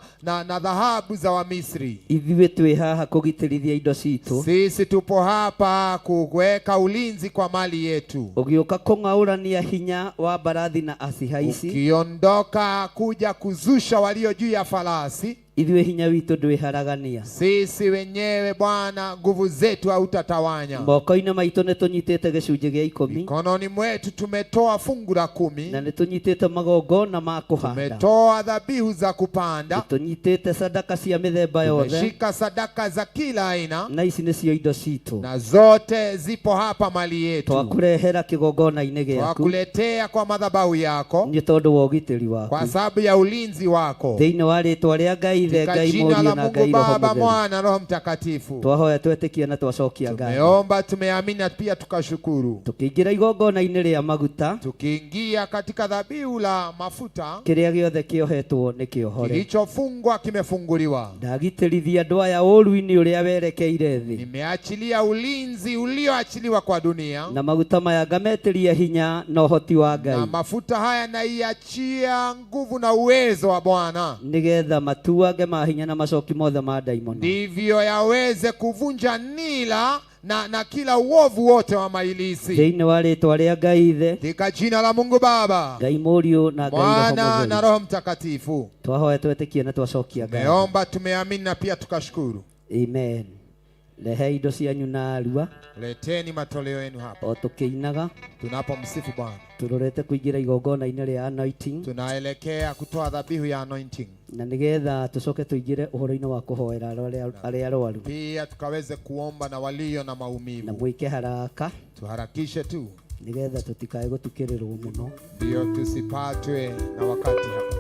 dhahabu za Wamisri. Ithuĩ twĩ haha kũgitĩrithia indo citũ. Sisi tupo hapa kuweka ulinzi kwa mali yetu. Ũgĩũka kũng'aũrania hinya wa mbarathi na acihaici. Ukiondoka kuja kuzusha walio juu ya farasi, Ithuĩ hinya witũ ndwĩharagania. sisi wenyewe Bwana nguvu zetu hautatawanya. Moko-inĩ maitũ nĩ tũnyitĩte gĩcunjĩ gĩa ikũmi Mikononi mwetu tumetoa fungu la kumi, na nĩ tũnyitĩte magongona ma kũhanda. tumetoa dhabihu za kupanda, Nĩ tũnyitĩte sadaka cia mĩthemba yothe tumeshika sadaka za kila aina, na ici nĩcio indo citũ. na zote zipo hapa mali yetu. Twakũrehera kĩgongona-inĩ gĩaku Twakuletea kwa madhabahu yako nĩ tondũ wa ũgitĩri kwa waku. sababu ya ulinzi wako. Thĩinĩ wa rĩtwa rĩa Ngai Ithe, Katika Ngai jina Mũriũ la na Mungu Ngai Roho Baba, Mũtheru. Mwana, Roho Mtakatifu. Twahoya twetĩkia na twacokia ngatho. Tumeomba, tumeamini na pia tukashukuru. Tũkĩingĩra igongona-inĩ rĩa maguta, Tukiingia katika dhabihu la mafuta, kĩrĩa gĩothe kĩohetwo nĩ kĩohore. kilichofungwa kimefunguliwa. Ndagitĩrithia andũ aya ũũru-inĩ ũrĩa werekeire thĩ. Nimeachilia ulinzi ulioachiliwa kwa dunia, Na maguta maya ngametĩria hinya na ũhoti wa na Ngai mafuta haya naiachia nguvu na uwezo wa Bwana, nĩgetha matuange mahinya na macoki mothe ma ndaimono. ndivyo yaweze kuvunja nila na kila uovu wote wa mailisi, Thĩinĩ wa rĩtwa rĩa Ngai Ithe, katika jina la Mungu Baba, Ngai Mũriũ na Ngai Roho Mwana na Mũtheru. Roho Mtakatifu. Twahoya twetĩkie na twacokia ngatho. Tumeomba, tumeamini na pia tukashukuru. Amen. Rehe indo cianyu narua Leteni matoleo yenu hapa o tũkĩinaga tunapomsifu Bwana. tũrorete kũingĩra igongona-inĩ rĩa anointing Tunaelekea kutoa dhabihu ya anointing, na nĩgetha tũcoke tũingĩre ũhoro-inĩ wa kũhoera arĩa arwaru pia tukaweze kuomba na walio na na maumivu. mwĩke haraka Tuharakishe tu nĩgetha tũtikae gũtukĩrĩrwo mũno. ndio tusipatwe na wakati hapa.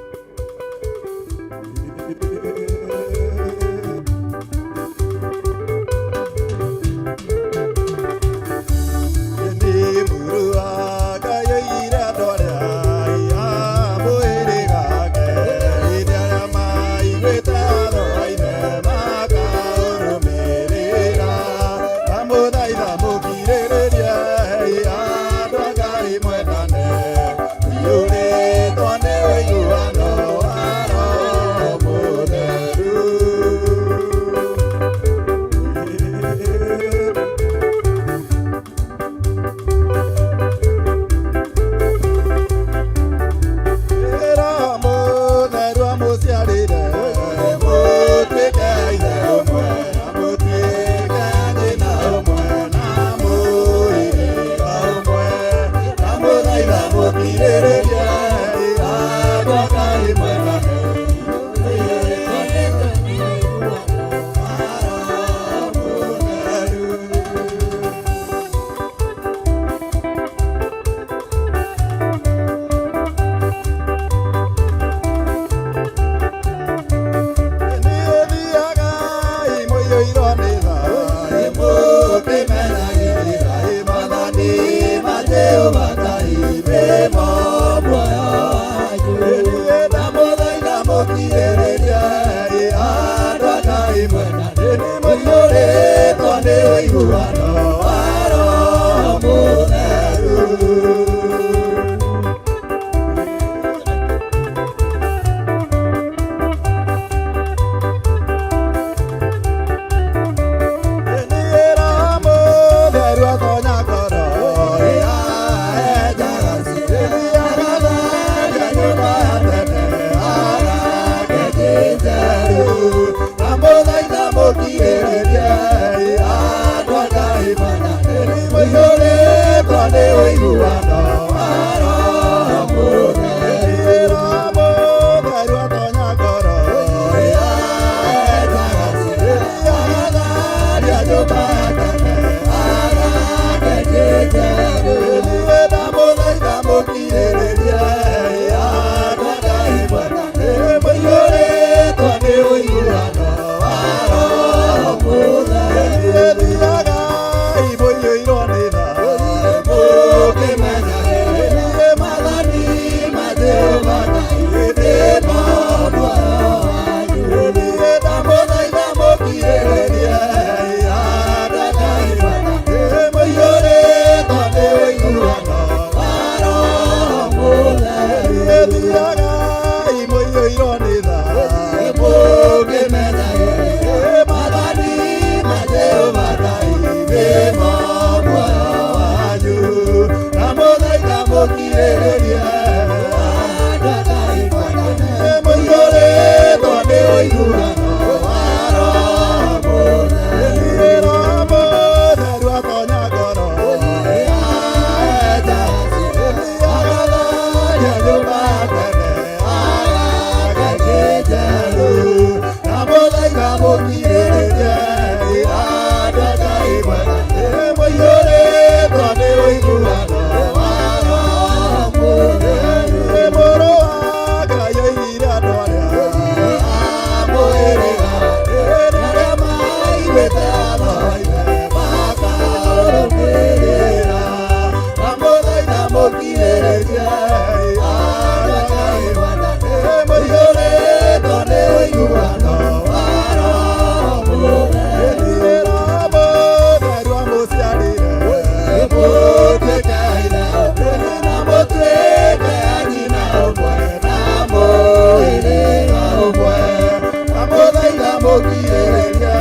Nĩ ũiguano wa Roho. ũiguano wa Roho Mũtheru. Roho Mũtheru atonya ngoro, enjaga njĩra, agatharia nyũmba ya tene, agake njeru. Ndamũthaitha mũkirĩrĩrie, andũ a Ngai mwena, mũiyũrĩtwo nĩ ũiguano wa Roho Mũtheru. Thiagai mũiyũirwo nĩ tha, mũkĩmenyagĩrĩra maathani ma Jehova Ngai, nĩmo muoyo wanyu. Ndamũthaitha mũkirĩrĩrie, andũ a Ngai mwena, mũiyũrĩtwo nĩ ũiguano wa Roho Mũtheru. Thiagai mũiyũirwo nĩ tha, mũkĩmenyagĩrĩra maathani ma Jehova Ngai, nĩmo muoyo wanyu. Ndamũthaitha mũkirĩrĩrie, andũ a Ngai mwena, mũiyũrĩtwo nĩ ũiguano wa Roho Mũtheru. Roho Mũtheru atonya ngoro, enjaga njĩra, agatharia nyũmba ya tene, agake njeru. Ndamũthaitha mũkirĩrĩrie, andũ a Ngai mwena, mũiyũrĩtwo nĩ ũiguano wa Roho Mũtheru. Mũrũ wa Ngai oigire andũ arĩa amũhĩrĩga, arĩa maiguĩte watho wa Ithe makaũrũmĩrĩra. Ndamũthaitha mũkirĩrĩrie, andũ a Ngai mwena, mũiyũrĩtwo nĩ ũiguano wa Roho Mũtheru. Roho Mũtheru amũciarire, mũtuĩke a ithe ũmwe, na mũtuĩke a nyina ũmwe, na mũhĩrĩga ũmwe. Ndamũthaitha mũkirĩrĩrie,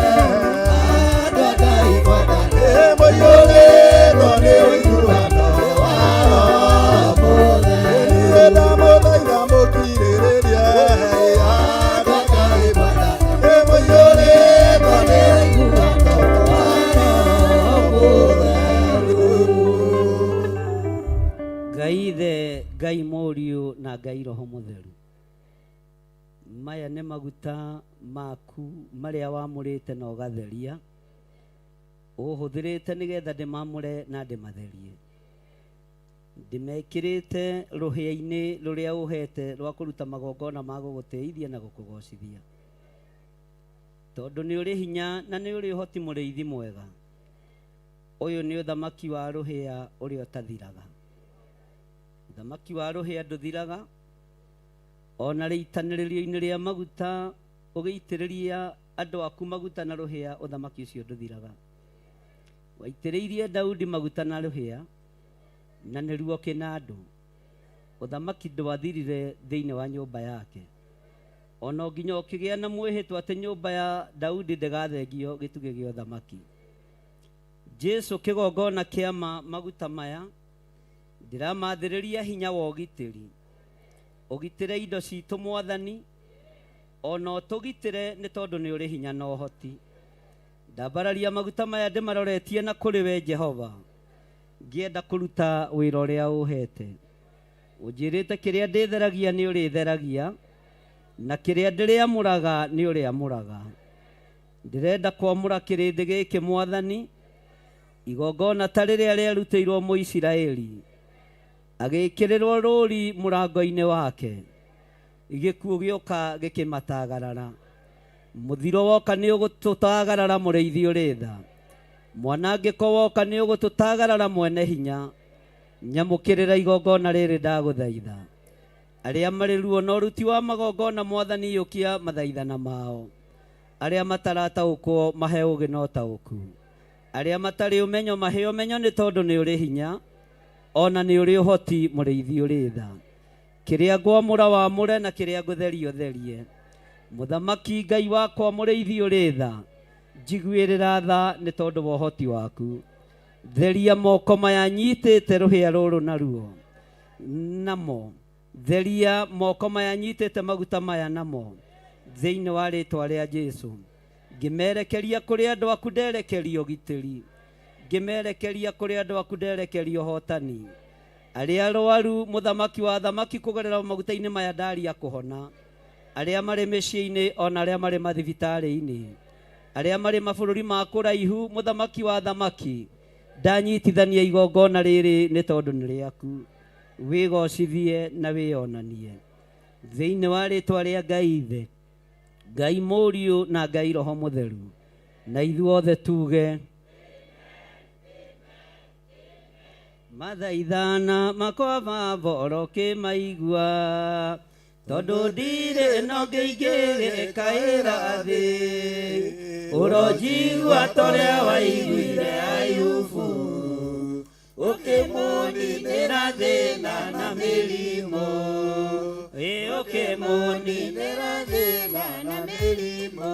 andũ a Ngai mwena, mũiyũrĩtwo nĩ ũiguano wa Roho Mũtheru. Ndamũthaitha mũkirĩrĩrie, andũ a Ngai mwena, mũiyũrĩtwo nĩ ũiguano wa Roho Mũtheru. Ngai Ithe, Ngai Mũriũ na Ngai Roho Mũtheru. Maya nĩ maguta maku marĩa wamũrĩte na ũgatheria, ũhũthĩrĩte nĩgetha ndĩmamũre na ndĩmatherie. Ndĩmekĩrĩte rũhĩa-inĩ rũrĩa ũhete rwa kũruta magongona ma gũgũtĩithia na gũkũgocithia, tondũ nĩ ũrĩ hinya na nĩ ũrĩ ũhoti mũrĩithi mwega. Ũyũ nĩ ũthamaki wa rũhĩa ũrĩa ũtathiraga. Ũthamaki wa rũhĩa ndũthiraga, ona rĩitanĩrĩrio-inĩ rĩa maguta ũgĩitĩrĩria andũ aku maguta na rũhĩa, ũthamaki ũcio ndũthiraga. Waitĩrĩirie Daudi maguta na rũhĩa, na nĩruo kĩnandũ. Ũthamaki ndwathirire thĩinĩ wa nyũmba yake, ona nginya ũkĩgĩa na mwĩhĩtwa atĩ nyũmba ya Daudi ndĩgathengio gĩtugĩ gĩa ũthamaki. Jesu kĩgongona kĩa maguta maya ndĩramathĩrĩria hinya wa ũgitĩri, ũgitĩre indo citũ Mwathani, ona ũtũgitĩre nĩ tondũ nĩ ũrĩ hinya na ũhoti. Ndambararia maguta maya ndĩmaroretie na kũrĩ we Jehova, ngĩenda kũruta wĩra ũrĩa ũhete. Ũnjĩrĩte kĩrĩa ndĩtheragia nĩ ũrĩtheragia, na kĩrĩa ndĩrĩamũraga nĩ ũrĩamũraga. Ndĩrenda kwamũra kĩrĩndĩ gĩkĩ Mwathani, igongona ta rĩrĩa rĩarutĩirwo Mũisiraeli, agĩkĩrĩrwo rũũri mũrango-inĩ wake, gĩkuũ gĩoka gĩkĩmatagarara. Mũthiro woka nĩ ũgũtũtagarara mũrĩithi ũrĩ tha, mwanangĩko woka nĩ ũgũtũtagarara mwene hinya. Nyamũkĩrĩra igongona rĩrĩ ndagũthaitha. Arĩa marĩ ruo na ũruti wa magongona Mwathani iyũkia mathaithana mao. Arĩa matarataũkwo mahe ũũgĩ na ũtaũku. Arĩa matarĩ ũmenyo mahe ũmenyo nĩ tondũ nĩ ũrĩ hinya, ona nĩ ũrĩ ũhoti mũrĩithi ũrĩ tha. Kĩrĩa ngwamũra wamũre na kĩrĩa ngũtheria ũtherie. Mũthamaki Ngai wakwa mũrĩithi ũrĩ tha, njiguĩrĩra tha nĩ tondũ wa ũhoti waku. Theria moko maya nyitĩte rũhĩa rũrũ naruo namo, theria moko maya nyitĩte maguta maya namo, thĩinĩ wa rĩtwa rĩa Jesu. Ngĩmerekeria kũrĩ andũ aku nderekeria ũgitĩri, ngĩmerekeria kũrĩ andũ aku nderekeria ũhotani. Arĩa arwaru mũthamaki wa thamaki kũgerera maguta-inĩ maya ndaria kũhona. Arĩa marĩ mĩciĩ-inĩ ona arĩa marĩ mathibitarĩ-inĩ. Arĩa marĩ mabũrũri ma kũraihu mũthamaki wa thamaki ndanyitithania igongona rĩrĩ nĩ tondũ nĩ rĩaku. Wĩgocithie na wĩonanie thĩinĩ wa rĩtwa rĩa Ngai Ithe, Ngai Mũriũ na Ngai Roho Mũtheru, na ithuothe tuge mathaithana makwa maboro kĩmaigua tondũ ndirĩ no ngĩingĩgĩkaĩra thĩ ũronjigua torĩa waiguire Ayubu ũkĩmũninĩra thĩna na mĩrimũ ĩ ũkĩmũninĩra thĩna na mĩrimũ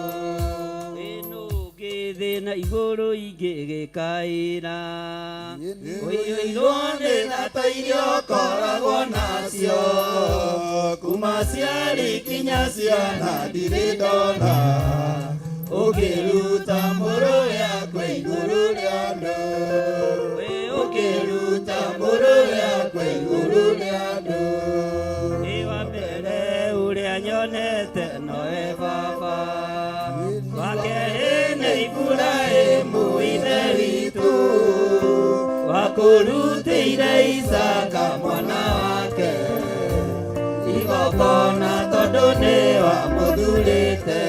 ĩno ngĩthĩna igũrũ ingĩgĩkaĩra ũiyũirwo nĩ tha iria ũkoragwo nacio kuma ciarĩ kinya ciana ndirĩ ndona ũkĩruta mũrũ yakwa igũrũ rĩa andũ ũkĩruta mũrũ yakwa igũrũ rĩa andũ ĩ wa mbere ũrĩa nyonete nowe baba wa kerĩ nĩ Iburahĩmu ithe witũ wakũrutĩire Isaka mwana wake igongona tondũ nĩ wamũthurĩte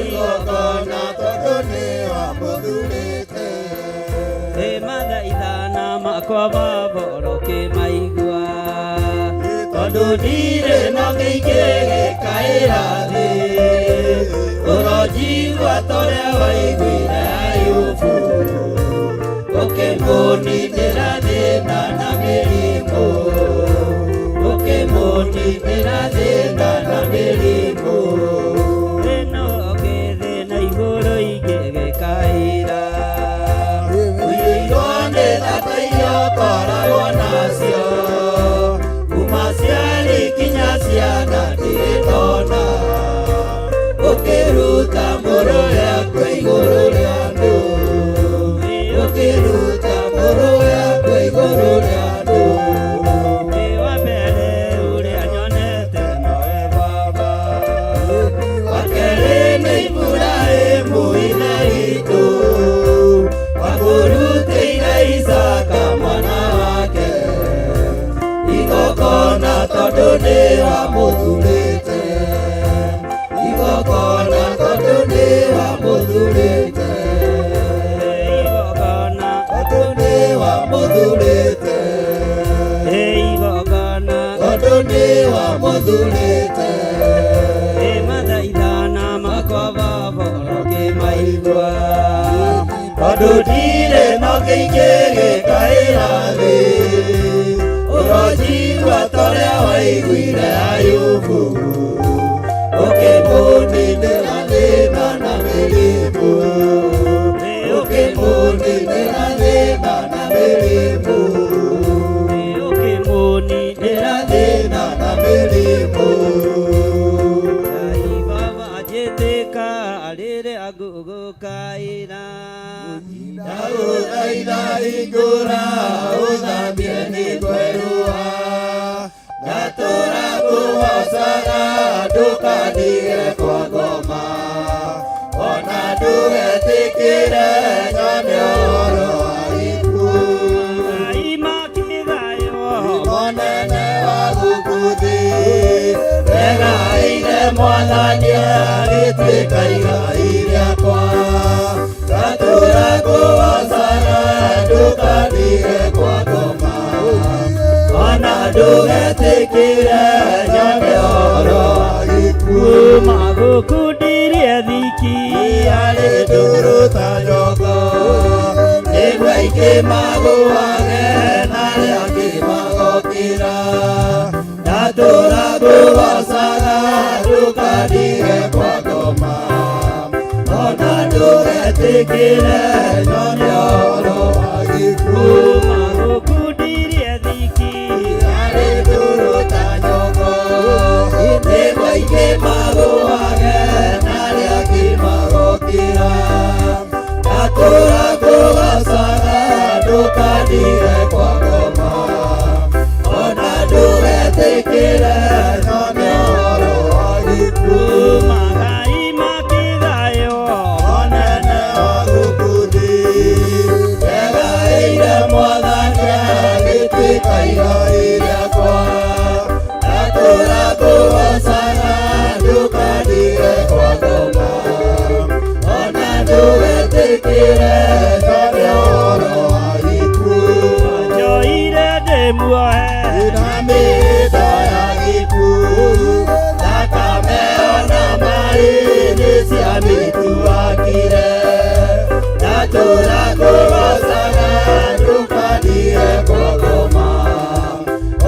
igongona tondũ nĩ wamũthurĩte ĩ mathaithana makwa maboro kĩmaigua tondũ ndirĩ no ngĩingĩgĩkaĩra thĩ ũronjigua torĩa waiguire Ayubu ũkĩmũninĩra thĩna na mĩrimũ ũkĩmũninĩra thĩna na mĩrimũ ĩno ngĩthĩna igũrũ ingĩgĩkaĩra ũiyũirwo nĩ tha iria ũkoragwo nacio kuma ciarĩ kinya ciana ndirĩ ndona ũkĩruta mũrũ yakwa igũrũ rĩa andũ ũkĩruta mũrũ yakwa igũrũ rĩa andũ ĩ wa mbere ũrĩa nyonete nowe baba wa kerĩ nĩ Iburahĩmu ithe witũ wakũrutĩire Isaka mwana wake igongona tondũ nĩ wamũthurĩte igongona tondũ nĩ wamũthurĩte igongona tondũ nĩ wamũthurĩte igongona tondũ nĩ wamũthurĩte ĩ mathaithana makwa maboro kĩmaigua tondũ ndirĩ no ngĩingĩgĩkaĩra thĩ ũronjigua torĩa waiguire Ayubu ũkĩmũninĩra thĩna na mĩrimũ ũkĩmũninĩra thĩna na mĩrimũ ũkĩmũninĩra thĩna na mĩrimũ Ngai baba njĩtĩka rĩrĩa ngũgũkaĩra ndagũthaitha hingũra ũthambie nĩ ngwerũha ndatũra ngũgocaga ndũkandige kwa ngoma ona ndũgetĩkĩre nyone ũhoro wa gĩkuũ Ngai makĩthayũ mũnene wa gũkũ thĩ regaire mwathani agĩtuĩka igai rĩakwa ndatũra ngũgocaga ndũkandige kwa ngoma ona ndũgetĩkĩre nyone ũhoro wa gĩkuũ magũkundirie thiki arĩ ndũrũ ta nyongo nĩguo aingĩ magũage na arĩa angĩ magokĩra ndatũra ngũgocaga ndũkandige kwa ngoma ona ndũgetĩkĩre nyone ũhoro wa gĩkuũ magũkundirie thiki arĩ ndũrũ ta nyongo nĩguo aingĩ magũage na arĩa angĩ magokĩra ndatũra ngũgocaga ndũkandige kwa ngoma Ndũgetĩkĩre nyone ũhoro wa gĩkuũ. Magai makĩgaywo Mũnene wa gũkũ thĩ, ndegaĩire Mwathani agĩtuĩka igai rĩakwa. Ndatũũra ngũgoocaga, ndũkandige kwa ngoma. Ona ndũgetĩkĩre nyone ũhoro wa gĩkuũ. Njoire ndĩ muohe Na mĩhĩndo ya gĩkuũ, thakame ona maaĩ nĩ ciamĩtuakire. Ndatũũra ngũgoocaga, ndũkandige kwa ngoma.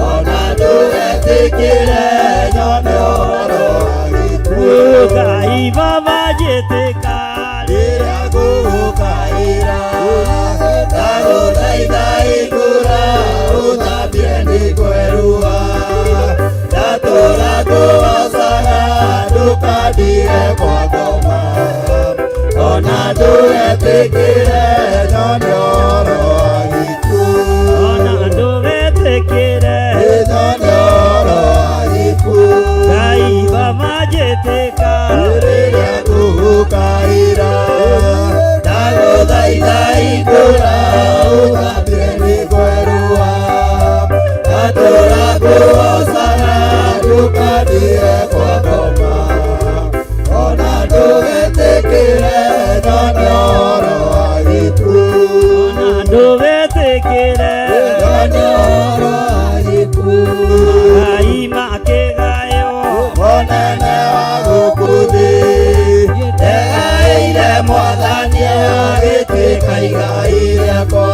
Ona ndũgetĩkĩre nyone ũhoro wa gĩkuũ. Ngai baba njĩtĩka Rĩrĩa ngũgũkaĩra, ndagũthaitha hingũra, ũthambie nĩngwerũha. Ndatũũra ngũgoocaga, ndũkandige kwa ngoma. Ona ndũgetĩkĩre nyone ũhoro wa gĩkuũ. Ona ndũgetĩkĩre Nyone ũhoro wa gĩkuũ. Ngai baba njĩtĩka Rĩrĩa ngũgũkaĩra, ndagũthaitha hingũra, ũthambie nĩngwerũha. Ndatũũra ngũgoocaga, ndũkandige kwa ngoma. Ona ndũgetĩkĩre nyone ũhoro wa gĩkuũ. Ona ndũgetĩkĩre Nyone ũhoro wa gĩkuũ. Ngai makĩgaywo Mũnene wa gũkũ thĩ, ndegaĩire Mwathani agĩtuĩka igai rĩakwa.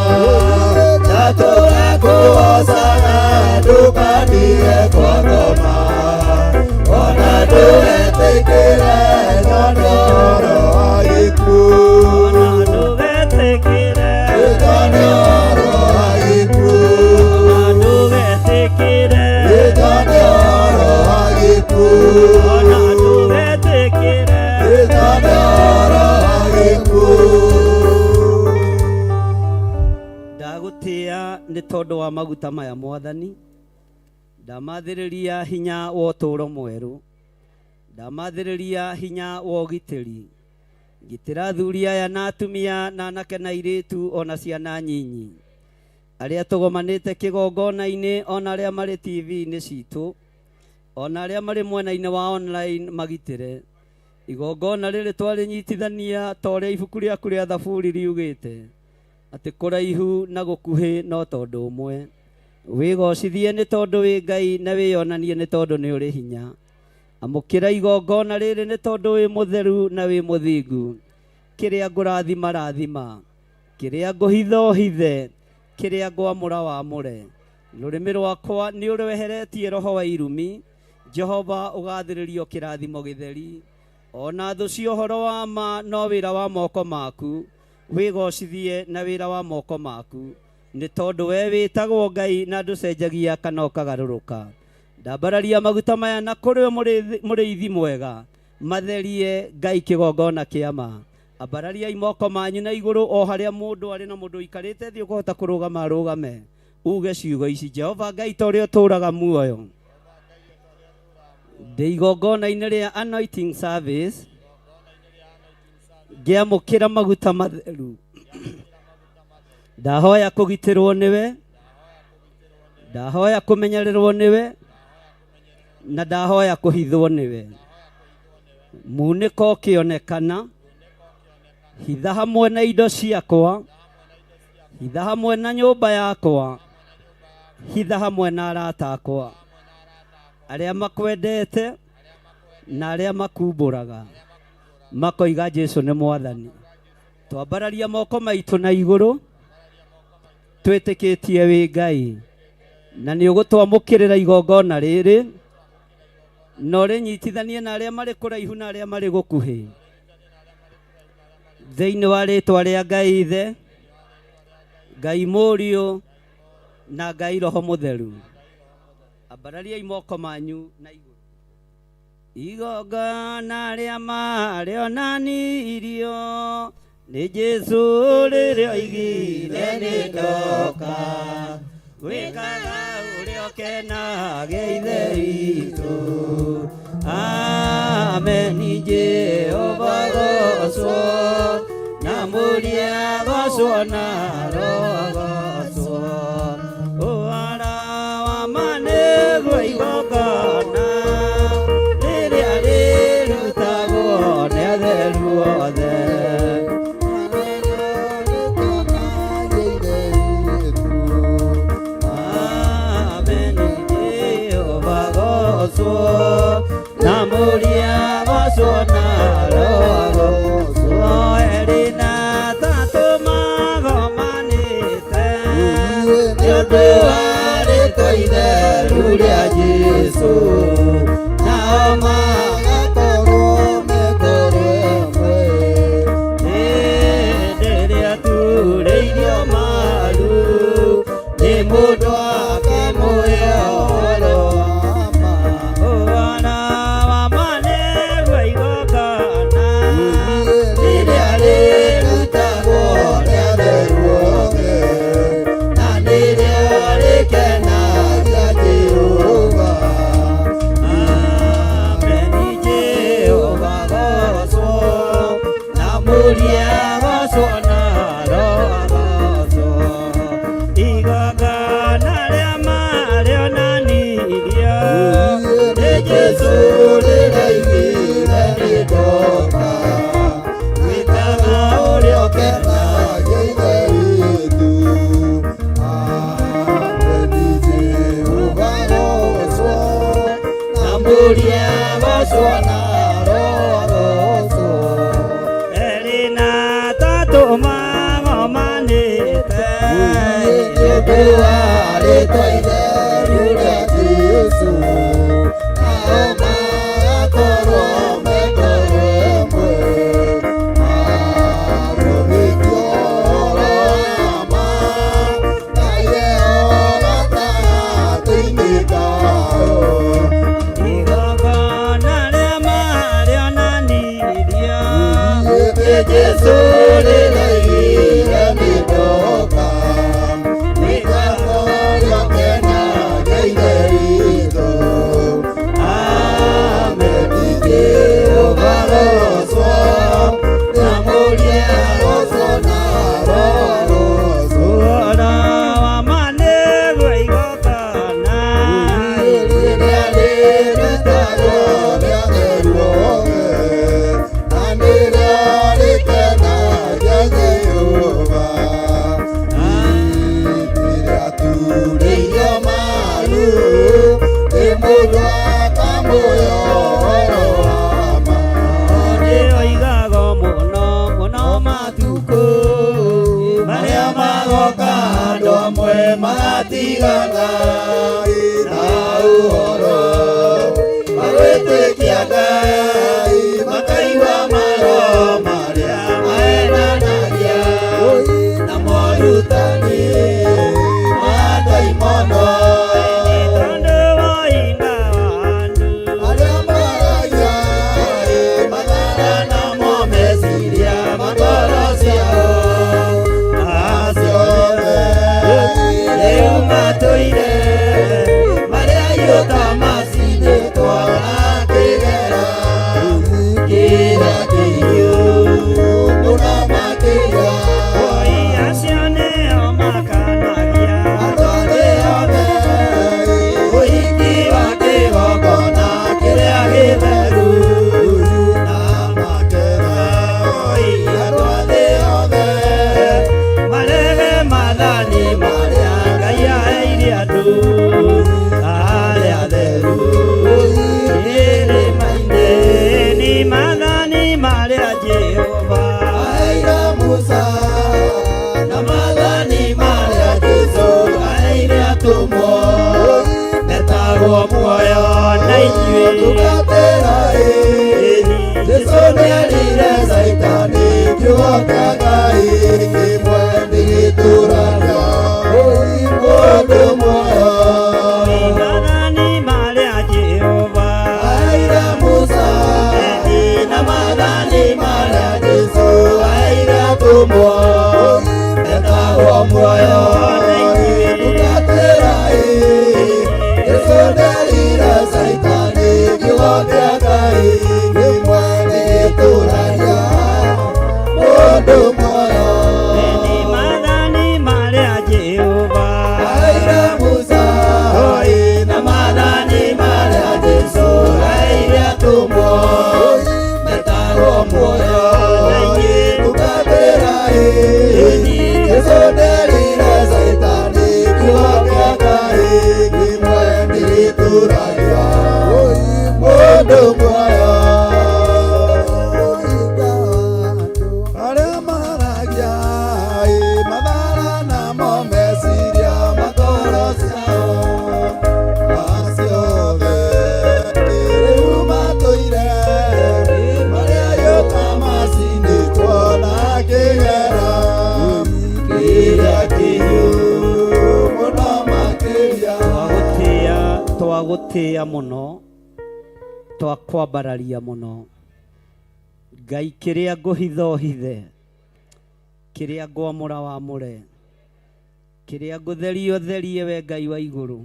Ndatũũra ngũgoocaga, ndũkandige kwa ngoma. Ona ndũgetĩkĩre nyone ũhoro wa gĩkuũ. Ona ndũgetĩkĩre Nyone ũhoro wa gĩkuũ. Ona ndũgetĩkĩre Nyone ũhoro wa gĩkuũ. Ona ndũgetĩkĩre Nyone ũhoro wa gĩkuũ. Ndagũtĩa nĩ tondũ wa maguta maya Mwathani, ndamathĩrĩria hinya wa ũtũũro mwerũ, ndamathĩrĩria hinya wa ũgitĩri, ngitĩra athuri aya na atumia na anake na airĩtu ona ciana nyinyi, arĩa tũgomanĩte kĩgongona-inĩ ona arĩa marĩ TV-inĩ citũ, ona arĩa marĩ mwena-inĩ wa online magitĩre. Igongona rĩrĩ twarĩnyitithania ta ũrĩa ibuku rĩaku rĩa Thaburi riugĩte, atĩ kũraihu na gũkuhĩ no tondũ ũmwe. Wĩgocithie nĩ tondũ wĩ Ngai na wĩyonanie nĩ tondũ nĩ ũrĩ hinya. Amũkĩra igongona rĩrĩ nĩ tondũ wĩ mũtheru na wĩ mũthingu. Kĩrĩa ngũrathima rathima, kĩrĩa ngũhitha ũhithe, kĩrĩa ngwamũra wamũre. Rũrĩmĩ rwakwa nĩ ũrweheretie roho wa irumi, Jehova ũgathĩrĩrio kĩrathimo gĩtheri. Ona thũ cia ũhoro wa ma no wĩra wa moko maku, wĩgocithie na wĩra wa moko maku, nĩ tondũ we wĩtagwo Ngai na ndũcenjagia kana ũkagarũrũka. Ndambararia maguta maya na kũrĩ we mũrĩithi mwega, matherie Ngai kĩgongona kĩa ma. Ambarariai moko manyu na igũrũ o harĩa mũndũ arĩ na mũndũ ũikarĩte thĩ ũkũhota kũrũgama arũgame, uge ciugo ici: Jehova Ngai ta ũrĩa ũtũũraga muoyo, ndĩ igongona-inĩ rĩa anointing service, ngĩamũkĩra maguta matheru, ndahoya kũgitĩrwo nĩwe, ndahoya kũmenyererwo nĩwe, na ndahoya kũhithwo nĩwe. Munĩko ũkĩonekana, hitha hamwe na indo ciakwa, hitha hamwe na nyũmba yakwa, hitha hamwe na arata akwa, arĩa makwendete na arĩa makumbũraga, makoiga Jesu nĩ Mwathani. Twambararia moko maitũ na igũrũ, twĩtĩkĩtie wĩ Ngai, na nĩ ũgũtwamũkĩrĩra igongona rĩrĩ, na ũrĩnyitithanie na arĩa marĩ kũraihu na arĩa marĩ gũkuhĩ. Thĩinĩ wa rĩtwa rĩa Ngai Ithe, Ngai Mũriũ, na Ngai Roho Mũtheru. Ambarariai moko manyu na igũrũ. Igongona rĩa ma rĩonanirio nĩ Jesũ rĩrĩa oigire nĩ ndoka, gwĩkaga ũrĩa Ũkenage Ithe witũ. Ameni Jehova gocwo na Mũriũ agocwo na Roho agocwo. Ũhoro wa ma nĩguo igongona rĩrĩa rĩrutagwo nĩ atheru othe. Ameni Jehova gocwo na Mũriũ agocwo na Roho agocwo. Erĩ na atatũ magomanĩte nĩ ũndũ wa rĩĩtwa itheru rĩa Jesũ, nao magakorwo me ngoro ĩmwe. Hĩndĩ ĩrĩa turĩirio maru nĩ mũndũ akĩmũhe ũhoro wa ma. Ũhoro wa ma nĩguo igongona rĩrĩa rĩrutagwo nĩ atheru othe, na nĩrĩo rĩkenagia Jehova. Ameni Jehova gocwo na Mũriũ agocwo na Roho agocwo. Igongona rĩa ma rĩonanirio nĩ Jesũ rĩraigire rĩgoka, gwĩkaga ũrĩa ũkenagia Ithe witũ. Ameni Jehova gocwo na Mũriũ agocwo na Roho agocwo. Erĩ na atatũ magomanĩte nĩ ũndũ wa rĩĩtwa itheru rĩa Jesũ, nao magakorwo me ngoro ĩmwe. Marũmĩtie ũhoro wa ma, Ngai eo gatagatĩ-inĩ kao. Igongona rĩa ma rĩonanirio nĩ Jesũ rĩraigire Nĩndoka, gwĩkaga ũrĩa ũkenagia Ithe witũ. Ameni Jehova gocwo na Mũriũ agocwo na Roho agocwo. Ũhoro wa ma nĩguo igongona Rĩrĩa rĩrutagwo nĩ atheru othe, na nĩrĩo rĩkenagia Jehova. Rĩrĩa turĩirio maru nĩ mũndũ akamũhe ũhoro wa ma. Nĩoigaga mũno mũno matukũ marĩa magoka andũ amwe magatigana na ũhoro wa gwĩtĩkia Ngai, makaigua maroho marĩa mahenanagia na morutani ma ndaimono. Tondũ woinga wa andũ arĩa maragia mathara namo meciria ma ngoro ciao acio othe rĩu matũire marĩa aiyũ ta Twagũtĩĩa mũno, twakwambararia mũno. Ngai kĩrĩa ngũhitha ũhithe, kĩrĩa ngwamũra wamũre, kĩrĩa ngũtheria ũtherie we Ngai wa igũrũ.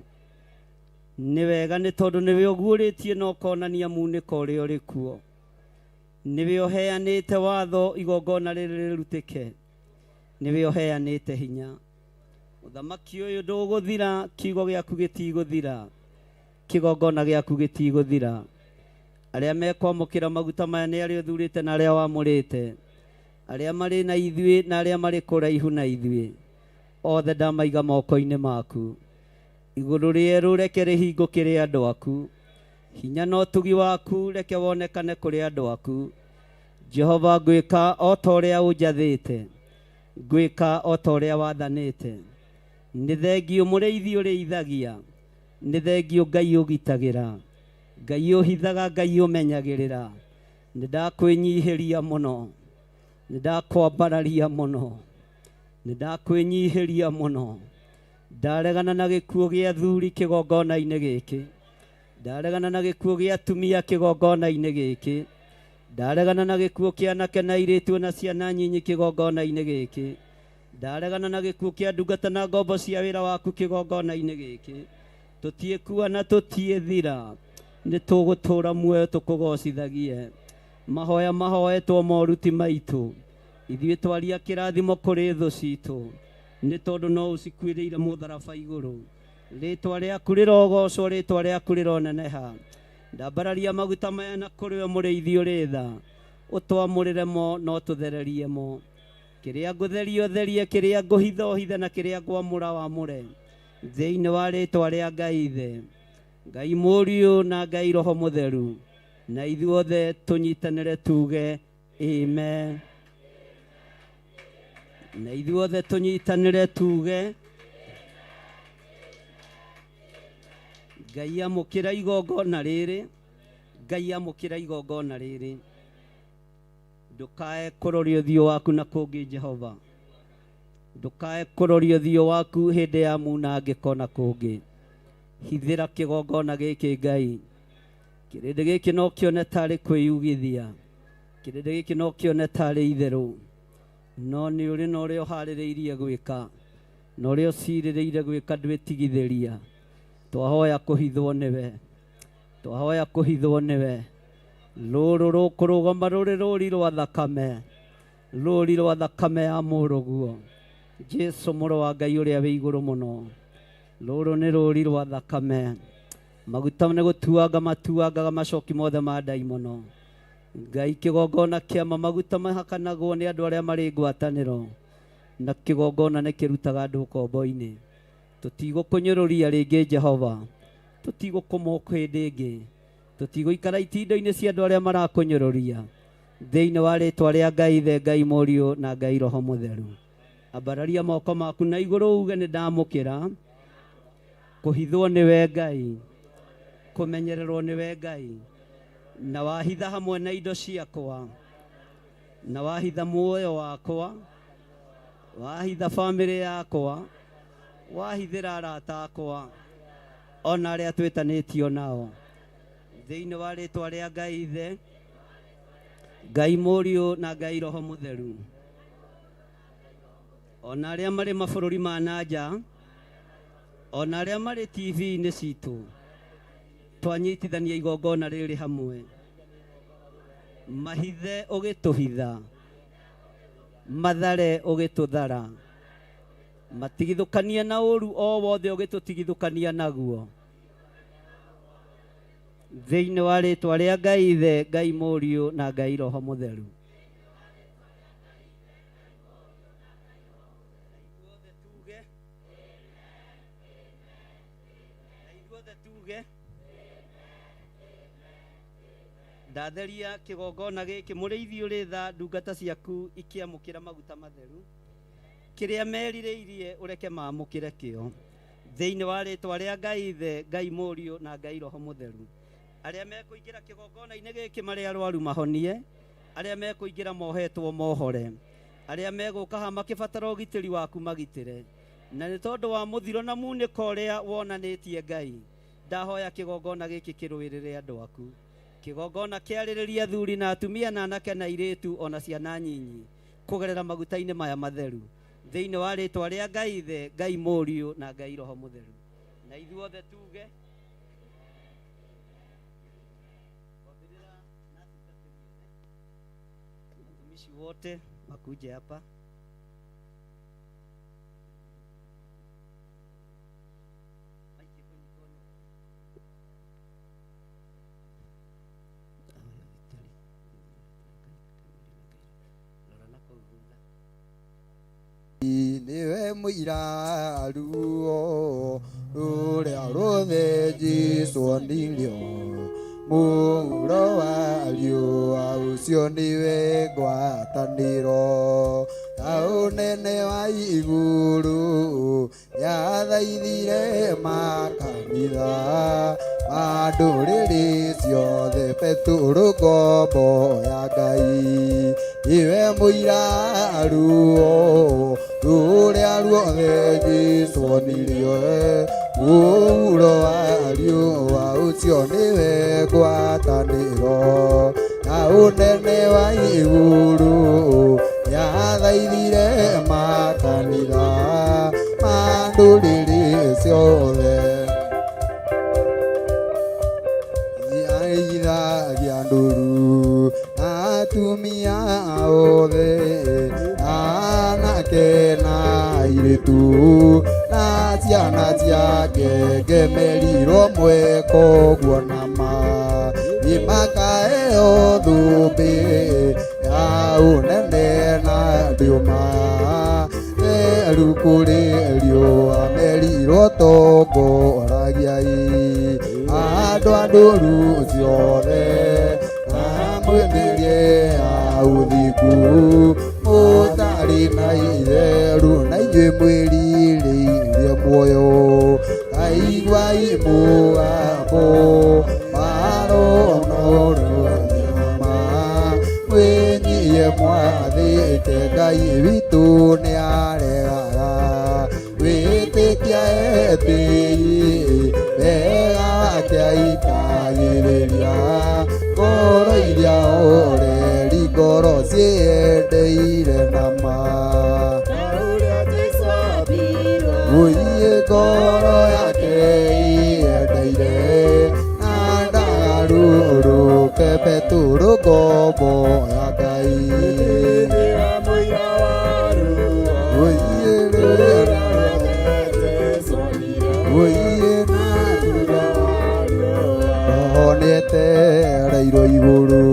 Nĩ wega nĩ tondũ nĩwe ũguũrĩtie na ũkonania munĩko ũrĩa ũrĩ kuo. Nĩwe ũheanĩte watho igongona rĩrĩ rĩrutĩke, nĩwe ũheanĩte hinya. Ũthamaki ũyũ ndũgũthira, kiugo gĩaku gĩtigũthira, kĩgongona gĩaku gĩtigũthira. Arĩa mekwamũkĩra maguta maya nĩ arĩa ũthurĩte na arĩa wamũrĩte, arĩa marĩ na ithuĩ na arĩa marĩ kũraihu na ithuĩ, othe ndamaiga moko-inĩ maku. Igũrũ rĩerũ reke rĩhingũkĩre andũ aku, hinya na ũtugi waku reke wonekane kũrĩ andũ aku. Jehova, ngwĩka o ta ũrĩa ũnjathĩte, ngwĩka o ta ũrĩa wathanĩte. Nĩ thengiũ mũrĩithi ũrĩithagia, nĩ thengiũ Ngai ũgitagĩra, Ngai ũhithaga, Ngai ũmenyagĩrĩra. Nĩ ndakwĩnyihĩria mũno, nĩ ndakwambararia mũno, nĩ ndakwĩnyihĩria mũno. Ndaregana na gĩkuũ gĩa athuri kĩgongona-inĩ gĩkĩ, ndaregana na gĩkuũ gĩa atumia kĩgongona-inĩ gĩkĩ, ndaregana na gĩkuũ kĩa anake na airĩtu na ciana nyinyi kĩgongona-inĩ gĩkĩ, ndaregana na gĩkuũ kĩa ndungata na ngombo cia wĩra waku kĩgongona-inĩ gĩkĩ. Tũtiĩkua na tũtiĩthira, nĩ tũgũtũũra muoyo tũkũgocithagie. Mahoya mahoetwo moruti maitũ, ithuĩ twaria kĩrathimo kũrĩ thũ citũ, nĩ tondũ no ũcikuĩrĩire mũtharaba igũrũ. Rĩtwa rĩaku rĩrogocwo, rĩtwa rĩaku rĩroneneha. Ndambararia maguta maya na kũrĩ we mũrĩithi ũrĩ tha, ũtwamũrĩre mo na ũtũthererie mo. Kĩrĩa ngũtheria ũtherie, kĩrĩa ngũhitha ũhithe, na kĩrĩa ngwamũra wamũre. Thĩinĩ wa rĩtwa rĩa Ngai Ithe, Ngai Mũriũ na Ngai Roho Mũtheru, na ithuothe tũnyitanĩre tuge amen. Na ithuothe tũnyitanĩre tuge Ngai amũkĩra igongona rĩrĩ, Ngai amũkĩra igongona rĩrĩ. Ndũkae kũroria ũthiũ waku na kũngĩ Jehova, ndũkae kũroria ũthiũ waku hĩndĩ ya munangĩko na kũngĩ. Hithĩra kĩgongona gĩkĩ Ngai, kĩrĩndĩ gĩkĩ no kĩone tarĩ kwĩyugithia, kĩrĩndĩ gĩkĩ no kĩone tarĩ itherũ, no nĩ ũrĩ na ũrĩa ũharĩrĩirie gwĩka, na ũrĩa ũcirĩrĩire gwĩka ndwĩtigithĩria. Twahoya kũhithwo nĩwe, twahoya kũhithwo nĩwe. Rũrũ rũkũrũgama rũrĩ rũri rwa thakame, rũri rwa thakame ya mũrũguo Jesu mũrũ wa Ngai ũrĩa wĩ igũrũ mũno. Rũrũ nĩ rũri rwa thakame, maguta nĩ gũtuanga matuangaga macoki mothe ma ndaimono. Ngai kĩgongona kĩama maguta mahakanagwo nĩ andũ arĩa marĩ ngwatanĩro, na kĩgongona nĩ kĩrutaga andũ ũkombo-inĩ. Tũtigũkũnyũrũria rĩngĩ Jehova, tũtigũkũmũka hĩndĩ ĩngĩ, tũtigũikara itindo-inĩ cia andũ arĩa marakũnyũrũria. Thĩinĩ wa rĩtwa rĩa Ngai Ithe, Ngai Mũriũ na Ngai Roho Mũtheru, ambararia moko maku na igũrũ uge nĩ ndamũkĩra kũhithwo nĩwe Ngai, kũmenyererwo nĩwe Ngai, na wahitha hamwe na indo ciakwa, na wahitha muoyo wakwa, wahitha bamĩrĩ yakwa, wahithĩra arata akwa, ona arĩa twĩtanĩtio nao. Thĩinĩ wa rĩtwa rĩa Ngai Ithe, Ngai Mũriũ na Ngai Roho Mũtheru, ona arĩa marĩ mabũrũri ma na nja, ona arĩa marĩ TV-inĩ citũ, twanyitithania igongona rĩrĩ hamwe. Mahithe ũgĩtũhitha, mathare ũgĩtũthara, matigithũkanie na ũru o wothe ũgĩtũtigithũkania naguo. Thĩinĩ wa rĩtwa rĩa Ngai Ithe, Ngai Mũriũ na Ngai Roho Mũtheru. Ndatheria kĩgongona gĩkĩ mũrĩithi ũrĩ tha, ndungata ciaku ikĩamũkĩra maguta matheru, kĩrĩa merirĩirie ũreke maamũkĩre kĩo. Thĩinĩ wa rĩtwa rĩa Ngai Ithe, Ngai Mũriũ na Ngai Roho Mũtheru. Arĩa mekũingĩra kĩgongona-inĩ gĩkĩ marĩ arwaru mahonie, arĩa mekũingĩra mohetwo mohore, arĩa megũka haha makĩbatara ũgitĩri waku magitĩre. Na nĩ tondũ wa mũthiro na munĩko ũrĩa wonanĩtie Ngai, Ndahoya kĩgongona gĩkĩ kĩrũĩrĩre andũ aku. Kĩgongona kĩarĩrĩria athuri na atumia na anake na airĩtu ona ciana nyinyi kũgerera maguta-inĩ maya matheru thĩinĩ wa rĩtwa rĩa Ngai Ithe, Ngai Mũriũ na Ngai Roho Mũtheru. Na ithuothe tuge watumishi wote wakuje hapa. Niwe mũira ruo rũrĩa ruothe Jesũ onirio mũhuro wa riũa ũcio nĩwe ngwatanĩro ya ũnene wa igũrũ yathaithire makanitha ma ndũrĩrĩ ciothe Petũrũ ngombo ya Ngai niwe mũira ruo rũrĩa ruothe Jesũ onirio mũhuro wa riũa ũcio nĩwe ngwatanĩro na ũnene wa igũrũ yathaithire makanitha ma ndũrĩrĩ ciothe aithagia ndũru atumia othe anake na airĩtu na ciana ciake ngemerirwo mweko guo nama nĩmakaheo thũmbĩ ya ũnene na ndĩũma theru kũrĩ riũa merirwo tongoragiai andũ a ndũru ciothe na mwĩmĩrie ya ũthingu mũtarĩ na itheru na inyuĩ mwĩrirĩirie muoyo aiguai mũgambo maronorwo nyama mwĩnyihie mwathĩke Ngai witũ nĩaregaga wĩtĩkia etĩi wega wake aikagĩrĩria ngoro iria horeri ngoro ciendeire nama ũiĩ ngoro yake iendeire na ndagarũrũke Petũrũ ngombo ya Ngai ũiĩ ũiĩ na roho nĩetereirwo igũrũ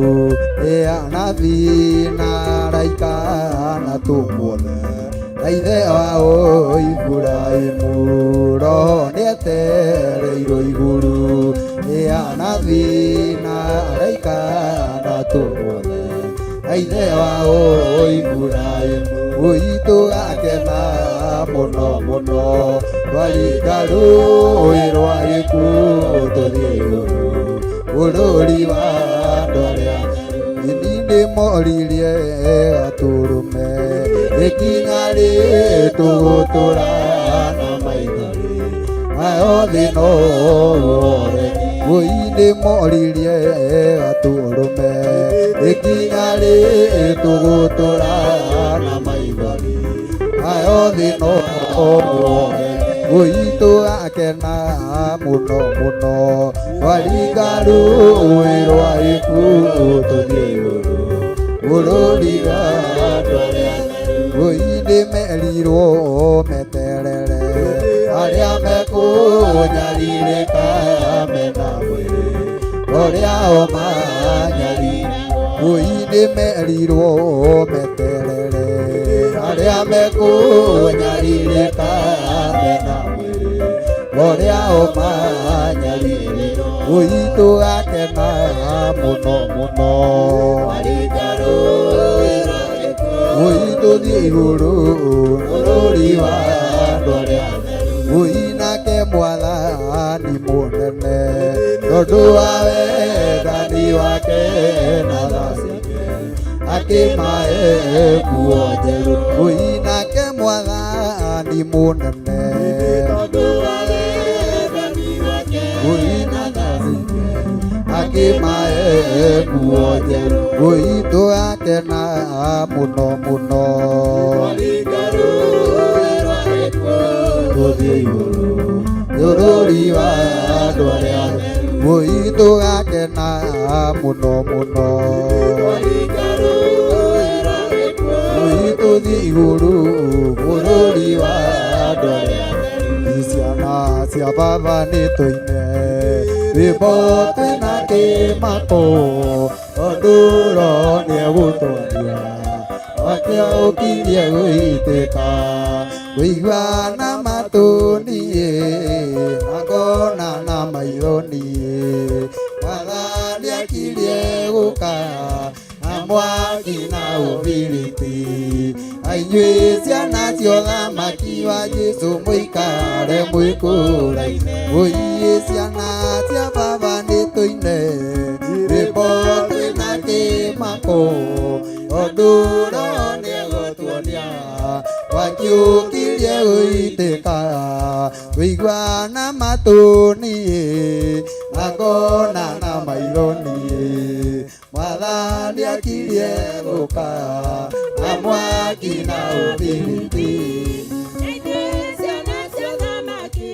nĩ anabii na araika na tũmwothe na ithe wao Iburahĩmu roho nĩetereirwo igũrũ nĩ anabii na araika na tũmwothe na ithe wao Iburahĩmu ũitũ akena mũno mũno twaringa rũĩ rwa gĩkuũ tũthiĩ igũrũ bũrũri wa andũ arĩa ini nĩmoririe gatũrũme ikinya rĩtũgũtũra na maithori nayo thĩ no wore wũi nĩmoririe gatũrũme ikinya rĩtũgũtũra na maithori nayo thĩ no wore wũi tũgakena mũno mũno twaringa rũĩ rwa gĩkuũ tũthiĩ igũrũ bũrũri wa andũ arĩa wũi nĩmerirwo meterere arĩa mekũnyarirĩka mena mwĩrĩ ũrĩa o manyari wũi nĩmerirwo meterere arĩa mekũnyarirĩka mena mwĩrĩ ũrĩa o manyarire wũi tũgakena mũno mũno wũi tũthiĩ igũrũ bũrũri wa andũ arĩa wũi nake mwathani mũnene tondũ wa wendani wake na tha ciake akĩmahe nguo njerũ wũi nake mwathani mũnene tondũ wa wendani wake wũi Nguo njerũ wũi tũgakena mũno mũno tũthiĩ igũrũ bũrũri wa andũ arĩa wũi tũgakena mũno mũno wũi tũthiĩ igũrũ bũrũri wa andũ arĩa ciana cia baba nĩ tũine rwĩmbo twĩna kĩmako tondũ Roho nĩegũtwonia wake ũkirie gũitĩka kũigua na matũ niĩ na ngona na maitho niĩ Mwathani akirie gũka na mwaki na ũbiriti ainyuĩ ciana cia ũthamaki wa Jesũ mũikare mwĩkũraine ũiĩ ciana cia baba nĩ tũine rwĩmbo twĩna kĩmako tondũ Roho nĩegũtuonia mwaki ũkirie gũitĩka kũigua na matũ niĩ na ngona na maitho niĩ Mwathani akirie gũka na mwaki na ũbiriti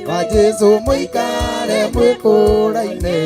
wa Jesũ mũikare mwĩkũraine.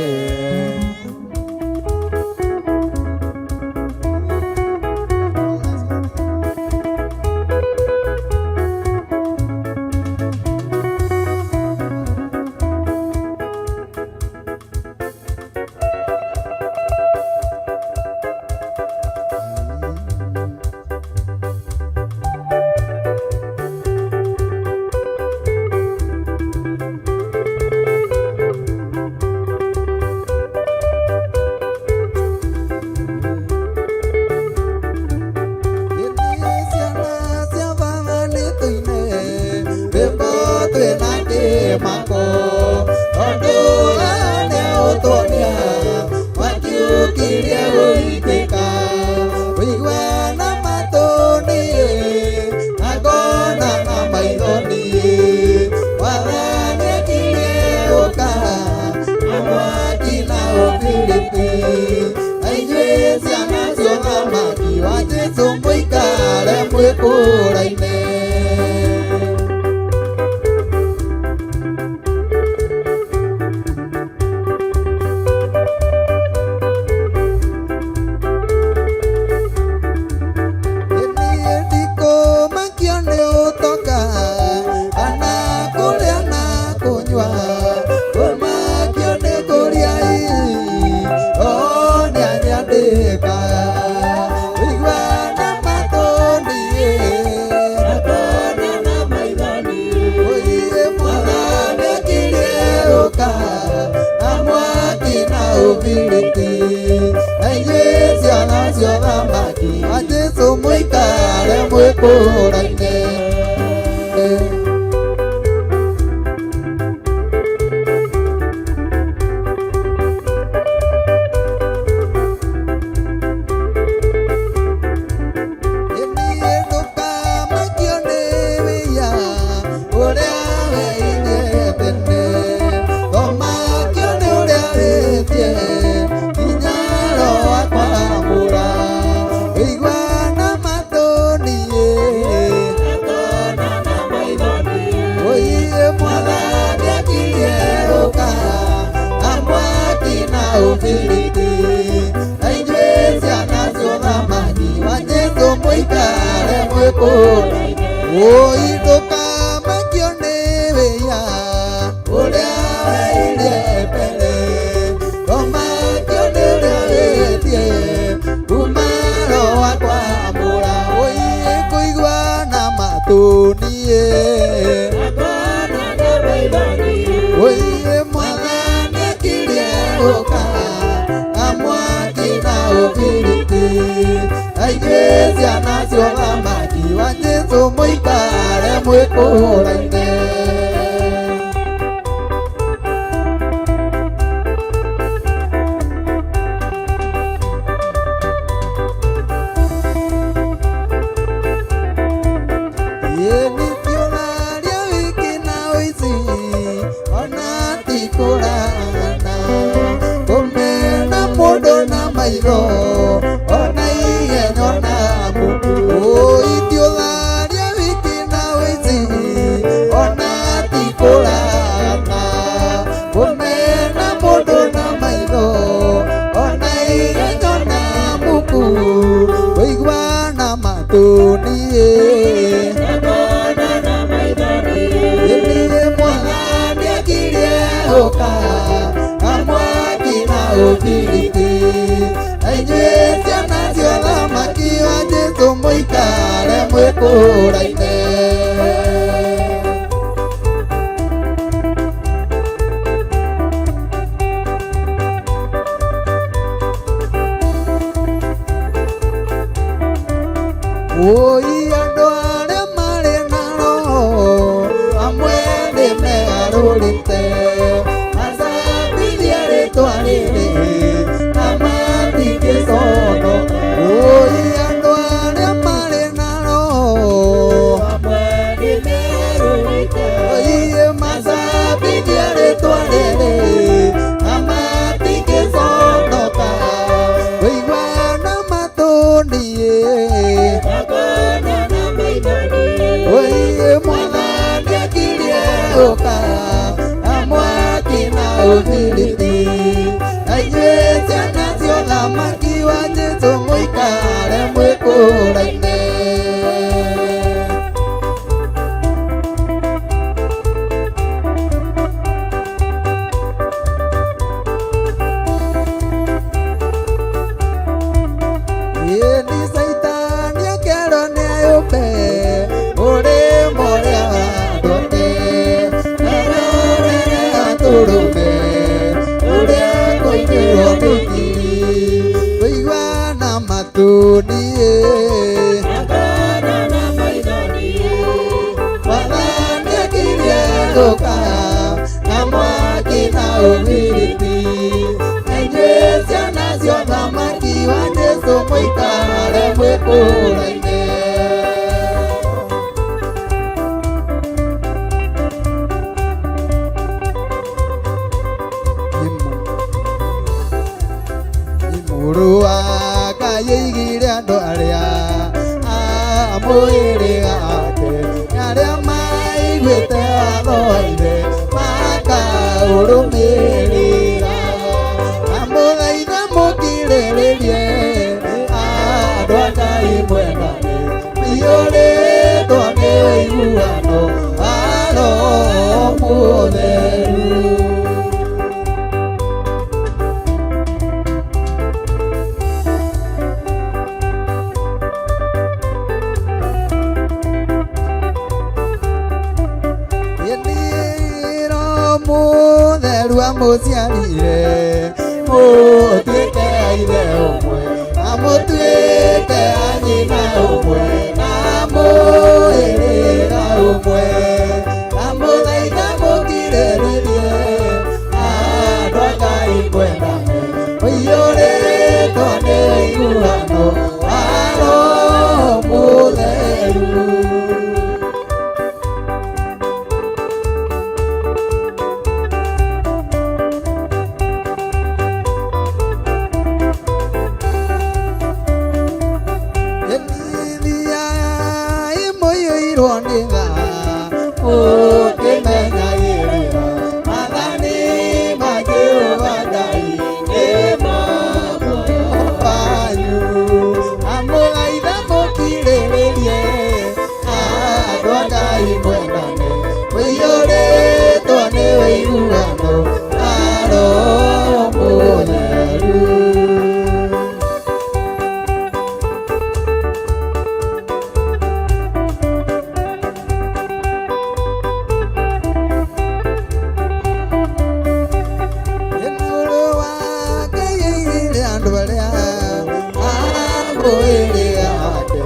Mwĩkũraine. Niĩ ndikũmakio nĩ ũtonga kana kũrĩa na kũnyua kũmakio nĩ kũrĩa Roho nĩanyandĩkaga kũigua na matũ niĩ na kuona na maitho niĩ ũiĩ Mwathani akirie gũka na mwaki na ũbiriti na inyuĩ ciana cia ũthamaki wa Jesũ mũikare mwĩkũraine. Niĩ ndũkamakio nĩ wĩya ũrĩa weirie tene tomakio nĩ ũrĩa wĩtie nginya Roho akwamũra kũigua na matũ niĩ ũiĩ Mwathani akirie gũka na mwaki na ũbiriti na inyuĩ ciana cia ũthamaki wa Jesũ mũikare mwĩkũraine ũi ndũkamakio nĩ wĩya ũrĩa weirie mbere tomakio nĩ ũrĩa wĩtie kuma Roho akwamũra ũiĩ kũigua na matũ niĩ ũiĩ Mwathani akirie gũka na mwaki na ũbiriti na inyuĩ ciana cia ũthamaki wa Jesũ mũikare mwĩkũraine. Nĩtũraria wiki na ũici ona ti kũragana kũmena mũndũ na Ũbiriti na inyuĩ ciana cia ũthamaki wa Jesũ mũikare mwĩkũraine. Oi andũ arĩa marĩ na roho amwe nĩ megarũrĩte macambithia rĩtwa rĩrĩ na matingĩconoka. Oi andũ arĩa marĩ na roho amwe nĩ megarũrĩte oi macambithia rĩtwa rĩrĩ na matingĩconoka. Kũigua na matũ niĩ Oiye mwathani akirie ũka na mwaki na ũbiriti na inyuĩ ciana cia ũthamaki wa Jesũ mũikare mwĩkũraine. Ĩni Caitani akerwo nĩ ayũmbe ũrĩ mũrĩa andũ erorere atũrũme ũrĩa kũinĩrwo nĩ ngiri kũigua na matũ niĩ Mwathani akirie gũka na mwaki na ũbiriti na inyuĩ ciana cia ũthamaki wa Jesũ mũikare mwĩkũraine. Mũrũ wa Ngai aigire andũ arĩa amwĩrĩ ake arĩa maiguĩte watho wa ithe makaũrũmĩrĩra amũthaitha mũkirĩrĩrie andũ a Ngai mwendane mũiyũrĩtwo nĩ ũiguano wa Roho Mũtheru. Ĩnĩro mũtheru amũciarire mũtuĩke a ithe ũmwe amũtuĩke a nyina ũmwe na mũhĩrĩga ũmwe amũthaitha mũkirĩrĩrie andũ a Ngai mwendane mũiyũrĩtwo nĩ ũiguano wa Roho Mũtheru. Ĩnithiai mũiyũirwo nĩ tha mũkĩmenyagĩrĩra maathani ma Jehova Ngai nĩmo muoyo wanyu. Amũthaitha mũkirĩrĩrie andũ a Ngai mwendane mũiyũrĩtwo nĩ ũiguano wa Roho Mũtheru. Mũrũ wa Ngai aigire andũ arĩa amwĩrĩ ake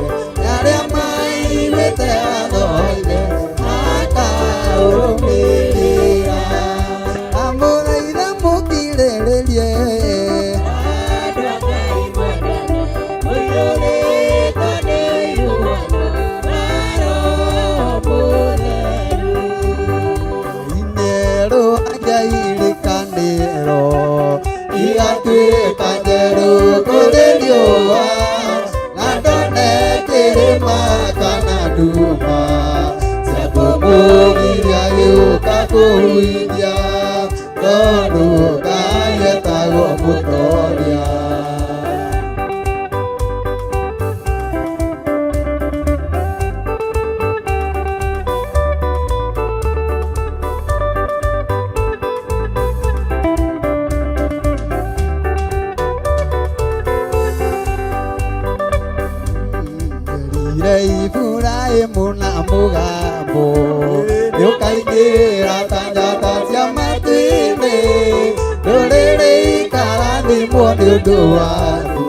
arĩa maiguĩte watho wa ithe makaũrũmĩrĩra amũthaitha mũkirĩrĩrie Inero anjairikanĩro igatuĩka njerũ kũrĩ riũa na ndone kĩrĩma kana nduma cia kũmũgiria gĩũka kũhuithia tondũ Ngai etagwo mũtoria. nĩ ũndũ waku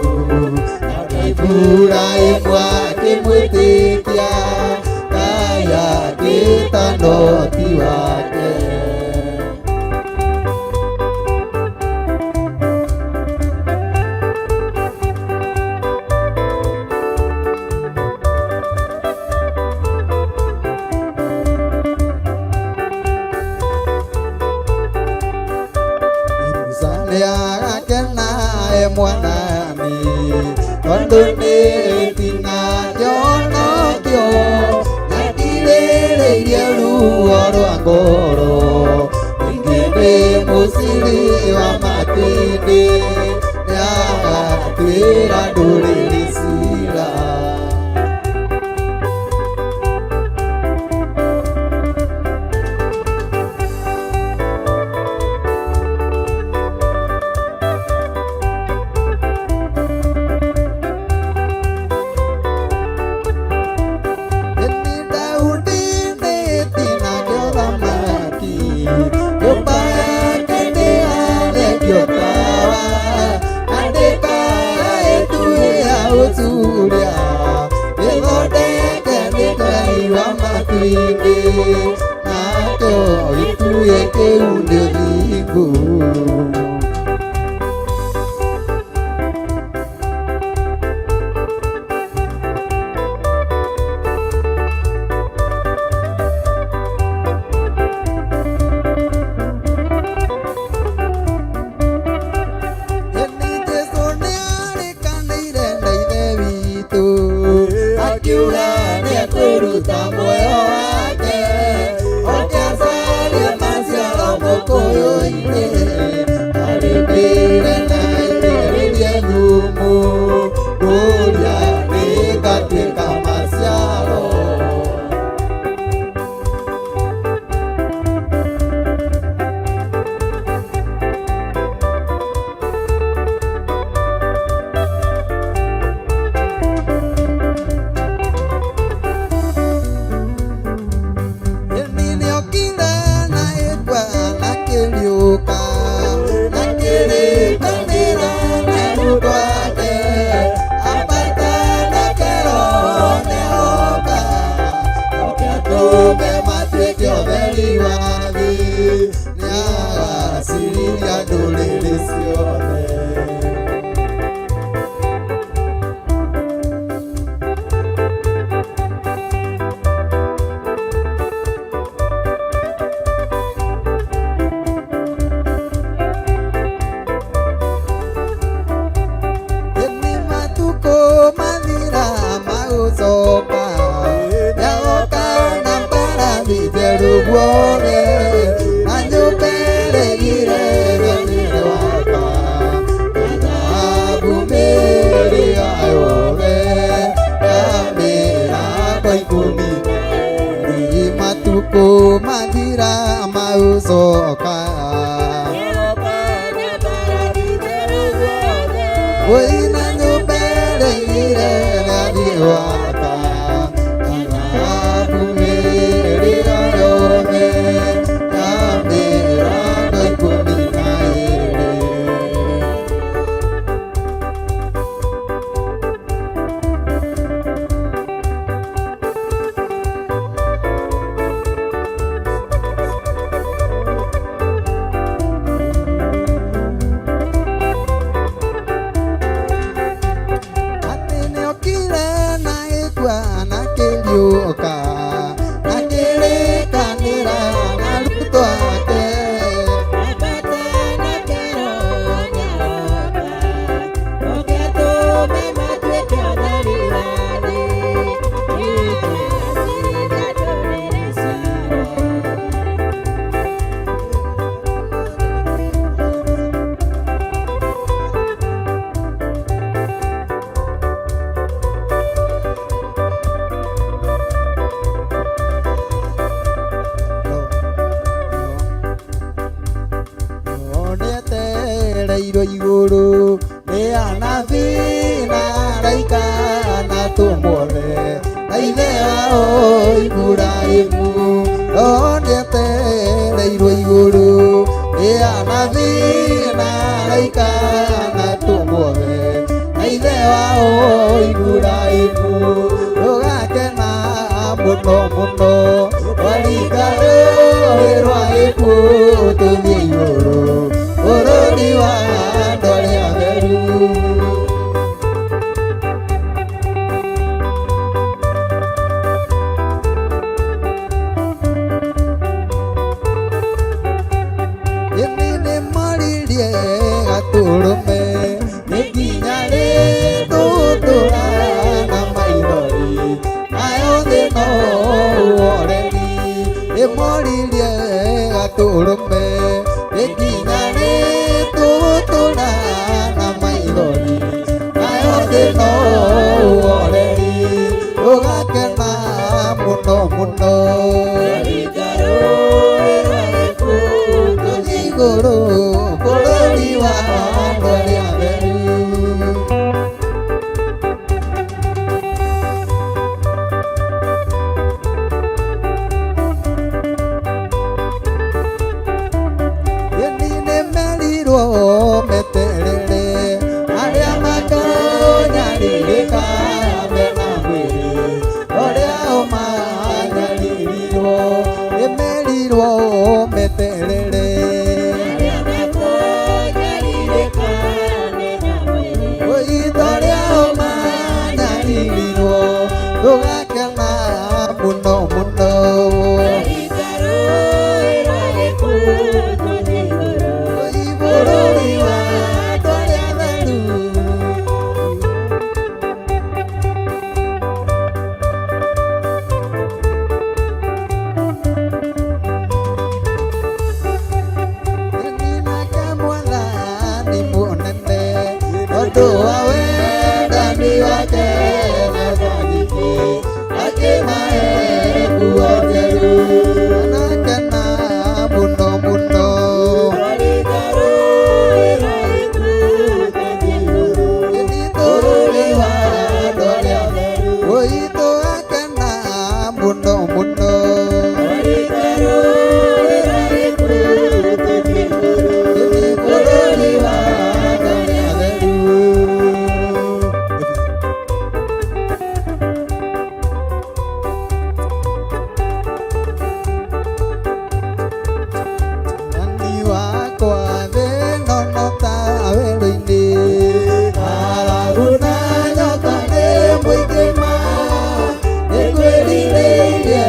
Iburahĩmu akĩmwĩtĩkia Ngai agĩta no ti wake. Musa nĩagakena e mwanani tondũ nĩ itina kĩonokio nyandirĩrĩirie ruo rwa ngoro ningĩ nĩ mũciri wa matu-inĩ nĩagatuĩra ndũrĩrĩ cira. Ĩni Daudi nĩ itina kĩa ũthamaki, nyũmba yake nĩyarekio tawa, na ndĩkaĩtuĩa ũcuria, ĩthondeke nĩ Ngai wa matu-inĩ, nakĩo gĩtugĩ kĩu nĩ ũthingu. Ĩni Jesũ nĩarĩkanĩire na Ithe witũ, akiuga nĩekũruta muoyo wake, oke acarie maciaro mũkũyũ-inĩ, arĩmĩre na aitĩrĩrie thumu, rũrĩa rĩgatuĩka maciaro. Ĩni nĩokire na ĩkua na kĩriũka, na kĩrĩkanĩra na arutwo ake, ambata na kĩroho nĩoka, oke atũme matuĩke ũtheri wa thĩ, nĩagacirithia ndũrĩrĩ ciothe. Ĩni matukũ mathira magũcoka, nĩagoka na mbarathi njerũ guothe, na nyũmba ĩrĩa ĩrĩ waka, na thahabu mĩĩrĩ yothe, na mĩrango 12. Matukũ mathira magũcoka, Wĩna nyũmba ĩrĩa ĩrathiĩ waka, na thahabu mĩĩrĩ yothe, na mĩrango 12. Atĩ nĩokire na ĩkua na kĩriũka, na kĩrĩkanĩra na arutwo ake. Nĩetereirwo igũrũ nĩ anabii na araika na atũmwo othe, na ithe wao Iburahĩmu. No nĩetereirwo igũrũ nĩ anabii na araika na atũmwo wa Iburahĩmu. Tũgakena mũno mũno twaringa rũĩ rwa gĩkuũ tũthiĩ igũrũ bũrũri wa andũ arĩa atheru. Ĩni nĩ moririe gatũrũme nĩ nginya rĩ tũtũra na maithori nayo thĩ no ũhoreri. Nĩ moririe gatũrũme nĩ nginya rĩ tũtũra na maithori nayo thĩ no ũhoreri. Tũgakena mũno mũno tũthiĩ igũrũ bũrũri wa andũ arĩa atheru. Ĩni nĩ merirwo meterere arĩa makonyarirĩka mena mwĩrĩ ũrĩa o manyaririrwo. Nĩ merirwo meterere Oitho rĩa o manyaririrwo. Tũgakena mũno mũno bũrũri wa andũ arĩa atheru. Nake Mwathani mũnene tondũ wa wendani wake na tha nyingĩ akĩmahe nguo njerũ. Anakena mũno mũno bũrũri wa andũ arĩa atheru. Oi tũgakena mũno mũno bũrũri wa andũ arĩa atheru. Mwathani wakwa thĩ ĩno no ta werũ-inĩ, ng'aragu na nyota nĩ mũingĩ ma, nĩngwĩrirĩirie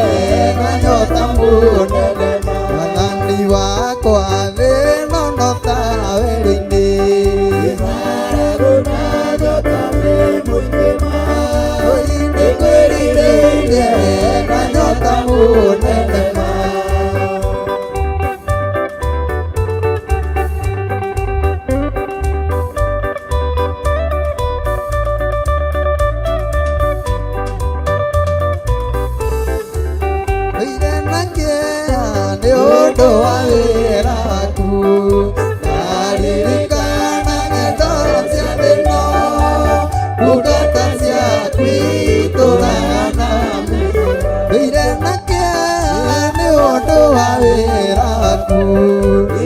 na nyota mũnene ma. Mwathani wakwa thĩ ĩno no ta werũ-inĩ, ng'aragu na nyota nĩ mũingĩ ma, nĩngwĩrirĩirie na nyota mũnene ma. Ndũire na kĩeha nĩ ũndũ wa wĩra waku, ndaririkana ng'endo cia thĩ ĩno, ndungata ciaku itũũraga na mũico. Ndũire na kĩeha nĩ ũndũ wa wĩra waku,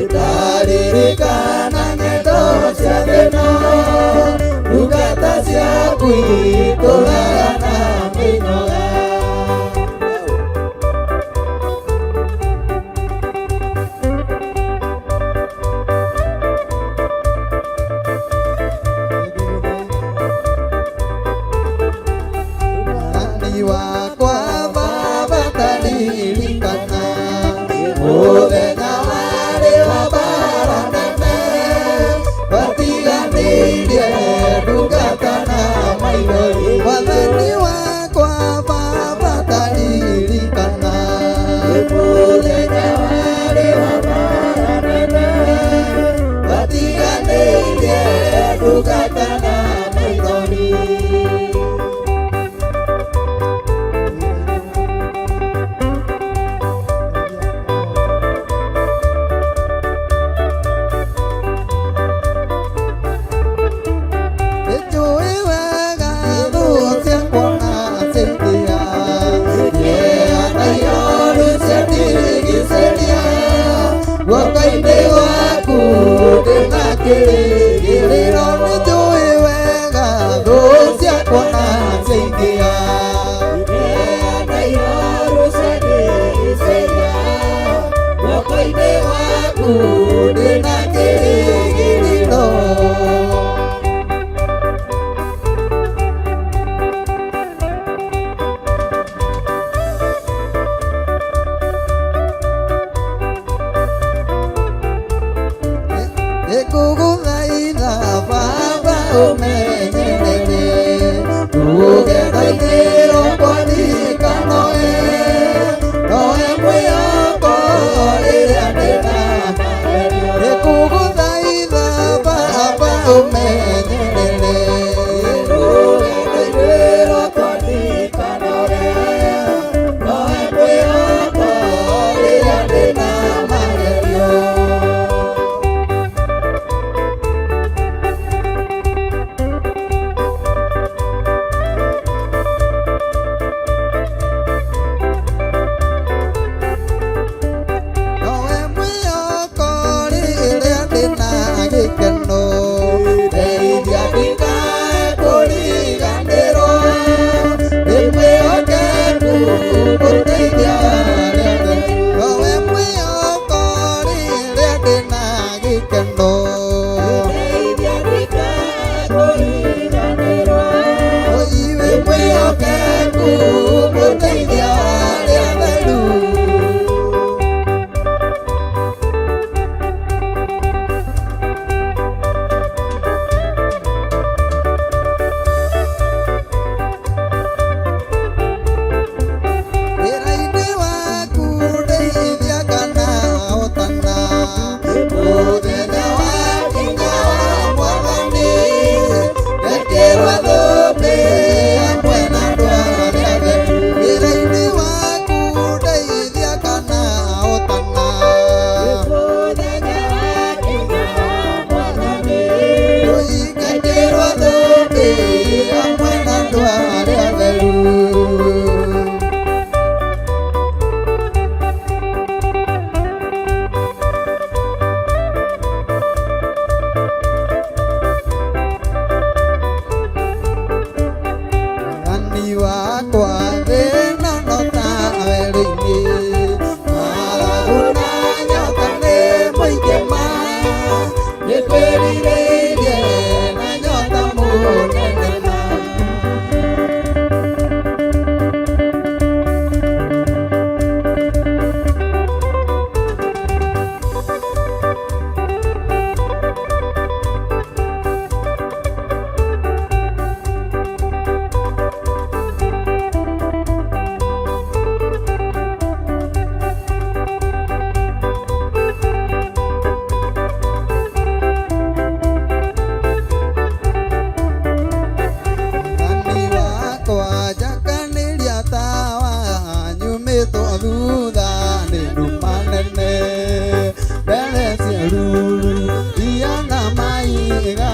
ndaririkana ng'endo cia thĩ ĩno, ndungata ciaku itũũraga na mĩnoga. Mwathani wakwa Baba taririkana mũthenya warĩ wa mbaara nene, twatiganĩirie ndungata na maithori. waku ndĩna kĩrĩgĩrĩro. Nĩngũgũthaitha Baba ũmenyerere rũgendo-inĩ rwakwa ndikanoe, noe mwĩhoko rĩrĩa ndĩna magerio. Nĩngũgũthaitha Baba ũmenyerere rũgendo-inĩ rwakwa ndikanoe, noe mwĩhoko rĩrĩa ndĩna magerio. Nowe mwĩhoko rĩrĩa ndĩna gĩkeno, ndeithia ndikae kũriganĩrwo, ndĩ mwĩhokeku gũteithia arĩa angĩ. Nowe mwĩhoko rĩrĩa ndĩna gĩkeno, ndeithia ndikae kũriganĩrwo, wĩ mwĩhokeku gũteithia arĩa atheru. Wĩra-inĩ waku ndeithia kana hotana, mũthenya wakinya wa Mwathani, ngekĩrwo thũmbĩ hamwe na andũ arĩa atheru. Wĩra-inĩ waku ndeithia kana hotana, mũthenya wakinya wa Mwathani, ngekĩrwo thũmbĩ hamwe na andũ arĩa atheru. Mwathani wakwa thĩna no ta werũ-inĩ, ng'aragu na nyota nĩ mũingĩ ma, nĩngwĩrirĩirie na nyota mũnene ma. Mwathani wakwa njakanĩria tawa nyumĩtwo thutha nĩ nduma nene, mbere ciaruru ia na mahiga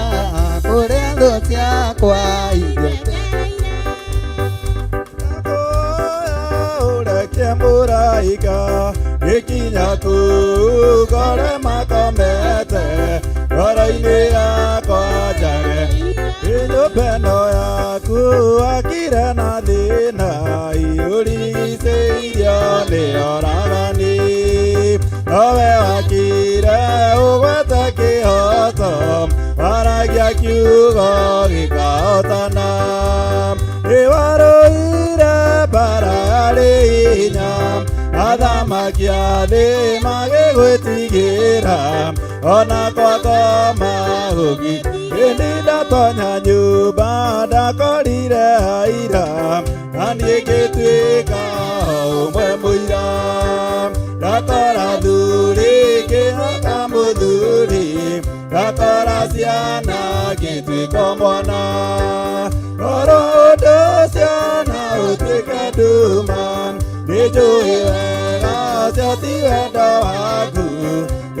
kũrĩa thũ ciakwa ingĩte. Ũreke mũraika gĩkinya kũu ngore makomete ngoro-inĩ yakwa njage nyũmba ĩno yaku akire na thĩna iũrigicĩirio nĩ oragani nowe wakire ũgwete kĩhoto waragia kiugo gĩkahotana nĩwarũire mbara yarĩ hinya athamaki a thĩ magĩgwĩtigĩra ona kwakoma gũki hĩndĩ ndatonya nyũmba ndakorire aira na niĩ ngĩtuĩka o ũmwe mũira ndakora thuri ngĩhoka mũthuri ndakora ciana ngĩtuĩka mwana korwo ũndũ ũcio na ũtuĩke nduma nĩnjũĩ wega ũcio ti wendo waku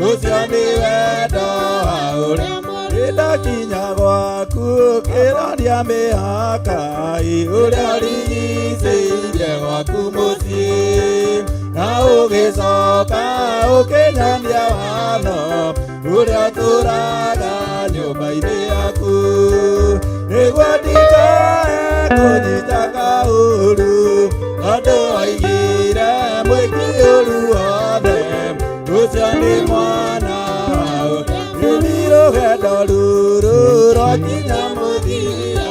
ũcio nĩ wendo wa ũrĩa nĩndakinya gwaku kĩroria mĩhaka ũrĩa ũrigicĩirie gwaku mũciĩ na ũgĩcoka ũkĩnyonia watho ũrĩa ũtũraga nyũmba-inĩ yaku nĩguo ndikae kũnyita kaũru tondũ waigire mwĩki ũru wothe ũcio nĩ mwana Ndakinya mũthia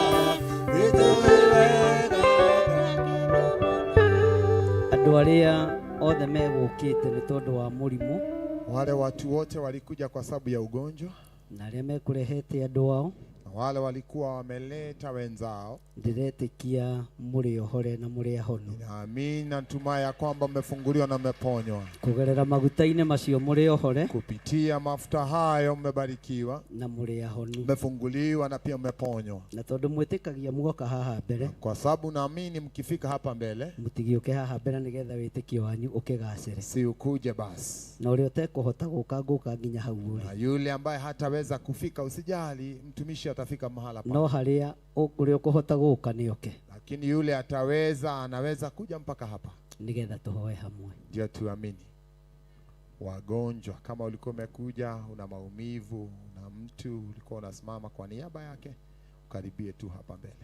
nĩnjũĩ wega. Andũ arĩa othe megũkĩte nĩ tondũ wa mũrimũ. Wale watu wote walikuja kwa sababu ya ugonjwa Na arĩa mekũrehete andũ ao. Na wale walikuwa wameleta wenzao. Ndĩretĩkia mũrĩ ohore na mũrĩ ahonu. Naamini na natumai ya kwamba mmefunguliwa na mmeponywa. Kũgerera maguta-inĩ macio mũrĩ ohore. Kupitia mafuta hayo mmebarikiwa na mũrĩ ahonu. Mmefunguliwa na pia mmeponywa. Na tondũ mwĩtĩkagia muoka haha mbere. Kwa sababu naamini mkifika hapa mbele, mũtigĩũke haha mbere nĩgetha wĩtĩkio wanyu ũkĩgacĩre. Si ukuje basi. Na ũrĩa ũtekũhota gũka ngũka nginya hau ũrĩ. Na yule ambaye hataweza kufika usijali, mtumishi atafika mahala pale. No harĩa ũrĩa ũkũhota gũka nĩoke. Lakini yule ataweza, anaweza kuja mpaka hapa. Nĩgetha tũhoe hamwe. Ndio tuamini. Wagonjwa, kama ulikuwa umekuja una maumivu na mtu ulikuwa unasimama kwa niaba yake, ukaribie tu hapa mbele.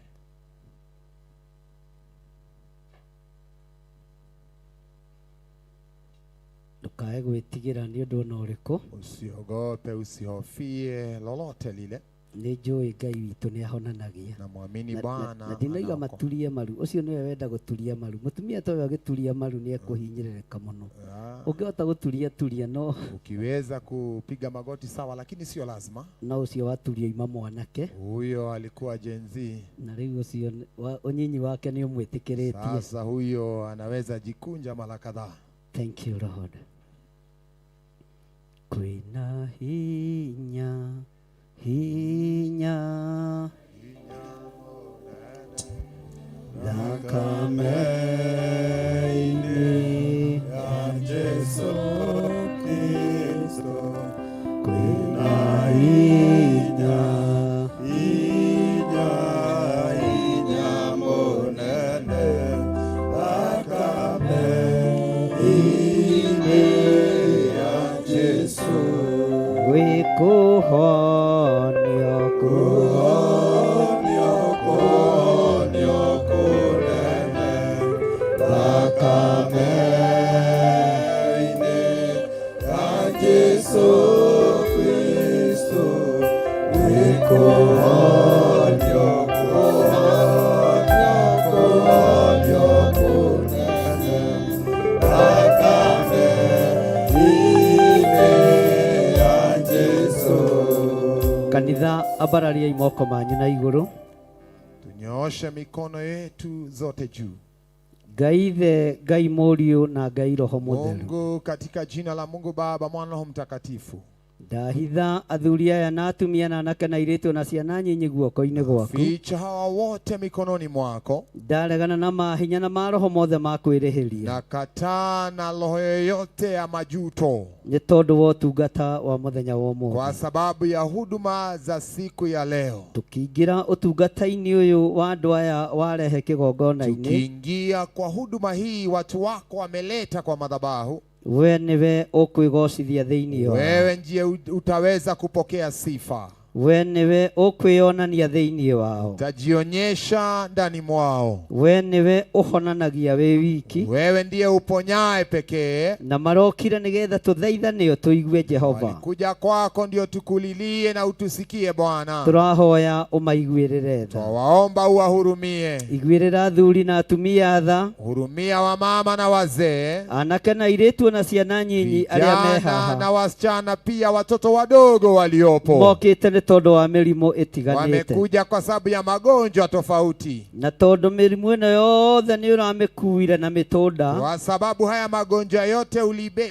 Ndukae gwĩtigĩra nĩ ũndũ ona ũrĩkũ. Usiogope, usihofie lolote lile. Nĩ njũĩ Ngai witũ nĩ ahonanagia. Na mwamini Bwana Na ndinaiga anaokoa. maturie maru. Ũcio nĩwe wenda gũturia maru. Mũtumia ta ũyũ agĩturia maru nĩ ekũhinyĩrĩrĩka mũno. Ũngĩhota gũturia turia no. Ukiweza kupiga magoti sawa, lakini sio lazima. No ũcio waturia ima mwanake. Huyo alikuwa Gen Z. Na rĩu ũcio ũnyinyi wake nĩ ũmwĩtĩkĩrĩtie. Sasa huyo anaweza jikunja mara kadhaa. Thank you Lord. Kwĩna hinya, hinya thakame-inĩ ya Jesu Kristo. Kwĩna hinya, hinya, hinya mũnene thakame-inĩ ya Jesu. Gwĩkũhonio, kũhonio, kũhonio kũnene thakame-inĩ ya Jesu Kristo. Gwĩkũhonio, kũhonio, kũhonio kũnene thakame-inĩ ya Jesu. Kanitha, ambarariai moko manyu na igũrũ. Tunyooshe mikono yetu zote juu. Ngai Ithe, Ngai Mũriũ na Ngai Roho Mũtheru. Mungu, katika jina la Mungu Baba, Mwana, Roho Mtakatifu. Ndahitha athuri aya na atumia na anake na airĩtu na ciana nyinyi guoko-inĩ gwaku. Ficha hawa wote mikononi mwako. Ndaregana na mahinya na maroho mothe ma kwĩrĩhĩria. Nakataa na roho yoyote ya majuto. Nĩ tondũ wa ũtungata wa mũthenya wa ũmũthĩ. Kwa sababu ya huduma za siku ya leo. Tukiingĩra ũtungata-inĩ ũyũ wa andũ aya warehe kĩgongona-inĩ. Tukiingia kwa huduma hii watu wako wameleta kwa madhabahu. We nĩwe ũkwĩgocithia thĩinĩ wao. Wewe ndiye utaweza kupokea sifa. We nĩwe ũkwĩonania thĩinĩ wao. Utajionyesha ndani mwao. We nĩwe ũhonanagia wĩ wiki. Wewe ndiye uponyaye pekee. Na marokire nĩgetha tũthaithanĩo tũigue Jehova. Kuja kwako ndio tukulilie na utusikie Bwana. Tũrahoya ũmaiguĩrĩre tha. Twawaomba uwahurumie. Iguĩrĩra athuri na atumia tha. Hurumia wamama na wazee. Anake na airĩtu na ciana nyinyi arĩa me Vijana haha. na wasichana pia watoto wadogo waliopo. Mokĩte nĩ tondũ wa mĩrimũ ĩtiganĩte. Wamekuja kwa sababu ya magonjwa tofauti. Na tondũ mĩrimũ ĩno yothe nĩ ũramĩkuire na mĩtũnda. Kwa sababu haya magonjwa yote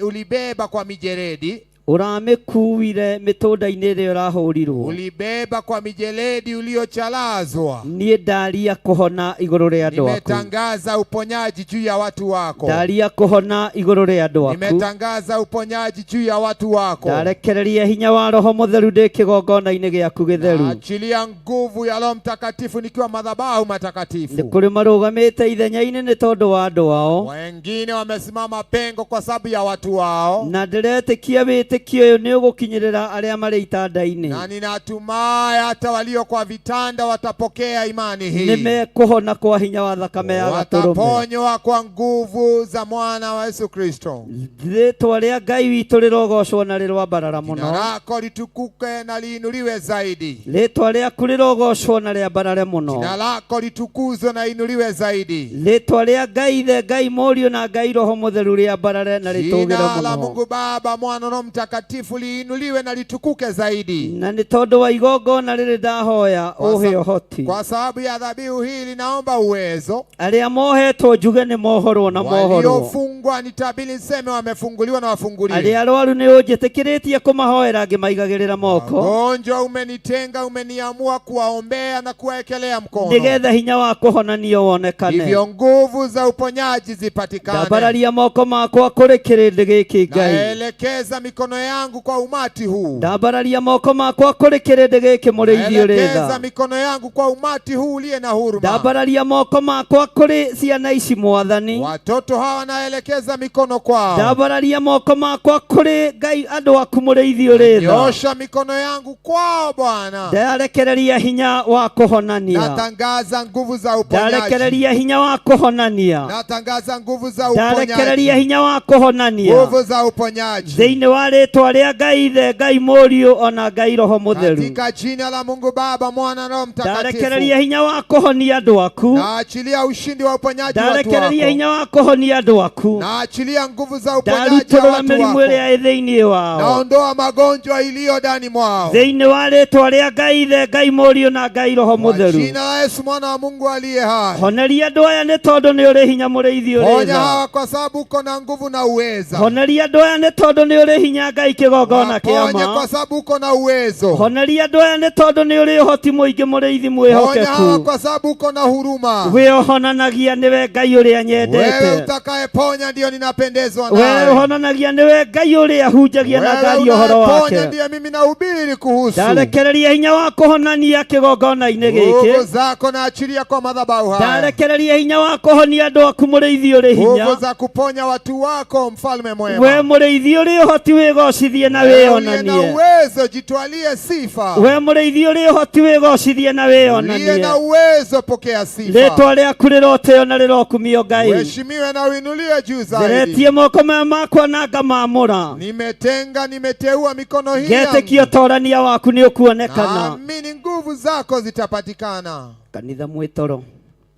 ulibeba kwa mijeledi. Ũramĩkuire mĩtũnda-inĩ ĩrĩa ũrahũrirwo. Ulibeba kwa mijeledi uliochalazwa. Niĩ ndaria kũhona igũrũ rĩa andũ aku. Nimetangaza uponyaji juu ya watu wako. Ndaria kũhona igũrũ rĩa andũ aku. Nimetangaza uponyaji juu ya watu wako. Ndarekereria hinya wa Roho Mũtheru ndĩ kĩgongona-inĩ gĩaku gĩtheru. Achilia nguvu ya Roho Mtakatifu nikiwa madhabahu matakatifu. Nĩ kũrĩ marũgamĩte ithenya-inĩ nĩ tondũ wa andũ ao. Wengine wamesimama pengo kwa sababu ya watu wao. Na ndĩretĩkia wĩtĩkio Wĩtĩkio ũyũ nĩ ũgũkinyĩrĩra arĩa marĩ itanda-inĩ. Na ninatumai hata walio kwa vitanda watapokea imani Nĩ hii, mekũhona kwa hinya wa thakame ya gatũrũme. wataponywa kwa nguvu za mwana wa Yesu Kristo. Rĩtwa rĩa Ngai witũ rĩrogocwo na rĩrwambarara Jina mũno. lako litukuke na liinuliwe zaidi. Rĩtwa rĩaku rĩrogocwo na rĩambarare mũno. Jina lako litukuzwe na inuliwe zaidi. Rĩtwa rĩa Ngai Ithe, Ngai Mũriũ na Ngai Roho Mũtheru rĩambarare na rĩtũgĩre Jina la mũno. Mungu Baba, Mwana, Roho Mtakatifu liinuliwe na litukuke zaidi. Na nĩ tondũ wa igongona rĩrĩ ndahoya Kwa ũhe sa- ũhoti. Kwa sababu ya dhabihu hii linaomba uwezo. Arĩa mohetwo njuge nĩ mohorwo na mohorwo. Waliofungwa nitabiri niseme wamefunguliwa na wafunguliwe. Arĩa arwaru nĩ ũnjĩtĩkĩrĩtie kũmahoera ngĩmaigagĩrĩra moko Wagonjwa umenitenga, umeniamua kuwaombea na kuwaekelea mkono, nĩgetha hinya wa kũhonanio wonekane. hivyo nguvu za uponyaji zipatikane. Ndambararia moko makwa kũrĩ kĩrĩndĩ gĩkĩ Ngai. Naelekeza mikono yangu kwa umati huu, Ndambararia moko makwa kũrĩ kĩrĩndĩ gĩkĩ mũrĩithi ũrĩ naelekeza tha. mikono yangu kwa umati huu uliye na huruma. Ndambararia moko makwa kũrĩ ciana ici Mwathani. Watoto hawa naelekeza mikono kwao, Ndambararia moko makwa kũrĩ Ngai andũ aku mũrĩithi ũrĩ tha. nyosha mikono yangu kwao Bwana. Ndarekereria hinya wa kũhonania. Natangaza nguvu za uponyaji, Ndarekereria hinya wa kũhonania. natangaza nguvu za Ndarekereria uponyaji, hinya wa kũhonania. nguvu za uponyaji Thĩinĩ wa rĩtwa rĩa Ngai Ithe, Ngai Mũriũ ona Ngai Roho Mũtheru. katika jina la Mungu Baba, Mwana, Roho Ndarekereria Mtakatifu. hinya wa kũhonia andũ aku. Naachilia ushindi wa uponyaji watu Ndarekereria wako, hinya wa kũhonia andũ aku. naachilia nguvu za uponyaji wa Ndarutũrũra watu mĩrimũ wako, ĩrĩa ĩ thĩinĩ wao. naondoa magonjwa iliyo ndani mwao Thĩinĩ wa rĩtwa rĩa Ngai Ithe, Ngai Mũriũ na Ngai Roho kwa Mũtheru. jina la Yesu mwana wa Mungu aliye hai. Honeria andũ aya nĩ tondũ nĩ ũrĩ hinya mũrĩithi ũrĩ Ponya tha. hawa kwa sababu uko na nguvu na uweza. Honeria andũ aya nĩ tondũ nĩ ũrĩ hinya Ngai kĩgongona Waponye kĩa ma. kwa sababu uko na uwezo. Honeria andũ aya nĩ tondũ nĩ ũrĩ ũhoti mũingĩ mũrĩithi Ponya hawa mwĩhokeku. kwa sababu uko na huruma. We ũhonanagia nĩwe Ngai ũrĩa Wewe nyendete. utakayeponya ndiyo ninapendezwa We nawe. ũhonanagia nĩwe Ngai ũrĩa hunjagia na Wewe ngaria ũhoro unayeponya wake. ndiye mimi nahubiri kuhusu. Ndarekereria hinya wa kũhonania kĩgongona-inĩ Nguvu gĩkĩ. zako naachilia kwa madhabahu haya. Ndarekereria hinya wa kũhonia andũ aku mũrĩithi ũrĩ Nguvu hinya. za kuponya watu wako, mfalme We mwema. mũrĩithi ũrĩ ũhoti wĩgocithie na Wewe uliye na wĩonanie. uwezo, jitwalie sifa. We mũrĩithi ũrĩ ũhoti wĩgocithie na Uliye na wĩonanie. uwezo, pokea sifa. Rĩtwa rĩaku rĩrotĩo na rĩrokumio Ngai. Uheshimiwe na uinuliwe juu zaidi. Theretie moko maya makwa na ngamamũra. Nimetenga, nimeteua mikono hii Ngetĩkia yangu. ũtorania waku nĩ ũkuonekana. Naamini nguvu zako zitapatikana. Kanitha mwĩtoro.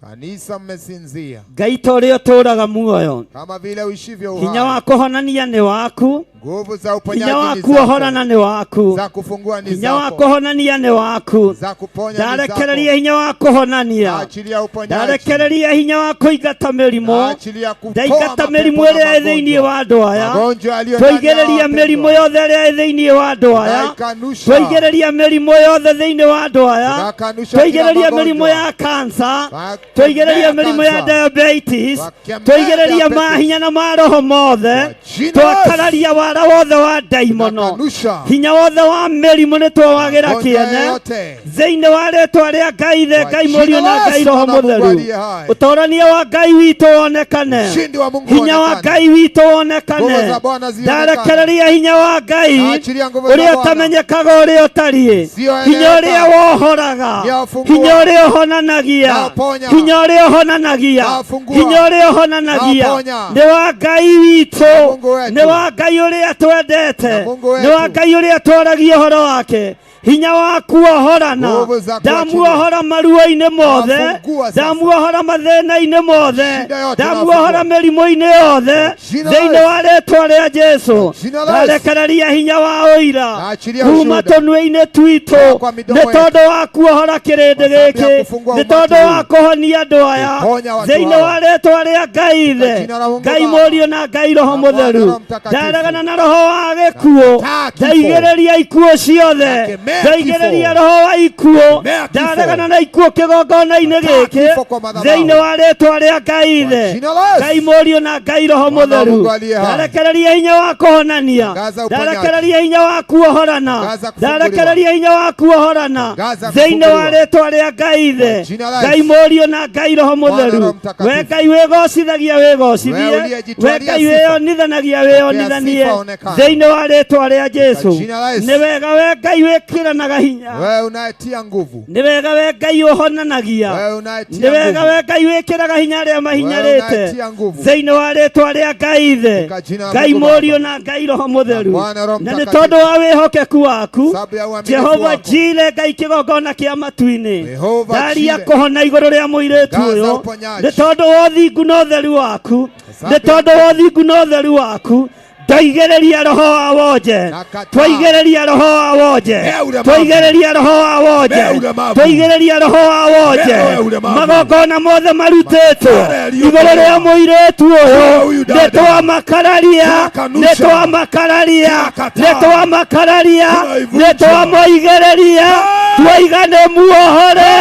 Kanisa, mmesinzia Ngai ta ũrĩa ũtũũraga muoyo. kama vile uishivyo Hinya wa uhai. kũhonania nĩ waku. Nguvu za Hinya uponyaji wa ni kuohorana zako, nĩ waku. za kufungua ni Hinya wa zako, kũhonania nĩ waku. za kuponya ni Ndarekereria zako. hinya wa kũhonania. Naachilia uponyaji, Ndarekereria hinya wa kũingata mĩrimũ. naachilia kutoa Ndaingata mapepo mĩrimũ na ĩrĩa ĩ thĩinĩ magonjwa, wa andũ aya. magonjwa yaliyo ndani ya Twaigĩrĩria mĩrimũ wapendwa, yothe ĩrĩa ĩ thĩinĩ wa andũ aya. tunaikanusha, Twaigĩrĩria mĩrimũ yothe thĩinĩ wa andũ aya. tunakanusha kila Twaigĩrĩria mĩrimũ magonjwa, ya kansa. Twakemea Twaigĩrĩria mĩrimũ ya kansa, diabetes. twakemea Twaigĩrĩria diabetes mahinya na maroho mothe. kwa jina la Yesu, Twakararia wara wothe wa ndaimono. tunakanusha Hinya wothe wa mĩrimũ nĩ twawagĩra magonjwa kĩene. yoyote Thĩinĩ wa rĩtwa rĩa Ngai Ithe, kwa Ngai jina Mũriũ la na Ngai Yesu Roho mwana wa Mungu Mũtheru. aliye hai. Ũtorania wa Ngai witũ wonekane. Ushindi wa Mungu Hinya wa uonekane, Ngai witũ nguvu wonekane. za Bwana zionekane. Ndarekereria hinya wa Ngai Naachilia nguvu za ũrĩa Bwana ũtamenyekaga ũrĩa ũtariĩ. Hinya ũrĩa isiyoeleweka, wohoraga, hinya niyofungua, ũrĩa ũhonanagia, naoponya, hinya ũrĩa ũhonanagia, naofungua, hinya ũrĩa ũhonanagia naoponya, nĩ wa Ngai na witũ, Mungu nĩ wetu, wa Ngai ũrĩa na twendete, Mungu nĩ wa wetu, Ngai ũrĩa twaragia ũhoro wake. Hinya wa kuohorana, nguvu za kuachilia, ndamuohora maruo-inĩ mothe, nafungua sasa, ndamuohora mathĩna-inĩ mothe, shida yote ndamuohora nafungua mĩrimũ-inĩ yothe kwa jina la thĩinĩ Yesu, wa rĩtwa rĩa Jesũ. kwa jina la Yesu, Ndarekereria hinya wa ũira naachilia kuma ushuhuda tũnua-inĩ twitũ kutoka kwa nĩ midomo yetu, tondũ wa kuohora kĩrĩndĩ kwa sababu ya gĩkĩ, kufungua nĩ umati tondũ wa huu, kũhonia andũ aya kuponya watu thĩinĩ wa hawa rĩtwa rĩa Ngai katika Ithe, jina la Mungu Ngai Baba Mũriũ na Ngai Roho na Mwana Mũtheru. Roho Mtakatifu. Ndaregana na roho wa gĩkuũ, Nakataa kifo, ndaigĩrĩria ikuũ ciothe, nakemea ndaigĩrĩria kifo, roho wa ikuũ, kemea ndaregana kifo, na ikuũ kĩgongona-inĩ kataa gĩkĩ kifo kwa thĩinĩ madhabahu wa rĩtwa rĩa Ngai kwa Ithe, jina la Ngai Yesu Mũriũ na Ngai Roho mwana wa Mũtheru. Mungu aliye hai. Ndarekereria hinya wa kũhonania, Tangaza uponyaji, ndarekereria hinya wa kuohorana, tangaza kufunguliwa, ndarekereria hinya wa kuohorana tangaza thĩinĩ wa kufunguliwa rĩtwa rĩa Ngai kwa Ithe, jina la Ngai Yesu. Mũriũ na na Ngai Roho Mwana Mũtheru. Roho Mtakatifu. We Ngai wĩgocithagia Wewe wĩgocithie, uliyejitwalia we Ngai sifa. wĩyonithanagia wĩyonithanie sifa onekana. thĩinĩ wa rĩtwa rĩa Jesu. jina la Yesu. Nĩ wega we Ngai wĩkĩranaga hinya, Wewe unayetia nguvu, nĩ wega we Ngai ũhonanagia, wewe nĩ unayetia wega nguvu, we Ngai wĩkĩraga hinya arĩa mahinyarĩte unayetia nguvu. thĩinĩ wa rĩtwa rĩa Ngai Ithe, Katika jina la Ngai Mungu Mũriũ Baba. na Ngai Roho Mũtheru. Na Mwana Roho Na nĩ Mtakatifu. tondũ wa wĩhokeku waku Sababu ya uaminifu Jehova wako. Jire Ngai kĩgongona kĩa matu-inĩ, Jehova ndaria Jire. kũhona igũrũ rĩa mũirĩtu Ngaza ũyũ uponyaji. nĩ tondũ wa ũthingu na ũtheru waku, Sababu nĩ tondũ wa ũthingu na ũtheru waku ndoigĩrĩria roho wa wonje, Nakataa. twaigĩrĩria roho wa wonje, Mea ulemavu. twaigĩrĩria roho wa wonje, Mea ulemavu. twaigĩrĩria roho wa wonje, Mea ulemavu. magongona mothe marutĩtwo Marerio igũrũ rĩa mũirĩtu ũyũ Huyu nĩ dada. twamakararia, nĩ Tunakanusha. twamakararia, Tunakataa. nĩ twamakararia, Tunaivunja. nĩ twamoigĩrĩria, twaiga nĩ muohore,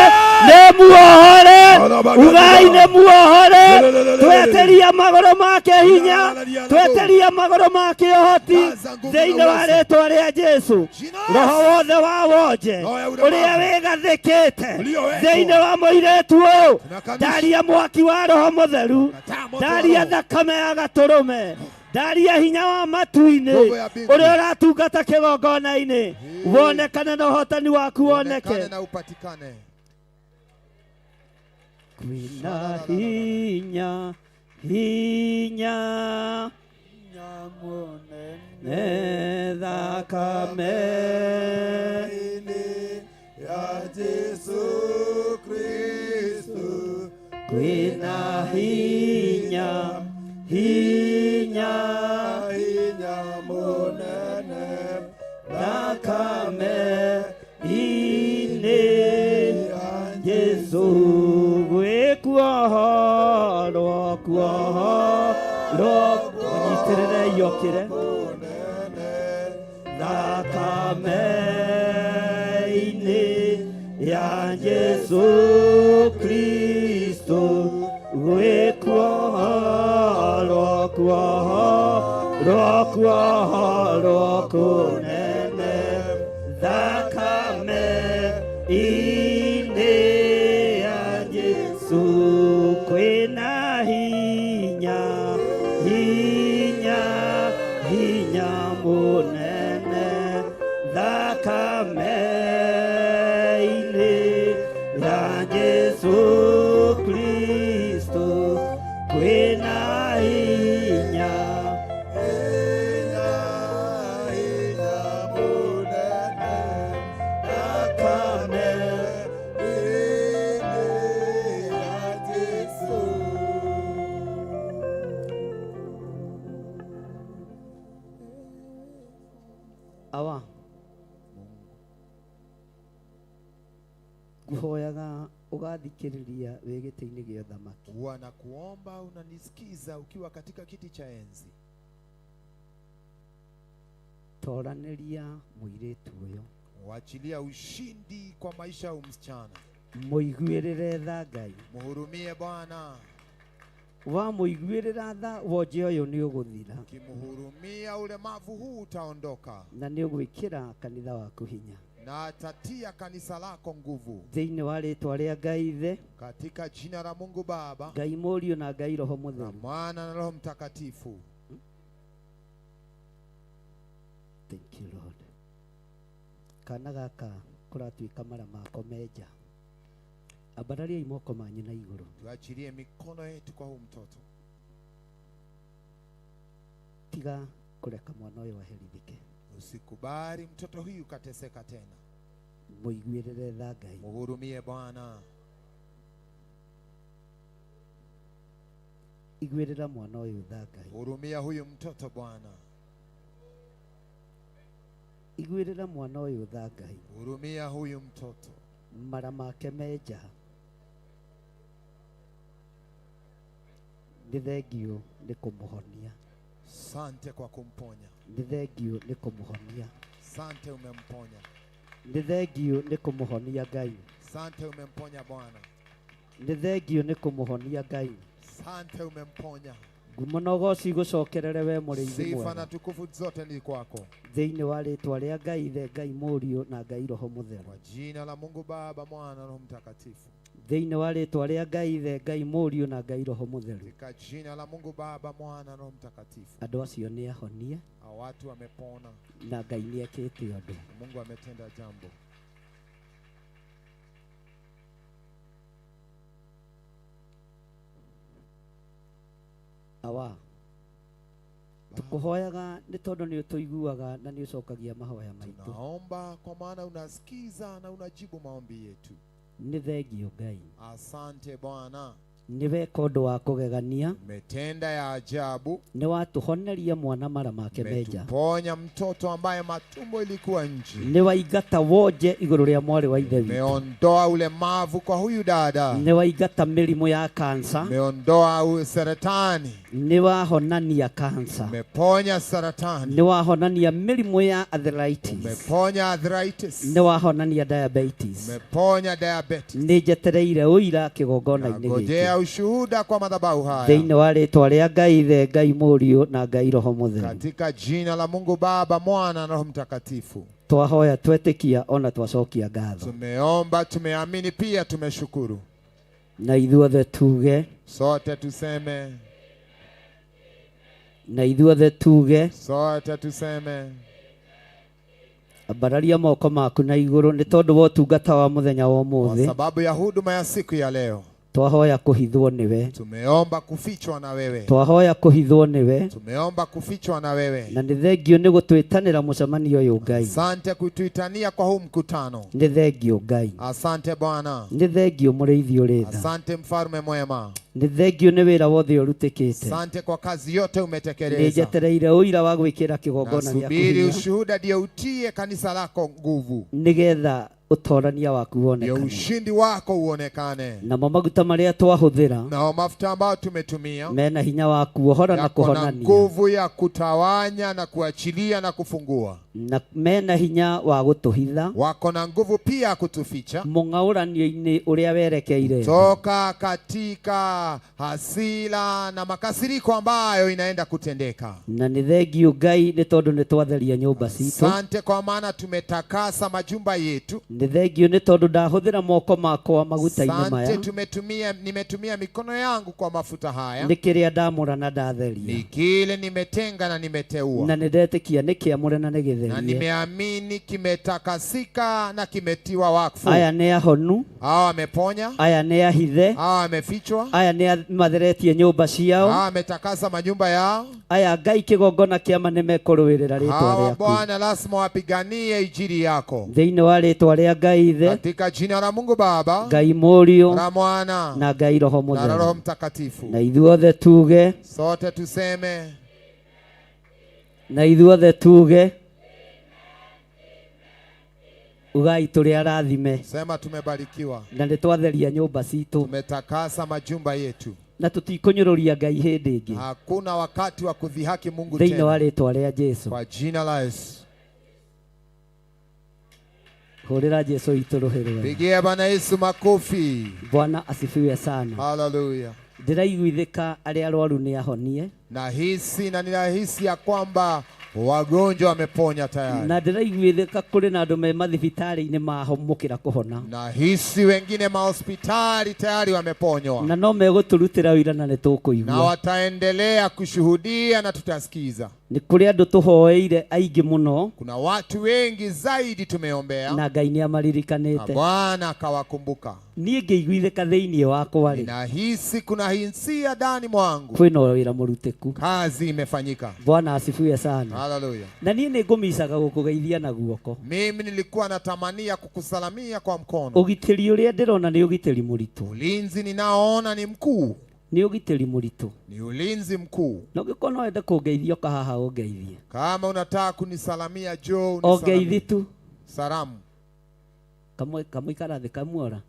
nĩ muohore, ugai nĩ muohore, tweteria magũrũ make hinya, tweteria magũrũ make ũhoti Ngaza nguvu thĩinĩ na wa uwezo. rĩtwa rĩa Jesu. Jina Roho wothe wa wonje Roho ya ulemavu. ũrĩa wĩgathĩkĩte Uliowekwa. thĩinĩ wa mũirĩtu ũyũ, Tunakanusha. ndaria mwaki wa Roho Mũtheru, Kataa moto wa ndaria Roho. thakame ya gatũrũme, ndaria hinya wa matu-inĩ Nguvu ya mbingu. ũrĩa ũratungata kĩgongona-inĩ, wonekane na ũhotani waku Uonekane woneke. na upatikane. Kwĩna hinya hinya ne thakame ya Jesu Kristo kwĩna hinya hinya hinya munene thakame inĩ Jesu gwĩkuohorwo kuohorwo mũnyitĩrĩre yokĩre thakame-inĩ ya Jesu Kristo gwĩkuohorwo kuohorwo kuohorwo kũnene thakame-inĩ ya Jesu kwĩna hinya hinya hinya mũnene thakame-inĩ ya Jesu Kristo kwĩna hinya hinya hinya munene thakame ini ya Jesu. Awa nguhoyaga ũgathikĩrĩria wĩ gĩtĩ-inĩ gĩa ũthamaki. Wanakuomba unanisikiza ukiwa katika kiti cha enzi. Toranĩria mũirĩtu ũyũ, Wachilia ushindi kwa maisha ya huyu msichana. mũiguĩrĩre tha Ngai. Muhurumie Bwana. Wamũiguĩrĩra tha wonje ũyũ nĩ ũgũthira Ukimhurumia ulemavu huu utaondoka na nĩ ũgwĩkĩra kanitha waku hinya na atatia kanisa lako nguvu thĩinĩ wa rĩtwa rĩa Ngai Ithe, katika jina la Mungu Baba Ngai Mũriũ na Ngai Roho na Mũtheru. Mwana na Roho Mtakatifu. Thank you Lord. Kana gaka kũratuĩka mara mako menja, ambarariai moko manyu na igũrũ. Tuachilie mikono yetu kwa huu mtoto. Tiga kũreka mwana ũyũ aherithĩke, Usikubali mtoto huyu kateseka tena. mũiguĩrĩre tha Ngai. Muhurumie Bwana. Iguĩrĩra mwana ũyũ tha Ngai. Hurumia huyu mtoto Bwana. Iguĩrĩra mwana ũyũ tha Ngai. Hurumia huyu mtoto. Mara make menja, nĩ thengiũ nĩ kũmũhonia, Sante kwa kumponya. nĩ thengiũ nĩ kũmũhonia, Sante umemponya. nĩ thengiũ nĩ kũmũhonia Ngai, Sante umemponya Bwana. nĩ thengiũ nĩ kũmũhonia Ngai, Sante umemponya. Ngumo na ũgoci gũcokerere we mũrĩithi Sifa mwega. na tukufu zote ni kwako. Thĩinĩ wa rĩtwa rĩa Ngai Ithe, Ngai Mũriũ na Ngai Roho Mũtheru. Kwa jina la Mungu Baba, Mwana na Roho Mtakatifu. Thĩinĩ wa rĩtwa rĩa Ngai Ithe, Ngai Mũriũ na Ngai Roho Mũtheru. Katika jina la Mungu Baba, Mwana na Roho Mtakatifu. Andũ acio nĩ ahonie Hawa watu wamepona, na Ngai nĩ ekĩte ũndũ. Mungu ametenda jambo. Awa tũkũhoyaga nĩ tondũ nĩ ũtũiguaga na nĩ ũcokagia mahoya maitũ. Tunaomba kwa maana unasikiza na unajibu maombi yetu. Nĩ thengio Ngai, Asante Bwana, nĩ weka ũndũ wa kũgegania, umetenda ya ajabu, nĩ watũhoneria mwana mara make menja, umetuponya mtoto ambaye matumbo ilikuwa nje, nĩ waingata wonje igũrũ rĩa mwarĩ wa ithe witũ, umeondoa ulemavu kwa huyu dada, nĩ waingata mĩrimũ ya kansa, umeondoa saratani, nĩ wahonania kansa, umeponya saratani, nĩ wahonania mĩrimũ ya arthritis, umeponya arthritis, nĩ wahonania diabetes. umeponya diabetes. Nĩ njetereire ũira kĩgongona-inĩ Ngojea gĩkĩ ushuhuda kwa madhabahu haya thĩinĩ wa rĩtwa rĩa Ngai Ithe, Ngai Mũriũ na Ngai Roho Mũtheru. katika jina la Mungu Baba, Mwana na Roho Mtakatifu. Twahoya twetĩkia ona twacokia ngatho, Tumeomba, tumeamini, pia tumeshukuru. na ithuothe tuge, Sote tuseme, na ithuothe tuge. sote tuseme. Ambararia moko maku na igũrũ nĩ tondũ wa ũtungata wa mũthenya wa Kwa ũmũthĩ. sababu ya huduma ya siku ya leo Twahoya kũhithwo nĩwe, tumeomba kufichwa na wewe, twahoya kũhithwo nĩwe, tumeomba kufichwa na wewe. na nĩ thengio nĩ gũtwĩtanĩra mũcemanio ũyũ Ngai. Asante kutuitania kwa huu mkutano. Nĩ thengio Ngai, Asante Bwana, nĩ thengio mũrĩithi ũrĩ tha, asante mfalme mwema, nĩ thengio nĩ wĩra wothe ũrutĩkĩte. asante kwa kazi yote Nĩ umetekeleza. njetereire ũira wa gwĩkĩra kĩgongona gĩaku Nasubiri hinya ushuhuda ndio utie kanisa lako nguvu, nĩgetha ũtorania waku ndio wonekane, ushindi wako uonekane. namo maguta marĩa twahũthĩra Nao mafuta ambayo tumetumia mena hinya wa kuohora na yako na kũhonania, nguvu ya kutawanya na kuachilia na kufungua, na mena hinya wa gũtũhitha wako na nguvu pia ya kutuficha mũng'aũranio-inĩ ũrĩa werekeire thĩ. toka katika hasira na makasiriko ambayo inaenda kutendeka. Na nĩ thengio Ngai nĩ tondũ nĩ twatheria nyũmba citũ, Asante kwa maana tumetakasa majumba yetu. nĩ thengio nĩ tondũ ndahũthĩra moko makwa maguta-inĩ Asante, maya, nimetumia mikono yangu kwa mafuta haya, nĩ kĩrĩa ndamũra na ndatheria, ni kile nimetenga na nimeteua, na nĩ ndetĩkia nĩ kĩamũre na nĩ na gĩtherie. nimeamini kimetakasika na kimetiwa wakfu. Aya nĩ ahonu, Hawa wameponya, aya nĩ ahithe, hawa wamefichwa, aya nĩ matheretie nyũmba ciao, hawa wametakasa majumba yao. aya Ngai kĩgongona kĩama nĩ mekũrũĩrĩra rĩtwa Hawa rĩaku. Bwana lazima wapiganie injili yako Thĩinĩ wa rĩtwa rĩa Ngai Ithe, katika jina la Mungu Baba Ngai Mũriũ la Mwana na Ngai Roho na la Roho Mũtheru. Mtakatifu. Na ithuothe tuge, Sote tuseme, na ithuothe tuge, ugai tũrĩ arathime, sema tumebarikiwa, na nĩ twatheria nyũmba citũ, tumetakasa majumba yetu. na tũtikũnyũrũria Ngai hĩndĩ ĩngĩ Hakuna wakati wa kudhihaki Mungu thĩinĩ wa tena, rĩtwa rĩa Jesũ. kwa jina la Yesu. Hũrĩra Jesũ witũ rũhĩ rwega. Pigia Bwana Yesu makofi. Bwana asifiwe sana. Haleluya. Ndĩraiguithĩka arĩa arwaru nĩ ahonie, Nahisi na ninahisi ya kwamba wagonjwa wameponya tayari. na ndĩraiguithĩka kũrĩ na andũ me mathibitarĩ-inĩ mahomokĩra kũhona, Nahisi wengine mahospitali tayari wameponywa, na no megũtũrutĩra ũira na nĩ na tũkũigua. wataendelea kushuhudia na tutasikiza. Nĩ kũrĩ andũ tũhoeire aingĩ mũno Kuna watu wengi zaidi tumeombea na Ngai nĩ na amaririkanĩte. Bwana akawakumbuka. Niĩ ngĩiguithĩka thĩinĩ wakwa rĩ, Ninahisi kuna hisia ndani mwangu, kwĩna wĩra mũrutĩku. kazi imefanyika. Bwana asifiwe sana. Haleluya. Na niĩ nĩ ngũmicaga gũkũgeithia na guoko. Mimi nilikuwa natamania kukusalamia kwa mkono. Ũgitĩri ũrĩa ndĩrona nĩ ũgitĩri mũritũ, Ulinzi ninaoona ni mkuu, nĩ ũgitĩri mũritũ. ni ulinzi mkuu. Na ũngĩkorwo no wende kũngeithia ũka haha ũngeithie, Kama unataka kunisalamia, njoo o unisalamie. ngeithi tu. Salamu. Kamwe kamũikara thĩ kamuora.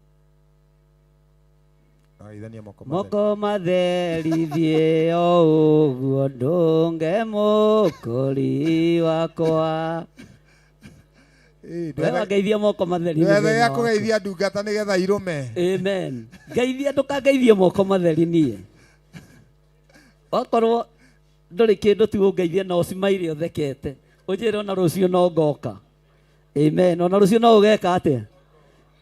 Aithania moko matheri. Moko matheri thiĩ o ũguo ndũnge mũkũri wakwa. Eh, We wangeithia moko matheri nĩ ndwethe thĩna gĩa waku. kũgeithia ndungata nĩgetha irume. Amen. Ngeithia ndũkangeithie moko matheri niĩ. Okorwo ndũrĩ kĩndũ tu ũngeithie na ũcimaire ũthekete. Ũnjĩre ona rũciũ no ngoka. Amen. Ona rũciũ no ũgeka atĩa?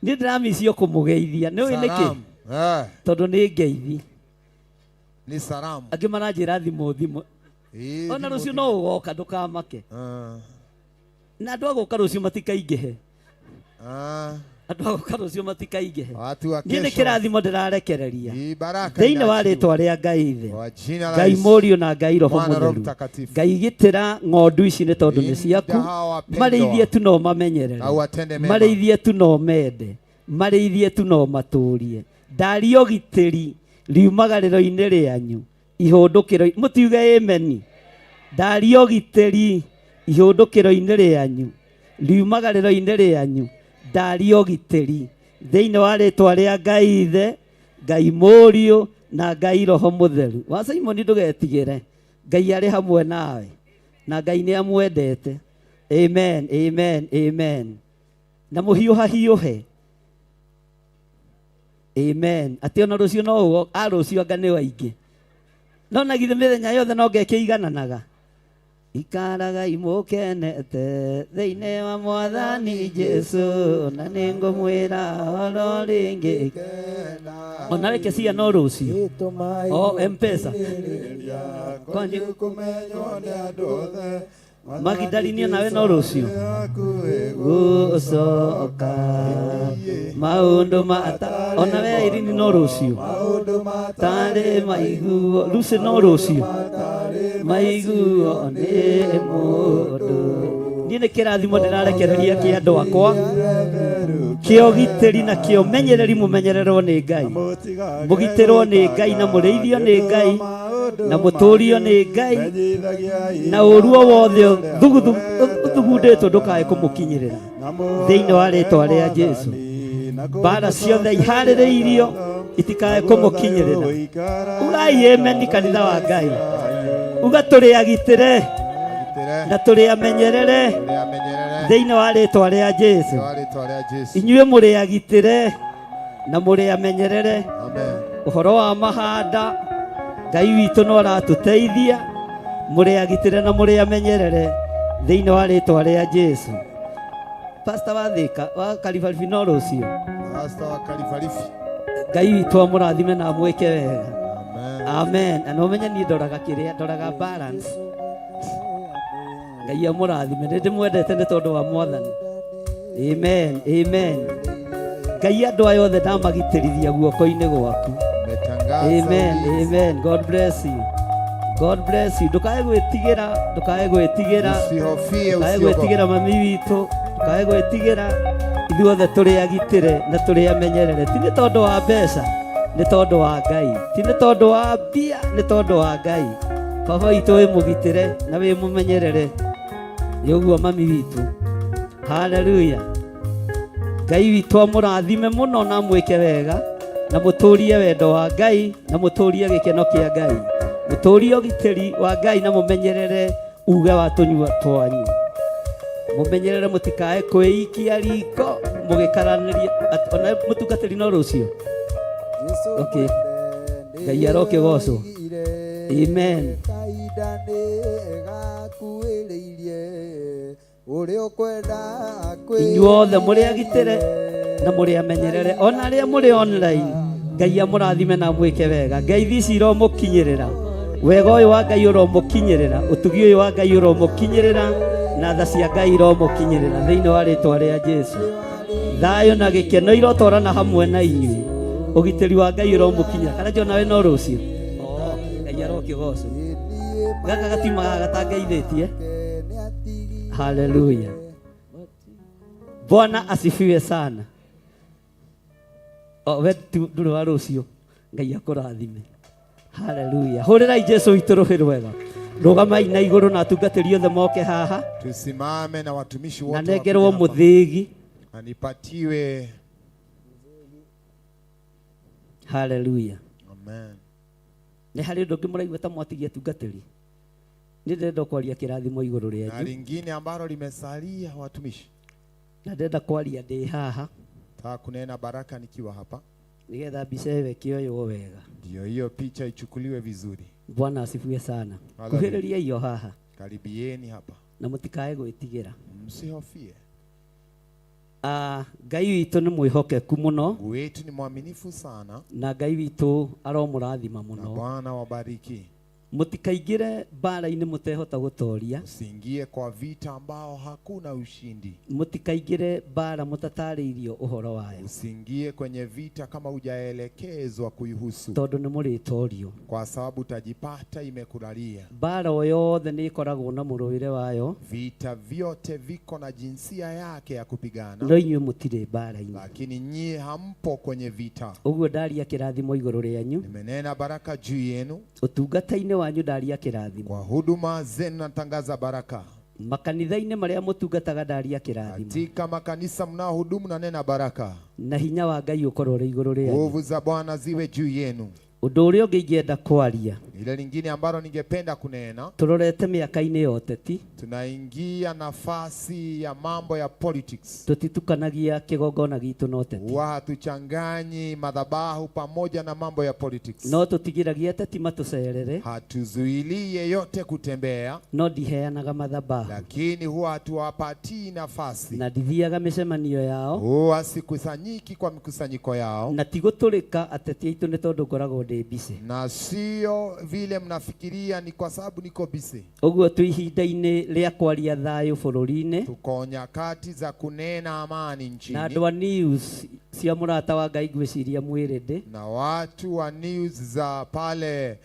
Niĩ ndĩramicio kũmũgeithia. Nĩ ũĩ nĩkĩ? Salamu. Eh, Tondũ nĩ ngeithi. ni salamu. Angĩ maranjĩra thimũ thimũ. Ĩĩ, Ona thimũ, rũciũ thimũ. no ũgoka ndũkamake. Ah, Na andũ a gũka rũciũ matikaingĩhe. ah. Andũ a gũka rũciũ matikaingĩhe. Watu wa Niĩ nĩ kesho. kĩrathimo ndĩrarekereria. Hii baraka Thĩinĩ wa inaachiliwa. rĩtwa rĩa Ngai Ithe. Kwa jina la Ngai Yesu. Mũriũ na Ngai Roho Mwana Roho Mũtheru. Mtakatifu. Ngai gitĩra ng'ondu ici nĩ tondũ nĩ Linda ciaku. hawa wapendwa. Marĩithie tu no mamenyerere. Na uwatende mema. Marĩithie tu no mende. Marĩithie tu no matũrie. Ndaria ũgitĩri riumagarĩro-inĩ rĩanyu. Ihũndũkĩro mũtiuge ameni. Ndaria ũgitĩri ihũndũkĩro-inĩ rĩanyu. Riumagarĩro-inĩ rĩanyu. Ndaria ũgitĩri thĩinĩ wa rĩtwa rĩa Ngai Ithe, Ngai Mũriũ na Ngai Roho Mũtheru. Wa Simoni ndũgetigĩre. Ngai arĩ hamwe nawe na Ngai nĩ amwendete. Amen, amen, amen. Na mũhiũhahiũhe. Amen. Atĩ ona rũciũ no ũgo, a rũciũ anga nĩ waingĩ. No na githĩ mĩthenya yothe no ngekĩigananaga. Ikaragai mũkenete thĩinĩ wa Mwathani Jesũ na nĩngũmwĩra oro rĩngĩ. Ona reke cia no rũciũ. O M-Pesa. Kwani Kũmenywo nĩ andũ othe. Magidalini nawe no rũciũ. Gũcoka maũndũ mata ona we Irene no rũciũ. Tarĩ maiguo Lucy no rũciũ. Maiguo nĩ mũndũ. Niĩ nĩ kĩrathimo ndĩrarekereria kĩa andũ akwa kĩa ũgitĩri na kĩa ũmenyereri mũmenyererwo nĩ Ngai. Mũgitĩrwo nĩ Ngai na mũrĩithio nĩ Ngai na mũtũrio nĩ Ngai na ũru o wothe ũthugundĩtwo ndũkae kũmũkinyĩrĩra thĩinĩ wa rĩtwa rĩa Jesũ. Mbara ciothe iharĩrĩirio itikae kũmũkinyĩrĩra. Ugai amen kanitha wa Ngai. Uga tũrĩ agitĩre Gitĩre. na tũrĩ amenyerere Tũrĩ amenyerere. thĩinĩ wa rĩtwa rĩa Jesũ. Thĩinĩ wa rĩtwa rĩa Jesũ. Inyuĩ mũrĩ agitĩre na mũrĩ amenyerere. Amen. Ũhoro wa mahanda Ngai witũ no aratũteithia mũrĩ agitĩre na mũrĩ amenyerere thĩinĩ wa rĩtwa rĩa Jesũ. Pastor wa Thika wa Karibaribi no rũciũ. Pastor wa Karibaribi. Ngai witũ amũrathime na amwĩke wega. Amen. Amen. Na ũmenye niĩ ndoraga kĩrĩa ndoraga balance. Ngai amũrathime nĩ ndĩmwendete nĩ tondũ wa Mwathani. Amen. Amen. Ngai andũ aya othe ndamagitĩrithia guoko-inĩ gwaku. Umetangaza Amen. ulinzi. Amen. God bless you. God bless you. Ndũkae gwĩtigĩra, ndũkae gwĩtigĩra. Usihofie, Ndũkae usiogope. gwĩtigĩra mami witũ, ndũkae gwĩtigĩra. Ithuothe tũrĩ agitĩre na tũrĩ amenyerere. Ti nĩ tondũ wa mbeca, nĩ tondũ wa Ngai. Ti nĩ tondũ wa mbia, nĩ tondũ wa Ngai. Baba witũ wĩ mũgitĩre na wĩ mũmenyerere. Nĩ ũguo mami witũ. Hallelujah. Ngai witũ amũrathime mũno na amwĩke wega na mũtũrie wendo wa Ngai na mũtũrie gĩkeno kĩa Ngai. Mũtũrie ũgitĩri wa Ngai na mũmenyerere uge wa tũnyua twanyu. Mũmenyerere mũtikae kwĩikia riko mũgĩkaranĩria. Ona mũtungatĩri no rũciũ. Okay. Ngai arokĩgocwo. Amen. Kahinda nĩ gakuhĩrĩirie ũrĩa ũkwenda Inyuothe mũrĩ agitĩre na mũrĩ amenyerere ona arĩa mũrĩ online Ngai amũrathime na amwĩke wega. Ngai ici iromũkinyĩrĩra. Wega ũyũ wa Ngai ũromũkinyĩrĩra. Ũtugi ũyũ wa Ngai ũromũkinyĩrĩra na tha cia Ngai iromũkinyĩrĩra thĩinĩ wa rĩtwa rĩa Jesũ. Thayũ na gĩkeno irotwarana hamwe na inyuĩ. Ũgitĩri wa Ngai ũromũkinyĩra. Kana John nawe no rũciũ. Oh, Ngai arokĩgocwo. Gaka gatiumaga gatangeithĩtie. Hallelujah. Bwana asifiwe sana. O we tu ndũrĩ wa rũciũ. Ngai akũrathime. Hallelujah. Hũrĩrai Jesũ witũ rũhĩ rwega. Rũgamai na igũrũ na atungatĩri othe moke haha Tusimame na watumishi na wote nengerwo wakuje hapa. mũthĩgi. Na nipatiwe. Hallelujah. Amen. Nĩ harĩ ũndũ ũngĩ mũraigua ta mwatigia atungatĩri? Nĩ ndĩrenda kwaria kĩrathimo igũrũ Na rĩanyu. lingine ambalo limesalia watumishi. Na ndĩrenda kwaria ndĩ haha Nataka kunena baraka nikiwa hapa. nĩgetha mbica ĩyo ĩkĩoywo wega. Ndio hiyo picha ichukuliwe vizuri. Bwana asifiwe sana. Hallelujah. Kuhĩrĩria iyo haha. Karibieni hapa. Na mũtikae gwĩtigĩra. Msihofie. Ngai witũ nĩ mwĩhokeku mũno. Mungu wetu ni mwaminifu sana. Na Ngai witũ aromũrathima Na mũno. Bwana wabariki. Mũtikaingĩre mbara-inĩ mũtehota gũtoria. Usiingie kwa vita ambao hakuna ushindi. Mũtikaingĩre mbara mũtatarĩirio ũhoro wayo. Usiingie kwenye vita kama hujaelekezwa kuihusu. Tondũ nĩ mũrĩtorio. Kwa sababu utajipata imekulalia. Mbara o yothe nĩ ĩkoragwo na mũrũĩre wayo. Vita vyote viko na jinsia yake ya kupigana. No inyuĩ mũtirĩ mbara-inĩ. Lakini nyie hampo kwenye vita. Ũguo ndaria kĩrathimo igũrũ rĩanyu. Nimenena baraka juu yenu. Ũtungata-inĩ wanyu ndaria kĩrathimo. Kwa huduma zenu natangaza baraka. Makanitha-inĩ marĩa mũtungataga ndaria kĩrathimo. Katika makanisa mnaohudumu nanena baraka. Na hinya wa Ngai ũkorwo ũrĩ igũrũ rĩanyu. Nguvu za Bwana ziwe juu yenu. Ũndũ ũrĩa ũngĩ ingĩenda kwaria. Ile lingine ambalo ningependa kunena, Tũrorete mĩaka-inĩ ya ũteti. tunaingia nafasi ya mambo ya politics. Tũtitukanagia kĩgongona gitũ na ũteti. Huwa hatuchanganyi madhabahu pamoja na mambo ya politics. No tũtigiragia ateti matũcerere. Hatuzuilii yeyote kutembea, No ndiheanaga madhabahu. lakini huwa hatuwapatii nafasi. Na ndithiaga mĩcemanio yao. Huwa sikusanyiki kwa mikusanyiko yao. Na ti gũtũrĩka ateti aitũ nĩ tondũ ngoragwo ndĩ busy. Na sio vile mnafikiria ni kwa sababu niko busy. Ũguo twĩ ihinda-inĩ rĩa kwaria thayũ bũrũri-inĩ. Tuko nyakati za kunena amani nchini. Na andũ a news cia mũrata wa Ngai ngwĩciria mwĩrĩ. Na watu wa news za pale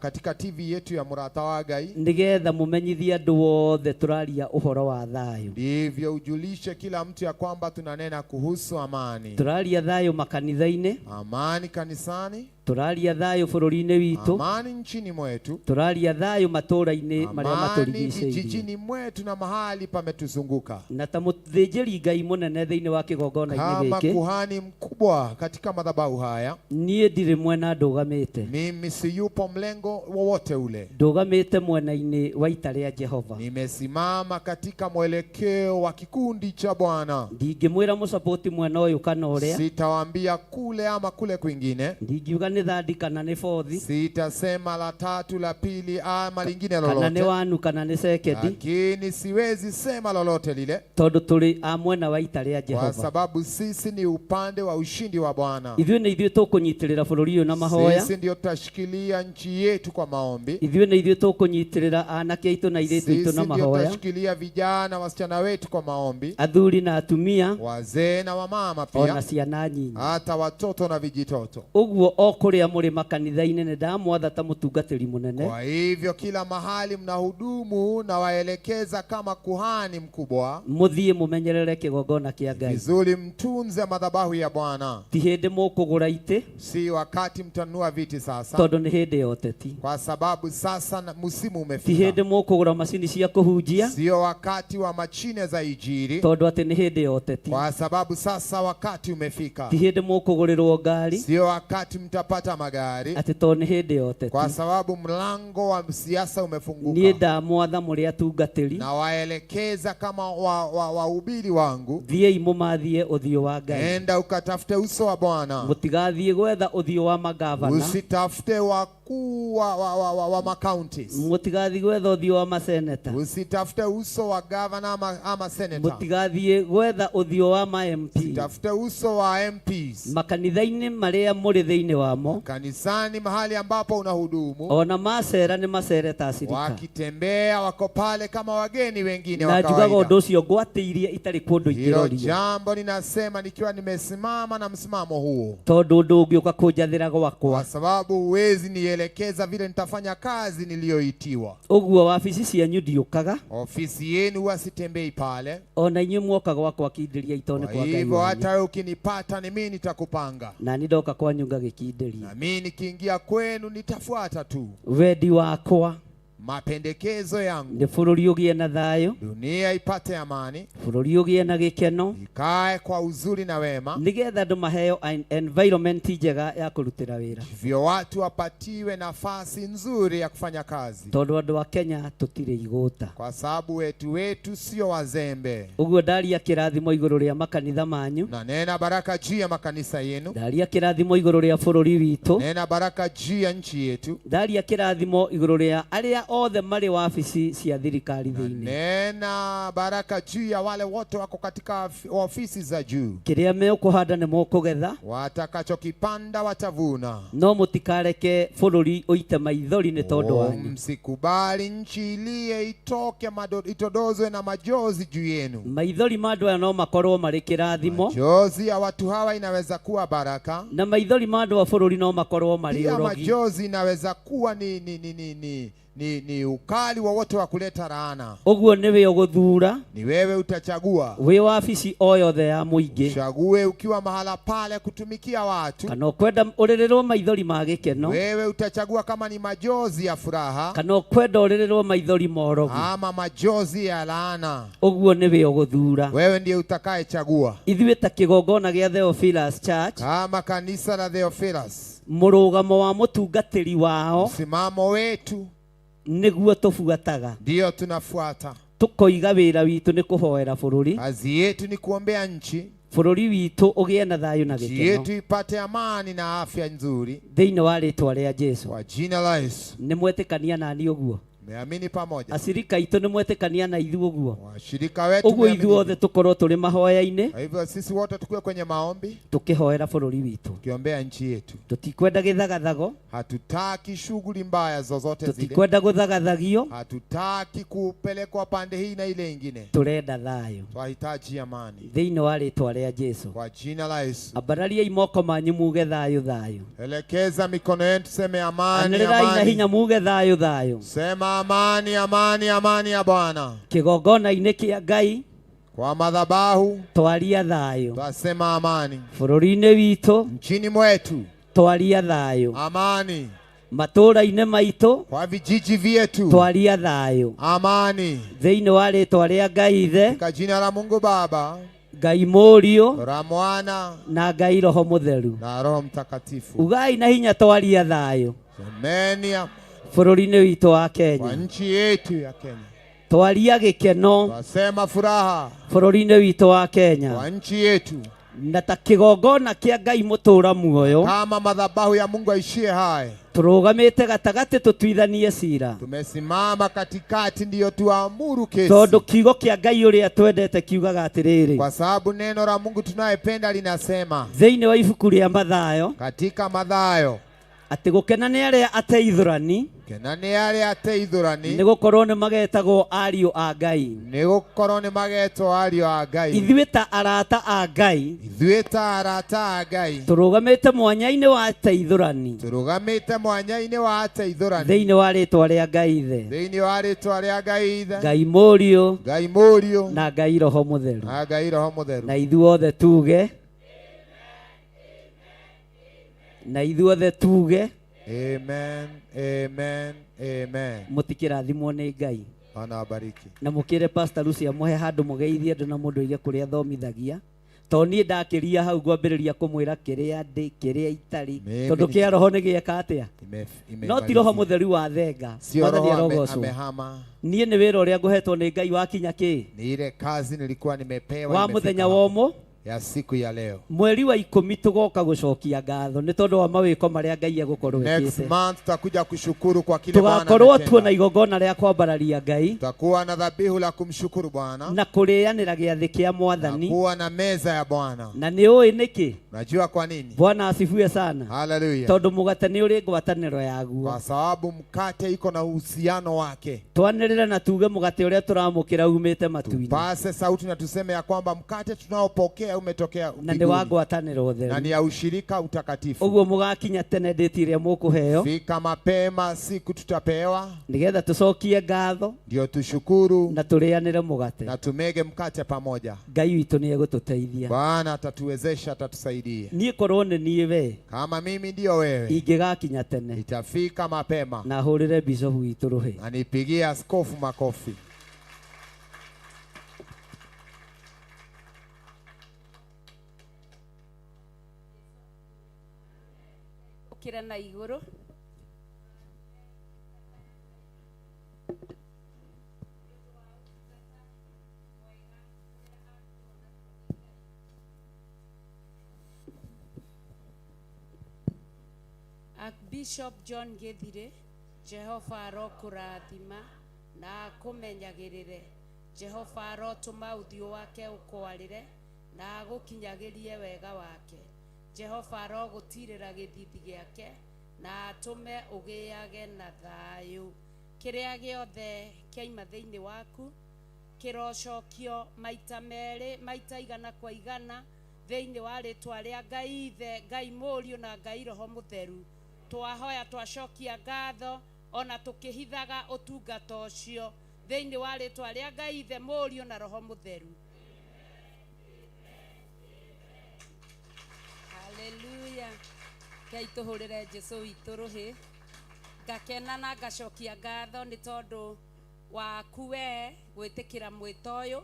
katika TV yetu ya Mũrata wa Ngai, Nĩgetha mũmenyithie andũ othe tũraria ũhoro wa thayũ. ndivyo ujulishe kila mtu ya kwamba tunanena kuhusu amani. Tũraria thayũ makanitha-inĩ. Amani kanisani. Tũraria thayũ bũrũri-inĩ witũ. Amani nchini mwetu. Tũraria thayũ matũũra-inĩ marĩa Amani matũrigicĩirie. vijijini mwetu na mahali pametuzunguka. Na ta mũthĩnjĩri Ngai mũnene thĩinĩ wa kĩgongona-inĩ Kama gĩkĩ, kuhani mkubwa katika madhabahu haya, niĩ ndirĩ mwena ndũgamĩte. mimi siyupo mlengo wowote ule. Ndũgamĩte mwena-inĩ wa ita rĩa Jehova. Nimesimama katika mwelekeo wa kikundi cha Bwana. Ndingĩmwĩra mũsapoti mwena ũyũ kana ũrĩa. Sitawaambia kule ama kule kwingine. Ndingiuga nĩ thandi kana nĩ fothi. Sitasema la tatu, la pili ama lingine Kana nĩ lolote, wanu kana nĩ sekendi. lakini siwezi sema lolote lile, Tondũ tũrĩ a mwena wa ita rĩa kwa Jehova. sababu sisi ni upande wa ushindi wa Bwana. Ithuĩ nĩ ithuĩ tũkũnyitĩrĩra bũrũri ũyũ na mahoya. Sisi ndio tutashikilia nchi yetu kwa maombi. Ithuĩ nĩ ithuĩ tũkũnyitĩrĩra anake aitũ na airĩtu aitũ Sisi na ndio mahoya. tutashikilia vijana, wasichana wetu kwa maombi, Athuri na atumia, wazee na wamama ona pia, ciana nyinyi. hata watoto na vijitoto. Ũguo o kũrĩa mũrĩ makanitha-inĩ nĩ ndamwatha ta mũtungatĩri mũnene. Kwa hivyo kila mahali mnahudumu na waelekeza kama kuhani mkubwa, Mũthiĩ mũmenyerere kĩgongona kĩa Ngai. vizuri mtunze madhabahu ya Bwana. Ti hĩndĩ mũkũgũra itĩ, Si wakati mtanunua viti sasa, tondũ nĩ hĩndĩ ya ũteti. kwa sababu sasa msimu Ti umefika. hĩndĩ mũkũgũra macini cia kũhunjia, Sio wakati wa machine za injili, tondũ atĩ nĩ hĩndĩ ya ũteti. kwa sababu sasa wakati umefika. Ti hĩndĩ mũkũgũrĩrwo ngari, Sio wakati mtapata magari, atĩ tondũ nĩ hĩndĩ ya ũteti. kwa sababu mlango wa siasa Niĩ umefunguka. ndamwatha mũrĩ atungatĩri, Na waelekeza kama wahubiri wangu, thiĩi mũmathie ũthiũ wa Ngai. enda ukatafute uso wa Bwana, Mũtigathiĩ gwetha ũthiũ wa magavana, usitafute wakuu wa makauntis, mũtigathiĩ gwetha ũthiũ wa maseneta, usitafute uso wa gavana ama senator, mũtigathiĩ gwetha ũthiũ wa ma MP. usitafute uso wa MPs. Makanitha-inĩ marĩa mũrĩ thĩinĩ wamo, Kanisani mahali ambapo unahudumu, ona macera nĩ macere ta acirika. wakitembea wako pale kama wageni wengine Na wa njugaga ũndũ kawaida. ũcio ngwatĩirie itarĩ kũndũ Hilo ingĩrorio, jambo ninasema nikiwa nimesimama na msimamo huo, tondũ ũndũ ũngĩũka kũnjathĩra kwa gwakwa. sababu huwezi nielekeza vile nitafanya kazi niliyoitiwa. Ũguo wabici cianyu ndiũkaga, Ofisi yenu huwa sitembei pale. ona inyuĩ mwoka gwakwa kindĩria itone Kwa kwa Ngai hivyo wanyu. hata wewe ukinipata ni mimi nitakupanga, Na niĩ ndoka kwanyu ngagĩkindĩria. na mimi nikiingia kwenu nitafuata tu. Wendi wakwa Mapendekezo yangu, nĩ bũrũri ũgĩe na thayũ, dunia ipate amani, bũrũri ũgĩe na gĩkeno, ikae kwa uzuri na wema, nĩgetha andũ maheo environment njega ya kũrutĩra wĩra, hivyo watu wapatiwe nafasi nzuri ya kufanya kazi, tondũ andũ a Kenya tũtirĩ igũta. kwa sababu wetu sio wazembe. Ũguo ndaria kĩrathimo igũrũ rĩa makanitha manyu, Na nena baraka juu ya makanisa yenu, ndaria kĩrathimo igũrũ rĩa bũrũri witũ, nena baraka juu ya nchi yetu, ndaria kĩrathimo igũrũ rĩa arĩa othe marĩ wabici cia thirikari thĩinĩ. nena baraka juu ya wale wote wako katika ofisi za juu. Kĩrĩa mekũhanda nĩ mũkũgetha, Watakachokipanda watavuna. no mũtikareke bũrũri ũite maithori nĩ tondũ wanyu. Msikubali nchi iliye itoke itodozwe na majozi juu yenu. Maithori ma andũ aya no makorwo marĩ kĩrathimo, Majozi ya watu hawa inaweza kuwa baraka, na maithori ma andũ a bũrũri no makorwo marĩ pia ũrogi. majozi inaweza kuwa ni ukali wowote wa kuleta laana. Ũguo nĩwe ũgũthura, Ni wewe utachagua, wĩ wabici o yothe ya mũingĩ, chague ukiwa mahala pale kutumikia watu. kana ũkwenda ũrĩrĩrwo maithori ma gĩkeno, Wewe utachagua kama ni majozi ya furaha kana ũkwenda ũrĩrĩrwo maithori ma ũrogi. ama majozi ya laana. Ũguo nĩwe ũgũthura. Wewe ndiye utakayechagua. Ithuĩ ta kĩgongona gĩa Theophilus Church, Kama kanisa la Theophilus, mũrũgamo wa mũtungatĩri wao msimamo wetu nĩguo tũbuataga, ndiyo tunafuata. tũkoiga wĩra witũ nĩ kũhoera bũrũri, Kazi yetu ni kuombea nchi, bũrũri witũ ũgĩe na thayũ na nchi gĩkeno yetu ipate amani na afya nzuri, thĩinĩ wa rĩtwa rĩa Jesũ. kwa jina la Yesu. Nĩ mwetĩkania nani ũguo? Meamini pamoja, Acirika aitũ nĩ mwetĩkania na ithuĩ ũguo? washirika wetu Ũguo mmeamini. ithuothe tũkorwo tũrĩ mahoya-inĩ Kwa hivyo sisi wote tukiwe kwenye maombi tũkĩhoera bũrũri witũ. tukiombea nchi yetu. Tũtikwenda gĩthagathago, Hatutaki shughuli mbaya zozote zile, tũtikwenda gũthagathagio, hatutaki kupelekwa pande hii na ile ingine. tũrenda thayũ Twahitaji amani thĩinĩ wa rĩtwa rĩa Jesũ. kwa jina la Yesu. Ambarariai moko manyu muge thayũ thayũ, Elekeza mikono yenu tuseme amani, anĩrĩrai na amani. hinya muge thayũ thayũ. Sema amani, amani, amani ya Bwana. Kĩgongona-inĩ kĩa Ngai Kwa madhabahu twaria thayũ, twasema amani. bũrũri-inĩ witũ Nchini mwetu twaria thayũ, amani, matũũra-inĩ maitũ kwa vijiji vyetu twaria thayũ, amani, thĩinĩ wa rĩtwa rĩa Ngai Ithe, kwa jina la Mungu Baba, Ngai Mũriũ la Mwana na Ngai Roho Mũtheru. na Roho Mtakatifu. Ugai na hinya twaria thayũ Semeni bũrũri-inĩ witũ wa kwa Kenya, nchi yetu ya Kenya, twaria gĩkeno twasema furaha bũrũri-inĩ witũ wa Kenya, kwa nchi yetu, na ta kĩgongona kĩa Ngai mũtũũra muoyo kama madhabahu ya Mungu aishie hai. tũrũgamĩte gatagatĩ tũtuithanie cira, Tumesimama katikati ndiyo tuamuru kesi, tondũ kiugo kĩa Ngai ũrĩa twendete kiugaga atĩrĩrĩ kwa sababu neno la Mungu tunayependa linasema thĩinĩ wa ibuku rĩa Mathayo katika Mathayo, atĩ gũkena nĩ arĩa ateithũrani, kena nĩ arĩa ateithũrani, nĩ gũkorwo nĩ magetagwo ariũ a Ngai. nĩ gũkorwo nĩ magetwo ariũ a Ngai. Ithuĩ ta arata a Ngai Ithuĩ ta arata a Ngai tũrũgamĩte mwanya-inĩ wa ateithũrani tũrũgamĩte mwanya-inĩ wa ateithũrani thĩinĩ wa rĩtwa rĩa Ngai Ithe, thĩinĩ wa rĩtwa rĩa Ngai Ithe, Ngai Mũriũ Ngai Mũriũ na Ngai Roho Mũtheru. na Ngai Roho Mũtheru. Na ithuothe tuge, na ithuothe tuge Amen, amen, amen. mũtikĩrathimwo nĩ Ngai. Bwana wabariki. Na mũkĩre Pastor Lucy amũhe handũ mũgeithie andũ na mũndũ oige kũrĩa athomithagia, tondũ niĩ ndakĩria hau ngwambĩrĩria kũmwĩra kĩrĩa ndĩ kĩrĩa itarĩ, Mimi tondũ ni- kĩa roho nĩ gĩeka atĩa? No ti Roho Imemalizia. Mũtheru wa thenga, Sio Mwathani roho arogocwo. amehama, Niĩ nĩ wĩra ũrĩa ngũhetwo nĩ Ngai wakinya kĩ ni ile kazi nilikuwa nimepewa wa imefika mũthenya hapo. wa ũmũ ya siku ya leo. Mweri wa 10 tũgoka gũcokia ngatho nĩ tondũ wa mawĩko marĩa Ngai egũkorwo Next ekĩte. month tutakuja kushukuru kwa kile Bwana Tũgakorwo ametenda. tuona igongona rĩa kwambararia Ngai Tutakuwa na dhabihu la kumshukuru Bwana na kũrĩanĩra gĩathĩ kĩa na Mwathani. kuwa na meza ya Bwana. Na nĩ ũĩ nĩkĩ? Unajua kwa nini? Bwana asifiwe sana. Haleluya. Tondũ mũgate nĩ ũrĩ ngwatanĩro yaguo. Kwa sababu mkate iko na uhusiano wake. Twanĩrĩre na tuge mũgate ũrĩa tũramũkĩra umĩte matu-inĩ. Tupase sauti na tuseme ya kwamba mkate tunaopokea umetokea na nĩ wa mbinguni ngwatanĩro na theru. ni ya ushirika utakatifu. Ũguo mũgakinya tene ndĩti ĩrĩa mũkũheo Fika mapema siku tutapewa, nĩgetha tũcokie ngatho ndio tushukuru na tũrĩanĩre mũgate. na tumege mkate pamoja. Ngai witũ nĩ egũtũteithia. Bwana atatuwezesha, atatusaidia. Niĩ korwo nĩ niĩ we Kama mimi ndio wewe, ingĩgakinya tene nitafika mapema na hũrĩre bishop witũ rũhĩ. na nipigie askofu makofi. Ũkĩre na igũrũ. Archbishop John Githire, Jehova arokũrathima na akũmenyagĩrĩre. Jehova arotũma ũthiũ wake ũkwarĩre na agũkinyagĩrie wega wake. Jehova arogũtirĩra gĩthithi gĩake na atũme ũgĩage na thayũ. Kĩrĩa gĩothe kĩaima thĩinĩ waku kĩrocokio maita merĩ, maita igana kwa igana thĩinĩ wa rĩtwa rĩa Ngai Ithe, Ngai Mũriũ na Ngai Roho Mũtheru. Twahoya twacokia ngatho ona tũkĩhithaga ũtungata ũcio thĩinĩ wa rĩtwa rĩa Ngai Ithe, Mũriũ na Roho Mũtheru. Haleluya. Ngai tũhũrĩre Jesũ witũ rũhĩ. Ngakena na ngacokia ngatho nĩ tondũ waku we gwĩtĩkĩra mwĩto ũyũ.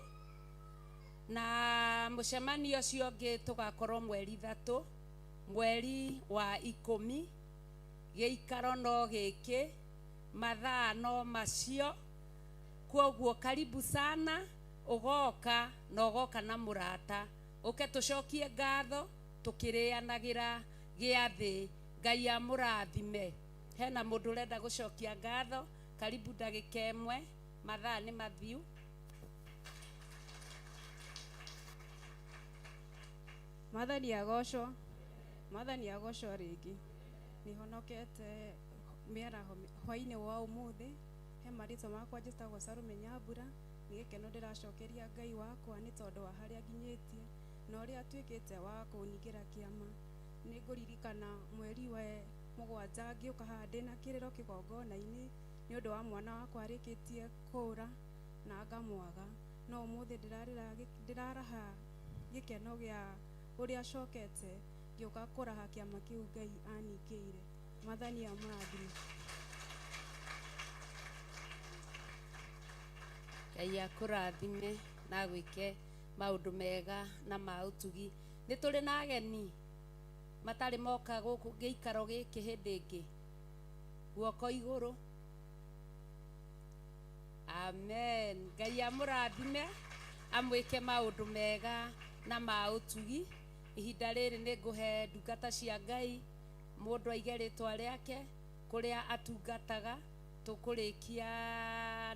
Na mũcemanio ũcio ũngĩ tũgakorwo mweri 3, mweri wa 10, gĩikaro no gĩkĩ, mathaa no macio. Kwoguo karibu sana, ũgoka na ũgoka na mũrata. Ũke tũcokie ngatho tũkĩrĩanagĩra gĩathĩ. Ngai amũrathime. Hena mũndũ ũrenda gũcokia ngatho, karibu ndagĩka ĩmwe, mathaa nĩ mathiu. Mwathani agocwo, Mwathani agocwo rĩngĩ. Nĩhonokete mĩaraho hwainĩ wa ũmũthĩ. He marĩtwa makwa njĩtagwo Salome Nyambura. Nĩ gĩkeno ndĩracokeria Ngai wakwa nĩ tondũ wa harĩa nginyĩtie na ũrĩa atuĩkĩte wa kũningĩra kĩama. Nĩ ngũririkana mweri wa 7 ngĩũka haha ndĩna kĩrĩro kĩgongona-inĩ nĩ ũndũ wa mwana wakwa arĩkĩtie kũũra na ngamwaga. No ũmũthĩ ndĩraraha gĩkeno gĩa ũrĩa acokete ngĩũka kũraha kĩama kĩu Ngai aningĩire. Mwathani amũrathime. Ngai akũrathime na agwĩke maũndũ mega na ma ũtugi. Nĩ tũrĩ na ageni matarĩ moka gũkũ gĩikaro gĩkĩ hĩndĩ ĩngĩ. Guoko igũrũ. Amen. Ngai amũrathime amwĩke maũndũ mega na ma ũtugi. Ihinda rĩrĩ nĩ ngũhe ndungata cia Ngai mũndũ aige rĩtwa rĩake kũrĩa atungataga. Tũkũrĩkia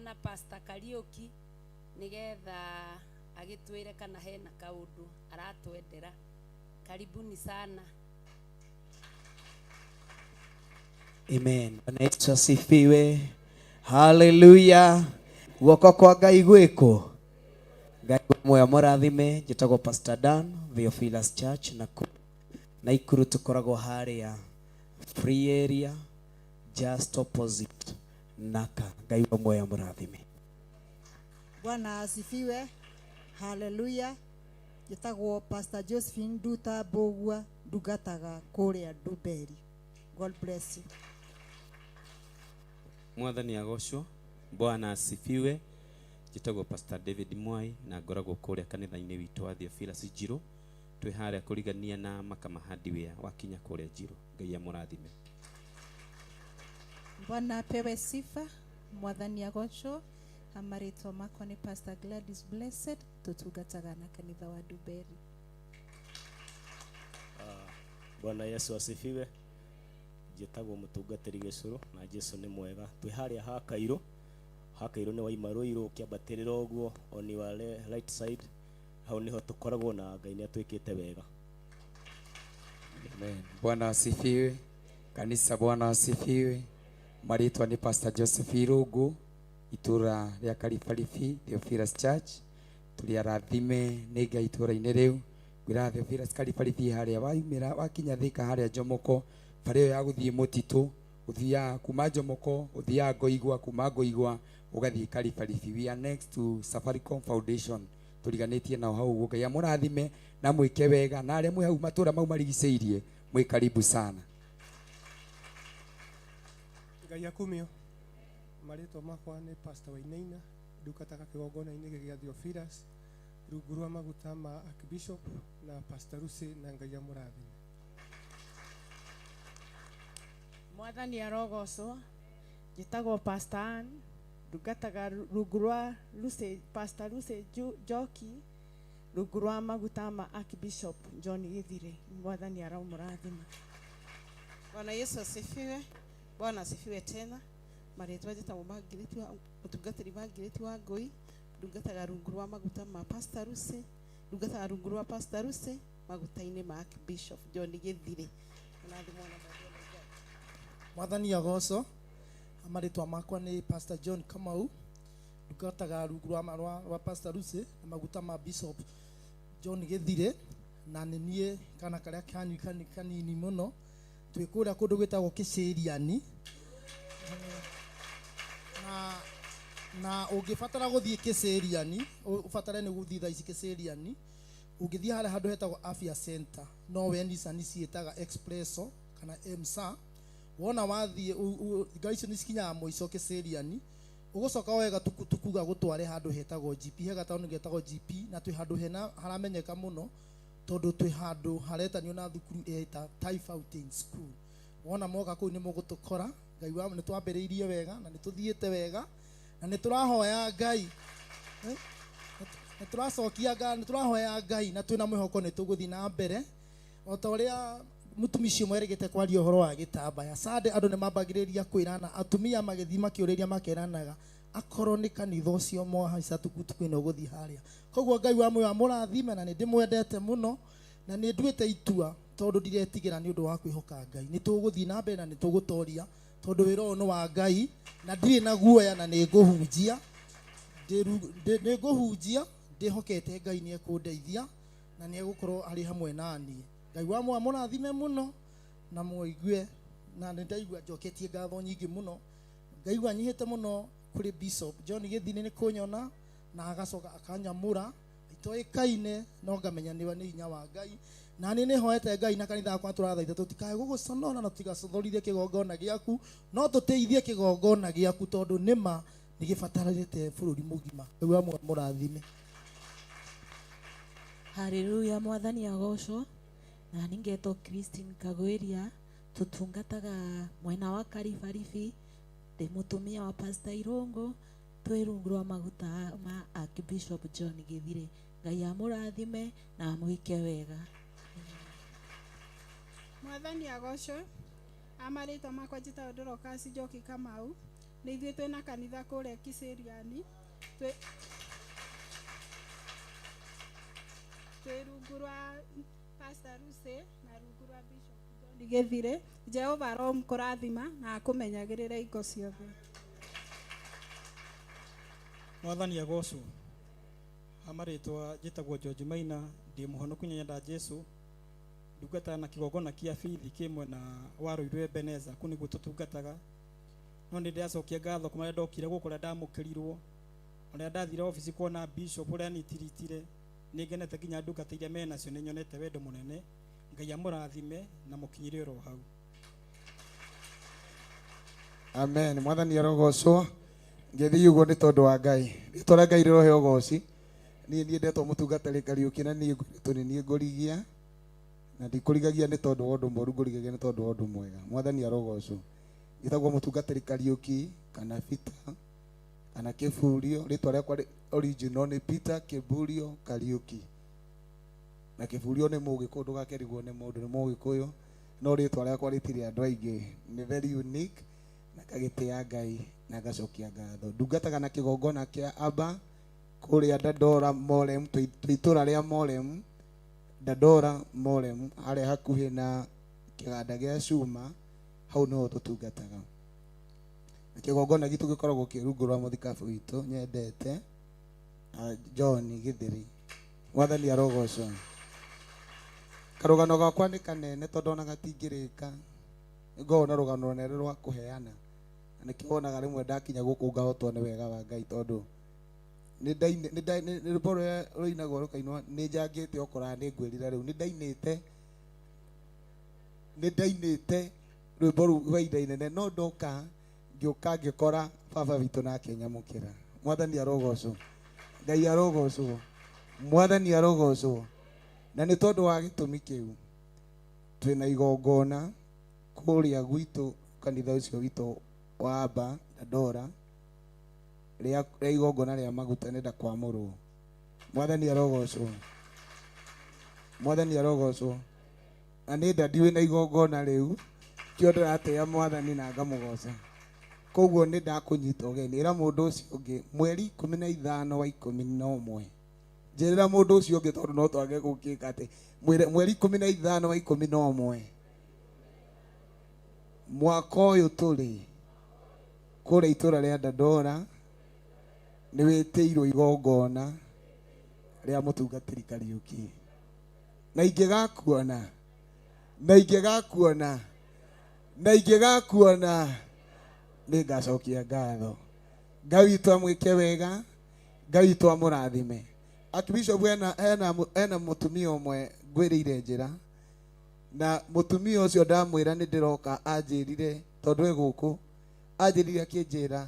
na Pastor Kariũki nĩgetha agĩtwĩre kana hena kaũndũ aratwendera. Karibuni sana. Amen. Bwana Yesu asifiwe. Haleluya. Guoko kwa Ngai gwĩkwo. Ngai muoyo mũrathime. Njĩtagwo Pastor Dan, Theophilus Church na Naikuru tũkoragwo harĩa free area just opposite Naka. Ngai wa muoyo mũrathime. Bwana asifiwe. Haleluya. Njĩtagwo Pastor Josephine Nduta Mbũgua, ndungataga kũrĩa Ndumberi. God bless you. Mwathani agocwo. Bwana asifiwe. Njĩtagwo Pastor David Mwai na ngoragwo kũrĩa kanitha-inĩ witũ wa Theophilus Njirũ. Twĩ harĩa kũrigania na Makama Hardware wakinya kũrĩa Njirũ. Ngai amũrathime. Bwana apewe sifa. Mwathani agocwo. Amarĩtwa makwa nĩ Pastor Gladys Blessed, tũtungataga na kanitha wa Ndumberi. Bwana Yesu asifiwe. Njĩtagwo mũtungatĩri Gĩcũrũ na Jesu nĩ mwega. Twĩ harĩa ha Kairũ. Ha Kairũ nĩ waima Rũirũ ũkĩambatĩrĩra ũguo on your right side. Hau nĩho tũkoragwo na Ngai nĩ atwĩkĩte wega. Amen. Bwana asifiwe. Kanisa, Bwana asifiwe. Marĩtwa nĩ Pastor Joseph Irũngũ, itũra rĩa Karibaribi, Theophilus Church. Tũrĩ arathime nĩ Ngai itũra-inĩ rĩu. Ngwĩra Theophilus Karibaribi harĩa waumĩra wakinya Thika harĩa Jomoko bara ĩyo ya gũthiĩ mũtitũ ũthiaga kuma Jomoko ũthiaga Ngoigwa kuma Ngoigwa ũgathiĩ Karibaribi. We are next to Safaricom Foundation tũriganĩtie nao hau ũguo. Ngai amũrathime na mwĩke wega na arĩa mwĩ hau matũra mau marigicĩirie mwĩ karibu sana. Ngai akumio. Marĩtwa makwa nĩ Pastor Wainaina, ndungataga kĩgongona-inĩ gĩa Theophilus rungu rwa maguta ma Archbishop na Pastor Lucy na Ngai amũrathime. Mwathani arogocwo. Njĩtagwo Pastor Ann, ndungataga rungu rwa Lucy, Pastor Lucy Njoki, rungu rwa maguta ma Archbishop John Githire. Mwathani aromũrathima. Bwana Yesu asifiwe. Bwana asifiwe tena. Marĩtwa njĩtagwo Margaret wa mũtungatĩri Margaret wa Ngũi, ndungataga rungu rwa maguta ma Pastor Lucy, ndungataga rungu rwa Pastor Lucy maguta-inĩ ma Archbishop John Githire. Mũrathimwo na Mwathani Ngai. Mwathani agocwo. Marĩtwa makwa nĩ Pastor John Kamau, ndungataga rungu rwa Pastor Lucy na maguta ma Bishop John Githire, na nĩ niĩ kana karĩa kanyu kanini mũno. Twĩ kũrĩa kũndũ gwĩtagwo Kĩcĩriani. Na ũngĩbatara gũthiĩ Kĩcĩriani, ũbatare nĩ gũthiĩ thaa ici Kĩcĩriani, ũngĩthiĩ harĩa handũ hetagwo Afya Center, no we Nissan ciĩtaga Expresso kana MSA. Wona wathiĩ, ngari icio nĩ cikinyaga mũico Kĩcĩriani, ũgũcoka woe gatukutuku gagũtware handũ hetagwo GP, he gataũni getagwo GP, na twĩ handũ hena haramenyeka mũno tondũ twĩ handũ haretanio na thukuru ĩta Tai Fountain School. Wona moka kũu nĩ mũgũtũkora. Ngai wa nĩ twambĩrĩirie wega na nĩ tũthiĩte wega na nĩ tũrahoya Ngai. Nĩ tũracokia Ngai, nĩ tũrahoya Ngai na twĩna mwĩhoko nĩ tũgũthiĩ na mbere. O ta ũrĩa mũtumia ũmwe erĩgĩte kwaria ũhoro wa gĩtambaya, Sunday andũ nĩ mambagĩrĩria kwĩrana, atumia magĩthiĩ makĩũrĩria makeranaga akorwo nĩ kanitha ũcio mwahaica tukutuku ĩno ũgũthiĩ harĩa. Koguo Ngai wa muoyo amũrathime na nĩ ndĩmwendete mũno na nĩ nduĩte itua tondũ ndiretigĩra nĩ ũndũ wa kwĩhoka Ngai. Nĩ tũgũthiĩ na mbere na nĩ tũgũtoria tondũ wĩra ũyũ nĩ wa Ngai na ndirĩ na guoya na nĩ ngũhunjia. Nĩ ngũhunjia ndĩhokete Ngai nĩ ekũndeithia na nĩ egũkorwo arĩ hamwe na niĩ. Ngai wa muoyo amũrathime mũno na mũigue, na nĩ ndaigua njoketie ngatho nyingĩ mũno. Ngaigua nyihĩte mũno kũrĩ Bishop John Githini nĩ kũnyona na agacoka akanyamũra itoĩkaine, no ngamenya nĩ hinya wa Ngai. Na niĩ nĩ hoete Ngai na kanitha wakwa tũrathaitha tũtikae gũgũconora na tũtigaconorithie kĩgongona gĩaku, no tũteithie kĩgongona gĩaku tondũ nĩma nĩ gĩbatarĩte bũrũri mũgima. Ngai wa muoyo amũrathime. Haleluya, Mwathani agocwo. Na ningetwo Christine Kagweria, tutungataga mwena wa Karibaribi, ndi mutumia wa Pastor Irungu, twĩ rungu rwa maguta ma Archbishop John Githire. Ngai amũrathime na amwĩke wega. Mwathani agocwo. Amarĩtwa makwa njĩtagwo Dorcas Njoki Kamau. Nĩ ithuĩ twĩna kanitha kũrĩa Kiseriani. Twĩ rungu rwa Pastor Lucy na rungu rwa Bishop John Githire. Jehova aromũkũrathima na akũmenyagĩrĩre hingo ciothe. Mwathani agocwo. Amarĩtwa njĩtagwo George Maina, ndĩ mũhonoku nyenda Jesu. Ndungataga na kĩgongona kĩa bithi kĩ mwena wa Ruiru Ebeneza, kũu nĩguo tũtungataga. No nĩ ndĩracokia ngatho kuma rĩrĩa ndokire gũkũ ũrĩa ndamũkĩrirwo, ũrĩa ndathire obici kuona bishop ũrĩa anitiritire. Nĩ ngenete nginya ndungata iria menacio nĩ nyonete wendo mũnene. Ngai amũrathime na mũkinyĩre oro hau. Amen. Mwathani arogocwo. Ngĩthiĩ ũguo nĩ tondũ wa Ngai. Rĩtwa rĩa Ngai rĩrohe ũgoci. Niĩ nyendetwo mũtungatĩri Kariũki na niĩ ngũrĩtwo nĩ niĩ ngũrigia. Na ndikũrigagia nĩ tondũ wa ũndũ mũũru, ngũrigagia nĩ tondũ wa ũndũ mwega. Mwathani arogocwo. Njĩtagwo mũtungatĩri Kariũki kana Peter kana Kĩburio. Rĩtwa rĩakwa original nĩ Peter Kĩburio Kariũki. Na Kĩburio nĩ Mũgĩkũyũ, ndũgakerigwo nĩ mũndũ, nĩ Mũgĩkũyũ. No rĩtwa rĩakwa rĩtirĩ andũ aingĩ. Nĩ very unique na ngagĩtĩa Ngai na ngacokia ngatho. Ndungataga na kĩgongona kĩa Abba kũrĩa Dandora Morem, twĩ itũũra rĩa Morem, Dandora Morem, harĩa hakuhĩ na kĩganda gĩa cuma, hau nĩho tũtungataga. Na kĩgongona gitũ gĩkoragwo kĩ rungu rwa mũthikabu witũ nyendete, John Githiri. Mwathani arogocwo. Karũgano gakwa nĩ kanene tondũ ona gatingĩrĩka. Ngoragwo na rũgano rũnene rwa kũheana. Na nĩkĩo wonaga rĩmwe ndakinya gũkũ ngahotwo nĩ wega wa Ngai tondũ nĩ rwĩmbo rũrĩa rũinagwo rũkainwo nĩ njangĩte okorwo nĩ ngwĩrira rĩu nĩ ndainĩte rwĩmbo rũu rwa ihinda inene no ndoka ngĩũka ngĩkora baba witũ nake nyamũkĩra. Mwathani arogocwo. Ngai arogocwo. Mwathani arogocwo. Na nĩ tondũ wa gĩtũmi kĩu twĩna igongona kũrĩa gwitũ kanitha ũcio witũ wa Aba Dandora rĩa igongona rĩa maguta nenda kwamũrwo. Mwathani arogocwo. Mwathani arogocwo. Na nĩ ndadi wĩna igongona rĩu kĩo ndĩratĩĩa mwathani na ngamũgoca. Koguo nĩ ndakũnyita ũgeni ĩra mũndũ ũcio ũngĩ mweri 15 wa 11. Njĩrĩra mũndũ ũcio ũngĩ tondũ no twage gũkĩka atĩ mweri 15 wa 11 mwaka ũyũ tũrĩ kũrĩa itũra rĩa Dandora nĩ wĩtĩirwo igongona rĩa mũtungatĩri Kariũki. Na ingĩgakuona, na ingĩgakuona, na ingĩgakuona nĩ ngacokia ngatho. Ngai witũ amwĩke wega, Ngai witũ amũrathime. Archbishop ena mũtumia ũmwe ngwĩrĩire njĩra na mũtumia ũcio ndamwĩra nĩ ndĩroka anjĩrire tondũ e gũkũ anjĩrire akĩnjĩra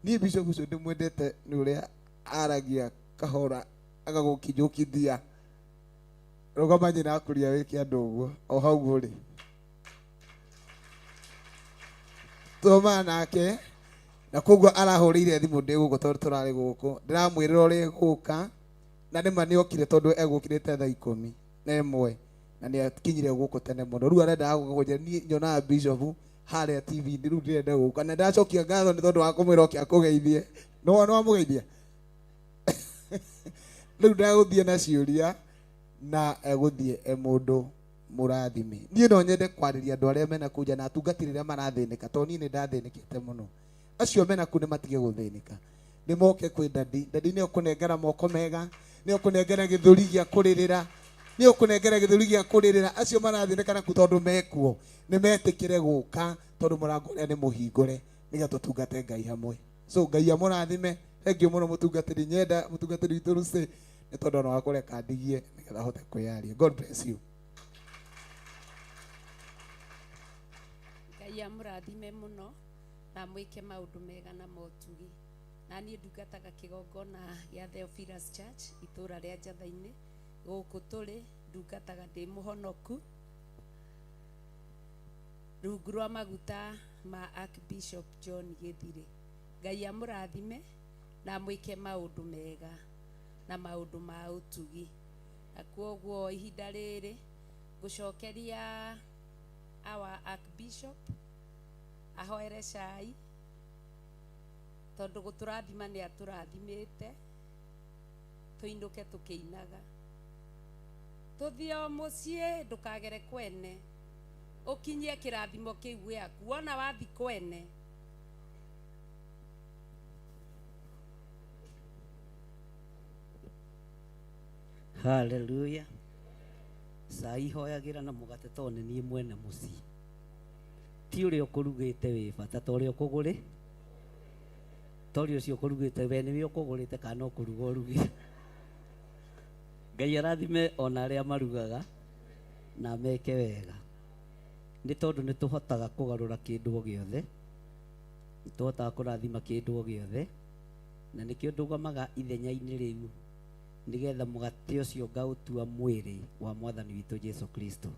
niĩ bishop ũcio ndĩmwendete nĩ ũrĩa aragia kahora agagũkinyũkithia. Rũgama nyina akũria wĩke andũ ũguo o hau ũrĩ. Tũma nake na koguo arahũrĩire thimũ ndĩ gũkũ tondũ tũrarĩ gũkũ ndĩramwĩrĩra ũrĩa egũka na nĩma nĩokire tondũ egũkĩrĩte thaa 11 na nĩakinyire gũkũ tene mũno. Rĩu arendaga gũka kũnjĩra niĩ nyonaga bishop harĩa TV rĩu ndĩrenda gũka na ndacokia ngatho nĩ tondũ wa kũmwĩra oke akũgeithie. No wamũgeithia? Rĩu ndagũthiĩ na ciũria na egũthiĩ e mũndũ mũrathime. Niĩ no nyende kwarĩria andũ arĩa mena kũu nja na atungatĩri arĩa marathĩnĩka tondũ niĩ nĩ ndathĩnĩkĩte mũno. Acio mena kũu nĩ matige gũthĩnĩka. Nĩ moke kwĩ dadi. Dadi nĩ ũkũnengera moko mega, nĩ ũkũnengera gĩthũri gĩa kũrĩrĩra, nĩ ũkũnengera gĩthũri gĩa kũrĩrĩra. Acio marathĩnĩka naku tondũ mekuo nĩ metĩkĩre gũka tondũ mũrango ũrĩa nĩ mũhingũre nĩgetha tũtungate Ngai hamwe. So Ngai amũrathime. Thank you mũno mũtungatĩri. Nyenda mũtungatĩri witũ Lucy nĩ tondũ ona wa kũreka ndigie nĩgetha ahote kwĩyaria. God bless you. Ngai amũrathime mũno na mwĩke maũndũ mega na motugi. Na niĩ ndungataga kĩgongona gĩa Theophilus Church itũra rĩa Njatha-inĩ gũkũ tũrĩ ndungataga ndĩ mũhonoku rungu rwa maguta ma Archbishop John Gĩthirĩ. Ngai amũrathime na mwĩke maũndũ mega na maũndũ ma ũtugi. Na kwoguo ihinda rĩrĩ ngũcokeria our Archbishop ahoere cai tondũ gũtũrathima nĩ atũrathimĩte tũinũke tũkĩinaga. Tũthiĩ o mũciĩ ndũkagere kwene ũkinyie kĩrathimo kĩu gĩaku wona wathi kwene. Hallelujah. Cai hoyagĩra na mũgate tondũ nĩ niĩ mwene mũciĩ. Ti ũrĩa ũkũrugĩte wĩ bata ta ũrĩa ũkũgũrĩ. Ta ũrĩa ũcio ũkũrugĩte we nĩwe ũkũgũrĩte kana no kũruga ũrugĩte. Ngai arathime ona arĩa marugaga na meke wega. Nĩ tondũ nĩ tũhotaga kũgarũra kĩndũ o gĩothe. Nĩ tũhotaga kũrathima kĩndũ o gĩothe. Na nĩkĩo ndũgamaga ithenya-inĩ rĩu nĩgetha mũgate ũcio ngaũtua mwĩrĩ wa mwathani witũ Jesu Kristo.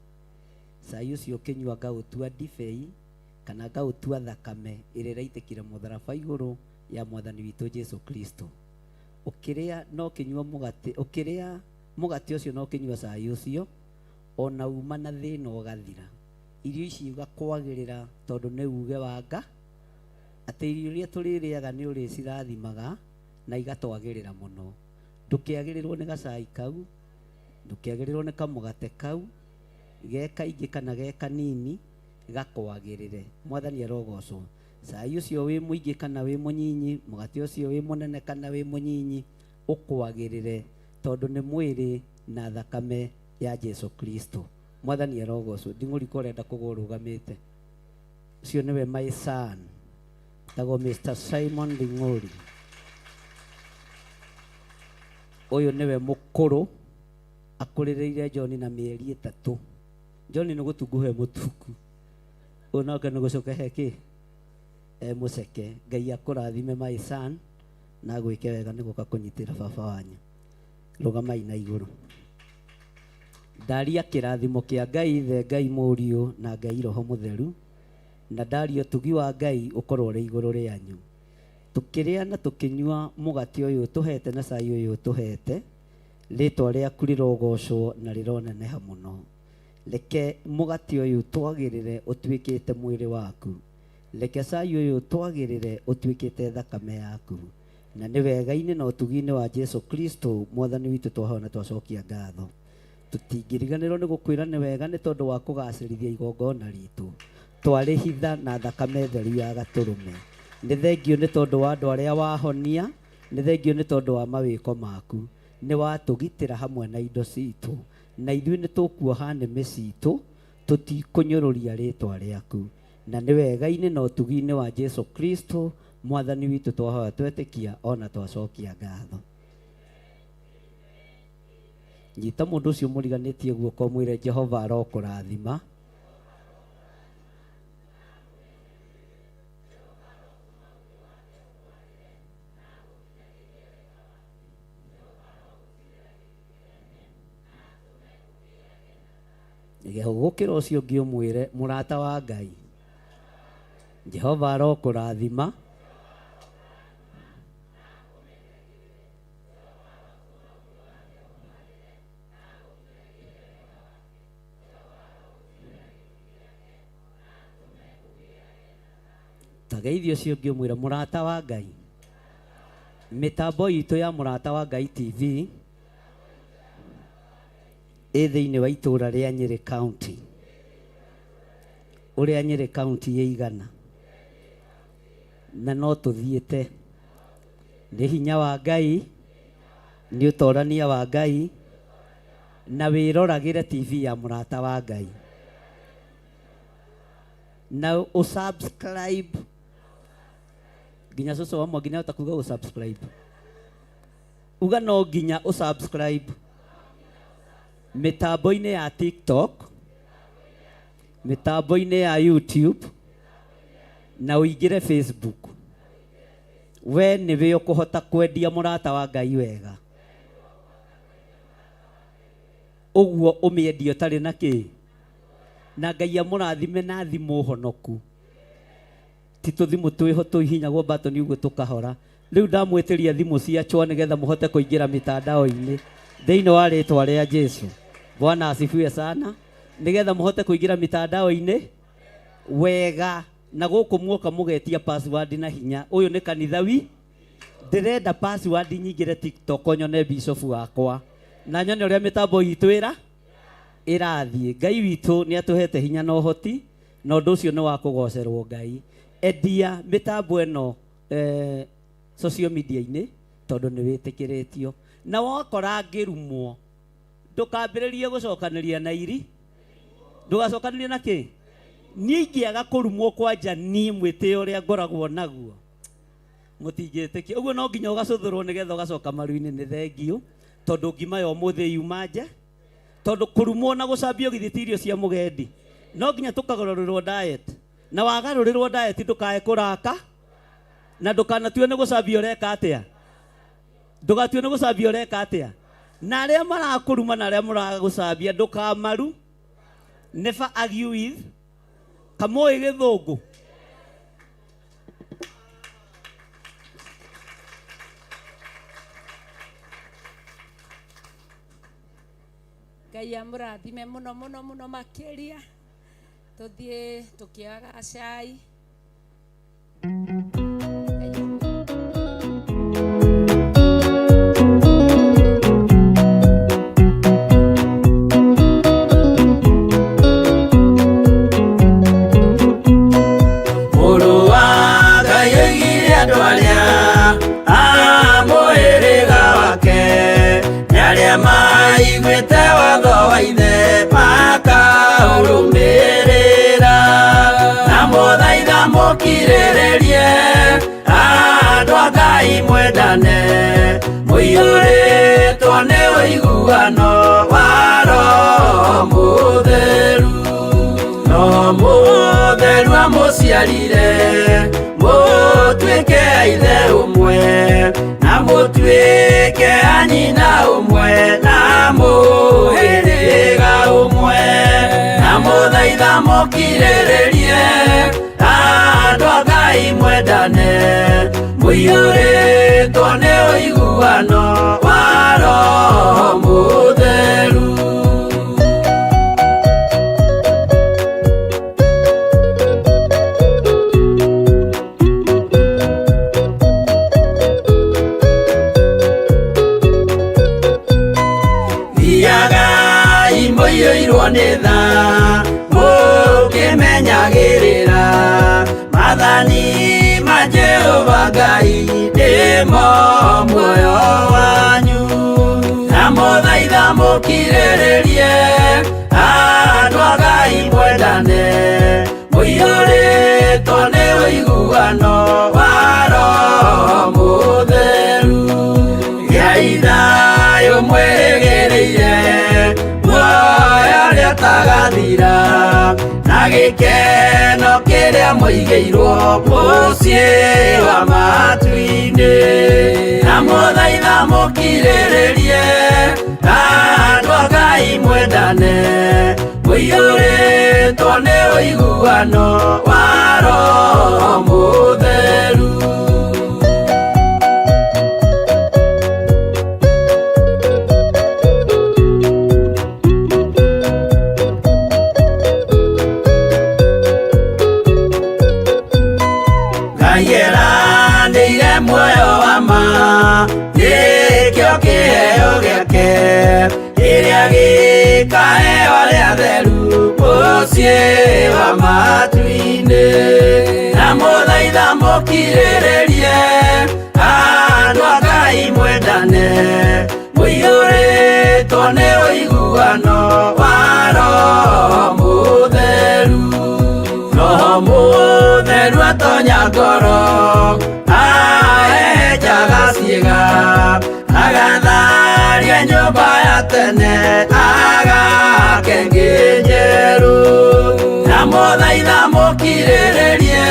Cai ũcio ũkĩnyua ngaũtua ndibei kana ngaũtua thakame ĩrĩa ĩraitĩkire mũtharaba igũrũ ya mwathani witũ Jesu Kristo. Ũkĩrĩa na ũkĩnyua mũgate, ũkĩrĩa mũgate ũcio na ũkĩnyua cai ũcio, ona uma na thĩna ũgathira. Irio ici igakwagĩrĩra tondũ nĩ uge wa Nga, atĩ irio iria tũrĩrĩaga nĩ ũrĩcirathimaga na igatwagĩrĩra mũno. Ndũkĩagĩrĩrwo nĩ gacai kau, ndũkĩagĩrĩrwo nĩ kamũgate kau, ge kaingĩ kana ge kanini, gakwagĩrĩre. Mwathani arogocwo. Cai ũcio wĩ mũingĩ kana wĩ mũnyinyi, mũgate ũcio wĩ mũnene kana wĩ mũnyinyi, ũkwagĩrĩre tondũ nĩ mwĩrĩ na thakame Ya Jesu Kristo. Mwathani arogocwo. Nding'ũri ko ũrenda kũgwa ũrũgamĩte. Ũcio nĩwe my son, tagwo Mr. Simon Nding'ũri. Ũyũ nĩwe mũkũrũ, akũrĩrĩire John na mĩeri 3. John nĩ gũtunguha e mũtungu, ũyũ nake nĩ gũcoka he kĩ e mũceke. Ngai akũrathime my son na agwĩke wega nĩ gũka kũnyitĩra baba wanyu. Rũgamai na igũrũ. Ndaria kĩrathimo kĩa Ngai Ithe, Ngai Mũriũ na Ngai Roho Mũtheru, na ndaria ũtugi wa Ngai ũkorwo ũrĩ igũrũ rĩanyu. Tũkĩrĩa na tũkĩnyua mũgate ũyũ ũtũhete na cai ũyũ ũtũhete, rĩtwa rĩaku rĩrogocwo na rĩroneneha mũno. Reke mũgate ũyũ twagĩrĩre ũtuĩkĩte mwĩrĩ waku, reke cai ũyũ twagĩrĩre ũtuĩkĩte thakame yaku, na nĩ wega-inĩ na ũtugi-inĩ wa Jesu Kristo mwathani witũ twahoya na twacokia ngatho. Tũtingĩriganĩrwo nĩ gũkwĩra nĩ wega nĩ tondũ wa kũgacĩrithia igongona ritũ. Twarĩhitha na thakame theru ya gatũrũme. Nĩ thengio nĩ tondũ wa andũ arĩa wahonia, nĩ thengio nĩ tondũ wa mawĩko maku. Nĩ watũgitĩra hamwe na indo citũ, na ithuĩ nĩ tũkuoha nĩmĩ citũ, tũtikũnyũrũria rĩtwa rĩaku. Na nĩ wega-inĩ na ũtugi-inĩ wa Jesu Kristo mwathani witũ twahoya twetĩkia ona twacokia ngatho. Nyita mũndũ ũcio mũriganĩtie guoko mwĩre Jehova arokũrathima. Gũkĩra ũcio ũngĩ ũmwĩre mũrata wa Ngai, Jehova arokũrathima. Tageithio ũcio ũngĩ ũmwĩre mũrata wa Ngai. Mĩtambo itũ ya Mũrata wa Ngai TV ĩ thĩinĩ wa itũũra rĩa Nyĩrĩ County. Ũrĩa Nyĩrĩ County ĩigana, na no tũthiĩte. Nĩ hinya wa Ngai, nĩ ũtorania wa Ngai, na wĩroragĩre TV ya Mũrata wa Ngai, na ũsubscribe. Nginya cũcũ wa Mwangi nĩahota kuga ũsubscribe. Uga no nginya ũsubscribe mĩtambo-inĩ ya TikTok, mĩtambo-inĩ ya YouTube, na ũingĩre Facebook. We nĩwe ũkũhota kwendia Mũrata wa Ngai wega. Ũguo ũmĩendie ũtarĩ na kĩ, na Ngai amũrathime na thimũ honoku. Ti tũthimũ twĩho tũhihinyagwo button ũguo tũkahora. Rĩu ndamwĩtĩria thimũ cia chwa nĩgetha mũhote kũingĩra mitandao-inĩ thĩinĩ wa rĩtwa rĩa Jesu. Bwana asifiwe sana. Nĩgetha mũhote kũingĩra mitandao-inĩ wega, na gũkũ muoka mũgetia password na hinya. Ũyũ nĩ kanitha wi ndĩrenda password nyingĩre TikTok nyone bishop wakwa na nyone ũrĩa mĩtambo itũ ĩrathiĩ. Ngai witũ nĩ atũhete hinya na ũhoti, na ũndũ ũcio nĩ wa kũgocerwo Ngai. Endia mĩtambo ĩno social media-inĩ tondũ nĩ wĩtĩkĩrĩtio. Na wakora ngĩrumwo, ndũkambĩrĩrie gũcokanĩria na iri, ndũgacokanĩrie na kĩ. Niĩ ingĩaga kũrumwo kwanja niĩ mwĩtĩo ũrĩa ngoragwo naguo, mũtingĩtĩkia. Ũguo no nginya ũgacũthũrwo nĩgetha ũgacoka maru-inĩ. Nĩ thengio tondũ ngima ya ũmũthĩ yuma nja, tondũ kũrumwo na gũcambio githĩ ti irio cia mũgendi. No nginya tũkagarũrĩrwo diet, na wagarũrĩrwo diet ndũkae kũraka, na ndũkanatue nĩ gũcambio ũreka atĩa, ndũgatue nĩ gũcambio ũreka atĩa. Na arĩa marakũruma na arĩa maragũcambia ndũkamaru. Never argue with kamũĩ gĩthũngũ. Ngai amũrathime mũno mũno mũno makĩria. Tũthiĩ tũkĩaga cai. Mũrũ wa Ngai oigire andũ arĩa a mũhĩrĩga wake nĩ arĩa maiguĩte watho wa Ithe. Ngai mwendane mũiyũrĩtwo nĩ ũiguano wa Roho Mũtheru. Roho Mũtheru amũciarire mũtuĩke a ithe ũmwe na mũtuĩke a nyina ũmwe na mũhĩrĩga ũmwe na mũthaitha mũkirĩrĩrie andũ a Ngai mwendane mũiyũrĩtwo nĩ ũiguano wa Roho Mũtheru. Thiagai mũiyũirwo nĩ tha mũkĩmenyagĩrĩra maathani ma Jehova Ngai nĩmo muoyo wanyu na mũthaitha mũkirĩrĩrie andũ a Ngai mwendane mũiyũrĩtwo nĩ ũiguano wa Roho Mũtheru. Gĩai thayũ mwĩrĩgĩrĩire muoyo ũrĩa ũtagathira na gĩkeno kĩrĩa mũigĩirwo mũciĩ wa matu-inĩ na mũthaitha mũkirĩrĩrie andũ a Ngai mwendane mũiyũrĩtwo nĩ ũiguano wa Roho Mũtheru. Ngai eranĩire muoyo wa ma nĩkĩo kĩheo gĩake kĩrĩa gĩkaheo arĩa atheru mũciĩ wa matu-inĩ na mũthaitha mũkirĩrĩrie andũ a Ngai mwendane mũiyũrĩtwo nĩ ũiguano wa Roho Mũtheru. Roho Mũtheru atonya ngoro ahehenjaga ciĩga agatharia nyũmba ya tene agake ĩngĩ njerũ na mũthaitha mũkirĩrĩrie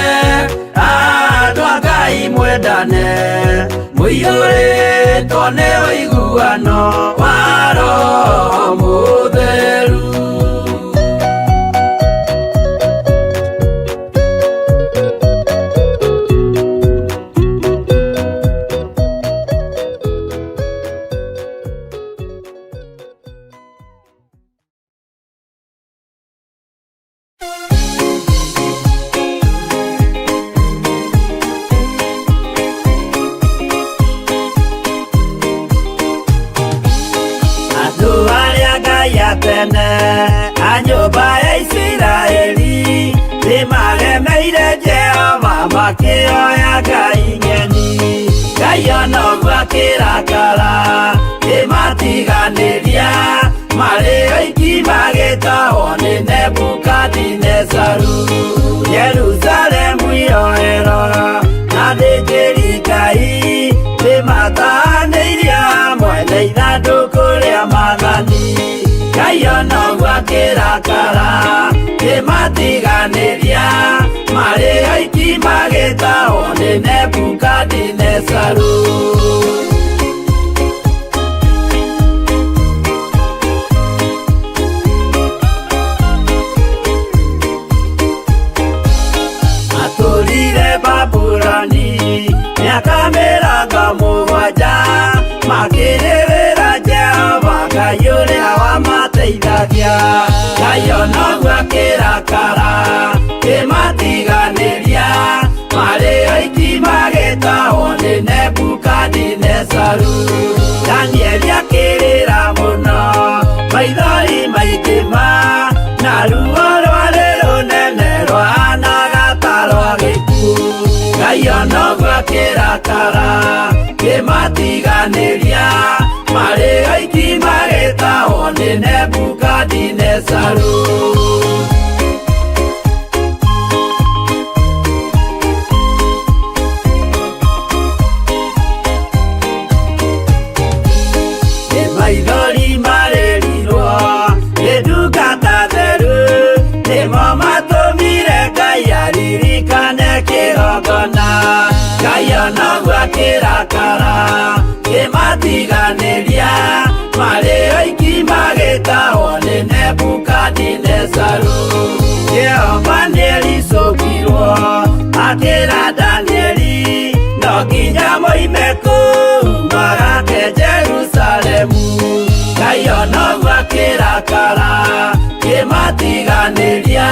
andũ a Ngai mwendane mũiyũrĩtwo nĩ ũiguano wa Roho Mũtheru. Andũ arĩa Ngai a tene a nyũmba ya Isiraeli nĩmaremeire Jehova makĩoya ngai ng'eni. Ngai ona ũguo akĩrakara kĩmatiganĩria marĩ oiki magĩtahwo nĩ Nebukadinezaru. Jerusalemu iroero na athĩnjĩri Ngai nĩmatahanĩirie hamwe na ithandũkũ rĩa maathani. Ngai ona ũguo akĩrakara kĩmatiganĩria marĩ oiki magĩtahwo nĩ Nebukadinezaru. Matũrire Babuloni mĩaka mĩrongo mũgwanja makĩrĩrĩra Jehova Ngai ũrĩa wamateithagia. Ngai ona ũguo akĩrakara kĩmatiganĩria marĩ oiki magĩtahwo nĩ Nebukadinezaru. Danieli akĩrĩra mũno maithori maingĩ ma na ruo rwarĩ rũnene rwahanaga ta rwa gĩkuũ. Ngai ona ũguo akĩrakara kĩmatiganĩria marĩ oiki magĩtahwo nĩ Nebukadinezaru. ona gwakĩrakara kĩmatiganĩria marĩ oiki magĩtahwo nĩ Nebukadinezaru. Jehova nĩericũkirwo akĩra Danieli no nginya moime kũu magake Jerusalemu. Ngai ona gwakĩrakara kĩmatiganĩria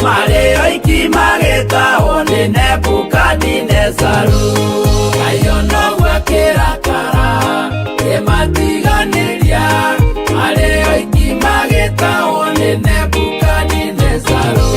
marĩ oiki magĩtahwo nĩ Nebukadinezaru. Ngai ona gwakĩrakara kĩmatiganĩria marĩ oiki magĩtahwo nĩ Nebukadinezaru.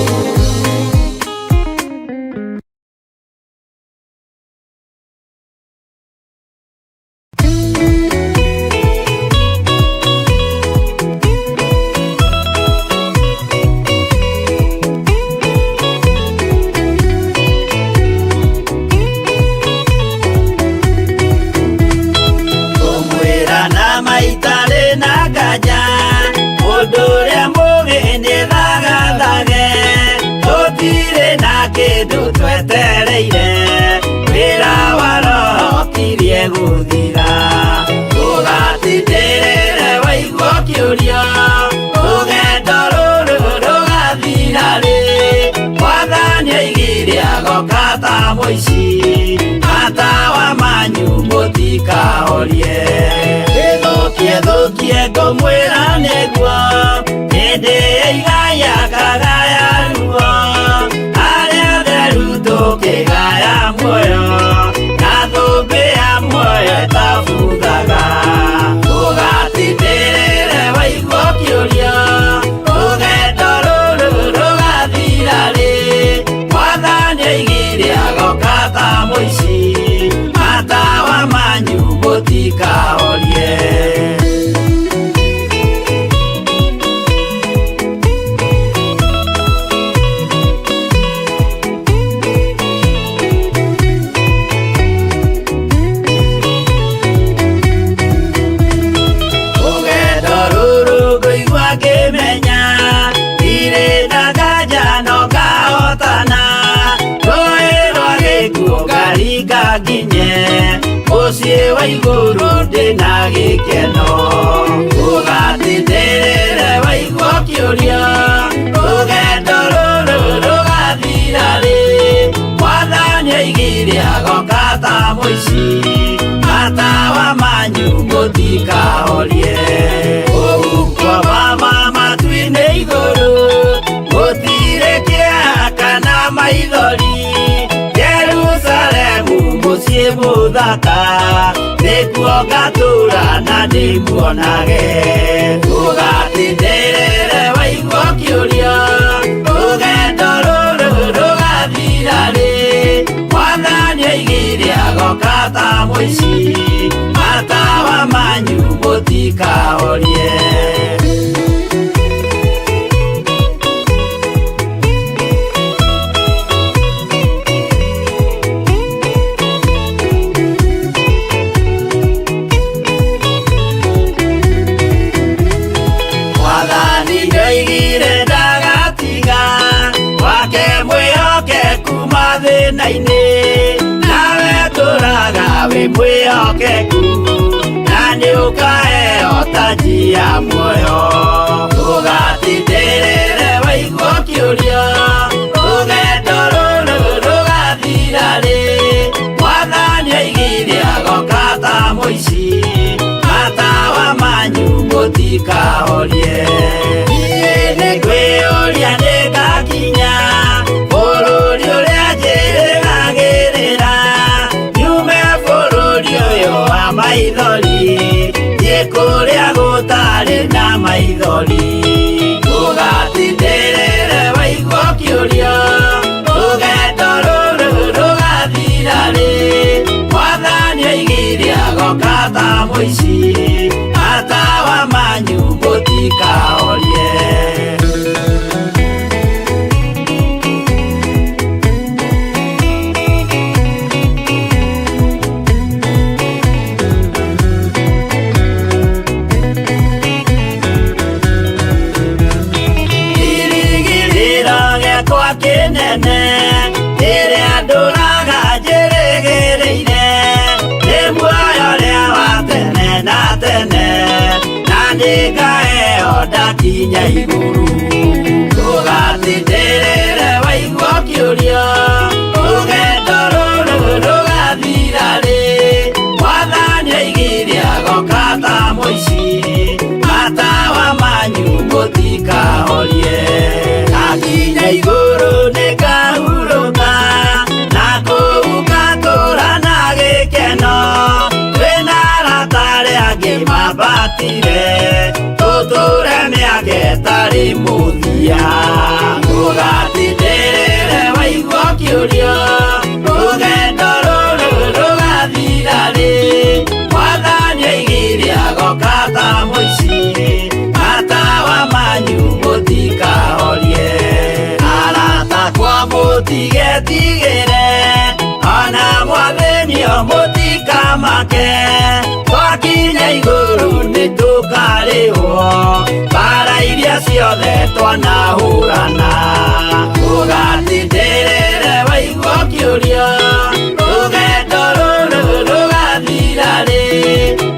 Kũmwĩra na maitarĩ na nganja mũndũ ũrĩa mũgĩ nĩ thagathage tũtirĩ na kĩndũ twetereire wĩra wa roho kirie gũthira ũgatindĩrĩre waigua ũkĩũria rũgendo rũrũ rũgathira rĩ Mwathani oigire agoka ta mũici matawa manyu mũtikahorie ĩthũkie thũkie ngũmwĩra nĩguo hĩndĩ ĩigaya kagaya ruo arĩa atheru tũkĩgaya muoyo na thũmbĩ ya muoyo ĩtabuthaga ũgatindĩrĩre waigua ũkĩũria rũgendo rũrũ rũgathira rĩ Mwathani oigire agoka ta mũici matawa manyu mũtikahorie. Rũgendo rũrũ ngũigua ngĩmenya ndirĩ na nganja no ngahotana rũĩ rwa gĩkuũ ngaringa nginye mũciĩ wa igũrũ ndĩna gĩkeno ũgatindĩrĩre waigua ũkĩũria rũgendo rũrũ rũgathira rĩ Mwathani oigire agoka ta mũici matawa manyu mũtikahorie ũhuko mama matu-inĩ igũrũ gũtirĩ kĩeha kana maithori Jerusalemu mũciĩ mũthaka nĩkuo ngatũũra na ndĩmuonage ũgatindĩrĩre waigua ũkĩũria rũgendo rũrũ rũgathira rĩ Mwathani oigire agoka ta mũici matawa manyu mũtikahorie. Mwathani nĩoigire ndagatiga wake mwĩhokeku mathĩna-inĩ nawe tũraga wĩ mwĩhokeku na nĩũkaheo taji ya muoyo ũgatindĩrĩre waigua ũkĩũria rũgendo rũrũ rũgathira rĩ Mwathani oigire agoka ta mũici matawa manyu mũtikahorie niĩ nĩngwĩyũria nĩngakinya bũrũri ũrĩa njĩrĩgagĩrĩra nyume bũrũri ũyũ wa maithori thiĩ kũrĩa gũtarĩ na maithori ũgatindĩrĩre waigua ũkĩũria rũgendo rũrũ rũgathira rĩ Mwathani oigire agoka ta mũici matawa manyu mũtikahorie. Kĩrĩgĩrĩro gĩakwa kĩnene rĩrĩa ndũraga njĩrĩgĩrĩire Nĩngaheo ndakinya igũrũ. Ndũgatindĩrĩre waigua ũkĩũria, rũgendo rũrũ rũgathira rĩ? Mwathani oigire agoka ta mũici, matawa manyu mũtikahorie. Ndakinya igũrũ nĩngahurũka, na kũu ngatũũra na gĩkeno. Twĩna arata arĩa angĩ mambatire, tũtũũre mĩaka ĩtarĩ mũthia. Ndũgatindĩrĩre waigua ũkĩũria, rũgendo rũrũ rũgathira rĩ? Mwathani oigire agoka ta mũici, matawa manyu mũtikahorie. Arata akwa mũtigetigĩre, ona mwathĩnio mũtikamake. Twakinya igũrũ nĩtũkarĩhwo mbara iria ciothe twanahũrana. Ndũgatindĩrĩre waigua ũkĩũria, rũgendo rũrũ rũgathira rĩ?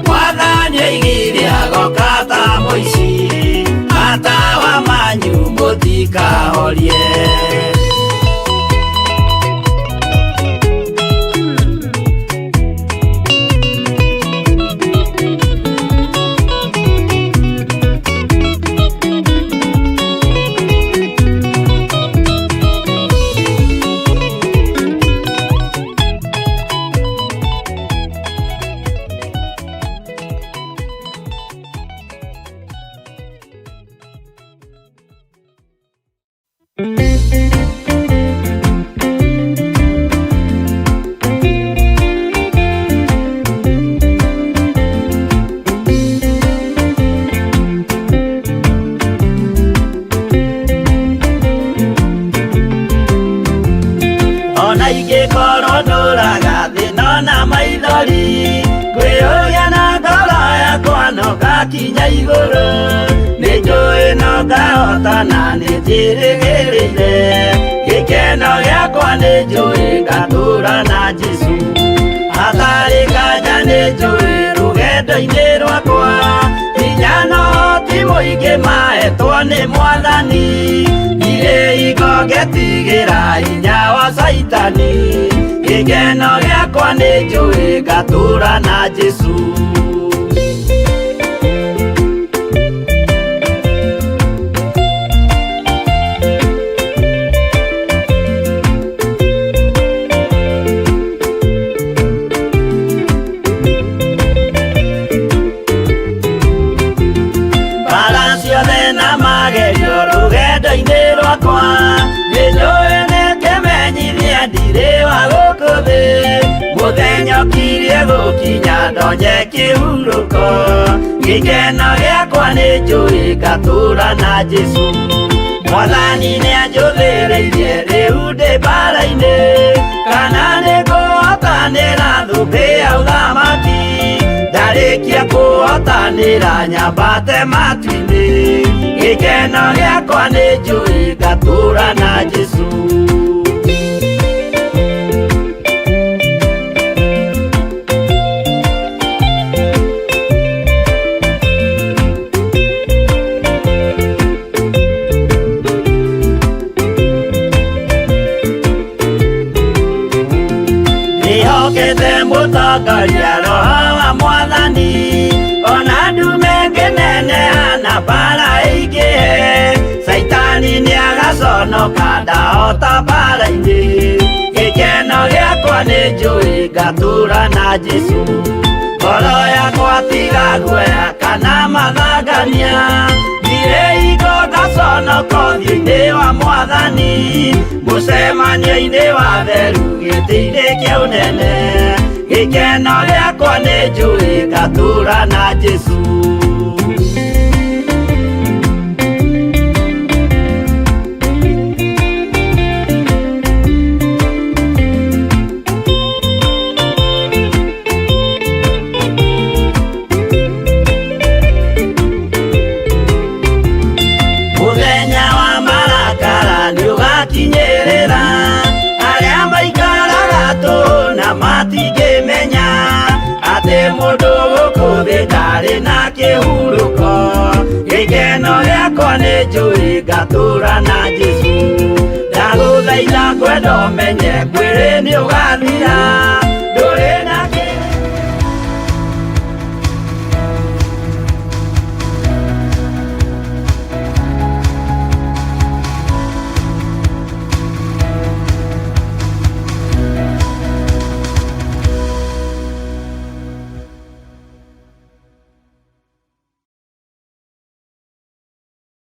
Mwathani oigire agoka ta mũici, matawa manyu mũtikahorie. Ona ingĩkorwo ndũraga thĩna na maithori, ngwĩyũria na ngoro yakwa no ngakinya igũrũ. Nĩnjũĩ no ngahotana, nĩnjĩrĩgĩrĩire gĩkeno gĩakwa, nĩnjũĩ ngatũũra na Jesũ. Hatarĩ nganja nĩnjũĩ rũgendo-inĩ rwakwa, hinya na ũhoti mũingĩ mahetwo nĩ Mwathani. Ndirĩ hingo ngetigĩra hinya wa Caitani, gĩkeno gĩakwa nĩnjũĩ ngatũũra na Jesũ. Mbara ciothe na magerio rũgendo-inĩ rwakwa, nĩnjũĩ nĩkĩmenyithia ndirĩ wa gũkũ thĩ. Mũthenya ũkirie gũkinya ndonye kĩhurũko, gĩkeno gĩakwa nĩnjũĩ ngatũũra na Jesũ. Mwathani nĩanjũthĩrĩirie rĩu ndĩ mbara-inĩ, kana nĩngũhotanĩra thũmbĩ ya ũthamaki. Ndarĩkia kũhotanĩra nyambate matu-inĩ, gĩkeno gĩakwa nĩnjũĩ ngatũũra na Jesũ. Ndĩhokete mũtongoria Roho wa Mwathani, ona ndume ngĩneneha na mbara ĩingĩhe. Caitani nĩagaconoka ndahota mbara-inĩ, gĩkeno gĩakwa nĩnjũĩ ngatũũra na Jesũ. Ngoro yakwa tiga guoya kana mathangania, ndirĩ hingo ngaconoka ũthiũ-inĩ wa Mwathani. Mũcemanio-inĩ wa theru gĩtĩ-inĩ kĩa ũnene, gĩkeno gĩakwa nĩnjũĩ ngatũũra na Jesũ. Mũthenya wa marakara nĩũgakinyĩrĩra, arĩa maikaraga tũhũ na matingĩmenya atĩ mũndũ gũkũ thĩ ndarĩ na kĩhurũko. Nĩ njũĩ ngatũra na Jesũ. Ndagũthaitha ngwenda ũmenye mwĩrĩ nĩ ũgathira.